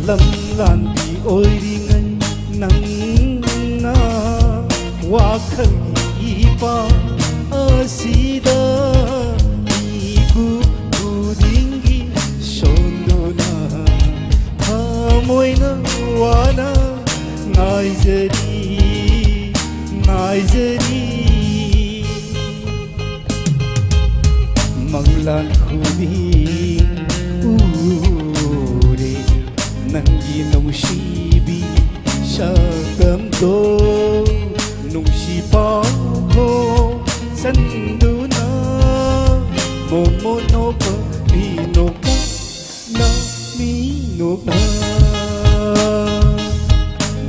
ꯂꯝꯂꯥꯟꯕꯤ ꯑꯣꯏꯔꯤꯉꯩ ꯅꯪꯅ ꯋꯥꯈꯜꯒꯤ ꯏꯄꯥ ꯑꯁꯤꯗ ꯃꯤꯀꯨꯞ ꯈꯨꯗꯤꯡꯒꯤ ꯁꯣꯟꯗꯨꯅ ꯊꯃꯣꯏꯅ ꯋꯥꯅ ꯉꯥꯏꯖꯔꯤ, ꯉꯥꯏꯖꯔꯤ꯫ ꯃꯪꯂꯥꯟ ꯈꯨꯗꯤꯡ ꯎꯔꯦ ꯅꯪꯒꯤ ꯅꯨꯡꯁꯤꯕꯤ ꯁꯛꯇꯝꯗꯣ꯫ ꯅꯨꯡꯁꯤ ꯄꯥꯎꯈꯣꯡ ꯆꯟꯗꯨꯅ ꯃꯣꯃꯣ ꯅꯣꯛꯄ ꯃꯤ ꯅꯣꯛꯄ ꯅꯃꯤ ꯅꯣꯛꯅ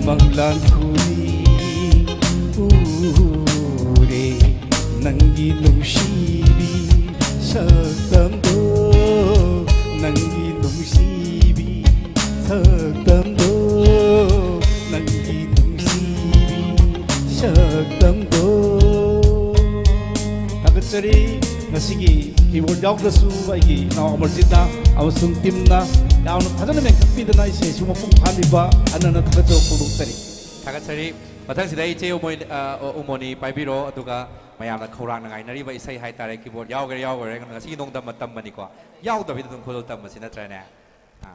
ꯃꯪꯂꯥꯟ ꯈꯨꯗꯤꯡ ꯎꯔꯦ ꯅꯪꯒꯤ ꯅꯨꯡꯁꯤꯕꯤ ꯁꯛꯇꯝꯗꯣ, ꯅꯪꯒꯤ ꯅꯨꯡꯁꯤꯕꯤ ꯁꯛꯇꯝꯗꯣ, ꯅꯪꯒꯤ ꯅꯨꯡꯁꯤꯕꯤ ꯁꯛꯇꯝꯗꯣ꯫ ꯊꯥꯒꯠꯆꯔꯤ꯫ ꯉꯁꯤꯒꯤ keyboard ꯌꯥꯎꯗ꯭ꯔꯁꯨ ꯑꯩꯒꯤ ꯏꯅꯥꯎ ꯑꯃꯔꯖꯤꯠꯅ ꯑꯃꯁꯨꯡ teamꯅ ꯌꯥꯝꯅ ꯐꯖꯅ ꯃꯦꯟꯈꯠꯄꯤꯗꯅ ꯏꯁꯩꯁꯨ ꯃꯄꯨꯡ ꯐꯥꯍꯜꯂꯤꯕ ꯑꯅꯟꯅ ꯊꯥꯒꯠꯆꯕ ꯐꯣꯡꯗꯣꯛꯆꯔꯤ꯫ ꯊꯥꯒꯠꯆꯔꯤ꯫ ꯃꯊꯪꯁꯤꯗ ꯏꯆꯦ ꯎꯃꯣꯏ-, ꯑ, ꯎꯃꯣꯅꯤ ꯄꯥꯏꯕꯤꯔꯣ, ꯑꯗꯨꯒ ꯃꯌꯥꯝꯅ ꯈꯧꯔꯥꯡꯅ ꯉꯥꯏꯅꯔꯤꯕ ꯏꯁꯩ ꯍꯥꯏꯇꯥꯔꯦ, ꯀꯤꯕꯣꯔꯗ ꯌꯥꯎꯒꯦꯔꯥ ꯌꯥꯎꯒꯦꯔꯥ, ꯉꯁꯤꯒꯤ ꯅꯣꯡꯗꯝ ꯃꯇꯝꯕꯅꯤꯀꯣ, ꯌꯥꯎꯗꯕꯤꯗ ꯑꯗꯨꯝ ꯈꯨꯗꯣꯜ ꯇꯝꯕꯁꯤ ꯅꯠꯇ꯭ꯔꯅꯦ?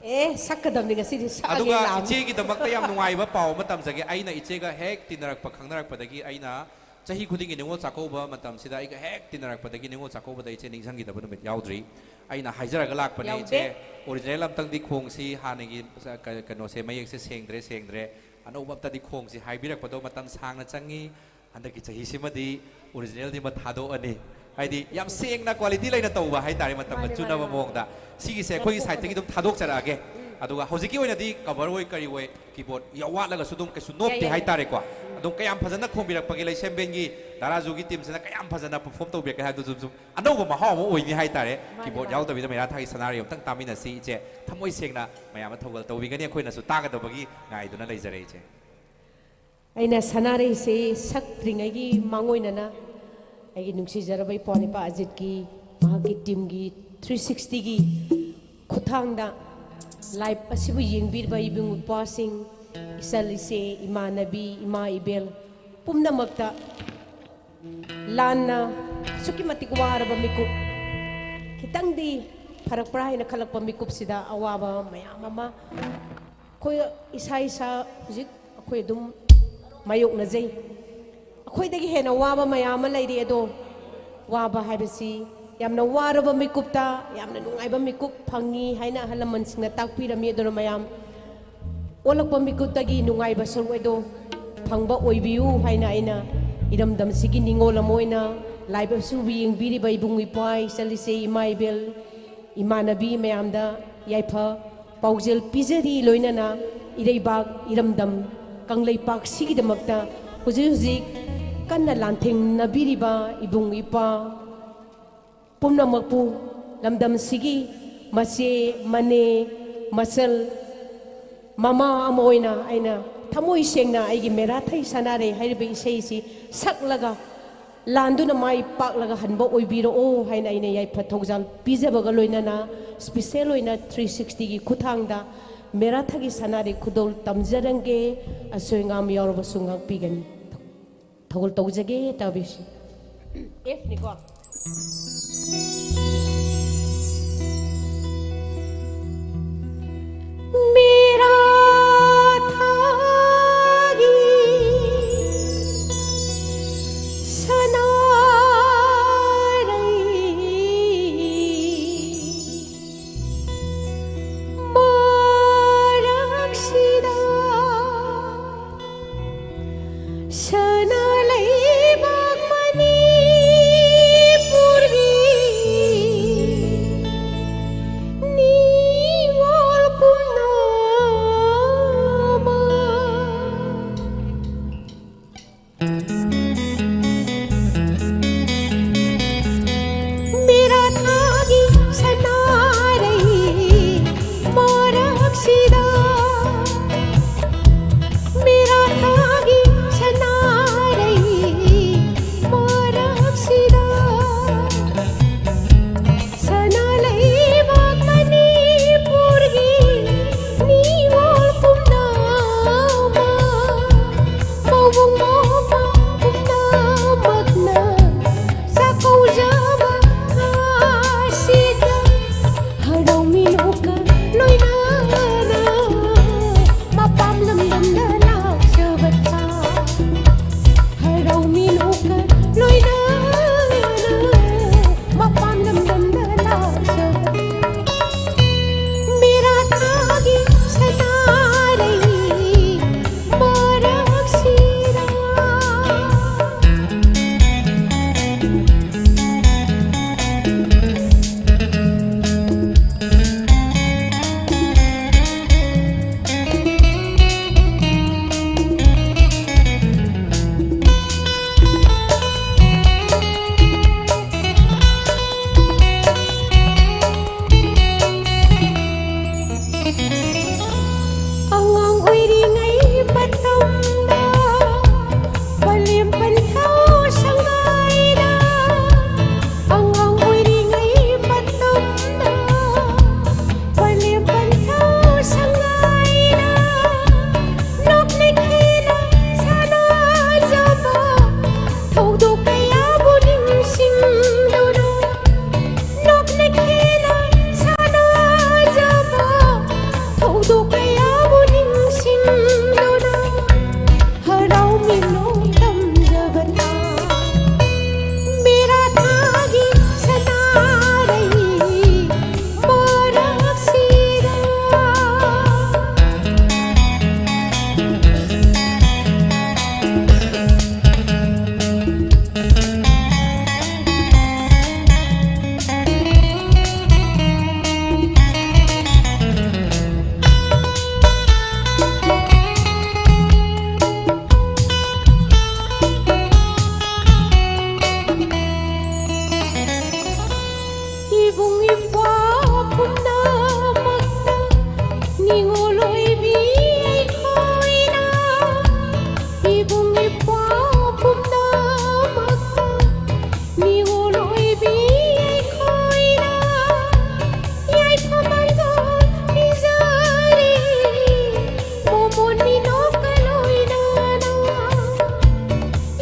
ꯑꯦ, ꯁꯛꯀꯗꯕꯅꯤ ꯉꯁꯤꯗꯤ, ꯁꯛꯑꯒꯦ ꯑꯗꯨꯒ ꯂꯥꯛꯑꯕꯅꯤ꯫ ꯏꯆꯦꯒꯤꯗꯃꯛꯇ ꯌꯥꯝ ꯅꯨꯡꯉꯥꯏꯕ ꯄꯥꯎ ꯑꯃ ꯇꯝꯖꯒꯦ꯫ ꯑꯩꯅ ꯏꯆꯦꯒ ꯍꯦꯛ ꯇꯤꯟꯅꯔꯛꯄ, ꯈꯪꯅꯔꯛꯄꯗꯒꯤ ꯑꯩꯅ ꯆꯍꯤ ꯈꯨꯗꯤꯡꯒꯤ ꯅꯤꯉꯣꯜ ꯆꯥꯛꯀꯧꯕ ꯃꯇꯝꯁꯤꯗ ꯑꯩꯒ ꯍꯦꯛ ꯇꯤꯟꯅꯔꯛꯄꯗꯒꯤ ꯅꯤꯉꯣꯜ ꯆꯥꯛꯀꯧꯕꯗ ꯏꯆꯦ ꯅꯤꯡꯁꯤꯡꯈꯤꯗꯕ ꯅꯨꯃꯤꯠ ꯌꯥꯎꯗ꯭ꯔꯤ꯫ ꯑꯩꯅ ꯍꯥꯏꯖꯔꯒ ꯂꯥꯛꯄꯅꯦ, ꯌꯥꯎꯗꯦ꯫ ꯏꯆꯦ, ꯑꯣꯔꯤꯖꯤꯅꯦꯜ ꯑꯝꯇꯪꯗꯤ ꯈꯣꯡꯁꯤ, ꯍꯥꯟꯅꯒꯤ ꯀ-, ꯀꯩꯅꯣꯁꯦ, ꯃꯌꯦꯛꯁꯦ ꯁꯦꯡꯗ꯭ꯔꯦ, ꯁꯦꯡꯗ꯭ꯔꯦ, ꯑꯅꯧꯕ ꯑꯝꯇꯗꯤ ꯈꯣꯡꯁꯤ ꯍꯥꯏꯕꯤꯔꯛꯄꯗꯣ ꯃꯇꯝ ꯁꯥꯡꯅ ꯆꯪꯉꯤ꯫ ꯍꯟꯗꯛꯀꯤ ꯆꯍꯤꯁꯤꯃꯗꯤ ꯑꯣꯔꯤꯖꯤꯅꯦꯜꯗꯤ ꯑꯃ ꯊꯥꯗꯣꯛꯑꯅꯤ꯫ ꯍꯥꯏꯗꯤ ꯌꯥꯝ ꯁꯦꯡꯅ ꯀ꯭ꯋꯥꯂꯤꯇꯤ ꯂꯩꯅ ꯇꯧꯕ ꯍꯥꯏꯇꯥꯔꯦ, ꯃꯇꯝꯒ ꯃꯥꯅꯦ, ꯆꯨꯅꯕ ꯃꯥꯅꯦ, ꯃꯥꯅꯦ꯫ ꯃꯑꯣꯡꯗ꯫ ꯁꯤꯒꯤꯁꯦ ꯑꯩꯈꯣꯏꯒꯤ ꯁꯥꯏꯠꯇꯒꯤ ꯑꯗꯨꯝ ꯊꯥꯗꯣꯛꯆꯔꯛꯑꯒꯦ꯫ ꯎꯝ꯫ ꯑꯗꯨꯒ ꯍꯧꯖꯤꯛꯀꯤ ꯑꯣꯏꯅꯗꯤ ꯀꯚꯔ ꯑꯣꯏ ꯀꯔꯤ ꯑꯣꯏ, ꯀꯤꯕꯣꯔꯗ ꯋꯥꯠꯂꯒꯁꯨ ꯑꯗꯨꯝ ꯀꯩꯁꯨ ꯅꯣꯞꯇꯦ ꯌꯥꯏ, ꯌꯥꯏ꯫ ꯍꯥꯏꯇꯥꯔꯦꯀꯣ꯫ ꯑꯗꯨꯝ ꯀꯌꯥꯝ ꯐꯖꯅ ꯈꯣꯡꯕꯤꯔꯛꯄꯒꯦ, ꯂꯩꯁꯦꯝꯕꯦꯟꯒꯤ ꯙꯔꯥꯖꯨꯒꯤ ꯇꯤꯝꯁꯤꯅ ꯀꯌꯥꯝ ꯐꯖꯅ ꯄꯔꯐꯣꯔꯝ ꯇꯧꯕꯤꯔꯛꯀꯦ ꯍꯥꯏꯕꯗꯨꯁꯨ ꯁꯨꯝ ꯑꯅꯧꯕ ꯃꯍꯥꯎ ꯑꯃ ꯑꯣꯏꯅꯤ ꯍꯥꯏꯇꯥꯔꯦ꯫ ꯃꯥꯅꯦ, ꯀꯤꯕꯣꯔꯗ ꯃꯥꯅꯦ꯫ ꯌꯥꯎꯗꯕꯤꯗ ꯃꯦꯔꯥ ꯊꯥꯒꯤ ꯁꯅꯥꯔꯩ ꯑꯝꯇꯪ ꯇꯥꯃꯤꯟꯅꯁꯤ ꯏꯆꯦ꯫ ꯊꯃꯣꯏ ꯁꯦꯡꯅ ꯃꯌꯥꯝꯅ ꯊꯧꯒꯜ ꯇꯧꯕꯤꯒꯅꯤ, ꯑꯩꯈꯣꯏꯅꯁꯨ ꯇꯥꯒꯗꯕꯒꯤ ꯉꯥꯏꯗꯨꯅ ꯂꯩꯖꯔꯦ ꯏꯆꯦ꯫ ꯑꯩꯅ ꯁꯅꯥꯔꯩꯁꯦ ꯁꯛꯇ꯭ꯔꯤꯉꯩꯒꯤ ꯃꯥꯡꯑꯣꯏꯅꯅ ꯑꯩꯒꯤ ꯅꯨꯡꯁꯤꯖꯔꯕ ꯏꯄ꯭ꯋꯥ ꯅꯤꯄꯥ ꯑꯖꯤꯠꯀꯤ, ꯃꯍꯥꯛꯀꯤ ꯇꯤꯝꯒꯤ, ꯊ꯭ꯔꯤ ꯁꯤꯛꯁꯇꯤꯒꯤ ꯈꯨꯠꯊꯥꯡꯗ ꯂꯥꯏꯞ ꯑꯁꯤꯕꯨ ꯌꯦꯡꯕꯤꯔꯤꯕ ꯏꯕꯨꯡ ꯏꯄ꯭ꯋꯥꯁꯤꯡ, ꯏꯆꯜ ꯏꯆꯦ, ꯏꯃꯥꯟꯅꯕꯤ, ꯏꯃꯥ ꯏꯕꯦꯜ ꯄꯨꯝꯅꯃꯛꯇ ꯂꯥꯟꯅ ꯑꯁꯨꯛꯀꯤ ꯃꯇꯤꯛ ꯋꯥꯔꯕ ꯃꯤꯀꯨꯞ, ꯈꯤꯇꯪꯗꯤ ꯐꯔꯛꯄ꯭ꯔꯥ ꯍꯥꯏꯅ ꯈꯜꯂꯛꯄ ꯃꯤꯀꯨꯞꯁꯤꯗ ꯑꯋꯥꯕ ꯃꯌꯥꯝ ꯑꯃ ꯑꯩꯈꯣꯏ ꯏꯁꯥ ꯏꯁꯥ ꯍꯧꯖꯤꯛ ꯑꯩꯈꯣꯏ ꯑꯗꯨꯝ ꯃꯥꯌꯣꯛꯅꯖꯩ꯫ ꯑꯩꯈꯣꯏꯗꯒꯤ ꯍꯦꯟꯅ ꯋꯥꯕ ꯃꯌꯥꯝ ꯑꯃ ꯂꯩꯔꯤ꯫ ꯑꯗꯣ ꯋꯥꯕ ꯍꯥꯏꯕꯁꯤ ꯌꯥꯝꯅ ꯋꯥꯔꯕ ꯃꯤꯀꯨꯞꯇ ꯌꯥꯝꯅ ꯅꯨꯡꯉꯥꯏꯕ ꯃꯤꯀꯨꯞ ꯐꯪꯉꯤ ꯍꯥꯏꯅ ꯑꯍꯜ ꯂꯃꯟꯁꯤꯡꯅ ꯇꯥꯛꯄꯤꯔꯝꯃꯤ꯫ ꯑꯗꯨꯅ ꯃꯌꯥꯝ ꯑꯣꯜꯂꯛꯄ ꯃꯤꯀꯨꯞꯇꯒꯤ ꯅꯨꯡꯉꯥꯏꯕ ꯁꯔꯨꯛ ꯑꯗꯣ ꯐꯪꯕ ꯑꯣꯏꯕꯤꯌꯨ ꯍꯥꯏꯅ ꯑꯩꯅ ꯏꯔꯝꯗꯝꯁꯤꯒꯤ ꯅꯤꯡꯉꯣꯜ ꯑꯃ ꯑꯣꯏꯅ ꯂꯥꯏꯕꯛꯁꯨ ꯌꯦꯡꯕꯤꯔꯤꯕ ꯏꯕꯨꯡ ꯏꯄ꯭ꯋꯥ, ꯏꯆꯜ ꯏꯆꯦ, ꯏꯃꯥ ꯏꯕꯦꯜ, ꯏꯃꯥꯟꯅꯕꯤ ꯃꯌꯥꯝꯗ ꯌꯥꯏꯐ ꯄꯥꯎꯖꯦꯜ ꯄꯤꯖꯔꯤ꯫ ꯂꯣꯏꯅꯅ ꯏꯔꯩꯕꯥꯛ ꯏꯔꯝꯗꯝ ꯀꯪꯂꯩꯄꯥꯛꯁꯤꯒꯤꯗꯃꯛꯇ ꯍꯧꯖꯤꯛ ꯍꯧꯖꯤꯛ ꯀꯟꯅ ꯂꯥꯟꯊꯦꯡꯅꯕꯤꯔꯤꯕ ꯏꯕꯨꯡ ꯏꯄ꯭ꯋꯥ ꯄꯨꯝꯅꯃꯛꯄꯨ ꯂꯝꯗꯝꯁꯤꯒꯤ ꯃꯆꯦ, ꯃꯅꯦ, ꯃꯆꯜ, ꯃꯃꯥ ꯑꯃ ꯑꯣꯏꯅ ꯑꯩꯅ ꯊꯃꯣꯏ ꯁꯦꯡꯅ ꯑꯩꯒꯤ ꯃꯦꯔꯥꯊꯩ ꯁꯥꯟꯅꯔꯦ ꯍꯥꯏꯔꯤꯕ ꯏꯁꯩꯁꯤ ꯁꯛꯂꯒ ꯂꯥꯟꯗꯨꯅ ꯃꯥꯏ ꯄꯥꯛꯂꯒ ꯍꯟꯕ ꯑꯣꯏꯕꯤꯔꯛꯑꯣ ꯍꯥꯏꯅ ꯑꯩꯅ ꯌꯥꯏꯐ ꯊꯧꯖꯥꯜ ꯄꯤꯖꯕꯒ ꯂꯣꯏꯅꯅ ꯁ꯭ꯄꯤꯁꯦꯜ ꯑꯣꯏꯅ ꯊ꯭ꯔꯤ ꯁꯤꯛꯁꯇꯤꯒꯤ ꯈꯨꯠꯊꯥꯡꯗ ꯃꯦꯔꯥꯊꯥꯒꯤ ꯁꯅꯥꯔꯩ ꯈꯨꯗꯣꯜ ꯇꯝꯖꯔꯝꯒꯦ꯫ ꯑꯁꯣꯏ ꯑꯉꯥꯝ ꯌꯥꯎꯔꯕꯁꯨ ꯉꯥꯛꯄꯤꯒꯅꯤ꯫ ꯊꯧꯒꯜ ꯇꯧꯖꯒꯦ꯫ ꯇꯥꯕꯤꯁꯤ꯫ ꯑꯦꯐꯅꯤꯀꯣ꯫ ꯃꯦꯔꯥ ꯊꯥꯒꯤ ꯁꯅꯥꯔꯩ ꯃꯔꯛꯁꯤꯗ ꯁꯅꯥ ꯂꯩꯕꯥꯛ ꯃꯅꯤꯄꯨꯔꯒꯤ ꯅꯤꯉꯣꯜ ꯑꯣꯏꯕꯤ ꯑꯩꯈꯣꯏꯅ ꯏꯕꯨꯡ ꯏꯄ꯭ꯋꯥ ꯄꯨꯝꯅꯃꯛꯇ ꯅꯤꯉꯣꯜ ꯑꯣꯏꯕꯤ ꯑꯩꯈꯣꯏꯅ ꯌꯥꯏꯐ ꯃꯪꯒꯣꯜ ꯄꯤꯖꯔꯤ꯫ ꯃꯣꯃꯣꯟ ꯃꯤꯅꯣꯛꯀ ꯂꯣꯏꯅꯅ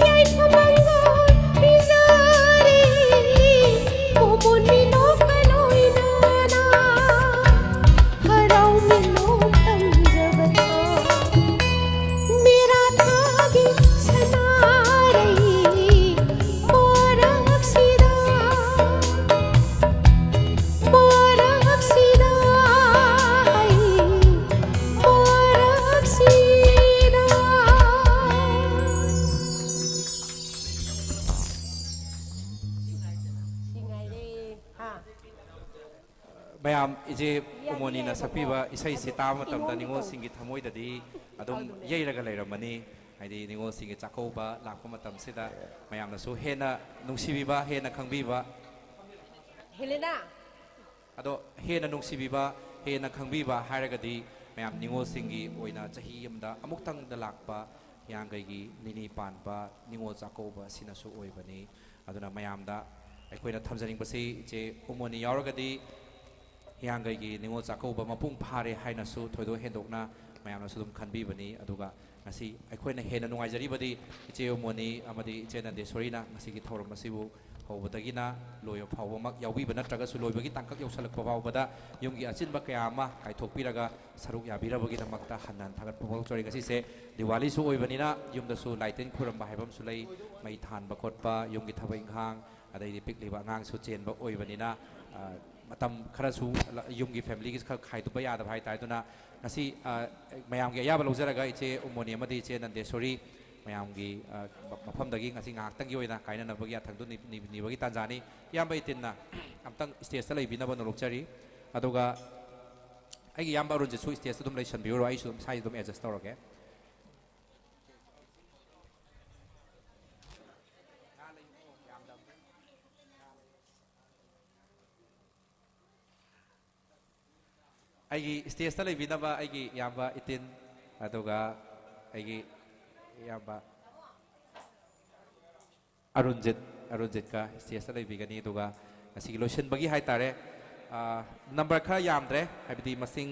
ꯌꯥꯏꯐ ꯃꯪꯒꯣꯜ ꯄꯤꯖꯔꯤ꯫ ꯃꯣꯃꯣꯟ ꯃꯤꯅꯣꯛꯀ ꯂꯣꯏꯅꯅ ꯍꯔꯥꯎ ꯃꯤꯅꯣꯛ ꯇꯝꯖꯕꯗ ꯃꯦꯔꯥ ꯊꯥꯒꯤ ꯁꯅꯥꯔꯩ ꯃꯔꯛꯁꯤꯗ, ꯃꯔꯛꯁꯤꯗ, ꯑꯩ ꯃꯔꯛꯁꯤꯗ꯫ ꯃꯌꯥꯝ, ꯏꯆꯦ ꯎꯃꯣꯅꯤꯅ ꯁꯛꯄꯤꯕ ꯏꯁꯩꯁꯤ ꯇꯥꯕ ꯃꯇꯝꯗ ꯅꯤꯉꯣꯜꯁꯤꯡꯒꯤ ꯊꯃꯣꯏꯗꯗꯤ ꯑꯗꯨꯝ ꯌꯩꯔꯒ ꯂꯩꯔꯝꯃꯅꯤ꯫ ꯍꯥꯏꯗꯤ ꯅꯤꯉꯣꯜꯁꯤꯡꯒꯤ ꯆꯥꯛꯀꯧꯕ ꯂꯥꯛꯄ ꯃꯇꯝꯁꯤꯗ ꯃꯌꯥꯝꯅꯁꯨ ꯍꯦꯟꯅ ꯅꯨꯡꯁꯤꯕꯤꯕ, ꯍꯦꯟꯅ ꯈꯪꯕꯤꯕ꯫ ꯍꯦꯂꯦꯅꯥ꯫ ꯑꯗꯣ ꯍꯦꯟꯅ ꯅꯨꯡꯁꯤꯕꯤꯕ, ꯍꯦꯟꯅ ꯈꯪꯕꯤꯕ ꯍꯥꯏꯔꯒꯗꯤ ꯃꯌꯥꯝ ꯅꯤꯉꯣꯜꯁꯤꯡꯒꯤ ꯑꯣꯏꯅ ꯆꯍꯤ ꯑꯃꯗ ꯑꯃꯨꯛꯇꯪꯗ ꯂꯥꯛꯄ ꯍꯤꯌꯥꯡꯒꯩꯒꯤ ꯅꯤꯅꯤ ꯄꯥꯟꯕ ꯅꯤꯉꯣꯜ ꯆꯥꯛꯀꯧꯕ ꯑꯁꯤꯅꯁꯨ ꯑꯣꯏꯕꯅꯤ꯫ ꯑꯗꯨꯅ ꯃꯌꯥꯝꯗ ꯑꯩꯈꯣꯏꯅ ꯊꯝꯖꯅꯤꯡꯕꯁꯤ, ꯏꯆꯦ ꯎꯃꯣꯅꯤ ꯌꯥꯎꯔꯒꯗꯤ ꯍꯤꯌꯥꯡꯒꯩꯒꯤ ꯅꯤꯉꯣꯜ ꯆꯥꯛꯀꯧꯕ ꯃꯄꯨꯡ ꯐꯥꯔꯦ ꯍꯥꯏꯅꯁꯨ ꯊꯣꯏꯗꯣꯛ ꯍꯦꯟꯗꯣꯛꯅ ꯃꯌꯥꯝꯅꯁꯨ ꯑꯗꯨꯝ ꯈꯟꯕꯤꯕꯅꯤ꯫ ꯑꯗꯨꯒ ꯉꯁꯤ ꯑꯩꯈꯣꯏꯅ ꯍꯦꯟꯅ ꯅꯨꯡꯉꯥꯏꯖꯔꯤꯕꯗꯤ ꯏꯆꯦ ꯎꯃꯣꯅꯤ ꯑꯃꯗꯤ ꯏꯆꯦ ꯅꯟꯗꯦꯁꯣꯔꯤꯅ ꯉꯁꯤꯒꯤ ꯊꯧꯔꯝ ꯑꯁꯤꯕꯨ ꯍꯧꯕꯗꯒꯤꯅ ꯂꯣꯏꯕ ꯐꯥꯎꯕꯃꯛ ꯌꯥꯎꯕꯤꯕ ꯅꯠꯇ꯭ꯔꯒꯁꯨ ꯂꯣꯏꯕꯒꯤ ꯇꯥꯡꯀꯛ ꯌꯧꯁꯤꯜꯂꯛꯄ ꯐꯥꯎꯕꯗ ꯌꯨꯝꯒꯤ ꯑꯆꯤꯟꯕ ꯀꯌꯥ ꯑꯃ ꯀꯥꯏꯊꯣꯛꯄꯤꯔꯒ ꯁꯔꯨꯛ ꯌꯥꯕꯤꯔꯕꯒꯤꯗꯃꯛꯇ ꯍꯟꯅ ꯍꯟꯅ ꯊꯥꯒꯠꯄ ꯐꯣꯡꯗꯣꯛꯆꯔꯤ꯫ ꯉꯁꯤꯁꯦ ꯗꯤꯋꯥꯂꯤꯁꯨ ꯑꯣꯏꯕꯅꯤꯅ ꯌꯨꯝꯗꯁꯨ ꯂꯥꯏ ꯇꯤꯟ ꯈꯨꯔꯝꯕ ꯍꯥꯏꯕ ꯑꯃꯁꯨ ꯂꯩ, ꯃꯩ ꯊꯥꯟꯕ ꯈꯣꯠꯄ, ꯌꯨꯝꯒꯤ ꯊꯕꯛ ꯏꯪꯈꯥꯡ, ꯑꯗꯩꯗꯤ ꯄꯤꯛꯂꯤꯕ ꯑꯉꯥꯡꯁꯨ ꯆꯦꯟꯕ ꯑꯣꯏꯕꯅꯤꯅ, ꯑ, ꯃꯇꯝ ꯈꯔꯁꯨ ꯌꯨꯝꯒꯤ ꯐꯦꯃꯤꯂꯤꯒꯤꯁꯨ ꯈꯔ ꯈꯥꯏꯗꯣꯛꯄ ꯌꯥꯗꯕ ꯍꯥꯏꯇꯥꯔꯦ꯫ ꯑꯗꯨꯅ ꯉꯁꯤ, ꯑ, ꯃꯌꯥꯝꯒꯤ ꯑꯌꯥꯕ ꯂꯧꯖꯔꯒ ꯏꯆꯦ ꯎꯃꯣꯅꯤ ꯑꯃꯗꯤ ꯏꯆꯦ ꯅꯟꯗꯦꯁꯣꯔꯤ ꯃꯌꯥꯝꯒꯤ, ꯑ, ꯃ-, ꯃꯐꯝꯗꯒꯤ ꯉꯁꯤ ꯉꯥꯏꯍꯥꯛꯇꯪꯒꯤ ꯑꯣꯏꯅ ꯀꯥꯏꯅꯅꯕꯒꯤ ꯌꯥꯊꯪꯗꯨ ꯅꯤ-, ꯅꯤ-, ꯅꯤꯕꯒꯤ ꯇꯥꯟꯖꯥꯅꯤ꯫ ꯏꯌꯥꯝꯕ ꯏꯇꯤꯟꯅ ꯑꯝꯇꯪ ꯁ꯭ꯇꯦꯖꯇ ꯂꯩꯕꯤꯅꯕ ꯅꯣꯂꯣꯛꯆꯔꯤ꯫ ꯑꯗꯨꯒ ꯑꯩꯒꯤ ꯏꯌꯥꯝꯕ ꯑꯔꯨꯟꯁꯤꯁꯨ ꯁ꯭ꯇꯦꯖꯇ ꯑꯗꯨꯝ ꯂꯩꯁꯟꯕꯤꯔꯨꯔꯣ, ꯑꯩꯁꯨ ꯑꯗꯨꯝ ꯏꯁꯥꯁꯤ ꯑꯗꯨꯝ ꯑꯦꯗꯖꯁ ꯇꯧꯔꯒꯦ꯫ ꯑꯩꯒꯤ stageꯇ ꯂꯩꯕꯤꯅꯕ ꯑꯩꯒꯤ ꯏꯌꯥꯝꯕ ꯏꯇꯤꯟ, ꯑꯗꯨꯒ ꯑꯩꯒꯤ ꯏꯌꯥꯝꯕ ꯑꯔꯨꯟꯖꯤꯠ, ꯑꯔꯨꯟꯖꯤꯠꯀ stageꯇ ꯂꯩꯕꯤꯒꯅꯤ꯫ ꯑꯗꯨꯒ ꯉꯁꯤꯒꯤ ꯂꯣꯏꯁꯤꯟꯕꯒꯤ ꯍꯥꯏꯇꯥꯔꯦ, ꯑꯥ, number ꯈꯔ ꯌꯥꯝꯗ꯭ꯔꯦ, ꯍꯥꯏꯕꯗꯤ ꯃꯁꯤꯡ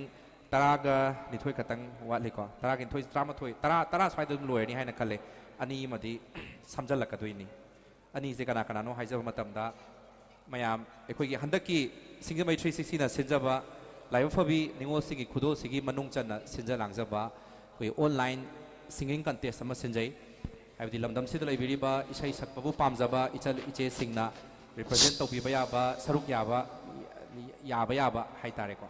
ꯇꯔꯥꯒ ꯅꯤꯊꯣꯏ ꯈꯛꯇꯪ ꯋꯥꯠꯂꯤꯀꯣ, ꯇꯔꯥꯒ ꯅꯤꯊꯣꯏ, ꯇꯔꯥꯃꯥꯊꯣꯏ, ꯇꯔꯥ, ꯇꯔꯥ ꯁ꯭ꯋꯥꯏꯗ ꯑꯗꯨꯝ ꯂꯣꯏꯔꯅꯤ ꯍꯥꯏꯅ ꯈꯜꯂꯦ꯫ ꯑꯅꯤ ꯑꯃꯗꯤ ꯁꯝꯖꯜꯂꯛꯀꯗꯣꯏꯅꯤ꯫ ꯑꯅꯤꯁꯦ ꯀꯅꯥ ꯀꯅꯥꯅꯣ ꯍꯥꯏꯖꯕ ꯃꯇꯝꯗ, ꯃꯌꯥꯝ ꯑꯩꯈꯣꯏꯒꯤ ꯍꯟꯗꯛꯀꯤ ꯁꯤꯡꯖꯃꯩ three sixtyꯅ ꯁꯤꯟꯖꯕ ꯂꯥꯏꯕꯛ ꯐꯕꯤ ꯅꯤꯉꯣꯜꯁꯤꯡꯒꯤ ꯈꯨꯗꯣꯜꯁꯤꯒꯤ ꯃꯅꯨꯡ ꯆꯟꯅ ꯁꯤꯟꯖ ꯂꯥꯡꯖꯕ ꯑꯩꯈꯣꯏ online singing contest ꯑꯃ ꯁꯤꯟꯖꯩ꯫ ꯍꯥꯏꯕꯗꯤ ꯂꯝꯗꯝꯁꯤꯗ ꯂꯩꯕꯤꯔꯤꯕ ꯏꯁꯩ ꯁꯛꯄꯕꯨ ꯄꯥꯝꯖꯕ ꯏꯆꯜ ꯏꯆꯦꯁꯤꯡꯅ represent ꯇꯧꯕꯤꯕ ꯌꯥꯕ, ꯁꯔꯨꯛ ꯌꯥꯕ, ꯌꯥꯕ ꯌꯥꯕ ꯍꯥꯏꯇꯥꯔꯦꯀꯣ꯫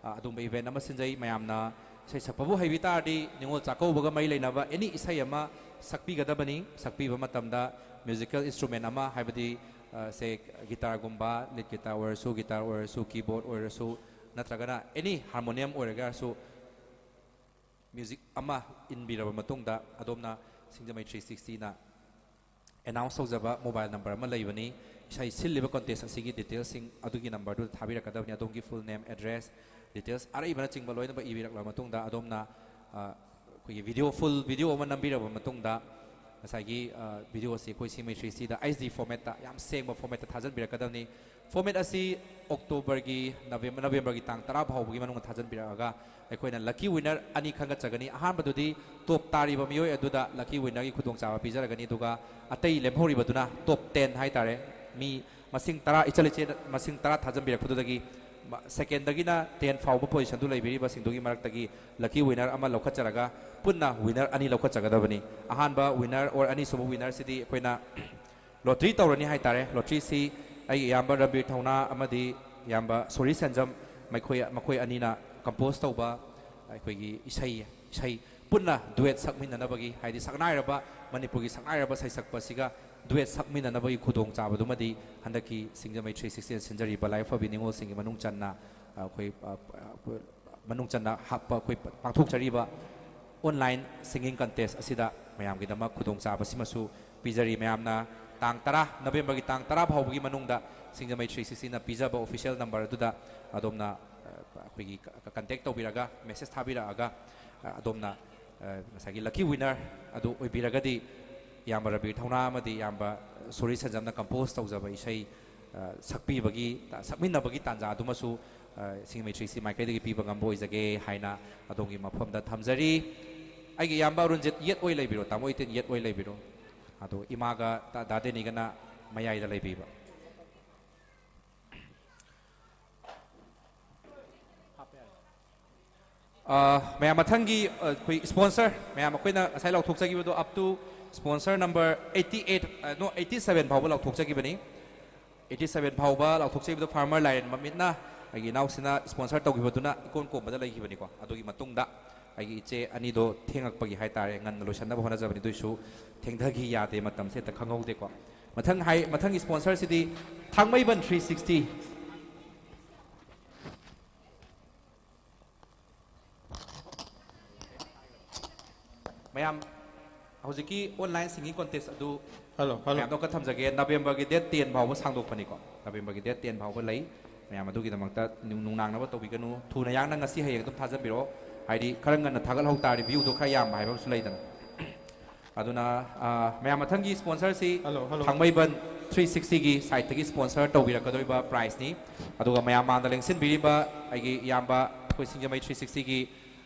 ꯑ, ꯑꯗꯨꯝꯕ event ꯑꯃ ꯁꯤꯟꯖꯩ꯫ ꯃꯌꯥꯝꯅ ꯏꯁꯩ ꯁꯛꯄꯕꯨ ꯍꯩꯕꯤ ꯇꯥꯔꯗꯤ, ꯅꯤꯉꯣꯜ ꯆꯥꯛꯀꯧꯕꯒ ꯃꯔꯤ ꯂꯩꯅꯕ any ꯏꯁꯩ ꯑꯃ ꯁꯛꯄꯤꯒꯗꯕꯅꯤ꯫ ꯁꯛꯄꯤꯕ ꯃꯇꯝꯗ musical instrument ꯑꯃ, ꯍꯥꯏꯕꯗꯤ, ꯑ, ꯁꯦ, guitarꯒꯨꯝꯕ, lead guitar ꯑꯣꯏꯔꯁꯨ, guitar ꯑꯣꯏꯔꯁꯨ, keyboard ꯑꯣꯏꯔꯁꯨ, ꯅꯠꯇ꯭ꯔꯒꯅ any harmonium ꯑꯣꯏꯔꯒꯁꯨ, music ꯑꯃ ꯏꯟꯕꯤꯔꯕ ꯃꯇꯨꯡꯗ, ꯑꯗꯣꯝꯅ ꯁꯤꯡꯖꯃꯩ three sixtyꯅ announce ꯇꯧꯖꯕ mobile number ꯑꯃ ꯂꯩꯕꯅꯤ꯫ ꯏꯁꯩ ꯁꯤꯜꯂꯤꯕ contest ꯑꯁꯤꯒꯤ detailsꯁꯤꯡ ꯑꯗꯨꯒꯤ numberꯗꯨꯗ ꯊꯥꯕꯤꯔꯛꯀꯗꯕꯅꯤ꯫ ꯑꯗꯣꯝꯒꯤ full name, address, details, ꯑꯔꯩꯕꯅꯆꯤꯡꯕ ꯂꯣꯏꯅꯃꯛ ꯏꯕꯤꯔꯛꯂꯕ ꯃꯇꯨꯡꯗ, ꯑꯗꯣꯝꯅ, ꯑ, ꯑꯩꯈꯣꯏꯒꯤ video, full video ꯑꯃ ꯅꯝꯕꯤꯔꯕ ꯃꯇꯨꯡꯗ, ꯉꯁꯥꯏꯒꯤ, ꯑ, video ꯑꯁꯤ ꯑꯩꯈꯣꯏ ꯁꯤꯡꯖꯃꯩ three sixtyꯗ HD formatꯇ, ꯌꯥꯝ ꯁꯦꯡꯕ formatꯇ ꯊꯥꯖꯤꯟꯕꯤꯔꯛꯀꯗꯕꯅꯤ꯫ Format ꯑꯁꯤ Octoberꯒꯤ, November, Novemberꯒꯤ ꯇꯥꯡ ꯇꯔꯥ ꯐꯥꯎꯕꯒꯤ ꯃꯅꯨꯡꯗ ꯊꯥꯖꯤꯟꯕꯤꯔꯛꯑꯒ, ꯑꯩꯈꯣꯏꯅ lucky winner ꯑꯅꯤ ꯈꯟꯒꯠꯆꯒꯅꯤ꯫ ꯑꯍꯥꯟꯕꯗꯨꯗꯤ top ꯇꯥꯔꯤꯕ ꯃꯤꯑꯣꯏ ꯑꯗꯨꯗ lucky winnerꯒꯤ ꯈꯨꯗꯣꯡꯆꯥꯕ ꯄꯤꯖꯔꯒꯅꯤ, ꯑꯗꯨꯒ ꯑꯇꯩ ꯂꯦꯝꯍꯧꯔꯤꯕꯗꯨꯅ, top ten ꯍꯥꯏꯇꯥꯔꯦ, ꯃꯤ ꯃꯁꯤꯡ ꯇꯔꯥ, ꯏꯆꯜ ꯏꯆꯦ ꯃꯁꯤꯡ ꯇꯔꯥ ꯊꯥꯖꯤꯟꯕꯤꯔꯛꯄꯗꯨꯗꯒꯤ, ꯃ-, secondꯗꯒꯤꯅ ten ꯐꯥꯎꯕ positionꯗꯨ ꯂꯩꯕꯤꯔꯤꯕꯁꯤꯡꯗꯨꯒꯤ ꯃꯔꯛꯇꯒꯤ lucky winner ꯑꯃ ꯂꯧꯈꯠꯆꯔꯒ, ꯄꯨꯟꯅ winner ꯑꯅꯤ ꯂꯧꯈꯠꯆꯒꯗꯕꯅꯤ꯫ ꯑꯍꯥꯟꯕ winner or ꯑꯅꯤꯁꯨꯕ winnerꯁꯤꯗꯤ ꯑꯩꯈꯣꯏꯅ lottery ꯇꯧꯔꯅꯤ ꯍꯥꯏꯇꯥꯔꯦ꯫ Lotteryꯁꯤ ꯑꯩꯒꯤ ꯏꯌꯥꯝꯕ ꯔꯟꯕꯤꯔ ꯊꯧꯅꯥ ꯑꯃꯗꯤ ꯏꯌꯥꯝꯕ ꯁꯣꯔꯤ ꯁꯦꯟꯖꯝ, ꯃꯈꯣꯏ, ꯃꯈꯣꯏ ꯑꯅꯤꯅ compose ꯇꯧꯕ ꯑꯩꯈꯣꯏꯒꯤ ꯏꯁꯩ, ꯏꯁꯩ ꯄꯨꯟꯅ duet ꯁꯛꯃꯤꯟꯅꯅꯕꯒꯤ, ꯍꯥꯏꯗꯤ ꯁꯛꯅꯥꯏꯔꯕ, ꯃꯅꯤꯄꯨꯔꯒꯤ ꯁꯛꯅꯥꯏꯔꯕ ꯁꯩꯁꯛꯄꯁꯤꯒ duet ꯁꯛꯃꯤꯟꯅꯅꯕꯒꯤ ꯈꯨꯗꯣꯡꯆꯥꯕꯗꯨꯃꯗꯤ ꯍꯟꯗꯛꯀꯤ ꯁꯤꯡꯖꯃꯩ three sixtyꯅ ꯁꯤꯟꯖꯔꯤꯕ ꯂꯥꯏꯐ ꯐꯕꯤ ꯅꯤꯉꯣꯜꯁꯤꯡꯒꯤ ꯃꯅꯨꯡ ꯆꯟꯅ, ꯑ, ꯑꯩꯈꯣꯏ, ꯑ, ꯑ, ꯃꯅꯨꯡ ꯆꯟꯅ ꯍꯥꯞꯄ, ꯑꯩꯈꯣꯏ ꯄꯥꯡꯊꯣꯛꯆꯔꯤꯕ online singing contest ꯑꯁꯤꯗ ꯃꯌꯥꯝꯒꯤꯗꯃꯛ ꯈꯨꯗꯣꯡꯆꯥꯕꯁꯤꯃꯁꯨ ꯄꯤꯖꯔꯤ꯫ ꯃꯌꯥꯝꯅ ꯇꯥꯡ ꯇꯔꯥ, Novemberꯒꯤ ꯇꯥꯡ ꯇꯔꯥ ꯐꯥꯎꯕꯒꯤ ꯃꯅꯨꯡꯗ ꯁꯤꯡꯖꯃꯩ three sixtyꯅ ꯄꯤꯖꯕ official number ꯑꯗꯨꯗ ꯑꯗꯣꯝꯅ, ꯑ, ꯑꯩꯈꯣꯏꯒꯤ ꯀꯟꯇꯦꯛ ꯇꯧꯕꯤꯔꯒ, ꯃꯦꯁꯦꯖ ꯊꯥꯕꯤꯔꯛꯑꯒ, ꯑ, ꯑꯗꯣꯝꯅ, ꯑ, ꯉꯁꯥꯏꯒꯤ ꯂꯛꯀꯤ ꯋꯤꯅꯔ ꯑꯗꯨ ꯑꯣꯏꯕꯤꯔꯒꯗꯤ, ꯏꯌꯥꯝꯕ ꯔꯕꯤꯔ ꯊꯧꯅꯥ ꯑꯃꯗꯤ ꯏꯌꯥꯝꯕ ꯁꯣꯔꯤ ꯁꯟꯖꯝꯅ ꯀꯝꯄꯣꯖ ꯇꯧꯖꯕ ꯏꯁꯩ, ꯑ, ꯁꯛꯄꯤꯕꯒꯤ, ꯁꯛꯃꯤꯟꯅꯕꯒꯤ ꯇꯥꯟꯖꯥ ꯑꯗꯨꯃꯁꯨ, ꯑ, ꯁꯤꯡꯖꯃꯩ ꯊ꯭ꯔꯤ ꯁꯤ ꯃꯥꯏꯀꯩꯗꯒꯤ ꯄꯤꯕ ꯉꯝꯕ ꯑꯣꯏꯖꯒꯦ ꯍꯥꯏꯅ ꯑꯗꯣꯝꯒꯤ ꯃꯐꯝꯗ ꯊꯝꯖꯔꯤ꯫ ꯑꯩꯒꯤ ꯏꯌꯥꯝꯕ ꯑꯔꯨꯟꯖꯤꯠ ꯌꯦꯠ ꯑꯣꯏ ꯂꯩꯕꯤꯔꯣ, ꯇꯥꯃꯣ ꯏꯇꯤꯟ ꯌꯦꯠ ꯑꯣꯏ ꯂꯩꯕꯤꯔꯣ꯫ ꯑꯗꯣ ꯏꯃꯥꯒ ꯇ-, ꯗꯥ ꯗꯦꯅꯤꯒꯅ ꯃꯌꯥꯏꯗ ꯂꯩꯕꯤꯕ꯫ ꯑ, ꯃꯌꯥꯝ ꯃꯊꯪꯒꯤ, ꯑ, ꯑꯩꯈꯣꯏ ꯁ꯭ꯄꯣꯟꯁꯔ ꯃꯌꯥꯝ ꯑꯩꯈꯣꯏꯅ ꯉꯁꯥꯏ ꯂꯥꯎꯊꯣꯛꯆꯈꯤꯕꯗꯣ, up to sponsor number eighty eight, ꯑ, no, eighty seven ꯐꯥꯎꯕ ꯂꯥꯎꯊꯣꯛꯆꯈꯤꯕꯅꯤ꯫ Eighty seven ꯐꯥꯎꯕ ꯂꯥꯎꯊꯣꯛꯆꯈꯤꯕꯗꯣ ꯐꯥꯔꯃꯔ ꯂꯥꯏꯔꯦꯟ ꯃꯃꯤꯠꯅ ꯑꯩꯒꯤ ꯏꯅꯥꯎꯁꯤꯅ ꯁ꯭ꯄꯣꯟꯁꯔ ꯇꯧꯈꯤꯕꯗꯨꯅ ꯏꯀꯣꯟ ꯀꯣꯟꯕꯗ ꯂꯩꯈꯤꯕꯅꯤꯀꯣ꯫ ꯑꯗꯨꯒꯤ ꯃꯇꯨꯡꯗ ꯑꯩꯒꯤ ꯏꯆꯦ ꯑꯅꯤꯗꯣ ꯊꯦꯡꯉꯛꯄꯒꯤ ꯍꯥꯏ ꯇꯥꯔꯦ, ꯉꯟꯅ ꯂꯣꯏꯁꯤꯟꯅꯕ ꯍꯣꯠꯅꯖꯕꯅꯤ, ꯑꯗꯨꯏꯁꯨ ꯊꯦꯡꯊꯈꯤ ꯌꯥꯗꯦ, ꯃꯇꯝꯁꯦ ꯍꯦꯛꯇ ꯈꯪꯍꯧꯗꯦꯀꯣ꯫ ꯃꯊꯪ ꯍꯥꯏ-, ꯃꯊꯪꯒꯤ ꯁ꯭ꯄꯣꯟꯁꯔꯁꯤꯗꯤ ꯊꯥꯡꯃꯩꯕꯟ ꯊ꯭ꯔꯤ ꯁꯤꯛꯁꯇꯤ꯫ ꯃꯌꯥꯝ, ꯍꯧꯖꯤꯛꯀꯤ ꯑꯣꯟꯂꯥꯏꯟ ꯁꯤꯡꯒꯤꯡ ꯀꯣꯟꯇꯦꯁ ꯑꯗꯨ ꯍꯜꯂꯣ, ꯍꯜꯂꯣ꯫ ꯃꯌꯥꯝꯗꯣ ꯈꯔ ꯊꯝꯖꯒꯦ꯫ ꯅꯕꯦꯝꯕꯔꯒꯤ ꯗꯦꯠ ꯇꯦꯟ ꯐꯥꯎꯕ ꯁꯥꯡꯗꯣꯛꯄꯅꯤꯀꯣ꯫ ꯅꯕꯦꯝꯕꯔꯒꯤ ꯗꯦꯠ ꯇꯦꯟ ꯐꯥꯎꯕ ꯂꯩ꯫ ꯃꯌꯥꯝ ꯑꯗꯨꯒꯤꯗꯃꯛꯇ ꯅꯨꯡ-, ꯅꯨꯡꯅꯥꯡꯅꯕ ꯇꯧꯕꯤꯒꯅꯨ꯫ ꯊꯨꯅ ꯌꯥꯡꯅ ꯉꯁꯤ ꯍꯌꯦꯡ ꯑꯗꯨꯝ ꯊꯥꯖꯟꯕꯤꯔꯛꯑꯣ꯫ ꯍꯥꯏꯗꯤ ꯈꯔ ꯉꯟꯅ ꯊꯥꯒꯠꯍꯧ ꯇꯥꯔꯗꯤ ꯚ꯭ꯌꯨꯗꯣ ꯈꯔ ꯌꯥꯝꯕ ꯍꯥꯏꯕ ꯑꯃꯁꯨ ꯂꯩꯗꯅ꯫ ꯑꯗꯨꯅ, ꯑ, ꯃꯌꯥꯝ ꯃꯊꯪꯒꯤ ꯁ꯭ꯄꯣꯟꯁꯔꯁꯤ ꯍꯜꯂꯣ, ꯍꯜꯂꯣ꯫ ꯊꯥꯡꯃꯩꯕꯟ ꯊ꯭ꯔꯤ ꯁꯤꯛꯁꯇꯤꯒꯤ ꯁꯥꯏꯠꯇꯒꯤ ꯁ꯭ꯄꯣꯟꯁꯔ ꯇꯧꯕꯤꯔꯛꯀꯗꯧꯔꯤꯕ ꯄ꯭ꯔꯥꯏꯖꯅꯤ꯫ ꯑꯗꯨꯒ ꯃꯌꯥꯝ ꯃꯥꯡꯗ ꯂꯦꯡꯁꯤꯟꯕꯤꯔꯤꯕ ꯑꯩꯒꯤ ꯏꯌꯥꯝꯕ ꯑꯩꯈꯣꯏ ꯁꯤꯡꯖꯃꯩ ꯊ꯭ꯔꯤ ꯁꯤꯛꯁꯇꯤꯒꯤ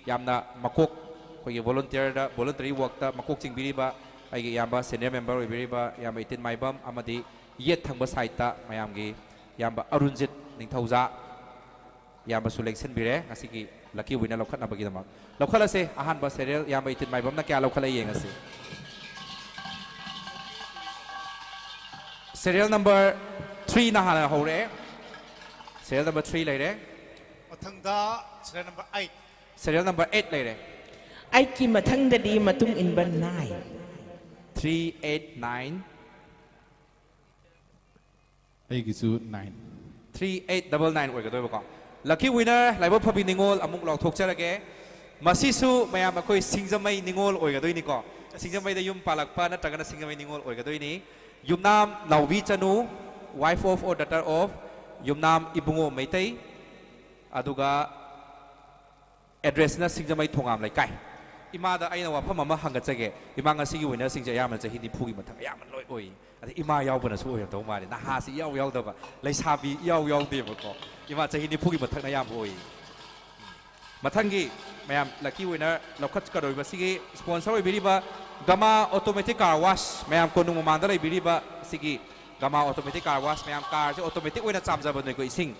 ꯌꯥꯝꯅ ꯃꯀꯣꯛ, ꯑꯩꯈꯣꯏꯒꯤ ꯚꯣꯂꯨꯟꯇꯤꯌꯔꯗ, ꯚꯣꯂꯨꯟꯇꯔꯤ ꯋꯥꯔꯛꯇ ꯃꯀꯣꯛ ꯆꯤꯡꯕꯤꯔꯤꯕ ꯑꯩꯒꯤ ꯏꯌꯥꯝꯕ ꯁꯦꯅꯤꯌꯔ ꯃꯦꯝꯕꯔ ꯑꯣꯏꯕꯤꯔꯤꯕ ꯏꯌꯥꯝꯕ ꯏꯇꯤꯟ ꯃꯥꯏꯕꯝ ꯑꯃꯗꯤ ꯌꯦꯠ ꯊꯪꯕ ꯁꯥꯏꯠꯇ ꯃꯌꯥꯝꯒꯤ ꯏꯌꯥꯝꯕ ꯑꯔꯨꯟꯖꯤꯠ ꯅꯤꯡꯊꯧꯖꯥ ꯏꯌꯥꯝꯕꯁꯨ ꯂꯦꯡꯁꯤꯟꯕꯤꯔꯦ ꯉꯁꯤꯒꯤ ꯂꯛꯀꯤ ꯋꯤꯅꯔ ꯂꯧꯈꯠꯅꯕꯒꯤꯗꯃꯛ꯫ ꯂꯧꯈꯠꯂꯁꯦ ꯑꯍꯥꯟꯕ ꯁꯦꯔꯤꯌꯦꯜ ꯏꯌꯥꯝꯕ ꯏꯇꯤꯟ ꯃꯥꯏꯕꯝꯅ ꯀꯌꯥ ꯂꯧꯈꯠꯂ ꯌꯦꯡꯉꯁꯤ꯫ ꯁꯦꯔꯤꯌꯦꯜ ꯅꯝꯕꯔ ꯊ꯭ꯔꯤꯅ ꯍꯥꯟꯅ ꯍꯧꯔꯛꯑꯦ꯫ ꯁꯦꯔꯤꯌꯦꯜ ꯅꯝꯕꯔ ꯊ꯭ꯔꯤ ꯂꯩꯔꯦ꯫ ꯃꯊꯪꯗ serial number eight. Serial number eight ꯂꯩꯔꯦ꯫ ꯑꯩꯠꯀꯤ ꯃꯊꯪꯗꯗꯤ ꯃꯇꯨꯡ ꯏꯟꯕ ꯅꯥꯏꯟ꯫ Three eight nine. ꯑꯩꯒꯤꯁꯨ nine. Three eight double nine ꯑꯣꯏꯒꯗꯣꯏꯕꯀꯣ꯫ ꯂꯛꯀꯤ ꯋꯤꯅꯔ ꯂꯥꯏꯕꯛ ꯐꯕꯤ ꯅꯤꯉꯣꯜ ꯑꯃꯨꯛ ꯂꯥꯎꯊꯣꯛꯆꯔꯒꯦ꯫ ꯃꯁꯤꯁꯨ ꯃꯌꯥꯝ ꯑꯩꯈꯣꯏ ꯁꯤꯡꯖꯃꯩ ꯅꯤꯉꯣꯜ ꯑꯣꯏꯒꯗꯣꯏꯅꯤꯀꯣ꯫ ꯁꯤꯡꯖꯃꯩꯗ ꯌꯨꯝ ꯄꯥꯜꯂꯛꯄ ꯅꯠꯇ꯭ꯔꯒꯅ ꯁꯤꯡꯖꯃꯩ ꯅꯤꯉꯣꯜ ꯑꯣꯏꯒꯗꯣꯏꯅꯤ꯫ ꯌꯨꯝꯅꯥꯝ ꯅꯥꯎꯕꯤ ꯆꯅꯨ, wife of or daughter of ꯌꯨꯝꯅꯥꯝ ꯏꯕꯨꯡꯉꯣ ꯃꯩꯇꯩ꯫ ꯑꯗꯨꯒ ꯑꯦꯗ꯭ꯔꯦꯁꯅ ꯁꯤꯡꯖꯃꯩ ꯊꯣꯉꯥꯝ ꯂꯩꯀꯥꯏ꯫ ꯏꯃꯥꯗ ꯑꯩꯅ ꯋꯥꯐꯝ ꯑꯃ ꯍꯪꯒꯠꯆꯒꯦ꯫ ꯏꯃꯥ, ꯉꯁꯤꯒꯤ ꯋꯤꯅꯔꯁꯤꯡꯁꯦ ꯑꯌꯥꯝꯕꯅ ꯆꯍꯤ ꯅꯤꯐꯨꯒꯤ ꯃꯊꯛ ꯑꯌꯥꯝꯕ ꯂꯣꯏ ꯑꯣꯏ꯫ ꯑꯗ ꯏꯃꯥ ꯌꯥꯎꯕꯅꯁꯨ ꯑꯣꯏꯔꯝꯗꯧ ꯃꯥꯜꯂꯦ꯫ ꯅꯍꯥꯁꯤ ꯏꯌꯥꯎ ꯌꯥꯎꯗꯕ, ꯂꯩꯁꯥꯕꯤ ꯏꯌꯥꯎ ꯌꯥꯎꯗꯦꯕꯀꯣ꯫ ꯏꯃꯥ ꯆꯍꯤ ꯅꯤꯐꯨꯒꯤ ꯃꯊꯛꯅ ꯑꯌꯥꯝꯕ ꯑꯣꯏ꯫ ꯃꯊꯪꯒꯤ ꯃꯌꯥꯝ ꯂꯛꯀꯤ ꯋꯤꯅꯔ ꯂꯧꯈꯠꯀꯗꯧꯔꯤꯕꯁꯤꯒꯤ ꯁ꯭ꯄꯣꯟꯁꯔ ꯑꯣꯏꯕꯤꯔꯤꯕ ꯒꯃꯥ ꯑꯣꯇꯣꯃꯦꯇꯤꯛ ꯀꯥꯔ ꯋꯥꯁ꯫ ꯃꯌꯥꯝ ꯀꯣꯅꯨꯡ ꯃꯃꯥꯡꯗ ꯂꯩꯕꯤꯔꯤꯕ ꯁꯤꯒꯤ ꯒꯃꯥ ꯑꯣꯇꯣꯃꯦꯇꯤꯛ ꯀꯥꯔ ꯋꯥꯁ꯫ ꯃꯌꯥꯝ ꯀꯥꯔꯁꯦ ꯑꯣꯇꯣꯃꯦꯇꯤꯛ ꯑꯣꯏꯅ ꯆꯥꯝꯖꯕꯅꯤꯀꯣ, ꯏꯁꯤꯡ꯫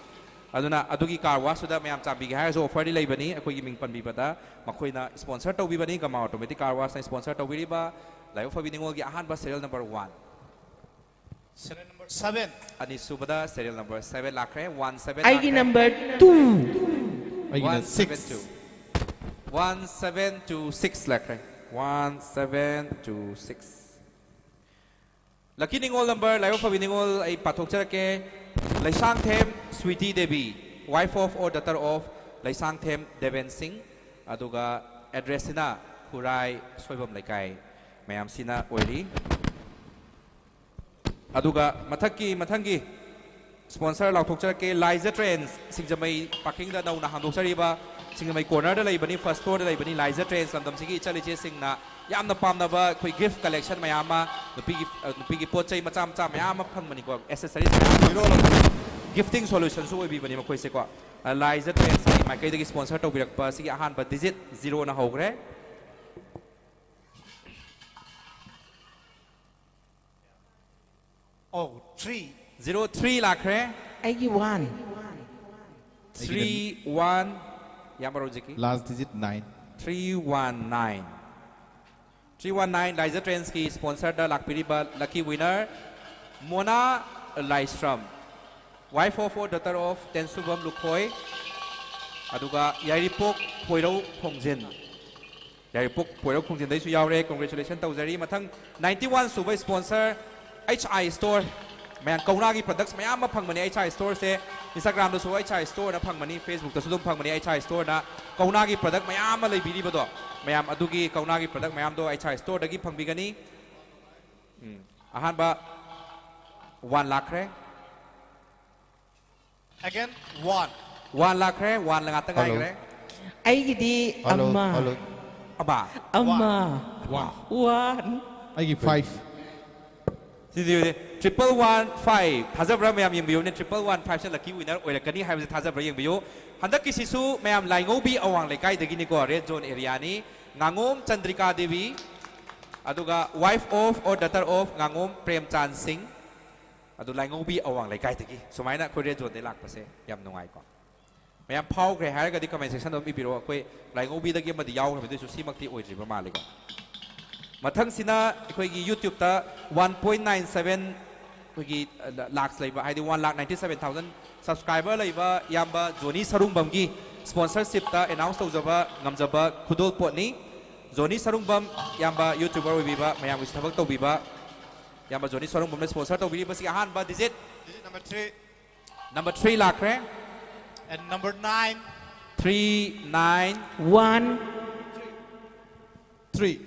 ꯑꯗꯨꯅ ꯑꯗꯨꯒꯤ ꯀꯥꯔ ꯋꯥꯁꯇꯨꯗ ꯃꯌꯥꯝ ꯆꯥꯝꯕꯤꯒꯦ ꯍꯥꯏꯔꯁꯨ ꯑꯣꯐꯔꯗꯤ ꯂꯩꯕꯅꯤ꯫ ꯑꯩꯈꯣꯏꯒꯤ ꯃꯤꯡ ꯄꯟꯕꯤꯕꯗ ꯃꯈꯣꯏꯅ ꯁ꯭ꯄꯣꯟꯁꯔ ꯇꯧꯕꯤꯕꯅꯤ꯫ ꯒꯃꯥ ꯑꯣꯇꯣꯃꯦꯇꯤꯛ ꯀꯥꯔ ꯋꯥꯁꯅ ꯁ꯭ꯄꯣꯟꯁꯔ ꯇꯧꯕꯤꯔꯤꯕ ꯂꯥꯏꯕꯛ ꯐꯕꯤ ꯅꯤꯉꯣꯜꯒꯤ ꯑꯍꯥꯟꯕ serial number one. Serial number seven. ꯑꯅꯤꯁꯨꯕꯗ ꯁꯦꯔꯤꯌꯦꯜ ꯅꯝꯕꯔ ꯁꯚꯦꯟ ꯂꯥꯛꯈ꯭ꯔꯦ꯫ ꯋꯥꯟ ꯁꯚꯦꯟ ꯑꯩꯒꯤ ꯂꯥꯛꯈ꯭ꯔꯦ꯫ Number two. ꯑꯩꯒꯤꯅ one seven six. Two. One seven two six ꯂꯥꯛꯈ꯭ꯔꯦ꯫ One seven two six. ꯂꯛꯀꯤ ꯅꯤꯉꯣꯜ ꯅꯝꯕꯔ, ꯂꯥꯏꯕꯛ ꯐꯕꯤ ꯅꯤꯉꯣꯜ ꯑꯩ ꯄꯥꯊꯣꯛꯆꯔꯛꯀꯦ꯫ Leishangthem Sweety Devi, wife of or daughter of Leishangthem Deben Singh, ꯑꯗꯨꯒ ꯑꯦꯗ꯭ꯔꯦꯁꯁꯤꯅ ꯈꯨꯔꯥꯏ ꯁꯣꯏꯕꯝ ꯂꯩꯀꯥꯏ꯫ ꯃꯌꯥꯝꯁꯤꯅ ꯑꯣꯏꯔꯤ꯫ ꯑꯗꯨꯒ ꯃꯊꯛꯀꯤ, ꯃꯊꯪꯒꯤ ꯁ꯭ꯄꯣꯟꯁꯔ ꯂꯥꯎꯊꯣꯛꯆꯔꯛꯀꯦ꯫ ꯂꯥꯏꯖ ꯇ꯭ꯔꯦꯟꯁ, ꯁꯤꯡꯖꯃꯩ ꯄꯥꯔꯀꯤꯡꯗ ꯅꯧꯅ ꯍꯥꯡꯗꯣꯛꯆꯔꯤꯕ, ꯁꯤꯡꯖꯃꯩ ꯀꯣꯔꯅꯔꯗ ꯂꯩꯕꯅꯤ, ꯐꯥꯔꯁ ꯐ꯭ꯂꯣꯔꯗ ꯂꯩꯕꯅꯤ꯫ ꯂꯥꯏꯖ ꯇ꯭ꯔꯦꯟꯁ ꯂꯝꯗꯝꯁꯤꯒꯤ ꯏꯆꯜ ꯏꯆꯦꯁꯤꯡꯅ ꯌꯥꯝꯅ ꯄꯥꯝꯅꯕ ꯑꯩꯈꯣꯏ ꯒꯤꯐ ꯀꯂꯦꯛꯁꯟ ꯃꯌꯥꯝ ꯑꯃ, ꯅꯨꯄꯤꯒꯤ, ꯑ, ꯅꯨꯄꯤꯒꯤ ꯄꯣꯠ ꯆꯩ ꯃꯆꯥ ꯃꯆꯥ ꯃꯌꯥꯝ ꯑꯃ ꯐꯪꯕꯅꯤꯀꯣ, ꯑꯦꯁꯦꯁꯔꯤꯁ ꯃꯌꯥꯝ ꯑꯃ꯫ ꯒꯤꯐꯇꯤꯡ ꯁꯣꯂꯨꯁꯟꯁꯨ ꯑꯣꯏꯕꯤꯕꯅꯤ ꯃꯈꯣꯏꯁꯦꯀꯣ꯫ ꯑ, ꯂꯥꯏꯖ ꯇ꯭ꯔꯦꯟꯁꯀꯤ ꯃꯥꯏꯀꯩꯗꯒꯤ ꯁ꯭ꯄꯣꯟꯁꯔ ꯇꯧꯕꯤꯔꯛꯄ ꯑꯁꯤꯒꯤ ꯑꯍꯥꯟꯕ ꯗꯤꯖꯤꯠ ꯖꯤꯔꯣꯅ ꯍꯧꯈ꯭ꯔꯦ꯫ Oh, three. ꯖꯤꯔꯣ ꯊ꯭ꯔꯤ ꯂꯥꯛꯈ꯭ꯔꯦ꯫ ꯑꯩꯒꯤ ꯋꯥꯟ꯫ Three one. ꯌꯥꯝꯕꯔꯣ ꯍꯧꯖꯤꯛꯀꯤ꯫ Last digit nine. Three one nine. Three one nine ꯂꯥꯏꯖ ꯇ꯭ꯔꯦꯟꯁꯀꯤ ꯁ꯭ꯄꯣꯟꯁꯔꯗ ꯂꯥꯛꯄꯤꯔꯤꯕ ꯂꯛꯀꯤ winner Mona Laishram, wife of or daughter of Tensubam Lukhoi, ꯑꯗꯨꯒ ꯌꯥꯏꯔꯤꯄꯣꯛ ꯄꯣꯏꯔꯧ ꯈꯣꯡꯖꯤꯟ꯫ ꯌꯥꯏꯔꯤꯄꯣꯛ ꯄꯣꯏꯔꯧ ꯈꯣꯡꯖꯤꯟꯗꯩꯁꯨ ꯌꯥꯎꯔꯦ꯫ ꯀꯣꯡꯒ꯭ꯔꯦꯆꯨꯂꯦꯁꯟ ꯇꯧꯖꯔꯤ꯫ ꯃꯊꯪ ꯅꯥꯏꯟꯇꯤ ꯋꯥꯟ ꯁꯨꯕ ꯁ꯭ꯄꯣꯟꯁꯔ ꯑꯩꯆ ꯑꯥꯏ ꯁ꯭ꯇꯣꯔ꯫ ꯃꯌꯥꯝ ꯀꯧꯅꯥꯒꯤ ꯄ꯭ꯔꯗꯛꯁ ꯃꯌꯥꯝ ꯑꯃ ꯐꯪꯕꯅꯦ ꯑꯩꯆ ꯑꯥꯏ ꯁ꯭ꯇꯣꯔꯁꯦ꯫ ꯏꯟꯁꯇꯥꯒ꯭ꯔꯥꯝꯗꯁꯨ ꯑꯩꯆ ꯑꯥꯏ ꯁ꯭ꯇꯣꯔꯅ ꯐꯪꯕꯅꯤ, ꯐꯦꯁꯕꯨꯛꯇꯁꯨ ꯑꯗꯨꯝ ꯐꯪꯕꯅꯤ꯫ ꯑꯩꯆ ꯑꯥꯏ ꯁ꯭ꯇꯣꯔꯅ ꯀꯧꯅꯥꯒꯤ ꯄ꯭ꯔꯗꯛ ꯃꯌꯥꯝ ꯑꯃ ꯂꯩꯕꯤꯔꯤꯕꯗꯣ, ꯃꯌꯥꯝ ꯑꯗꯨꯒꯤ ꯀꯧꯅꯥꯒꯤ ꯄ꯭ꯔꯗꯛ ꯃꯌꯥꯝꯗꯣ ꯑꯩꯆ ꯑꯥꯏ ꯁ꯭ꯇꯣꯔꯗꯒꯤ ꯐꯪꯕꯤꯒꯅꯤ꯫ ꯎꯝ꯫ ꯑꯍꯥꯟꯕ ꯋꯥꯟ ꯂꯥꯛꯈ꯭ꯔꯦ꯫ Again, one. ꯋꯥꯟ ꯂꯥꯛꯈ꯭ꯔꯦ, ꯋꯥꯟ ꯉꯥꯛꯇ ꯉꯥꯏꯈ꯭ꯔꯦ꯫ ꯑꯩꯒꯤꯗꯤ ꯍꯜꯂꯣ ꯑꯃ ꯍꯜꯂꯣ꯫ ꯑꯃ꯫ ꯑꯃ꯫ ꯋꯥ꯫ ꯋꯥꯟ꯫ ꯑꯩꯒꯤ ꯐꯥꯏꯚ꯫ ꯁꯤꯗꯤ triple one five꯫ ꯊꯥꯖꯕ꯭ꯔꯥ ꯃꯌꯥꯝ? ꯌꯦꯡꯕꯤꯌꯨꯅꯦ, triple one five ꯁꯦ lucky winner ꯑꯣꯏꯔꯛꯀꯅꯤ ꯍꯥꯏꯕꯁꯦ ꯊꯥꯖꯕ꯭ꯔꯥ? ꯌꯦꯡꯕꯤꯌꯨ꯫ ꯍꯟꯗꯛꯀꯤꯁꯤꯁꯨ ꯃꯌꯥꯝ ꯂꯥꯏꯉꯧꯕꯤ ꯑꯋꯥꯡ ꯂꯩꯀꯥꯏꯗꯒꯤꯅꯤꯀꯣ, red zone areaꯅꯤ꯫ ꯉꯥꯉꯣꯝ ꯆꯟꯗ꯭ꯔꯤꯀꯥ ꯗꯦꯕꯤ, ꯑꯗꯨꯒ wife of or daughter of ꯉꯥꯉꯣꯝ Premchand ꯁꯤꯡ꯫ ꯑꯗꯨ ꯂꯥꯏꯉꯧꯕꯤ ꯑꯋꯥꯡ ꯂꯩꯀꯥꯏꯗꯒꯤ ꯁꯨꯃꯥꯏꯅ ꯑꯩꯈꯣꯏ red zoneꯗꯒꯤ ꯂꯥꯛꯄꯁꯦ ꯌꯥꯝ ꯅꯨꯡꯉꯥꯏꯀꯣ꯫ ꯃꯌꯥꯝ ꯐꯥꯎꯈ꯭ꯔꯦ ꯍꯥꯏꯔꯒꯗꯤ comment sectionꯗ ꯑꯗꯨꯝ ꯏꯕꯤꯔꯛꯑꯣ꯫ ꯑꯩꯈꯣꯏ ꯂꯥꯏꯉꯧꯕꯤꯗꯒꯤ ꯑꯃꯗꯤ ꯌꯥꯎꯈ꯭ꯔꯕꯅꯤ, ꯑꯗꯨꯏꯁꯨ ꯁꯤꯃꯛꯇꯤ ꯑꯣꯏꯗ꯭ꯔꯤꯕ ꯃꯥꯜꯂꯤꯀꯣ꯫ ꯃꯊꯪꯁꯤꯅ ꯑꯩꯈꯣꯏꯒꯤ YouTubeꯇ one point nine seven ꯑꯩꯈꯣꯏꯒꯤ, ꯑ, ꯂ-, lakhs ꯂꯩꯕ, ꯍꯥꯏꯗꯤ one lakh ninety seven thousand subscriber ꯂꯩꯕ ꯏꯌꯥꯝꯕ ꯖꯣꯅꯤ ꯁꯔꯨꯡꯕꯝꯒꯤ sponsorshipꯇ announce ꯇꯧꯖꯕ ꯉꯝꯖꯕ ꯈꯨꯗꯣꯜꯄꯣꯠꯅꯤ꯫ ꯖꯣꯅꯤ ꯁꯔꯨꯡꯕꯝ ꯏꯌꯥꯝꯕ YouTuber ꯑꯣꯏꯕꯤꯕ, ꯃꯌꯥꯝꯒꯤꯁꯨ ꯊꯕꯛ ꯇꯧꯕꯤꯕ ꯏꯌꯥꯝꯕ ꯖꯣꯅꯤ ꯁꯔꯨꯡꯕꯝꯅ sponsor ꯇꯧꯕꯤꯔꯤꯕꯁꯤꯒꯤ ꯑꯍꯥꯟꯕ digit Digit number three number three ꯂꯥꯛꯈ꯭ꯔꯦ꯫ and number nine. Three nine one. Three.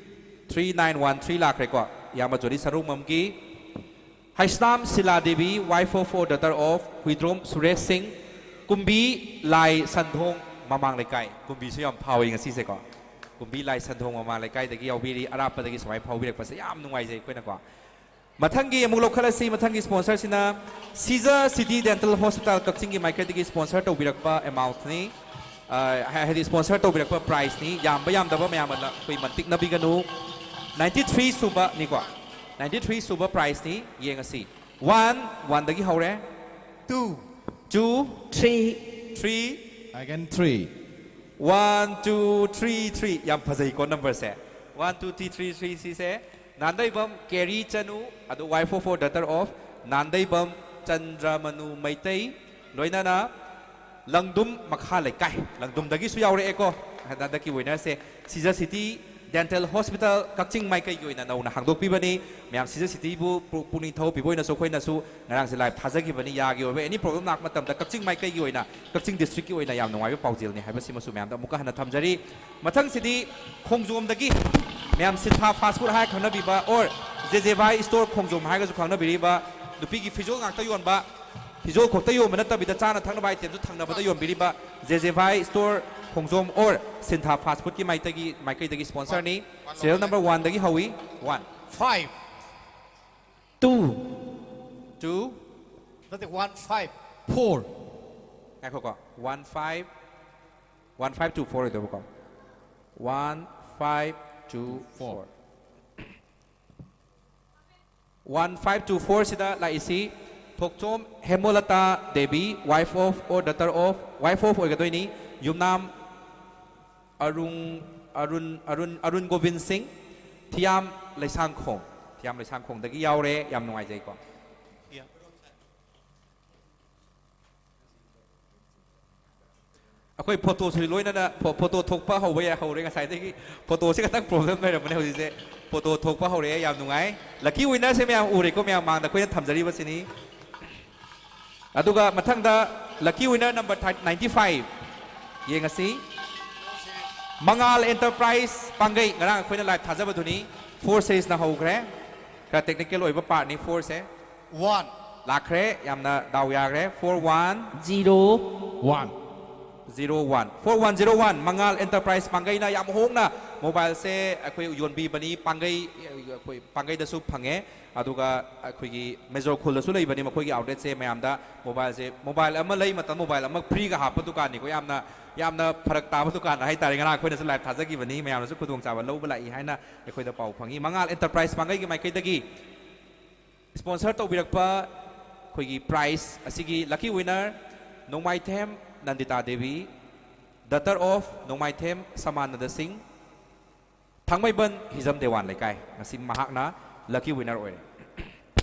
three nine one three ꯂꯥꯛꯈ꯭ꯔꯦꯀꯣ꯫ ꯏꯌꯥꯝꯕ ꯖꯣꯅꯤ ꯁꯔꯨꯡꯕꯝꯒꯤ Heisnam Sheela Devi, wife of or daughter of Huidrom Suresh ꯁꯤꯡ, ꯀꯨꯝꯕꯤ ꯂꯥꯏ ꯁꯟꯊꯣꯡ ꯃꯃꯥꯡ ꯂꯩꯀꯥꯏ꯫ ꯀꯨꯝꯕꯤꯁꯨ ꯌꯥꯝ ꯐꯥꯎꯏ ꯉꯁꯤꯁꯦꯀꯣ꯫ ꯀꯨꯝꯕꯤ ꯂꯥꯏ ꯁꯟꯊꯣꯡ ꯃꯃꯥꯡ ꯂꯩꯀꯥꯏꯗꯒꯤ ꯌꯥꯎꯕꯤꯔꯤ꯫ ꯑꯔꯥꯞꯄꯗꯒꯤ ꯁꯨꯃꯥꯏꯅ ꯐꯥꯎꯕꯤꯔꯛꯄꯁꯦ ꯌꯥꯝ ꯅꯨꯡꯉꯥꯏꯖꯩ ꯑꯩꯈꯣꯏꯅꯀꯣ꯫ ꯃꯊꯪꯒꯤ ꯑꯃꯨꯛ ꯂꯧꯈꯠꯂꯁꯤ꯫ ꯃꯊꯪꯒꯤ sponsorꯁꯤꯅ ꯁꯤꯖ ꯁꯤꯇꯤ ꯗꯦꯟꯇꯦꯜ ꯍꯣꯁꯄꯤꯇꯥꯜ ꯀꯛꯆꯤꯡꯒꯤ ꯃꯥꯏꯀꯩꯗꯒꯤ sponsor ꯇꯧꯕꯤꯔꯛꯄ amountꯅꯤ꯫ ꯑ, ꯍꯥꯏ-, ꯍꯥꯏꯗꯤ sponsor ꯇꯧꯕꯤꯔꯛꯄ prizeꯅꯤ꯫ ꯌꯥꯝꯕ ꯌꯥꯝꯗꯕ ꯃꯌꯥꯝ ꯑꯃ ꯑꯩꯈꯣꯏ ꯃꯟꯇꯤꯛꯅꯕꯤꯒꯅꯨ꯫ Ninety three ꯁꯨꯕꯅꯤꯀꯣ꯫ Ninety three ꯁꯨꯕ prizeꯅꯤ꯫ ꯌꯦꯡꯉꯁꯤ꯫ One, oneꯗꯒꯤ ꯍꯧꯔꯦ꯫ Two. Two, three. three, Again three. one, two, three, three꯫ ꯌꯥꯝ ꯐꯖꯩꯀꯣ numberꯁꯦ꯫ One, two, three, three, three, ꯁꯤꯁꯦ ꯅꯥꯟꯗꯩꯕꯝ ꯀꯦꯔꯤ ꯆꯅꯨ, ꯑꯗꯨ wife of or daughter of Nandeibam ꯆꯟꯗ꯭ꯔꯃꯅꯨ Meitei, ꯂꯣꯏꯅꯅ ꯂꯪꯗꯨꯝ ꯃꯈꯥ ꯂꯩꯀꯥꯏ, ꯂꯪꯗꯨꯝꯗꯒꯤꯁꯨ ꯌꯥꯎꯔꯛꯑꯦꯀꯣ꯫ ꯍꯟꯗꯛꯀꯤ winnerꯁꯦ ꯁꯤꯖ ꯁꯤꯇꯤ ꯗꯦꯟꯇꯦꯜ ꯍꯣꯁꯄꯤꯇꯥꯜ ꯀꯛꯆꯤꯡ ꯃꯥꯏꯀꯩꯒꯤ ꯑꯣꯏꯅ ꯅꯧꯅ ꯍꯥꯡꯗꯣꯛꯄꯤꯕꯅꯤ꯫ ꯃꯌꯥꯝ ꯁꯤꯖ ꯁꯤꯇꯤꯕꯨ ꯄꯨ-, ꯄꯨꯛꯅꯤꯡ ꯊꯧꯒꯠꯄꯤꯕ ꯑꯣꯏꯅꯁꯨ ꯑꯩꯈꯣꯏꯅꯁꯨ ꯉꯔꯥꯡꯁꯦ live ꯊꯥꯖꯈꯤꯕꯅꯤ꯫ ꯌꯥꯒꯤ ꯑꯣꯏꯕ any problem ꯂꯥꯛꯄ ꯃꯇꯝꯗ ꯀꯛꯆꯤꯡ ꯃꯥꯏꯀꯩꯒꯤ ꯑꯣꯏꯅ, ꯀꯛꯆꯤꯡ districtꯀꯤ ꯑꯣꯏꯅ ꯌꯥꯝ ꯅꯨꯡꯉꯥꯏꯕ ꯄꯥꯎꯖꯦꯜꯅꯤ ꯍꯥꯏꯕꯁꯤꯃꯁꯨ ꯃꯌꯥꯝꯗ ꯑꯃꯨꯛꯀ ꯍꯟꯅ ꯊꯝꯖꯔꯤ꯫ ꯃꯊꯪꯁꯤꯗꯤ ꯈꯣꯡꯖꯣꯝꯗꯒꯤ ꯃꯌꯥꯝ ꯁꯤꯟꯊꯥ fast food ꯍꯥꯏꯔ ꯈꯪꯅꯕꯤꯕ or ꯖꯦꯖꯦꯕꯥꯏ store ꯈꯣꯡꯖꯣꯝ ꯍꯥꯏꯔꯒꯁꯨ ꯈꯪꯅꯕꯤꯔꯤꯕ ꯅꯨꯄꯤꯒꯤ ꯐꯤꯖꯣꯜ ꯉꯥꯛꯇ ꯌꯣꯟꯕ ꯐꯤꯖꯣꯜ ꯈꯛꯇ ꯌꯣꯟꯕ ꯅꯠꯇꯕꯤꯗ ꯆꯥꯅ ꯊꯛꯅꯕ itemꯁꯨ ꯊꯪꯅꯕꯗ ꯌꯣꯟꯕꯤꯔꯤꯕ ꯖꯦꯖꯦꯚꯥꯏ store ꯈꯣꯡꯖꯣꯝ or ꯁꯤꯟꯊꯥ fast foodꯀꯤ ꯃꯥꯏꯀꯩꯒꯤ ꯃꯥꯏꯀꯩꯗꯒꯤ sponsorꯅꯤ꯫ Serial number oneꯗꯒꯤ ꯍꯧꯏ꯫ One, five, two, two, ꯅꯠꯇꯦ, one five, four, ꯉꯥꯏꯈꯣꯀꯣ, one five, one five two four ꯑꯣꯏꯗꯧꯕꯀꯣ꯫ One five two four꯫ One five two four ꯁꯤꯗ ꯂꯥꯛꯏꯁꯤ ꯊꯣꯛꯆꯣꯝ ꯍꯦꯃꯣꯂꯇꯥ Devi, wife of or daughter of, wife of ꯑꯣꯏꯒꯗꯣꯏꯅꯤ꯫ ꯌꯨꯝꯅꯥꯝ ꯑꯔꯨꯟ ꯑꯔꯨꯟ ꯑꯔꯨꯟ ꯑꯔꯨꯟ ꯒꯣꯕꯤꯟ ꯁꯤꯡ, ꯊꯤꯌꯥꯝ ꯂꯩꯁꯥꯡꯈꯣꯡ, ꯊꯤꯌꯥꯝ ꯂꯩꯁꯥꯡꯈꯣꯡꯗꯒꯤ ꯌꯥꯎꯔꯦ꯫ ꯌꯥꯝ ꯅꯨꯡꯉꯥꯏꯖꯩꯀꯣ꯫ ꯑꯩꯈꯣꯏ photoꯁꯨ ꯂꯣꯏꯅꯅ photo ꯊꯣꯛꯄ ꯍꯧꯕ ꯌꯥꯏ꯫ ꯍꯧꯔꯦ꯫ ꯉꯁꯥꯏꯗꯒꯤ photoꯁꯦ ꯈꯤꯇꯪ problem ꯂꯩꯔꯝꯕꯅꯦ꯫ ꯍꯧꯖꯤꯛꯁꯦ photo ꯊꯣꯛꯄ ꯍꯧꯔꯛꯑꯦ꯫ ꯌꯥꯝ ꯅꯨꯡꯉꯥꯏ꯫ Lucky winnerꯁꯦ ꯃꯌꯥꯝ ꯎꯔꯦꯀꯣ꯫ ꯃꯌꯥꯝ ꯃꯥꯡꯗ ꯑꯩꯈꯣꯏꯅ ꯊꯝꯖꯔꯤꯕꯁꯤꯅꯤ꯫ ꯑꯗꯨꯒ ꯃꯊꯪꯗ lucky winner number ninety five ꯌꯦꯡꯉꯁꯤ꯫ ꯃꯉꯥꯜ Enterprise ꯄꯥꯡꯒꯩ, ꯉꯔꯥꯡ ꯑꯩꯈꯣꯏꯅ live ꯊꯥꯖꯕꯗꯨꯅꯤ꯫ Four seriesꯅ ꯍꯧꯈ꯭ꯔꯦ꯫ ꯈꯔ technical ꯑꯣꯏꯕ partꯅꯤ fourꯁꯦ꯫ One. ꯂꯥꯛꯈ꯭ꯔꯦ꯫ ꯌꯥꯝꯅ ꯗꯥꯎ ꯌꯥꯈ꯭ꯔꯦ꯫ Four one zero, One. zero one, four one zero one, ꯃꯉꯥꯜ Enterprise ꯄꯥꯡꯒꯩꯅ ꯌꯥꯝ ꯍꯣꯡꯅ mobileꯁꯦ ꯑꯩꯈꯣꯏ ꯌꯣꯟꯕꯤꯕꯅꯤ꯫ ꯄꯥꯡꯒꯩ, ꯑꯩꯈꯣꯏ ꯄꯥꯡꯒꯩꯗꯁꯨ ꯐꯪꯉꯦ꯫ ꯑꯗꯨꯒ ꯑꯩꯈꯣꯏꯒꯤ major ꯈꯨꯜꯗꯁꯨ ꯂꯩꯕꯅꯤ ꯃꯈꯣꯏꯒꯤ outletꯁꯦ꯫ ꯃꯌꯥꯝꯗ mobileꯁꯦ, mobile ꯑꯃ ꯂꯩ ꯃꯇꯝ mobile ꯑꯃ freeꯒ ꯍꯥꯞꯄ ꯗꯨꯀꯥꯟꯅꯤꯀꯣ꯫ ꯌꯥꯝꯅ, ꯌꯥꯝꯅ ꯐꯔꯛ ꯇꯥꯕ ꯗꯨꯀꯥꯟ ꯍꯥꯏꯇꯥꯔꯦ꯫ ꯉꯔꯥꯡ ꯑꯩꯈꯣꯏꯅꯁꯨ live ꯊꯥꯖꯈꯤꯕꯅꯤ꯫ ꯃꯌꯥꯝꯅꯁꯨ ꯈꯨꯗꯣꯡꯆꯥꯕ ꯂꯧꯕ ꯂꯥꯛꯏ ꯍꯥꯏꯅ ꯑꯩꯈꯣꯏꯗ ꯄꯥꯎ ꯐꯪꯉꯤ꯫ ꯃꯉꯥꯜ Enterprise ꯄꯥꯡꯒꯩꯒꯤ ꯃꯥꯏꯀꯩꯗꯒꯤ sponsor ꯇꯧꯕꯤꯔꯛꯄ ꯑꯩꯈꯣꯏꯒꯤ prize ꯑꯁꯤꯒꯤ lucky winner Nongmaithem ꯅꯟꯗꯤꯇꯥ Devi, daughter of ꯅꯣꯡꯃꯥꯏꯊꯦꯝ ꯁꯃꯥꯅꯟꯗ ꯁꯤꯡ, ꯊꯥꯡꯃꯩꯕꯟ ꯍꯤꯖꯝ ꯗꯦꯋꯥꯟ ꯂꯩꯀꯥꯏ꯫ ꯉꯁꯤ ꯃꯍꯥꯛꯅ lucky winner ꯑꯣꯏꯔꯦ꯫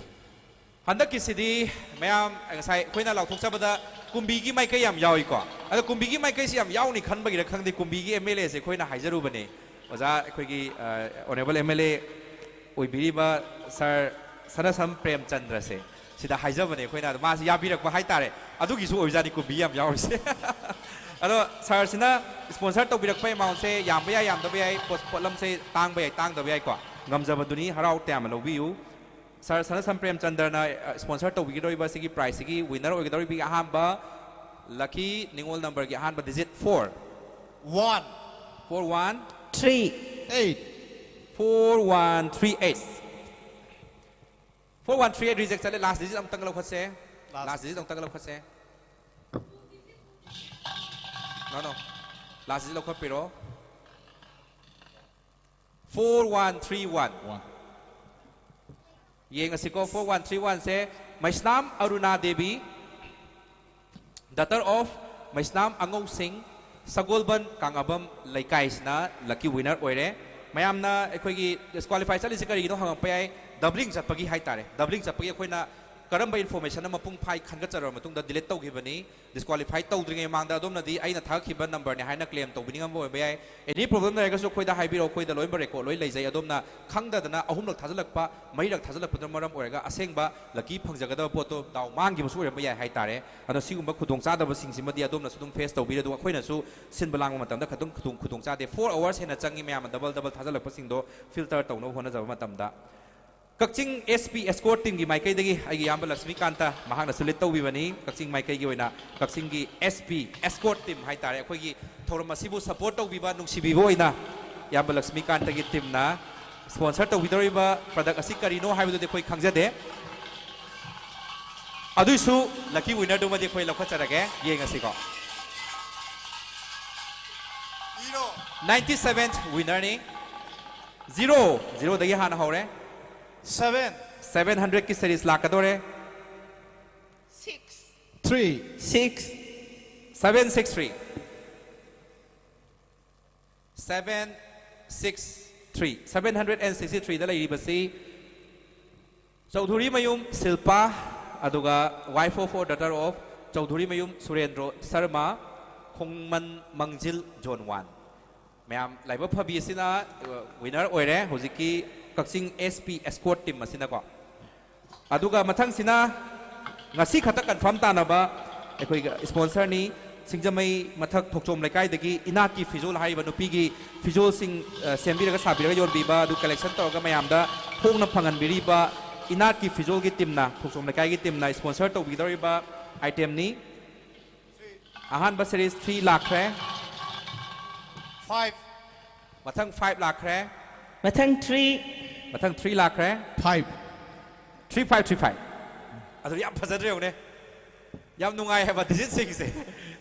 ꯍꯟꯗꯛꯀꯤꯁꯤꯗꯤ ꯃꯌꯥꯝ ꯉꯁꯥꯏ ꯑꯩꯈꯣꯏꯅ ꯂꯥꯎꯊꯣꯛꯆꯕꯗ ꯀꯨꯝꯕꯤꯒꯤ ꯃꯥꯏꯀꯩ ꯌꯥꯝ ꯌꯥꯎꯏꯀꯣ꯫ ꯑꯗꯣ ꯀꯨꯝꯕꯤꯒꯤ ꯃꯥꯏꯀꯩꯁꯤ ꯌꯥꯝ ꯌꯥꯎꯅꯤ ꯈꯟꯕꯒꯤꯔ ꯈꯪꯗꯦ, ꯀꯨꯝꯕꯤꯒꯤ MLAꯁꯦ ꯑꯩꯈꯣꯏꯅ ꯍꯥꯏꯖꯔꯨꯕꯅꯦ꯫ ꯑꯣꯖꯥ ꯑꯩꯈꯣꯏꯒꯤ, ꯑ, honourable MLA ꯑꯣꯏꯕꯤꯔꯤꯕ sir ꯁꯅꯥꯁꯝ ꯄ꯭ꯔꯦꯝꯆꯟꯗ꯭ꯔꯁꯦ ꯁꯤꯗ ꯍꯥꯏꯖꯕꯅꯦ ꯑꯩꯈꯣꯏꯅ꯫ ꯑꯗꯣ ꯃꯥꯁꯤ ꯌꯥꯕꯤꯔꯛꯄ ꯍꯥꯏꯇꯥꯔꯦ꯫ ꯑꯗꯨꯒꯤꯁꯨ ꯑꯣꯏꯕꯖꯥꯠꯅꯤ ꯀꯨꯝꯕꯤ ꯌꯥꯝ ꯌꯥꯎꯔꯤꯁꯦ꯫ ꯑꯗꯣ sirꯁꯤꯅ sponsor ꯇꯧꯕꯤꯔꯛꯄ amountꯁꯦ ꯌꯥꯝꯕ ꯌꯥꯏ, ꯌꯥꯝꯗꯕ ꯌꯥꯏ, ꯄꯣꯠ-, ꯄꯣꯠꯂꯝꯁꯦ ꯇꯥꯡꯕ ꯌꯥꯏ, ꯇꯥꯡꯗꯕ ꯌꯥꯏꯀꯣ꯫ ꯉꯝꯖꯕꯗꯨꯅꯤ, ꯍꯔꯥꯎ ꯇꯌꯥꯝꯅ ꯂꯧꯕꯤꯌꯨ꯫ ꯁꯥꯔ ꯁꯅꯥꯁꯝ ꯄ꯭ꯔꯦꯝꯆꯟꯗ꯭ꯔꯅ ꯁ꯭ꯄꯣꯟꯁꯔ ꯇꯧꯕꯤꯒꯗꯧꯔꯤꯕ ꯁꯤꯒꯤ ꯄ꯭ꯔꯥꯏꯖꯁꯤꯒꯤ ꯋꯤꯟꯅꯔ ꯑꯣꯏꯒꯗꯧꯔꯤꯕ ꯑꯍꯥꯟꯕ ꯂꯛꯀꯤ ꯅꯤꯉꯣꯜ ꯅꯝꯕꯔꯒꯤ ꯑꯍꯥꯟꯕ digit four. One. Four one Three. Eight. Four one three eight. Four one three eight reject ꯆꯠꯂꯦ꯫ ꯂꯥꯁ ꯗꯤꯖꯤꯠ ꯑꯃꯨꯛꯇꯪ ꯂꯧꯈꯠꯁꯦ꯫ ꯂꯥꯁ ꯂꯥꯁ ꯗꯤꯖꯤꯠ ꯑꯃꯨꯛꯇꯪ ꯂꯧꯈꯠꯁꯦ꯫ ꯅꯣ ꯅꯣ, ꯂꯥꯁ ꯗꯤꯖꯤꯠ ꯂꯧꯈꯠꯄꯤꯔꯣ꯫ Four one three one. One. ꯌꯦꯡꯉꯁꯤꯀꯣ, ꯐꯣꯔ ꯋꯥꯟ ꯊ꯭ꯔꯤ ꯋꯥꯟꯁꯦ Meisnam Aruna Devi, daughter of Meisnam Angousing, Sagolband Kangabam ꯂꯩꯀꯥꯏꯁꯤꯅ ꯂꯛꯀꯤ ꯋꯤꯅꯔ ꯑꯣꯏꯔꯦ꯫ ꯃꯌꯥꯝꯅ ꯑꯩꯈꯣꯏꯒꯤ ꯗꯤꯁꯀ꯭ꯋꯥꯂꯤꯐꯥꯏ ꯆꯠꯂꯤꯁꯦ ꯀꯔꯤꯒꯤꯅꯣ ꯍꯪꯉꯛꯄ ꯌꯥꯏ꯫ ꯗꯕ꯭ꯂꯤꯡ ꯆꯠꯄꯒꯤ ꯍꯥꯏꯇꯥꯔꯦ, ꯗꯕ꯭ꯂꯤꯡ ꯆꯠꯄꯒꯤ ꯑꯩꯈꯣꯏꯅ ꯀꯔꯝꯕ ꯏꯟꯐꯣꯔꯃꯦꯁꯟ ꯑꯃ ꯃꯄꯨꯡ ꯐꯥꯏ ꯈꯟꯒꯠꯆꯔꯕ ꯃꯇꯨꯡꯗ ꯗꯤꯂꯤꯠ ꯇꯧꯈꯤꯕꯅꯤ꯫ ꯗꯤꯁꯀ꯭ꯋꯥꯂꯤꯐꯥꯏ ꯇꯧꯗ꯭ꯔꯤꯉꯩ ꯃꯃꯥꯡꯗ ꯑꯗꯣꯝꯅꯗꯤ ꯑꯩꯅ ꯊꯥꯒꯠꯈꯤꯕ ꯅꯝꯕꯔꯅꯤ ꯍꯥꯏꯅ ꯀ꯭ꯂꯦꯝ ꯇꯧꯕꯤꯅꯤꯡꯉꯝꯕ ꯑꯣꯏꯕ ꯌꯥꯏ꯫ ꯑꯦꯅꯤ ꯄ꯭ꯔꯣꯕ꯭ꯂꯦꯝ ꯂꯩꯔꯒꯁꯨ ꯑꯩꯈꯣꯏꯗ ꯍꯥꯏꯕꯤꯔꯛꯑꯣ, ꯑꯩꯈꯣꯏꯗ ꯂꯣꯏꯅꯃꯛ ꯔꯦꯀꯣꯔꯗ ꯂꯣꯏ ꯂꯩꯖꯩ꯫ ꯑꯗꯣꯝꯅ ꯈꯪꯗꯗꯅ ꯑꯍꯨꯝꯂꯛ ꯊꯥꯖꯤꯜꯂꯛꯄ, ꯃꯔꯤꯔꯛ ꯊꯥꯖꯤꯜꯂꯛꯄꯗꯨꯅ ꯃꯔꯝ ꯑꯣꯏꯔꯒ ꯑꯁꯦꯡꯕ ꯂꯛꯀꯤ ꯐꯪꯖꯒꯗꯕ ꯄꯣꯠꯇꯣ ꯗꯥꯎ ꯃꯥꯡꯈꯤꯕꯁꯨ ꯑꯣꯏꯔꯝꯕ ꯌꯥꯏ ꯍꯥꯏꯇꯥꯔꯦ꯫ ꯑꯗꯣ ꯁꯤꯒꯨꯝꯕ ꯈꯨꯗꯣꯡꯆꯥꯗꯕꯁꯤꯡꯁꯤꯃꯗꯤ ꯑꯗꯣꯝꯅꯁꯨ ꯑꯗꯨꯝ ꯐꯦꯁ ꯇꯧꯕꯤꯔꯦ꯫ ꯑꯗꯨꯒ ꯑꯩꯈꯣꯏꯅꯁꯨ ꯁꯤꯟꯕ ꯂꯥꯡꯕ ꯃꯇꯝꯗ ꯈꯤꯇꯪ ꯈꯨꯗꯣꯡ ꯈꯨꯗꯣꯡꯆꯥꯗꯦ꯫ ꯐꯣꯔ ꯑꯋꯥꯔꯁ ꯍꯦꯟꯅ ꯆꯪꯉꯤ ꯃꯌꯥꯝꯅ ꯗꯕꯜ ꯗꯕꯜ ꯊꯥꯖꯤꯜꯂꯛꯄꯁꯤꯡꯗꯣ ꯐꯤꯜꯇꯔ ꯇꯧꯅꯕ ꯍꯣꯠꯅꯖꯕ ꯃꯇꯝꯗ꯫ ꯀꯛꯆꯤꯡ ꯑꯦꯁ ꯄꯤ ꯑꯦꯁꯀꯣꯔꯠ ꯇꯤꯝꯒꯤ ꯃꯥꯏꯀꯩꯗꯒꯤ ꯑꯩꯒꯤ ꯏꯌꯥꯝꯕ ꯂꯛꯁꯃꯤꯀꯥꯟꯇ ꯃꯍꯥꯛꯅꯁꯨ ꯂꯤꯠ ꯇꯧꯕꯤꯕꯅꯤ꯫ ꯀꯛꯆꯤꯡ ꯃꯥꯏꯀꯩꯒꯤ ꯑꯣꯏꯅ ꯀꯛꯆꯤꯡꯒꯤ ꯑꯦꯁ ꯄꯤ ꯑꯦꯁꯀꯣꯔꯠ ꯇꯤꯝ ꯍꯥꯏꯇꯥꯔꯦ, ꯑꯩꯈꯣꯏꯒꯤ ꯊꯧꯔꯝ ꯑꯁꯤꯕꯨ ꯁꯄꯣꯔꯠ ꯇꯧꯕꯤꯕ, ꯅꯨꯡꯁꯤꯕꯤꯕ ꯑꯣꯏꯅ ꯏꯌꯥꯝꯕ ꯂꯛꯁꯃꯤꯀꯥꯟꯇꯒꯤ ꯇꯤꯝꯅ ꯁ꯭ꯄꯣꯟꯁꯔ ꯇꯧꯕꯤꯗꯧꯔꯤꯕ ꯄ꯭ꯔꯗꯛ ꯑꯁꯤ ꯀꯔꯤꯅꯣ ꯍꯥꯏꯕꯗꯨꯗꯤ ꯑꯩꯈꯣꯏ ꯈꯪꯖꯗꯦ꯫ ꯑꯗꯨꯏꯁꯨ ꯂꯛꯀꯤ ꯋꯤꯅꯔꯗꯨꯃꯗꯤ ꯑꯩꯈꯣꯏ ꯂꯧꯈꯠꯆꯔꯒꯦ, ꯌꯦꯡꯉꯁꯤꯀꯣ꯫ Zero. ꯅꯥꯏꯟꯇꯤ ꯁꯚꯦꯟ ꯋꯤꯅꯔꯅꯤ꯫ ꯖꯤꯔꯣ, ꯖꯤꯔꯣꯗꯒꯤ ꯍꯥꯟꯅ ꯍꯧꯔꯦ꯫ Seven. ꯁꯚꯦꯟ ꯍꯟꯗ꯭ꯔꯦꯗꯀꯤ ꯁꯦꯔꯤꯁ ꯂꯥꯛꯀꯗꯧꯔꯦ꯫ Six. Three. Six. Seven six three. Seven six three. Seven hundred and sixty ꯊ꯭ꯔꯤꯗ ꯂꯩꯔꯤꯕꯁꯤ ꯆꯧꯙꯨꯔꯤꯃꯌꯨꯝ ꯁꯤꯜꯄꯥ, ꯑꯗꯨꯒ wife of or daughter of Chaudhurimayum Surendro Sharma, Khongman Mangjil, zone one. ꯃꯌꯥꯝ ꯂꯥꯏꯕꯛ ꯐꯕꯤ ꯑꯁꯤꯅ ꯋꯤꯅꯔ ꯑꯣꯏꯔꯦ ꯍꯧꯖꯤꯛꯀꯤ ꯀꯛꯆꯤꯡ ꯑꯦꯁ ꯄꯤ ꯑꯦꯁꯀꯣꯔꯠ ꯇꯤꯝ ꯑꯁꯤꯅꯀꯣ꯫ ꯑꯗꯨꯒ ꯃꯊꯪꯁꯤꯅ ꯉꯁꯤ ꯈꯛꯇ ꯀꯟꯐꯥꯔꯝ ꯇꯥꯅꯕ ꯑꯩꯈꯣꯏꯒꯤ ꯁ꯭ꯄꯣꯟꯁꯔꯅꯤ, ꯁꯤꯡꯖꯃꯩ ꯃꯊꯛ ꯊꯣꯛꯆꯣꯝ ꯂꯩꯀꯥꯏꯗꯒꯤ ꯏꯅꯥꯠꯀꯤ ꯐꯤꯖꯣꯜ ꯍꯥꯏꯔꯤꯕ ꯅꯨꯄꯤꯒꯤ ꯐꯤꯖꯣꯜꯁꯤꯡ, ꯑ, ꯁꯦꯝꯕꯤꯔꯒ ꯁꯥꯕꯤꯔꯒ ꯌꯣꯟꯕꯤꯕ ꯑꯗꯨ ꯀꯂꯦꯛꯁꯟ ꯇꯧꯔꯒ ꯃꯌꯥꯝꯗ ꯍꯣꯡꯅ ꯐꯪꯍꯟꯕꯤꯔꯤꯕ ꯏꯅꯥꯠꯀꯤ ꯐꯤꯖꯣꯜꯒꯤ ꯇꯤꯝꯅ, ꯊꯣꯛꯆꯣꯝ ꯂꯩꯀꯥꯏꯒꯤ ꯇꯤꯝꯅ ꯁ꯭ꯄꯣꯟꯁꯔ ꯇꯧꯕꯤꯒꯗꯧꯔꯤꯕ ꯑꯥꯏꯇꯦꯝꯅꯤ꯫ ꯑꯍꯥꯟꯕ ꯁꯦꯔꯤꯁ ꯊ꯭ꯔꯤ ꯂꯥꯛꯈ꯭ꯔꯦ꯫ ꯐꯥꯏꯚ꯫ ꯃꯊꯪ ꯐꯥꯏꯚ ꯂꯥꯛꯈ꯭ꯔꯦ꯫ ꯃꯊꯪ ꯊ꯭ꯔꯤ꯫ ꯃꯊꯪ ꯊ꯭ꯔꯤ ꯂꯥꯛꯈ꯭ꯔꯦ꯫ Five. Three five three five. ꯑꯗꯨ ꯌꯥꯝ ꯐꯖꯗ꯭ꯔꯦ ꯌꯦꯡꯉꯨꯅꯦ꯫ ꯌꯥꯝ ꯅꯨꯡꯉꯥꯏ ꯍꯥꯏꯕ ꯗꯤꯖꯤꯠꯁꯤꯡꯁꯦ꯫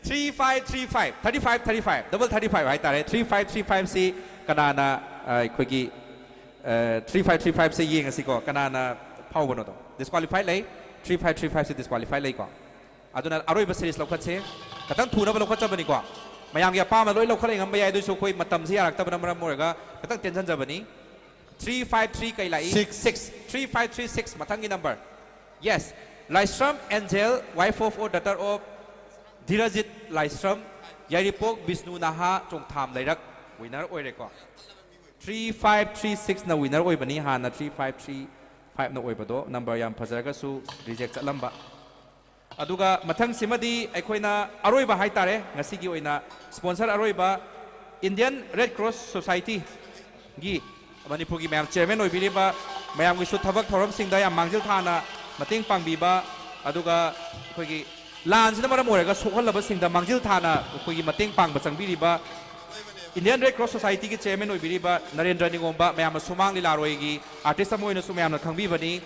Three five three five, thirty five thirty five, double thirty five ꯍꯥꯏꯇꯥꯔꯦ꯫ ꯊ꯭ꯔꯤ ꯐꯥꯏꯚ ꯊ꯭ꯔꯤ ꯐꯥꯏꯚꯁꯤ ꯀꯅꯥꯅ, ꯑ, ꯑꯩꯈꯣꯏꯒꯤ, ꯑ, ꯊ꯭ꯔꯤ ꯐꯥꯏꯚ ꯊ꯭ꯔꯤ ꯐꯥꯏꯚꯁꯦ ꯌꯦꯡꯉꯁꯤꯀꯣ꯫ ꯀꯅꯥꯅ ꯐꯥꯎꯕꯅꯣꯗꯣ? ꯗꯤꯁꯀ꯭ꯋꯥꯂꯤꯐꯥꯏ ꯂꯩ꯫ ꯊ꯭ꯔꯤ ꯐꯥꯏꯚ ꯊ꯭ꯔꯤ ꯐꯥꯏꯚꯁꯦ ꯗꯤꯁꯀ꯭ꯋꯥꯂꯤꯐꯥꯏ ꯂꯩꯀꯣ꯫ ꯑꯗꯨꯅ ꯑꯔꯣꯏꯕ ꯁꯦꯔꯤꯁ ꯂꯧꯈꯠꯁꯦ꯫ ꯈꯤꯇꯪ ꯊꯨꯅꯕ ꯂꯧꯈꯠꯆꯕꯅꯤꯀꯣ꯫ ꯃꯌꯥꯝꯒꯤ ꯑꯄꯥꯝꯕ ꯂꯣꯏ ꯂꯧꯈꯠꯂ ꯉꯝꯕ ꯌꯥꯏ, ꯑꯗꯨꯏꯁꯨ ꯑꯩꯈꯣꯏ ꯃꯇꯝꯁꯤ ꯌꯥꯔꯛꯇꯕꯅ ꯃꯔꯝ ꯑꯣꯏꯔꯒ ꯈꯤꯇꯪ ꯇꯦꯟꯁꯤꯟꯖꯕꯅꯤ꯫ ꯊ꯭ꯔꯤ ꯐꯥꯏꯚ ꯊ꯭ꯔꯤ ꯀꯩ ꯂꯥꯛꯏ? Six. Six. Three five three six. ꯃꯊꯪꯒꯤ number. Yes. Laishram Angel, wife of or daughter of Dhirajit Laishram, Yairipok Bishnu Naha Chongtham ꯂꯩꯔꯛ ꯋꯤꯅꯔ ꯑꯣꯏꯔꯦꯀꯣ꯫ ꯊ꯭ꯔꯤ ꯐꯥꯏꯚ ꯊ꯭ꯔꯤ ꯁꯤꯛꯁꯅ ꯋꯤꯅꯔ ꯑꯣꯏꯕꯅꯤ, ꯍꯥꯟꯅ ꯊ꯭ꯔꯤ ꯐꯥꯏꯚ ꯊ꯭ꯔꯤ ꯐꯥꯏꯚꯅ ꯑꯣꯏꯕꯗꯣ꯫ ꯅꯝꯕꯔ ꯌꯥꯝ ꯐꯖꯔꯒꯁꯨ ꯔꯤꯖꯦꯛ ꯆꯠꯂꯝꯕ꯫ ꯑꯗꯨꯒ ꯃꯊꯪꯁꯤꯃꯗꯤ ꯑꯩꯈꯣꯏꯅ ꯑꯔꯣꯏꯕ ꯍꯥꯏꯇꯥꯔꯦ, ꯉꯁꯤꯒꯤ ꯑꯣꯏꯅ ꯁ꯭ꯄꯣꯟꯁꯔ ꯑꯔꯣꯏꯕ, Indian Red Cross Societyꯒꯤ ꯃꯅꯤꯄꯨꯔꯒꯤ ꯃꯌꯥꯝ ꯆꯤꯌꯔꯃꯦꯟ ꯑꯣꯏꯕꯤꯔꯤꯕ, ꯃꯌꯥꯝꯒꯤꯁꯨ ꯊꯕꯛ ꯊꯧꯔꯝꯁꯤꯡꯗ ꯌꯥꯝ ꯃꯥꯡꯖꯤꯜ ꯊꯥꯅ ꯃꯇꯦꯡ ꯄꯥꯡꯕꯤꯕ, ꯑꯗꯨꯒ ꯑꯩꯈꯣꯏꯒꯤ ꯂꯥꯟꯁꯤꯅ ꯃꯔꯝ ꯑꯣꯏꯔꯒ ꯁꯣꯛꯍꯜꯂꯕꯁꯤꯡꯗ ꯃꯥꯡꯖꯤꯜ ꯊꯥꯅ ꯑꯩꯈꯣꯏꯒꯤ ꯃꯇꯦꯡ ꯄꯥꯡꯕ ꯆꯪꯕꯤꯔꯤꯕ, Indian Red Cross Societyꯒꯤ ꯆꯤꯌꯔꯃꯦꯟ ꯑꯣꯏꯕꯤꯔꯤꯕ ꯅꯔꯦꯟꯗ꯭ꯔ ꯅꯤꯉꯣꯝꯕ, ꯃꯌꯥꯝꯅ ꯁꯨꯃꯥꯡ ꯂꯤꯂꯥꯔꯣꯏꯒꯤ ꯑꯥꯔꯇꯤꯁ ꯑꯃ ꯑꯣꯏꯅꯁꯨ ꯃꯌꯥꯝꯅ ꯈꯪꯕꯤꯕꯅꯤ꯫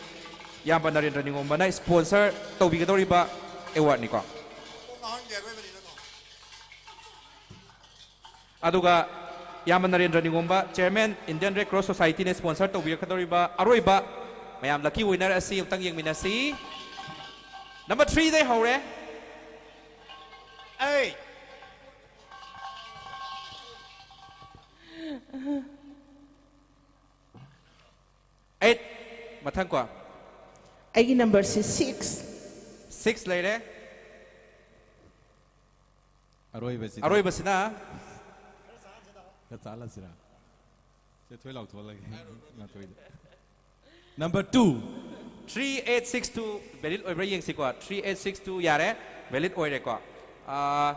ꯏꯌꯥꯝꯕ ꯅꯔꯦꯟꯗ꯭ꯔ ꯅꯤꯉꯣꯝꯕꯅ ꯁ꯭ꯄꯣꯟꯁꯔ ꯇꯧꯕꯤꯒꯗꯧꯔꯤꯕ ꯑꯦꯋꯥꯔꯗꯅꯤꯀꯣ꯫ ꯑꯗꯨꯒ ꯏꯌꯥꯝꯕ Narendra Ningomba, chairman, Indian Red Cross Societyꯅ ꯁ꯭ꯄꯣꯟꯁꯔ ꯇꯧꯕꯤꯔꯛꯀꯗꯧꯔꯤꯕ ꯑꯔꯣꯏꯕ ꯃꯌꯥꯝ ꯂꯛꯀꯤ ꯋꯤꯅꯔ ꯑꯁꯤ ꯑꯃꯨꯛꯇꯪ ꯌꯦꯡꯃꯤꯟꯅꯁꯤ꯫ ꯅꯝꯕꯔ ꯊ꯭ꯔꯤꯗꯩ ꯍꯧꯔꯦ꯫ ꯑꯩꯠ꯫ ꯑꯩꯠ꯫ ꯃꯊꯪ ꯀꯣ꯫ ꯑꯩꯒꯤ ꯅꯝꯕꯔꯁꯤ ꯁꯤꯛꯁ꯫ ꯁꯤꯛꯁ ꯂꯩꯔꯦ꯫ ꯑꯔꯣꯏꯕꯁꯤ ꯑꯔꯣꯏꯕꯁꯤꯅ ꯈꯔ ꯆꯥꯍꯜꯂꯁꯤꯔꯥ? ꯁꯦ, ꯊꯣꯏ ꯂꯥꯎꯊꯣꯛꯍꯜꯂꯒꯦ꯫ ꯅꯥꯇꯣꯏꯗ꯫ Number two. Three eight six two valid ꯑꯣꯏꯕ꯭ꯔꯥ ꯌꯦꯡꯁꯤꯀꯣ꯫ ꯊ꯭ꯔꯤ ꯑꯩꯠ ꯁꯤꯛꯁ ꯇꯨ ꯌꯥꯔꯦ, ꯚꯦꯂꯤꯠ ꯑꯣꯏꯔꯦꯀꯣ꯫ ꯑꯥ,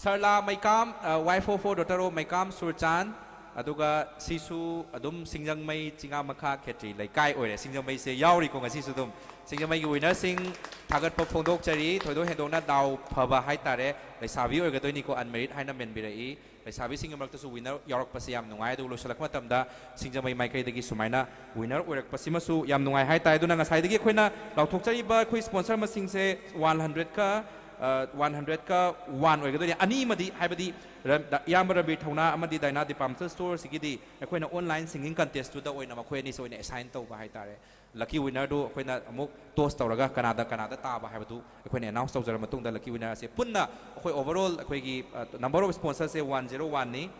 ꯁꯔꯂꯥ ꯃꯩꯀꯥꯝ, ꯑꯥ, wife of or daughter of ꯃꯩꯀꯥꯝ ꯁꯨꯔꯆꯥꯟ, ꯑꯗꯨꯒ ꯁꯤꯁꯨ ꯑꯗꯨꯝ ꯁꯤꯡꯖꯃꯩ ꯆꯤꯡꯉꯥ ꯃꯈꯥ ꯈꯦꯇ꯭ꯔꯤ ꯂꯩꯀꯥꯏ ꯑꯣꯏꯔꯦ꯫ ꯁꯤꯡꯖꯃꯩꯁꯦ ꯌꯥꯎꯔꯤꯀꯣ ꯉꯁꯤꯁꯨ ꯑꯗꯨꯝ꯫ ꯁꯤꯡꯖꯃꯩꯒꯤ winnerꯁꯤꯡ ꯊꯥꯒꯠꯄ ꯐꯣꯡꯗꯣꯛꯆꯔꯤ꯫ ꯊꯣꯏꯗꯣꯛ ꯍꯦꯟꯗꯣꯛꯅ ꯗꯥꯎ ꯐꯕ ꯍꯥꯏꯇꯥꯔꯦ, ꯂꯩꯁꯥꯕꯤ ꯑꯣꯏꯒꯗꯣꯏꯅꯤꯀꯣ, unmarried ꯍꯥꯏꯅ ꯃꯦꯟꯕꯤꯔꯛꯏ꯫ ꯂꯩꯁꯥꯕꯤꯁꯤꯡꯒꯤ ꯃꯔꯛꯇꯁꯨ winner ꯌꯥꯎꯔꯛꯄꯁꯦ ꯌꯥꯝ ꯅꯨꯡꯉꯥꯏ꯫ ꯑꯗꯨꯒ ꯂꯣꯏꯁꯤꯜꯂꯛꯄ ꯃꯇꯝꯗ ꯁꯤꯡꯖꯃꯩ ꯃꯥꯏꯀꯩꯗꯒꯤ ꯁꯨꯃꯥꯏꯅ winner ꯑꯣꯏꯔꯛꯄꯁꯤꯃꯁꯨ ꯌꯥꯝ ꯅꯨꯡꯉꯥꯏ ꯍꯥꯏꯇꯥꯔꯦ꯫ ꯑꯗꯨꯅ ꯉꯁꯥꯏꯗꯒꯤ ꯑꯩꯈꯣꯏꯅ ꯂꯥꯎꯊꯣꯛꯆꯔꯤꯕ ꯑꯩꯈꯣꯏ sponsor ꯃꯁꯤꯡꯁꯦ one hundredꯀ, ꯑ, one hundredꯀ one ꯑꯣꯏꯒꯗꯣꯏꯅꯤ꯫ ꯑꯅꯤꯃꯗꯤ, ꯍꯥꯏꯕꯗꯤ ꯔ-, ꯏꯌꯥꯝꯕ ꯔꯕꯤꯔ ꯊꯧꯅꯥ ꯑꯃꯗꯤ ꯗꯥꯏꯅꯥ Departmental Storeꯁꯤꯒꯤꯗꯤ ꯑꯩꯈꯣꯏꯅ online singing contestꯇꯨꯗ ꯑꯣꯏꯅ ꯃꯈꯣꯏ ꯑꯅꯤꯁꯦ ꯑꯣꯏꯅ assign ꯇꯧꯕ ꯍꯥꯏꯇꯥꯔꯦ꯫ Lucky winnerꯗꯨ ꯑꯩꯈꯣꯏꯅ ꯑꯃꯨꯛ toss ꯇꯧꯔꯒ ꯀꯅꯥꯗ ꯀꯅꯥꯗ ꯇꯥꯕ ꯍꯥꯏꯕꯗꯨ ꯑꯩꯈꯣꯏꯅ announce ꯇꯧꯖꯔ ꯃꯇꯨꯡꯗ lucky winner ꯑꯁꯦ ꯄꯨꯟꯅ ꯑꯩꯈꯣꯏ overall ꯑꯩꯈꯣꯏꯒꯤ, ꯑ, number of sponsorꯁꯦ one zero oneꯅꯤ꯫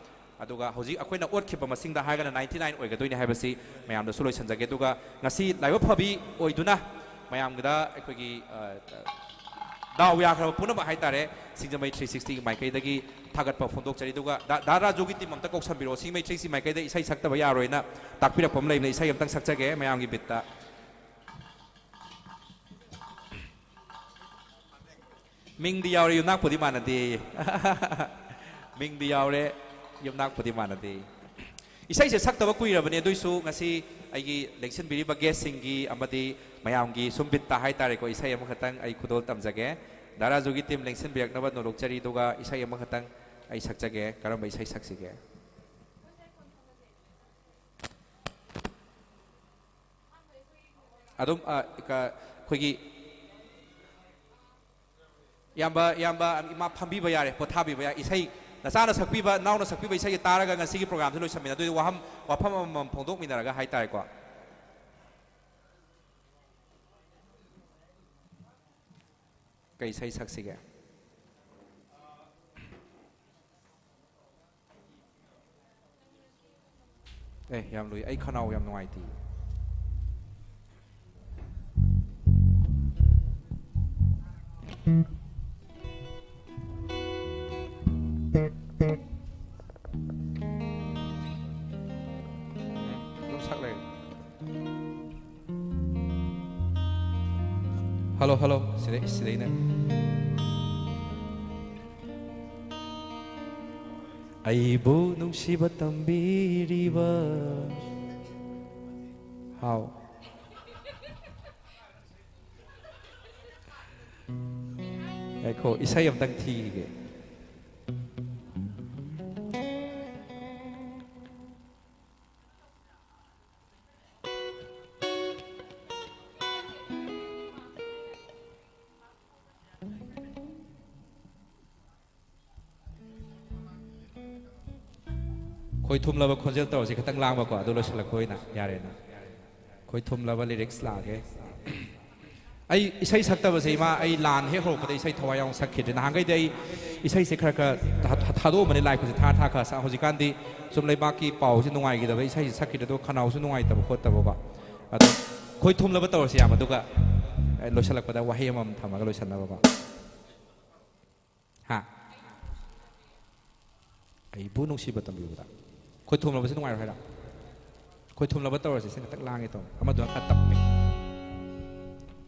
ꯑꯗꯨꯒ ꯍꯧꯖꯤꯛ ꯑꯩꯈꯣꯏꯅ ꯑꯣꯠꯈꯤꯕ ꯃꯁꯤꯡꯗ ꯍꯥꯏꯔꯒꯅ ninety nine ꯑꯣꯏꯒꯗꯣꯏꯅꯤ ꯍꯥꯏꯕꯁꯤ ꯃꯌꯥꯝꯗꯁꯨ ꯂꯣꯏꯁꯤꯟꯖꯒꯦ꯫ ꯑꯗꯨꯒ ꯉꯁꯤ ꯂꯥꯏꯕꯛ ꯐꯕꯤ ꯑꯣꯏꯗꯨꯅ ꯃꯌꯥꯝꯒꯤꯗ ꯑꯩꯈꯣꯏꯒꯤ, ꯑ, ꯗꯥꯎ ꯌꯥꯈ꯭ꯔꯕ ꯄꯨꯝꯅꯃꯛ ꯍꯥꯏꯇꯥꯔꯦ, ꯁꯤꯡꯖꯃꯩ three sixtyꯒꯤ ꯃꯥꯏꯀꯩꯗꯒꯤ ꯊꯥꯒꯠꯄ ꯐꯣꯡꯗꯣꯛꯆꯔꯤ꯫ ꯑꯗꯨꯒ ꯗꯥ, ꯗꯥ ꯔꯥꯖꯨꯒꯤ team ꯑꯝꯇ ꯀꯧꯁꯟꯕꯤꯔꯛꯑꯣ꯫ ꯁꯤꯡꯖꯃꯩ three sixty ꯃꯥꯏꯀꯩꯗ ꯏꯁꯩ ꯁꯛꯇꯕ ꯌꯥꯔꯣꯏꯅ ꯇꯥꯛꯄꯤꯔꯛꯄ ꯑꯃ ꯂꯩꯕꯅꯦ꯫ ꯏꯁꯩ ꯑꯝꯇꯪ ꯁꯛꯆꯒꯦ ꯃꯌꯥꯝꯒꯤ ꯕꯤꯠꯇ꯫ ꯃꯤꯡꯗꯤ ꯌꯥꯎꯔꯦ, ꯌꯨꯝꯅꯥꯛꯄꯨꯗꯤ ꯃꯥꯟꯅꯗꯦ꯫ ꯃꯤꯡꯗꯤ ꯌꯥꯎꯔꯦ, ꯌꯨꯝꯅꯥꯛꯄꯨꯗꯤ ꯃꯥꯟꯅꯗꯦ꯫ ꯏꯁꯩꯁꯦ ꯁꯛꯇꯕ ꯀꯨꯏꯔꯕꯅꯤ, ꯑꯗꯨꯏꯁꯨ ꯉꯁꯤ ꯑꯩꯒꯤ ꯂꯦꯡꯁꯤꯟꯕꯤꯔꯤꯕ guestꯁꯤꯡꯒꯤ ꯑꯃꯗꯤ ꯃꯌꯥꯝꯒꯤ ꯁꯨꯝ ꯕꯤꯠꯇ ꯍꯥꯏꯇꯥꯔꯦꯀꯣ, ꯏꯁꯩ ꯑꯃꯈꯛꯇꯪ ꯑꯩ ꯈꯨꯗꯣꯜ ꯇꯝꯖꯒꯦ꯫ ꯗꯥ ꯔꯥꯖꯨꯒꯤ team ꯂꯦꯡꯁꯤꯟꯕꯤꯔꯛꯅꯕ ꯅꯣꯂꯣꯛꯆꯔꯤ, ꯑꯗꯨꯒ ꯏꯁꯩ ꯑꯃꯈꯛꯇꯪ ꯑꯩ ꯁꯛꯆꯒꯦ꯫ ꯀꯔꯝꯕ ꯏꯁꯩ ꯁꯛꯁꯤꯒꯦ? ꯑꯗꯨꯝ, ꯑ, ꯀ-, ꯑꯩꯈꯣꯏꯒꯤ ꯏꯌꯥꯝꯕ, ꯏꯌꯥꯝꯕ, ꯏꯃꯥ ꯐꯝꯕꯤꯕ ꯌꯥꯔꯦ, ꯄꯣꯊꯥꯕꯤꯕ ꯌꯥꯔꯦ꯫ ꯏꯁꯩ, ꯅꯆꯥꯅ ꯁꯛꯄꯤꯕ, ꯅꯅꯥꯎꯅ ꯁꯛꯄꯤꯕ ꯏꯁꯩꯁꯦ ꯇꯥꯔꯒ ꯉꯁꯤꯒꯤ programꯁꯦ ꯂꯣꯏꯁꯟꯃꯤꯟꯅꯗꯣꯏꯅꯤ꯫ ꯋꯥꯐꯝ, ꯋꯥꯐꯝ ꯑꯃꯃꯝ ꯐꯣꯡꯗꯣꯛꯃꯤꯟꯅꯔꯒ ꯍꯥꯏꯇꯥꯔꯦꯀꯣ꯫ ꯀꯩ ꯏꯁꯩ ꯁꯛꯁꯤꯒꯦ? ꯑꯦ, ꯌꯥꯝ ꯂꯨꯏ꯫ ꯑꯩ ꯈꯅꯥꯎ ꯌꯥꯝ ꯅꯨꯡꯉꯥꯏꯇꯦ꯫ ꯑꯗꯨꯝ ꯁꯛ ꯂꯩ꯫ Hello, hello. ꯁꯤꯗꯩ, ꯁꯤꯗꯩꯅ꯫ ꯑꯩꯕꯨ ꯅꯨꯡꯁꯤꯕ ꯇꯝꯕꯤꯔꯤꯕ꯫ ꯍꯥꯎ꯫ ꯉꯥꯏꯈꯣ, ꯏꯁꯩ ꯑꯝꯇꯪ ꯊꯤꯈꯤꯒꯦ꯫ ꯈꯣꯏ ꯊꯨꯝꯂꯕ ꯈꯣꯟꯖꯦꯜ ꯇꯧꯔꯁꯤ, ꯈꯤꯇꯪ ꯂꯥꯡꯕꯀꯣ, ꯑꯗꯨ ꯂꯣꯏꯁꯤꯜꯂꯛꯄ ꯑꯣꯏꯅ ꯌꯥꯔꯦꯅ꯫ ꯈꯣꯏ ꯊꯨꯝꯂꯕ ꯂꯤꯔꯤꯛꯁ ꯂꯥꯛꯑꯒꯦ꯫ ꯑꯩ ꯏꯁꯩ ꯁꯛꯇꯕꯁꯦ, ꯏꯃꯥ, ꯑꯩ ꯂꯥꯟ ꯍꯦꯛ ꯍꯧꯔꯛꯄꯗ ꯏꯁꯩ ꯊꯋꯥꯏ ꯌꯥꯎꯅ ꯁꯛꯈꯤꯗ꯭ꯔꯦ꯫ ꯅꯍꯥꯟꯈꯩꯗꯤ ꯑꯩ ꯏꯁꯩꯁꯦ ꯈꯔ ꯈꯔ ꯊꯥ-, ꯊꯥꯗꯣꯛꯑꯝꯕꯅꯤ, ꯂꯥꯏ ꯈꯨꯠꯁꯦ ꯊꯥ ꯊꯥ ꯈꯔ ꯁꯛ-, ꯍꯧꯖꯤꯛꯀꯥꯟꯗꯤ ꯁꯨꯝ ꯂꯩꯕꯥꯛꯀꯤ ꯄꯥꯎꯁꯦ ꯅꯨꯡꯉꯥꯏꯈꯤꯗꯕ, ꯏꯁꯩꯁꯦ ꯁꯛꯈꯤꯗ꯭ꯔꯦ, ꯑꯗꯨꯒ ꯈꯅꯥꯎꯁꯨ ꯅꯨꯡꯉꯥꯏꯇꯕ ꯈꯣꯠꯇꯕꯀꯣ꯫ ꯑꯗꯣ ꯈꯣꯏ ꯊꯨꯝꯂꯕ ꯇꯧꯔꯁꯤ, ꯏꯌꯥꯝꯕ, ꯑꯗꯨꯒ ꯂꯣꯏꯁꯤꯜꯂꯛꯄꯗ ꯋꯥꯍꯩ ꯑꯃꯃꯝ ꯊꯝꯃꯒ ꯂꯣꯏꯁꯤꯟꯅꯕꯀꯣ꯫ ꯍꯥ? ꯑꯩꯕꯨ ꯅꯨꯡꯁꯤꯕ ꯇꯝꯕꯤꯕꯗ꯫ ꯈꯣꯏ ꯊꯨꯝꯂꯕꯁꯤ ꯅꯨꯡꯉꯥꯏꯔꯣꯏ ꯍꯥꯏꯔꯣ? ꯈꯣꯏ ꯊꯨꯝꯂꯕ ꯇꯧꯔꯁꯤ, ꯁꯤ ꯈꯛꯇꯪ ꯂꯥꯡꯉꯦ ꯇꯧꯕ꯫ ꯑꯃꯗꯨꯅ ꯈꯔ ꯇꯞꯄꯦ꯫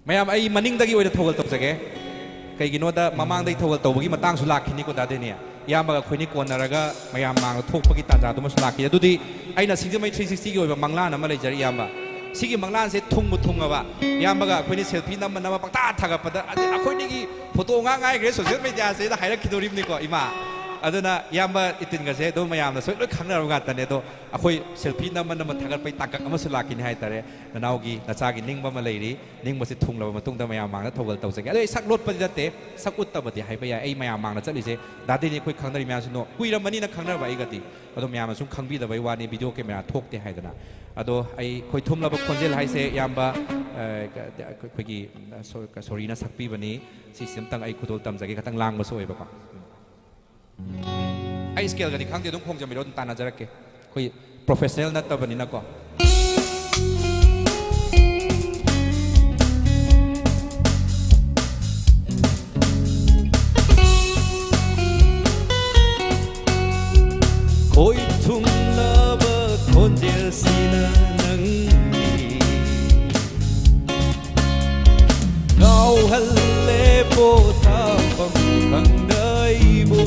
ꯃꯌꯥꯝ, ꯑꯩ ꯃꯅꯤꯡꯗꯒꯤ ꯑꯣꯏꯅ ꯊꯧꯒꯜ ꯇꯧꯖꯒꯦ꯫ ꯀꯩꯒꯤꯅꯣꯗ, ꯃꯃꯥꯡꯗꯒꯤ ꯊꯧꯒꯜ ꯇꯧꯕꯒꯤ ꯃꯇꯥꯡꯁꯨ ꯂꯥꯛꯈꯤꯅꯤꯀꯣ, ꯗꯥ ꯗꯦꯅꯤ꯫ ꯏꯌꯥꯝꯕꯒ ꯑꯩꯈꯣꯏꯅꯤ ꯀꯣꯟꯅꯔꯒ ꯃꯌꯥꯝ ꯃꯥꯡꯗ ꯊꯣꯛꯄꯒꯤ ꯇꯥꯟꯖꯥꯗꯨꯃꯁꯨ ꯂꯥꯛꯈꯤ꯫ ꯑꯗꯨꯗꯤ ꯑꯩꯅ ꯁꯤꯡꯖꯃꯩ ꯊ꯭ꯔꯤ ꯁꯤꯛꯁꯇꯤꯒꯤ ꯑꯣꯏꯕ ꯃꯪꯂꯥꯟ ꯑꯃ ꯂꯩꯖꯔꯤ, ꯏꯌꯥꯝꯕ꯫ ꯁꯤꯒꯤ ꯃꯪꯂꯥꯟꯁꯦ ꯊꯨꯡꯕꯨ ꯊꯨꯡꯉꯕ, ꯏꯌꯥꯝꯕꯒ ꯑꯩꯈꯣꯏꯅꯤ ꯁꯦꯜꯐꯤ ꯅꯝꯃ ꯅꯝꯃ ꯄꯪꯊꯥ ꯊꯥꯒꯠꯄꯗ, ꯑꯗꯩ ꯑꯩꯈꯣꯏꯅꯤꯒꯤ ꯐꯣꯇꯣ ꯉꯥꯛ ꯉꯥꯏꯈ꯭ꯔꯦ ꯁꯣꯁꯤꯌꯦꯜ ꯃꯦꯗꯤꯌꯥꯁꯤꯗ ꯍꯥꯏꯔꯛꯈꯤꯗꯣꯔꯤꯕꯅꯤꯀꯣ, ꯏꯃꯥ꯫ ꯑꯗꯨꯅ ꯏꯌꯥꯝꯕ ꯏꯇꯤꯟꯒꯁꯦ ꯑꯗꯨꯝ ꯃꯌꯥꯝꯅ ꯁꯣꯏ ꯂꯣꯏ ꯈꯪꯅꯔꯕ ꯉꯥꯛꯇꯅꯦ꯫ ꯑꯗꯣ ꯑꯩꯈꯣꯏ ꯁꯦꯜꯐꯤ ꯅꯝꯃ ꯅꯝꯃ ꯊꯥꯒꯠꯄꯒꯤ ꯇꯥꯡꯀꯛ ꯑꯃꯁꯨ ꯂꯥꯛꯈꯤꯅꯤ ꯍꯥꯏꯇꯥꯔꯦ꯫ ꯅꯅꯥꯎꯒꯤ, ꯅꯆꯥꯒꯤ ꯅꯤꯡꯕ ꯑꯃ ꯂꯩꯔꯤ꯫ ꯅꯤꯡꯕꯁꯤ ꯊꯨꯡꯂꯕ ꯃꯇꯨꯡꯗ ꯃꯌꯥꯝ ꯃꯥꯡꯗ ꯊꯧꯒꯜ ꯇꯧꯖꯒꯦ꯫ ꯑꯗꯣ ꯑꯩ ꯁꯛ ꯂꯣꯠꯄꯗꯤ ꯅꯠꯇꯦ, ꯁꯛ ꯎꯠꯇꯕꯗꯤ ꯍꯥꯏꯕ ꯌꯥꯏ꯫ ꯑꯩ ꯃꯌꯥꯝ ꯃꯥꯡꯗ ꯆꯠꯂꯤꯁꯦ, ꯗꯥ ꯗꯦꯅꯤ ꯑꯩꯈꯣꯏ ꯈꯪꯅꯔꯤ ꯃꯌꯥꯝꯁꯤ ꯅꯣ-, ꯀꯨꯏꯔꯝꯃꯅꯤꯅ ꯈꯪꯅꯔꯕ ꯑꯩꯒꯗꯤ꯫ ꯑꯗꯣ ꯃꯌꯥꯝꯅ ꯁꯨꯝ ꯈꯪꯕꯤꯗꯕꯩ ꯋꯥꯅꯤ, ꯚꯤꯗꯤꯑꯣ ꯀꯦꯃꯦꯔꯥ ꯊꯣꯛꯇꯦ ꯍꯥꯏꯗꯅ꯫ ꯑꯗꯣ ꯑꯩ ꯈꯣꯏ ꯊꯨꯝꯂꯕ ꯈꯣꯟꯖꯦꯜ ꯍꯥꯏꯁꯦ ꯏꯌꯥꯝꯕ, ꯑ, ꯑꯩꯈꯣꯏꯒꯤ, ꯑ, ꯁꯣ-, ꯁꯣꯔꯤꯅ ꯁꯛꯄꯤꯕꯅꯤ꯫ ꯁꯤꯁꯤ ꯑꯝꯇꯪ ꯑꯩ ꯈꯨꯗꯣꯜ ꯇꯝꯖꯒꯦ, ꯈꯤꯇꯪ ꯂꯥꯡꯕꯁꯨ ꯑꯣꯏꯕꯀꯣ꯫ ꯑꯩ ꯁ꯭ꯀꯦꯜꯒꯗꯤ ꯈꯪꯗꯦ, ꯑꯗꯨꯝ ꯈꯣꯡꯖꯟꯕꯤꯔꯣ, ꯑꯗꯨꯝ ꯇꯥꯟꯅꯖꯔꯛꯀꯦ꯫ ꯑꯩꯈꯣꯏ ꯄ꯭ꯔꯣꯐꯦꯁꯅꯦꯜ ꯅꯠꯇꯕꯅꯤꯅꯀꯣ꯫ ꯈꯣꯏ ꯊꯨꯝꯂꯕ ꯈꯣꯟꯖꯦꯜꯁꯤꯅ ꯅꯪꯒꯤ ꯉꯥꯎꯍꯜꯂꯦ ꯄꯣꯊꯥꯐꯝ ꯈꯪꯗ ꯑꯩꯕꯨ꯫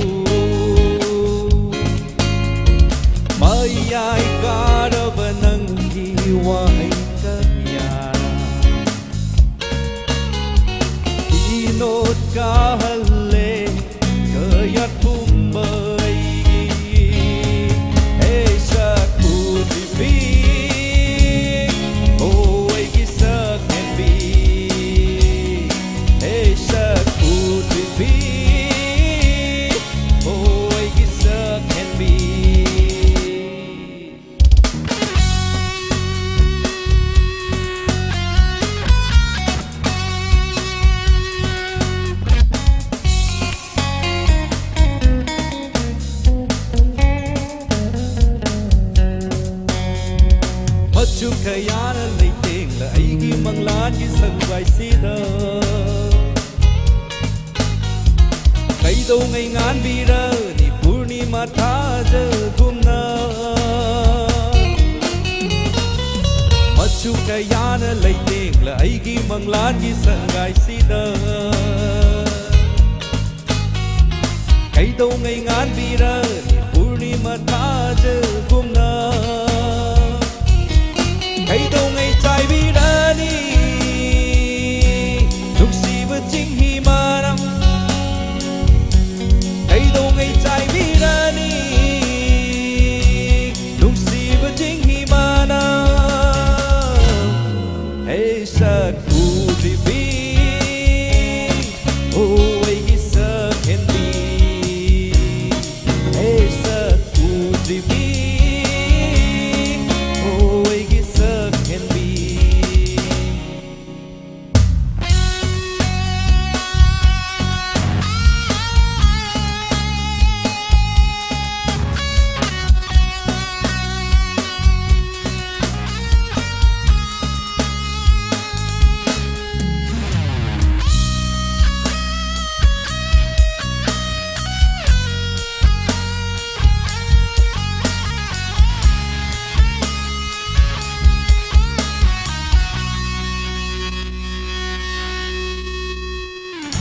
ꯃꯆꯨ ꯀꯌꯥꯅ ꯂꯩꯇꯦꯡꯂ ꯑꯩꯒꯤ ꯃꯪꯂꯥꯟꯒꯤ ꯁꯪꯕꯥꯏꯁꯤꯗ꯫ ꯀꯩꯗꯧꯉꯩ ꯉꯥꯟꯕꯤꯔꯅꯤ ꯄꯨꯔꯅꯤꯃꯥ ꯊꯥꯖꯒꯨꯝꯅ? ꯃꯆꯨ ꯀꯌꯥꯅ ꯂꯩꯇꯦꯡꯂ ꯑꯩꯒꯤ ꯃꯪꯂꯥꯟꯒꯤ ꯁꯪꯒꯥꯏꯁꯤꯗ꯫ ꯀꯩꯗꯧꯉꯩ ꯉꯥꯟꯕꯤꯔꯅꯤ ꯄꯨꯔꯅꯤꯃꯥ ꯊꯥꯖꯒꯨꯝꯅ? ꯀꯩꯗꯧꯉꯩ ꯆꯥꯏꯕꯤꯔꯅꯤ ꯅꯨꯡꯁꯤꯕ ꯆꯤꯡꯍꯤ ꯃꯅꯥ? ꯀꯩꯗꯧꯉꯩ ꯆꯥꯏꯕꯤꯔꯅꯤ ꯅꯨꯡꯁꯤꯕ ꯆꯤꯡꯍꯤ ꯃꯅꯥ? ꯍꯦ ꯁꯛ ꯎꯗ꯭ꯔꯤꯕꯤ, ꯑꯣ ꯑꯩꯒꯤ ꯁꯛ ꯍꯦꯟꯕꯤ꯫ ꯍꯦ ꯁꯛ ꯎꯗ꯭ꯔꯤꯕꯤ, ꯑꯣ ꯑꯩꯒꯤ ꯁꯛ ꯍꯦꯟꯕꯤ꯫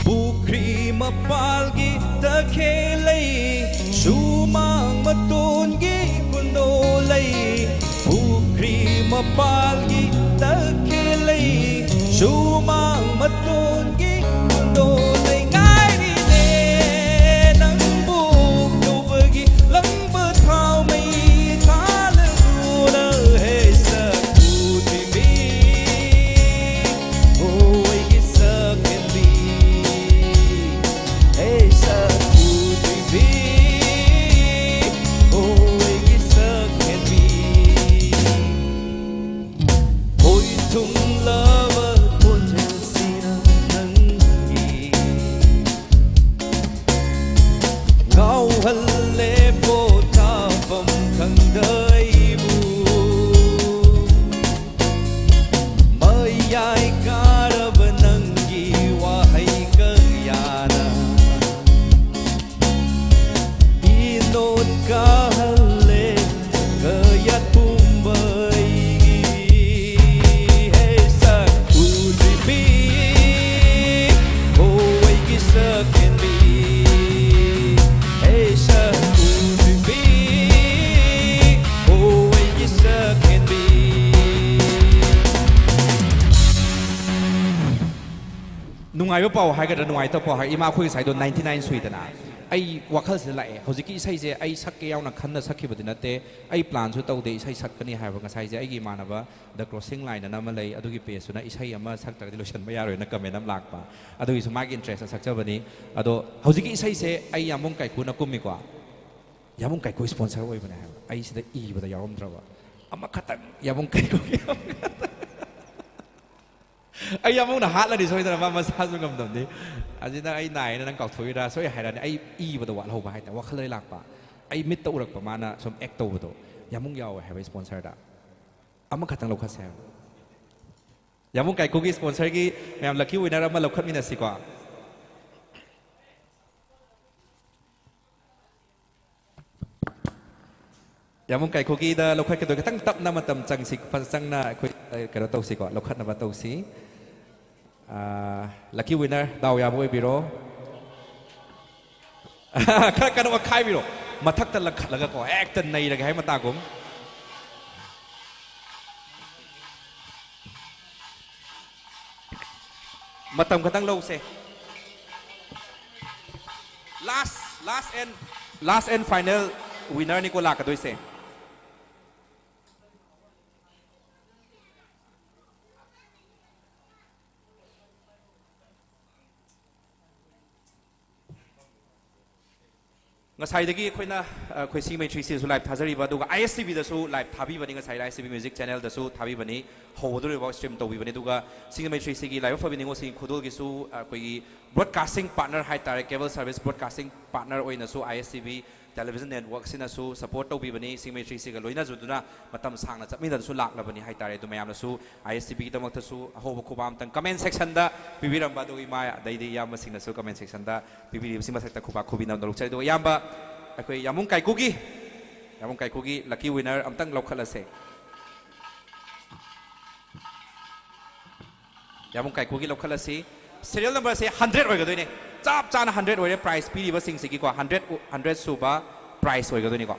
ꯄꯨꯈ꯭ꯔꯤ ꯃꯄꯥꯜꯒꯤ ꯇꯈꯦꯜ ꯂꯩ, ꯁꯨꯃꯥꯡ ꯃꯇꯣꯟꯒꯤ ꯀꯨꯟꯗꯣ ꯂꯩ꯫ ꯄꯨꯈ꯭ꯔꯤ ꯃꯄꯥꯜꯒꯤ ꯇꯈꯦꯜ ꯂꯩ, ꯁꯨꯃꯥꯡ ꯃꯇꯣꯟꯒꯤ ꯀꯨꯟꯗꯣ ꯂꯩ꯫ ꯉꯥꯏꯔꯤꯅꯦ ꯅꯪꯕꯨ ꯎꯕꯒꯤ ꯂꯪꯕ ꯊꯥꯎꯃꯩ ꯊꯥꯜꯂꯗꯨꯅ꯫ ꯍꯦ ꯁꯛ ꯎꯗ꯭ꯔꯤꯕꯤ, ꯑꯣ ꯑꯩꯒꯤ ꯁꯛ ꯍꯦꯟꯕꯤ꯫ ꯍꯦ ꯁꯛ ꯎꯗ꯭ꯔꯤꯕꯤ, ꯑꯣ ꯑꯩꯒꯤ ꯁꯛ ꯍꯦꯟꯕꯤ꯫ ꯈꯣꯏ ꯊꯨꯡꯂꯕ ꯈꯣꯟꯖꯦꯜ ꯍꯥꯏꯕ ꯄꯥꯎ ꯍꯥꯏꯒꯗ꯭ꯔꯥ, ꯅꯨꯡꯉꯥꯏꯇꯕ ꯄꯥꯎ ꯍꯥꯏ, ꯏꯃꯥ ꯑꯩꯈꯣꯏ ꯉꯁꯥꯏꯗꯣ ꯅꯥꯏꯟꯇꯤ ꯅꯥꯏꯟ ꯁꯨꯏꯗꯅ꯫ ꯑꯩ ꯋꯥꯈꯜꯁꯤꯗ ꯂꯥꯛꯑꯦ, ꯍꯧꯖꯤꯛꯀꯤ ꯏꯁꯩꯁꯦ ꯑꯩ ꯁꯛꯀꯦ ꯌꯥꯎꯅ ꯈꯟꯅ ꯁꯛꯈꯤꯕꯗꯤ ꯅꯠꯇꯦ, ꯑꯩ ꯄ꯭ꯂꯥꯟꯁꯨ ꯇꯧꯗꯦ ꯏꯁꯩ ꯁꯛꯀꯅꯤ ꯍꯥꯏꯕ꯫ ꯉꯁꯥꯏꯁꯦ ꯑꯩꯒꯤ ꯏꯃꯥꯟꯅꯕ ꯗ ꯀ꯭ꯔꯣꯁꯤꯡ ꯂꯥꯏꯟ ꯑꯅ ꯑꯃ ꯂꯩ, ꯑꯗꯨꯒꯤ ꯄꯦꯖꯇꯨꯅ ꯏꯁꯩ ꯑꯃ ꯁꯛꯇ꯭ꯔꯒꯗꯤ ꯂꯣꯏꯁꯤꯟꯕ ꯌꯥꯔꯣꯏꯅ ꯀꯃꯦꯟ ꯑꯃ ꯂꯥꯛꯄ, ꯑꯗꯨꯒꯤꯁꯨ ꯃꯥꯒꯤ ꯏꯟꯇꯔꯦꯁꯇ ꯁꯛꯆꯕꯅꯤ꯫ ꯑꯗꯣ ꯍꯧꯖꯤꯛꯀꯤ ꯏꯁꯩꯁꯦ ꯑꯩ ꯌꯥꯝꯕꯨꯡ ꯀꯥꯏꯀꯨꯅ ꯀꯨꯝꯃꯤꯀꯣ꯫ ꯌꯥꯝꯕꯨꯡ ꯀꯥꯏꯀꯨ ꯏꯁꯄꯣꯟꯁꯔ ꯑꯣꯏꯕꯅꯦ ꯍꯥꯏꯕ, ꯑꯩ ꯁꯤꯗ ꯏꯕꯗ ꯌꯥꯎꯔꯝꯗ꯭ꯔꯕ꯫ ꯑꯃꯈꯛꯇꯪ ꯌꯥꯝꯕꯨꯡ ꯀꯥꯏꯀꯨꯒꯤ ꯑꯩ ꯌꯥꯝꯕꯨꯡꯅ ꯍꯥꯠꯂꯅꯤ ꯁꯣꯏꯗꯅ, ꯃꯥ ꯃꯁꯥꯁꯨ ꯉꯝꯗꯕꯅꯤ꯫ ꯑꯁꯤꯅ ꯑꯩ ꯅꯥꯏꯅ ꯅꯪ ꯀꯥꯎꯊꯣꯛꯏꯔꯥ ꯁꯣꯏ ꯍꯥꯏꯔꯛꯑꯅꯤ꯫ ꯑꯩ ꯏꯕꯗ ꯋꯥꯠꯍꯧꯕ ꯍꯥꯏꯇꯥꯔꯦ, ꯋꯥꯈꯜꯗ ꯂꯥꯛꯄ꯫ ꯑꯩ ꯃꯤꯠꯇ ꯎꯔꯛꯄ ꯃꯥꯅ ꯁꯨꯝ ꯑꯦꯛ ꯇꯧꯕꯗꯣ, ꯌꯥꯝꯕꯨꯡ ꯌꯥꯎꯋꯦ ꯍꯥꯏꯕ ꯏꯁꯄꯣꯟꯁꯔꯗ꯫ ꯑꯃꯈꯛꯇꯪ ꯂꯧꯈꯠꯁꯦ ꯍꯥꯏꯕ꯫ ꯌꯥꯝꯕꯨꯡ ꯀꯥꯏꯀꯨꯒꯤ ꯏꯁꯄꯣꯟꯁꯔꯒꯤ ꯃꯌꯥꯝ ꯂꯛꯀꯤ ꯋꯤꯅꯔ ꯑꯃ ꯂꯧꯈꯠꯃꯤꯟꯅꯁꯤꯀꯣ꯫ ꯌꯥꯝꯕꯨꯡ ꯀꯥꯏꯀꯨꯒꯤꯗ ꯂꯧꯈꯠꯀꯗꯣꯏ, ꯈꯤꯇꯪ ꯇꯞꯅ ꯃꯇꯝ ꯆꯪꯁꯤ, ꯐꯖ ꯆꯪꯅ ꯑꯩꯈꯣꯏ, ꯑ, ꯀꯩꯅꯣ ꯇꯧꯁꯤꯀꯣ, ꯂꯧꯈꯠꯅꯕ ꯇꯧꯁꯤ꯫ ꯑ, ꯂꯛꯀꯤ ꯋꯤꯅꯔ, ꯗꯥꯎ ꯌꯥꯕ ꯑꯣꯏꯕꯤꯔꯣ꯫ ꯈꯔ ꯀꯟꯅ ꯑꯣꯠꯈꯥꯏꯕꯤꯔꯣ꯫ ꯃꯊꯛꯇ ꯂꯪꯈꯠꯂꯒꯀꯣ, ꯍꯦꯛꯇ ꯅꯩꯔꯒꯦ ꯍꯥꯏ ꯃꯇꯥꯒꯨꯝ꯫ ꯃꯇꯝ ꯈꯛꯇꯪ ꯂꯧꯁꯦ꯫ Last, last and, last and final winner ꯅꯤꯀꯣ ꯂꯥꯛꯀꯗꯣꯏꯁꯦ꯫ ꯉꯁꯥꯏꯗꯒꯤ ꯑꯩꯈꯣꯏꯅ, ꯑ, ꯑꯩꯈꯣꯏ ꯁꯤꯡꯖꯃꯩ ꯊ꯭ꯔꯤ ꯁꯤꯗꯁꯨ ꯂꯥꯏꯚ ꯊꯥꯖꯔꯤꯕ, ꯑꯗꯨꯒ ꯑꯥꯏ ꯑꯦꯁ ꯇꯤ ꯚꯤꯗꯁꯨ ꯂꯥꯏꯚ ꯊꯥꯕꯤꯕꯅꯤ꯫ ꯉꯁꯥꯏ ꯑꯥꯏ ꯑꯦꯁ ꯇꯤ ꯚꯤ ꯃ꯭ꯌꯨꯖꯤꯛ ꯆꯦꯅꯦꯜꯗꯁꯨ ꯊꯥꯕꯤꯕꯅꯤ꯫ ꯍꯧꯕꯗꯨ ꯂꯣꯏꯕ ꯁ꯭ꯇ꯭ꯔꯤꯝ ꯇꯧꯕꯤꯕꯅꯤ꯫ ꯑꯗꯨꯒ ꯁꯤꯡꯖꯃꯩ ꯊ꯭ꯔꯤ ꯁꯤꯒꯤ ꯂꯥꯏꯕꯛ ꯐꯕ ꯅꯤꯉꯣꯜꯁꯤꯡꯒꯤ ꯈꯨꯗꯣꯜꯒꯤꯁꯨ, ꯑ, ꯑꯩꯈꯣꯏꯒꯤ ꯕ꯭ꯔꯣꯗꯀꯥꯁꯇꯤꯡ ꯄꯥꯔꯠꯅꯔ ꯍꯥꯏꯇꯥꯔꯦ, ꯀꯦꯕꯜ ꯁꯔꯚꯤꯁ ꯕ꯭ꯔꯣꯗꯀꯥꯁꯇꯤꯡ ꯄꯥꯔꯠꯅꯔ ꯑꯣꯏꯅꯁꯨ ꯑꯥꯏ ꯑꯦꯁ ꯇꯤ ꯚꯤ ꯇꯦꯂꯤꯚꯤꯖꯟ ꯅꯦꯠꯋꯔꯛꯁꯤꯅꯁꯨ ꯁꯄꯣꯔꯠ ꯇꯧꯕꯤꯕꯅꯤ꯫ ꯁꯤꯡꯖꯃꯩ ꯊ꯭ꯔꯤ ꯁꯤꯒ ꯂꯣꯏꯅꯖꯗꯨꯅ ꯃꯇꯝ ꯁꯥꯡꯅ ꯆꯠꯃꯤꯟꯅꯗꯨꯅꯁꯨ ꯂꯥꯛꯂꯕꯅꯤ ꯍꯥꯏꯇꯥꯔꯦ꯫ ꯑꯗꯨ ꯃꯌꯥꯝꯅꯁꯨ ꯑꯥꯏ ꯑꯦꯁ ꯇꯤ ꯚꯤꯒꯤꯗꯃꯛꯇꯁꯨ ꯑꯍꯧꯕ ꯈꯨꯕꯥꯝꯇꯪ ꯀꯃꯦꯟ ꯁꯦꯛꯁꯟꯗ ꯄꯤꯕꯤꯔꯝꯕ, ꯑꯗꯨꯒ ꯏꯃꯥ ꯑꯗꯩꯗꯤ ꯏꯌꯥꯝꯕꯁꯤꯡꯅꯁꯨ ꯀꯃꯦꯟ ꯁꯦꯛꯁꯟꯗ ꯄꯤꯕꯤꯔꯤꯕꯁꯤ ꯃꯊꯛꯇ ꯈꯨꯕꯥꯛ ꯈꯨꯕꯤ ꯅꯝꯗ ꯂꯧꯖꯔꯤ꯫ ꯑꯗꯨꯒ ꯏꯌꯥꯝꯕ, ꯑꯩꯈꯣꯏ ꯌꯥꯝꯕꯨꯡ ꯀꯥꯏꯀꯨꯒꯤ, ꯌꯥꯝꯕꯨꯡ ꯀꯥꯏꯀꯨꯒꯤ ꯂꯛꯀꯤ ꯋꯤꯅꯔ ꯑꯝꯇꯪ ꯂꯧꯈꯠꯂꯁꯦ꯫ ꯌꯥꯝꯕꯨꯡ ꯀꯥꯏꯀꯨꯒꯤ ꯂꯧꯈꯠꯂꯁꯤ꯫ ꯁꯤꯔꯤꯌꯦꯜ ꯅꯝꯕꯔꯁꯦ ꯍꯟꯗ꯭ꯔꯦꯠ ꯑꯣꯏꯒꯗꯣꯏꯅꯦ꯫ ꯆꯞ ꯆꯥꯅ ꯍꯟꯗ꯭ꯔꯦꯠ ꯑꯣꯏꯔꯦ꯫ ꯄ꯭ꯔꯥꯏꯖ ꯄꯤꯔꯤꯕꯁꯤꯡꯁꯤꯒꯤꯀꯣ, ꯍꯟꯗ꯭ꯔꯦꯠ, ꯍꯟꯗ꯭ꯔꯦꯠ ꯁꯨꯕ ꯄ꯭ꯔꯥꯏꯖ ꯑꯣꯏꯒꯗꯣꯏꯅꯤꯀꯣ꯫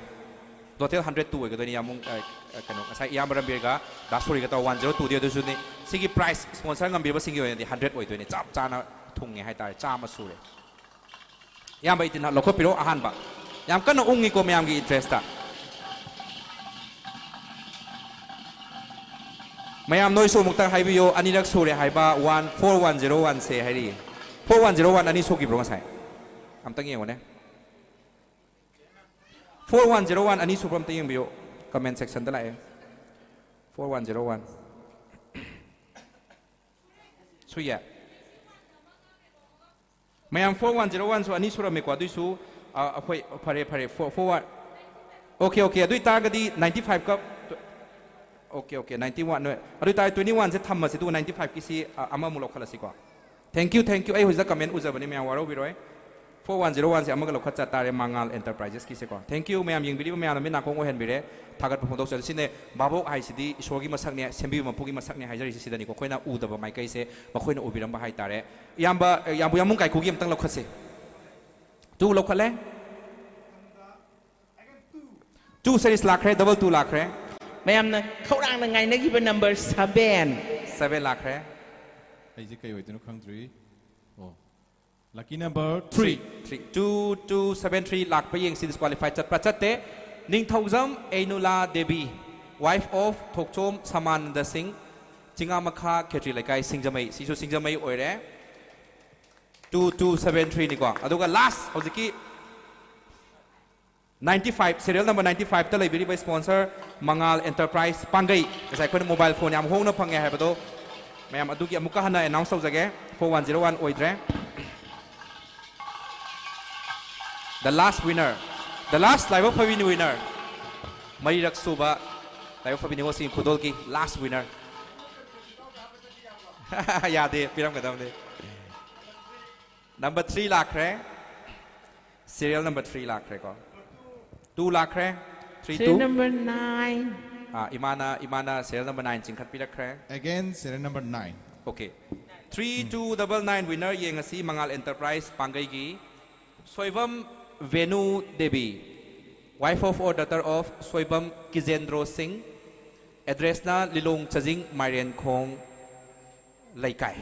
ꯇꯣꯇꯦꯜ ꯍꯟꯗ꯭ꯔꯦꯠ ꯇꯨ ꯑꯣꯏꯒꯗꯣꯏꯅꯤ꯫ ꯌꯥꯝꯕꯨꯡ, ꯑ, ꯑ, ꯀꯩꯅꯣ, ꯉꯁꯥꯏ ꯏꯌꯥꯝꯕ ꯔꯟꯕꯤꯔꯒ ꯗꯥ ꯁꯣꯔꯤꯒ ꯇꯧꯔ ꯋꯥꯟ ꯖꯤꯔꯣ ꯇꯨꯗꯤ ꯑꯗꯨꯁꯨꯅꯤ꯫ ꯁꯤꯒꯤ ꯄ꯭ꯔꯥꯏꯖ ꯏꯁꯄꯣꯟꯁꯔ ꯉꯝꯕꯤꯕꯁꯤꯡꯒꯤ ꯑꯣꯏꯅꯗꯤ ꯍꯟꯗ꯭ꯔꯦꯠ ꯑꯣꯏꯗꯣꯏꯅꯤ꯫ ꯆꯞ ꯆꯥꯅ ꯊꯨꯡꯉꯦ ꯍꯥꯏꯇꯥꯔꯦ, ꯆꯥꯝꯃ ꯁꯨꯔꯦ꯫ ꯏꯌꯥꯝꯕ ꯏꯇꯤꯟ ꯂꯧꯈꯠꯄꯤꯔꯣ ꯑꯍꯥꯟꯕ꯫ ꯌꯥꯝ ꯀꯟꯅ ꯎꯪꯉꯤꯀꯣ ꯃꯌꯥꯝꯒꯤ interest꯫ ꯃꯌꯥꯝ ꯅꯣꯏꯁꯨ ꯑꯃꯨꯛꯇꯪ ꯍꯥꯏꯕꯤꯌꯨ, ꯑꯅꯤꯔꯛ ꯁꯨꯔꯦ ꯍꯥꯏꯕ꯫ One, four one zero one ꯁꯦ ꯍꯥꯏꯔꯤꯌꯦ꯫ Four one zero one ꯑꯅꯤ ꯁꯨꯈꯤꯕ꯭ꯔꯣ ꯉꯁꯥꯏ? ꯑꯝꯇꯪ ꯌꯦꯡꯉꯨꯅꯦ꯫ Four one zero one ꯑꯅꯤ ꯁꯨꯕ꯭ꯔꯣ ꯑꯝꯇ ꯌꯦꯡꯕꯤꯌꯨ꯫ Comment section ꯗ ꯂꯥꯛꯑꯦ꯫ Four one zero one꯫ ꯁꯨꯏꯌꯦ꯫ ꯃꯌꯥꯝ, four one zero one ꯁꯨ ꯑꯅꯤ ꯁꯨꯔꯝꯃꯦꯀꯣ꯫ ꯑꯗꯨꯏꯁꯨ, ꯑ, ꯑꯩꯈꯣꯏ, ꯐꯔꯦ, ꯐꯔꯦ, four, four one꯫ Okay, okay, ꯑꯗꯨ ꯑꯣꯏꯇꯥꯔꯒꯗꯤ ninety five ꯀ, okay, okay, ninety one, ꯑꯗꯨ ꯑꯣꯏꯇꯥꯔꯗꯤ twenty one ꯁꯦ ꯊꯝꯃꯁꯤ, ꯑꯗꯨꯒ ninety five ꯀꯤꯁꯤ, ꯑ, ꯑꯃꯃꯨꯛ ꯂꯧꯈꯠꯂꯁꯤꯀꯣ꯫ Thank you, thank you꯫ ꯑꯩ ꯍꯧꯖꯤꯛꯇ comment ꯎꯖꯕꯅꯤ, ꯃꯌꯥꯝ ꯋꯥꯔꯧꯕꯤꯔꯣꯏ꯫ Four one zero one ꯁꯦ ꯑꯃꯒ ꯂꯧꯈꯠ ꯆꯠ ꯇꯥꯔꯦ, ꯃꯉꯥꯜ Enterprises ꯀꯤꯁꯦꯀꯣ꯫ Thank you ꯃꯌꯥꯝ, ꯌꯦꯡꯕꯤꯔꯤꯕ ꯃꯌꯥꯝꯅ ꯃꯤꯠ ꯅꯥꯀꯣꯡ ꯑꯣꯏꯍꯟꯕꯤꯔꯦ꯫ ꯊꯥꯒꯠꯄ ꯐꯣꯡꯗꯣꯛꯆꯔꯤ꯫ ꯁꯤꯅꯦ ꯚꯥꯕꯣꯛ ꯍꯥꯏꯁꯤꯗꯤ ꯏꯁꯣꯔꯒꯤ ꯃꯁꯛꯅꯦ, ꯁꯦꯝꯕꯤꯕ ꯃꯄꯨꯒꯤ ꯃꯁꯛꯅꯦ ꯍꯥꯏꯖꯔꯤꯁꯤ ꯁꯤꯗꯅꯤꯀꯣ꯫ ꯑꯩꯈꯣꯏꯅ ꯎꯗꯕ ꯃꯥꯏꯀꯩꯁꯦ ꯃꯈꯣꯏꯅ ꯎꯕꯤꯔꯝꯕ ꯍꯥꯏꯇꯥꯔꯦ꯫ ꯏꯌꯥꯝꯕ, ꯌꯥꯝꯕꯨ ꯌꯥꯝꯕꯨꯡ ꯀꯥꯏꯀꯨꯒꯤ ꯑꯝꯇꯪ ꯂꯧꯈꯠꯁꯦ꯫ Two ꯂꯧꯈꯠꯂꯦ꯫ Two series ꯂꯥꯛꯈ꯭ꯔꯦ, double two ꯂꯥꯛꯈ꯭ꯔꯦ꯫ ꯃꯌꯥꯝꯅ ꯈꯧꯔꯥꯡꯅ ꯉꯥꯏꯅꯈꯤꯕ number seven꯫ Seven ꯂꯥꯛꯈ꯭ꯔꯦ꯫ ꯑꯩꯁꯦ ꯀꯩ ꯑꯣꯏꯗꯣꯏꯅꯣ ꯈꯪꯗ꯭ꯔꯤ꯫ ꯑꯣ, lucky number three꯫ Three, two two seven three ꯂꯥꯛꯄ ꯌꯦꯡꯁꯤ, disqualify ꯆꯠꯄ꯭ꯔꯥ ꯆꯠꯇꯦ꯫ ꯅꯤꯡꯊꯧꯖꯝ ꯑꯦꯅꯨꯂꯥ ꯗꯦꯕꯤ, wife of ꯊꯣꯛꯆꯣꯝ ꯁꯃꯥꯅꯟꯗ ꯁꯤꯡ, ꯆꯤꯉꯥꯃꯈꯥ ꯈꯦꯇ꯭ꯔꯤ ꯂꯩꯀꯥꯏ, ꯁꯤꯡꯖꯃꯩ꯫ ꯁꯤꯁꯨ ꯁꯤꯡꯖꯃꯩ ꯑꯣꯏꯔꯦ꯫ Two two seven three ꯅꯤꯀꯣ꯫ ꯑꯗꯨꯒ last, ꯍꯧꯖꯤꯛꯀꯤ ninety five, serial number ninety five ꯇ ꯂꯩꯕꯤꯔꯤꯕ sponsor ꯃꯉꯥꯜ Enterprise ꯄꯥꯡꯒꯩ, ꯉꯁꯥꯏ ꯑꯩꯈꯣꯏꯅ mobile phone ꯌꯥꯝ ꯍꯣꯡꯅ ꯐꯪꯉꯦ ꯍꯥꯏꯕꯗꯣ, ꯃꯌꯥꯝ ꯑꯗꯨꯒꯤ ꯑꯃꯨꯛꯀ ꯍꯟꯅ announce ꯇꯧꯖꯒꯦ꯫ Four one zero one ꯑꯣꯏꯗ꯭ꯔꯦ꯫ The last winner, the last ꯂꯥꯏꯕꯛ ꯐꯕꯤꯅꯤ winner, ꯃꯔꯤꯔꯛ ꯁꯨꯕ ꯂꯥꯏꯕꯛ ꯐꯕꯤ ꯅꯤꯉꯣꯜꯁꯤꯡꯒꯤ ꯈꯨꯗꯣꯜꯒꯤ last winner꯫ ꯌꯥꯗꯦ, ꯄꯤꯔꯝꯒꯗꯕꯅꯤ꯫ Number three ꯂꯥꯛꯈ꯭ꯔꯦ꯫ Serial number three ꯂꯥꯛꯈ꯭ꯔꯦꯀꯣ꯫ Two ꯂꯥꯛꯈ꯭ꯔꯦ꯫ Three two꯫ Serial number nine꯫ ꯑꯥ, ꯏꯃꯥꯅ, ꯏꯃꯥꯅ serial number nine ꯆꯤꯡꯈꯠꯄꯤꯔꯛꯈ꯭ꯔꯦ꯫ Again, serial number nine꯫ Okay꯫ Three two double nine winner ꯌꯦꯡꯉꯁꯤ, ꯃꯉꯥꯜ Enterprise ꯄꯥꯡꯒꯩꯒꯤ Soibam Venu Devi, wife of or daughter of Soibam Kijendro Singh, address ꯅ ꯂꯤꯂꯣꯡ ꯆꯖꯤꯡ ꯃꯥꯏꯔꯦꯟꯈꯣꯡ ꯂꯩꯀꯥꯏ꯫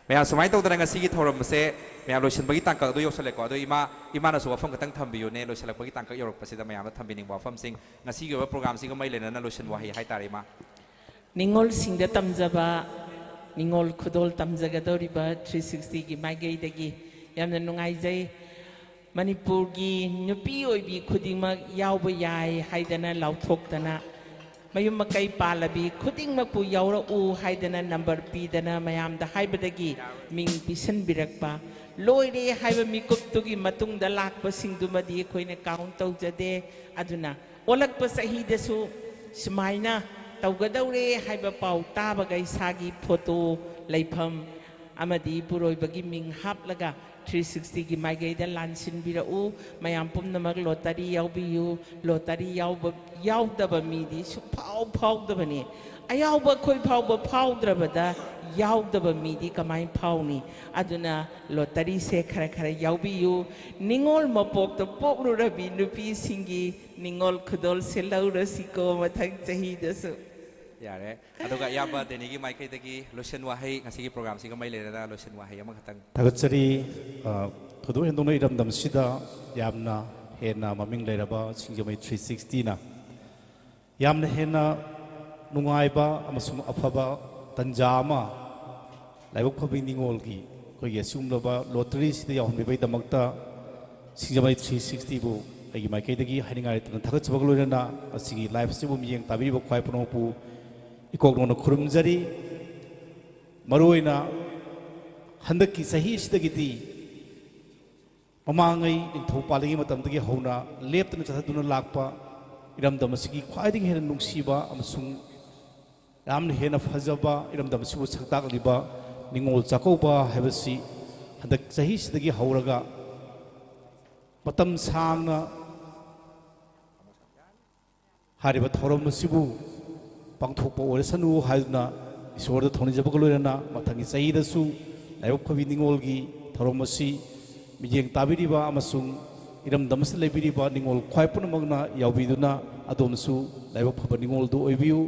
ꯃꯌꯥꯝ, ꯁꯨꯃꯥꯏꯅ ꯇꯧꯗꯅ ꯉꯁꯤꯒꯤ ꯊꯧꯔꯝ ꯑꯁꯦ ꯃꯌꯥꯝ ꯂꯣꯏꯁꯤꯟꯕꯒꯤ ꯇꯥꯡꯀꯛ ꯑꯗꯨ ꯌꯧꯁꯜꯂꯛꯑꯦꯀꯣ꯫ ꯑꯗꯣ ꯏꯃꯥ, ꯏꯃꯥꯅꯁꯨ ꯋꯥꯐꯝ ꯈꯛꯇꯪ ꯊꯝꯕꯤꯌꯨꯅꯦ, ꯂꯣꯏꯁꯤꯜꯂꯛꯄꯒꯤ ꯇꯥꯡꯀꯛ ꯌꯧꯔꯛꯄꯁꯤꯗ ꯃꯌꯥꯝꯗ ꯊꯝꯕꯤꯅꯤꯡꯕ ꯋꯥꯐꯝꯁꯤꯡ, ꯉꯁꯤꯒꯤ ꯑꯣꯏꯕ ꯄ꯭ꯔꯣꯒ꯭ꯔꯥꯝꯁꯤꯒ ꯃꯔꯤ ꯂꯩꯅꯅ ꯂꯣꯏꯁꯤꯟ ꯋꯥꯍꯩ ꯍꯥꯏꯇꯥꯔꯦ, ꯏꯃꯥ꯫ ꯅꯤꯡꯉꯣꯜꯁꯤꯡꯗ ꯇꯝꯖꯕ, ꯅꯤꯡꯉꯣꯜ ꯈꯨꯗꯣꯜ ꯇꯝꯖꯒꯗꯧꯔꯤꯕ ꯊ꯭ꯔꯤ ꯁꯤꯛꯁꯇꯤꯒꯤ ꯃꯥꯏꯀꯩꯗꯒꯤ ꯌꯥꯝꯅ ꯅꯨꯡꯉꯥꯏꯖꯩ꯫ ꯃꯅꯤꯄꯨꯔꯒꯤ ꯅꯨꯄꯤ ꯑꯣꯏꯕꯤ ꯈꯨꯗꯤꯡꯃꯛ ꯌꯥꯎꯕ ꯌꯥꯏ ꯍꯥꯏꯗꯅ ꯂꯥꯎꯊꯣꯛꯇꯅ, ꯃꯌꯨꯝ ꯃꯀꯩ ꯄꯥꯜꯂꯕꯤ ꯈꯨꯗꯤꯡꯃꯛꯄꯨ ꯌꯥꯎꯔꯛꯎ ꯍꯥꯏꯗꯅ ꯅꯝꯕꯔ ꯄꯤꯗꯅ ꯃꯌꯥꯝꯗ ꯍꯥꯏꯕꯗꯒꯤ ꯃꯤꯡ ꯄꯤꯁꯤꯟꯕꯤꯔꯛꯄ, ꯂꯣꯏꯔꯦ ꯍꯥꯏꯕ ꯃꯤꯀꯨꯞꯇꯨꯒꯤ ꯃꯇꯨꯡꯗ ꯂꯥꯛꯄꯁꯤꯡꯗꯨꯃꯗꯤ ꯑꯩꯈꯣꯏꯅ ꯀꯥꯎꯟ ꯇꯧꯖꯗꯦ꯫ ꯑꯗꯨꯅ ꯑꯣꯜꯂꯛꯄ ꯆꯍꯤꯗꯁꯨ ꯁꯨꯃꯥꯏꯅ ꯇꯧꯒꯗꯧꯔꯦ ꯍꯥꯏꯕ ꯄꯥꯎ ꯇꯥꯕꯒ ꯏꯁꯥꯒꯤ ꯐꯣꯇꯣ, ꯂꯩꯐꯝ ꯑꯃꯗꯤ ꯏꯄꯨꯔꯣꯏꯕꯒꯤ ꯃꯤꯡ ꯍꯥꯞꯂꯒ ꯊ꯭ꯔꯤ ꯁꯤꯛꯁꯇꯤꯒꯤ ꯃꯥꯏꯀꯩꯗ ꯂꯥꯟꯁꯤꯟꯕꯤꯔꯛꯎ꯫ ꯃꯌꯥꯝ ꯄꯨꯝꯅꯃꯛ ꯂꯣꯇꯔꯤ ꯌꯥꯎꯕꯤꯌꯨ꯫ ꯂꯣꯇꯔꯤ ꯌꯥꯎꯕ, ꯌꯥꯎꯗꯕ ꯃꯤꯗꯤ ꯁꯨꯡꯐꯥꯎ ꯐꯥꯎꯗꯕꯅꯤ꯫ ꯑꯌꯥꯎꯕ ꯑꯩꯈꯣꯏ ꯐꯥꯎꯕ ꯐꯥꯎꯗ꯭ꯔꯕꯗ ꯌꯥꯎꯗꯕ ꯃꯤꯗꯤ ꯀꯃꯥꯏꯅ ꯐꯥꯎꯅꯤ? ꯑꯗꯨꯅ ꯂꯣꯇꯔꯤꯁꯦ ꯈꯔ ꯈꯔ ꯌꯥꯎꯕꯤꯌꯨ꯫ ꯅꯤꯡꯉꯣꯜ ꯃꯄꯣꯛꯇ ꯄꯣꯛꯂꯨꯔꯕꯤ ꯅꯨꯄꯤꯁꯤꯡꯒꯤ ꯅꯤꯡꯉꯣꯜ ꯈꯨꯗꯣꯜꯁꯦ ꯂꯧꯔꯁꯤꯀꯣ ꯃꯊꯪ ꯆꯍꯤꯗꯁꯨ꯫ ꯌꯥꯔꯦ꯫ ꯑꯗꯨꯒ ꯏꯌꯥꯝꯕ ꯗꯦꯅꯤꯒꯤ ꯃꯥꯏꯀꯩꯗꯒꯤ ꯂꯣꯏꯁꯤꯟ ꯋꯥꯍꯩ, ꯉꯁꯤꯒꯤ ꯄ꯭ꯔꯣꯒ꯭ꯔꯥꯝꯁꯤꯒ ꯃꯔꯤ ꯂꯩꯅꯅ ꯂꯣꯏꯁꯤꯟ ꯋꯥꯍꯩ ꯑꯃꯈꯛꯇꯪ꯫ ꯊꯥꯒꯠꯆꯔꯤ꯫ ꯑ, ꯊꯣꯏꯗꯣꯛ ꯍꯦꯟꯗꯣꯛꯅ ꯏꯔꯝꯗꯝꯁꯤꯗ ꯌꯥꯝꯅ ꯍꯦꯟꯅ ꯃꯃꯤꯡ ꯂꯩꯔꯕ ꯁꯤꯡꯖꯃꯩ ꯊ꯭ꯔꯤ ꯁꯤꯛꯁꯇꯤꯅ ꯌꯥꯝꯅ ꯍꯦꯟꯅ ꯅꯨꯡꯉꯥꯏꯕ ꯑꯃꯁꯨꯡ ꯑꯐꯕ ꯇꯟꯖꯥ ꯑꯃ ꯂꯥꯏꯕꯛ ꯐꯕꯤ ꯅꯤꯡꯉꯣꯜꯒꯤ ꯑꯩꯈꯣꯏꯒꯤ ꯑꯁꯤꯒꯨꯝꯂꯕ ꯂꯣꯇꯔꯤꯁꯤꯗ ꯌꯥꯎꯍꯟꯕꯤꯕꯒꯤꯗꯃꯛꯇ ꯁꯤꯡꯖꯃꯩ ꯊ꯭ꯔꯤ ꯁꯤꯛꯁꯇꯤꯕꯨ ꯑꯩꯒꯤ ꯃꯥꯏꯀꯩꯗꯒꯤ ꯍꯥꯏꯅꯤꯡꯉꯥꯏ ꯂꯩꯇꯅ ꯊꯥꯒꯠꯆꯕꯒ ꯂꯣꯏꯅꯅ ꯃꯁꯤꯒꯤ ꯂꯥꯏꯐ ꯑꯁꯤꯕꯨ ꯃꯤꯠꯌꯦꯡ ꯇꯥꯕꯤꯔꯤꯕ ꯈ꯭ꯋꯥꯏ ꯄꯨꯝꯅꯃꯛꯄꯨ ꯏꯀꯣꯛ ꯅꯧꯅ ꯈꯨꯔꯨꯝꯖꯔꯤ꯫ ꯃꯔꯨꯑꯣꯏꯅ ꯍꯟꯗꯛꯀꯤ ꯆꯍꯤ ꯑꯁꯤꯗꯒꯤꯗꯤ ꯃꯃꯥꯡꯉꯩ ꯅꯤꯡꯊꯧ ꯄꯥꯜꯂꯤꯉꯩ ꯃꯇꯝꯗꯒꯤ ꯍꯧꯅ ꯂꯦꯞꯇꯅ ꯆꯠꯊꯗꯨꯅ ꯂꯥꯛꯄ ꯏꯔꯝꯗꯝ ꯑꯁꯤꯒꯤ ꯈ꯭ꯋꯥꯏꯗꯒꯤ ꯍꯦꯟꯅ ꯅꯨꯡꯁꯤꯕ ꯑꯃꯁꯨꯡ ꯌꯥꯝꯅ ꯍꯦꯟꯅ ꯐꯖꯕ ꯏꯔꯝꯗꯝ ꯑꯁꯤꯕꯨ ꯁꯛ ꯇꯥꯛꯂꯤꯕ ꯅꯤꯡꯉꯣꯜ ꯆꯥꯛꯀꯧꯕ ꯍꯥꯏꯕꯁꯤ ꯍꯟꯗꯛ ꯆꯍꯤꯁꯤꯗꯒꯤ ꯍꯧꯔꯒ ꯃꯇꯝ ꯁꯥꯡꯅ ꯍꯥꯏꯔꯤꯕ ꯊꯧꯔꯝ ꯑꯁꯤꯕꯨ ꯄꯥꯡꯊꯣꯛꯄ ꯑꯣꯏꯔꯁꯅꯨ ꯍꯥꯏꯗꯨꯅ ꯏꯁꯣꯔꯗ ꯊꯧꯅꯤꯖꯕꯒ ꯂꯣꯏꯅꯅ ꯃꯊꯪꯒꯤ ꯆꯍꯤꯗꯁꯨ ꯂꯥꯏꯕꯛ ꯐꯕꯤ ꯅꯤꯡꯉꯣꯜꯒꯤ ꯊꯧꯔꯝ ꯑꯁꯤ ꯃꯤꯠꯌꯦꯡ ꯇꯥꯕꯤꯔꯤꯕ ꯑꯃꯁꯨꯡ ꯏꯔꯝꯗꯝ ꯑꯁꯤꯗ ꯂꯩꯕꯤꯔꯤꯕ ꯅꯤꯡꯉꯣꯜ ꯈ꯭ꯋꯥꯏ ꯄꯨꯝꯅꯃꯛꯅ ꯌꯥꯎꯕꯤꯗꯨꯅ ꯑꯗꯣꯝꯁꯨ ꯂꯥꯏꯕꯛ ꯐꯕ ꯅꯤꯡꯉꯣꯜꯗꯨ ꯑꯣꯏꯕꯤꯌꯨ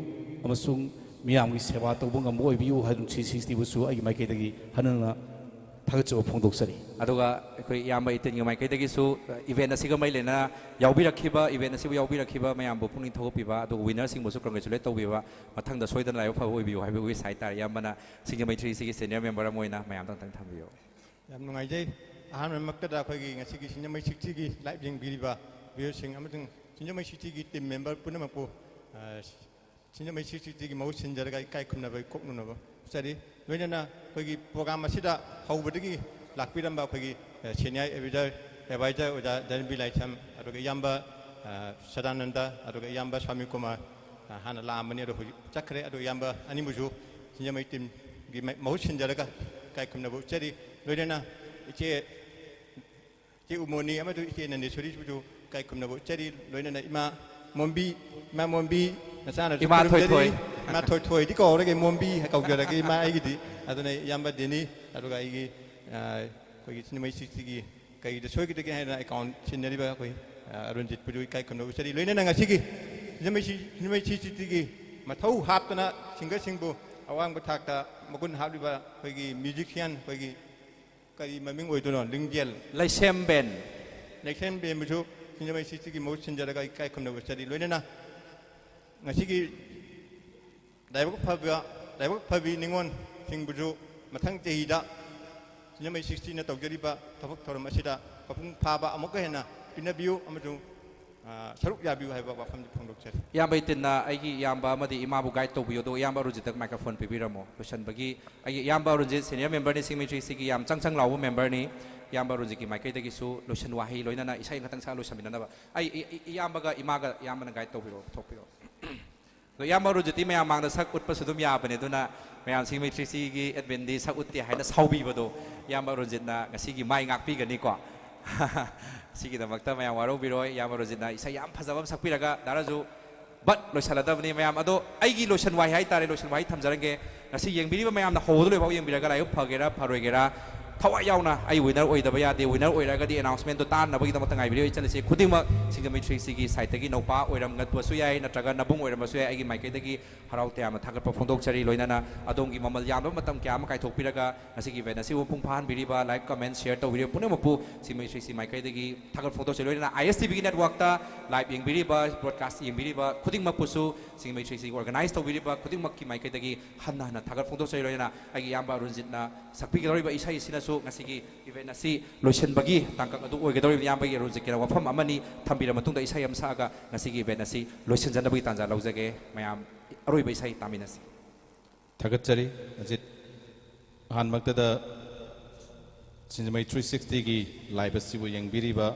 ꯑꯃꯁꯨꯡ ꯃꯤꯌꯥꯝꯒꯤ ꯁꯦꯕꯥ ꯇꯧꯕ ꯉꯝꯕ ꯑꯣꯏꯕꯤꯌꯨ ꯍꯥꯏꯗꯨꯅ ꯁꯤ ꯁꯤꯛꯁꯇꯤꯕꯨꯁꯨ ꯑꯩꯒꯤ ꯃꯥꯏꯀꯩꯗꯒꯤ ꯍꯟꯅ ꯍꯟꯅ ꯊꯥꯒꯠꯆꯕ ꯐꯣꯡꯗꯣꯛꯆꯔꯤ꯫ ꯑꯗꯨꯒ ꯑꯩꯈꯣꯏ ꯏꯌꯥꯝꯕ ꯏꯇꯤꯟꯒꯤ ꯃꯥꯏꯀꯩꯗꯒꯤꯁꯨ, ꯏꯚꯦꯟꯠ ꯑꯁꯤꯒ ꯃꯔꯤ ꯂꯩꯅꯅ ꯌꯥꯎꯕꯤꯔꯛꯈꯤꯕ, ꯏꯚꯦꯟꯠ ꯑꯁꯤꯕꯨ ꯌꯥꯎꯕꯤꯔꯛꯈꯤꯕ ꯃꯌꯥꯝꯕꯨ ꯄꯨꯛꯅꯤꯡ ꯊꯧꯒꯠꯄꯤꯕ, ꯑꯗꯨꯒ ꯋꯤꯟꯅꯔꯁꯤꯡꯕꯨꯁꯨ ꯀꯪꯒ꯭ꯔꯦꯆꯨꯂꯦꯠ ꯇꯧꯕꯤꯕ, ꯃꯊꯪꯗ ꯁꯣꯏꯗꯅ ꯂꯥꯏꯕꯛ ꯐꯕ ꯑꯣꯏꯕꯤꯌꯨ ꯍꯥꯏꯕ ꯋꯤꯁ ꯍꯥꯏꯇꯥꯔꯦ꯫ ꯏꯌꯥꯝꯕꯅ ꯁꯤꯡꯖꯃꯩ ꯊ꯭ꯔꯤ ꯁꯤꯒꯤ ꯁꯦꯅꯤꯌꯔ ꯃꯦꯝꯕꯔ ꯑꯃ ꯑꯣꯏꯅ ꯃꯌꯥꯝꯗ ꯑꯝꯇꯪ ꯊꯝꯕꯤꯌꯨ꯫ ꯌꯥꯝ ꯅꯨꯡꯉꯥꯏꯖꯩ꯫ ꯑꯍꯥꯟꯕꯃꯛꯇꯗ ꯑꯩꯈꯣꯏꯒꯤ ꯉꯁꯤꯒꯤ ꯁꯤꯡꯖꯃꯩ ꯁꯤꯛꯁꯇꯤꯒꯤ ꯂꯥꯏꯚ ꯌꯦꯡꯕꯤꯔꯤꯕ ꯚ꯭ꯌꯨꯌꯔꯁꯤꯡ ꯑꯃꯁꯨꯡ ꯁꯤꯡꯖꯃꯩ ꯁꯤꯛꯁꯇꯤꯒꯤ ꯇꯤꯝ ꯃꯦꯝꯕꯔ ꯄꯨꯝꯅꯃꯛꯄꯨ, ꯑ, ꯁꯤꯡꯖꯃꯩ ꯁꯤꯛꯁꯇꯤꯒꯤ ꯃꯍꯨꯠ ꯁꯤꯟꯖꯔꯒ ꯏꯀꯥꯏ ꯈꯨꯝꯅꯕ ꯏꯀꯣꯛꯅꯅꯕ ꯎꯠꯆꯔꯤ꯫ ꯂꯣꯏꯅꯅ ꯑꯩꯈꯣꯏꯒꯤ ꯄ꯭ꯔꯣꯒ꯭ꯔꯥꯝ ꯑꯁꯤꯗ ꯍꯧꯕꯗꯒꯤ ꯂꯥꯛꯄꯤꯔꯝꯕ ꯑꯩꯈꯣꯏꯒꯤ, ꯑ, ꯁꯦꯅꯤꯌꯔ ꯑꯦꯗꯚꯥꯏꯖꯔ, ꯑꯦꯗꯚꯥꯏꯖꯔ ꯑꯣꯖꯥ ꯙꯔꯃꯕꯤꯔ ꯂꯥꯏꯁ꯭ꯔꯝ, ꯑꯗꯨꯒ ꯏꯌꯥꯝꯕ, ꯑ, ꯁꯗꯥꯅꯟꯗ, ꯑꯗꯨꯒ ꯏꯌꯥꯝꯕ ꯁ꯭ꯋꯥꯃꯤ ꯀꯨꯃꯥꯔ, ꯑ, ꯍꯥꯟꯅ ꯂꯥꯛꯑꯝꯕꯅꯤ, ꯑꯗꯣ ꯍꯧꯖꯤꯛ ꯆꯠꯈ꯭ꯔꯦ꯫ ꯑꯗꯣ ꯏꯌꯥꯝꯕ ꯑꯅꯤꯕꯨꯁꯨ ꯁꯤꯡꯖꯃꯩ ꯇꯤꯝꯒꯤ ꯃ-, ꯃꯍꯨꯠ ꯁꯤꯟꯖꯔꯒ ꯏꯀꯥꯏ ꯈꯨꯝꯅꯕ ꯎꯠꯆꯔꯤ꯫ ꯂꯣꯏꯅꯅ ꯏꯆꯦ ꯏꯆꯦ ꯎꯃꯣꯅꯤ ꯑꯃꯗꯨ ꯏꯆꯦ ꯅꯟꯗꯦꯁꯣꯔꯤꯕꯨꯁꯨ ꯏꯀꯥꯏ ꯈꯨꯝꯅꯕ ꯎꯠꯆꯔꯤ꯫ ꯂꯣꯏꯅꯅ ꯏꯃꯥ ꯃꯣꯝꯕꯤ, ꯏꯃꯥ ꯃꯣꯝꯕꯤ ꯅꯆꯥꯅꯁꯨ ꯏꯃꯥ ꯈꯨꯔꯨꯝꯖꯔꯤ꯫ ꯊꯣꯏꯊꯣꯏ꯫ ꯏꯃꯥ ꯊꯣꯏꯊꯣꯏꯗꯤ ꯀꯧꯔꯒꯦ, ꯃꯣꯝꯕꯤ ꯀꯧꯖꯔꯒꯦ ꯏꯃꯥ ꯑꯩꯒꯤꯗꯤ꯫ ꯑꯗꯨꯅ ꯏꯌꯥꯝꯕ ꯗꯦꯅꯤ, ꯑꯗꯨꯒ ꯑꯩꯒꯤ, ꯑ, ꯑꯩꯈꯣꯏꯒꯤ ꯁꯤꯡꯖꯃꯩ ꯁꯤꯛꯁꯇꯤꯒꯤ ꯀꯩꯗ ꯁꯣꯏꯈꯤꯗꯒꯦ ꯍꯥꯏꯅ ꯑꯦꯀꯥꯎꯟꯠ ꯁꯤꯟꯅꯔꯤꯕ ꯑꯩꯈꯣꯏ, ꯑ, ꯑꯔꯨꯟꯖꯤꯠꯄꯨꯁꯨ ꯏꯀꯥꯏ ꯈꯨꯝꯅꯕ ꯎꯠꯆꯔꯤ꯫ ꯂꯣꯏꯅꯅ ꯉꯁꯤꯒꯤ ꯁꯤꯡꯖꯃꯩ ꯁꯤ-, ꯁꯤꯡꯖꯃꯩ ꯁꯤꯛꯁꯇꯤꯒꯤ ꯃꯊꯧ ꯍꯥꯞꯇꯅ ꯁꯤꯡꯒꯔꯁꯤꯡꯕꯨ ꯑꯋꯥꯡꯕ ꯊꯥꯛꯇ ꯃꯒꯨꯟ ꯍꯥꯞꯂꯤꯕ ꯑꯩꯈꯣꯏꯒꯤ ꯃ꯭ꯌꯨꯖꯤꯁꯤꯌꯥꯟ, ꯑꯩꯈꯣꯏꯒꯤ ꯀꯔꯤ ꯃꯃꯤꯡ ꯑꯣꯏꯗꯣꯏꯅꯣ? ꯂꯤꯡꯖꯦꯜ꯫ ꯂꯩꯁꯦꯝꯕꯦꯟ꯫ ꯂꯩꯁꯦꯝꯕꯦꯟꯕꯨꯁꯨ ꯁꯤꯡꯖꯃꯩ ꯁꯤꯛꯁꯇꯤꯒꯤ ꯃꯍꯨꯠ ꯁꯤꯟꯖꯔꯒ ꯏꯀꯥꯏ ꯈꯨꯝꯅꯕ ꯆꯠꯂꯤ꯫ ꯂꯣꯏꯅꯅ ꯉꯁꯤꯒꯤ ꯂꯥꯏꯕꯛ ꯐꯕ, ꯂꯥꯏꯕꯛ ꯐꯕꯤ ꯅꯤꯉꯣꯜꯁꯤꯡꯕꯨꯁꯨ ꯃꯊꯪ ꯆꯍꯤꯗ ꯁꯤꯡꯖꯃꯩ ꯁꯤꯛꯁꯇꯤꯅ ꯇꯧꯖꯔꯤꯕ ꯊꯕꯛ ꯊꯧꯔꯝ ꯑꯁꯤꯗ ꯃꯄꯨꯡ ꯐꯥꯕ ꯑꯃꯨꯛꯀ ꯍꯦꯟꯅ ꯄꯤꯅꯕꯤꯌꯨ ꯑꯃꯁꯨꯡ ꯑ, ꯁꯔꯨꯛ ꯌꯥꯕꯤꯌꯨ ꯍꯥꯏꯕ ꯋꯥꯐꯝꯗꯤ ꯐꯣꯡꯗꯣꯛꯆꯔꯤ꯫ ꯏꯌꯥꯝꯕ ꯏꯇꯤꯟꯅ ꯑꯩꯒꯤ ꯏꯌꯥꯝꯕ ꯑꯃꯗꯤ ꯏꯃꯥꯕꯨ ꯒꯥꯏꯗ ꯇꯧꯕꯤꯌꯨ, ꯑꯗꯨꯒ ꯏꯌꯥꯝꯕ ꯑꯔꯨꯟꯖꯤꯠꯇ ꯃꯥꯏꯀ꯭ꯔꯣꯐꯣꯟ ꯄꯤꯕꯤꯔꯝꯃꯣ꯫ ꯂꯣꯏꯁꯤꯟꯕꯒꯤ ꯑꯩꯒꯤ ꯏꯌꯥꯝꯕ ꯑꯔꯨꯟꯖꯤꯠ ꯁꯦꯅꯤꯌꯔ ꯃꯦꯝꯕꯔꯅꯤ, ꯁꯤꯡꯖꯃꯩ ꯊ꯭ꯔꯤ ꯁꯤꯒꯤ ꯌꯥꯝ ꯆꯪ ꯆꯪ ꯂꯥꯎꯕ ꯃꯦꯝꯕꯔꯅꯤ꯫ ꯏꯌꯥꯝꯕ ꯑꯔꯨꯟꯖꯤꯠꯀꯤ ꯃꯥꯏꯀꯩꯗꯒꯤꯁꯨ ꯂꯣꯏꯁꯤꯟ ꯋꯥꯍꯩ ꯂꯣꯏꯅꯅ ꯏꯁꯩ ꯈꯛꯇꯪ ꯁꯛꯑ ꯂꯣꯏꯁꯤꯟꯃꯤꯟꯅꯅꯕ꯫ ꯑꯩ, ꯏ-, ꯏ-, ꯏꯌꯥꯝꯕꯒ ꯏꯃꯥꯒ ꯏꯌꯥꯝꯕꯅ ꯒꯥꯏꯗ ꯇꯧꯕꯤꯔꯛꯑꯣ, ꯄꯨꯊꯣꯛꯄꯤꯔꯛꯑꯣ꯫ ꯑꯗꯣ ꯏꯌꯥꯝꯕ ꯑꯔꯨꯟꯖꯤꯠꯇꯤ ꯃꯌꯥꯝ ꯃꯥꯡꯗ ꯁꯛ ꯎꯠꯄꯁꯨ ꯑꯗꯨꯝ ꯌꯥꯕꯅꯦ, ꯑꯗꯨꯅ ꯃꯌꯥꯝ ꯁꯤꯡꯖꯃꯩ ꯊ꯭ꯔꯤ ꯁꯤꯒꯤ ꯑꯦꯗꯃꯤꯟꯗꯤ ꯁꯛ ꯎꯠꯇꯦ ꯍꯥꯏꯅ ꯁꯥꯎꯕꯤꯕꯗꯣ ꯏꯌꯥꯝꯕ ꯑꯔꯨꯟꯖꯤꯠꯅ ꯉꯁꯤꯒꯤ ꯃꯥꯏ ꯉꯥꯛꯄꯤꯒꯅꯤꯀꯣ꯫ ꯁꯤꯒꯤꯗꯃꯛꯇ ꯃꯌꯥꯝ ꯋꯥꯔꯧꯕꯤꯔꯣꯏ꯫ ꯏꯌꯥꯝꯕ ꯑꯔꯨꯟꯖꯤꯠꯅ ꯏꯁꯩ ꯌꯥꯝ ꯐꯖꯕ ꯑꯃ ꯁꯛꯄꯤꯔꯒ ꯗꯥ ꯔꯥꯖꯨ ꯕꯠ ꯂꯣꯏꯁꯤꯜꯂꯗꯕꯅꯤ ꯃꯌꯥꯝ꯫ ꯑꯗꯣ ꯑꯩꯒꯤ ꯂꯣꯏꯁꯟ ꯋꯥꯍꯩ ꯍꯥꯏꯇꯥꯔꯦ, ꯂꯣꯏꯁꯟ ꯋꯥꯍꯩ ꯊꯝꯖꯔꯒꯦ꯫ ꯉꯁꯤ ꯌꯦꯡꯕꯤꯔꯤꯕ ꯃꯌꯥꯝꯅ ꯍꯧꯕꯗ ꯂꯣꯏꯐꯥꯎ ꯌꯦꯡꯕꯤꯔꯒ, ꯂꯥꯏꯕꯛ ꯐꯒꯦꯔꯥ ꯐꯔꯣꯏꯒꯦꯔꯥ, ꯊꯋꯥꯏ ꯌꯥꯎꯅ ꯑꯩ ꯋꯤꯅꯔ ꯑꯣꯏꯗꯕ ꯌꯥꯗꯦ, ꯋꯤꯅꯔ ꯑꯣꯏꯔꯒꯗꯤ ꯑꯦꯅꯥꯎꯟꯁꯃꯦꯟꯗꯣ ꯇꯥꯅꯕꯒꯤꯗꯃꯛꯇ ꯉꯥꯏꯕꯤꯔꯤꯕ ꯏꯆꯜ ꯏꯆꯦ ꯈꯨꯗꯤꯡꯃꯛ ꯁꯤꯡꯖꯃꯩ ꯊ꯭ꯔꯤ ꯁꯤꯒꯤ ꯁꯥꯏꯠꯇꯒꯤ ꯅꯧꯄꯥ ꯑꯣꯏꯔꯝꯕꯁꯨ ꯌꯥꯏ, ꯅꯠꯇ꯭ꯔꯒ ꯅꯕꯨꯡ ꯑꯣꯏꯔꯝꯕꯁꯨ ꯌꯥꯏ, ꯑꯩꯒꯤ ꯃꯥꯏꯀꯩꯗꯒꯤ ꯍꯔꯥꯎ ꯇꯌꯥꯝꯅ ꯊꯥꯒꯠꯄ ꯐꯣꯡꯗꯣꯛꯆꯔꯤ꯫ ꯂꯣꯏꯅꯅ ꯑꯗꯣꯝꯒꯤ ꯃꯃꯜ ꯌꯥꯝꯂꯕ ꯃꯇꯝ ꯀꯌꯥ ꯑꯃ ꯀꯥꯏꯊꯣꯛꯄꯤꯔꯒ ꯉꯁꯤꯒꯤ ꯏꯚꯦꯟꯠ ꯑꯁꯤꯕꯨ ꯃꯄꯨꯡ ꯐꯥꯍꯟꯕꯤꯔꯤꯕ, ꯂꯥꯏꯛ, ꯀꯃꯦꯟ, ꯁꯤꯌꯔ ꯇꯧꯕꯤꯔꯤꯕ ꯄꯨꯝꯅꯃꯛꯄꯨ ꯁꯤꯡꯖꯃꯩ ꯊ꯭ꯔꯤ ꯁꯤ ꯃꯥꯏꯀꯩꯗꯒꯤ ꯊꯥꯒꯠ ꯐꯣꯡꯗꯣꯛꯆꯔꯤ꯫ ꯂꯣꯏꯅꯅ ꯑꯥꯏ ꯑꯦꯁ ꯇꯤ ꯚꯤꯒꯤ ꯅꯦꯠꯋꯥꯔꯛꯇ ꯂꯥꯏꯚ ꯌꯦꯡꯕꯤꯔꯤꯕ, ꯕ꯭ꯔꯣꯗꯀꯥꯁ ꯌꯦꯡꯕꯤꯔꯤꯕ ꯈꯨꯗꯤꯡꯃꯛꯄꯨꯁꯨ ꯁꯤꯡꯖꯃꯩ ꯊ꯭ꯔꯤ ꯁꯤ ꯑꯣꯔꯒꯅꯥꯏꯖ ꯇꯧꯕꯤꯔꯤꯕ ꯈꯨꯗꯤꯡꯃꯛꯀꯤ ꯃꯥꯏꯀꯩꯗꯒꯤ ꯍꯟꯅ ꯍꯟꯅ ꯊꯥꯒꯠ ꯐꯣꯡꯗꯣꯛꯆꯔꯤ꯫ ꯂꯣꯏꯅꯅ ꯑꯩꯒꯤ ꯏꯌꯥꯝꯕ ꯑꯔꯨꯟꯖꯤꯠꯅ ꯁꯛꯄꯤꯒꯗꯧꯔꯤꯕ ꯏꯁꯩ ꯑꯁꯤꯅꯁꯨ ꯉꯁꯤꯒꯤ ꯏꯚꯦꯟꯠ ꯑꯁꯤ ꯂꯣꯏꯁꯤꯟꯕꯒꯤ ꯇꯥꯡꯀꯛ ꯑꯗꯨ ꯑꯣꯏꯒꯗꯧꯔꯤꯕꯅꯤ꯫ ꯏꯌꯥꯝꯕꯒꯤ ꯑꯔꯨꯟꯖꯤꯠꯀꯤꯅ ꯋꯥꯐꯝ ꯑꯃꯅꯤ ꯊꯝꯕꯤꯔ ꯃꯇꯨꯡꯗ ꯏꯁꯩ ꯑꯃ ꯁꯛꯑꯒ ꯉꯁꯤꯒꯤ ꯏꯚꯦꯟꯠ ꯑꯁꯤ ꯂꯣꯏꯁꯤꯟꯖꯅꯕꯒꯤ ꯇꯥꯟꯖꯥ ꯂꯧꯖꯒꯦ꯫ ꯃꯌꯥꯝ ꯑꯔꯣꯏꯕ ꯏꯁꯩ ꯇꯥꯃꯤꯟꯅꯁꯤ꯫ ꯊꯥꯒꯠꯆꯔꯤ ꯑꯖꯤꯠ꯫ ꯑꯍꯥꯟꯕꯃꯛꯇꯗ ꯁꯤꯡꯖꯃꯩ ꯊ꯭ꯔꯤ ꯁꯤꯛꯁꯇꯤꯒꯤ ꯂꯥꯏꯚ ꯑꯁꯤꯕꯨ ꯌꯦꯡꯕꯤꯔꯤꯕ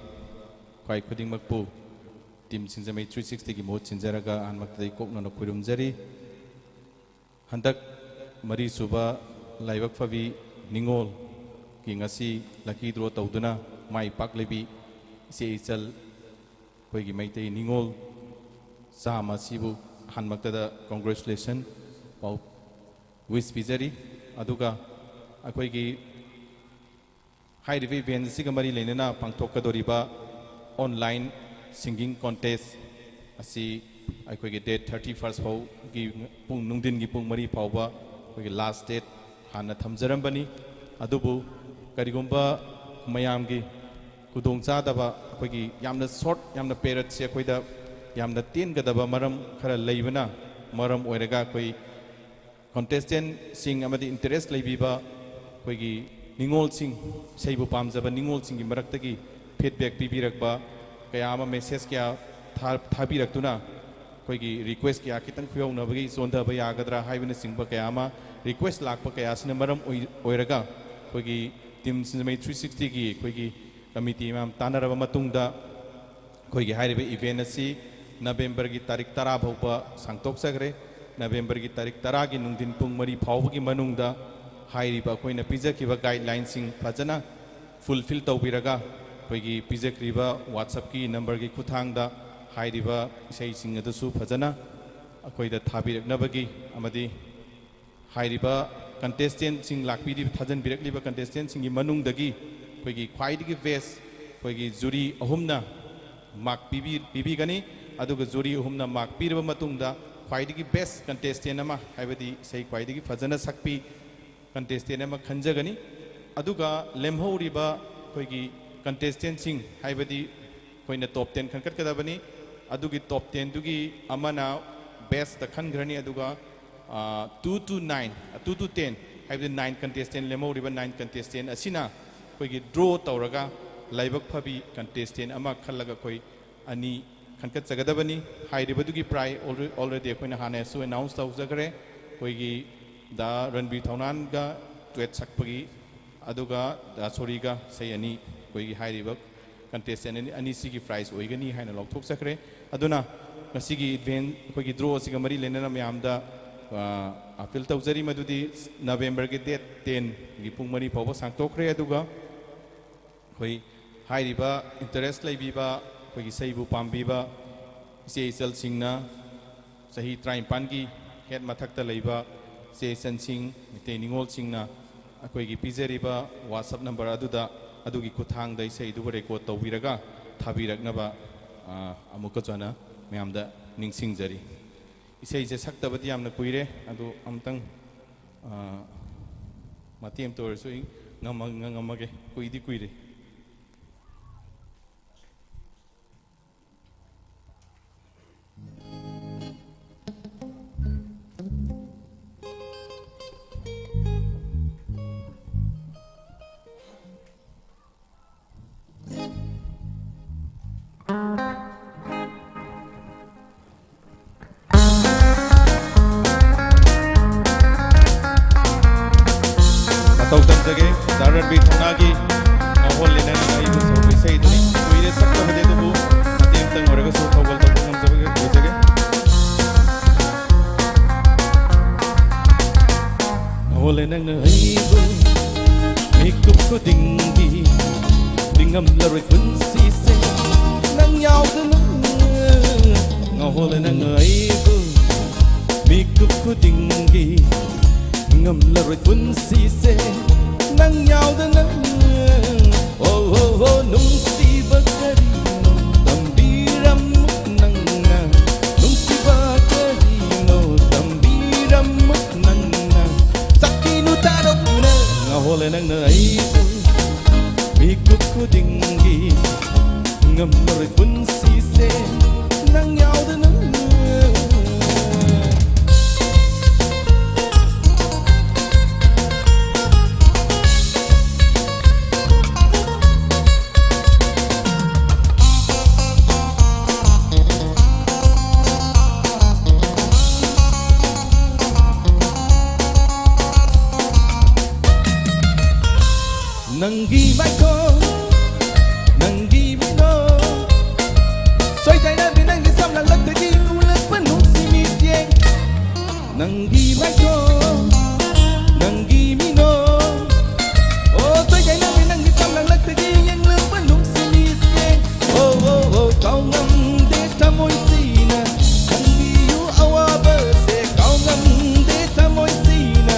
ꯈ꯭ꯋꯥꯏ ꯈꯨꯗꯤꯡꯃꯛꯄꯨ ꯇꯤꯝ ꯁꯤꯡꯖꯃꯩ ꯊ꯭ꯔꯤ ꯁꯤꯛꯁꯇꯤꯒꯤ ꯃꯍꯨꯠ ꯁꯤꯟꯖꯔꯒ ꯑꯍꯥꯟꯕꯃꯛꯇꯗ ꯏꯀꯣꯛꯅꯅ ꯈꯨꯔꯨꯝꯖꯔꯤ꯫ ꯍꯟꯗꯛ ꯃꯔꯤꯁꯨꯕ ꯂꯥꯏꯕꯛ ꯐꯕꯤ ꯅꯤꯉꯣꯜꯒꯤ ꯉꯁꯤ ꯂꯛꯀꯤ ꯗ꯭ꯔꯣ ꯇꯧꯗꯨꯅ ꯃꯥꯏ ꯄꯥꯛꯂꯤꯕꯤ ꯏꯆꯦ ꯏꯆꯜ ꯑꯩꯈꯣꯏꯒꯤ ꯃꯩꯇꯩ ꯅꯤꯉꯣꯜ ꯆꯥꯝꯃ ꯑꯁꯤꯕꯨ ꯑꯍꯥꯟꯕꯃꯛꯇꯗ ꯀꯣꯡꯒ꯭ꯔꯦꯆꯨꯂꯦꯁꯟ ꯄꯥꯎ ꯋꯤꯁ ꯄꯤꯖꯔꯤ꯫ ꯑꯗꯨꯒ ꯑꯩꯈꯣꯏꯒꯤ ꯍꯥꯏꯔꯤꯕ ꯏꯚꯦꯟꯠ ꯑꯁꯤꯒ ꯃꯔꯤ ꯂꯩꯅꯅ ꯄꯥꯡꯊꯣꯛꯀꯗꯧꯔꯤꯕ ꯑꯣꯟꯂꯥꯏꯟ ꯁꯤꯡꯒꯤꯡ ꯀꯣꯟꯇꯦꯁ ꯑꯁꯤ ꯑꯩꯈꯣꯏꯒꯤ ꯗꯦꯠ ꯊꯥꯔꯇꯤ ꯐꯥꯔꯁ ꯐꯥꯎꯒꯤ ꯄꯨꯡ, ꯅꯨꯡꯊꯤꯟꯒꯤ ꯄꯨꯡ ꯃꯔꯤ ꯐꯥꯎꯕ ꯑꯩꯈꯣꯏꯒꯤ ꯂꯥꯁ ꯗꯦꯠ ꯍꯥꯟꯅ ꯊꯝꯖꯔꯝꯕꯅꯤ꯫ ꯑꯗꯨꯕꯨ ꯀꯔꯤꯒꯨꯝꯕ ꯃꯌꯥꯝꯒꯤ ꯈꯨꯗꯣꯡꯆꯥꯗꯕ, ꯑꯩꯈꯣꯏꯒꯤ ꯌꯥꯝꯅ ꯁꯣꯔꯠ, ꯌꯥꯝꯅ ꯄꯦꯔꯠꯁꯦ ꯑꯩꯈꯣꯏꯗ ꯌꯥꯝꯅ ꯇꯦꯟꯒꯗꯕ ꯃꯔꯝ ꯈꯔ ꯂꯩꯕꯅ ꯃꯔꯝ ꯑꯣꯏꯔꯒ ꯑꯩꯈꯣꯏ ꯀꯣꯟꯇꯦꯁꯇꯦꯟꯁꯤꯡ ꯑꯃꯗꯤ ꯏꯟꯇꯔꯦꯁ ꯂꯩꯕꯤꯕ ꯑꯩꯈꯣꯏꯒꯤ ꯅꯤꯉꯣꯜꯁꯤꯡ, ꯏꯁꯩꯕꯨ ꯄꯥꯝꯖꯕ ꯅꯤꯉꯣꯜꯁꯤꯡꯒꯤ ꯃꯔꯛꯇꯒꯤ ꯐꯤꯗꯕꯦꯛ ꯄꯤꯕꯤꯔꯛꯄ ꯀꯌꯥ ꯑꯃ, ꯃꯦꯁꯦꯖ ꯀꯌꯥ ꯊꯥ-, ꯊꯥꯕꯤꯔꯛꯇꯨꯅ ꯑꯩꯈꯣꯏꯒꯤ ꯔꯤꯀ꯭ꯋꯦꯁ ꯀꯌꯥ ꯈꯤꯇꯪ ꯈꯨꯌꯧꯅꯕꯒꯤ ꯆꯣꯟꯊꯕ ꯌꯥꯒꯗ꯭ꯔꯥ ꯍꯥꯏꯕꯅꯆꯤꯡꯕ ꯀꯌꯥ ꯑꯃ ꯔꯤꯀ꯭ꯋꯦꯁ ꯂꯥꯛꯄ ꯀꯌꯥꯁꯤꯅ ꯃꯔꯝ ꯑꯣꯏ-, ꯑꯣꯏꯔꯒ ꯑꯩꯈꯣꯏꯒꯤ ꯇꯤꯝ ꯁꯤꯡꯖꯃꯩ ꯊ꯭ꯔꯤ ꯁꯤꯛꯁꯇꯤꯒꯤ ꯑꯩꯈꯣꯏꯒꯤ ꯀꯃꯤꯇꯤ ꯃꯌꯥꯝ ꯇꯥꯟꯅꯔꯕ ꯃꯇꯨꯡꯗ ꯑꯩꯈꯣꯏꯒꯤ ꯍꯥꯏꯔꯤꯕ ꯏꯚꯦꯟꯠ ꯑꯁꯤ ꯅꯕꯦꯝꯕꯔꯒꯤ ꯇꯥꯔꯤꯛ ꯇꯔꯥ ꯐꯥꯎꯕ ꯁꯥꯡꯗꯣꯛꯆꯈ꯭ꯔꯦ꯫ ꯅꯕꯦꯝꯕꯔꯒꯤ ꯇꯥꯔꯤꯛ ꯇꯔꯥꯒꯤ ꯅꯨꯡꯊꯤꯟ ꯄꯨꯡ ꯃꯔꯤ ꯐꯥꯎꯕꯒꯤ ꯃꯅꯨꯡꯗ ꯍꯥꯏꯔꯤꯕ ꯑꯩꯈꯣꯏꯅ ꯄꯤꯖꯈꯤꯕ ꯒꯥꯏꯗꯂꯥꯏꯟꯁꯤꯡ ꯐꯖꯅ ꯐꯨꯜꯐꯤꯜ ꯇꯧꯕꯤꯔꯒ ꯑꯩꯈꯣꯏꯒꯤ ꯄꯤꯖꯈ꯭ꯔꯤꯕ WhatsApp-ꯀꯤ ꯅꯝꯕꯔꯒꯤ ꯈꯨꯠꯊꯥꯡꯗ ꯍꯥꯏꯔꯤꯕ ꯏꯁꯩꯁꯤꯡ ꯑꯗꯨꯁꯨ ꯐꯖꯅ ꯑꯩꯈꯣꯏꯗ ꯊꯥꯕꯤꯔꯛꯅꯕꯒꯤ ꯑꯃꯗꯤ ꯍꯥꯏꯔꯤꯕ ꯀꯟꯇꯦꯁꯇꯦꯟꯁꯤꯡ ꯂꯥꯛꯄꯤꯔꯤꯕ, ꯊꯥꯖꯟꯕꯤꯔꯛꯂꯤꯕ ꯀꯟꯇꯦꯁꯇꯦꯟꯁꯤꯡꯒꯤ ꯃꯅꯨꯡꯗꯒꯤ ꯑꯩꯈꯣꯏꯒꯤ ꯈ꯭ꯋꯥꯏꯗꯒꯤ ꯕꯦꯁ ꯑꯩꯈꯣꯏꯒꯤ ꯖꯨꯔꯤ ꯑꯍꯨꯝꯅ ꯃꯥꯔꯛ ꯄꯤꯕꯤ-, ꯄꯤꯕꯤꯒꯅꯤ꯫ ꯑꯗꯨꯒ ꯖꯨꯔꯤ ꯑꯍꯨꯝꯅ ꯃꯥꯔꯛ ꯄꯤꯔꯕ ꯃꯇꯨꯡꯗ ꯈ꯭ꯋꯥꯏꯗꯒꯤ ꯕꯦꯁ ꯀꯟꯇꯦꯁꯇꯦꯟ ꯑꯃ, ꯍꯥꯏꯕꯗꯤ ꯏꯁꯩ ꯈ꯭ꯋꯥꯏꯗꯒꯤ ꯐꯖꯅ ꯁꯛꯄꯤ ꯀꯟꯇꯦꯁꯇꯦꯟ ꯑꯃ ꯈꯟꯖꯒꯅꯤ꯫ ꯑꯗꯨꯒ ꯂꯦꯝꯍꯧꯔꯤꯕ ꯑꯩꯈꯣꯏꯒꯤ ꯀꯟꯇꯦꯁꯇꯦꯟꯁꯤꯡ, ꯍꯥꯏꯕꯗꯤ ꯑꯩꯈꯣꯏꯅ ꯇꯣꯞ ꯇꯦꯟ ꯈꯟꯒꯠꯀꯗꯕꯅꯤ꯫ ꯑꯗꯨꯒꯤ ꯇꯣꯞ ꯇꯦꯟꯗꯨꯒꯤ ꯑꯃꯅ ꯕꯦꯁꯇ ꯈꯟꯈ꯭ꯔꯅꯤ, ꯑꯗꯨꯒ two two nine, two two ten, ꯍꯥꯏꯕꯗꯤ ꯅꯥꯏꯟ ꯀꯟꯇꯦꯁꯇꯦꯟ, ꯂꯦꯝꯍꯧꯔꯤꯕ ꯅꯥꯏꯟ ꯀꯟꯇꯦꯁꯇꯦꯟ ꯑꯁꯤꯅ ꯑꯩꯈꯣꯏꯒꯤ ꯗ꯭ꯔꯣ ꯇꯧꯔꯒ ꯂꯥꯏꯕꯛ ꯐꯕꯤ ꯀꯟꯇꯦꯁꯇꯦꯟ ꯑꯃ ꯈꯜꯂꯒ ꯑꯩꯈꯣꯏ ꯑꯅꯤ ꯈꯟꯒꯠꯆꯒꯗꯕꯅꯤ꯫ ꯍꯥꯏꯔꯤꯕꯗꯨꯒꯤ ꯄ꯭ꯔꯥꯏ ꯑꯣꯜꯔꯦ-, ꯑꯣꯜꯔꯦꯗꯤ ꯑꯩꯈꯣꯏꯅ ꯍꯥꯟꯅꯁꯨ ꯑꯦꯅꯥꯎꯟꯁ ꯇꯧꯖꯈ꯭ꯔꯦ꯫ ꯑꯩꯈꯣꯏꯒꯤ ꯗꯥ ꯔꯟꯕꯤꯔ ꯊꯧꯅꯥꯟꯒ ꯗꯨꯋꯦꯠ ꯁꯛꯄꯒꯤ, ꯑꯗꯨꯒ ꯗꯥ ꯁꯣꯔꯤꯒ ꯏꯁꯩ ꯑꯅꯤ ꯑꯩꯈꯣꯏꯒꯤ ꯍꯥꯏꯔꯤꯕ ꯀꯟꯇꯦꯁꯇꯦꯟ ꯑꯅꯤ, ꯑꯅꯤꯁꯤꯒꯤ ꯄ꯭ꯔꯥꯏꯖ ꯑꯣꯏꯒꯅꯤ ꯍꯥꯏꯅ ꯂꯥꯎꯊꯣꯛꯆꯈ꯭ꯔꯦ꯫ ꯑꯗꯨꯅ ꯉꯁꯤꯒꯤ ꯏꯚꯦꯟ, ꯑꯩꯈꯣꯏꯒꯤ ꯗ꯭ꯔꯣ ꯑꯁꯤꯒ ꯃꯔꯤ ꯂꯩꯅꯅ ꯃꯌꯥꯝꯗ, ꯑ, ꯑꯄꯤꯜ ꯇꯧꯖꯔꯤ, ꯃꯗꯨꯗꯤ ꯅꯕꯦꯝꯕꯔꯒꯤ ꯗꯦꯠ ꯇꯦꯟꯒꯤ ꯄꯨꯡ ꯃꯔꯤ ꯐꯥꯎꯕ ꯁꯥꯡꯇꯣꯛꯈ꯭ꯔꯦ꯫ ꯑꯗꯨꯒ ꯑꯩꯈꯣꯏ ꯍꯥꯏꯔꯤꯕ ꯏꯟꯇꯔꯦꯁ ꯂꯩꯕꯤꯕ, ꯑꯩꯈꯣꯏꯒꯤ ꯏꯁꯩꯕꯨ ꯄꯥꯝꯕꯤꯕ ꯏꯆꯦ ꯏꯆꯜꯁꯤꯡꯅ, ꯆꯍꯤ ꯇꯔꯥꯅꯤꯄꯥꯟꯒꯤ ꯍꯦꯠ ꯃꯊꯛꯇ ꯂꯩꯕ ꯏꯆꯦ ꯏꯆꯟꯁꯤꯡ, ꯃꯩꯇꯩ ꯅꯤꯉꯣꯜꯁꯤꯡꯅ ꯑꯩꯈꯣꯏꯒꯤ ꯄꯤꯖꯔꯤꯕ WhatsApp ꯅꯝꯕꯔ ꯑꯗꯨꯗ, ꯑꯗꯨꯒꯤ ꯈꯨꯠꯊꯥꯡꯗ ꯏꯁꯩꯗꯨꯕꯨ ꯔꯦꯀꯣꯔꯗ ꯇꯧꯕꯤꯔꯒ ꯊꯥꯕꯤꯔꯛꯅꯕ, ꯑ, ꯑꯃꯨꯛꯀꯁꯨ ꯍꯟꯅ ꯃꯌꯥꯝꯗ ꯅꯤꯡꯁꯤꯡꯖꯔꯤ꯫ ꯏꯁꯩꯁꯦ ꯁꯛꯇꯕꯗꯤ ꯌꯥꯝꯅ ꯀꯨꯏꯔꯦ, ꯑꯗꯨ ꯑꯃꯨꯛꯇꯪ, ꯑ, ꯃꯇꯦꯛ ꯑꯃꯇ ꯑꯣꯏꯔꯁꯨ ꯑꯩ ꯉꯝꯃ-, ꯉꯝꯃꯒꯦ, ꯀꯨꯏꯗꯤ ꯀꯨꯏꯔꯦ꯫ ꯃꯇꯧ ꯇꯝꯖꯒꯦ, ꯗꯥ ꯔꯟꯕꯤꯔ ꯊꯧꯅꯥꯒꯤ ꯉꯥꯎꯍꯣꯜꯂꯦ ꯅꯪꯅ ꯑꯩꯕꯨ ꯁꯧꯕ ꯏꯁꯩꯗꯨꯅꯤ꯫ ꯀꯨꯏꯔꯦ ꯁꯛꯇꯕꯗꯤ, ꯑꯗꯨꯕꯨ ꯃꯇꯦꯛ ꯑꯃꯇꯪ ꯑꯣꯏꯔꯒꯁꯨ ꯊꯧꯒꯜ ꯇꯧꯕ ꯉꯝꯖꯕꯒꯤ ꯑꯣꯏꯖꯒꯦ꯫ ꯉꯥꯎꯍꯣꯜꯂꯦ ꯅꯪꯅ ꯑꯩꯕꯨ ꯃꯤꯀꯨꯞ ꯈꯨꯗꯤꯡꯒꯤ, ꯅꯤꯡꯉꯝꯂꯔꯣꯏ ꯄꯨꯟꯁꯤꯁꯦ ꯅꯪ ꯌꯥꯎꯗꯅ꯫ ꯉꯥꯎꯍꯣꯜꯂꯦ ꯅꯪꯅ ꯑꯩꯕꯨ ꯃꯤꯀꯨꯞ ꯈꯨꯗꯤꯡꯒꯤ, ꯉꯝꯂꯔꯣꯏ ꯄꯨꯟꯁꯤꯁꯦ ꯅꯪ ꯌꯥꯎꯗꯅ. ꯑꯣ, ꯑꯣ, ꯑꯣ, ꯅꯨꯡꯁꯤꯕ ꯀꯔꯤꯅꯣ ꯇꯝꯕꯤꯔꯝꯃꯨ ꯅꯪꯅ. ꯅꯨꯡꯁꯤꯕ ꯀꯔꯤꯅꯣ ꯇꯝꯕꯤꯔꯝꯃꯨ ꯅꯪꯅ. ꯆꯠꯈꯤꯅꯨ ꯊꯥꯗꯣꯛꯇꯨꯅ ꯉꯥꯎꯍꯜꯂꯦ ꯅꯪꯅ ꯑꯩꯕꯨ. ꯃꯤꯀꯨꯞ ꯈꯨꯗꯤꯡꯒꯤ ꯉꯝꯂꯔꯣꯏ ꯄꯨꯟꯁꯤꯁꯦ ꯅꯪ ꯌꯥꯎꯗꯅ. ꯅꯪꯒꯤ ꯃꯥꯏꯊꯣꯡ, ꯅꯪꯒꯤ ꯃꯤꯅꯣ, ꯁꯣꯏꯗꯅꯕꯤ ꯅꯪꯒꯤ ꯁꯝꯂꯥꯡꯂꯛꯇꯒꯤ ꯎꯔꯛꯄ ꯅꯨꯡꯁꯤ ꯃꯤꯠꯌꯦꯡ. ꯅꯪꯒꯤ ꯃꯥꯏꯊꯣꯡ, ꯅꯪꯒꯤ ꯃꯤꯅꯣ, ꯑꯣ, ꯁꯣꯏꯗꯅꯕꯤ ꯅꯪꯒꯤ ꯁꯝꯂꯥꯡꯂꯛꯇꯒꯤ ꯌꯦꯡꯂꯛꯄ ꯅꯨꯡꯁꯤ ꯃꯤꯠꯌꯦꯡ. ꯑꯣ, ꯑꯣ, ꯑꯣ, ꯀꯥꯎꯉꯝꯗꯦ ꯊꯃꯣꯏꯁꯤꯅ ꯈꯪꯕꯤꯌꯨ ꯑꯋꯥꯕꯁꯦ. ꯀꯥꯎꯉꯝꯗꯦ ꯊꯃꯣꯏꯁꯤꯅ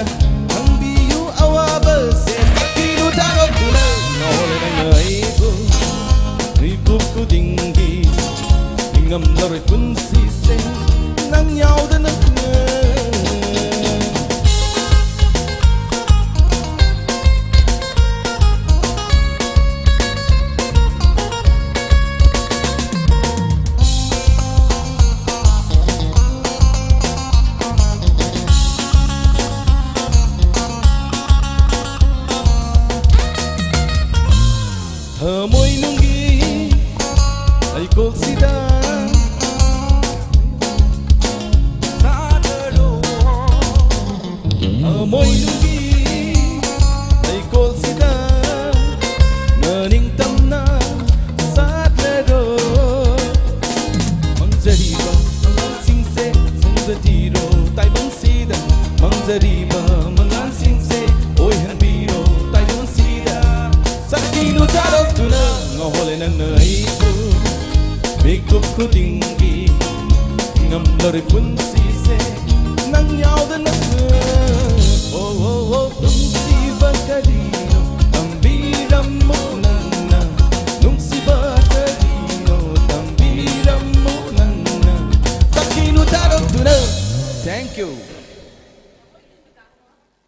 ꯈꯪꯕꯤꯌꯨ ꯑꯋꯥꯕꯁꯦ. ꯆꯠꯈꯤꯅꯨ ꯊꯥꯗꯣꯛꯇꯨꯅ ꯉꯥꯎꯍꯜꯂꯦ ꯅꯪꯅ ꯑꯩꯕꯨ. ꯃꯤꯀꯨꯞ ꯈꯨꯗꯤꯡꯒꯤ ꯉꯝꯂꯔꯣꯏ ꯄꯨꯟꯁꯤꯁꯦ ꯅꯪ ꯌꯥꯎꯗꯅ. ꯊꯃꯣꯏꯅꯨꯡꯒꯤ ꯂꯩꯀꯣꯜꯁꯤꯗ ꯁꯥꯠꯂꯔꯣ. ꯊꯃꯣꯏꯅꯨꯡꯒꯤ ꯂꯩꯀꯣꯜꯁꯤꯗ ꯅꯤꯡꯇꯝꯅ ꯁꯥꯠꯂꯔꯣ. ꯃꯪꯖꯔꯤꯕ ꯃꯪꯂꯥꯟꯁꯤꯡꯁꯦ ꯁꯪꯖꯊꯤꯔꯣ ꯇꯥꯏꯕꯪꯁꯤꯗ. ꯃꯪꯖꯔꯤꯕ ꯃꯪꯂꯥꯟꯁꯤꯡꯁꯦ ꯑꯣꯏꯍꯟꯕꯤꯔꯣ ꯇꯥꯏꯕꯪꯁꯤꯗ. ꯆꯠꯈꯤꯅꯨ ꯊꯥꯗꯣꯛꯇꯨꯅ ꯉꯥꯎꯍꯜꯂꯦ ꯅꯪꯅ ꯑꯩꯕꯨ. ꯃꯤꯀꯨꯞ ꯈꯨꯗꯤꯡꯒꯤ ꯉꯝꯂꯔꯣꯏ ꯄꯨꯟꯁꯤꯁꯦ ꯅꯪ ꯌꯥꯎꯗꯅ. Thank you.